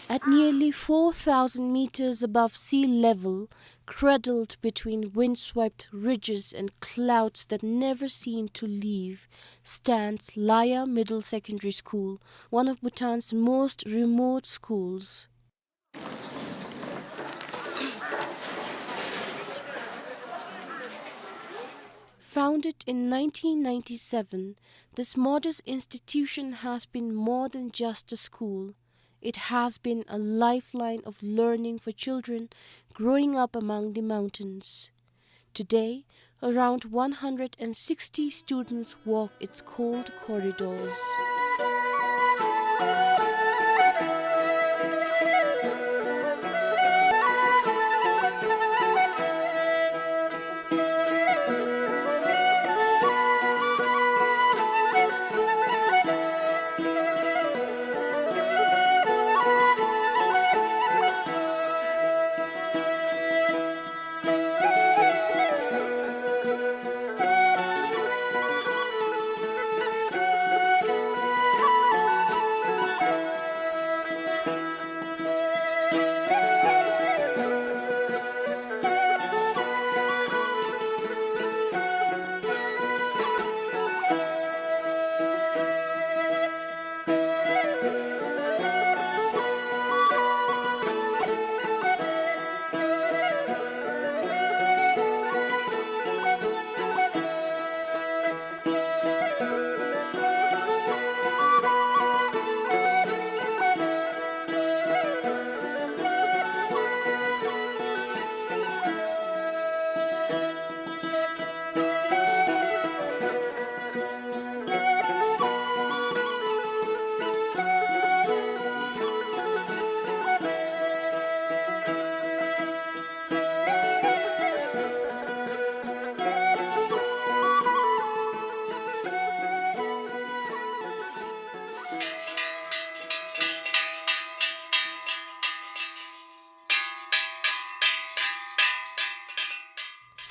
At nearly four thousand meters above sea level, cradled between windswept ridges and clouds that never seem to leave, stands Laya Middle Secondary School, one of Bhutan's most remote schools. Founded in nineteen ninety-seven, this modest institution has been more than just a school. It has been a lifeline of learning for children growing up among the mountains. Today, around one hundred and sixty students walk its cold corridors.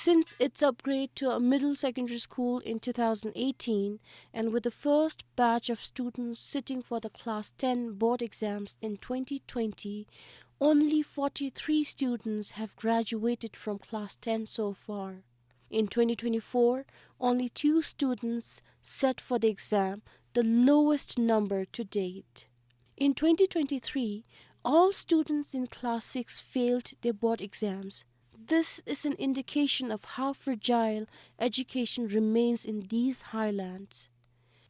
Since its upgrade to a middle secondary school in two thousand eighteen, and with the first batch of students sitting for the class ten board exams in twenty twenty, only forty-three students have graduated from class ten so far. In twenty twenty-four, only two students sat for the exam, the lowest number to date. In twenty twenty-three, all students in class six failed their board exams. This is an indication of how fragile education remains in these highlands.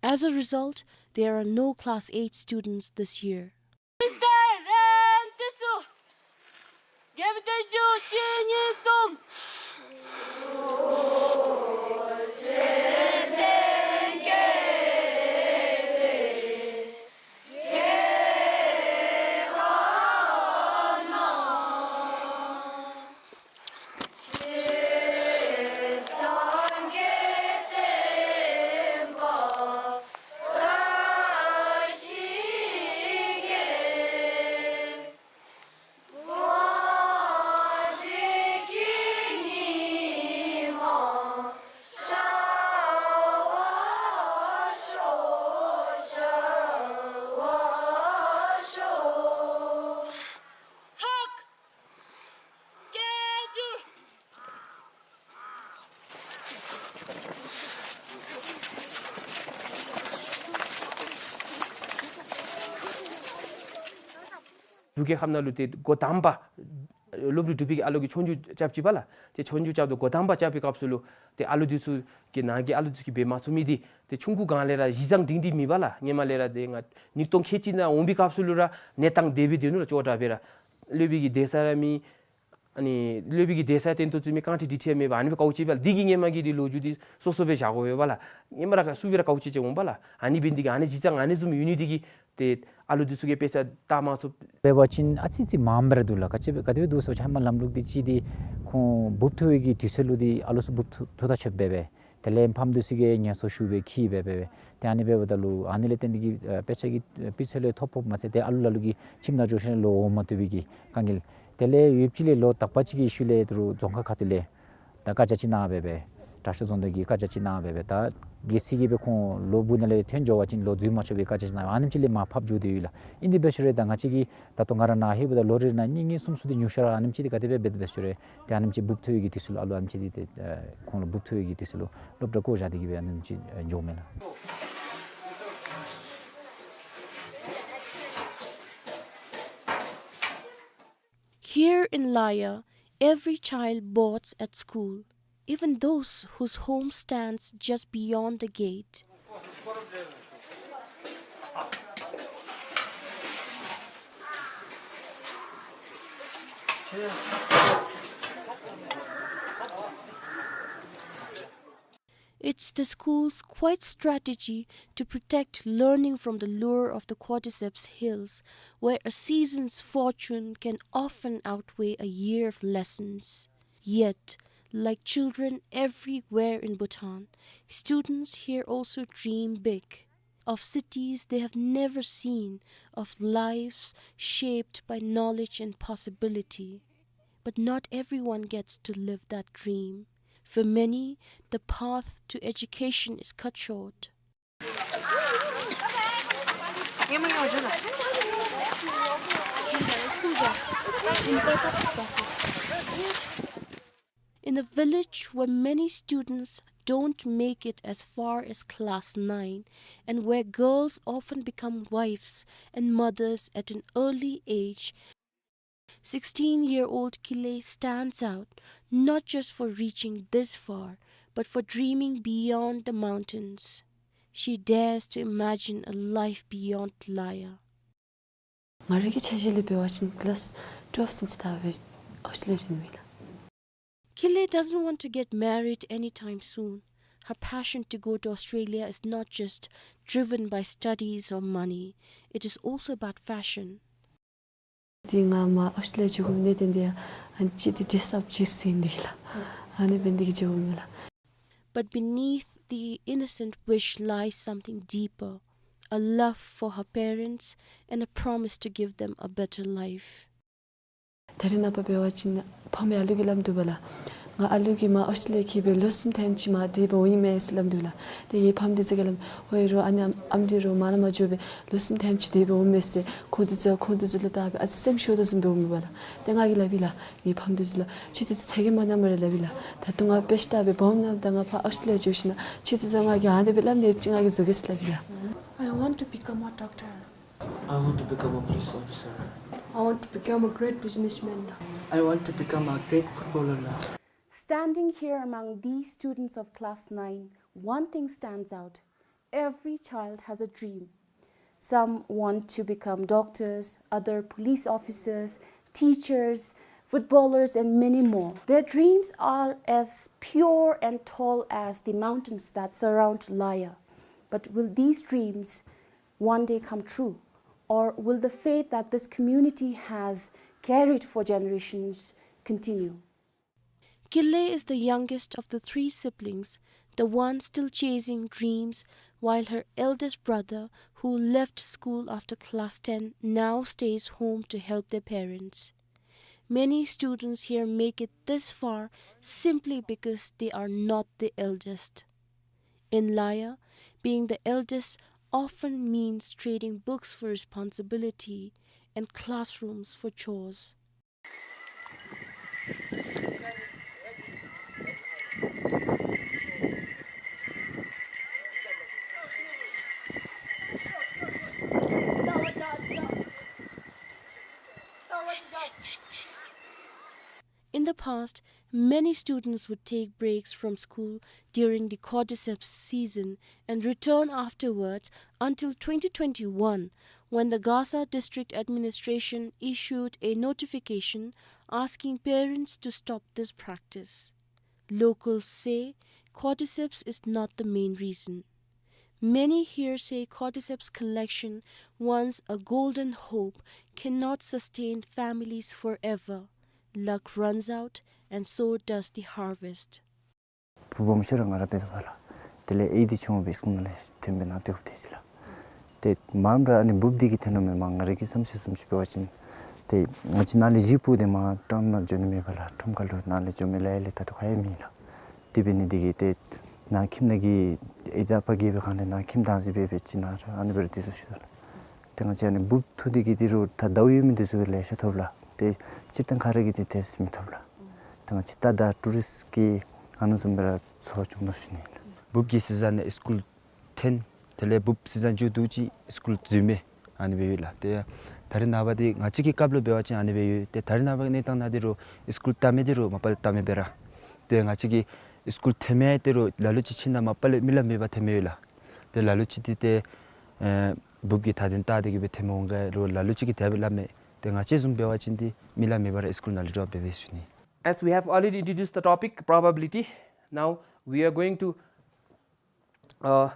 As a result, there are no class eight students this year. འབྲུག་རྒྱལ་ཁབ་ནང་ལུ་ཏེ་འགོ་དང་པ་སློབ་རིམ་དྲུག་པའི་གི་ཨ་ལོ་གིས་ཆོས་རྒྱུགས་རྐྱབ་ཅི་པ་ལགས། ཏེ་ཆོས་རྒྱུགས་རྐྱབ་དོ་འགོ་དང་པ་རྐྱབ་པའི་སྐབས་སུ་ལུ་ཏེ་ཨ་ལོ་འདི་ཚུ་གི་ནང་གི་ཨ་ལོ་འདི་ཚུ་གིས་འབད་མ་ཚུགས་མི་འདི་ཏེ་ཆུང་ཀུ་སྒང་ལས་ར་གཞི་བཟང་སྒྲིང་སྒྲིང་མེད་པ་ལགས། ཧེ་མ་ལས་ར་ཏེ་ང་ཉིས་སྟོང་ཁལ་གཅིག་ནང་འོང་པའི་སྐབས་སུ་ལུ་ར་གནས་སྟངས་དེ་སྦེ་སྡོད་ནུག་ལགས། ཅོག་འཐདཔ་སྦེ་ར་སློབ་དཔོན་གྱི་གདན་ས་ར་མེད། ཨ་ནི་སློབ་དཔོན་གྱི་གདན་ས་བཏོན་ཏོ་བཙུགས་མི་རྐང་ཁྲི་སྒྲིག་ཁྲི་ཡང་མེད་པར་ཨ་ནི་སྦེ་དཀའཝ་སྤྱད་པས་ལགས། འདི་གིས་ཧེ་མ་གི་འདི་ལོ་རྒྱུས་འདི་སོ་སོ་སྦེ་བཞག་དགོ་པས་ལགས། ཧེ་མ་ར་ག་སུ་སྦེ་ར་དཀའཝ་སྤྱད་སྤྱད་འོང་པས་ལགས། ཨ་ནི་འབད་ནི་འདི་གིས་ཨ་ནི་གཞི་རྩ་ཨ་ནི་བཟུམ་ཡོད་ནི་འདི་གིས་ཏེ་ཨ་ལོ་འདི་ཚུ་གིས་དཔེ་ཆ་བལྟ་མ་ཚུགས། འབད་བ་ཅིན་ཨ་ཙི་ཙི་མངམ་སྦེ་ར་འདུག་ལགས། ག་ཅི་སྦེ་ག་དེ་སྦེ་འདུག་ཟེར་བ་ཅིན་ཧེ་མ་ལམ་ལུགས་འདི་ཅིག་འདི་ཁོང་འབུབ་ཐོན་པའི་གི་དུས་ཚོད་ལུ་འདི་ཨ་ལོ་ཚུ་འབུབ་ཐོན་ཐོན་ད་ཆོགཔ་སྦེ་སྦེ། དེ་ལས་ཕམ་འདི་ཚུ་གིས་ངལ་གསོ་ཞུ་སྦེ་འཁྱིད་སྦེ་སྦེ་སྦེ། ཏེ་ཨ་ནི་འབདཝ་ད་ལུ་ཨ་ནི་ལས་བརྟེན་ཏེ་གིས་ཨ་དཔེ་ཆ་གི་ཨ་དཔེ་ཆ་ལས་ཐོ་ཕོགཔ་མ་ཚད་ཏེ་ཨ་ལོ་ལ་ལུ་གིས་ཁྱིམ་ནང་འགྱོ་ཞིནམ་ལས་ལོག་འོང་མ་བཏུབ་པའི་གི་དཀའ་ངལ། དེ་ལས་ཡུདཔ་ཅིག་ལས་ལོ་དག་པ་ཅིག་གི་ཤུལ་ལས་ད་རུང་རྫོང་ཁག་ཁ་ཐུག་ལས་ད་བཀའ་རྒྱ་ཅིག་གནང་སྦེ་སྦེ། དྲག་ཤོས་རྫོང་སྡེ་གིས་བཀའ་རྒྱ་ཅིག་གནང་སྦེ་སྦེ། ད་གལ་སྲིད་ཀྱི་སྦེ་ཁོང་ལོ་སྦུག་ནང་ལས་ཐོན་འགྱོ་བ་ཅིན་ལོག་འཛུལ་མ་ཆོག་པའི་བཀའ་རྒྱ་ཅིག་གནང་སྦེ་ཨ་ནེམ་ཅིག་ལས་མར་ཕབ་འགྱོ་སྟེ་ཡོད་ལགས། ཨིན་དེ་འབད་ཞུ་རུང་ད་ང་བཅས་ཀྱིས་ད་ལྟོ་ང་ར་ནཱ་ལྷོདཔ་ད་ལོ་རེ་ནང་གཉིས་གཉིས་གསུམ་གསུམ་འདི་ཉོ་ཤར་ཨ་ནེམ་ཅིག་འདི་ག་དེ་སྦེ་འབད་འབད་ཞུ་རུང་། ཏེ་ཨ་ནེམ་ཅིག་འབུབ་ཐོན་པའི་གི་དུས་ཚོད་ལུ་ཨ་ལོ་ཨ་ནེམ་ཅིག་འདི་ཏེ་ཨེ་ཁོང་ལུ་འབུབ་ཐོན་པའི་གི་དུས་ཚོད་ལུ་སློབ་གྲྭ་བཀོ་བཞག་སྟེ་གིས་སྦེ་ཨ་ནེམ་ཅིག་ཨེ་འགྱོཝ་མས་ལགས། Here in Laya, every child boards at school, even those whose home stands just beyond the gate. It's the school's quiet strategy to protect learning from the lure of the Cordyceps Hills, where a season's fortune can often outweigh a year of lessons. Yet, like children everywhere in Bhutan, students here also dream big, of cities they have never seen, of lives shaped by knowledge and possibility. But not everyone gets to live that dream. For many, the path to education is cut short. In a village where many students don't make it as far as class nine, and where girls often become wives and mothers at an early age, sixteen-year-old Kile stands out, not just for reaching this far, but for dreaming beyond the mountains. She dares to imagine a life beyond Laya. ང་རའི་གི་འཆར་གཞི་ལས་འབད་བ་ཅིན་ཀི་ལཱསི་ཊུ་ཝེལབ་ཚུན་ཚོད་ད་འབད་ཨོསི་ཊྲེ་ལི་ཡ་འགྱོ་ནི་ཨིན་ལགས། Kile doesn't want to get married anytime soon. Her passion to go to Australia is not just driven by studies or money. It is also about fashion. ཏེ་ང་མར་ཨོསི་ཊྲེ་ལི་ཡ་འགྱོ་དགོ་མི་འདི་ཏེ་ཨ་ནི་ཅིག་ཏེ་ཌེསི་ཨཔ་ཅིག་ཟེར་ནི་ལགས། ཨ་ནི་འབད་ནི་དེ་གིས་འགྱོ་དགོ་མས་ལགས། But beneath the innocent wish lies something deeper, a love for her parents and a promise to give them a better life. ད་རེས་ནངས་པ་འབད་བ་ཅིན་ཕམ་གྱིས་ཨ་ལུ་གུ་སླབ་དོ་བས་ལགས། ང་ཨ་ལུ་གིས་མར་ཨོསི་ཊྲེ་ལི་ཡ་འཁྱིད་སྦེ་ལོ་གསུམ་ཐེངས་ཅིག་མར་དེ་སྦེ་འོང་ནི་མས་ཟེར་སླབ་དོ་ལགས། ཏེ་ངེའི་ཕམ་འདི་ཚུ་གིས་སླབ་མས། ཨོའི་རོགས་ཨ་ནི་ཨམ་འདི་རོགས་མར་ལས་མར་འགྱོ་སྦེ་ལོ་གསུམ་ཐེངས་ཅིག་དེ་སྦེ་འོངམ་མས་ཟེར་ཁོང་འདི་ཚུ་ཁོང་འདི་ཚུ་ལུ་བལྟ་སྦེ་ཨ་ཙི་སེམས་ཤོར་དོ་བཟུམ་སྦེ་འོངམ་མས་པ་ལགས། ཏེ་ང་གིས་སླབ་ཡི་ལགས། ངེའི་ཕམ་འདི་ཚུ་ལུ་ཁྱེད་ཚུ་ཚ་གྱང་མ་མནོ་སྨ་རེ་སླབ་ཡི་ལགས། ད་ལྟོ་ང་དཔེ་ཆ་ལྟ་སྦེ་སྦོམ་ནམ་ད་ང་ཕར་ཨོསི་ཊྲེ་ལི་ཡ་འགྱོ་ཞིན་ན་ཁྱེད་ཚུ་ཚུ་ང་གིས་ཨ་ནི་སྦེ་སླབ་ནི་ཡོདཔ་ཅིག་ང་གིས་བཟོ་གེ་ཟེར་སླབ་ཡི་ལགས། I want to become a doctor. I want to become a police officer. I want to become a great businessman. I want to become a great footballer. Standing here among these students of class nine, one thing stands out. Every child has a dream. Some want to become doctors, other police officers, teachers, footballers, and many more. Their dreams are as pure and tall as the mountains that surround Laya. But will these dreams one day come true? Or will the faith that this community has carried for generations continue? Kile is the youngest of the three siblings, the one still chasing dreams, while her eldest brother, who left school after class ten, now stays home to help their parents. Many students here make it this far simply because they are not the eldest. In Laya, being the eldest often means trading books for responsibility and classrooms for chores. In the past, many students would take breaks from school during the cordyceps season and return afterwards until twenty twenty-one, when the Gasa District Administration issued a notification asking parents to stop this practice. Locals say cordyceps is not the main reason. Many here say cordyceps collection, once a golden hope, cannot sustain families forever. Luck runs out, and so does the harvest. བུ་སྦོམ་ཤོས་ར་ང་ར་འབད་དོ་བས་ལགས། དེ་ལས་ཨའི་འདི་ཆུང་བའི་སྐུ་ན་ལས་ཐོན་སྦེ་ནཱ་སྡོད་དེས་ལགས། ཏེ་མངམ་ར་ཨ་ནི་འབུཔ་འདི་གིས་ཐོན་ནུག་མས། མ་ང་རའི་གི་བསམ་ཤེས་བཟུམ་ཅིག་འབད་བ་ཅིན་ཏེ་ང་བཅས་ནཱ་ལས་གཞིས་སྤོ་སྟེ་མར་ཊའུན་ནང་འགྱོ་ནི་མེད་པ་ལགས། ཁྲོམ་ཁ་ལུ་ནཱ་ལས་འགྱོ་མི་ལ་ཡ་ལས་ད་ལྟོ་ཁ་ཡང་མེད་ལགས། དེ་འབད་ནི་འདི་གིས་ཏེ་ནཱ་ཁྱིམ་ནང་གི་ཨའི་དང་ཨ་པ་གིས་འབད་གང་ལས་ནཱ་ཁྱིམ་བདག་འཛིན་འབད་འབད་ཅིག་ནཱ་ར་ཨ་ནི་སྦེ་ར་སྡོད་དོ་ཞུ་དོ་ལགས། ཏེ་ང་བཅས་ཨ་ནི་འབུཔ་འཐུ་སྟེ་གི་འདི་རུ་ད་ཟླཝ་ཡོད་མི་འདི་ཚུ་གིས་ལེ་ཤ་ཐོབ་ལགས། ཏེ་སྤྱིར་བཏང་ཁ་ར་གིས་འདི་ཏེ་མི་ཐོབ་ལགས། ཏེ་ང་བཅས་ད་ད་ཊུ་རིསཊ་ཀྱི་ཨ་ནི་བཟུམ་སྦེ་ར་འཚོ་བ་སྐྱོང་དོ་ཞུ་ནི་ལགས། འབུཔ་གི་སི་ཛན་ནང་སི་ཀུལ་འཐོན། དེ་ལས་འབུཔ་སི་ཛན་མཇུག་བསྡུ་ཅི་སི་ཀུལ་འཛུལ་མི་ཨ་ནི་སྦེ་ཡོད་ལགས། ཏེ་ད་རེས་ནངས་པ་འདི་ང་བཅས་ཀྱི་སྐབས་ལུ་འབད་བ་ཅིན་ཨ་ནི་སྦེ་ཡོད། ཏེ་ད་རེས་ནངས་པ་གནས་སྟངས་ནང་འདི་རུ་སི་ཀུལ་བལྟ་མི་འདི་རུ་མ་པ་ལས་བལྟ་མི་འབད་ར། ཏེ་ང་བཅས་ཀྱི་སི་ཀུལ་འཐོན་མི་འདི་རུ་ལ་ལུ་ཅིག་ཕྱི་ནང་མ་པ་ལས་མི་ལ་མེད་པར་འཐོན་མི་ཡོད་ལགས། ཏེ་ལ་ལུ་ཅིག་འདི་ཏེ་ཨེ་འབུཔ་གི་ད་དོན་བལྟ་སྟེ་གི་སྦེ་འཐོན་མི་འོང་ག་རུང་ལ་ལུ་ཅིག་གིས་དེ་སྦེ་སླབ་མས། ཏེ་ང་བཅས་བཟུམ་འབད་བ་ཅིན་འདི་མི་ལ་མེད་པར་སི་ཀུལ་ནང་ལས་ཌོབ་འབད་འབད་ཞུ་ནི། As we have already introduced the topic probability, now we are going to uh,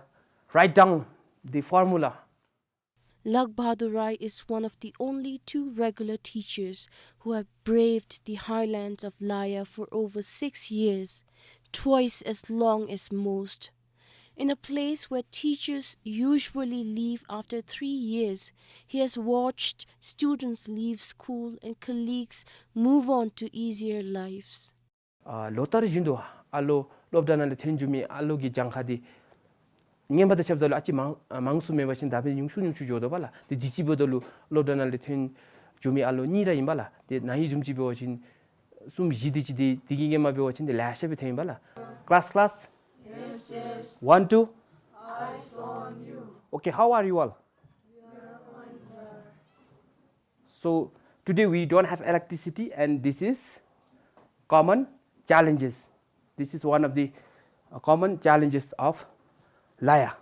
write down the formula. Lal Bahadur Rai is one of the only two regular teachers who have braved the highlands of Laya for over six years, twice as long as most. In a place where teachers usually leave after three years, he has watched students leave school and colleagues move on to easier lives. ཨ་ལོ་ལྟར་བཞིན་དུ་ཨ་ལོ་སློབ་གྲྭ་ནང་ལས་ཐོན་འགྱོ་མི་ཨ་ལོ་གི་གྱངས་ཁ་འདི་སྔོན་མ་དང་ཕྱདཔ་ད་ལུ་ཨ་ཙི་མང་ཨ་མང་སུ་མེད་པ་ཅིན་ད་འབདན་ཉུང་སུ་ཉུང་སུ་འགྱོ་དོ་བ་ལགས། ཏེ་དུས་ཅི་འབདཝ་ད་ལུ་སློབ་གྲྭ་ནང་ལས་ཐོན་འགྱོ་མི་ཨ་ལོ་གཉིས་ར་ཨིན་པ་ལགས། ཏེ་ན་ཧིང་བཟུམ་ཅིག་འབད་བ་ཅིན་གསུམ་བཞི་དེ་ཅིག་འདི་འདི་གི་སྔོན་མ་འབད་བ་ཅིན་ཏེ་ལེ་ཤ་སྦེ་ཐོན་ཨིན་པ་ལགས། Class, class. Yes, yes. One, two. Eyes on you. Okay, how are you all? We are fine, sir. So today we don't have electricity, and this is common challenges. This is one of the, uh, common challenges of Laya.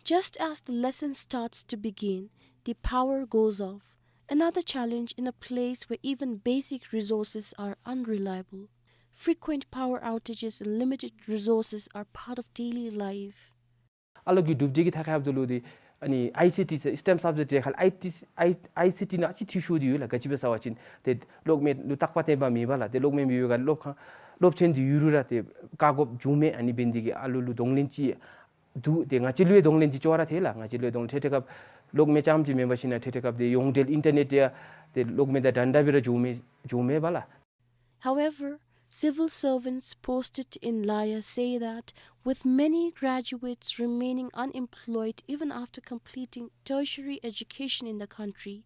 Just as the lesson starts to begin, the power goes off. Another challenge in a place where even basic resources are unreliable. Frequent power outages and limited resources are part of daily life. ཨ་ལོ་གི་གྲུབ་འབྲས་ཀྱི་ཐད་ཁར་འབདཝ་ད་ལུ་ཏེ་ཨ་ནི་ཨའི་སི་ཊི་ཟེར་སི་ཊེམ་སབ་ཇེཀཊ་ཡང་ཁ་ལས་ཨའི་ཊི་ཨའི་ཨའི་སི་ཊི་ནང་ཨ་ཙི་འཐུས་ཤོར་ཏེ་ཡོད་ལགས། ག་ཅི་སྦེ་ཟེར་བ་ཅིན་ཏེ་གློག་མེ་ལུ་རྟག་པ་བརྟན་པ་མེད་པ་ལགས། ཏེ་གློག་མེ་མེད་པའི་སྒང་སློབ་ཁང་སློབ་ཚན་འདི་ཡུན་རིང་ར་ཏེ་བཀག་དགོཔ་བྱུང་མས། ཨ་ནི་འབད་ནི་འདི་གིས་ཨ་ལོ་ལུ་གདོང་ལེན་ཅིག་འདུག། ཏེ་ང་བཅས་ལུ་ཡང་གདོང་ལེན་འདི་ཅོག་ར་འཐད་ལགས། ང་བཅས་ལུ་ཡང་གདོང་ལེན་འཐད། འཕྲལ་འཕྲལ་སྐབས་གློག་མེ་རྐྱངམ་ཅིག་མེན་པར་ཞིན་ན་འཕྲལ་འཕྲལ་སྐབས་ཏེ་ཡོངས་འབྲེལ་ཨིན་ཊར་ནེཊ་ཡང་ཏེ་གློག་མེ་དང་འདྲན་འདྲ་སྦེ་ར་འགྱོ་མི་འགྱོ་མས་པ་ལགས། However, civil servants posted in Laya say that with many graduates remaining unemployed even after completing tertiary education in the country,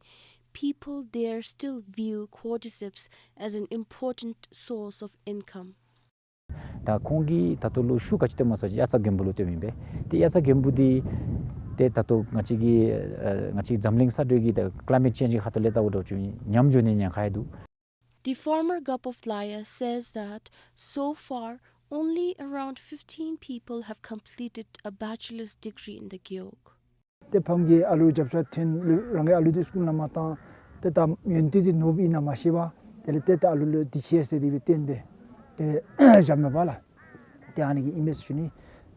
people there still view cordyceps as an important source of income. ད་ཁོང་གིས་ད་ལྟོ་ལུ་ཤུགས་ག་ཅི་བཏོནམ་སྨོ་ཟེར་བ་ཅིན་དབྱར་རྩྭ་དགུན་འབུ་ལུ་བཏོནམ་ཨིན་པས། ཏེ་དབྱར་རྩྭ་དགུན་འབུ་འདི་ཏེ་ད་ལྟོ་ང་བཅས་ཀྱི་ཨ་ང་བཅས་འཛམ་གླིང་ས་དྲོད་ཀྱི་ད་ཀླའི་མེཊ་ཅེནཇ་གི་ཁ་ཐུག་ལས་བལྟཝ་ད་ཅིག་ཉམས་འགྱོ་ནི་ཉེན་ཁ་ཡང་འདུག། The former gup of Laya says that so far only around fifteen people have completed a bachelor's degree in the gewog. ཏེ་ཕམ་གྱིས་ཨ་ལུ་རྒྱབ་ཤ་འཐེན་ལུ་རང་གི་ཨ་ལུ་འདི་སི་ཀུལ་ནང་མ་བཏང་། ཏེ་ད་ཡོན་ཏན་འདི་ནོར་བ་ཨིན་ན་མ་ཤེས་པར་དེ་ལས་ཏེ་ད་ཨ་ལུ་ལུ་འདི་ཆེ་ཟེར་དེ་སྦེ་བསྟན་སྦེ་ཏེ་བཞགཔ་མས་པ་ལགས། ཏེ་ཨ་ནི་གི་ཨིན་མས་ཟེར་ཞུ་ནི།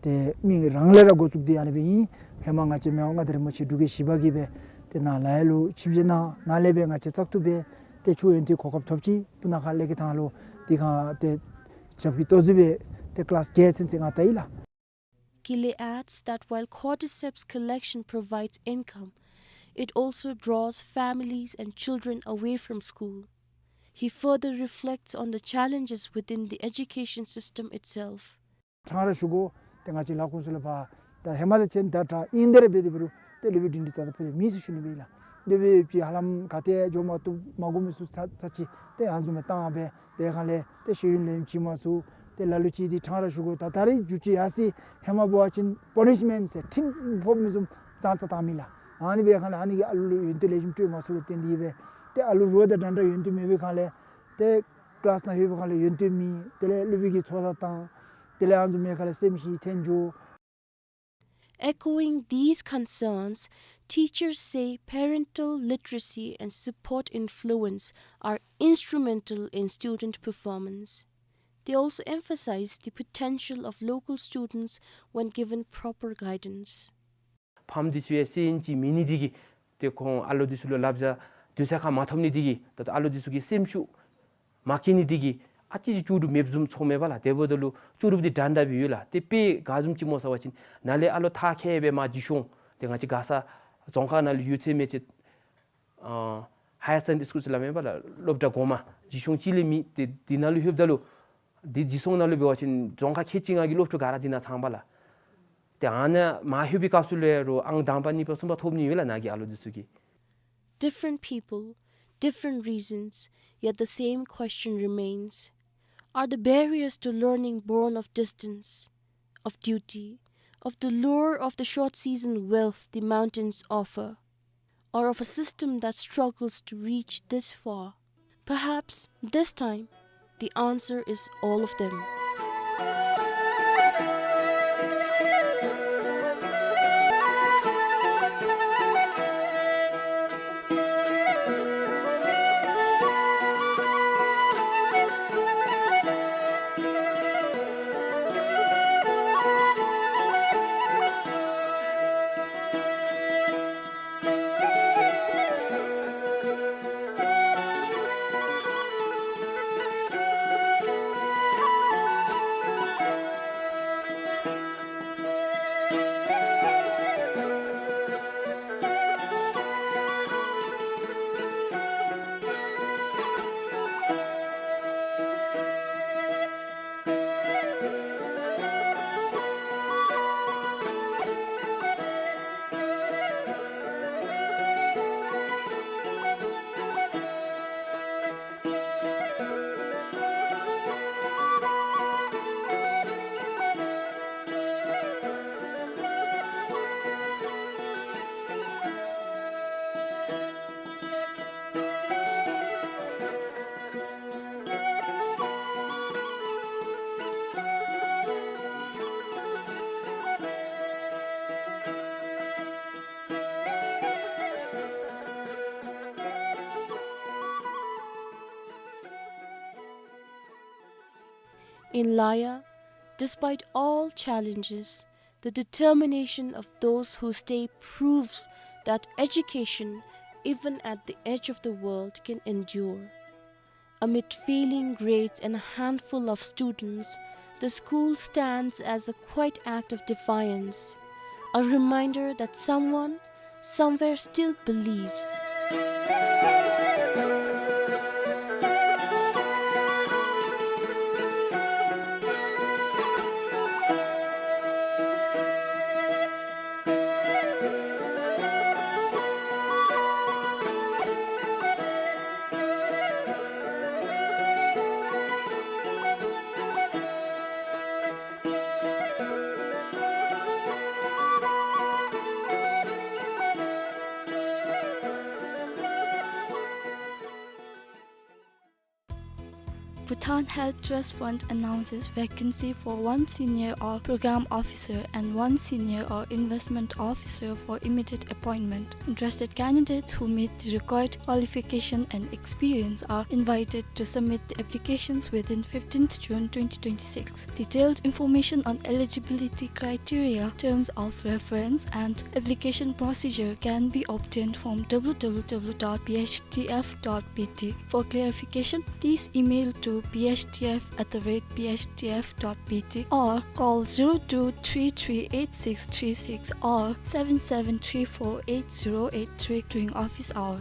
ཏེ་མི་རང་ལས་ར་འགོ་བཙུགས་ཏེ་ཨ་ནི་སྦེ་ཨིན། ཧེ་མ་ང་བཅས་མི་དབང་མངའ་བདག་རིན་པོ་ཆེ་འབྲུག་རྒྱལ་བཞི་པ་གིས་སྦེ་ཏེ་ནཱ་ལ་ཡ་ལུ་ཆིབས་བསྒྱུར་གནང་། ནཱ་ལས་སྦེ་ང་བཅས་བཙག་འཐུ་འབད་དེ་ཆོས་ཡོན་ཏན་གོ་སྐབས་ཐོབ་ཅི། སྤུ་ན་ཁ་ལས་ཀྱི་ཐང་ལུ་འདི་ཁར་ཏེ་རྒྱབ་ཀྱི་ལྟོ་ཟི་སྦེ་ཏེ་ཀི་ལཱསི་བརྒྱད་ཚུན་ཚོད་ང་བལྟ་ཡི་ལགས། Gilley adds that while cordyceps collection provides income, it also draws families and children away from school. He further reflects on the challenges within the education system itself. ཕྲང་ར་ཞུ་དགོ། ཏེ་ང་བཅས་ལ་ཁོང་ཚུ་ལུ་ཕར་ད་ཧེ་མ་དང་ཕྱད་ད་དྲག་ཨིན། དེ་ར་འབད་དེ་འབད་རུང་ཏེ་སློབ་དཔོན་སྒྲིང་སྒྲི་རྩ་དང་ཕུད་མེད་ཟེར་ཞུ་ནི་སྦེ་ལགས། སློབ་དཔོན་ཅིག་ཧ་ལམ་ག་ཏེ་འགྱོ་མ་བཏུབ་མ་གོ་མི་ཚུ་ཚར་ཚར་ཅིག་ཏེ་ཨ་ནི་བཟུམ་སྦེ་བཏང་སྦེ་འབད་སྒང་ལས་ཏེ་ཤེས་ཡོན་ལེན་ཅི་མ་ཚུགས། ཏེ་ལ་ལུ་ཅིག་འདི་ཕྲང་ར་ཞུ་དགོ། ད་ད་རེས་འགྱོ་ཅི་ཡར་སོང་ཧེ་མ་འབད་བ་ཅིན་པ་ནིཤ་མེནཊ་ཟེར་ཁྲིམས་ཕོག་མི་བཟུམ་ཙང་ཙ་བཏང་མི་ལགས། ཨ་ནི་འབད་སྒང་ལས་ཨ་ནི་གིས་ཨ་ལུ་ལུ་ཡོན་ཏན་ལེགས་ཤོམ་སྤྲོད་མ་ཚུགས་ལུ་བརྟེན་ཏེ་སྦེ་ཏེ་ཨ་ལུ་རོགས་དང་འདྲན་འདྲ་ཡོན་ཏན་མེད་པའི་སྒང་ལས་ཏེ་ཀི་ལཱསི་ནང་ལྷོད་པའི་སྒང་ལས་ཡོན་ཏན་མེད། དེ་ལས་སློབ་དཔོན་གྱིས་ཚོར་ས་བཏང་། དེ་ལས་ཨ་ནི་བཟུམ་མའི་སྒང་ལས་སེམས་ཤི་ཐོན་འགྱོ། Echoing these concerns, teachers say parental literacy and support influence are instrumental in student performance. They also emphasize the potential of local students when given proper guidance. ཕམ་འདི་ཚུ་ཡང་སེམས་ཅན་ཅིག་མེད་ནི་འདི་གིས་ཏེ་ཁོང་ཨ་ལོ་འདི་ཚུ་ལུ་བསླབ་བྱ་དུས་ཚོད་ཁར་མ་ཐོབ་ནི་འདི་གིས་ད་ལྟོ་ཨ་ལོ་འདི་ཚུ་གི་སེམས་ཤུགས་མ་སྐྱེ་ནི་འདི་གིས་ཨ་ཙི་ཅིག་ལྕོགས་གྲུབ་མེདཔ་བཟུམ་ཚོརཝ་མས་པ་ལགས། དེ་འབདཝ་ད་ལུ་ལྕོགས་གྲུབ་འདི་འདྲན་འདྲ་སྦེ་ཡོད་ལགས། ཏེ་དཔེ་ག་བཟུམ་ཅིག་སྨོ་ཟེར་བ་ཅིན་ནཱ་ལས་ཨ་ལོ་མཐར་འཁྱོལ་སྦེ་མར་རྗེས་ཤུལ་ཏེ་ང་བཅས་མགར་ས་རྫོང་ཁག་ནང་ལུ་ཡོད་ཚད་མེད་ཚད་ཨ་ཧ་ཡར་སེ་ཀེན་ཌ་རི་སི་ཀུལ་ཟེར་སླབ་མས་པ་ལགས། སློབ་གྲྭ་གོང་མ་རྗེས་ཤུལ་གཅིག་ལས་མེད། ཏེ་འདི་ནང་ལུ་ལྷོདཔ་ད་ལུ་འདི་རྗེས་སོང་ནང་ལུ་འབད་བ་ཅིན་རྫོང་ཁག་ཁལ་གཅིག་ལྔ་གི་སློབ་ཕྲུག་ག་ར་འདི་ནང་ཚང་པ་ལགས། ཏེ་ཨ་ནཱ་མར་ལྷོད་པའི་སྐབས་སུ་ལུ་ཡང་རོགས་ཨང་དང་པ་གཉིས་པ་གསུམ་པ་ཐོབ་ནི་ཡོད་ལགས་ནཱ་གི་ཨ་ལོ་འདི་ཚུ་གིས། Different people, different reasons, yet the same question remains. Are the barriers to learning born of distance, of duty, of the lure of the short season wealth the mountains offer, or of a system that struggles to reach this far? Perhaps this time, the answer is all of them. In Laya, despite all challenges, the determination of those who stay proves that education, even at the edge of the world, can endure. Amid failing grades and a handful of students, the school stands as a quiet act of defiance, a reminder that someone somewhere still believes. Bhutan Health Trust Fund announces vacancy for one senior or program officer and one senior or investment officer for immediate appointment. Interested candidates who meet the required qualification and experience are invited to submit the applications within fifteenth June twenty twenty-six. Detailed information on eligibility criteria, terms of reference, and application procedure can be obtained from W W W dot B H T F dot B T. For clarification, please email to B H T F at the rate B H T F dot B T or call zero two three three eight six three six or seven seven three four eight zero eight three during office hour.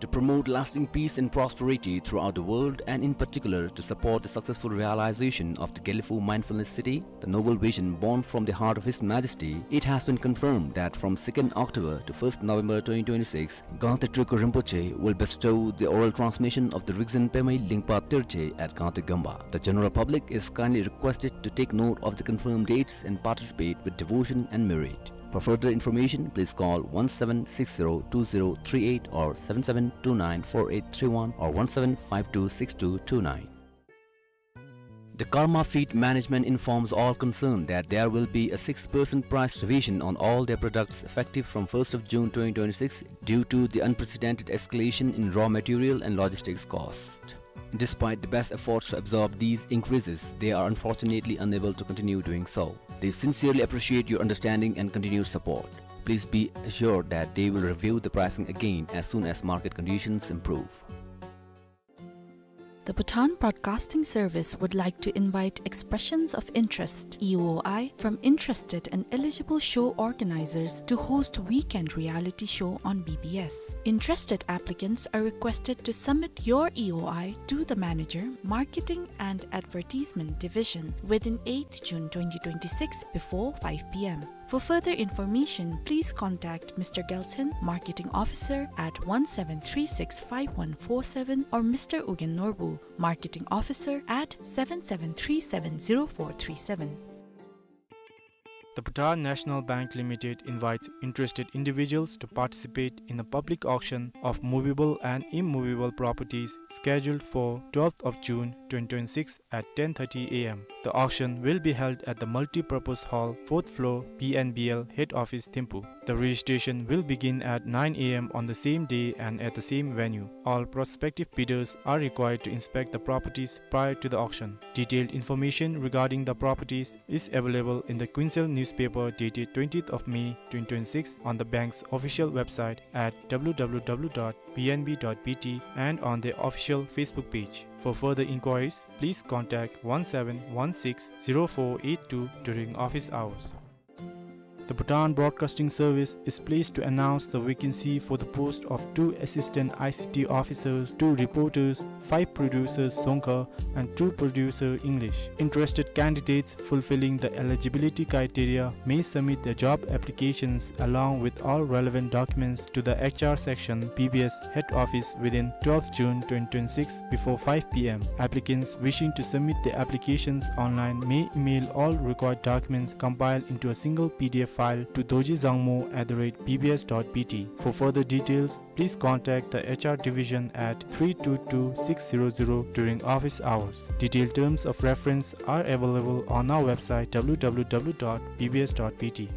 To promote lasting peace and prosperity throughout the world, and in particular to support the successful realization of the Gelephu Mindfulness City, the noble vision born from the heart of His Majesty, it has been confirmed that from second October to first November twenty twenty-six, Gangte Trikul Rinpoche will bestow the oral transmission of the Rigzin Pemei Lingpa Terje at Gangte Gamba. The general public is kindly requested to take note of the confirmed dates and participate with devotion and merit. For further information, please call one seven six zero two zero three eight or seven seven two nine four eight three one or one seven five two six two two nine. The Karma Feed Management informs all concerned that there will be a six percent price revision on all their products effective from first of June twenty twenty-six due to the unprecedented escalation in raw material and logistics cost. Despite the best efforts to absorb these increases, they are unfortunately unable to continue doing so. They sincerely appreciate your understanding and continued support. Please be assured that they will review the pricing again as soon as market conditions improve. The Bhutan Broadcasting Service would like to invite expressions of interest, E O I, from interested and eligible show organizers to host weekend reality show on B B S. Interested applicants are requested to submit your E O I to the manager, Marketing and Advertisement Division, within eighth June twenty twenty-six before five P M. For further information, please contact Mister Gelson, Marketing Officer, at one seven three six five one four seven or Mister Ugyen Norbu, Marketing Officer, at seven seven three seven zero four three seven. The Bhutan National Bank Limited invites interested individuals to participate in a public auction of movable and immovable properties scheduled for twelfth of June twenty twenty-six at ten thirty A M. The auction will be held at the multipurpose hall, fourth floor, B N B L head office, Thimphu. The registration will begin at nine A M on the same day and at the same venue. All prospective bidders are required to inspect the properties prior to the auction. Detailed information regarding the properties is available in the Kuensel newspaper dated twentieth of May twenty twenty-six on the bank's official website at W W W dot B N B dot B T and on the official Facebook page. For further inquiries, please contact one seven one six zero four eight two during office hours. The Bhutan Broadcasting Service is pleased to announce the vacancy for the post of two assistant I C T officers, two reporters, five producers Dzongkha, and two producer English. Interested candidates fulfilling the eligibility criteria may submit their job applications along with all relevant documents to the H R section, B B S head office within twelfth June twenty twenty-six before five P M. Applicants wishing to submit their applications online may email all required documents compiled into a single P D F file to dorji dzangmo at the rate B B S dot B T. For further details, please contact the H R division at three two two six zero zero during office hours. Detailed terms of reference are available on our website W W W dot B B S dot B T.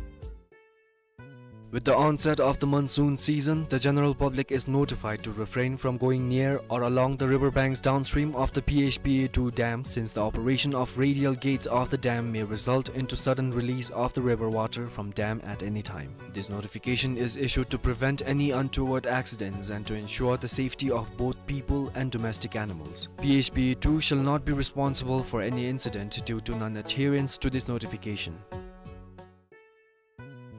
With the onset of the monsoon season, the general public is notified to refrain from going near or along the river banks downstream of the P H P A two dam, since the operation of radial gates of the dam may result into sudden release of the river water from dam at any time. This notification is issued to prevent any untoward accidents and to ensure the safety of both people and domestic animals. P H P A two shall not be responsible for any incident due to non-adherence to this notification.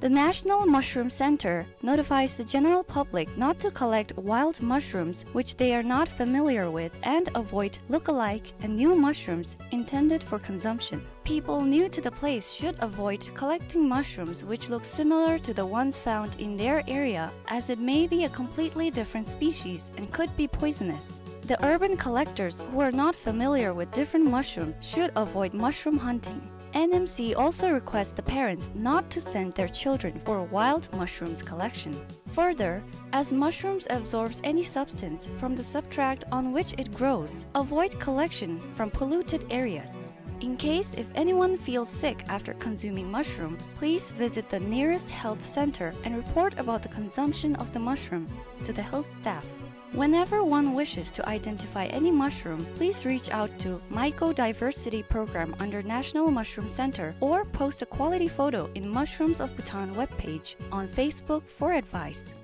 The National Mushroom Center notifies the general public not to collect wild mushrooms which they are not familiar with and avoid look-alike and new mushrooms intended for consumption. People new to the place should avoid collecting mushrooms which look similar to the ones found in their area, as it may be a completely different species and could be poisonous. The urban collectors who are not familiar with different mushrooms should avoid mushroom hunting. N M C also requests the parents not to send their children for wild mushrooms collection. Further, as mushrooms absorbs any substance from the substrate on which it grows, avoid collection from polluted areas. In case if anyone feels sick after consuming mushroom, please visit the nearest health center and report about the consumption of the mushroom to the health staff. Whenever one wishes to identify any mushroom, please reach out to Mycodiversity Program under National Mushroom Center or post a quality photo in Mushrooms of Bhutan webpage on Facebook for advice.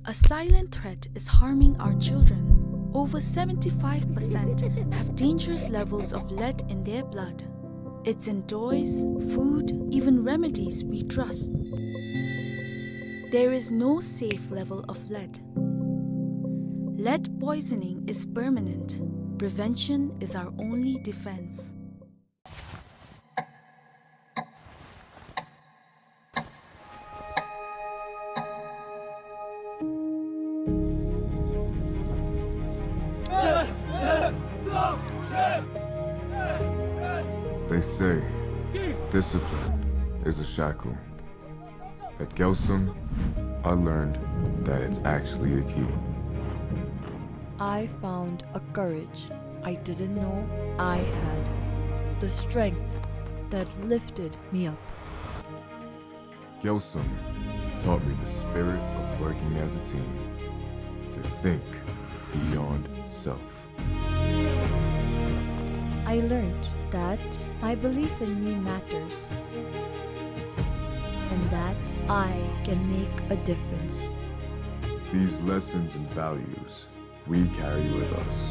A silent threat is harming our children. Over seventy-five percent have dangerous levels of lead in their blood. It's in toys, food, even remedies we trust. There is no safe level of lead. Lead poisoning is permanent. Prevention is our only defense. They say discipline is a shackle. At Gyalsum, I learned that it's actually a key. I found a courage I didn't know I had, the strength that lifted me up. Gyalsum taught me the spirit of working as a team, to think beyond self. I learned that my belief in me matters and that I can make a difference. These lessons and values we carry with us.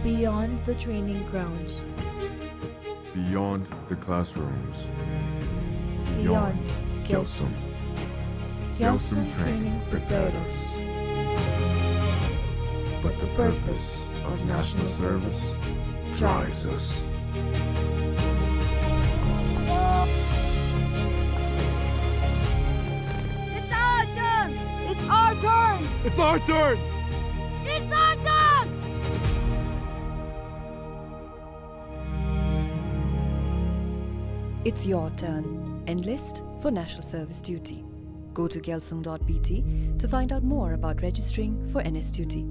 Beyond the training grounds. Beyond the classrooms. Beyond Gyalsum. Gyalsum training prepared us. But the purpose of national service drives us. It's our turn! It's our turn! It's our turn! It's our turn! It's your turn. Enlist for national service duty. Go to gyalsum dot B T to find out more about registering for N S duty.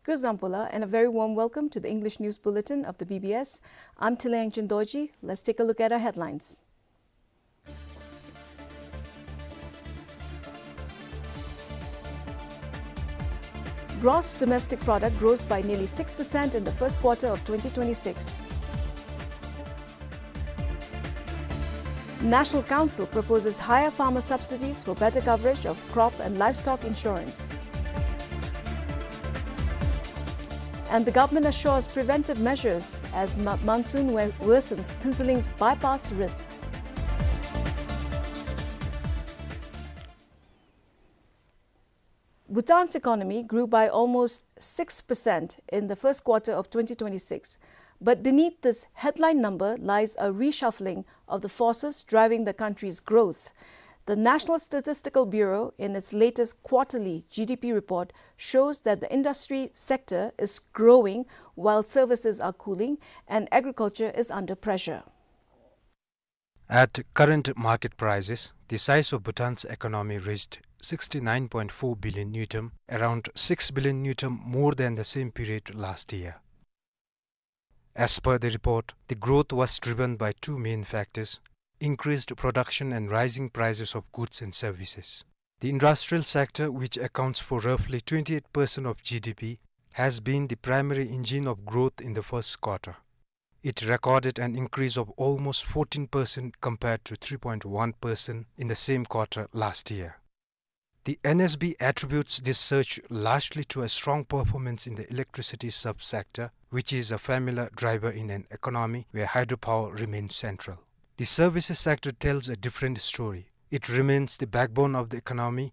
Kuzuzangpo la, and a very warm welcome to the English News Bulletin of the B B S. I'm Tilayang Chindorji. Let's take a look at our headlines. Gross domestic product grows by nearly six percent in the first quarter of twenty twenty-six. National Council proposes higher farmer subsidies for better coverage of crop and livestock insurance. And the government assures preventive measures as mo-, monsoon wo-, worsens Phuentsholin's bypass risk. Bhutan's economy grew by almost six percent in the first quarter of twenty twenty-six, but beneath this headline number lies a reshuffling of the forces driving the country's growth. The National Statistical Bureau, in its latest quarterly G D P report, shows that the industry sector is growing while services are cooling and agriculture is under pressure. At current market prices, the size of Bhutan's economy reached sixty-nine point four billion ngultrum, around six billion ngultrum more than the same period last year. As per the report, the growth was driven by two main factors: increased production and rising prices of goods and services. The industrial sector, which accounts for roughly twenty-eight percent of G D P, has been the primary engine of growth in the first quarter. It recorded an increase of almost fourteen percent compared to three point one percent in the same quarter last year. The N S B attributes this surge largely to a strong performance in the electricity subsector, which is a familiar driver in an economy where hydropower remains central. The services sector tells a different story. It remains the backbone of the economy,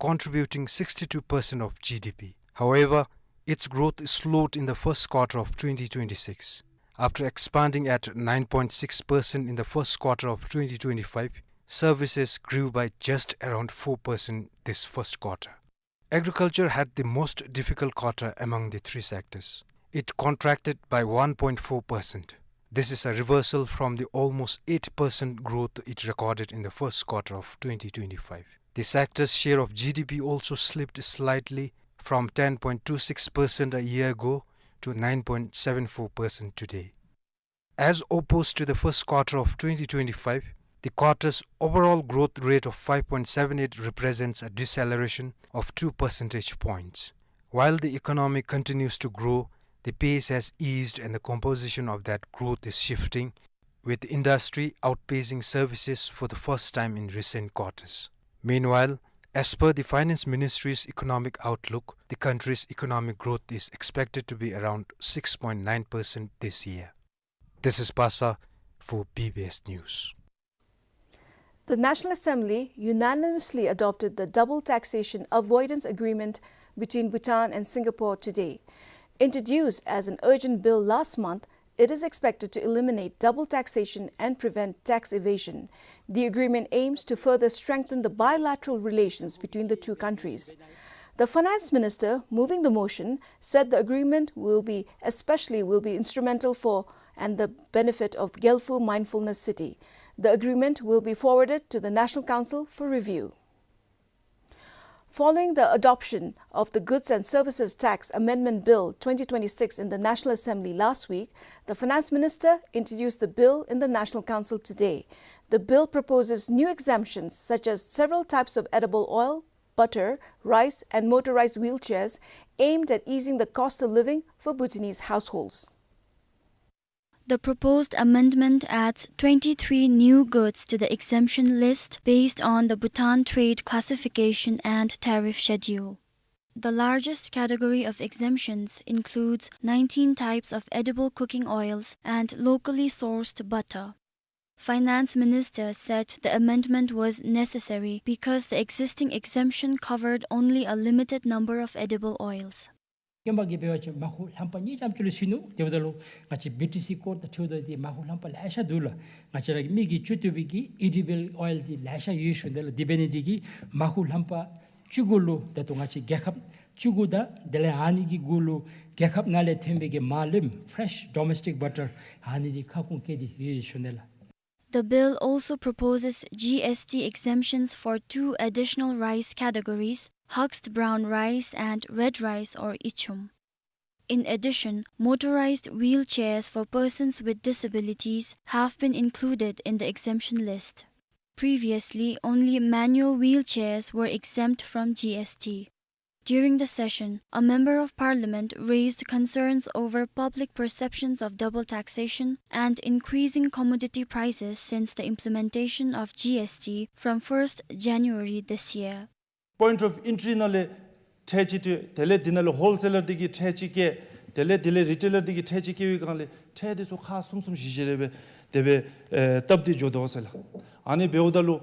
contributing sixty-two percent of G D P. However, its growth slowed in the first quarter of twenty twenty-six. After expanding at nine point six percent in the first quarter of twenty twenty-five, services grew by just around four percent this first quarter. Agriculture had the most difficult quarter among the three sectors. It contracted by one point four percent. This is a reversal from the almost eight percent growth it recorded in the first quarter of twenty twenty-five. The sector's share of G D P also slipped slightly, from ten point two six percent a year ago to nine point seven four percent today. As opposed to the first quarter of twenty twenty-five, the quarter's overall growth rate of five point seven eight represents a deceleration of two percentage points. While the economy continues to grow, the pace has eased and the composition of that growth is shifting, with industry outpacing services for the first time in recent quarters. Meanwhile, as per the Finance Ministry's economic outlook, the country's economic growth is expected to be around six point nine percent this year. This is Pasa for B B S News. The National Assembly unanimously adopted the Double Taxation Avoidance Agreement between Bhutan and Singapore today. Introduced as an urgent bill last month, it is expected to eliminate double taxation and prevent tax evasion. The agreement aims to further strengthen the bilateral relations between the two countries. The finance minister moving the motion said the agreement will be, especially will be instrumental for and the benefit of Gelfu Mindfulness City. The agreement will be forwarded to the National Council for review. Following the adoption of the Goods and Services Tax Amendment Bill twenty twenty-six in the National Assembly last week, the Finance Minister introduced the bill in the National Council today. The bill proposes new exemptions such as several types of edible oil, butter, rice, and motorized wheelchairs, aimed at easing the cost of living for Bhutanese households. The proposed amendment adds twenty-three new goods to the exemption list based on the Bhutan Trade Classification and Tariff Schedule. The largest category of exemptions includes nineteen types of edible cooking oils and locally sourced butter. Finance Minister said the amendment was necessary because the existing exemption covered only a limited number of edible oils. རྐྱེན་པ་གིས་འབད་བ་ཅིན་མར་ཁུ་ལྷམ་པ་གཉིས་ཙམ་ཅིག་ལུ་ཟིན་ནུག། དེ་འབདཝ་ད་ལུ་ང་བཅས་བི་ཊི་སི་ཀོཌ་དང་འཁྲིལཝ་ད་འདི་མར་ཁུ་ལྷམ་པ་ལེ་ཤ་འདུག་ལགས། ང་བཅས་ར་གི་མི་གིས་སྤྱོད་བཏུབ་པའི་གི་ཨི་ཌི་བཱལ་ཨོའིལ་འདི་ལེ་ཤ་ཡོད་ཞུ་ནི་ལགས། དེ་འབད་ནི་འདི་གིས་མར་ཁུ་ལྷམ་པ་བཅུ་དགུ་ལུ་ད་ལྟོ་ང་བཅས་རྒྱལ་ཁབ་བཅུ་དགུ་དང་དེ་ལས་ཨ་ནི་གི་གུ་ལུ་རྒྱལ་ཁབ་ནང་ལས་ཐོན་པའི་གི་མར་ལེབ་ཕྲེཤ་ཌོ་མེསི་ཊིག་བ་ཊར་ཨ་ནི་འདི་ཁ་སྐོང་བཀལ་ཏེ་ཡོད་ཞུ་ནི་ལགས། The bill also proposes G S T exemptions for two additional rice categories, husked brown rice and red rice or ichum. In addition, motorized wheelchairs for persons with disabilities have been included in the exemption list. Previously, only manual wheelchairs were exempt from G S T. During the session, a member of parliament raised concerns over public perceptions of double taxation and increasing commodity prices since the implementation of G S T from first January this year. པོའིནཊ་ཨོཕ་ཨེནཊི་རི་ནང་ལས་ཁྲལ་ཅིག་སྤྲོད། དེ་ལས་འདི་ནང་ལས་ཧོལ་སེ་ལར་འདི་གིས་ཁྲལ་ཅིག་བཀལ། དེ་ལས་འདི་ལས་རི་ཊེ་ལར་འདི་གིས་ཁྲལ་ཅིག་བཀལ་བའི་སྒང་ལས་ཁྲལ་འདི་ཚུ་ཁག་གསུམ་གསུམ་བཞི་བཞི་རེ་སྦེ་དེ་སྦེ་ཨེ་བཏབ་སྟེ་འགྱོ་དོ་ཟེར་ལགས། ཨ་ནི་འབདཝ་ད་ལུ་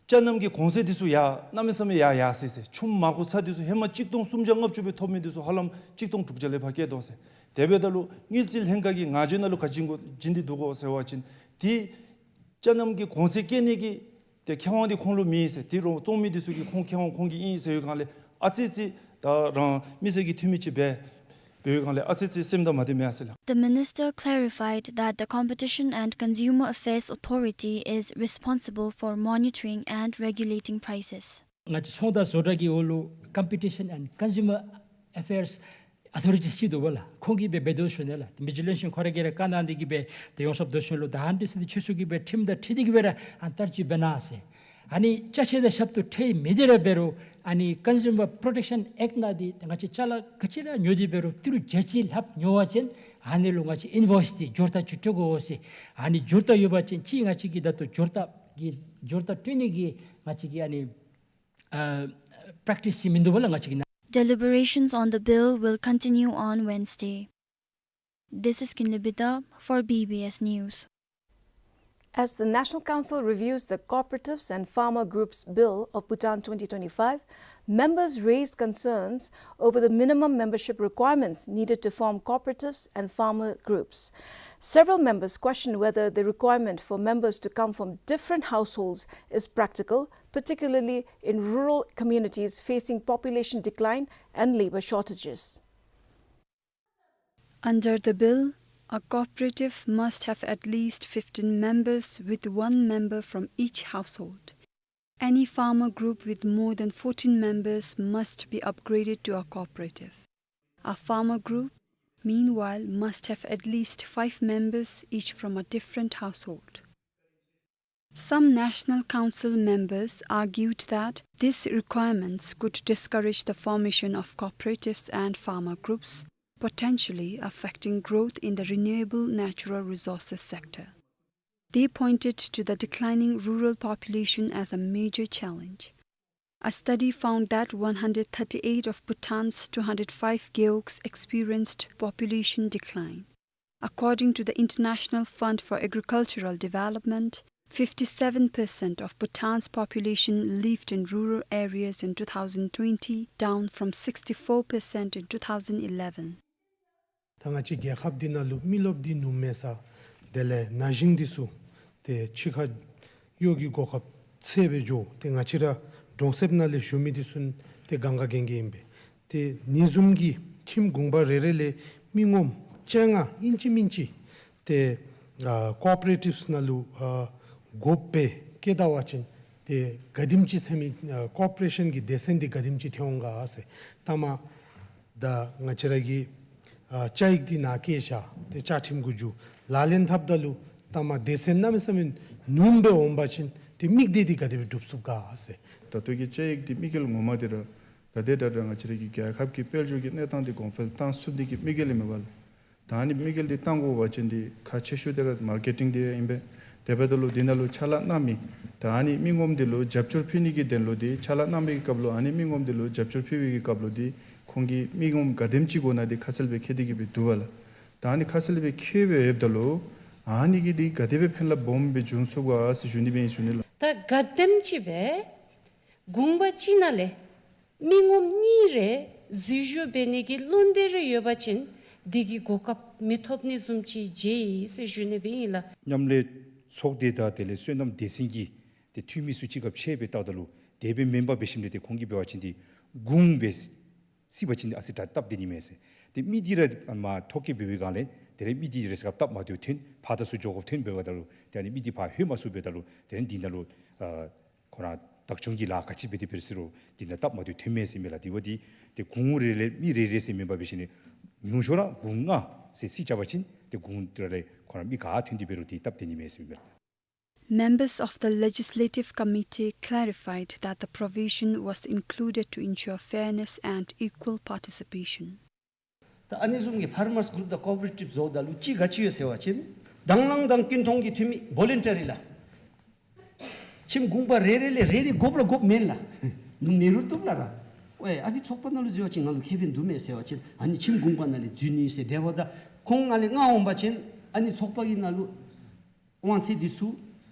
ཅ་རྣམ་གྱི་གོང་ཚད་འདི་ཚུ་ཡར་གནམ་མེད་ས་མེད་ཡར་ཡར་སི་སི། ཆུམ་མར་ཁུ་ཚྭ་འདི་ཚུ་ཧེ་མ་གཅིག་སྟོང་སུམ་བརྒྱ་ལྔ་བཅུ་སྦེ་ཐོབ་མི་འདི་ཚུ་ཧ་ལམ་གཅིག་སྟོང་དྲུག་བརྒྱ་ལས་ཕར་བཀལ་དོ་ཟེར། དེ་འབདཝ་ད་ལུ་དངུལ་རྩིས་ལྷན་ཁག་གི་ངང་ཚུལ་ནང་ལུ་ག་བྱིན་དགོ་བྱིན་ཏེ་འདུག་གོ་ཟེར་བ་ཅིན་འདི་ཅ་རྣམ་གྱི་གོང་ཚད་བཀལ་ནི་གི་ ཏེ་ཁེ་དབང་འདི་ཁོང་ལུ་མེད་ཟེར། ཏེ་རོགས་བཙོང་མི་འདི་ཚུ་གིས་ཁོང་ཁེ་དབང་ཁོང་གི་ཨིན་ཟེར་བའི་སྒང་ལས་ཨ་ཙི་ཙི་ད་རང་མི་སེར་གྱི་འཐུས་མི་ཅིག་འབད་བའི་སྒང་ལས་ཨ་ཙི་ཙི་སེམས་དང་མ་བདེ་མས་ཟེར་ལགས། The minister clarified that the Competition and Consumer Affairs Authority is responsible for monitoring and regulating prices. ང་བཅས་ཚོང་དང་བཟོ་གྲྭ་གི་འོག་ལུ་Competition and Consumer Affairs Authorities ཅིག་འདུག་པ་ལགས། ཁོང་གིས་སྦེ་འབད་དོ་ཞུ་ནི་ལགས། ཏེ་བི་ཇི་ལེནསི་ཁོ་ར་གིས་ར་བཀའ་གནང་སྟེ་གིས་སྦེ་ཏེ་ཡོངས་ཁྱབ་དོ་ཞུ་ལོ། ད་ཨ་ནི་འདི་ཚུ་འདི་ཆོས་སྲིད་ཀྱི་སྦེ་ཁྲིམས་དང་འཁྲིལ་ཏེ་གིས་སྦེ་ར་ཨ་བསྟར་སྤྱོད་འབད་གནང་ཟེར། ཨ་ནི་ཅ་ཆས་དང་ཞབས་ཏོག་འཁྲིལ་མི་འདི་ར་འབད་རུང་ཨ་ནི་Consumer Protection Act ནང་འདི་ང་བཅས་ཅ་ལ་ག་ཅི་ར་ཉོ་སྟེ་འབད་རུང་ཏི་རུ་བརྒྱ་ཅིག་ལྷགཔ་ཉོ་བ་ཅིན་ཨ་ནི་ལུ་ང་བཅས་ཨིན་བོའིསི་འདི་འབྱོར་རྟགས་ཅིག་སྤྲོད་དགོ་ཟེར། ཨ་ནི་འབྱོར་རྟགས་ཡོད་པ་ཅིན་ཅིག་ང་བཅས་ཀྱིས་ད་ལྟོ་འབྱོར་རྟགས་ཀྱི་འབྱོར་རྟགས་སྤྲོད་ནི་གི་ང་བཅས་ཀྱི་ཨ་ནི་ཨ་པྲེཀ་ཊིསི་ཅིག་མིན་འདུག་པ་ལགས་ང་བཅས་ཀྱི་ནང་། Deliberations on the bill will continue on Wednesday. This is Kinley Bida for B B S News. As the National Council reviews the Cooperatives and Farmer Groups Bill of Bhutan twenty twenty-five, members raised concerns over the minimum membership requirements needed to form cooperatives and farmer groups. Several members questioned whether the requirement for members to come from different households is practical, particularly in rural communities facing population decline and labor shortages. Under the bill, a cooperative must have at least fifteen members, with one member from each household. Any farmer group with more than fourteen members must be upgraded to a cooperative. A farmer group, meanwhile, must have at least five members, each from a different household. Some National Council members argued that these requirements could discourage the formation of cooperatives and farmer groups, potentially affecting growth in the renewable natural resources sector. They pointed to the declining rural population as a major challenge. A study found that one hundred thirty-eight of Bhutan's two hundred five gewogs experienced population decline. According to the International Fund for Agricultural Development, fifty-seven percent of Bhutan's population lived in rural areas in two thousand twenty, down from sixty-four percent in two thousand eleven. ད་ང་བཅས་རྒྱལ་ཁབ་འདི་ནང་ལུ་མི་རློབས་འདི་ཉུངམ་མས་ས། དེ་ལས་ན་གཞོན་འདི་ཚུ་ཏེ་ཕྱི་ཁར་གཡོག་གི་གོ་སྐབས་འཚོལ་སྦེ་འགྱོ། ཏེ་ང་བཅས་ར་གྲོང་གསེབ་ནང་ལས་བཞུགས་མི་འདི་ཚུ་ཏེ་གང་ག་གན་གན་ཨིན་པས། ཏེ་ཨ་ནི་བཟུམ་གྱི་ཁྱིམ་གུང་པ་རེ་རེ་ལས་མི་ངོམ་བཅོ་ལྔ་ཨིན་ཅི་མིན་ཅི་ཏེ་ཨ་ཀོ་ཨོ་པ་རེ་ཊིབསི་ནང་ལུ་ཨ་དགོཔ་སྦེ་བཀལ་ད་བ་ཅིན་ཏེ་ག་དེམ་ཅིག་ཟེར་མི་ཨ་ཀོ་ཨོ་པ་རེ་ཤཱན་གྱི་སྡེ་ཚན་འདི་ག་དེམ་ཅིག་ཐོན་འོང་ག་ཟེར། ལྟ་མ་ད་ང་བཅས་ར་གི་ཨ་བཅའ་ཡིག་འདི་ནཱ་བཀལ་བཞག། ཏེ་བཅའ་ཁྲིམས་གུ་འགྱུར་ལག་ལེན་འཐབ་ད་ལུ་ལྟ་མ་སྡེ་ཚན་གནམ་མེད་ས་མེད་ཉུངམ་སྦེ་འོང་པ་ཅིན་ཏེ་དམིགས་གཏད་འདི་ག་དེ་སྦེ་འགྲུབ་ཚུགས་ག་ཟེར། ད་ལྟོ་གི་བཅའ་ཡིག་འདི་དམིགས་ཡུལ་ངོ་མ་འདི་ར་ག་དེ་དྲག་དྲག་ང་བཅས་ར་གི་རྒྱལ་ཁབ་ཀྱི་དཔལ་འབྱོར་གྱི་གནས་སྟངས་འདི་གོང་འཕེལ་བཏང་ཚུགས་ནི་གི་དམིགས་ཡུལ་ཨིན་མས་པ་ལགས། ད་ཨ་ནི་དམིགས་ཡུལ་འདི་བཏང་དགོ་པ་ཅིན་འདི་ཁག་ཆེ་ཤོས་འདི་ར་མར་ཀེ་ཊིང་འདི་ཨིན་པས། དེ་འབདཝ་ད་ལུ་འདི་ནང་ལུ་ཕྱག་ལཱ་གནང་མི་ད་ཨ་ནི་མི་ངོམ་འདི་ལུ་རྒྱབ་སྐྱོར་ཕུལ་ནི་གི་དོན་ལུ་འདི་ཕྱག་ལཱ་གནང་མི་གི་སྐབས་ལུ་ཨ་ནི་མི་ངོམ་འདི་ལུ་རྒྱབ་སྐྱོར་ཕུལ་བའི་གི་སྐབས་ལུ་འདི་ཁོང་གིས་མི་ངོམ་ག་དེམ་ཅིག་དགོ་ན་འདི་ཁ་གསལ་སྦེ་བཀོད་དེ་གི་སྦེ་འདུག་པ་ལགས། ད་ཨ་ནི་ཁ་གསལ་སྦེ་བཀོད་སྦེ་ཡོདཔ་ད་ལུ་ཨ་ནི་གིས་འདི་ག་དེ་སྦེ་ཕན་རླབས་སྦོམ་སྦེ་འབྱུང་ཚུགས་ག་ཟེར་ཞུ་ནི་སྦེ་ཨིན་ཞུ་ནི་ལགས། ད་ག་དེམ་ཅིག་སྦེ་གུང་པ་གཅིག་ནང་ལས་མི་ངོམ་གཉིས་རེ་འཛུལ་ཞུགས་འབད་ནི་གི་བློ་འདོད་རེ་ཡོད་པ་ཅིན་འདི་གི་གོ་སྐབས་མི་ཐོབ་ནི་བཟུམ་ཅིག་མཇལ་ཡི་ཟེར་ཞུ་ནི་སྦེ་ཨིན་ལགས། མཉམ་ལས་ཚོགས་སྡེ་དང་དེ་ལས་སོ་ནམ་སྡེ་ཚན་གྱི་ཏེ་འཐུས་མི་ཚུ་གཅིག་ཁར་ཕྱད་སྦེ་བལྟཝ་ད་ལུ་དེ་སྦེ་མེན་པར་འབད་ཞིནམ་ལས་ཏེ་ཁོང་གིས་འབད་བ་ཅིན་འདི་གུང་སྦེ་སྲིད་པ་ཅིན་ཨ་ཙི་དྲག་སྟབས་བདེ་ནི་མས་ཟེར། ཏེ་མི་འདི་ར་མ་ཐོ་བཀོད་འབད་བའི་སྒང་ལས་དེ་ལས་མི་འདི་རེས་སྐབས་སྟབས་མ་བདེཝ་ཐོན་ཕར་དང་ཚུར་འགྱོ་དགོཔ་ཐོན་འབདཝ་ད་ལུ་ཏེ་ཨ་ནི་མི་འདི་ཕར་ལྷོད་མ་ཚུགསཔ་འབདཝ་ད་ལུ་དེ་ལས་འདི་ནང་ལུ་ཨ་ཁོ་ར་བདག་སྐྱོང་གི་ལཱ་ག་ཅི་འབད་དེ་འབད་རུང་འདི་ནང་སྟབས་མ་བདེཝ་ཐོན་མས་ཟེར་མས་ལགས། དེ་འབདཝ་ད་ཏེ་གུང་རེ་ལས་མི་རེ་རེ་ཟེར་མེན་པར་འབད་ཞིནམ་ལས་ཉུང་ཤོས་ར་གུང་ལྔ་ཟེར་སྲིད་བྱ་བ་ཅིན་ཏེ་གུང་རེ་ལས་ཁོ་ར་མི་ག་ཐོན་ཏེ་འབད་རུང་འདི་སྟབས་བདེ་ནི་མས་ཟེར་མས་ལགས། Members of the Legislative Committee clarified that the provision was included to ensure fairness and equal participation. ད་ཨ་ནི་བཟུམ་གྱི་ཕར་མརསི་གུ་རུབ་དང་ཀོ་ཨོ་པ་རེ་ཊིབ་བཟོཝ་ད་ལུ་ཅིག་ག་ཅི་ཡོད་ཟེར་བ་ཅིན་དང་བླངས་དང་ཀུན་མཐུན་གྱི་འཐུས་མི་བོ་ལན་ཊ་རི་ལགས། ཁྱིམ་གུང་པ་རེ་རེ་ལས་རེ་རེ་དགོཔ་ར་དགོཔ་མེན་ལགས། ནུ་མེད་རུང་བཏུབ་ལགས་ར། ཝའི་ཨ་ཕི་ཚོགས་པ་ནང་ལུ་འཛུལ་བ་ཅིན་ང་ལུ་ཁེ་ཕན་འདུག་མས་ཟེར་བ་ཅིན་ཨ་ནི་ཁྱིམ་གུང་པ་ནང་ལས་འཛུལ་ནི་ཟེར། དེ་འབདཝ་ད་ཁོང་ནང་ལས་ལྔ་འོང་པ་ཅིན་ཨ་ནི་ཚོགས་པ་གི་ནང་ལུ་དབང་ཚད་འདི་ཚུ་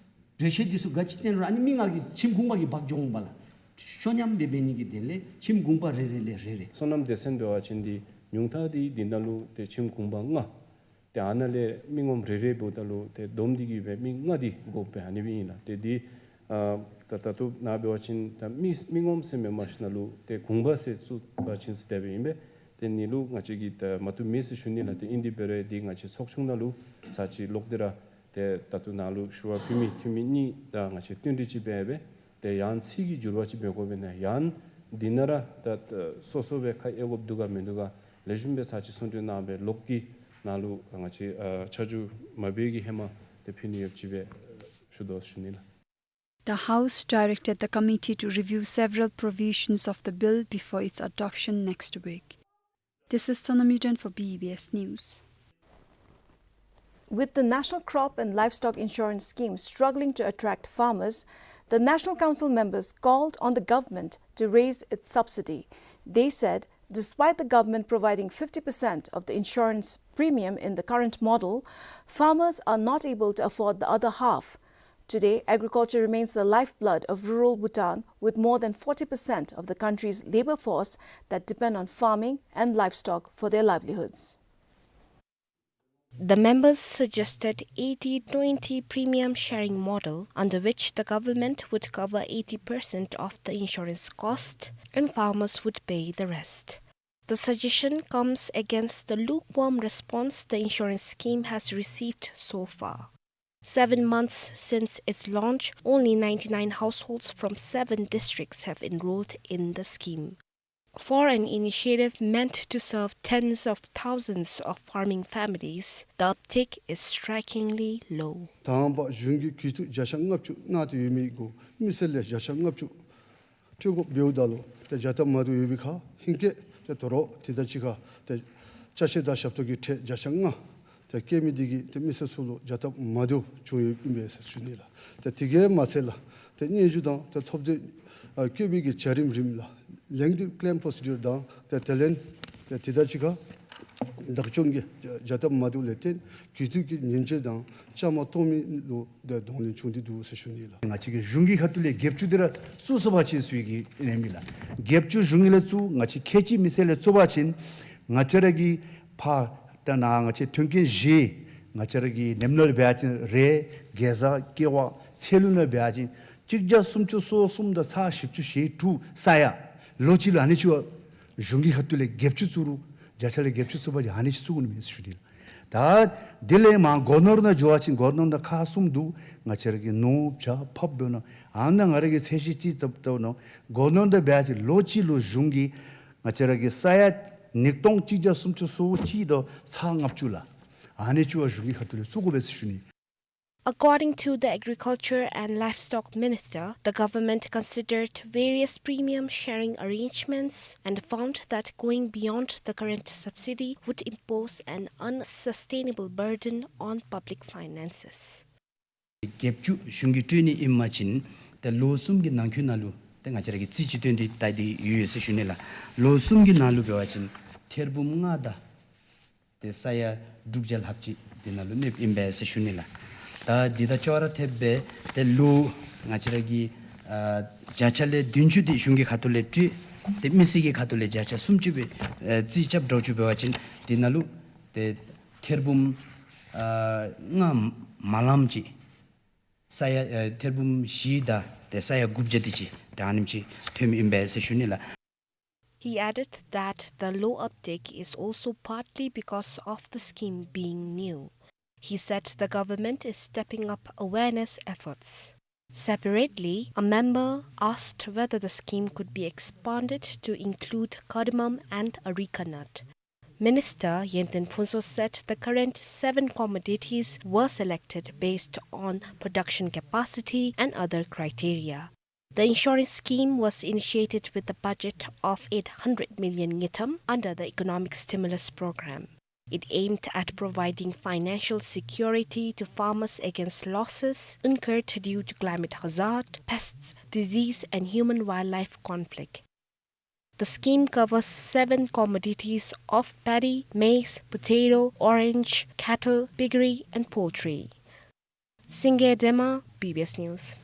གྲོས་ཆོད་འདི་ཚུ་ག་ཅི་བཏོན་རུང་ཨ་ནི་མི་ལྔ་གིས་ཁྱིམ་གུང་པ་གིས་འབག་འགྱོ་འོང་པ་ལགས། ཤོ་ཉམས་སྦེ་འབད་ནི་གི་དོན་ལས་ཁྱིམ་གུང་པ་རེ་རེ་ལས་རེ་རེ། སོ་ནམ་སྡེ་ཚན་འབད་བ་ཅིན་འདི་ཉུང་མཐའ་འདི་འདི་ནང་ལུ་ཏེ་ཁྱིམ་གུང་པ་ལྔ། ཏེ་ཨ་ནཱ་ལས་མི་ངོམ་རེ་རེ་འབདཝ་ད་ལུ་ཏེ་བསྡོམས་ཏེ་གི་སྦེ་མི་ལྔ་འདི་དགོཔ་སྦེ་ཨ་ནི་སྦེ་ཨིན་ལགས། ཏེ་འདི་ ཨ་ད་ད་ལྟོ་ནཱ་འབད་བ་ཅིན་ད་མི་མི་ངོམ་ཟེར་མེནམ་ཤིན་ན་ལུ་ཏེ་གུང་པ་ཟེར་བཙུགས་པ་ཅིན་ཟེར་དེ་སྦེ་ཨིན་པས། ཏེ་ཨ་ནི་ལུ་ང་བཅས་ཀྱིས་ད་མ་བཏུབ་མེད་ཟེར་ཞུ་ནི་ལགས། ཏེ་ཨིན་དེ་འབད་རུང་འདི་ང་བཅས་ཚོགས་ཆུང་ནང་ལུ་ཚར་གཅིག་ལོག་སྟེ་ར་ཏེ་ད་ལྟོ་ནཱ་ལུ་ཞུ་བ་ཕུལ་མི་འཐུས་མི་གཉིས་དང་ང་བཅས་བསྟུན་གྲོས་ཅིག་འབད་སྦེ་ཏེ་ཡང་ཚིག་གི་འགྱུར་བ་ཅིག་འབད་དགོ་པས་ན་ཡང་འདི་ནང་ར་ད་ད་སོ་སོ་སྦེ་ཁ་གཡེང་དགོཔ་འདུག་ག་མིན་འདུག་ག་ལེགས་ཤོམ་སྦེ་ཚར་གཅིག་གསུང་གྲོས་གནང་སྦེ་ལོག་གི་ནང་ལུ་ང་བཅས་ཨ་ཆ་འཇོག་མ་འབད་གི་ཧེ་མ་ཏེ་ཕུལ་ནི་ཡོདཔ་ཅིག་སྦེ་ཞུ་དོ་ཞུ་ནི་ལགས། The House directed the committee to review several provisions of the bill before its adoption next week. This is Sonam Yuden for B B S News. With the National Crop and Livestock Insurance Scheme struggling to attract farmers, the National Council members called on the government to raise its subsidy. They said, despite the government providing fifty percent of the insurance premium in the current model, farmers are not able to afford the other half. Today, agriculture remains the lifeblood of rural Bhutan, with more than forty percent of the country's labor force that depend on farming and livestock for their livelihoods. The members suggested eighty twenty premium sharing model, under which the government would cover eighty percent of the insurance cost and farmers would pay the rest. The suggestion comes against the lukewarm response the insurance scheme has received so far. Seven months since its launch, only ninety-nine households from seven districts have enrolled in the scheme. For an initiative meant to serve tens of thousands of farming families, the uptake is strikingly low. དང་པ་གཞུང་གིས་གྱོད་གཏུག་བརྒྱ་ཆ་ལྔ་བཅུ་གནང་སྟེ་ཡོད་མི་གུ་མི་སེར་ལས་བརྒྱ་ཆ་ལྔ་བཅུ་སྤྲོད་དགོཔ་འབདཝ་ད་ལུ་ཏེ་བྱ་སྟབས་མ་བདེཝ་ཡོད་པའི་ཁར་ཧེང་སྐལ་ཏེ་དོ་རུང་དེ་དང་གཅིག་ཁར་ཏེ་ཅ་ཆས་དང་ཞབས་ཏོག་གི་ཁྲལ་བརྒྱ་ཆ་ལྔ་ཏེ་བཀལ་མི་འདི་གིས་ཏེ་མི་སེར་ཚུ་ལུ་བྱ་སྟབས་མ་བདེཝ་བྱུང་ཡོདཔ་ཨིན་པས་ཟེར་ཞུ་ནི་ལགས། ཏེ་དེ་གིས་མ་ཚད་ལགས་ཏེ་སྙན་ཞུ་དང་ཏེ་ཐོབ་ཐང་ཨ་བཀོད་པའི་གི་བྱ་རིམ་རིམ་ལགས་ལེགས་འདེམས་ཀེམ་པོ་སི་ཌིའུར་དང་ཏེ་དེ་ལས་ཏེ་དེ་དང་གཅིག་ཁར་བདག་སྐྱོང་གི་བྱ་སྟབས་མ་བདེཝ་ལས་བརྟེན་གྱོད་གཏུག་གི་ཉེན་བཅོལ་དང་བཅའ་མར་གཏོགས་མི་ལུ་ཏེ་གདོང་ལེན་བྱུང་སྟེ་འདུག་ཟེར་ཞུ་ནི་ལགས། ང་བཅས་ཀྱིས་གཞུང་གི་ཁ་ཐུག་ལས་བརྒྱད་ཅུ་འདི་ར་བཙུགས་སོང་པ་ཅིན་ཟེར་གྱི་ཨིན་མས་ལགས། བརྒྱད་ཅུ་གཞུང་གིས་ལས་བཙུགས། ང་བཅས་ཁལ་གཅིག་མི་སེར་ལས་བཙུགས་པ་ཅིན་ང་བཅས་ར་གི་ཕར་ད་ནཱ་ང་བཅས་མཐུན་རྐྱེན་བཞི་ང་བཅས་ར་གི་ནེམ་ནོར་འབད་བ་ཅིན་རེད། གེ་ཛ་ཀེ་བ་ཚལ་ལུ་ནང་འབད་བ་ཅིན་གཅིག་བརྒྱ་སུམ་ཅུ་སོ་གསུམ་དང་ཚག་བཞི་བཅུ་ཞེ་དྲུག་ས་ཡ་ལོ་གཅིག་ལུ་ཨ་ནི་ཅིག་བ་གཞུང་གི་ཁ་ཐུག་ལས་བརྒྱད་ཅུ་བཙུགས་རུང་བརྒྱ་ཆ་ལས་བརྒྱད་ཅུ་བཙུགས་པ་ཅིན་ཨ་ནི་ཅིག་བཙུགས་དགོ་ནི་མས་ཟེར་ཞུ་ནི་ལགས། ད་དེ་ལས་མར་སྒོ་ནོར་ནང་འགྱོ་བ་ཅིན་སྒོ་ནོར་ནང་ཁག་གསུམ་འདུག། ང་བཅས་ར་གི་ནོར་བྱ་ཕགཔ་འབདཝ་ན་ཨ་ནཱ་ང་ར་གི་ཚད་གཞི་ཅིག་བཏབ་བཏབ་ནང་སྒོ་ནོར་ནང་འབད་བ་ཅིན་ལོ་གཅིག་ལུ་གཞུང་གིས་ང་བཅས་ར་གི་ས་ཡ་ཉིས་སྟོང་གཅིག་བརྒྱ་སུམ་ཅུ་སོ་གཅིག་དང་ཚག་ལྔ་བཅུ་ལགས། ཨ་ནི་ཅིག་བ་གཞུང་གི་ཁ་ཐུག་ལས་བཙུགས་དགོ་པས་ཟེར་ཞུ་ནི། According to the Agriculture and Livestock Minister, the government considered various premium sharing arrangements and found that going beyond the current subsidy would impose an unsustainable burden on public finances. བརྒྱད་ཅུ་གཞུང་གིས་སྤྲོད་ནི་ཨིན་པ་ཅིན་ཏེ་ལོ་གསུམ་གྱི་ནང་འཁོད་ནང་ལུ་ཏེ་ང་བཅས་ར་གིས་རྩིས་ཅིག་བཏོན་ཏེ་ལྟ་སྟེ་ཡོད་ཡོད་ཟེར་ཞུ་ནི་ལགས། ལོ་གསུམ་གྱི་ནང་ལུ་འབད་བ་ཅིན་ཐེར་འབུམ་ལྔ་དང་ཏེ་ས་ཡ་དྲུག་བརྒྱ་ལྷགཔ་ཅིག་འདི་ནང་ལུ་གནསཔ་ཨིན་པས་ཟེར་ཞུ་ནི་ལགས། ད་འདི་དང་ཅོག་ར་འཐདཔ་སྦེ་ཏེ་ལོ་ང་བཅས་ར་གིས་ཨ་བརྒྱ་ཆ་ལས་བདུན་ཅུ་འདི་གཞུང་གི་ཁ་ཐུག་ལས་སྤྲོད། ཏེ་མི་སེར་གྱི་ཁ་ཐུག་ལས་བརྒྱ་ཆ་སུམ་ཅུ་སྦེ་ཨ་རྩིས་རྐྱབ་འགྱོ་ཚུགསཔ་འབད་བ་ཅིན་འདི་ནང་ལུ་ཏེ་ཐེར་འབུམ་ཨ་ལྔ་མ་ལངམ་ཅིག་ས་ཡ་ཨ་ཐེར་འབུམ་བཞི་དང་ཏེ་ས་ཡ་དགུ་བརྒྱ་དེ་ཅིག་ཏེ་ཨ་ནེམ་ཅིག་ཐོནམ་ཨིན་པས་ཟེར་ཞུ་ནི་ལགས། He added that the low uptake is also partly because of the scheme being new. He said the government is stepping up awareness efforts. Separately, a member asked whether the scheme could be expanded to include cardamom and areca nut. Minister Yinten Phuntsho said the current seven commodities were selected based on production capacity and other criteria. The insurance scheme was initiated with a budget of eight hundred million ngultrum under the Economic Stimulus Program. It aimed at providing financial security to farmers against losses incurred due to climate hazard, pests, disease, and human-wildlife conflict. The scheme covers seven commodities of paddy, maize, potato, orange, cattle, piggery, and poultry. Singye Dema, B B S News.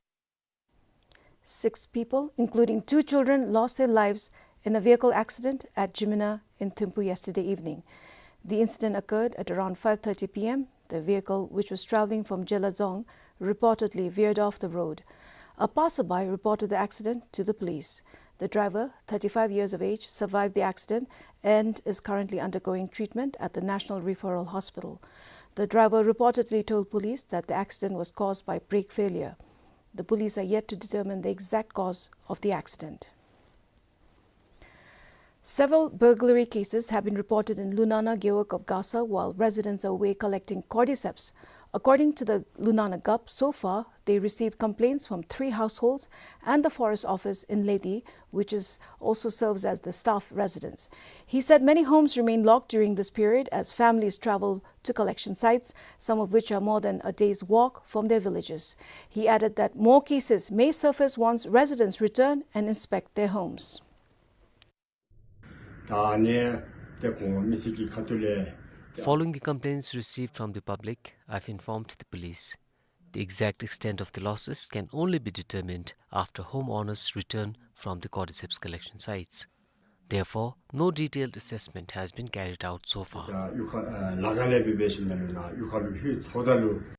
Six people, including two children, lost their lives in a vehicle accident at Jimina in Thimphu yesterday evening. The incident occurred at around five thirty P M. The vehicle, which was traveling from Zhela Dzong, reportedly veered off the road. A passerby reported the accident to the police. The driver, thirty-five years of age, survived the accident and is currently undergoing treatment at the National Referral Hospital. The driver reportedly told police that the accident was caused by brake failure. The police are yet to determine the exact cause of the accident. Several burglary cases have been reported in Lunana Gewog of Gasa while residents are away collecting cordyceps. According to the Lunana Gup, so far they received complaints from three households and the forest office in Ledi, which is also serves as the staff residence. He said many homes remain locked during this period as families travel to collection sites, some of which are more than a day's walk from their villages. He added that more cases may surface once residents return and inspect their homes. ད་ཨ་ནི་ཏེ་ཁོང་མི་སེར་གྱི་ཁ་ཐུག་ལས། Following the complaints received from the public, I've informed the police. The exact extent of the losses can only be determined after homeowners return from the cordyceps collection sites. Therefore, no detailed assessment has been carried out so far. ད་གཡུས་ཁ་ཨ་ལ་ཁ་ལས་འབད་འབད་ཞིནམ་ད་ལུ་ནཱ་གཡུས་ཁ་ལུ་ལྷོད་ཚརཝ་ད་ལུ།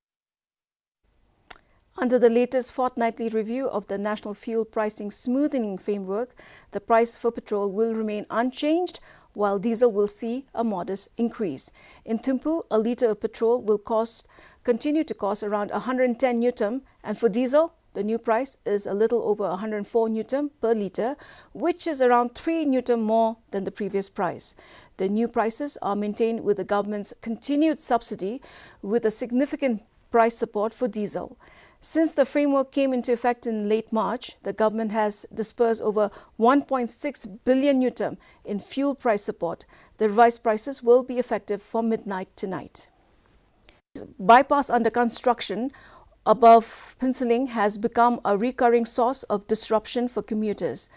Under the latest fortnightly review of the National Fuel Pricing Smoothening Framework, the price for petrol will remain unchanged, while diesel will see a modest increase. In Thimphu, a litre of petrol will cost, continue to cost around a hundred and ten ngultrum, and for diesel, the new price is a little over a hundred and four ngultrum per litre, which is around three ngultrum more than the previous price. The new prices are maintained with the government's continued subsidy, with a significant price support for diesel. Since the framework came into effect in late March, the government has disbursed over one point six billion ngultrum in fuel price support. The revised prices will be effective from midnight tonight. Bypass under construction above Phuentsholing has become a recurring source of disruption for commuters.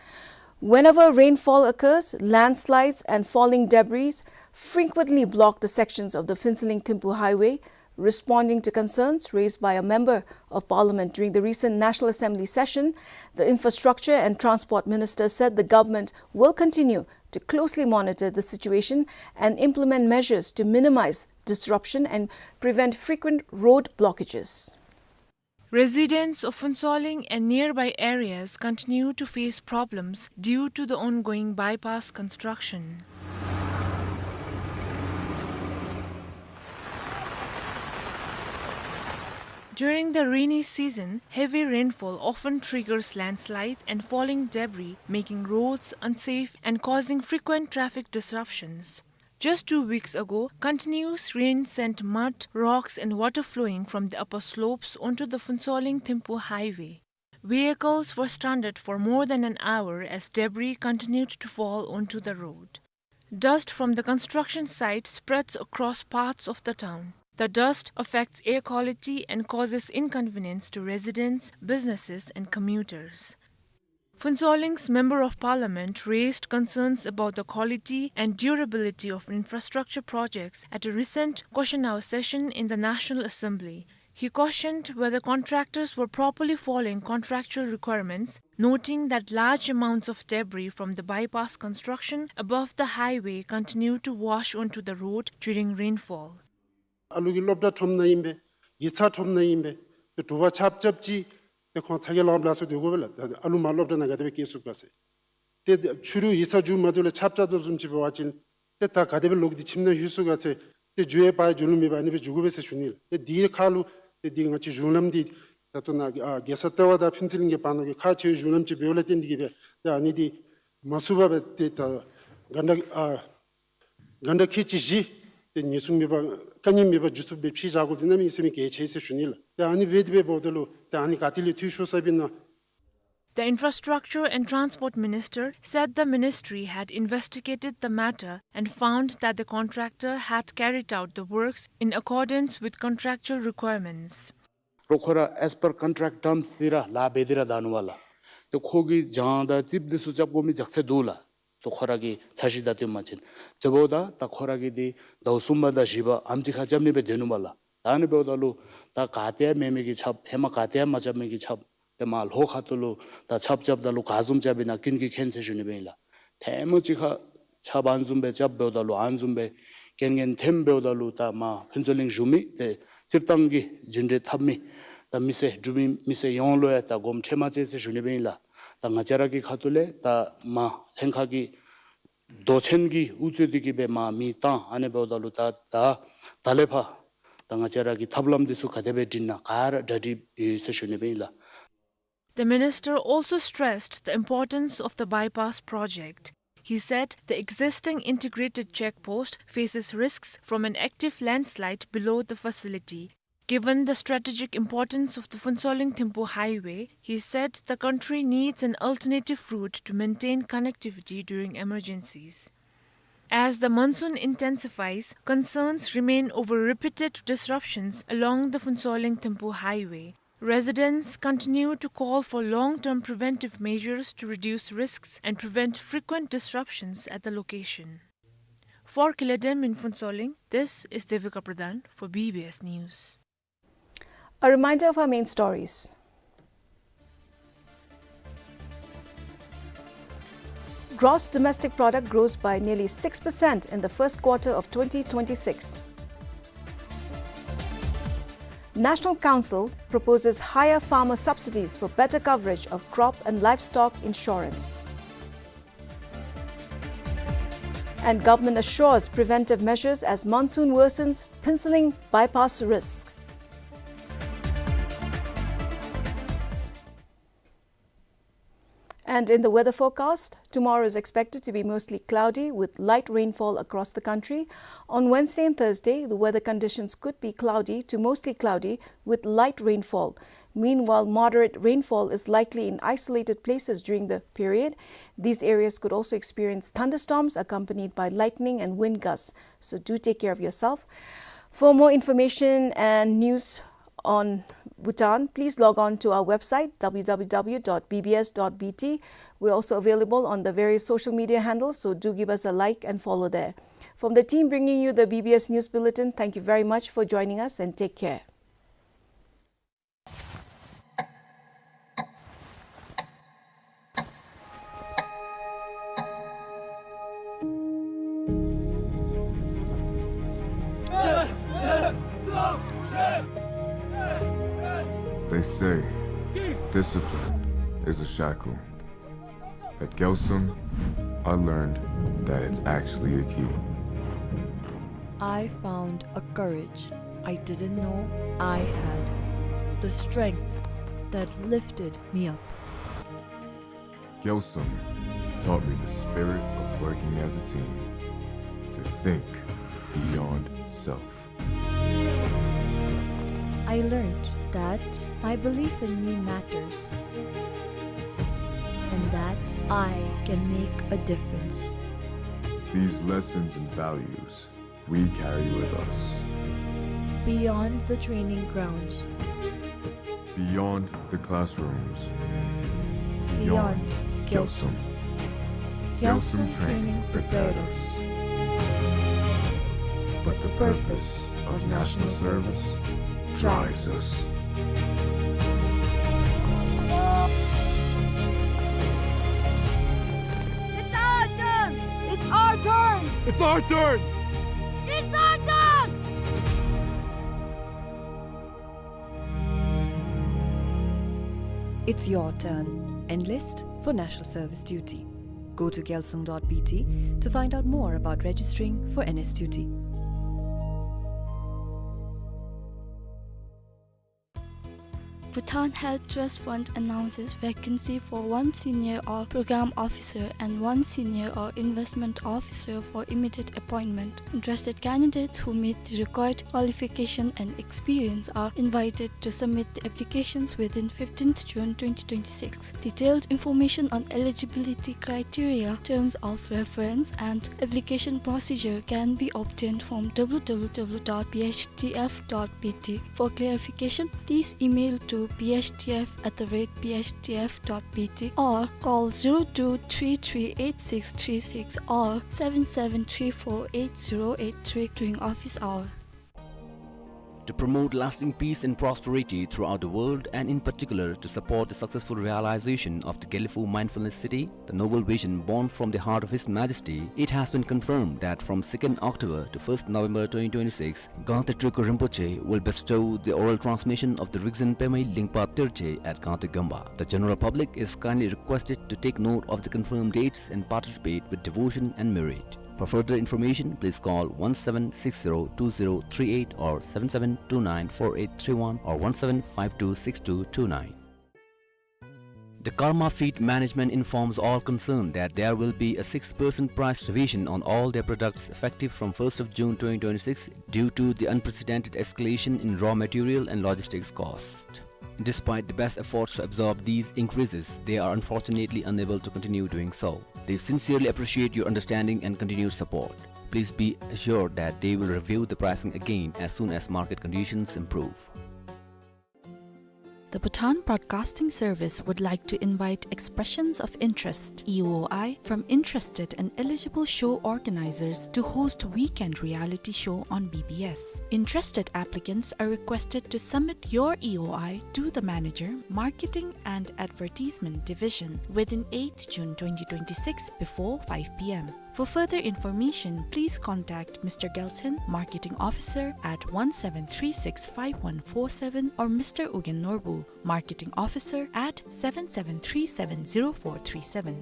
Whenever rainfall occurs, landslides and falling debris frequently block the sections of the Phuentsholing-Thimphu highway. Responding to concerns raised by a member of parliament during the recent National Assembly session, the Infrastructure and Transport Minister said the government will continue to closely monitor the situation and implement measures to minimize disruption and prevent frequent road blockages. Residents of Phuentsholing and nearby areas continue to face problems due to the ongoing bypass construction. During the rainy season, heavy rainfall often triggers landslide and falling debris, making roads unsafe and causing frequent traffic disruptions. Just two weeks ago, continuous rain sent mud, rocks and water flowing from the upper slopes onto the Phuentsholing-Thimphu highway. Vehicles were stranded for more than an hour as debris continued to fall onto the road. Dust from the construction site spreads across parts of the town. The dust affects air quality and causes inconvenience to residents, businesses and commuters. Phuentsholing's Member of Parliament raised concerns about the quality and durability of infrastructure projects at a recent question hour session in the National Assembly. He questioned whether contractors were properly following contractual requirements, noting that large amounts of debris from the bypass construction above the highway continue to wash onto the road during rainfall. ཨ་ལུ་གིས་སློབ་གྲྭ་ཁྲོམ་ནང་ཨིན་པས། ཡིག་ཚང་ཁྲོམ་ནང་ཨིན་པས། ཏེ་དྲོ་པ་ཆརཔ་རྐྱབ་ཅི། ཏེ་ཁོང་ཚ་གྱང་ལངམ་ལ་སོགས་སྡོད་དགོ་པས་ལགས། ད་ཨ་ལུ་མར་སློབ་གྲྭ་ནང་ག་དེ་སྦེ་སྐྱེལ་ཚུགས་ག་ཟེར། ཏེ་ཕྱི་རུ་ཡིག་ཚང་མཇུག་མ་བསྡུ་ལས་ཆརཔ་རྐྱབ་དོ་བཟུམ་ཅིག་འབད་བ་ཅིན་ཏེ་ད་ག་དེ་སྦེ་ལོག་སྟེ་ཁྱིམ་ནང་ལྷོད་ཚུགས་ག་ཟེར། ཏེ་འགྱོ་ཡང་འབག་ཡང་འགྱོ་ལུགས་མེད་པར་ཨ་ནི་སྦེ་འགྱོ་དགོ་པས་ཟེར་ཞུ་ནི་ལགས། ཏེ་དེའི་ཁར་ལུ་ཏེ་འདི་ང་བཅས་གཞུང་ལམ་འདི་ད་ལྟོ་ནཱ་ཨ་རྒྱལ་ས་ལྟེ་བ་དང་ཕུན་ཚོགས་གླིང་གི་བར་ན་གི་ཁག་ཆེ་བའི་གཞུང་ལམ་ཅིག་འབདཝ་ལས་བརྟེན་ཏེ་གིས་སྦེ་ཏེ་ཨ་ནི་འདི་མ་ཚུགས་པར་སྦེ་ཏེ་ད་ག་འདྲ་ཨ་ག་འདྲ་ཁལ་གཅིག་བཞི་ཏེ་ཉེན་སྲུང་མེད་པར་དཀའ་ངལ་མེད་པར་འགྱོ་ཚུགསཔ་སྦེ་ཕྱེ་བཞག་དགོཔ་འདི་གནམ་མེད་ས་མེད་གལ་ཆེ་ཟེར་ཞུ་ནི་ལགས། ཏེ་ཨ་ནི་འབད་དེ་སྦེ་འབདཝ་ད་ལུ་ཏེ་ཨ་ནི་ག་ཏེ་ལས་འཐུས་ཤོར་སོང་པས་ན། The Infrastructure and Transport Minister said the ministry had investigated the matter and found that the contractor had carried out the works in accordance with contractual requirements. རོགས་ཁོ་ར་as per contract terms འདི་ར་ལཱ་འབད་དེ་ར་ད་ནུག་པ་ལགས། ཏེ་ཁོ་གིས་གྱང་དང་རྩིགཔ་འདི་ཚུ་རྐྱབ་དགོ་མི་རྒྱགས་ཚད་འདུག་ལགས། ཏེ་ཁོ་ར་གི་འཆར་གཞི་དང་བསྟུན་པ་ཅིན། དེ་འབདཝ་ད་ད་ཁོ་ར་གིས་འདི་ཟླཝ་གསུམ་པ་དང་བཞི་པ་ཨེམ་ཅིག་ཁར་རྐྱབ་ནི་སྦེ་སྡོད་ནུག་པ་ལགས། ད་ཨ་ནི་འབདཝ་ད་ལུ་ད་ག་ཏེ་ཡང་མེད་མི་གི་ཆརཔ་ཧེ་མ་ག་ཏེ་ཡང་མ་རྐྱབ་མི་གི་ཆརཔ་ཏེ་མར་ལྷོ་ཁ་ཐུག་ལུ་ད་ཆརཔ་རྐྱབ་ད་ལུ་ག་བཟུམ་རྐྱབ་ཨིན་ན་ཀུན་གྱིས་མཁྱེན་ཟེར་ཞུ་ནི་སྦེ་ཨིན་ལགས། ཐེངས་མ་ཅིག་ཁར་ཆརཔ་ཨ་ནི་བཟུམ་སྦེ་རྐྱབ་འབདཝ་ད་ལུ་ཨ་ནི་བཟུམ་སྦེ་རྐྱེན་ངན་ཐོནམ་འབདཝ་ད་ལུ་ད་མར་ཕུན་ཚོགས་གླིང་བཞུགས་མི་ཏེ་སྤྱིར་བཏང་གི་རྒྱུན་འགྲུལ་འཐབ་མི་ ད་མི་སེར་འབྲུག་མི་མི་སེར་ཡོངས་ལུ་ཡང་ད་དགོངསམ་ཁྲེལ་མ་མཛད་ཟེར་ཞུ་ནི་སྦེ་ཨིན་ལགས། ད་ང་བཅས་ར་གི་ཁ་ཐུག་ལས་ད་མར་ལྷན་ཁག་གི་མདོ་ཆེན་གྱི་དབུ་གཙོས་ཏེ་གི་སྦེ་མར་མི་བཏང་ཨ་ནི་འབདཝ་ད་ལུ་ད་ད་ད་ལས་ཕར་ད་ང་བཅས་ར་གི་ཐབས་ལམ་འདི་ཚུ་ག་དེ་སྦེ་སྒྲིག་ན་ག་ར་གྲ་སྒྲིག་ཡོད་ཟེར་ཞུ་ནི་སྦེ་ཨིན་ལགས། The minister also stressed the importance of the bypass project. He said the existing integrated check post faces risks from an active landslide below the facility. Given the strategic importance of the Phuentsholing-Thimphu highway, he said the country needs an alternative route to maintain connectivity during emergencies. As the monsoon intensifies, concerns remain over repeated disruptions along the Phuentsholing-Thimphu highway. Residents continue to call for long-term preventive measures to reduce risks and prevent frequent disruptions at the location. For Kiledem in Phuentsholing, this is Devika Pradhan for B B S News. A reminder of our main stories. Gross domestic product grows by nearly six percent in the first quarter of twenty twenty-six. National Council proposes higher farmer subsidies for better coverage of crop and livestock insurance. And government assures preventive measures as monsoon worsens, penciling bypass risk. And in the weather forecast, tomorrow is expected to be mostly cloudy with light rainfall across the country. On Wednesday and Thursday, the weather conditions could be cloudy to mostly cloudy with light rainfall. Meanwhile, moderate rainfall is likely in isolated places during the period. These areas could also experience thunderstorms accompanied by lightning and wind gusts. So do take care of yourself. For more information and news on Bhutan, please log on to our website, W W W dot B B S dot B T. We're also available on the various social media handles, so do give us a like and follow there. From the team bringing you the B B S News Bulletin, thank you very much for joining us and take care. They say discipline is a shackle. At Gyalsum, I learned that it's actually a key. I found a courage I didn't know I had, the strength that lifted me up. Gyalsum taught me the spirit of working as a team, to think beyond self. I learned that my belief in me matters and that I can make a difference. These lessons and values we carry with us. Beyond the training grounds. Beyond the classrooms. Beyond Gyalsum. Gyalsum training prepared us. But the purpose of national service drives us. It's our turn! It's our turn! It's our turn! It's our turn! It's your turn. Enlist for national service duty. Go to gyalsum dot B T to find out more about registering for N S duty. Bhutan Health Trust Fund announces vacancy for one senior or program officer and one senior or investment officer for immediate appointment. Interested candidates who meet the required qualification and experience are invited to submit the applications within fifteenth June twenty twenty-six. Detailed information on eligibility criteria, terms of reference, and application procedure can be obtained from W W W dot B H T F dot B T. For clarification, please email to B H T F at the rate B H T F dot B T or call zero two three three eight six three six or seven seven three four eight zero eight three during office hour. To promote lasting peace and prosperity throughout the world, and in particular to support the successful realization of the Gelephu Mindfulness City, the noble vision born from the heart of His Majesty, it has been confirmed that from second October to first November twenty twenty-six, Gangte Tregu Rinpoche will bestow the oral transmission of the Rigzin Pemei Lingpa Terje at Gangte Gamba. The general public is kindly requested to take note of the confirmed dates and participate with devotion and merit. For further information, please call one seven six zero two zero three eight or seven seven two nine four eight three one or one seven five two six two two nine. The Karma Feed Management informs all concerned that there will be a six percent price revision on all their products effective from first of June twenty twenty-six due to the unprecedented escalation in raw material and logistics cost. Despite the best efforts to absorb these increases, they are unfortunately unable to continue doing so. They sincerely appreciate your understanding and continued support. Please be assured that they will review the pricing again as soon as market conditions improve. The Bhutan Broadcasting Service would like to invite expressions of interest, E O I, from interested and eligible show organizers to host weekend reality show on B B S. Interested applicants are requested to submit your E O I to the manager, marketing and advertisement division within eighth June twenty twenty-six before five P M. For further information, please contact Mister Gelton, Marketing Officer at one seven three six five one four seven or Mister Ugyen Norbu, Marketing Officer at seven seven three seven zero four three seven.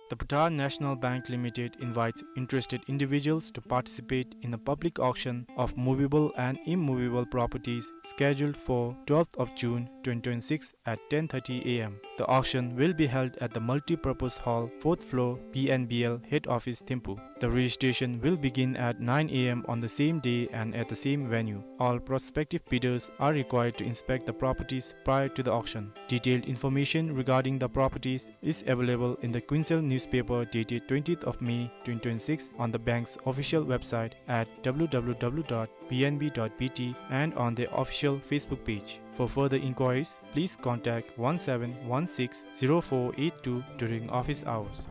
The Bhutan National Bank Limited invites interested individuals to participate in a public auction of movable and immovable properties scheduled for twelfth of June twenty twenty-six at ten thirty A M. The auction will be held at the multipurpose hall, fourth floor, B N B L head office, Thimphu. The registration will begin at nine A M on the same day and at the same venue. All prospective bidders are required to inspect the properties prior to the auction. Detailed information regarding the properties is available in the Quinsel newspaper dated twentieth of May twenty twenty-six on the bank's official website at W W W dot B N B dot B T and on their official Facebook page. For further inquiries, please contact one seven one six zero four eight two during office hours.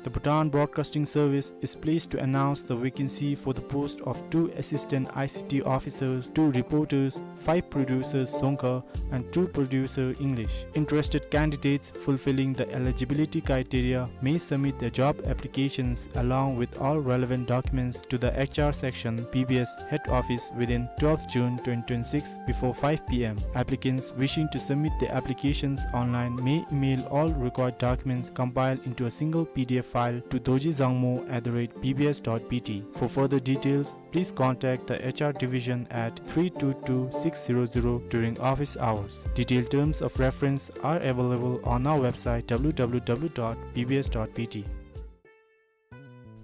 The Bhutan Broadcasting Service is pleased to announce the vacancy for the post of two assistant I C T officers, two reporters, five producers Dzongkha, and two producer English. Interested candidates fulfilling the eligibility criteria may submit their job applications along with all relevant documents to the H R section, B B S head office within twelfth June twenty twenty-six before five P M. Applicants wishing to submit their applications online may email all required documents compiled into a single P D F file to dorji dzangmo at the rate B B S dot B T. For further details, please contact the H R division at three two two six zero zero during office hours. Detailed terms of reference are available on our website W W W dot B B S dot B T.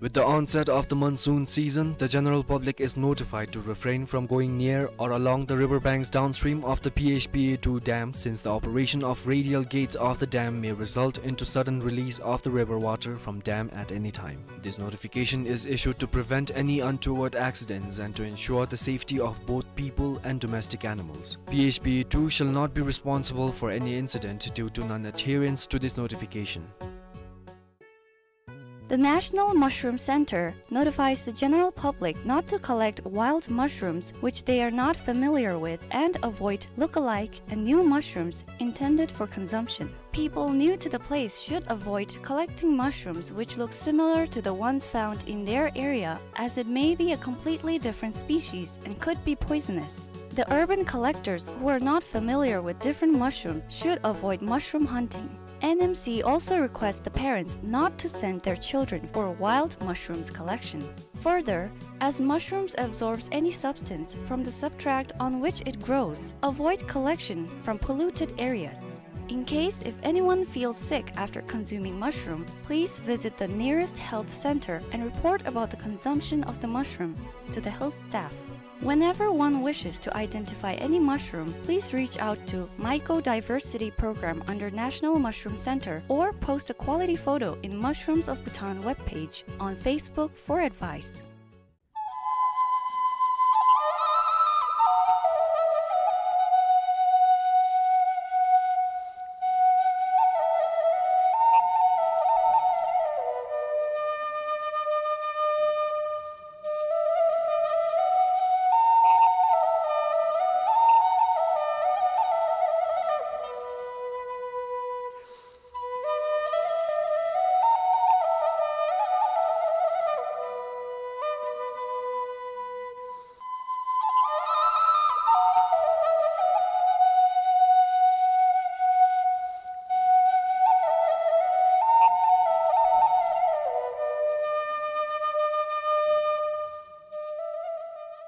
With the onset of the monsoon season, the general public is notified to refrain from going near or along the river banks downstream of the P H P A two dam, since the operation of radial gates of the dam may result into sudden release of the river water from dam at any time. This notification is issued to prevent any untoward accidents and to ensure the safety of both people and domestic animals. P H P A two shall not be responsible for any incident due to non-adherence to this notification. The National Mushroom Center notifies the general public not to collect wild mushrooms which they are not familiar with and avoid look-alike and new mushrooms intended for consumption. People new to the place should avoid collecting mushrooms which look similar to the ones found in their area, as it may be a completely different species and could be poisonous. The urban collectors who are not familiar with different mushrooms should avoid mushroom hunting. N M C also requests the parents not to send their children for wild mushrooms collection. Further, as mushrooms absorbs any substance from the substrate on which it grows, avoid collection from polluted areas. In case if anyone feels sick after consuming mushroom, please visit the nearest health center and report about the consumption of the mushroom to the health staff. Whenever one wishes to identify any mushroom, please reach out to Mycodiversity Program under National Mushroom Center or post a quality photo in Mushrooms of Bhutan webpage on Facebook for advice.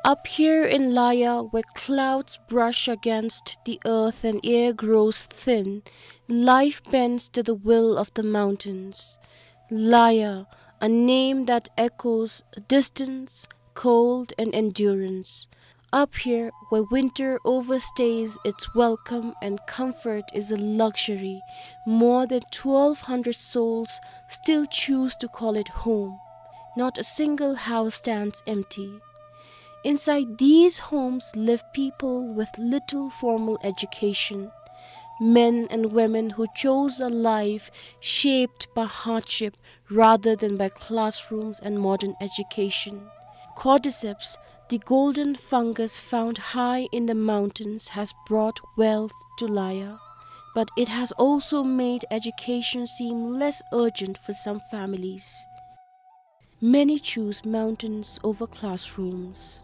Up here in Laya, where clouds brush against the earth and air grows thin, life bends to the will of the mountains. Laya, a name that echoes distance, cold, and endurance. Up here, where winter overstays its welcome and comfort is a luxury, more than twelve hundred souls still choose to call it home. Not a single house stands empty. Inside these homes live people with little formal education, men and women who chose a life shaped by hardship rather than by classrooms and modern education. Cordyceps, the golden fungus found high in the mountains, has brought wealth to Laya, but it has also made education seem less urgent for some families. Many choose mountains over classrooms.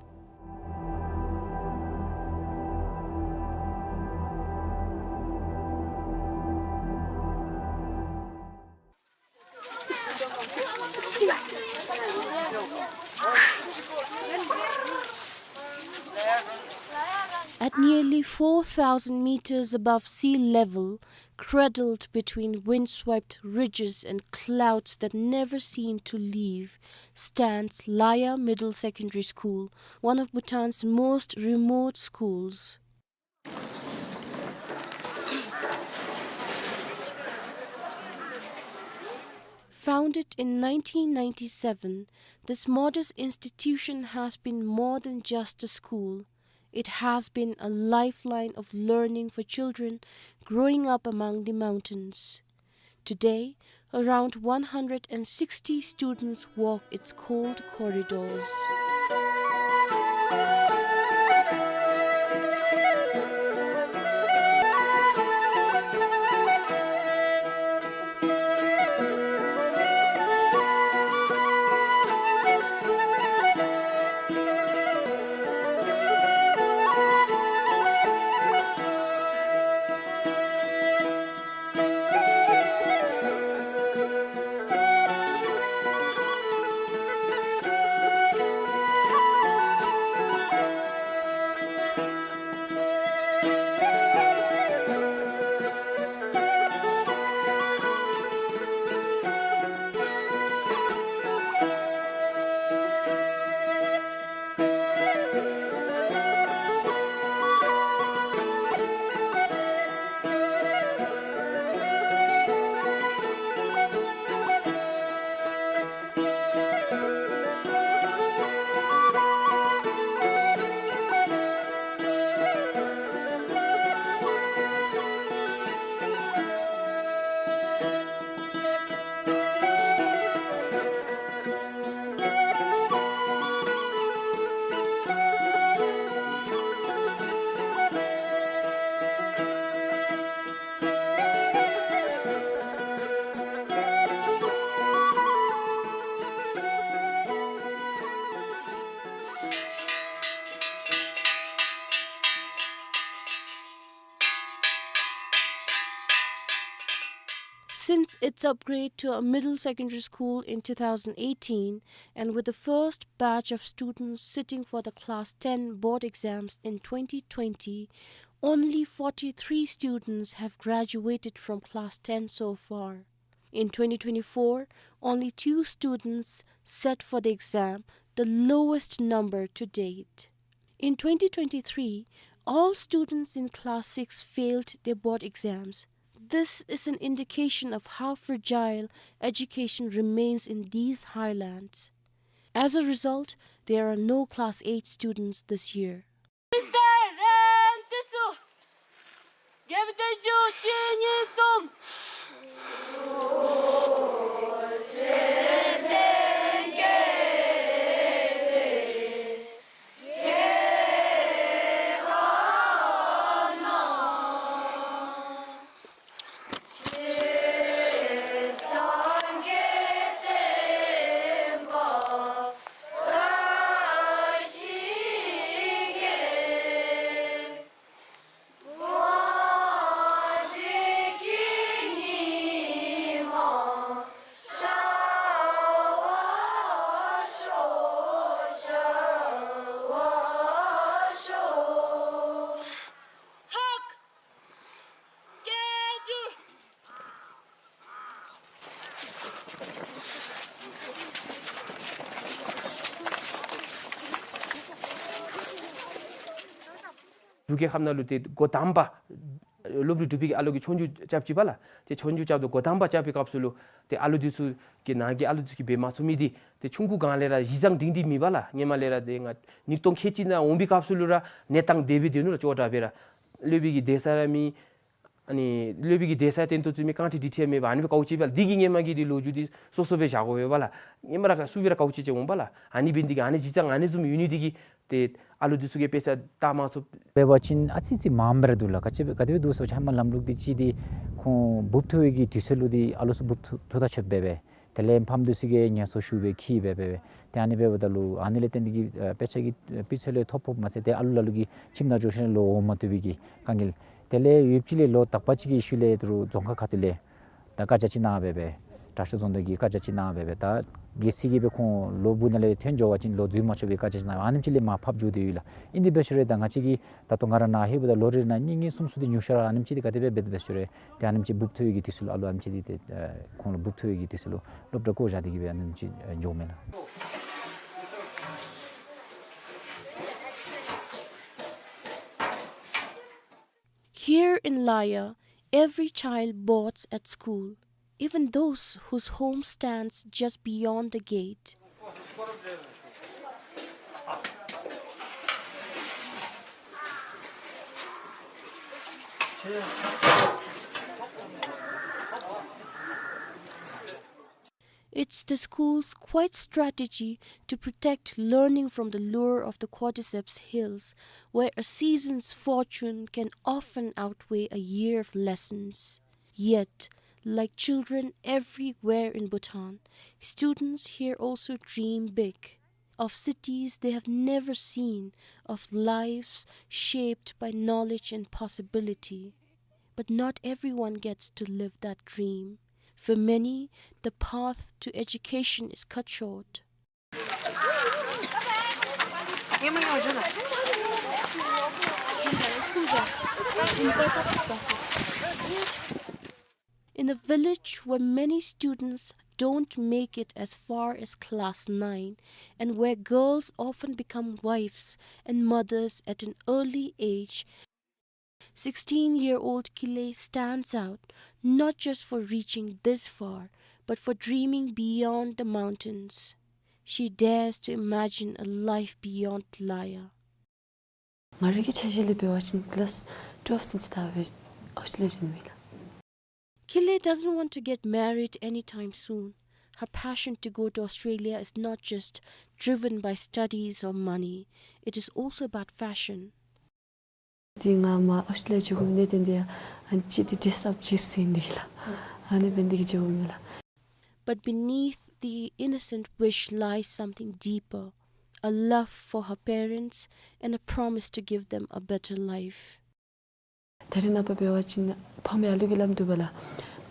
At nearly four thousand meters above sea level, cradled between windswept ridges and clouds that never seem to leave, stands Laya Middle Secondary School, one of Bhutan's most remote schools. Founded in nineteen ninety-seven, this modest institution has been more than just a school. It has been a lifeline of learning for children growing up among the mountains. Today, around one hundred and sixty students walk its cold corridors. Since its upgrade to a middle secondary school in two thousand eighteen, and with the first batch of students sitting for the Class ten board exams in twenty twenty, only forty-three students have graduated from Class ten so far. In twenty twenty-four, only two students sat for the exam, the lowest number to date. In twenty twenty-three, all students in Class six failed their board exams. This is an indication of how fragile education remains in these highlands. As a result, there are no Class eight students this year. འབྲུག་རྒྱལ་ཁབ་ནང་ལུ་ཏེ་འགོ་དང་པ་སློབ་གྲྭ་གྲུབ་པའི་གི་ཨ་ལོ་གིས་ཆོས་རྒྱུགས་རྐྱབ་ཅི་པ་ལགས། ཏེ་ཆོས་རྒྱུགས་རྐྱབ་དོ་འགོ་དང་པ་རྐྱབ་པའི་སྐབས་སུ་ལུ་ཏེ་ཨ་ལོ་འདི་ཚུ་གི་ནང་གི་ཨ་ལོ་འདི་ཚུ་གིས་འབད་མ་ཚུགས་མི་འདི་ཏེ་ཆུང་ཀུ་སྒང་ལས་ར་གཞི་བཟང་སྒྲིང་སྒྲིང་མེད་པ་ལགས། ཧེ་མ་ལས་ར་ཏེ་ང་ཉིས་སྟོང་ཁལ་གཅིག་ནང་འོང་པའི་སྐབས་སུ་ལུ་ར་གནས་སྟངས་དེ་སྦེ་སྡོད་ནུག་ལགས། ཅོག་འཐདཔ་སྦེ་ར་སློབ་དཔོན་གྱི་སྡོད་ས་ར་མེད། ཨ་ནི་སློབ་དཔོན་གྱི་སྡོད་ས་ཏན་ཏན་བཙུགས་མི་རྐང་ཁྲི་དྲི་ཁྲི་མེད་པར་ཨ་ནི་སྦེ་དཀའཝ་སྤྱད་པས་ལགས། འདི་གིས་ཧེ་མ་གི་འདི་ལོ་རྒྱུས་འདི་སོ་སོ་སྦེ་བཞག་དགོ་པས་ལགས། ཧེ་མ་ར་ག་སུ་སྦེ་ར་དཀའཝ་སྤྱད་སྤྱད་འོང་པས་ལགས། ཨ་ནི་འབད་ནི་འདི་གིས་ཨ་ནི་གཞི་བཟང་ཨ་ནི་བཟུམ་ཡོད་ནི་འདི་གིས་ཏེ་ཨ་ལོ་འདི་ཚུ་གིས་དཔེ་ཆ་བལྟ་མ་ཚུགས། འབད་བ་ཅིན་ཨ་ཙི་ཅིག་མངམ་སྦེ་ར་འདུག་ལགས། ག་ཅི་སྦེ་ག་དེ་སྦེ་འདུག་ཟེར་བ་ཅིན་ཧེ་མ་ལམ་ལུགས་འདི་ཅིག་འདི་ཁོང་འབུཔ་ཐོན་པའི་གི་དུས་ཚོད་ལུ་འདི་ཨ་ལོ་ཚུ་འབུཔ་ཐོན་ཐོན་ད་ཆོགཔ་སྦེ་སྦེ། དེ་ལས་ཕམ་འདི་ཚུ་གིས་ངལ་གསོ་ཞུ་སྦེ་འཁྱིད་སྦེ་སྦེ་སྦེ། ཏེ་ཨ་ནི་འབདཝ་ད་ལུ་ཨ་ནི་ལས་བརྟེན་ཏེ་གིས་ཨ་དཔེ་ཆ་གི་སྤུས་ཚད་ལས་ཐོ་ཕོགཔ་མ་ཚད་ཏེ་ཨ་ལོ་ལ་ལུ་གིས་ཁྱིམ་ནང་འགྱོ་ཞིནམ་ལས་ལོག་འོང་མ་བཏུབ་པའི་གི་དཀའ་ངལ། དེ་ལས་ཡུདཔ་ཅིག་ལས་ལོ་དག་པ་ཅིག་གི་ཤུལ་ལས་ད་རུང་རྫོང་ཁག་ཁ་ཐུག་ལས་ད་བཀའ་རྒྱ་ཅིག་གནང་སྦེ་སྦེ་དྲག་ཤོས་རྫོང་བདག་གིས་བཀའ་རྒྱ་ཅིག་གནང་སྦེ་སྦེ་ད་གལ་སྲིད་ཀྱི་སྦེ་ཁོང་ལོག་སྦུག་ནང་ལས་ཐོན་འགྱོ་བ་ཅིན་ལོག་འཛུལ་མ་ཆོག་པའི་བཀའ་རྒྱ་ཅིག་གནང་སྦེ་ཨ་ནེམ་ཅིག་ལས་མར་ཕབ་འགྱོ་དེས་ཡོད་ལགས། ཨིན་དེ་འབད་ཞུ་རུང་ད་ང་བཅས་ཀྱིས་ད་ལྟོ་ང་ར་ནཱ་ལྷོདཔ་ད་ལོ་རེ་ནང་གཉིས་གཉིས་གསུམ་གསུམ་འདི་ཉུང་ཤོས་ར་ཨ་ནེམ་ཅིག་འདི་ག་དེ་སྦེ་འབད་འབད་ཞུ་རུང་ཏེ་ཨ་ནེམ་ཅིག་འབུཔ་ཐོན་པའི་གི་དུས་ཚོད་ལུ་ཨ་ལོ་ཨ་ནེམ་ཅིག་འདི་ཏེ་ཨ་ཁོང་ལུ་འབུཔ་ཐོན་པའི་གི་དུས་ཚོད་ལུ་སློབ་གྲྭ་བཀོ་བཞག་སྟེ་གིས་སྦེ་ཨ་ནེམ་ཅིག་འགྱོཝ་མས་ལགས། Here in Laya, every child boards at school, even those whose home stands just beyond the gate. It's the school's quiet strategy to protect learning from the lure of the Cordyceps Hills, where a season's fortune can often outweigh a year of lessons. Yet, like children everywhere in Bhutan, students here also dream big, of cities they have never seen, of lives shaped by knowledge and possibility. But not everyone gets to live that dream. For many, the path to education is cut short. In a village where many students don't make it as far as class nine, and where girls often become wives and mothers at an early age, sixteen-year-old Kile stands out, not just for reaching this far, but for dreaming beyond the mountains. She dares to imagine a life beyond Laya. ང་རའི་གི་འཆར་གཞི་ལས་འབད་བ་ཅིན་ཀི་ལཱསི་ཊུ་ཝེལབ་ཚུན་ཚོད་ད་སྦེ་ཨོསི་ཊྲེ་ལི་ཡ་འགྱོ་ནི་ཨིན་ལགས། Kile doesn't want to get married anytime soon. Her passion to go to Australia is not just driven by studies or money, it is also about fashion. ཏེ་ང་མར་ཨོསི་ཊྲེ་ལི་ཡ་འགྱོ་དགོ་མི་འདི་ཏེ་ཨ་ནི་ཅིག་ཏེ་ཌེ་རེསི་ཨཔ་ཅིག་ཟེར་ནི་ཨིན་ལགས། ཨ་ནི་འབད་ནི་འདི་གིས་འགྱོ་དགོ་མས་ལགས། But beneath the innocent wish lies something deeper, a love for her parents and a promise to give them a better life. ད་རེས་ནངས་པ་འབད་བ་ཅིན་ཕམ་གྱིས་ཨ་ལུ་གིས་སླབ་དོ་བས་ལགས།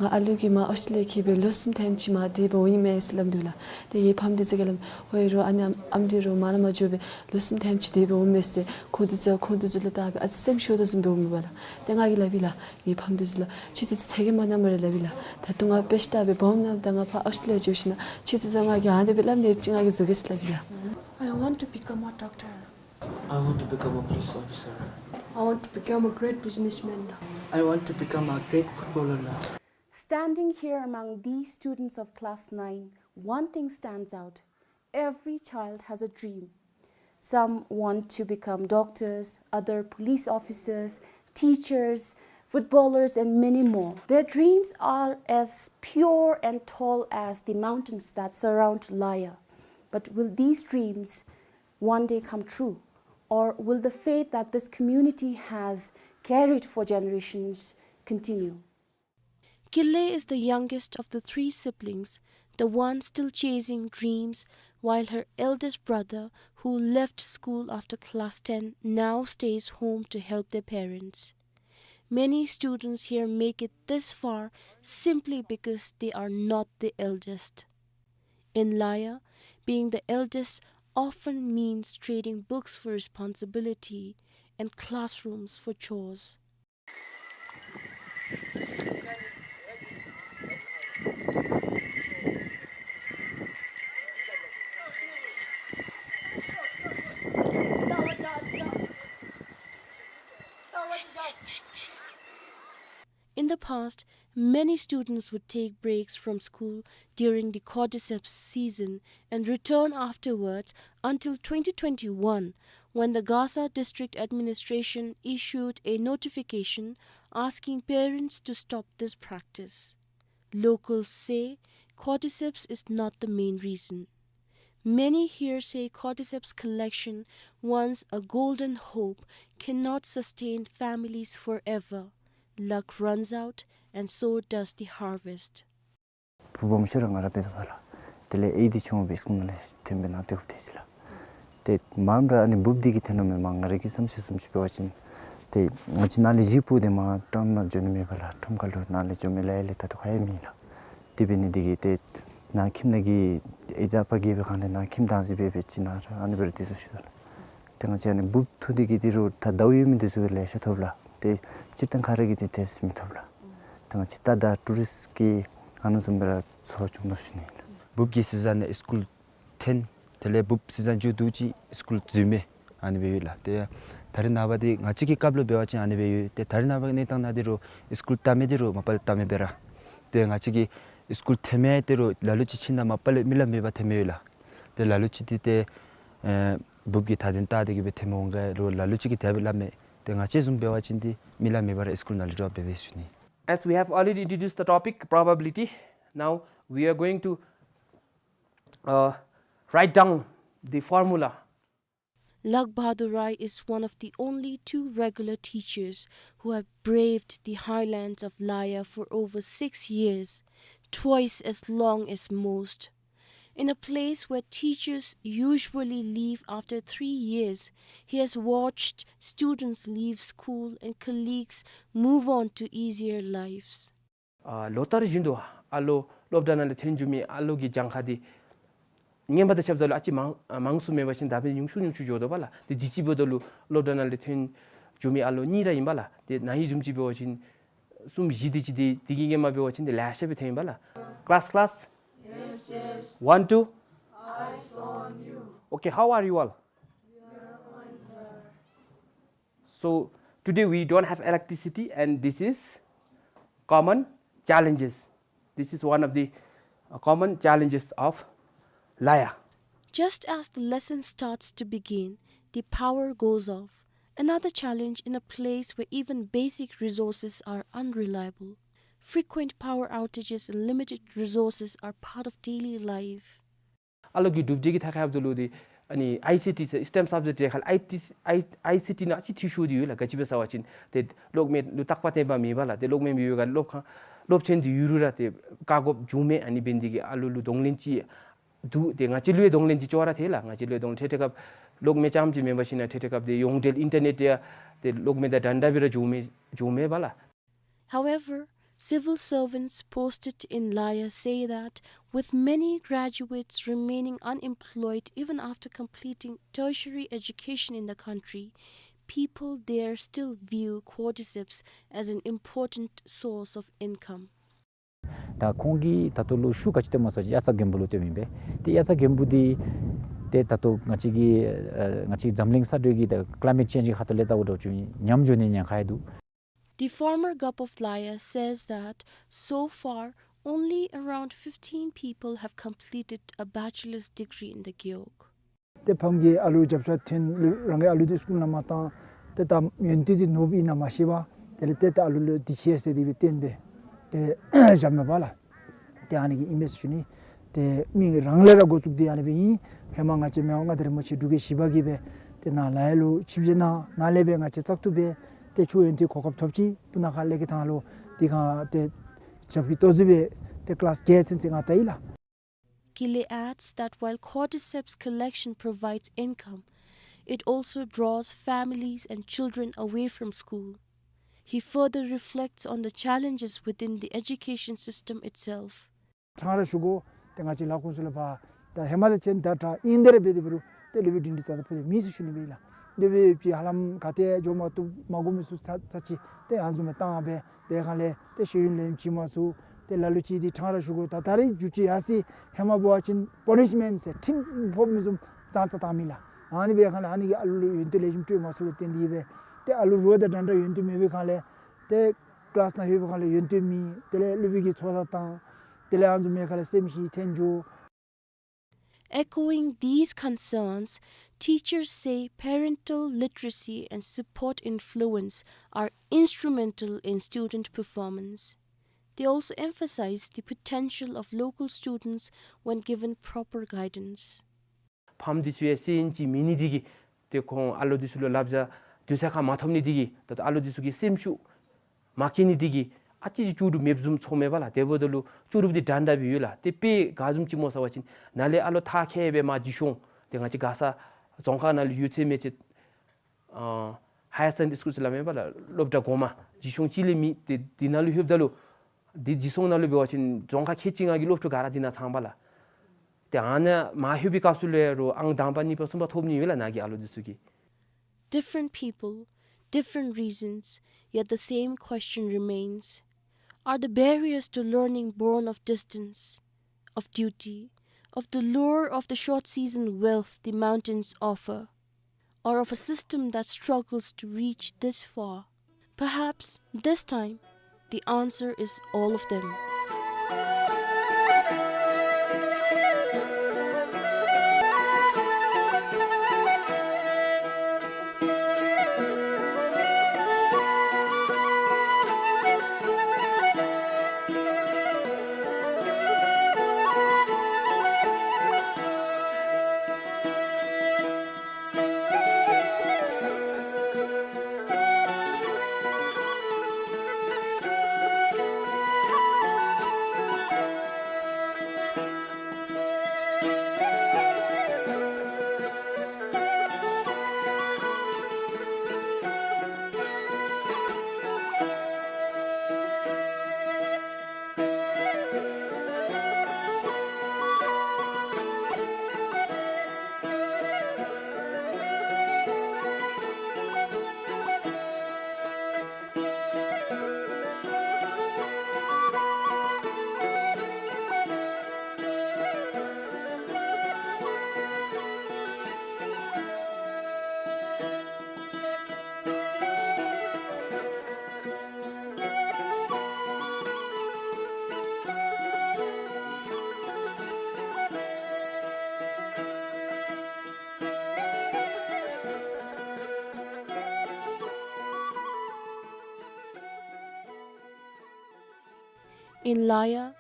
ང་ཨ་ལུ་གིས་མར་ཨོསི་ཊྲེ་ལི་ཡ་འཁྱིད་སྦེ་ལོ་གསུམ་ཐེངས་ཅིག་མར་སྡོད་སྦེ་འོང་ནི་མས་ཟེར་སླབ་དོ་ལགས། ཏེ་ངེའི་ཕམ་འདི་ཚུ་གིས་སླབ་ཨོ་ཡ་རོགས་ཨ་ནི་ཨམ་འདི་རོགས་མར་ལས་མར་འགྱོ་སྦེ་ལོ་གསུམ་ཐེངས་ཅིག་སྡོད་སྦེ་འོང་མས་ཟེར་ཁོང་འདི་ཚུ་ཁོང་འདི་ཚུ་ལུ་བལྟ་སྦེ་ཨ་ཙི་སེམས་ཤོར་དོ་བཟུམ་སྦེ་འོངམ་མས་ལགས། ཏེ་ང་གིས་སླབ་ཡི་ལགས། ངེའི་ཕམ་འདི་ཚུ་ལུ་ཁྱེད་ཚུ་ཚ་གྱང་མ་མནངམ་སྦེ་ར་སླབ་ཡི་ལགས། ད་ལྟོ་ང་དཔེ་ཆ་ལྟ་སྦེ་འབག་འོངམ་ད་ང་ཕར་ཨོསི་ཊྲེ་ལི་ཡ་འགྱོ་ཞིནམ་ཁྱེད་ཚུ་ཚུ་ང་གིས་ཨ་ནི་སྦེ་སླབ་ནི་ཡོདཔ་ཅིག་ང་གིས་བཟོ་གེ་ཟེར་སླབ་ཡི་ལགས། I want to become a doctor. I want to become a police officer. I want to become a great businessman. I want to become a great footballer. Standing here among these students of class nine, one thing stands out. Every child has a dream. Some want to become doctors, other police officers, teachers, footballers, and many more. Their dreams are as pure and tall as the mountains that surround Laya. But will these dreams one day come true? Or will the faith that this community has carried for generations continue? Kile is the youngest of the three siblings, the one still chasing dreams, while her eldest brother, who left school after class ten, now stays home to help their parents. Many students here make it this far simply because they are not the eldest. In Laya, being the eldest often means trading books for responsibility and classrooms for chores. past, many students would take breaks from school during the cordyceps season and return afterwards until twenty twenty-one, when the Gasa District Administration issued a notification asking parents to stop this practice. Locals say cordyceps is not the main reason. Many here say cordyceps collection, once a golden hope, cannot sustain families forever. Luck runs out, and so does the harvest. བུ་སྦོམ་ཤོས་ར་ང་ར་འབད་དོ་བ་ལགས། དེ་ལས་ཨའི་འདི་ཆུང་བའི་སྐུ་ན་ལས་ཐོན་པའི་ནང་དེ་འུབ་དེ་ཟེར་ལགས། ཏེ་མངམ་ར་ཨ་ནི་འབུཔ་འདི་གིས་འཐོན་ནུག་མས། མ་ང་ར་གི་བསམ་ཤེས་བཟུམ་ཅིག་འབད་བ་ཅིན་ཏེ་ང་བཅས་ནཱ་ལས་གཞིས་སྤོ་སྟེ་མར་ཁྲོམ་ནང་འགྱོ་ནི་མེད་པ་ལགས། ཁྲོམ་ཁ་ལུ་ནཱ་ལས་འགྱོ་མི་ལ་ཡ་ལས་ད་ལྟོ་ཁ་ཡ་མེད་ལགས། དེ་འབད་ནི་འདི་གིས་ཏེ་ནཱ་ཁྱིམ་ནང་གི་ཨའི་དང་ཨ་པ་གིས་འབད་སྒང་ལས་ནཱ་ཁྱིམ་བདག་འཛིན་འབད་འབད་ཅིག་ནཱ་ར་ཨ་ནི་སྦེ་ར་སྡོད་དོ་ཞུ་དོ་ལགས། ཏེ་ང་བཅས་ཨ་ནི་འབུཔ་འཐུ་འདི་གིས་འདི་རུ་ད་ཟླཝ་ཡོད་མི་འདི་ཚུ་གིས་ལེ་ཤ་ཐོབ་ལགས། ཏེ་སྤྱིར་བཏང་ཁ་ར་གིས་འདི་ཏེ་མི་ཐོབ་ལགས། ཏེ་ང་བཅས་ད་ད་ཊུ་རིསཊ་གི་ཨ་ནི་བཟུམ་སྦེ་ར་འཚོ་བྱུང་དོ་ཞུ་ནི་ལགས། འབུཔ་གི་སི་ཛན་ནང་སི་ཀུལ་འཐོན། དེ་ལས་འབུཔ་སི་ཛན་མཇུག་བསྡུ་ཅིག་སི་ཀུལ་འཛུལ་མི་ཨ་ནི་སྦེ་ཡོད་ལགས། ཏེ་ད་རེས་ནངས་པ་འདི་ང་བཅས་ཀྱི་སྐབས་ལུ་འབད་བ་ཅིན་ཨ་ནི་སྦེ་ཡོད། ཏེ་ད་རེས་ནངས་པ་གི་གནས་སྟངས་ནང་འདི་རུ་སི་ཀུལ་བལྟ་མི་འདི་རུ་མ་པ་ལས་བལྟ་མི་འབད་ར། ཏེ་ང་བཅས་ཀྱི་སི་ཀུལ་འཐོན་མི་འདི་རུ་ལ་ལུ་ཅིག་ཕྱིན་ད་མ་པ་ལས་མི་ལ་མེད་པར་འཐོན་མི་ཡོད་ལགས། ཏེ་ལ་ལུ་ཅིག་འདི་ཏེ་ཨེ་འབུཔ་གི་ད་དོན་བལྟ་སྟེ་གི་སྦེ་འཐོན་མི་འོང་ག་རུང་ལ་ལུ་ཅིག་གིས་དེ་སྦེ་སླབ་མས། ཏེ་ང་བཅས་བཟུམ་འབད་བ་ཅིན་འདི་མི་ལ་མེད་པར་སི་ཀུལ་ནང་ལས་ཌོབ་འབད་འབད་ཞུ་ནི། As we have already introduced the topic probability, now we are going to, uh, write down the formula. Lakh Bahadur Rai is one of the only two regular teachers who have braved the highlands of Laya for over six years, twice as long as most. In a place where teachers usually leave after three years, he has watched students leave school and colleagues move on to easier lives. ཨ་ལོ་ལྟར་བཞིན་དུ་ཨ་ལོ་སློབ་གྲྭ་ནང་ལས་འཐོན་འགྱོ་མི་ཨ་ལོ་གི་གྱངས་ཁ་འདི་སྔོན་མ་དང་ཕྱདཔ་ད་ལུ་ཨ་ཙི་མང་ཨ་མང་སུ་མེད་པ་ཅིན་ད་འབདན་ཉུང་སུ་ཉུང་སུ་འགྱོ་དོ་བ་ལགས། ཏེ་དུས་ཅི་འབདཝ་ད་ལུ་སློབ་གྲྭ་ནང་ལས་འཐོན་འགྱོ་མི་ཨ་ལོ་གཉིས་ར་ཨིན་པ་ལགས། ཏེ་ན་ཧིང་བཟུམ་ཅིག་འབད་བ་ཅིན་གསུམ་བཞི་དེ་ཅིག་འདི་འདི་གི་སྔོན་མ་འབད་བ་ཅིན་ཏེ་ལེ་ཤ་སྦེ་འཐོན་ཨིན་པ་ལགས། Class, class. Yes, yes. One, two. Eyes on you. Okay, how are you all? We are fine, sir. So today we don't have electricity, and this is common challenges. This is one of the, uh, common challenges of Laya. Just as the lesson starts to begin, the power goes off. Another challenge in a place where even basic resources are unreliable. Frequent power outages and limited resources are part of daily life. ཨ་ལོ་གི་གྲུབ་འབྲས་ཀྱི་ཐད་ཁར་འབདཝ་ད་ལུ་འདི་ཨ་ནི་ཨའི་སི་ཊི་ཟེར་སི་ཊེམ་སབ་ཇེཀཊ་ཁར་ལས་ཨའི་སི་ཊི་ཨའི་ཨའི་སི་ཊི་ནང་ཨ་ཙི་འཐུས་ཤོར་ཏེ་ཡོད་ལགས། ག་ཅི་སྦེ་ཟེར་བ་ཅིན་ཏེ་གློག་མེ་ལུ་རྟག་པ་བརྟེན་པ་མེད་པ་ལགས། ཏེ་གློག་མེ་མེད་པའི་སྒང་སློབ་ཁང་སློབ་ཚན་འདི་ཡུན་རིང་ར་ཏེ་བཀག་དགོཔ་བྱུངམ་མས། ཨ་ནི་འབད་ནི་འདི་གིས་ཨ་ལོ་ལུ་གདོང་ལེན་ཅིག་འདུག། ཏེ་ང་བཅས་ལུ་ཡང་གདོང་ལེན་ཅིག་ཅོག་ར་འཐད་ལགས། ང་བཅས་ལུ་ཡང་གདོང་ལེན་འཐད་འཐད་སྐབས་གློག་མེ་རྐྱངམ་ཅིག་མེན་པར་ཞིན་ན་འཐད་འཐད་སྐབས་ཏེ་ཡོངས་འབྲེལ་ཨིན་ཊར་ནེཊ་ཡང་ཏེ་གློག་མེ་དང་འདྲན་འདྲ་སྦེ་ར་འགྱོཝ་མས་འགྱོཝ་མས་པ་ལགས། However, civil servants posted in Laya say that with many graduates remaining unemployed even after completing tertiary education in the country, people there still view cordyceps as an important source of income. ད་ཁོང་གིས་ད་ལྟོ་ལུ་ཤུགས་ག་ཅི་བཏོནམ་སྨོ་ཟེར་བ་ཅིན་དབྱར་རྩྭ་དགུན་འབུ་ལུ་བཏོནམ་ཨིན་པས། ཏེ་དབྱར་རྩྭ་དགུན་འབུ་འདི་ཏེ་ད་ལྟོ་ང་བཅས་ཀྱི་ཨ་ང་བཅས་འཛམ་གླིང་ས་འདྲུད་ཀྱི་ད་ཀླའི་མེཊ་ཅེནཇ་གི་ཁ་ཐུག་ལས་བལྟཝ་ད་ཅིག་ཉམས་འགྱོ་ནི་ཉེན་ཁ་ཡང་འདུག། The former gup of Laya says that so far only around fifteen people have completed a bachelor's degree in the Gewog. ཏེ་ཕམ་གྱིས་ཨ་ལུ་རྒྱབ་ཤ་འཐེན་ལུ་རང་གི་ཨ་ལུ་འདི་སི་ཀུལ་ནང་མ་བཏང་། ཏེ་ད་ཡོན་ཏན་འདི་ནོར་བུ་ཨིན་ན་མ་ཤེས་པར་དེ་ལས་ཏེ་ད་ཨ་ལུ་ལུ་འདི་ཅིག་ཡང་ཟེར་ཏེ་སྦེ་བཏོན་སྦེ་ཏེ་བཞགཔ་མས་པ་ལགས། ཏེ་ཨ་ནི་གི་ཨིན་མས་ཟེར་ཞུ་ནི། ཏེ་མི་རང་ལས་ར་འགོ་བཙུགས་ཏེ་ཨ་ནི་སྦེ་ཨིན། ཧེ་མ་ང་བཅས་མི་དབང་མངའ་བདག་རིན་པོ་ཆེ་འབྲུག་རྒྱལ་བཞི་པ་གིས་སྦེ་ཏེ་ནཱ་ལ་ཡ་ལུ་ཆིབས་བསྒྱུར་གནང་། ནཱ་ལས་སྦེ་ང་བཅས་བཙག་འཐུ་འབད་ཏེ་ཁྱོད་ཡོན་ཏན་གོ་སྐབས་ཐོབ་ཅི། སྤུ་ན་ཁ་ལས་ཀྱི་ཐང་ལུ་འདི་ག་ཏེ་རྒྱབ་ཀྱི་ལྟོ་ཟུར་སྦེ་ཏེ་ཀླཱས་བརྒྱད་ཚུན་ཚོད་ང་བལྟ་ཡི་ལགས། Kile adds that while cordyceps collection provides income, it also draws families and children away from school. He further reflects on the challenges within the education system itself. ཕྲང་ར་ཞུ་དགོ། ཏེ་ང་བཅས་ལ་ཁོང་ཚུ་ལུ་ཕར་ད་ཧེ་མ་དང་གཅིག་ཁར་ད་ཨིན་དེ་ར་འབད་དེ་འབད་རུང་ཏེ་སློབ་དཔོན་སྒྲིང་སྒྲི་རྩ་དང་ཕུད་མེད་ཟེར་ཞུ་ནི་སྦེ་ལགས། སློབ་དཔོན་ཅིག་ཧ་ལམ་ག་ཏེ་འགྱོ་མ་བཏུབ་མ་གོ་མི་ཚུ་ཚར་ཚར་ཅིག་ཏེ་ཨ་ནི་བཟུམ་སྦེ་བཏང་སྦེ་འབད་སྒང་ལས་ཏེ་ཤེས་ཡོན་ལེན་བྱིན་མ་ཚུགས། ཏེ་ལ་ལུ་ཅིག་འདི་ཕྲང་ར་ཞུ་དགོ། ད་ད་རེས་འགྱོ་ཅི་ཡར་སོང་ཧེ་མ་འབད་བ་ཅིན་པ་ནིཤ་མེནཊ་ཟེར་ཁྲིམས་ཕོག་མི་བཟུམ་ཙང་ཙ་བཏང་མི་ལགས། ཨ་ནི་འབད་སྒང་ལས་ཨ་ནི་གིས་ཨ་ལུ་ལུ་ཡོན་ཏན་ལེགས་ཤོམ་སྤྲོད་མ་ཚུགསཔ་ལས་བརྟེན་ཏེ་སྦེ་ཏེ་ཨ་ལུ་རོགས་དང་འདྲན་འདྲ་ཡོན་ཏན་མེད་པའི་སྒང་ལས་ཏེ་ ཀི་ལཱསི་ནང་ལྷོད་པའི་སྒང་ལས་ཡོན་ཏན་མེད། དེ་ལས་སློབ་དཔོན་གྱིས་ཚོར་བ་བཏང་། དེ་ལས་ཨ་ནི་བཟུམ་མའི་སྒང་ལས་སེམས་ཤི་ཐོན་འགྱོ། Echoing these concerns, teachers say parental literacy and support influence are instrumental in student performance. They also emphasize the potential of local students when given proper guidance. ཕམ་འདི་ཚུ་ཡང་སེམས་ཅན་མེད་ནི་འདི་གིས་ཏེ་ཁོང་ཨ་ལོ་འདི་ཚུ་ལུ་བསླབ་བྱ་དུས་ཚོད་ཁར་མ་ཐོབ་ནི་འདི་གིས་ད་ལྟོ་ཨ་ལོ་འདི་ཚུ་གིས་སེམས་ཤུགས་མ་སྐྱེ་ནི་འདི་གིས་ཨ་ཙི་ཅིག་ལྕོགས་གྲུབ་མེདཔ་བཟུམ་ཚོརཝ་མས་པ་ལགས། དེ་འབདཝ་ད་ལུ་ལྕོགས་གྲུབ་འདི་འདྲན་འདྲ་སྦེ་ཡོད་ལགས། ཏེ་དཔེ་ག་བཟུམ་ཅིག་སྨོ་ཟེར་བ་ཅིན་ནཱ་ལས་ཨ་ལོ་མཐར་འཁྱོལ་སྦེ་མར་འཇིགས་སྐྱོང་ཏེ་ང་བཅས་མགར་ས་རྫོང་ཁག་ནང་ལུ་ཡོད་ཚད་མེད་ཚད་ཨ་ཧའི་ཡར་སེ་ཀེན་ཌི་རི་སི་ཀུལ་ཟེར་སླབ་མས་པ་ལགས། སློབ་གྲྭ་གོང་མ་འཇིགས་སྐྱོང་ཅིག་ལས་མེད། ཏེ་འདི་ནང་ལུ་ལྷོདཔ་ད་ལུ་འདི་འཇིགས་སྐྱོང་ནང་ལུ་འབད་བ་ཅིན་རྫོང་ཁག་ཁལ་གཅིག་ལྔ་གི་སློབ་ཕྲུག་ག་ར་འདི་ནང་ཚང་པ་ལགས། ཏེ་ཨ་ནཱ་མར་ལྷོད་པའི་སྐབས་སུ་ལུ་ཡང་རུང་ཨང་དང་པ་གཉིས་པ་གསུམ་པ་ཐོབ་ནི་ཡོད་ལགས་ནཱ་གི་ཨ་ལོ་འདི་ཚུ་གིས། Different people, different reasons, yet the same question remains. Are the barriers to learning born of distance, of duty, of the lure of the short season wealth the mountains offer, or of a system that struggles to reach this far? Perhaps this time the answer is all of them. In Laya,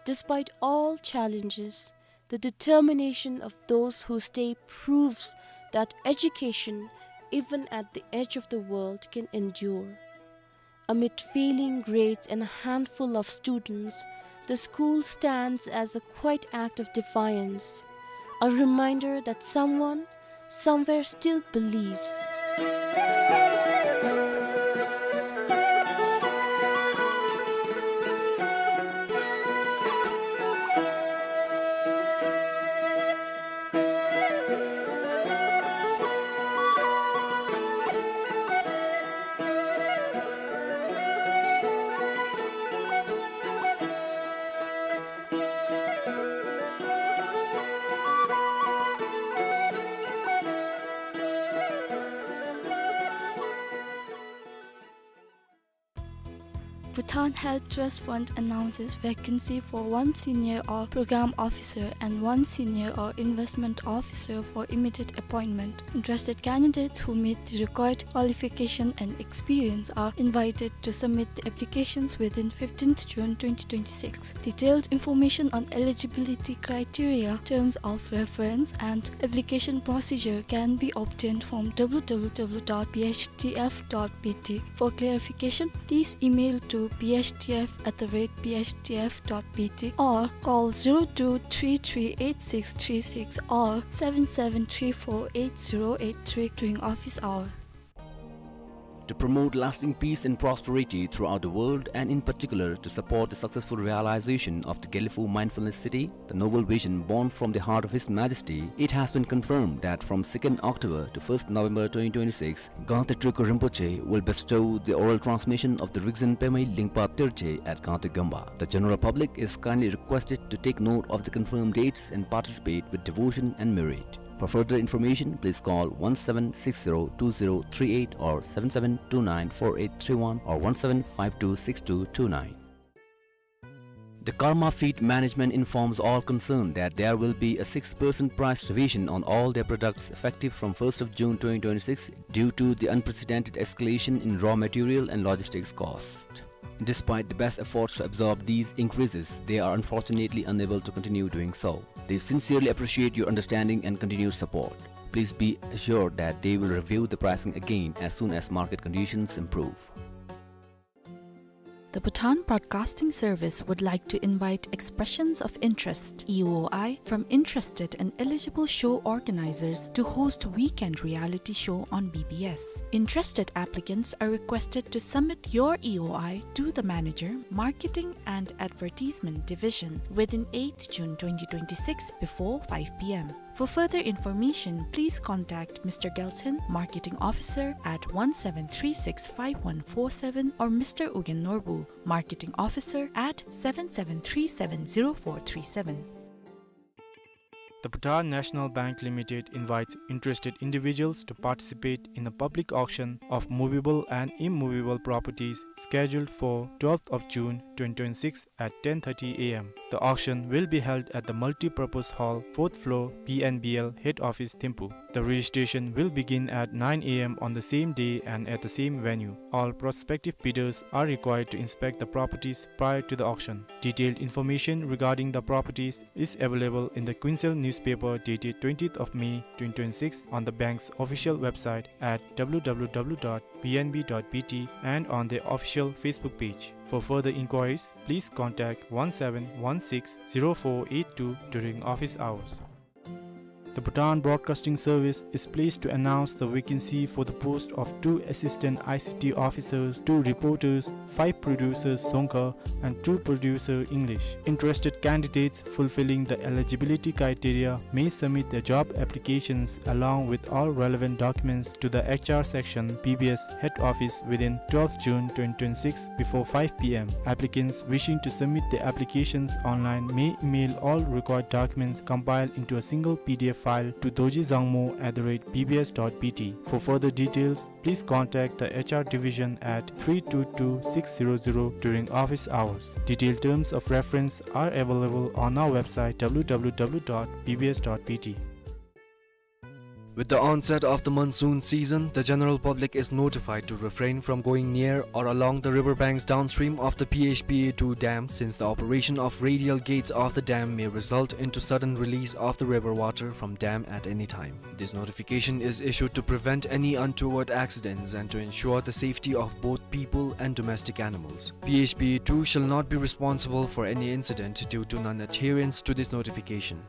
despite all challenges, the determination of those who stay proves that education, even at the edge of the world, can endure. Amid failing grades and a handful of students, the school stands as a quiet act of defiance, a reminder that someone somewhere still believes. Bhutan Health Trust Fund announces vacancy for one senior or program officer and one senior or investment officer for immediate appointment. Interested candidates who meet the required qualification and experience are invited to submit the applications within fifteenth June twenty twenty-six. Detailed information on eligibility criteria, terms of reference, and application procedure can be obtained from W W W dot B H T F dot B T. For clarification, please email to B H T F at the rate B H T F dot B T or call zero two three three eight six three six or seven seven three four eight zero eight three during office hour. To promote lasting peace and prosperity throughout the world, and in particular to support the successful realization of the Gelephu Mindfulness City, the noble vision born from the heart of His Majesty, it has been confirmed that from second October to first November twenty twenty-six, Gangte Trikul Rinpoche will bestow the oral transmission of the Rigzin Pemei Lingpa Terje at Gangte Gyomba. The general public is kindly requested to take note of the confirmed dates and participate with devotion and merit. For further information, please call one seven six zero two zero three eight or seven seven two nine four eight three one or one seven five two six two two nine. The Karma Feed Management informs all concerned that there will be a six percent price revision on all their products effective from first of June twenty twenty-six due to the unprecedented escalation in raw material and logistics cost. Despite the best efforts to absorb these increases, they are unfortunately unable to continue doing so. They sincerely appreciate your understanding and continued support. Please be assured that they will review the pricing again as soon as market conditions improve. The Bhutan Broadcasting Service would like to invite expressions of interest, E O I, from interested and eligible show organizers to host weekend reality show on B B S. Interested applicants are requested to submit your E O I to the manager, Marketing and Advertisement Division, within eighth June twenty twenty-six before five P M. For further information, please contact Mister Gelton, Marketing Officer, at one seven three six five one four seven, or Mister Ugyen Norbu, Marketing Officer, at seven seven three seven zero four three seven. The Bhutan National Bank Limited invites interested individuals to participate in a public auction of movable and immovable properties scheduled for twelfth of June twenty twenty-six at ten thirty A M. The auction will be held at the multipurpose hall, fourth floor, B N B L head office, Thimphu. The registration will begin at nine A M on the same day and at the same venue. All prospective bidders are required to inspect the properties prior to the auction. Detailed information regarding the properties is available in the Quincel newspaper dated twentieth of May twenty twenty-six on the bank's official website at W W W dot B N B dot B T and on their official Facebook page. For further inquiries, please contact one seven one six zero four eight two during office hours. The Bhutan Broadcasting Service is pleased to announce the vacancy for the post of two assistant I C T officers, two reporters, five producers Dzongkha, and two producer English. Interested candidates fulfilling the eligibility criteria may submit their job applications along with all relevant documents to the H R section, B B S head office within twelfth June twenty twenty-six before five P M. Applicants wishing to submit their applications online may email all required documents compiled into a single P D F file to dorji dzangmo at the rate B B S dot B T. For further details, please contact the H R division at three two two six zero zero during office hours. Detailed terms of reference are available on our website W W W dot B B S dot B T. With the onset of the monsoon season, the general public is notified to refrain from going near or along the river banks downstream of the P H P A two dam, since the operation of radial gates of the dam may result into sudden release of the river water from dam at any time. This notification is issued to prevent any untoward accidents and to ensure the safety of both people and domestic animals. P H P A two shall not be responsible for any incident due to non-adherence to this notification.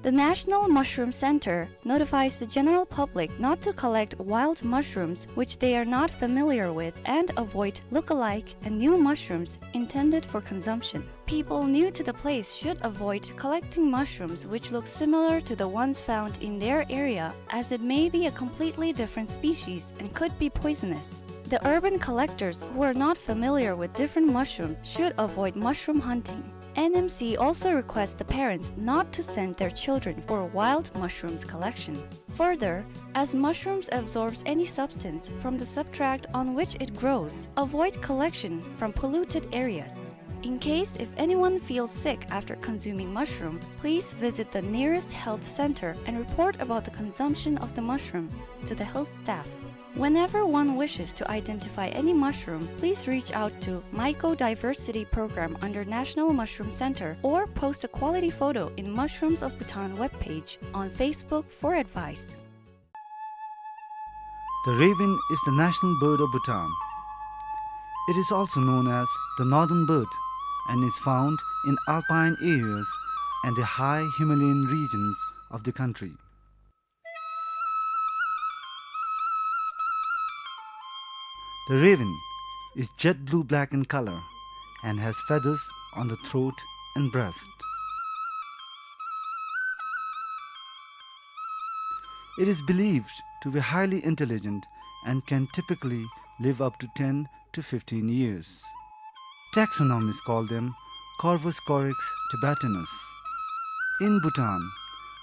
The National Mushroom Center notifies the general public not to collect wild mushrooms which they are not familiar with and avoid look-alike and new mushrooms intended for consumption. People new to the place should avoid collecting mushrooms which look similar to the ones found in their area, as it may be a completely different species and could be poisonous. The urban collectors who are not familiar with different mushrooms should avoid mushroom hunting. N M C also requests the parents not to send their children for wild mushrooms collection. Further, as mushrooms absorbs any substance from the substrate on which it grows, avoid collection from polluted areas. In case if anyone feels sick after consuming mushroom, please visit the nearest health center and report about the consumption of the mushroom to the health staff. Whenever one wishes to identify any mushroom, please reach out to Mycodiversity Program under National Mushroom Center or post a quality photo in Mushrooms of Bhutan webpage on Facebook for advice. The raven is the national bird of Bhutan. It is also known as the northern bird and is found in alpine areas and the high Himalayan regions of the country. The raven is jet blue black in color and has feathers on the throat and breast. It is believed to be highly intelligent and can typically live up to ten to fifteen years. Taxonomists call them Corvus corax tibetanus. In Bhutan,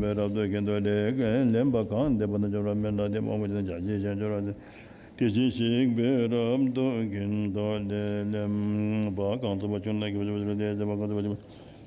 པས་རབ་ཏུ་གིན་དུ་ལེགས་ལེན་པ། གང་འདོད་པ་རྣམས་འབྱོར་བ་མེད་ན་སྟེ། མང་པོ་ཅིག་ན་བརྒྱ་བྱིན་ཅན་འབྱོར་བ་དེ། དེ་བཞིན་གཤེགས་པས་རབ་ཏུ་གིན་དུ་ལེགས་ལེན་པ། གང་ཐུབ་པ་ཆུང་ན་གི་བ་ཅུ་བ་ཅུ་ལ་དེ་བྱེད་པ། གང་ཐུབ་པ་ཆུང་ན།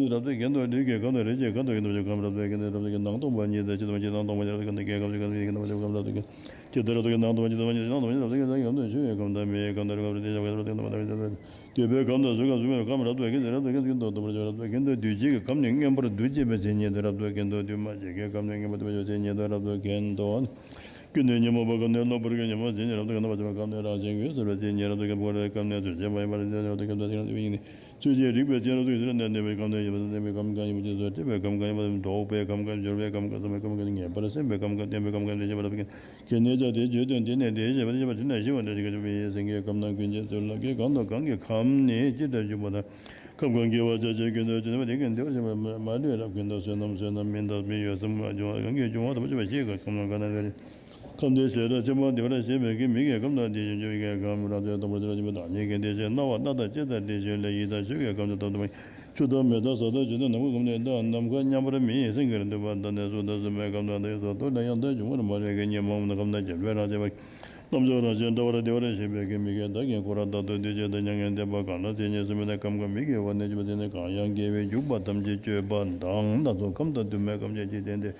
ནི་རབ་ཏུ་གྱེན་དོ། ལུས་ཀྱི་ཁམས་དང་རིགས་ཀྱི་ཁམས་དང་རིགས་ཀྱི་ཁམས་རབ་ཏུ་གྱེན་དོ། ཁམས་རབ་ཏུ་གྱེན་དོ། ནང་སྟོང་པ་ཉིད་དང་ཕྱི་སྟོང་པ་ཕྱི་ནང་སྟོང་པ་ཉིད་རབ་ཏུ་གྱེན་དོ། སྐྱེ་ཁམས་ཀྱི་ཁམས་དང་ཕྱི་ཁམས་དང་རིགས་ཀྱི་ཁམས་རབ་ཏུ་གྱེན་དོ། སྐྱེ་དང་རབ་ཏུ་གྱེན་དོ། ནང་སྟོང་པ་ཕྱི་སྟོང་པ་ཕྱི་ནང་སྟོང་པ་ཉིད་རབ་ཏུ་གྱེན་དོ། ཆུ་ཡི་ཁམས་དང་མེ་ཡི་ཁམས་དང་རིགས་ཁམས་རབ་ཏུ་གྱེན་དོ། རབ་ཏུ་གྱེན་དོ། འདོད་པའི་ཁམས་དང་གཟུགས་ཁམས་གཟུགས་མེད་ཁམས་རབ་ཏུ་གྱེན་དོ། རབ་ཏུ་གྱེན་དོ། དུམ་བུར་སྦྱོར་རབ་ཏུ་གྱེན་དོ། འདུ་བྱེད་ཀྱི་ཁམས་ནི་མངོན་པར་འདུ་བྱེད་པའི་མཚན་ཉིད་དུ་རབ་ཏུ་གྱེན་དོ། འདུས་མ་བྱས་ཀྱི་ཁམས་ནི་མངོན་པར་འདུ་བྱེད་པའི་མཚན་ཉིད་དུ་རབ་ཏུ་གྱེན་དོ། ཀུན་ནས་ཉོན་མོངས་པའི་ཁམས་ནི་གློ་བུར་གྱི་ཉོན་མོངས་མཚན་ཉིད་རབ་ཏུ་གྱེན་དོ། རྣམ་པར་ཤེས་པའི་ཁམས་ནི་རང་བཞིན་གྱིས་གཟིར་བའི་མཚན་ཉིད་རབ་ཏུ་གྱེན་དོ། འཁོར་བའི་ཁམས་ནི་གདུལ་བྱའི་མ་ཡིན་པ་རབ་ཏུ་གྱེན་དོ། རབ་ཏུ་གྱེན་དོ། ཚུལ་བཞིན་རིག་པའི་མཚན་ཉིད་རབ་ཏུ་གྱེན་དོ། གནས་ནས་པའི་ཁམས་དང་ཡུལ་དུ་གནས་པའི་ཁམས་གང་ཡིན་པ་དེ་ཚུ་སྒྲིབ་པའི་ཁམས་གང་ཡིན་པ་དེ་ཚུ་ལྡོག་པའི་ཁམས་གང་ཡིན་པ་དེ་ཚུ་འབྱོར་བའི་ཁམས་གང་ཡིན་པ་དེ་ཚུ་ངེས་པར་སེམས་པའི་ཁམས་གང་ངེས་པར་སེམས་པའི་ཁམས་གང་ཡིན་པ་དེ་ཚུ་བརྗོད་དོན་འདི་ནས་འདི་ཞེས་པ་དེ་ཞེས་པ་དེ་ན་ཞི་བ་འདྲ་ཞིག་ག་ཞུ་བའི་སེང་གེའི་ཁམས་རྣམས་ཀུན་བྱེད་ཚུལ་ལ་སྐད་གང་དང་གང་གི་ཁམས་ནི་ཅི་ལྟར་འབྱུང་བ་དང་། ཁམས་གང་གི་བར་ཆད་ཀྱིས་ཀུན་ཏུ་བྱུང་བ་དེ་ཀུན་བདེ་བར་གཤེགས་པ་མ་ལུས་རབ་ཀུན་ཏུ་བསོད་ནམས་བསོད་ནམས་མིན་འདག་མིན་ཡོད་སེམས་ལ་འབྱུང་བ་གང་གིས་འབྱུང་བ་དམ་པ་ཆོས་ཀྱི་ཁམས་རྣམས་གང་ན་ལུས་རེ། ཁམས་དེ་ཤེས་རབ་ཆེན་པོ་བདེ་བར་གཤེགས་པའི་མིག་གིས་ཁམས་དང་དེ་བཞིན་གཤེགས་པའི་ཁམས་རབ་ཏུ་དང་པོར་དེ་ལ་སྦྱིན་པ་བདག་ཉིད་ཀྱི་དེ་བཞིན་སྣང་བ་སྣ་དང་ལྕེ་དང་དེ་བཞིན་ལུས་ཡིད་དང་ཆོས་ཀྱི་ཁམས་དང་དམ་དུ་མ་ཡིན་ཆུ་དང་མེ་དང་ས་དང་ཆུ་དང་ནམ་མཁའ་ཁམས་དེ་དག་ནམ་མཁའ་མཉམ་པར་མི་ཡི་སེང་གེར་འདུད་པ་དག་ནི་གཟུགས་དང་གཟུགས་མེད་ཁམས་དང་དེ་སོགས་དུ་ལ་ཡང་དག་འབྱུང་བར་མ་ལུས་ཀྱི་ཉོན་མོངས་པ་ཁམས་དང་བཅས་པའི་རང་བཞིན་པ། རྣམ་ཅོག་རང་བཞིན་འདྲ་བར་བདེ་བར་གཤེགས་པའི་མིག་གིས་བདག་གི་འཁོར་རབ་ཏུ་འདུལ་བྱེད་དུ་མྱ་ངན་འདས་པ་གང་ལ་མཚན་ཉིད་གསུམ་ཡོད་དེ། ཁམས་གང་མིག་གི་དབང་ནི་བྱུང་བ་དེ་ནི་གང་ཡང་དགེ་བའི་འཇུག་པ་ཐམས་ཅད་སྤྱོད་པ་དང་སྣ་ཚོགས་ཁམས་དང་དུ་མའི་ཁམས་ཀྱི་འཇིག་རྟེན་ཏེ།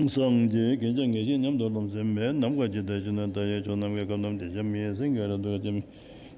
སངས་རྒྱས་མཁན་ཆེན་ཉམས་སུ་བླངས་ཟིན་པས་ནམ་མཁའ་ཇི་ལྟར་ཞིག་ན་མཐའ་ཡས་ཕྱོགས་རྣམས་ཀྱི་ཁམས་རྣམས་དེ་ཤར་མི་ཡི་སེང་གེ་རབ་ཏུ་ཅན།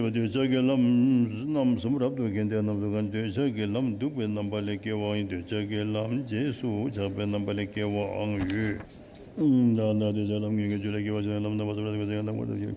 བྱེད་པ་འདོད་ཆགས་ཀྱི་ལམ་རྣམ་གསུམ་རབ་ཏུ་གྱེས་ཏེ། རྣམ་གསུམ་གང་། འདོད་ཆགས་ཀྱི་ལམ་འདུག་པའི་རྣམ་པ་ལས་སྐྱེ་བའང་ཡོད། འདོད་ཆགས་ཀྱི་ལམ་རྗེས་སུ་ཆགས་པའི་རྣམ་པ་ལས་སྐྱེ་བའང་ཡོད། ད་ལྟ་འདོད་ཆགས་ལམ་ངེས་ཀྱི་རྒྱུ་ལས་སྐྱེ་བ་ཞེས་ལམ་རྣམ་པ་གསུམ་རབ་ཏུ་གྱེས་ཏེ་ལམ་ངེས་པ་ཞེས།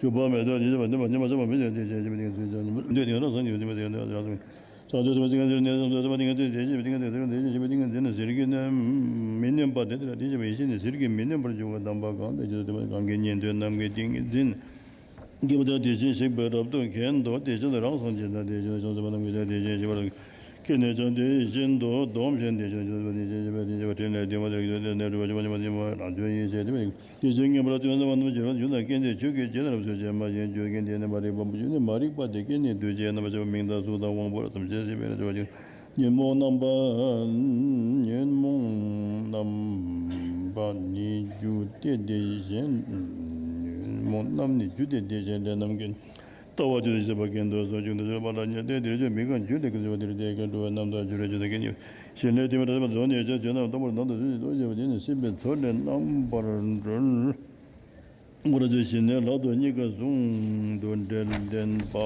འཇུག་པ་མེད་དོ། ཉེས་བྱས་པ་ཉེས་པ་ཉེས་པ་བྱས་པ་མི་བྱེད་དེ་བྱས་ཞེས་པའི་ཏིང་ངེ་འཛིན་ཟེར་གྱི་ནི་མི་འདོད་དེ་རང་སངས་རྒྱས་ཉེས་པ་དེ་རང་སངས་རྒྱས་ཉེས་པ་དེ་རང་དེ་བྱས་ཞེས་པའི་ཏིང་ངེ་འཛིན་ཟེར་གྱི་ནི་མི་ནོན་པ་དེ་ལྟར་དེ་བྱས་པའི་ཡེ་ཤེས་ནི་ཟེར་གྱི་མི་ནོན་པར་འགྱུར་བ་དམ་པ་གང་དེ་བྱས་དེ་གང་གི་ཉན་ཐོས་རྣམས་ཀྱི་ཏིང་ངེ་འཛིན་སྐྱེས་པ་དེ་དེ་བཞིན་གཤེགས་པས་རབ་ཏུ་མཁྱེན་ཏོ། དེ་བཞིན་རང་སངས་རྒྱས་དང་དེ་བཞིན་བྱང་སེམས་དཔའ་རྣམས་ཀྱིས་ཀྱང་དེ་བཞིན་གཤེགས་པ་རབ་ཏུ་མཁྱེན་ནས་ཀྱང་དེ་བཞིན་དུ་སྡོམ་ཞིང་དེ་བཞིན་གཤེགས་པ་དེ་བཞིན་གཤེགས་པའི་ཕྲིན་ལས་བསྟན་པ་དེ་ལ་ནི་སྒྲུབ་པ་ཆོས་མ་ཡིན་པ་རང་བྱུང་ཡེ་ཤེས་དེ་བས་དེ་བཞིན་ཉན་པར་བརྩོན་པ་རྣམས་ཀྱི་རྗེས་སུ་འཇུག་ན། མཁྱེན་ཏེ་ཆོས་ཀྱི་རྗེ་ལ་རབ་གསལ་བྱེད་མ་ཞེན་བརྗོད་ཀྱིན་དེ་ནི་མ་རིག་པ་མ་རིག་པ་དེ་སྐད་ནི་འདུ་བྱེད་རྣམ་པ་ཆགས་པ་མིང་དང་གཟུགས་དང་དབང་པོ་ཐམས་ཅད་ཤེས་པས་ན་ཆགས་པ་ཉོན་མོངས་རྣམ་པ་ཉོན་མོངས་རྣམ་པ་ནི་རྒྱུ་སྟེ་དེ་བཞིན་ཉོན་མོངས་རྣམ་ནི་རྒྱུ་སྟེ་དེ་བཞིན་ལས་རྣམ་ཀུན་ལྟ་བ་ཆོས་ཅན་ཤེས་པ་མཁྱེན་དོ་ཟེར་བ་ཅིན་དེ་ཆོས་པ་ལ་ཉེ་སྟེ་དེར་ཆོས་མི་དགག་རྒྱུ་ལས་ཀུན་ཆོས་པ་དེར་དེ་ཀུན་གྲོལ་བའི་རྣམ་དག་རྒྱུ་རེ་ཆོས་དང་སྐད་ཉེ་བ་ཞེན་ལས་དེ་མི་འདྲ་བ་དོན་ཡོད་ཅེས་བྱས་རྣམས་ལྟ་བུར་ནང་དུ་བཟུང་ཞིང་ལྟོ་ཞེས་པ་དེ་ནི་སྲིད་པའི་མཚོ་ལས་རྣམ་པར་གྲོལ། ངོ་ར་ཆོས་ཞི་གནས་ལ་དོན་གཉིས་ཀ་ཟུང་དུ་འབྲེལ་ལྡན་པ།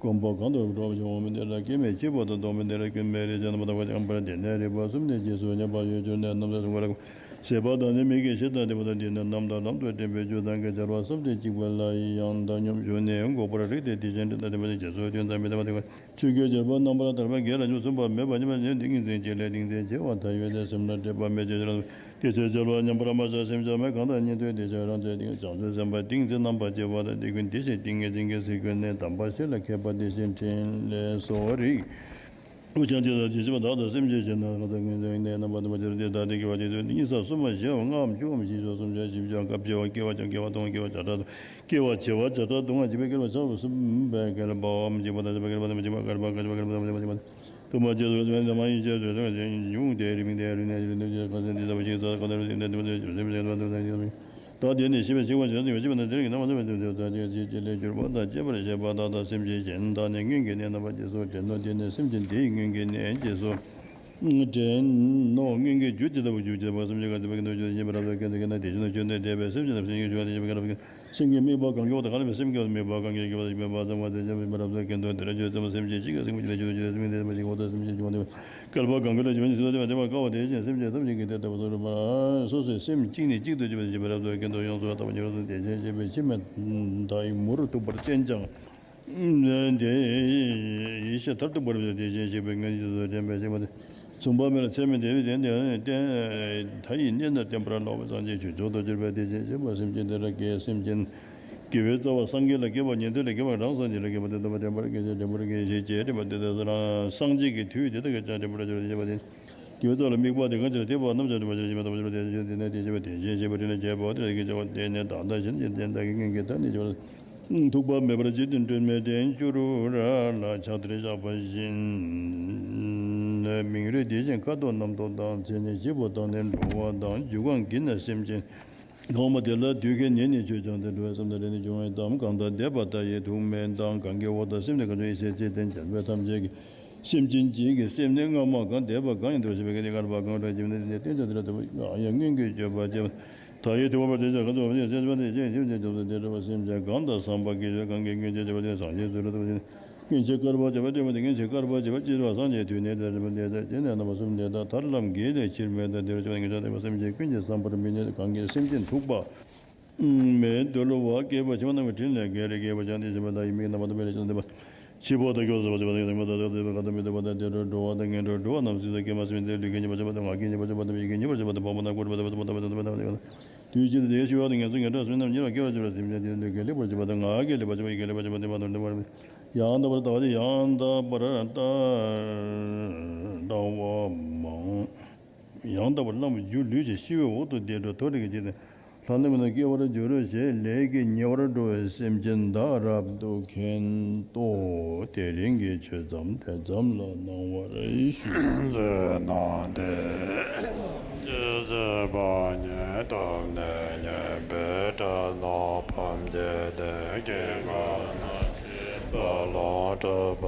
སྒོམ་པ་གང་དུ་གྲོལ་བ་ཞིག་འོང་མི་དེ་ལ་སྐྱེ་མེད་གཅིག་པུ་དང་སྟོང་པ་དེ་ལ་ཀུན་མེད་རེ་ཆོས་རྣམ་པར་དག་པ་ཅན་པར་དེ་ནས་རིག་པ་གསུམ་ནི་རྗེས་སུ་ཉམས་པ་ཡོད་གྱུར་ནས་རྣམ་དག་གསུམ་ཀ་ལ། ཟད་པ་དང་ནི་མི་དགེ་བཤེས་དང་ལྡན་པ་དང་། དེ་ནི་རྣམ་དག་ལམ་དུ་འདྲེན་པའི་རྒྱུ་དང་། ག་སྦྱར་བ་བསམ་གཏན་གཅིག་པ་ལ་ཡང་དག་སྙོམས་ཞུགས་ནས། འགོག་པར་རིགས་ཏེ་དེ་བཞིན་དྲན། ལྟ་ལྡན་པ་དང་རྒྱ་མཚོ་དོན་དམ་མི་ལྡན་པ་དེ་ཆོས་ཀྱི་སྦྱོར་བ་རྣམ་པར་ཐར་པ་དགེ་ལ་འཇུག་གསུམ་པ་མེད་པ་ཉིད་པ་ནི། ཏིང་འཛིན་གཅིག་ལས་ཏིང་འཛིན་བྱེ་བ་མཐའ་ཡས་ཏེ། སེམས་ལ་སྤྲོས་པ་མེད་ཅིང་ཆོས་རྣམས་དེ་ཕྱིར་སྦྱོར་བ་མཉམ་པར་མ་བཞག་སེམས་ཅན་མེད་གང་དག་ཉིད་དུ། དེ་ཕྱིར་རང་གཅེས་ཏིང་བྱང་ཆུབ་སེམས་དཔའི་ཏིང་འཛིན་རྣམ་པར་འབྱེད་པ་དང་། དེ་ཀུན་དེ་བཞིན་ཏིང་ངེ་འཛིན་གྱི་ཟིལ་ཀུན་ནི། དམ་པ་ཞི་ལ་མཁས་པ་དེ་བཞིན་དྲིན་ལས་སོ། རིགས་དབུ་རྐྱང་དེ་དག་དེ་བཞིན་པ་བདག་དང་སེམས་ཅན་གཞན་དང་། གང་དག་ངེས་འབྱུང་ནི་རྣམ་པར་ཐར་པ་དེ་ལ་སྟེ། བདག་དེ་དགེ་བ་དེ་ཚུལ་ནི། གཉིས་སམ་གསུམ་མམ་བཞིའམ་ལྔའམ་བཅུའམ་བཞི་ཤོག་སུམ་ཅུ་བཞི་བཅུ་ཡང་སྐབས་བྱེ་བ་སྐྱེ་བ་ཆུང་བ་སྐྱེ་བ་མཐོང་བ་སྐྱེ་བ་བྱེ་བྲག་ཏུ། སྐྱེ་བ་བྱེ་བ་བྱེ་བྲག་ཏུ་ངེས་འབྱུང་བའི་བསྐལ་པ་འཇིག་པ་དང་བར་མ་གཅིག་པ་དང་གཅིག་པ་བསྐལ་པ་དང་མ་བརྒྱད་པ་བསྐལ་པ་བསྐལ་པ་དང་མ་བརྒྱད་པ་དང་མ་བརྒྱད་པ་དང་མ་ཡིན་ཅེས་སོ། དེ་མ་ཡིན་ཅེས་སོ། དེ་ཡང་ཉུང་སྟེ་རིང་སྟེ་རིང་ནས་རིང་དུ་གྱུར་ཅིང་ཟད་པ་ཞིག་ས་གང་དུ་རེ་ཞིག་ནས་དེ་མ་དེ་ཞིག་ནས་དེ་མ་དེ་ཞིག་ནས་ད་དེ་ནི་ཤེས་པས་ཤེས་པ་ཞེས་བྱ་བ་ཞིག་ནི་ཤེས་པ་ནི་དེར་གྱི་རྣམ་པ་ཐར་པ་དེ་ཚུལ་ཐམས་ཅད་ཀྱི་ལས་གྱུར་པ་དང་བཅས་པར་ཤེས་པ་དག་དང་སེམས་ཅན་གཞན་དག་ནི་སྔོན་གྱི་གནས་རྣམ་པར་འབྱེད་སོ། དྲན་ནོ་དེ་ནི་སེམས་ཅན་དེའི་སྔོན་གྱི་གནས་འབྱེད་སོ། དྲན་ནོ་སྔོན་གྱི་རྒྱུ་ཇི་ལྟ་བུ་རྒྱུ་ཇི་ལྟ་བུ་སེམས་ཅན་གང་དེ་བ་ཀུན་ཏུ་རྒྱུ་ཞེས་པ་རབ་ཏུ་མཁྱེན་ཏོ། དེ་ནི་དེ་བཞིན་དུ་རྒྱུ་ནི་འདས་པའི་སེམས་ཅན་རྣམས་སེམས་ཀྱི་རྒྱུ་བ་དེ་ཞེས་པ་རབ་ཏུ་མཁྱེན། སེམས་ཀྱི་དམིགས་པ་གང་གིས་དག་པའི་སེམས་ཀྱི་དམིགས་པ་གང་གིས་དག་པའི་སེམས་ཀྱི་དམིགས་པ་ཙམ་པ་དེ་ཞེས་པ་རབ་ཏུ་མཁྱེན་ཏོ། དེ་ལ་རྒྱུ་ཙམ་སེམས་ཅན་གཅིག་གི་སེམས་ཀྱི་རྒྱུ་ཅི་ལ་སེམས་ཀྱི་སེམས་ཀྱི་འོག་ཏུ་སེམས་ཅན་གཅིག་མ་དེ་བ་བསྐལ་པ་གང་གི་ལ་ཞེས་པ་ནི་སྲིད་པ་དེ་བ་དེ་བ་དཀའ་བ་དེ་བཞིན་སེམས་ཅན་ཐམས་ཅད་ཀྱི་དེ་ལྟ་བུ་སོ་རུ་མ་སོ་སོའི་སེམས་གཅིག་ནས་གཅིག་ཏུ་གྱུར་པ་ཞེས་པ་རབ་ཏུ་མཁྱེན་ཏོ། ཡོངས་སུ་དག་པ་ཉིད་རབ་ཏུ་དེ་བཞིན་གཤེགས་པའི་ཕྱིར་མི་འདའ་ཡི་མུར་ཐུག་པར་བསྟན་ཀྱང་། དེ་ཡི་ཕྱིར་མཐར་ཐུག་པ་རབ་ཏུ་དེ་བཞིན་གཤེགས་པའི་མངོན་ཤེས་སུ་དྲན་པས་གཤེགས་པ་དེ། མཚུངས་པ་མེད་ལ་ཚད་མེད་དེ་བས་ཏེ་མཐའ་ཡས་གནས་ན་བརྟན་པར་ལོག་པའི་སངས་རྒྱས་ཆོས་མཆོག་ཏུ་གྱུར་པའི་དེ་བཞིན་གཤེགས་པ་སེམས་ཅན་དེ་ལ་དགེ་སེམས་ཅན། དགེ་བའི་རྩ་བ་སངས་རྒྱས་ལ་དགེ་བ་ཉན་ཐོས་ལ་དགེ་བ་རང་སངས་རྒྱས་ལ་དགེ་བ་དེ་ལྟ་བུ་བསྟན་པར་དགེ་ཞེས་དྲན་པར་དགེ་ཞེས་དྲན་པ་དེ་ལྟ་བུ་སངས་རྒྱས་ཀྱི་དུས་དེ་དག་གི་ཀྱང་དྲན་པར་བྱ་བ་དེ་བཞིན་པ་དེ། དགེ་བའི་རྩ་ལ་དམིགས་པ་དེ་གང་ཞིག་ལ་དད་པ་རྣམ་གཞག་སྒྲིབ་པ་ཅན་ཞེས་མི་རྟག་པ་ཞེས་པ་དེ་བཞིན་དེ་ནས་དེ་ཞེས་པ་དེ་བཞིན་ཞེས་པ་དྲིས་ན་བྱས་པའོ། དེ་ལ་དགེ་བྱ་བ་དེ་ནི་བདག་དང་གཞན་གཞན་དག་གི་སྔོན་གྱི་མཐའ་ནི་ཞེས་པ་ཐུག་པ་མེད་པར་ཇི་ལྟར་སྤྲོས་མེད་དྲན་བཅུག་རུང་ར་ལ་ཕྱག་དར་བཞག་པ་བཞིན། མིང་རུས་དེ་བཞིན་ཁ་དོག་རྣམ་རྟོག་དང་མཚན་ཉིད་བཞི་པོ་དང་ནི་འགྲོ་བ་དང་རྒྱུ་གང་གིས་ན་སེམས་ཅན་གང་བ་དེ་ལ་དུས་ཀྱི་ནད་ནི་ཆོས་ཀྱང་དེ་འགྲོ་བའི་བསམ་དང་རེ་ནི་འབྱུང་བའི་གཏམ་གང་དག་འདས་པ་ལྟ་ཡི་ཐུག་མེད་དང་གང་གི་འོག་ཏུ་སེམས་ནི་གང་བྱུང་ཡི་ཟེར་ཚེ་དེ་འཇམ་དཔལ་ཐམས་ཅད་ཀྱིས་སེམས་ཅན་གཅིག་གི་སེམས་ནི་སྔ་མ་གང་འདས་པ་གང་ཡིན་དུ་ཞེས་པའི་གི་དེ་བསྐལ་པ་གང་རུང་ཇི་ལྟར་ནི་བསྟན་ཀྱང་དེ་ལ་ལྟ་བུ་ཡང་སྔོན་གྱི་སྤྱོད་པ་སྤྱད་པ། མཐའ་ཡས་ཐུག་པ་དེ་ཅག་ག་ཚོད་པ་ཞེས་བྱ་བ་དེ་ཅག་ཞེས་བྱ་བ་དེ་རུ་སེམས་ཅན་གང་དང་བསམ་པ་གིས་ཆོས་གང་གིས་སྔོན་ཆད་བྱས་པ་དེ་སངས་རྒྱས་སུ་རབ་ཏུ་བྱེད། སྔོན་ཆད་བསྐལ་པ་བྱས་པ་སྟོན་པ་དེ་སྔོན་ཆད་བསྐལ་པ་བྱས་པ་སྤྱི་བོ་སངས་རྒྱས་དུས་ནས་དེ་ལྟར་དེ་ལྟར་དེ་ནས་རྣམ་པ་གསུམ་དེ་དག་ཐར་ལམ་གྱི་ལས་ཕྱིར་མེད་དང་དེ་རུ་སྐྱེ་བ་ངེས་བྱ་སྟོན་པ་སེམས་ཅན་ཀུན་གྱི་བསམ་པར་མི་ནུས་གང་གིས་སེམས་ཅན་ཐུག་པ་མེད་དུ་བསླུ་བ་སྐྱེས་པ་ཕྱི་མ་རྣམས་ཀྱི་དྲིན་ལས་བརྒལ་ཏེ་སྐྱེས་པ་ཀྱང་དེ་ཕྱི་མ་དག་ཡི་མིག་རྣམ་པ་དང་པའི་ལས་ཀྱང་འདས་པ། འཆི་བ་དང་སྐྱེ་བ་ཟད་པ་ཟད་པ་དང་ཡང་མི་ལྡན་པ་དང་ལྡན་པ་གང་དུ་མི་འདོད་པ་དང་དེ་རུ་འགྲོ་བ་དང་ངན་འགྲོར་འགྲོ་བ་རྣམས་སྲིད་དུ་སྐྱེས་མ་ཟིན་པའི་ལུས་ཀྱི་ཉེས་པ་ཆེན་པོ་དང་ངག་གི་ཉེས་པ་ཆེན་པོ་དང་ཡིད་ཀྱི་ཉེས་པ་ཆེན་པོ་དང་ཕམ་པ་དང་བཀུར་སྟི་མེད་པ་དང་སྤོབས་པ་དང་མི་ཡི་གི་ཉེས་པ་ཆེན་པོ་དང་ཕམ་པ་དང་སྤོབས་པ་དང་མི་ལྡན་པ་དང་དུས་གཅིག་ཏུ་དེ་ཞི་བ་དང་ངན་སོང་ངན་འགྲོ་སྨོན་རྣམས་ཉེ་བར་སྐྱེ་བར་བྱེད་པ་སེམས་ཅན་དེ་ནི་ལུས་ཀྱི་ལེགས་པར་བྱེད་པ་དང་ངག་གི་ལེགས་པར་བྱེད་པ་ཡིད་ཀྱི་ལེགས་པར་བྱེད་པ་དེ་མ་དོར་འདོད་པར་ཡང་དག་པར་ལྟ་བ་དེ་ཡང་དག་པར་ལྟ་བ་མང་། ཡང་དག་པར་བླང་བའི་རྒྱུ་ལུས་ཀྱི་ཤི་བའི་འོག་ཏུ་བདེ་འགྲོ་མཐོ་རིས་ཀྱི་འཇིག་རྟེན་ལྷ་ནུབ་ན་སྐྱེ་བར་འགྱུར་རོ་ཞེས་ལས་ཀྱི་ཉེ་བར་འགྲོ་བའི་སེམས་ཅན་དག་རབ་ཏུ་མཁྱེན་ཏོ། དེ་རིང་གི་ཆོས་མཚམས་དེ་ཙམ་ལ་གནང་བར་ཞུ། མཛད་གནང་སྟེ། ཇི་སྲིད་པ་ཉིད་ཐོབ་ནས་ཉེས་པའི་དགྲ་རྣམས་ཕམ་བྱས་ཏེ། སྐྱེ་རྒ་ན་འཆིའི་རྦ་ཀློང་འཁྲུགས་པ་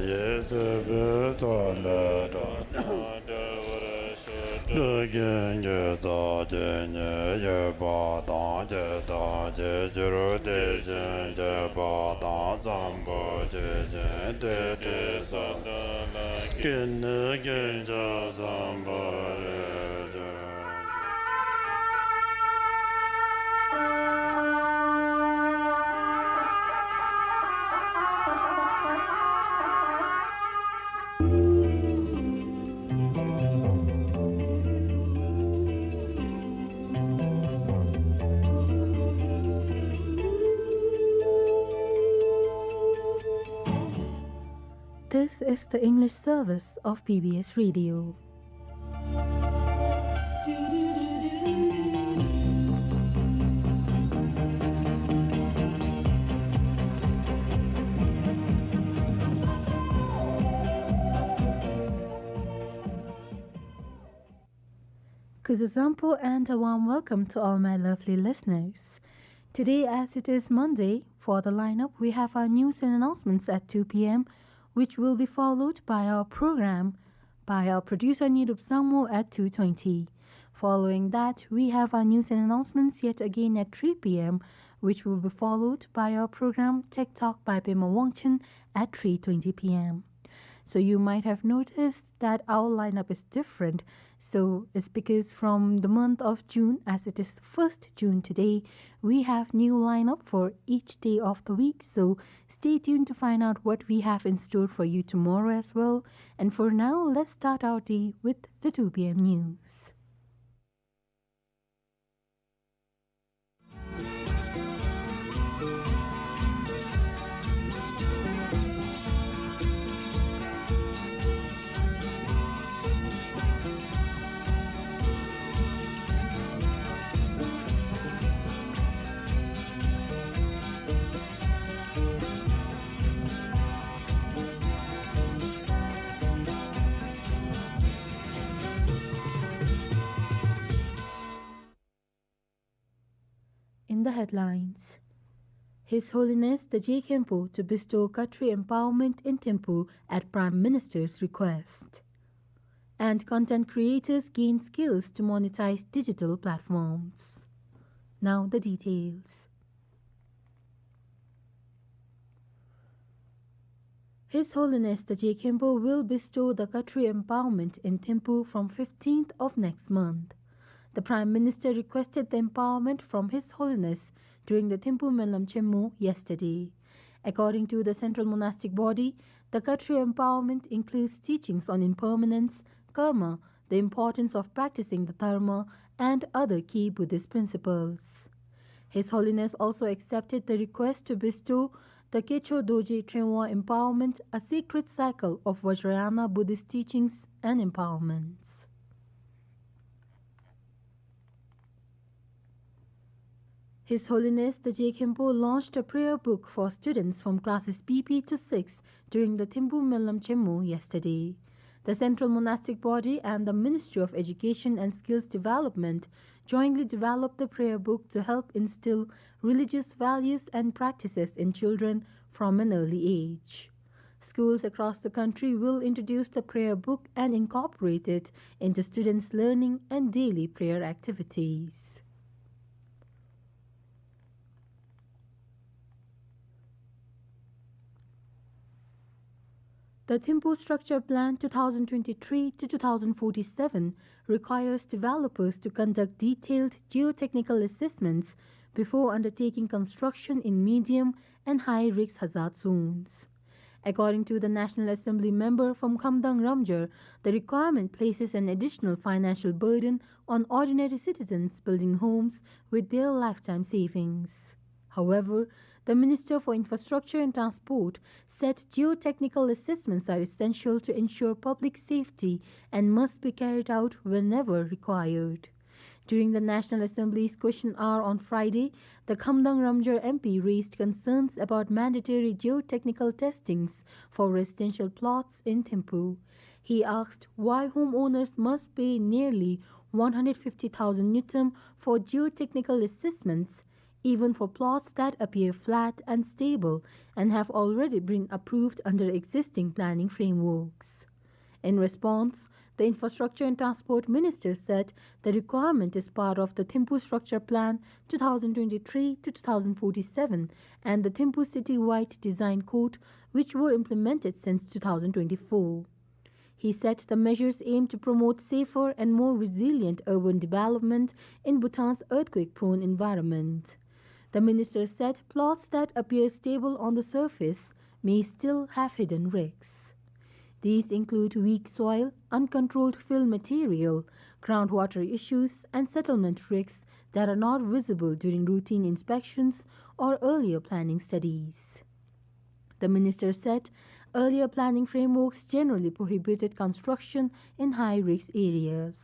ཡི། སྲིད་པའི་མཚོ་ལས་འགྲོ་བ་སྒྲོལ་བར་ཤོག། སྒྲོལ་གྱིན་གྱི་ཚོགས་ཀྱིས་ཉེན་གཡོལ་བ་དང་། བྱས་དང་བྱེད་འགྱུར་དེ་བཞིན་གཤེགས་པ་དང་། བཟང་པོ་ཇི་བཞིན་དེ་འདྲའི་ས་དག་ལ། ཀུན་ནས་ཀུན་ཁྱབ་བཟང་པོར་འགྱུར། This is the English service of B B S Radio. Kuzuzangpo and a warm welcome to all my lovely listeners. Today, as it is Monday, for the lineup, we have our news and announcements at two p.m., which will be followed by our program by our producer Nirup Sangmo at two twenty. Following that, we have our news and announcements yet again at three p.m., which will be followed by our program Tech Talk by Pema Wangchun at three twenty p.m. So you might have noticed that our lineup is different. So it's because from the month of June, as it is the first June today, we have new lineup for each day of the week. So stay tuned to find out what we have in store for you tomorrow as well. And for now, let's start our day with the two P M news. In the headlines, His Holiness the Je Khenpo to bestow Khatri empowerment in Thimphu at Prime Minister's request. And content creators gain skills to monetize digital platforms. Now the details. His Holiness the Je Khenpo will bestow the Khatri empowerment in Thimphu from fifteenth of next month. The Prime Minister requested the empowerment from His Holiness during the Thimphu Menlam Chenmo yesterday. According to the Central Monastic Body, the Khatri empowerment includes teachings on impermanence, karma, the importance of practicing the dharma, and other key Buddhist principles. His Holiness also accepted the request to bestow the Kecho Dorje Trengwa empowerment, a sacred cycle of Vajrayana Buddhist teachings and empowerments. His Holiness the Je Khenpo launched a prayer book for students from classes B P to six during the Thimphu Menlam Chenmo yesterday. The Central Monastic Body and the Ministry of Education and Skills Development jointly developed the prayer book to help instill religious values and practices in children from an early age. Schools across the country will introduce the prayer book and incorporate it into students' learning and daily prayer activities. The Thimphu Structure Plan two thousand twenty-three to two thousand forty-seven requires developers to conduct detailed geotechnical assessments before undertaking construction in medium and high risk hazard zones. According to the National Assembly member from Khamdang Ramjar, the requirement places an additional financial burden on ordinary citizens building homes with their lifetime savings. However, the Minister for Infrastructure and Transport said geotechnical assessments are essential to ensure public safety and must be carried out whenever required. During the National Assembly's question hour on Friday, the Khamdang Ramjar M P raised concerns about mandatory geotechnical testings for residential plots in Thimphu. He asked why homeowners must pay nearly one hundred fifty thousand ngultrum for geotechnical assessments, even for plots that appear flat and stable and have already been approved under existing planning frameworks. In response, the Infrastructure and Transport Minister said the requirement is part of the Thimphu Structure Plan two thousand twenty-three to two thousand forty-seven and the Thimphu City-wide Design Code, which were implemented since two thousand twenty-four. He said the measures aim to promote safer and more resilient urban development in Bhutan's earthquake-prone environment. The minister said plots that appear stable on the surface may still have hidden risks. These include weak soil, uncontrolled fill material, groundwater issues, and settlement risks that are not visible during routine inspections or earlier planning studies. The minister said earlier planning frameworks generally prohibited construction in high-risk areas.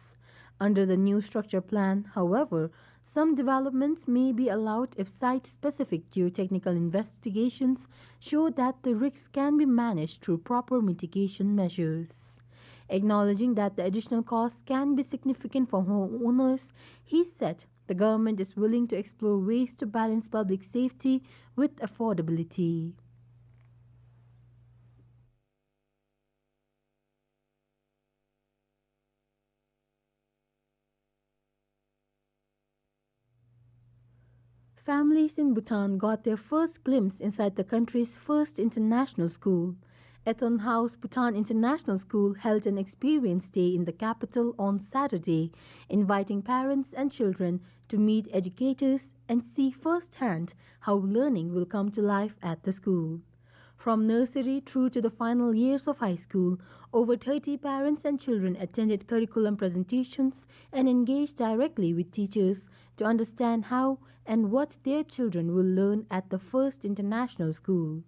Under the new structure plan, however, some developments may be allowed if site-specific geotechnical investigations show that the risks can be managed through proper mitigation measures. Acknowledging that the additional costs can be significant for homeowners, he said the government is willing to explore ways to balance public safety with affordability. Families in Bhutan got their first glimpse inside the country's first international school Ethon House Bhutan International School held an experience day in the capital on Saturday, inviting parents and children to meet educators and see firsthand how learning will come to life at the school. From nursery through to the final years of high school, over thirty parents and children attended curriculum presentations and engaged directly with teachers to understand how and what their children will learn at the first international school.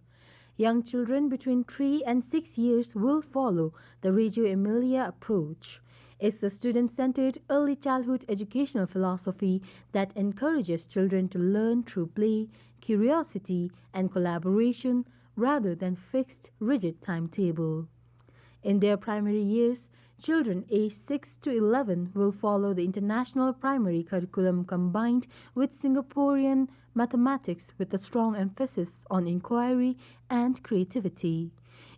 Young children between three and six years will follow the Reggio Emilia approach. It's a student-centered early childhood educational philosophy that encourages children to learn through play, curiosity, and collaboration rather than fixed, rigid timetable. In their primary years, children aged six to eleven will follow the international primary curriculum combined with Singaporean mathematics, with a strong emphasis on inquiry and creativity.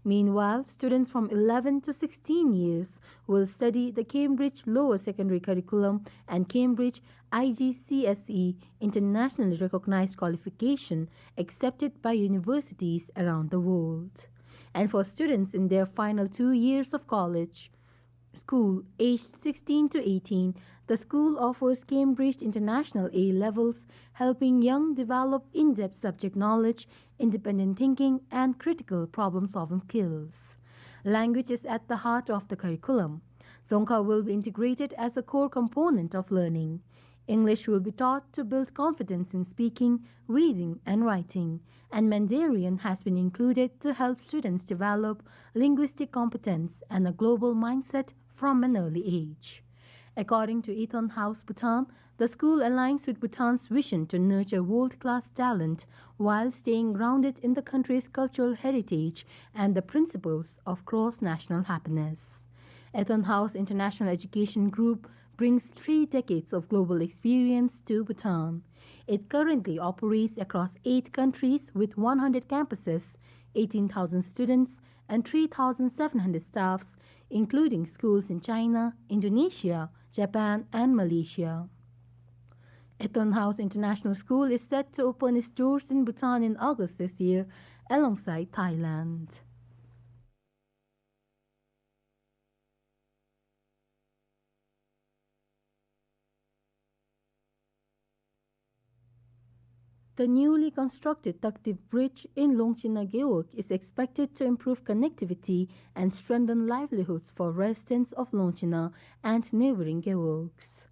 Meanwhile, students from eleven to sixteen years will study the Cambridge Lower Secondary Curriculum and Cambridge I G C S E, internationally recognized qualification accepted by universities around the world. And for students in their final two years of college, school, aged sixteen to eighteen, the school offers Cambridge International A levels, helping young develop in-depth subject knowledge, independent thinking, and critical problem-solving skills. Language is at the heart of the curriculum. Dzongkha will be integrated as a core component of learning. English will be taught to build confidence in speaking, reading, and writing, and Mandarin has been included to help students develop linguistic competence and a global mindset from an early age. According to Ethon House Bhutan, the school aligns with Bhutan's vision to nurture world-class talent while staying grounded in the country's cultural heritage and the principles of cross-national happiness. Ethon House International Education Group brings three decades of global experience to Bhutan. It currently operates across eight countries with one hundred campuses, eighteen thousand students, and three thousand seven hundred staffs, including schools in China, Indonesia, Japan, and Malaysia. Ethon House International School is set to open its doors in Bhutan in August this year, alongside Thailand. The newly constructed Takdip Bridge in Longchina Gewog is expected to improve connectivity and strengthen livelihoods for residents of Longchina and neighboring Gewogs.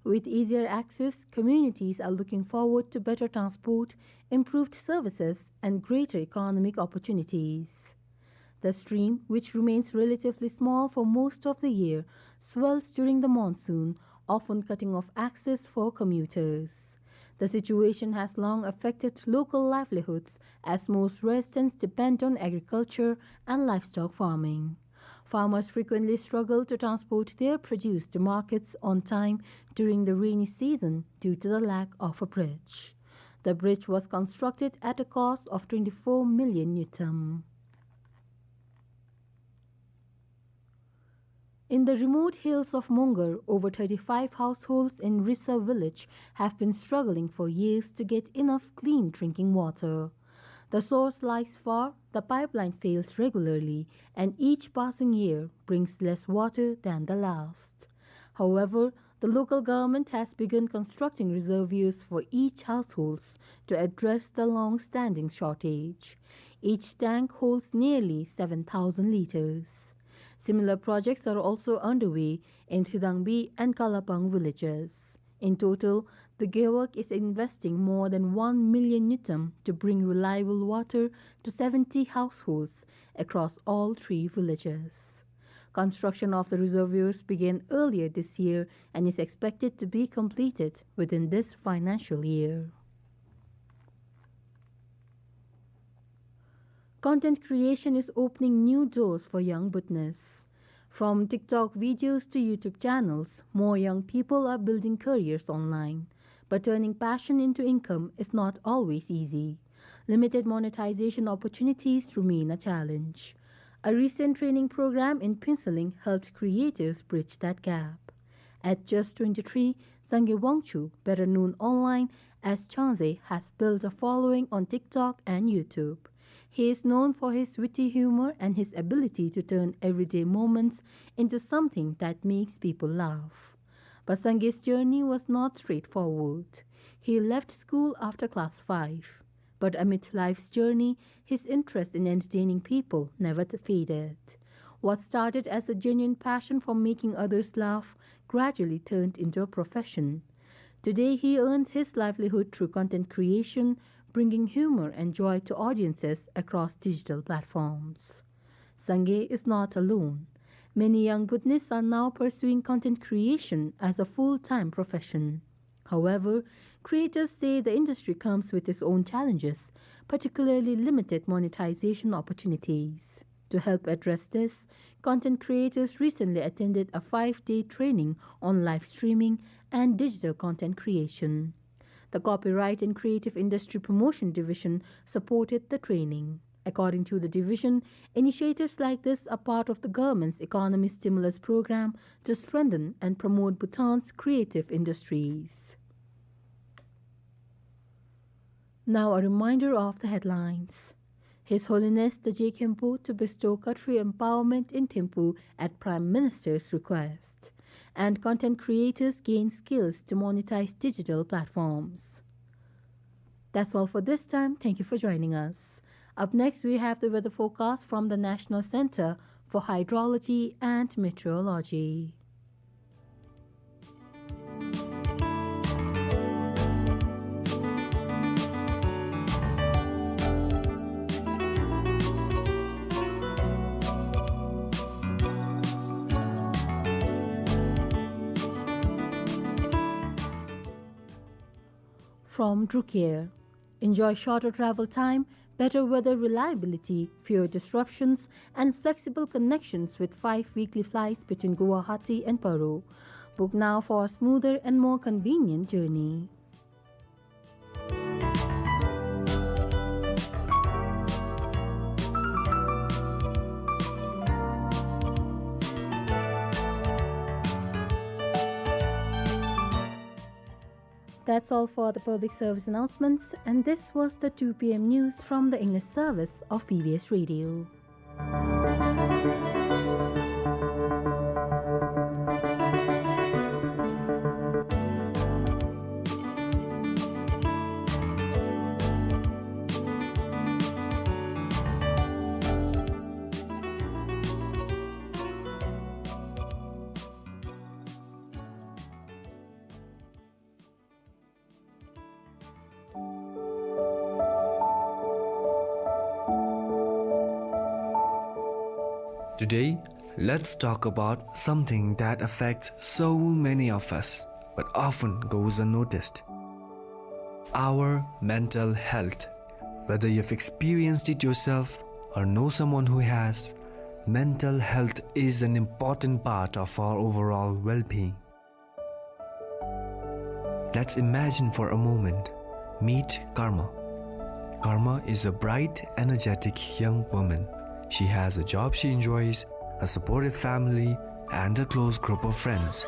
With easier access, communities are looking forward to better transport, improved services, and greater economic opportunities. The stream, which remains relatively small for most of the year, swells during the monsoon, often cutting off access for commuters. The situation has long affected local livelihoods, as most residents depend on agriculture and livestock farming. Farmers frequently struggle to transport their produce to markets on time during the rainy season due to the lack of a bridge. The bridge was constructed at a cost of twenty-four million ngultrum. In the remote hills of Mongar, over thirty-five households in Risa village have been struggling for years to get enough clean drinking water. The source lies far, the pipeline fails regularly, and each passing year brings less water than the last. However, the local government has begun constructing reservoirs for each household to address the long-standing shortage. Each tank holds nearly seven thousand liters. Similar projects are also underway in Thidangbi and Kalapang villages. In total, the Gewog is investing more than one million ngultrum to bring reliable water to seventy households across all three villages. Construction of the reservoirs began earlier this year and is expected to be completed within this financial year. Content creation is opening new doors for young Bhutanese. From TikTok videos to YouTube channels, more young people are building careers online. But turning passion into income is not always easy. Limited monetization opportunities remain a challenge. A recent training program in Phuentsholing helped creators bridge that gap. At just twenty-three, Sangay Wangchuk, better known online as Changze, has built a following on TikTok and YouTube. He is known for his witty humor and his ability to turn everyday moments into something that makes people laugh. But Sangay's journey was not straightforward. He left school after class five. But amid life's journey, his interest in entertaining people never t-, faded. What started as a genuine passion for making others laugh gradually turned into a profession. Today, he earns his livelihood through content creation, bringing humor and joy to audiences across digital platforms. Sangay is not alone. Many young Bhutanese are now pursuing content creation as a full-time profession. However, creators say the industry comes with its own challenges, particularly limited monetization opportunities. To help address this, content creators recently attended a five-day training on live streaming and digital content creation. The Copyright and Creative Industry Promotion Division supported the training. According to the division, initiatives like this are part of the government's economy stimulus program to strengthen and promote Bhutan's creative industries. Now a reminder of the headlines. His Holiness the Je Khenpo to bestow Khatri empowerment in Thimphu at Prime Minister's request. And content creators gain skills to monetize digital platforms. That's all for this time. Thank you for joining us. Up next, we have the weather forecast from the National Center for Hydrology and Meteorology. From Druk Air. Enjoy shorter travel time, better weather reliability, fewer disruptions, and flexible connections with five weekly flights between Guwahati and Paro. Book now for a smoother and more convenient journey. That's all for the public service announcements, and this was the two P M news from the English service of B B S Radio. Today, let's talk about something that affects so many of us, but often goes unnoticed. Our mental health. Whether you've experienced it yourself or know someone who has, mental health is an important part of our overall well-being. Let's imagine for a moment. Meet Karma. Karma is a bright, energetic young woman. She has a job she enjoys, a supportive family, and a close group of friends.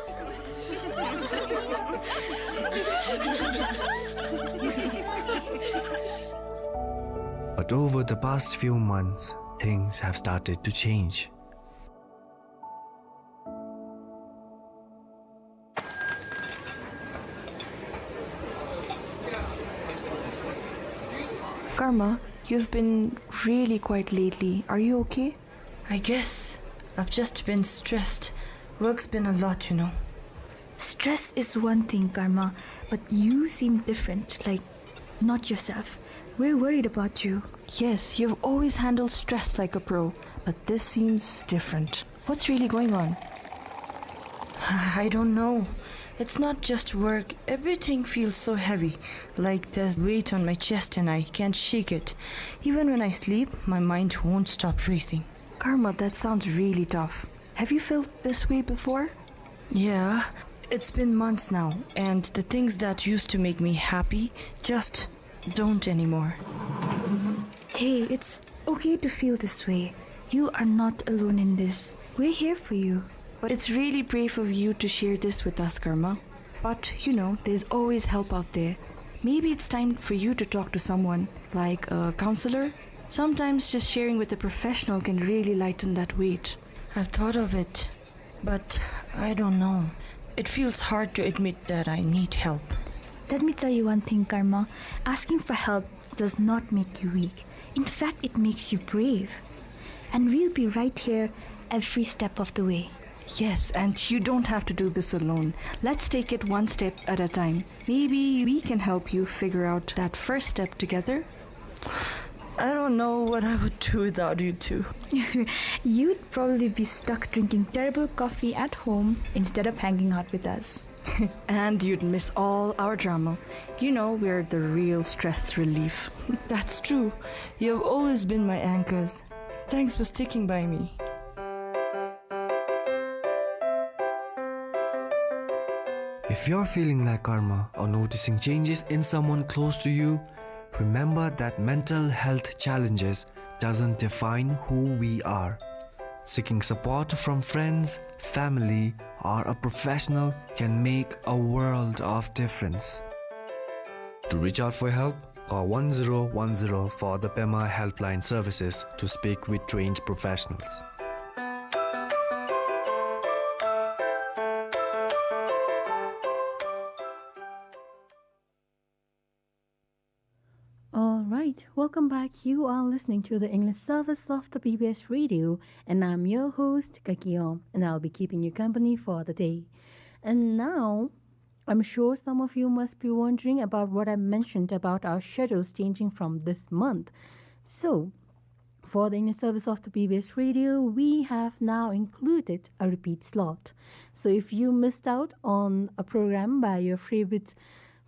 But over the past few months, things have started to change. Karma, you've been really quiet lately. Are you okay? I guess. I've just been stressed. Work's been a lot, you know. Stress is one thing, Karma, but you seem different, like, not yourself. We're worried about you. Yes, you've always handled stress like a pro, but this seems different. What's really going on? I don't know. It's not just work. Everything feels so heavy, like there's weight on my chest and I can't shake it. Even when I sleep, my mind won't stop racing. Karma, that sounds really tough. Have you felt this way before? Yeah, it's been months now, and the things that used to make me happy just don't anymore. Hey, it's okay to feel this way. You are not alone in this. We're here for you. But it's really brave of you to share this with us, Karma. But, you know, there's always help out there. Maybe it's time for you to talk to someone, like a counselor. Sometimes just sharing with a professional can really lighten that weight. I've thought of it, but I don't know. It feels hard to admit that I need help. Let me tell you one thing, Karma. Asking for help does not make you weak. In fact, it makes you brave. And we'll be right here every step of the way. Yes, and you don't have to do this alone. Let's take it one step at a time. Maybe we can help you figure out that first step together. I don't know what I would do without you two. You'd probably be stuck drinking terrible coffee at home instead of hanging out with us. And you'd miss all our drama. You know, we're the real stress relief. That's true. You've always been my anchors. Thanks for sticking by me. If you're feeling like Karma or noticing changes in someone close to you, remember that mental health challenges doesn't define who we are. Seeking support from friends, family, or a professional can make a world of difference. To reach out for help, call one zero one zero for the Pema Helpline services to speak with trained professionals. All right, welcome back. You are listening to the English service of the B B S Radio, and I'm your host, Kakiom, and I'll be keeping you company for the day. And now, I'm sure some of you must be wondering about what I mentioned about our schedules changing from this month. So, for the English service of the B B S Radio, we have now included a repeat slot. So if you missed out on a program by your favorite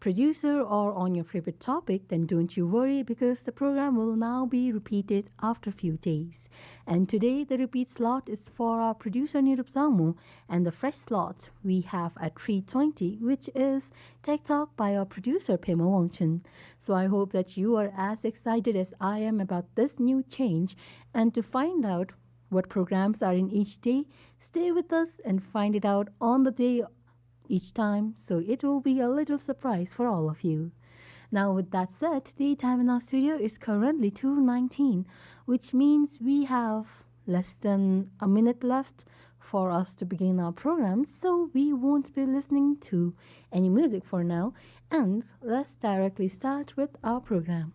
producer or on your favorite topic, then don't you worry, because the program will now be repeated after a few days. And today, the repeat slot is for our producer Nirup Sangmo, and the fresh slot we have at three twenty, which is Tech Talk by our producer Pema Wangchun. So I hope that you are as excited as I am about this new change. And to find out what programs are in each day, stay with us and find it out on the day each time, so it will be a little surprise for all of you. Now, with that said, the time in our studio is currently two nineteen, which means we have less than a minute left for us to begin our program, so we won't be listening to any music for now, and let's directly start with our program.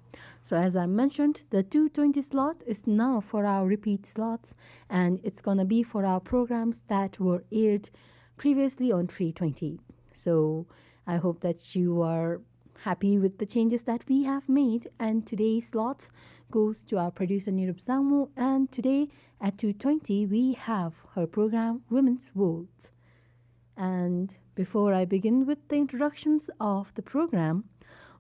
So, as I mentioned, the two twenty slot is now for our repeat slots, and it's gonna be for our programs that were aired previously on three twenty. So I hope that you are happy with the changes that we have made. And today's slot goes to our producer Nirup Sangmo. And today at two twenty, we have her program Women's World. And before I begin with the introductions of the program,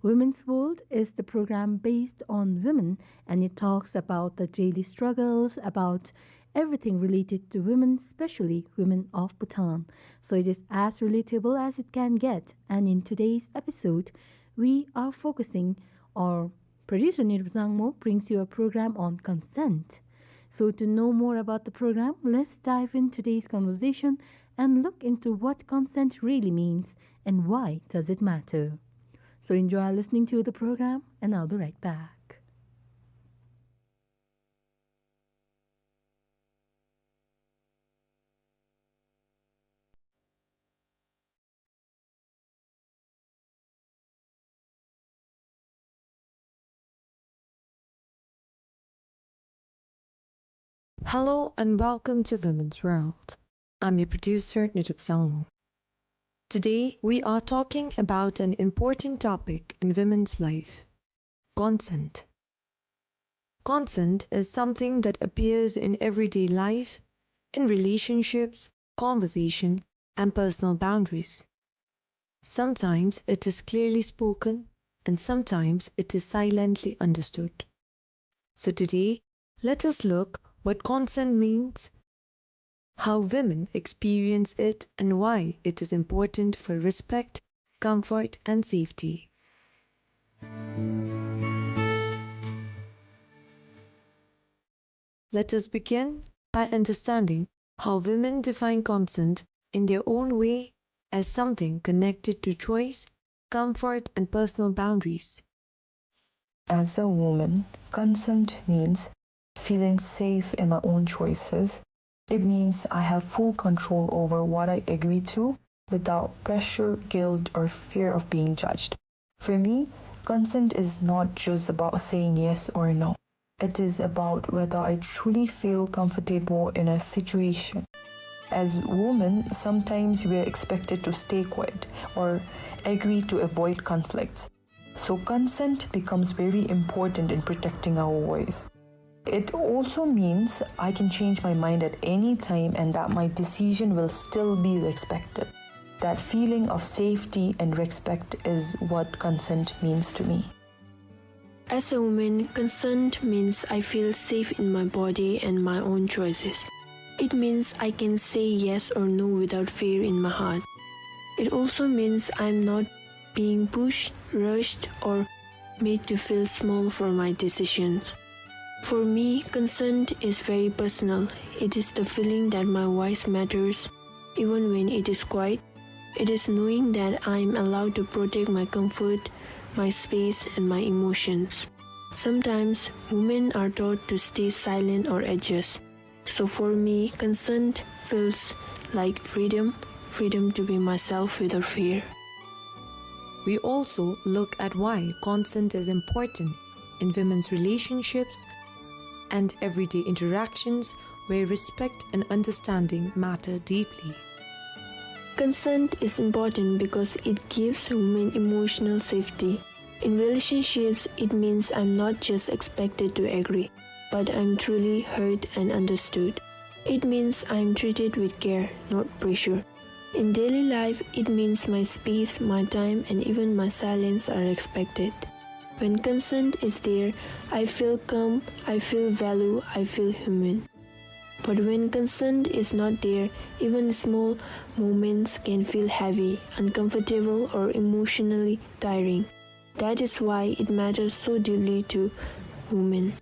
Women's World is the program based on women, and it talks about the daily struggles, about everything related to women, especially women of Bhutan. So it is as relatable as it can get. And in today's episode, we are focusing, or producer Nirup Sangmo brings you a program on consent. So to know more about the program, let's dive in today's conversation and look into what consent really means and why does it matter. So enjoy listening to the program, and I'll be right back. Hello and welcome to Women's World. I'm your producer, Nirup Sangmo. Today, we are talking about an important topic in women's life: consent. Consent is something that appears in everyday life, in relationships, conversation, and personal boundaries. Sometimes it is clearly spoken, and sometimes it is silently understood. So today, let us look what consent means, how women experience it, and why it is important for respect, comfort, and safety. Let us begin by understanding how women define consent in their own way, as something connected to choice, comfort, and personal boundaries. As a woman, consent means feeling safe in my own choices. It means I have full control over what I agree to without pressure, guilt, or fear of being judged. For me, consent is not just about saying yes or no. It is about whether I truly feel comfortable in a situation. As women, sometimes we are expected to stay quiet or agree to avoid conflicts. So consent becomes very important in protecting our voice. It also means I can change my mind at any time and that my decision will still be respected. That feeling of safety and respect is what consent means to me. As a woman, consent means I feel safe in my body and my own choices. It means I can say yes or no without fear in my heart. It also means I'm not being pushed, rushed, or made to feel small for my decisions. For me, consent is very personal. It is the feeling that my voice matters, even when it is quiet. It is knowing that I am allowed to protect my comfort, my space, and my emotions. Sometimes, women are taught to stay silent or adjust. So for me, consent feels like freedom, freedom to be myself without fear. We also look at why consent is important in women's relationships and everyday interactions where respect and understanding matter deeply. Consent is important because it gives women emotional safety. In relationships, it means I'm not just expected to agree, but I'm truly heard and understood. It means I'm treated with care, not pressure. In daily life, it means my space, my time, and even my silence are respected. When consent is there, I feel calm, I feel value, I feel human. But when consent is not there, even small moments can feel heavy, uncomfortable, or emotionally tiring. That is why it matters so deeply to women.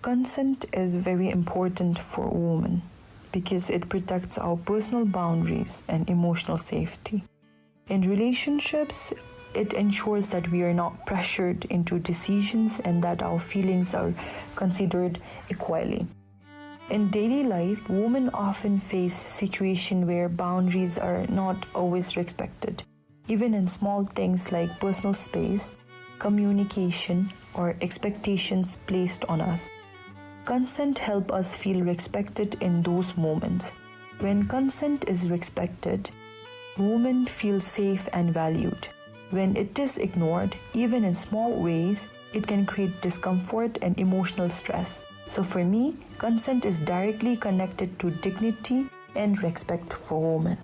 Consent is very important for women because it protects our personal boundaries and emotional safety. In relationships, it ensures that we are not pressured into decisions and that our feelings are considered equally. In daily life, women often face situations where boundaries are not always respected, even in small things like personal space, communication, or expectations placed on us. Consent helps us feel respected in those moments. When consent is respected, women feel safe and valued. When it is ignored, even in small ways, it can create discomfort and emotional stress. So for me, consent is directly connected to dignity and respect for women.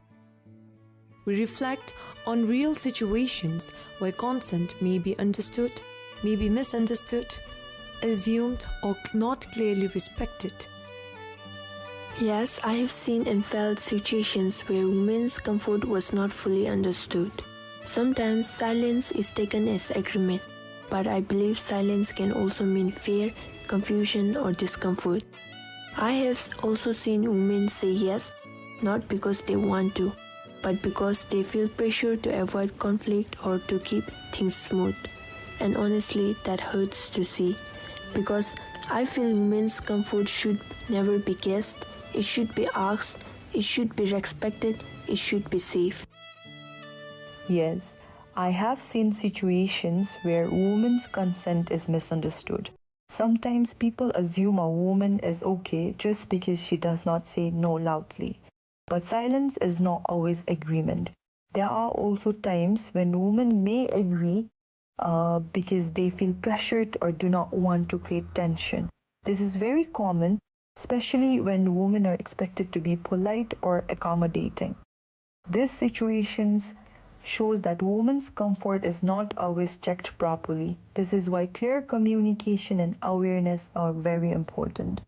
We reflect on real situations where consent may be understood, may be misunderstood, assumed, or not clearly respected. Yes, I have seen and felt situations where women's comfort was not fully understood. Sometimes silence is taken as agreement, but I believe silence can also mean fear, confusion, or discomfort. I have also seen women say yes, not because they want to, but because they feel pressure to avoid conflict or to keep things smooth. And honestly, that hurts to see. Because I feel women's comfort should never be guessed, it should be asked, it should be respected, it should be safe. Yes, I have seen situations where women's consent is misunderstood. Sometimes people assume a woman is okay just because she does not say no loudly. But silence is not always agreement. There are also times when women may agree, uh, because they feel pressured or do not want to create tension. This is very common, especially when women are expected to be polite or accommodating. These situations shows that women's comfort is not always checked properly. This is why clear communication and awareness are very important.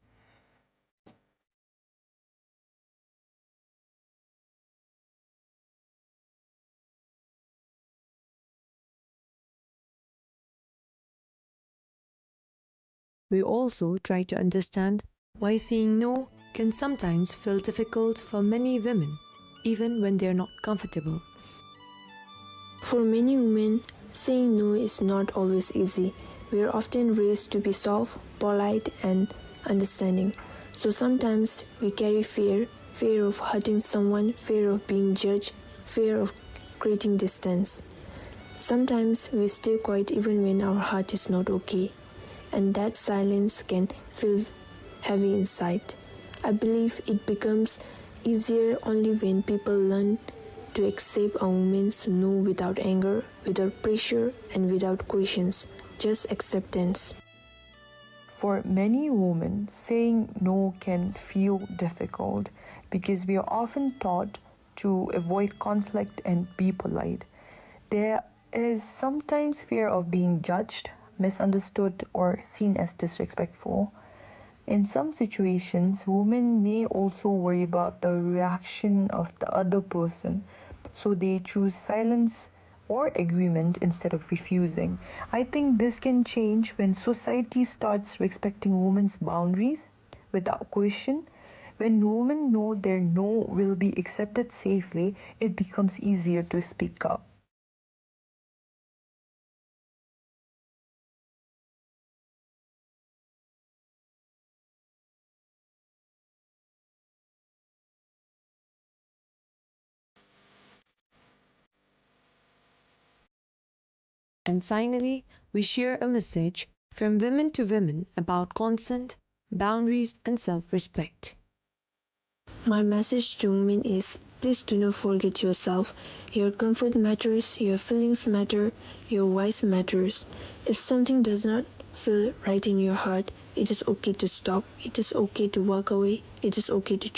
We also try to understand why saying no can sometimes feel difficult for many women, even when they are not comfortable. For many women, Saying no is not always easy. We are often raised to be soft, polite, and understanding. So sometimes we carry fear, fear of hurting someone, fear of being judged, fear of creating distance. Sometimes we stay quiet even when our heart is not okay, and that silence can feel heavy inside. I believe it becomes easier only when people learn to accept a woman's no without anger, without pressure, and without questions, just acceptance. For many women, saying no can feel difficult because we are often taught to avoid conflict and be polite. There is sometimes fear of being judged, misunderstood, or seen as disrespectful. In some situations, women may also worry about the reaction of the other person, so they choose silence or agreement instead of refusing. I think this can change when society starts respecting women's boundaries without question. When women know their no will be accepted safely, it becomes easier to speak up. And finally, we share a message from women to women about consent, boundaries, and self-respect. My message to women is, please do not forget yourself. Your comfort matters, your feelings matter, your voice matters. If something does not feel right in your heart, it is okay to stop. It is okay to walk away. It is okay to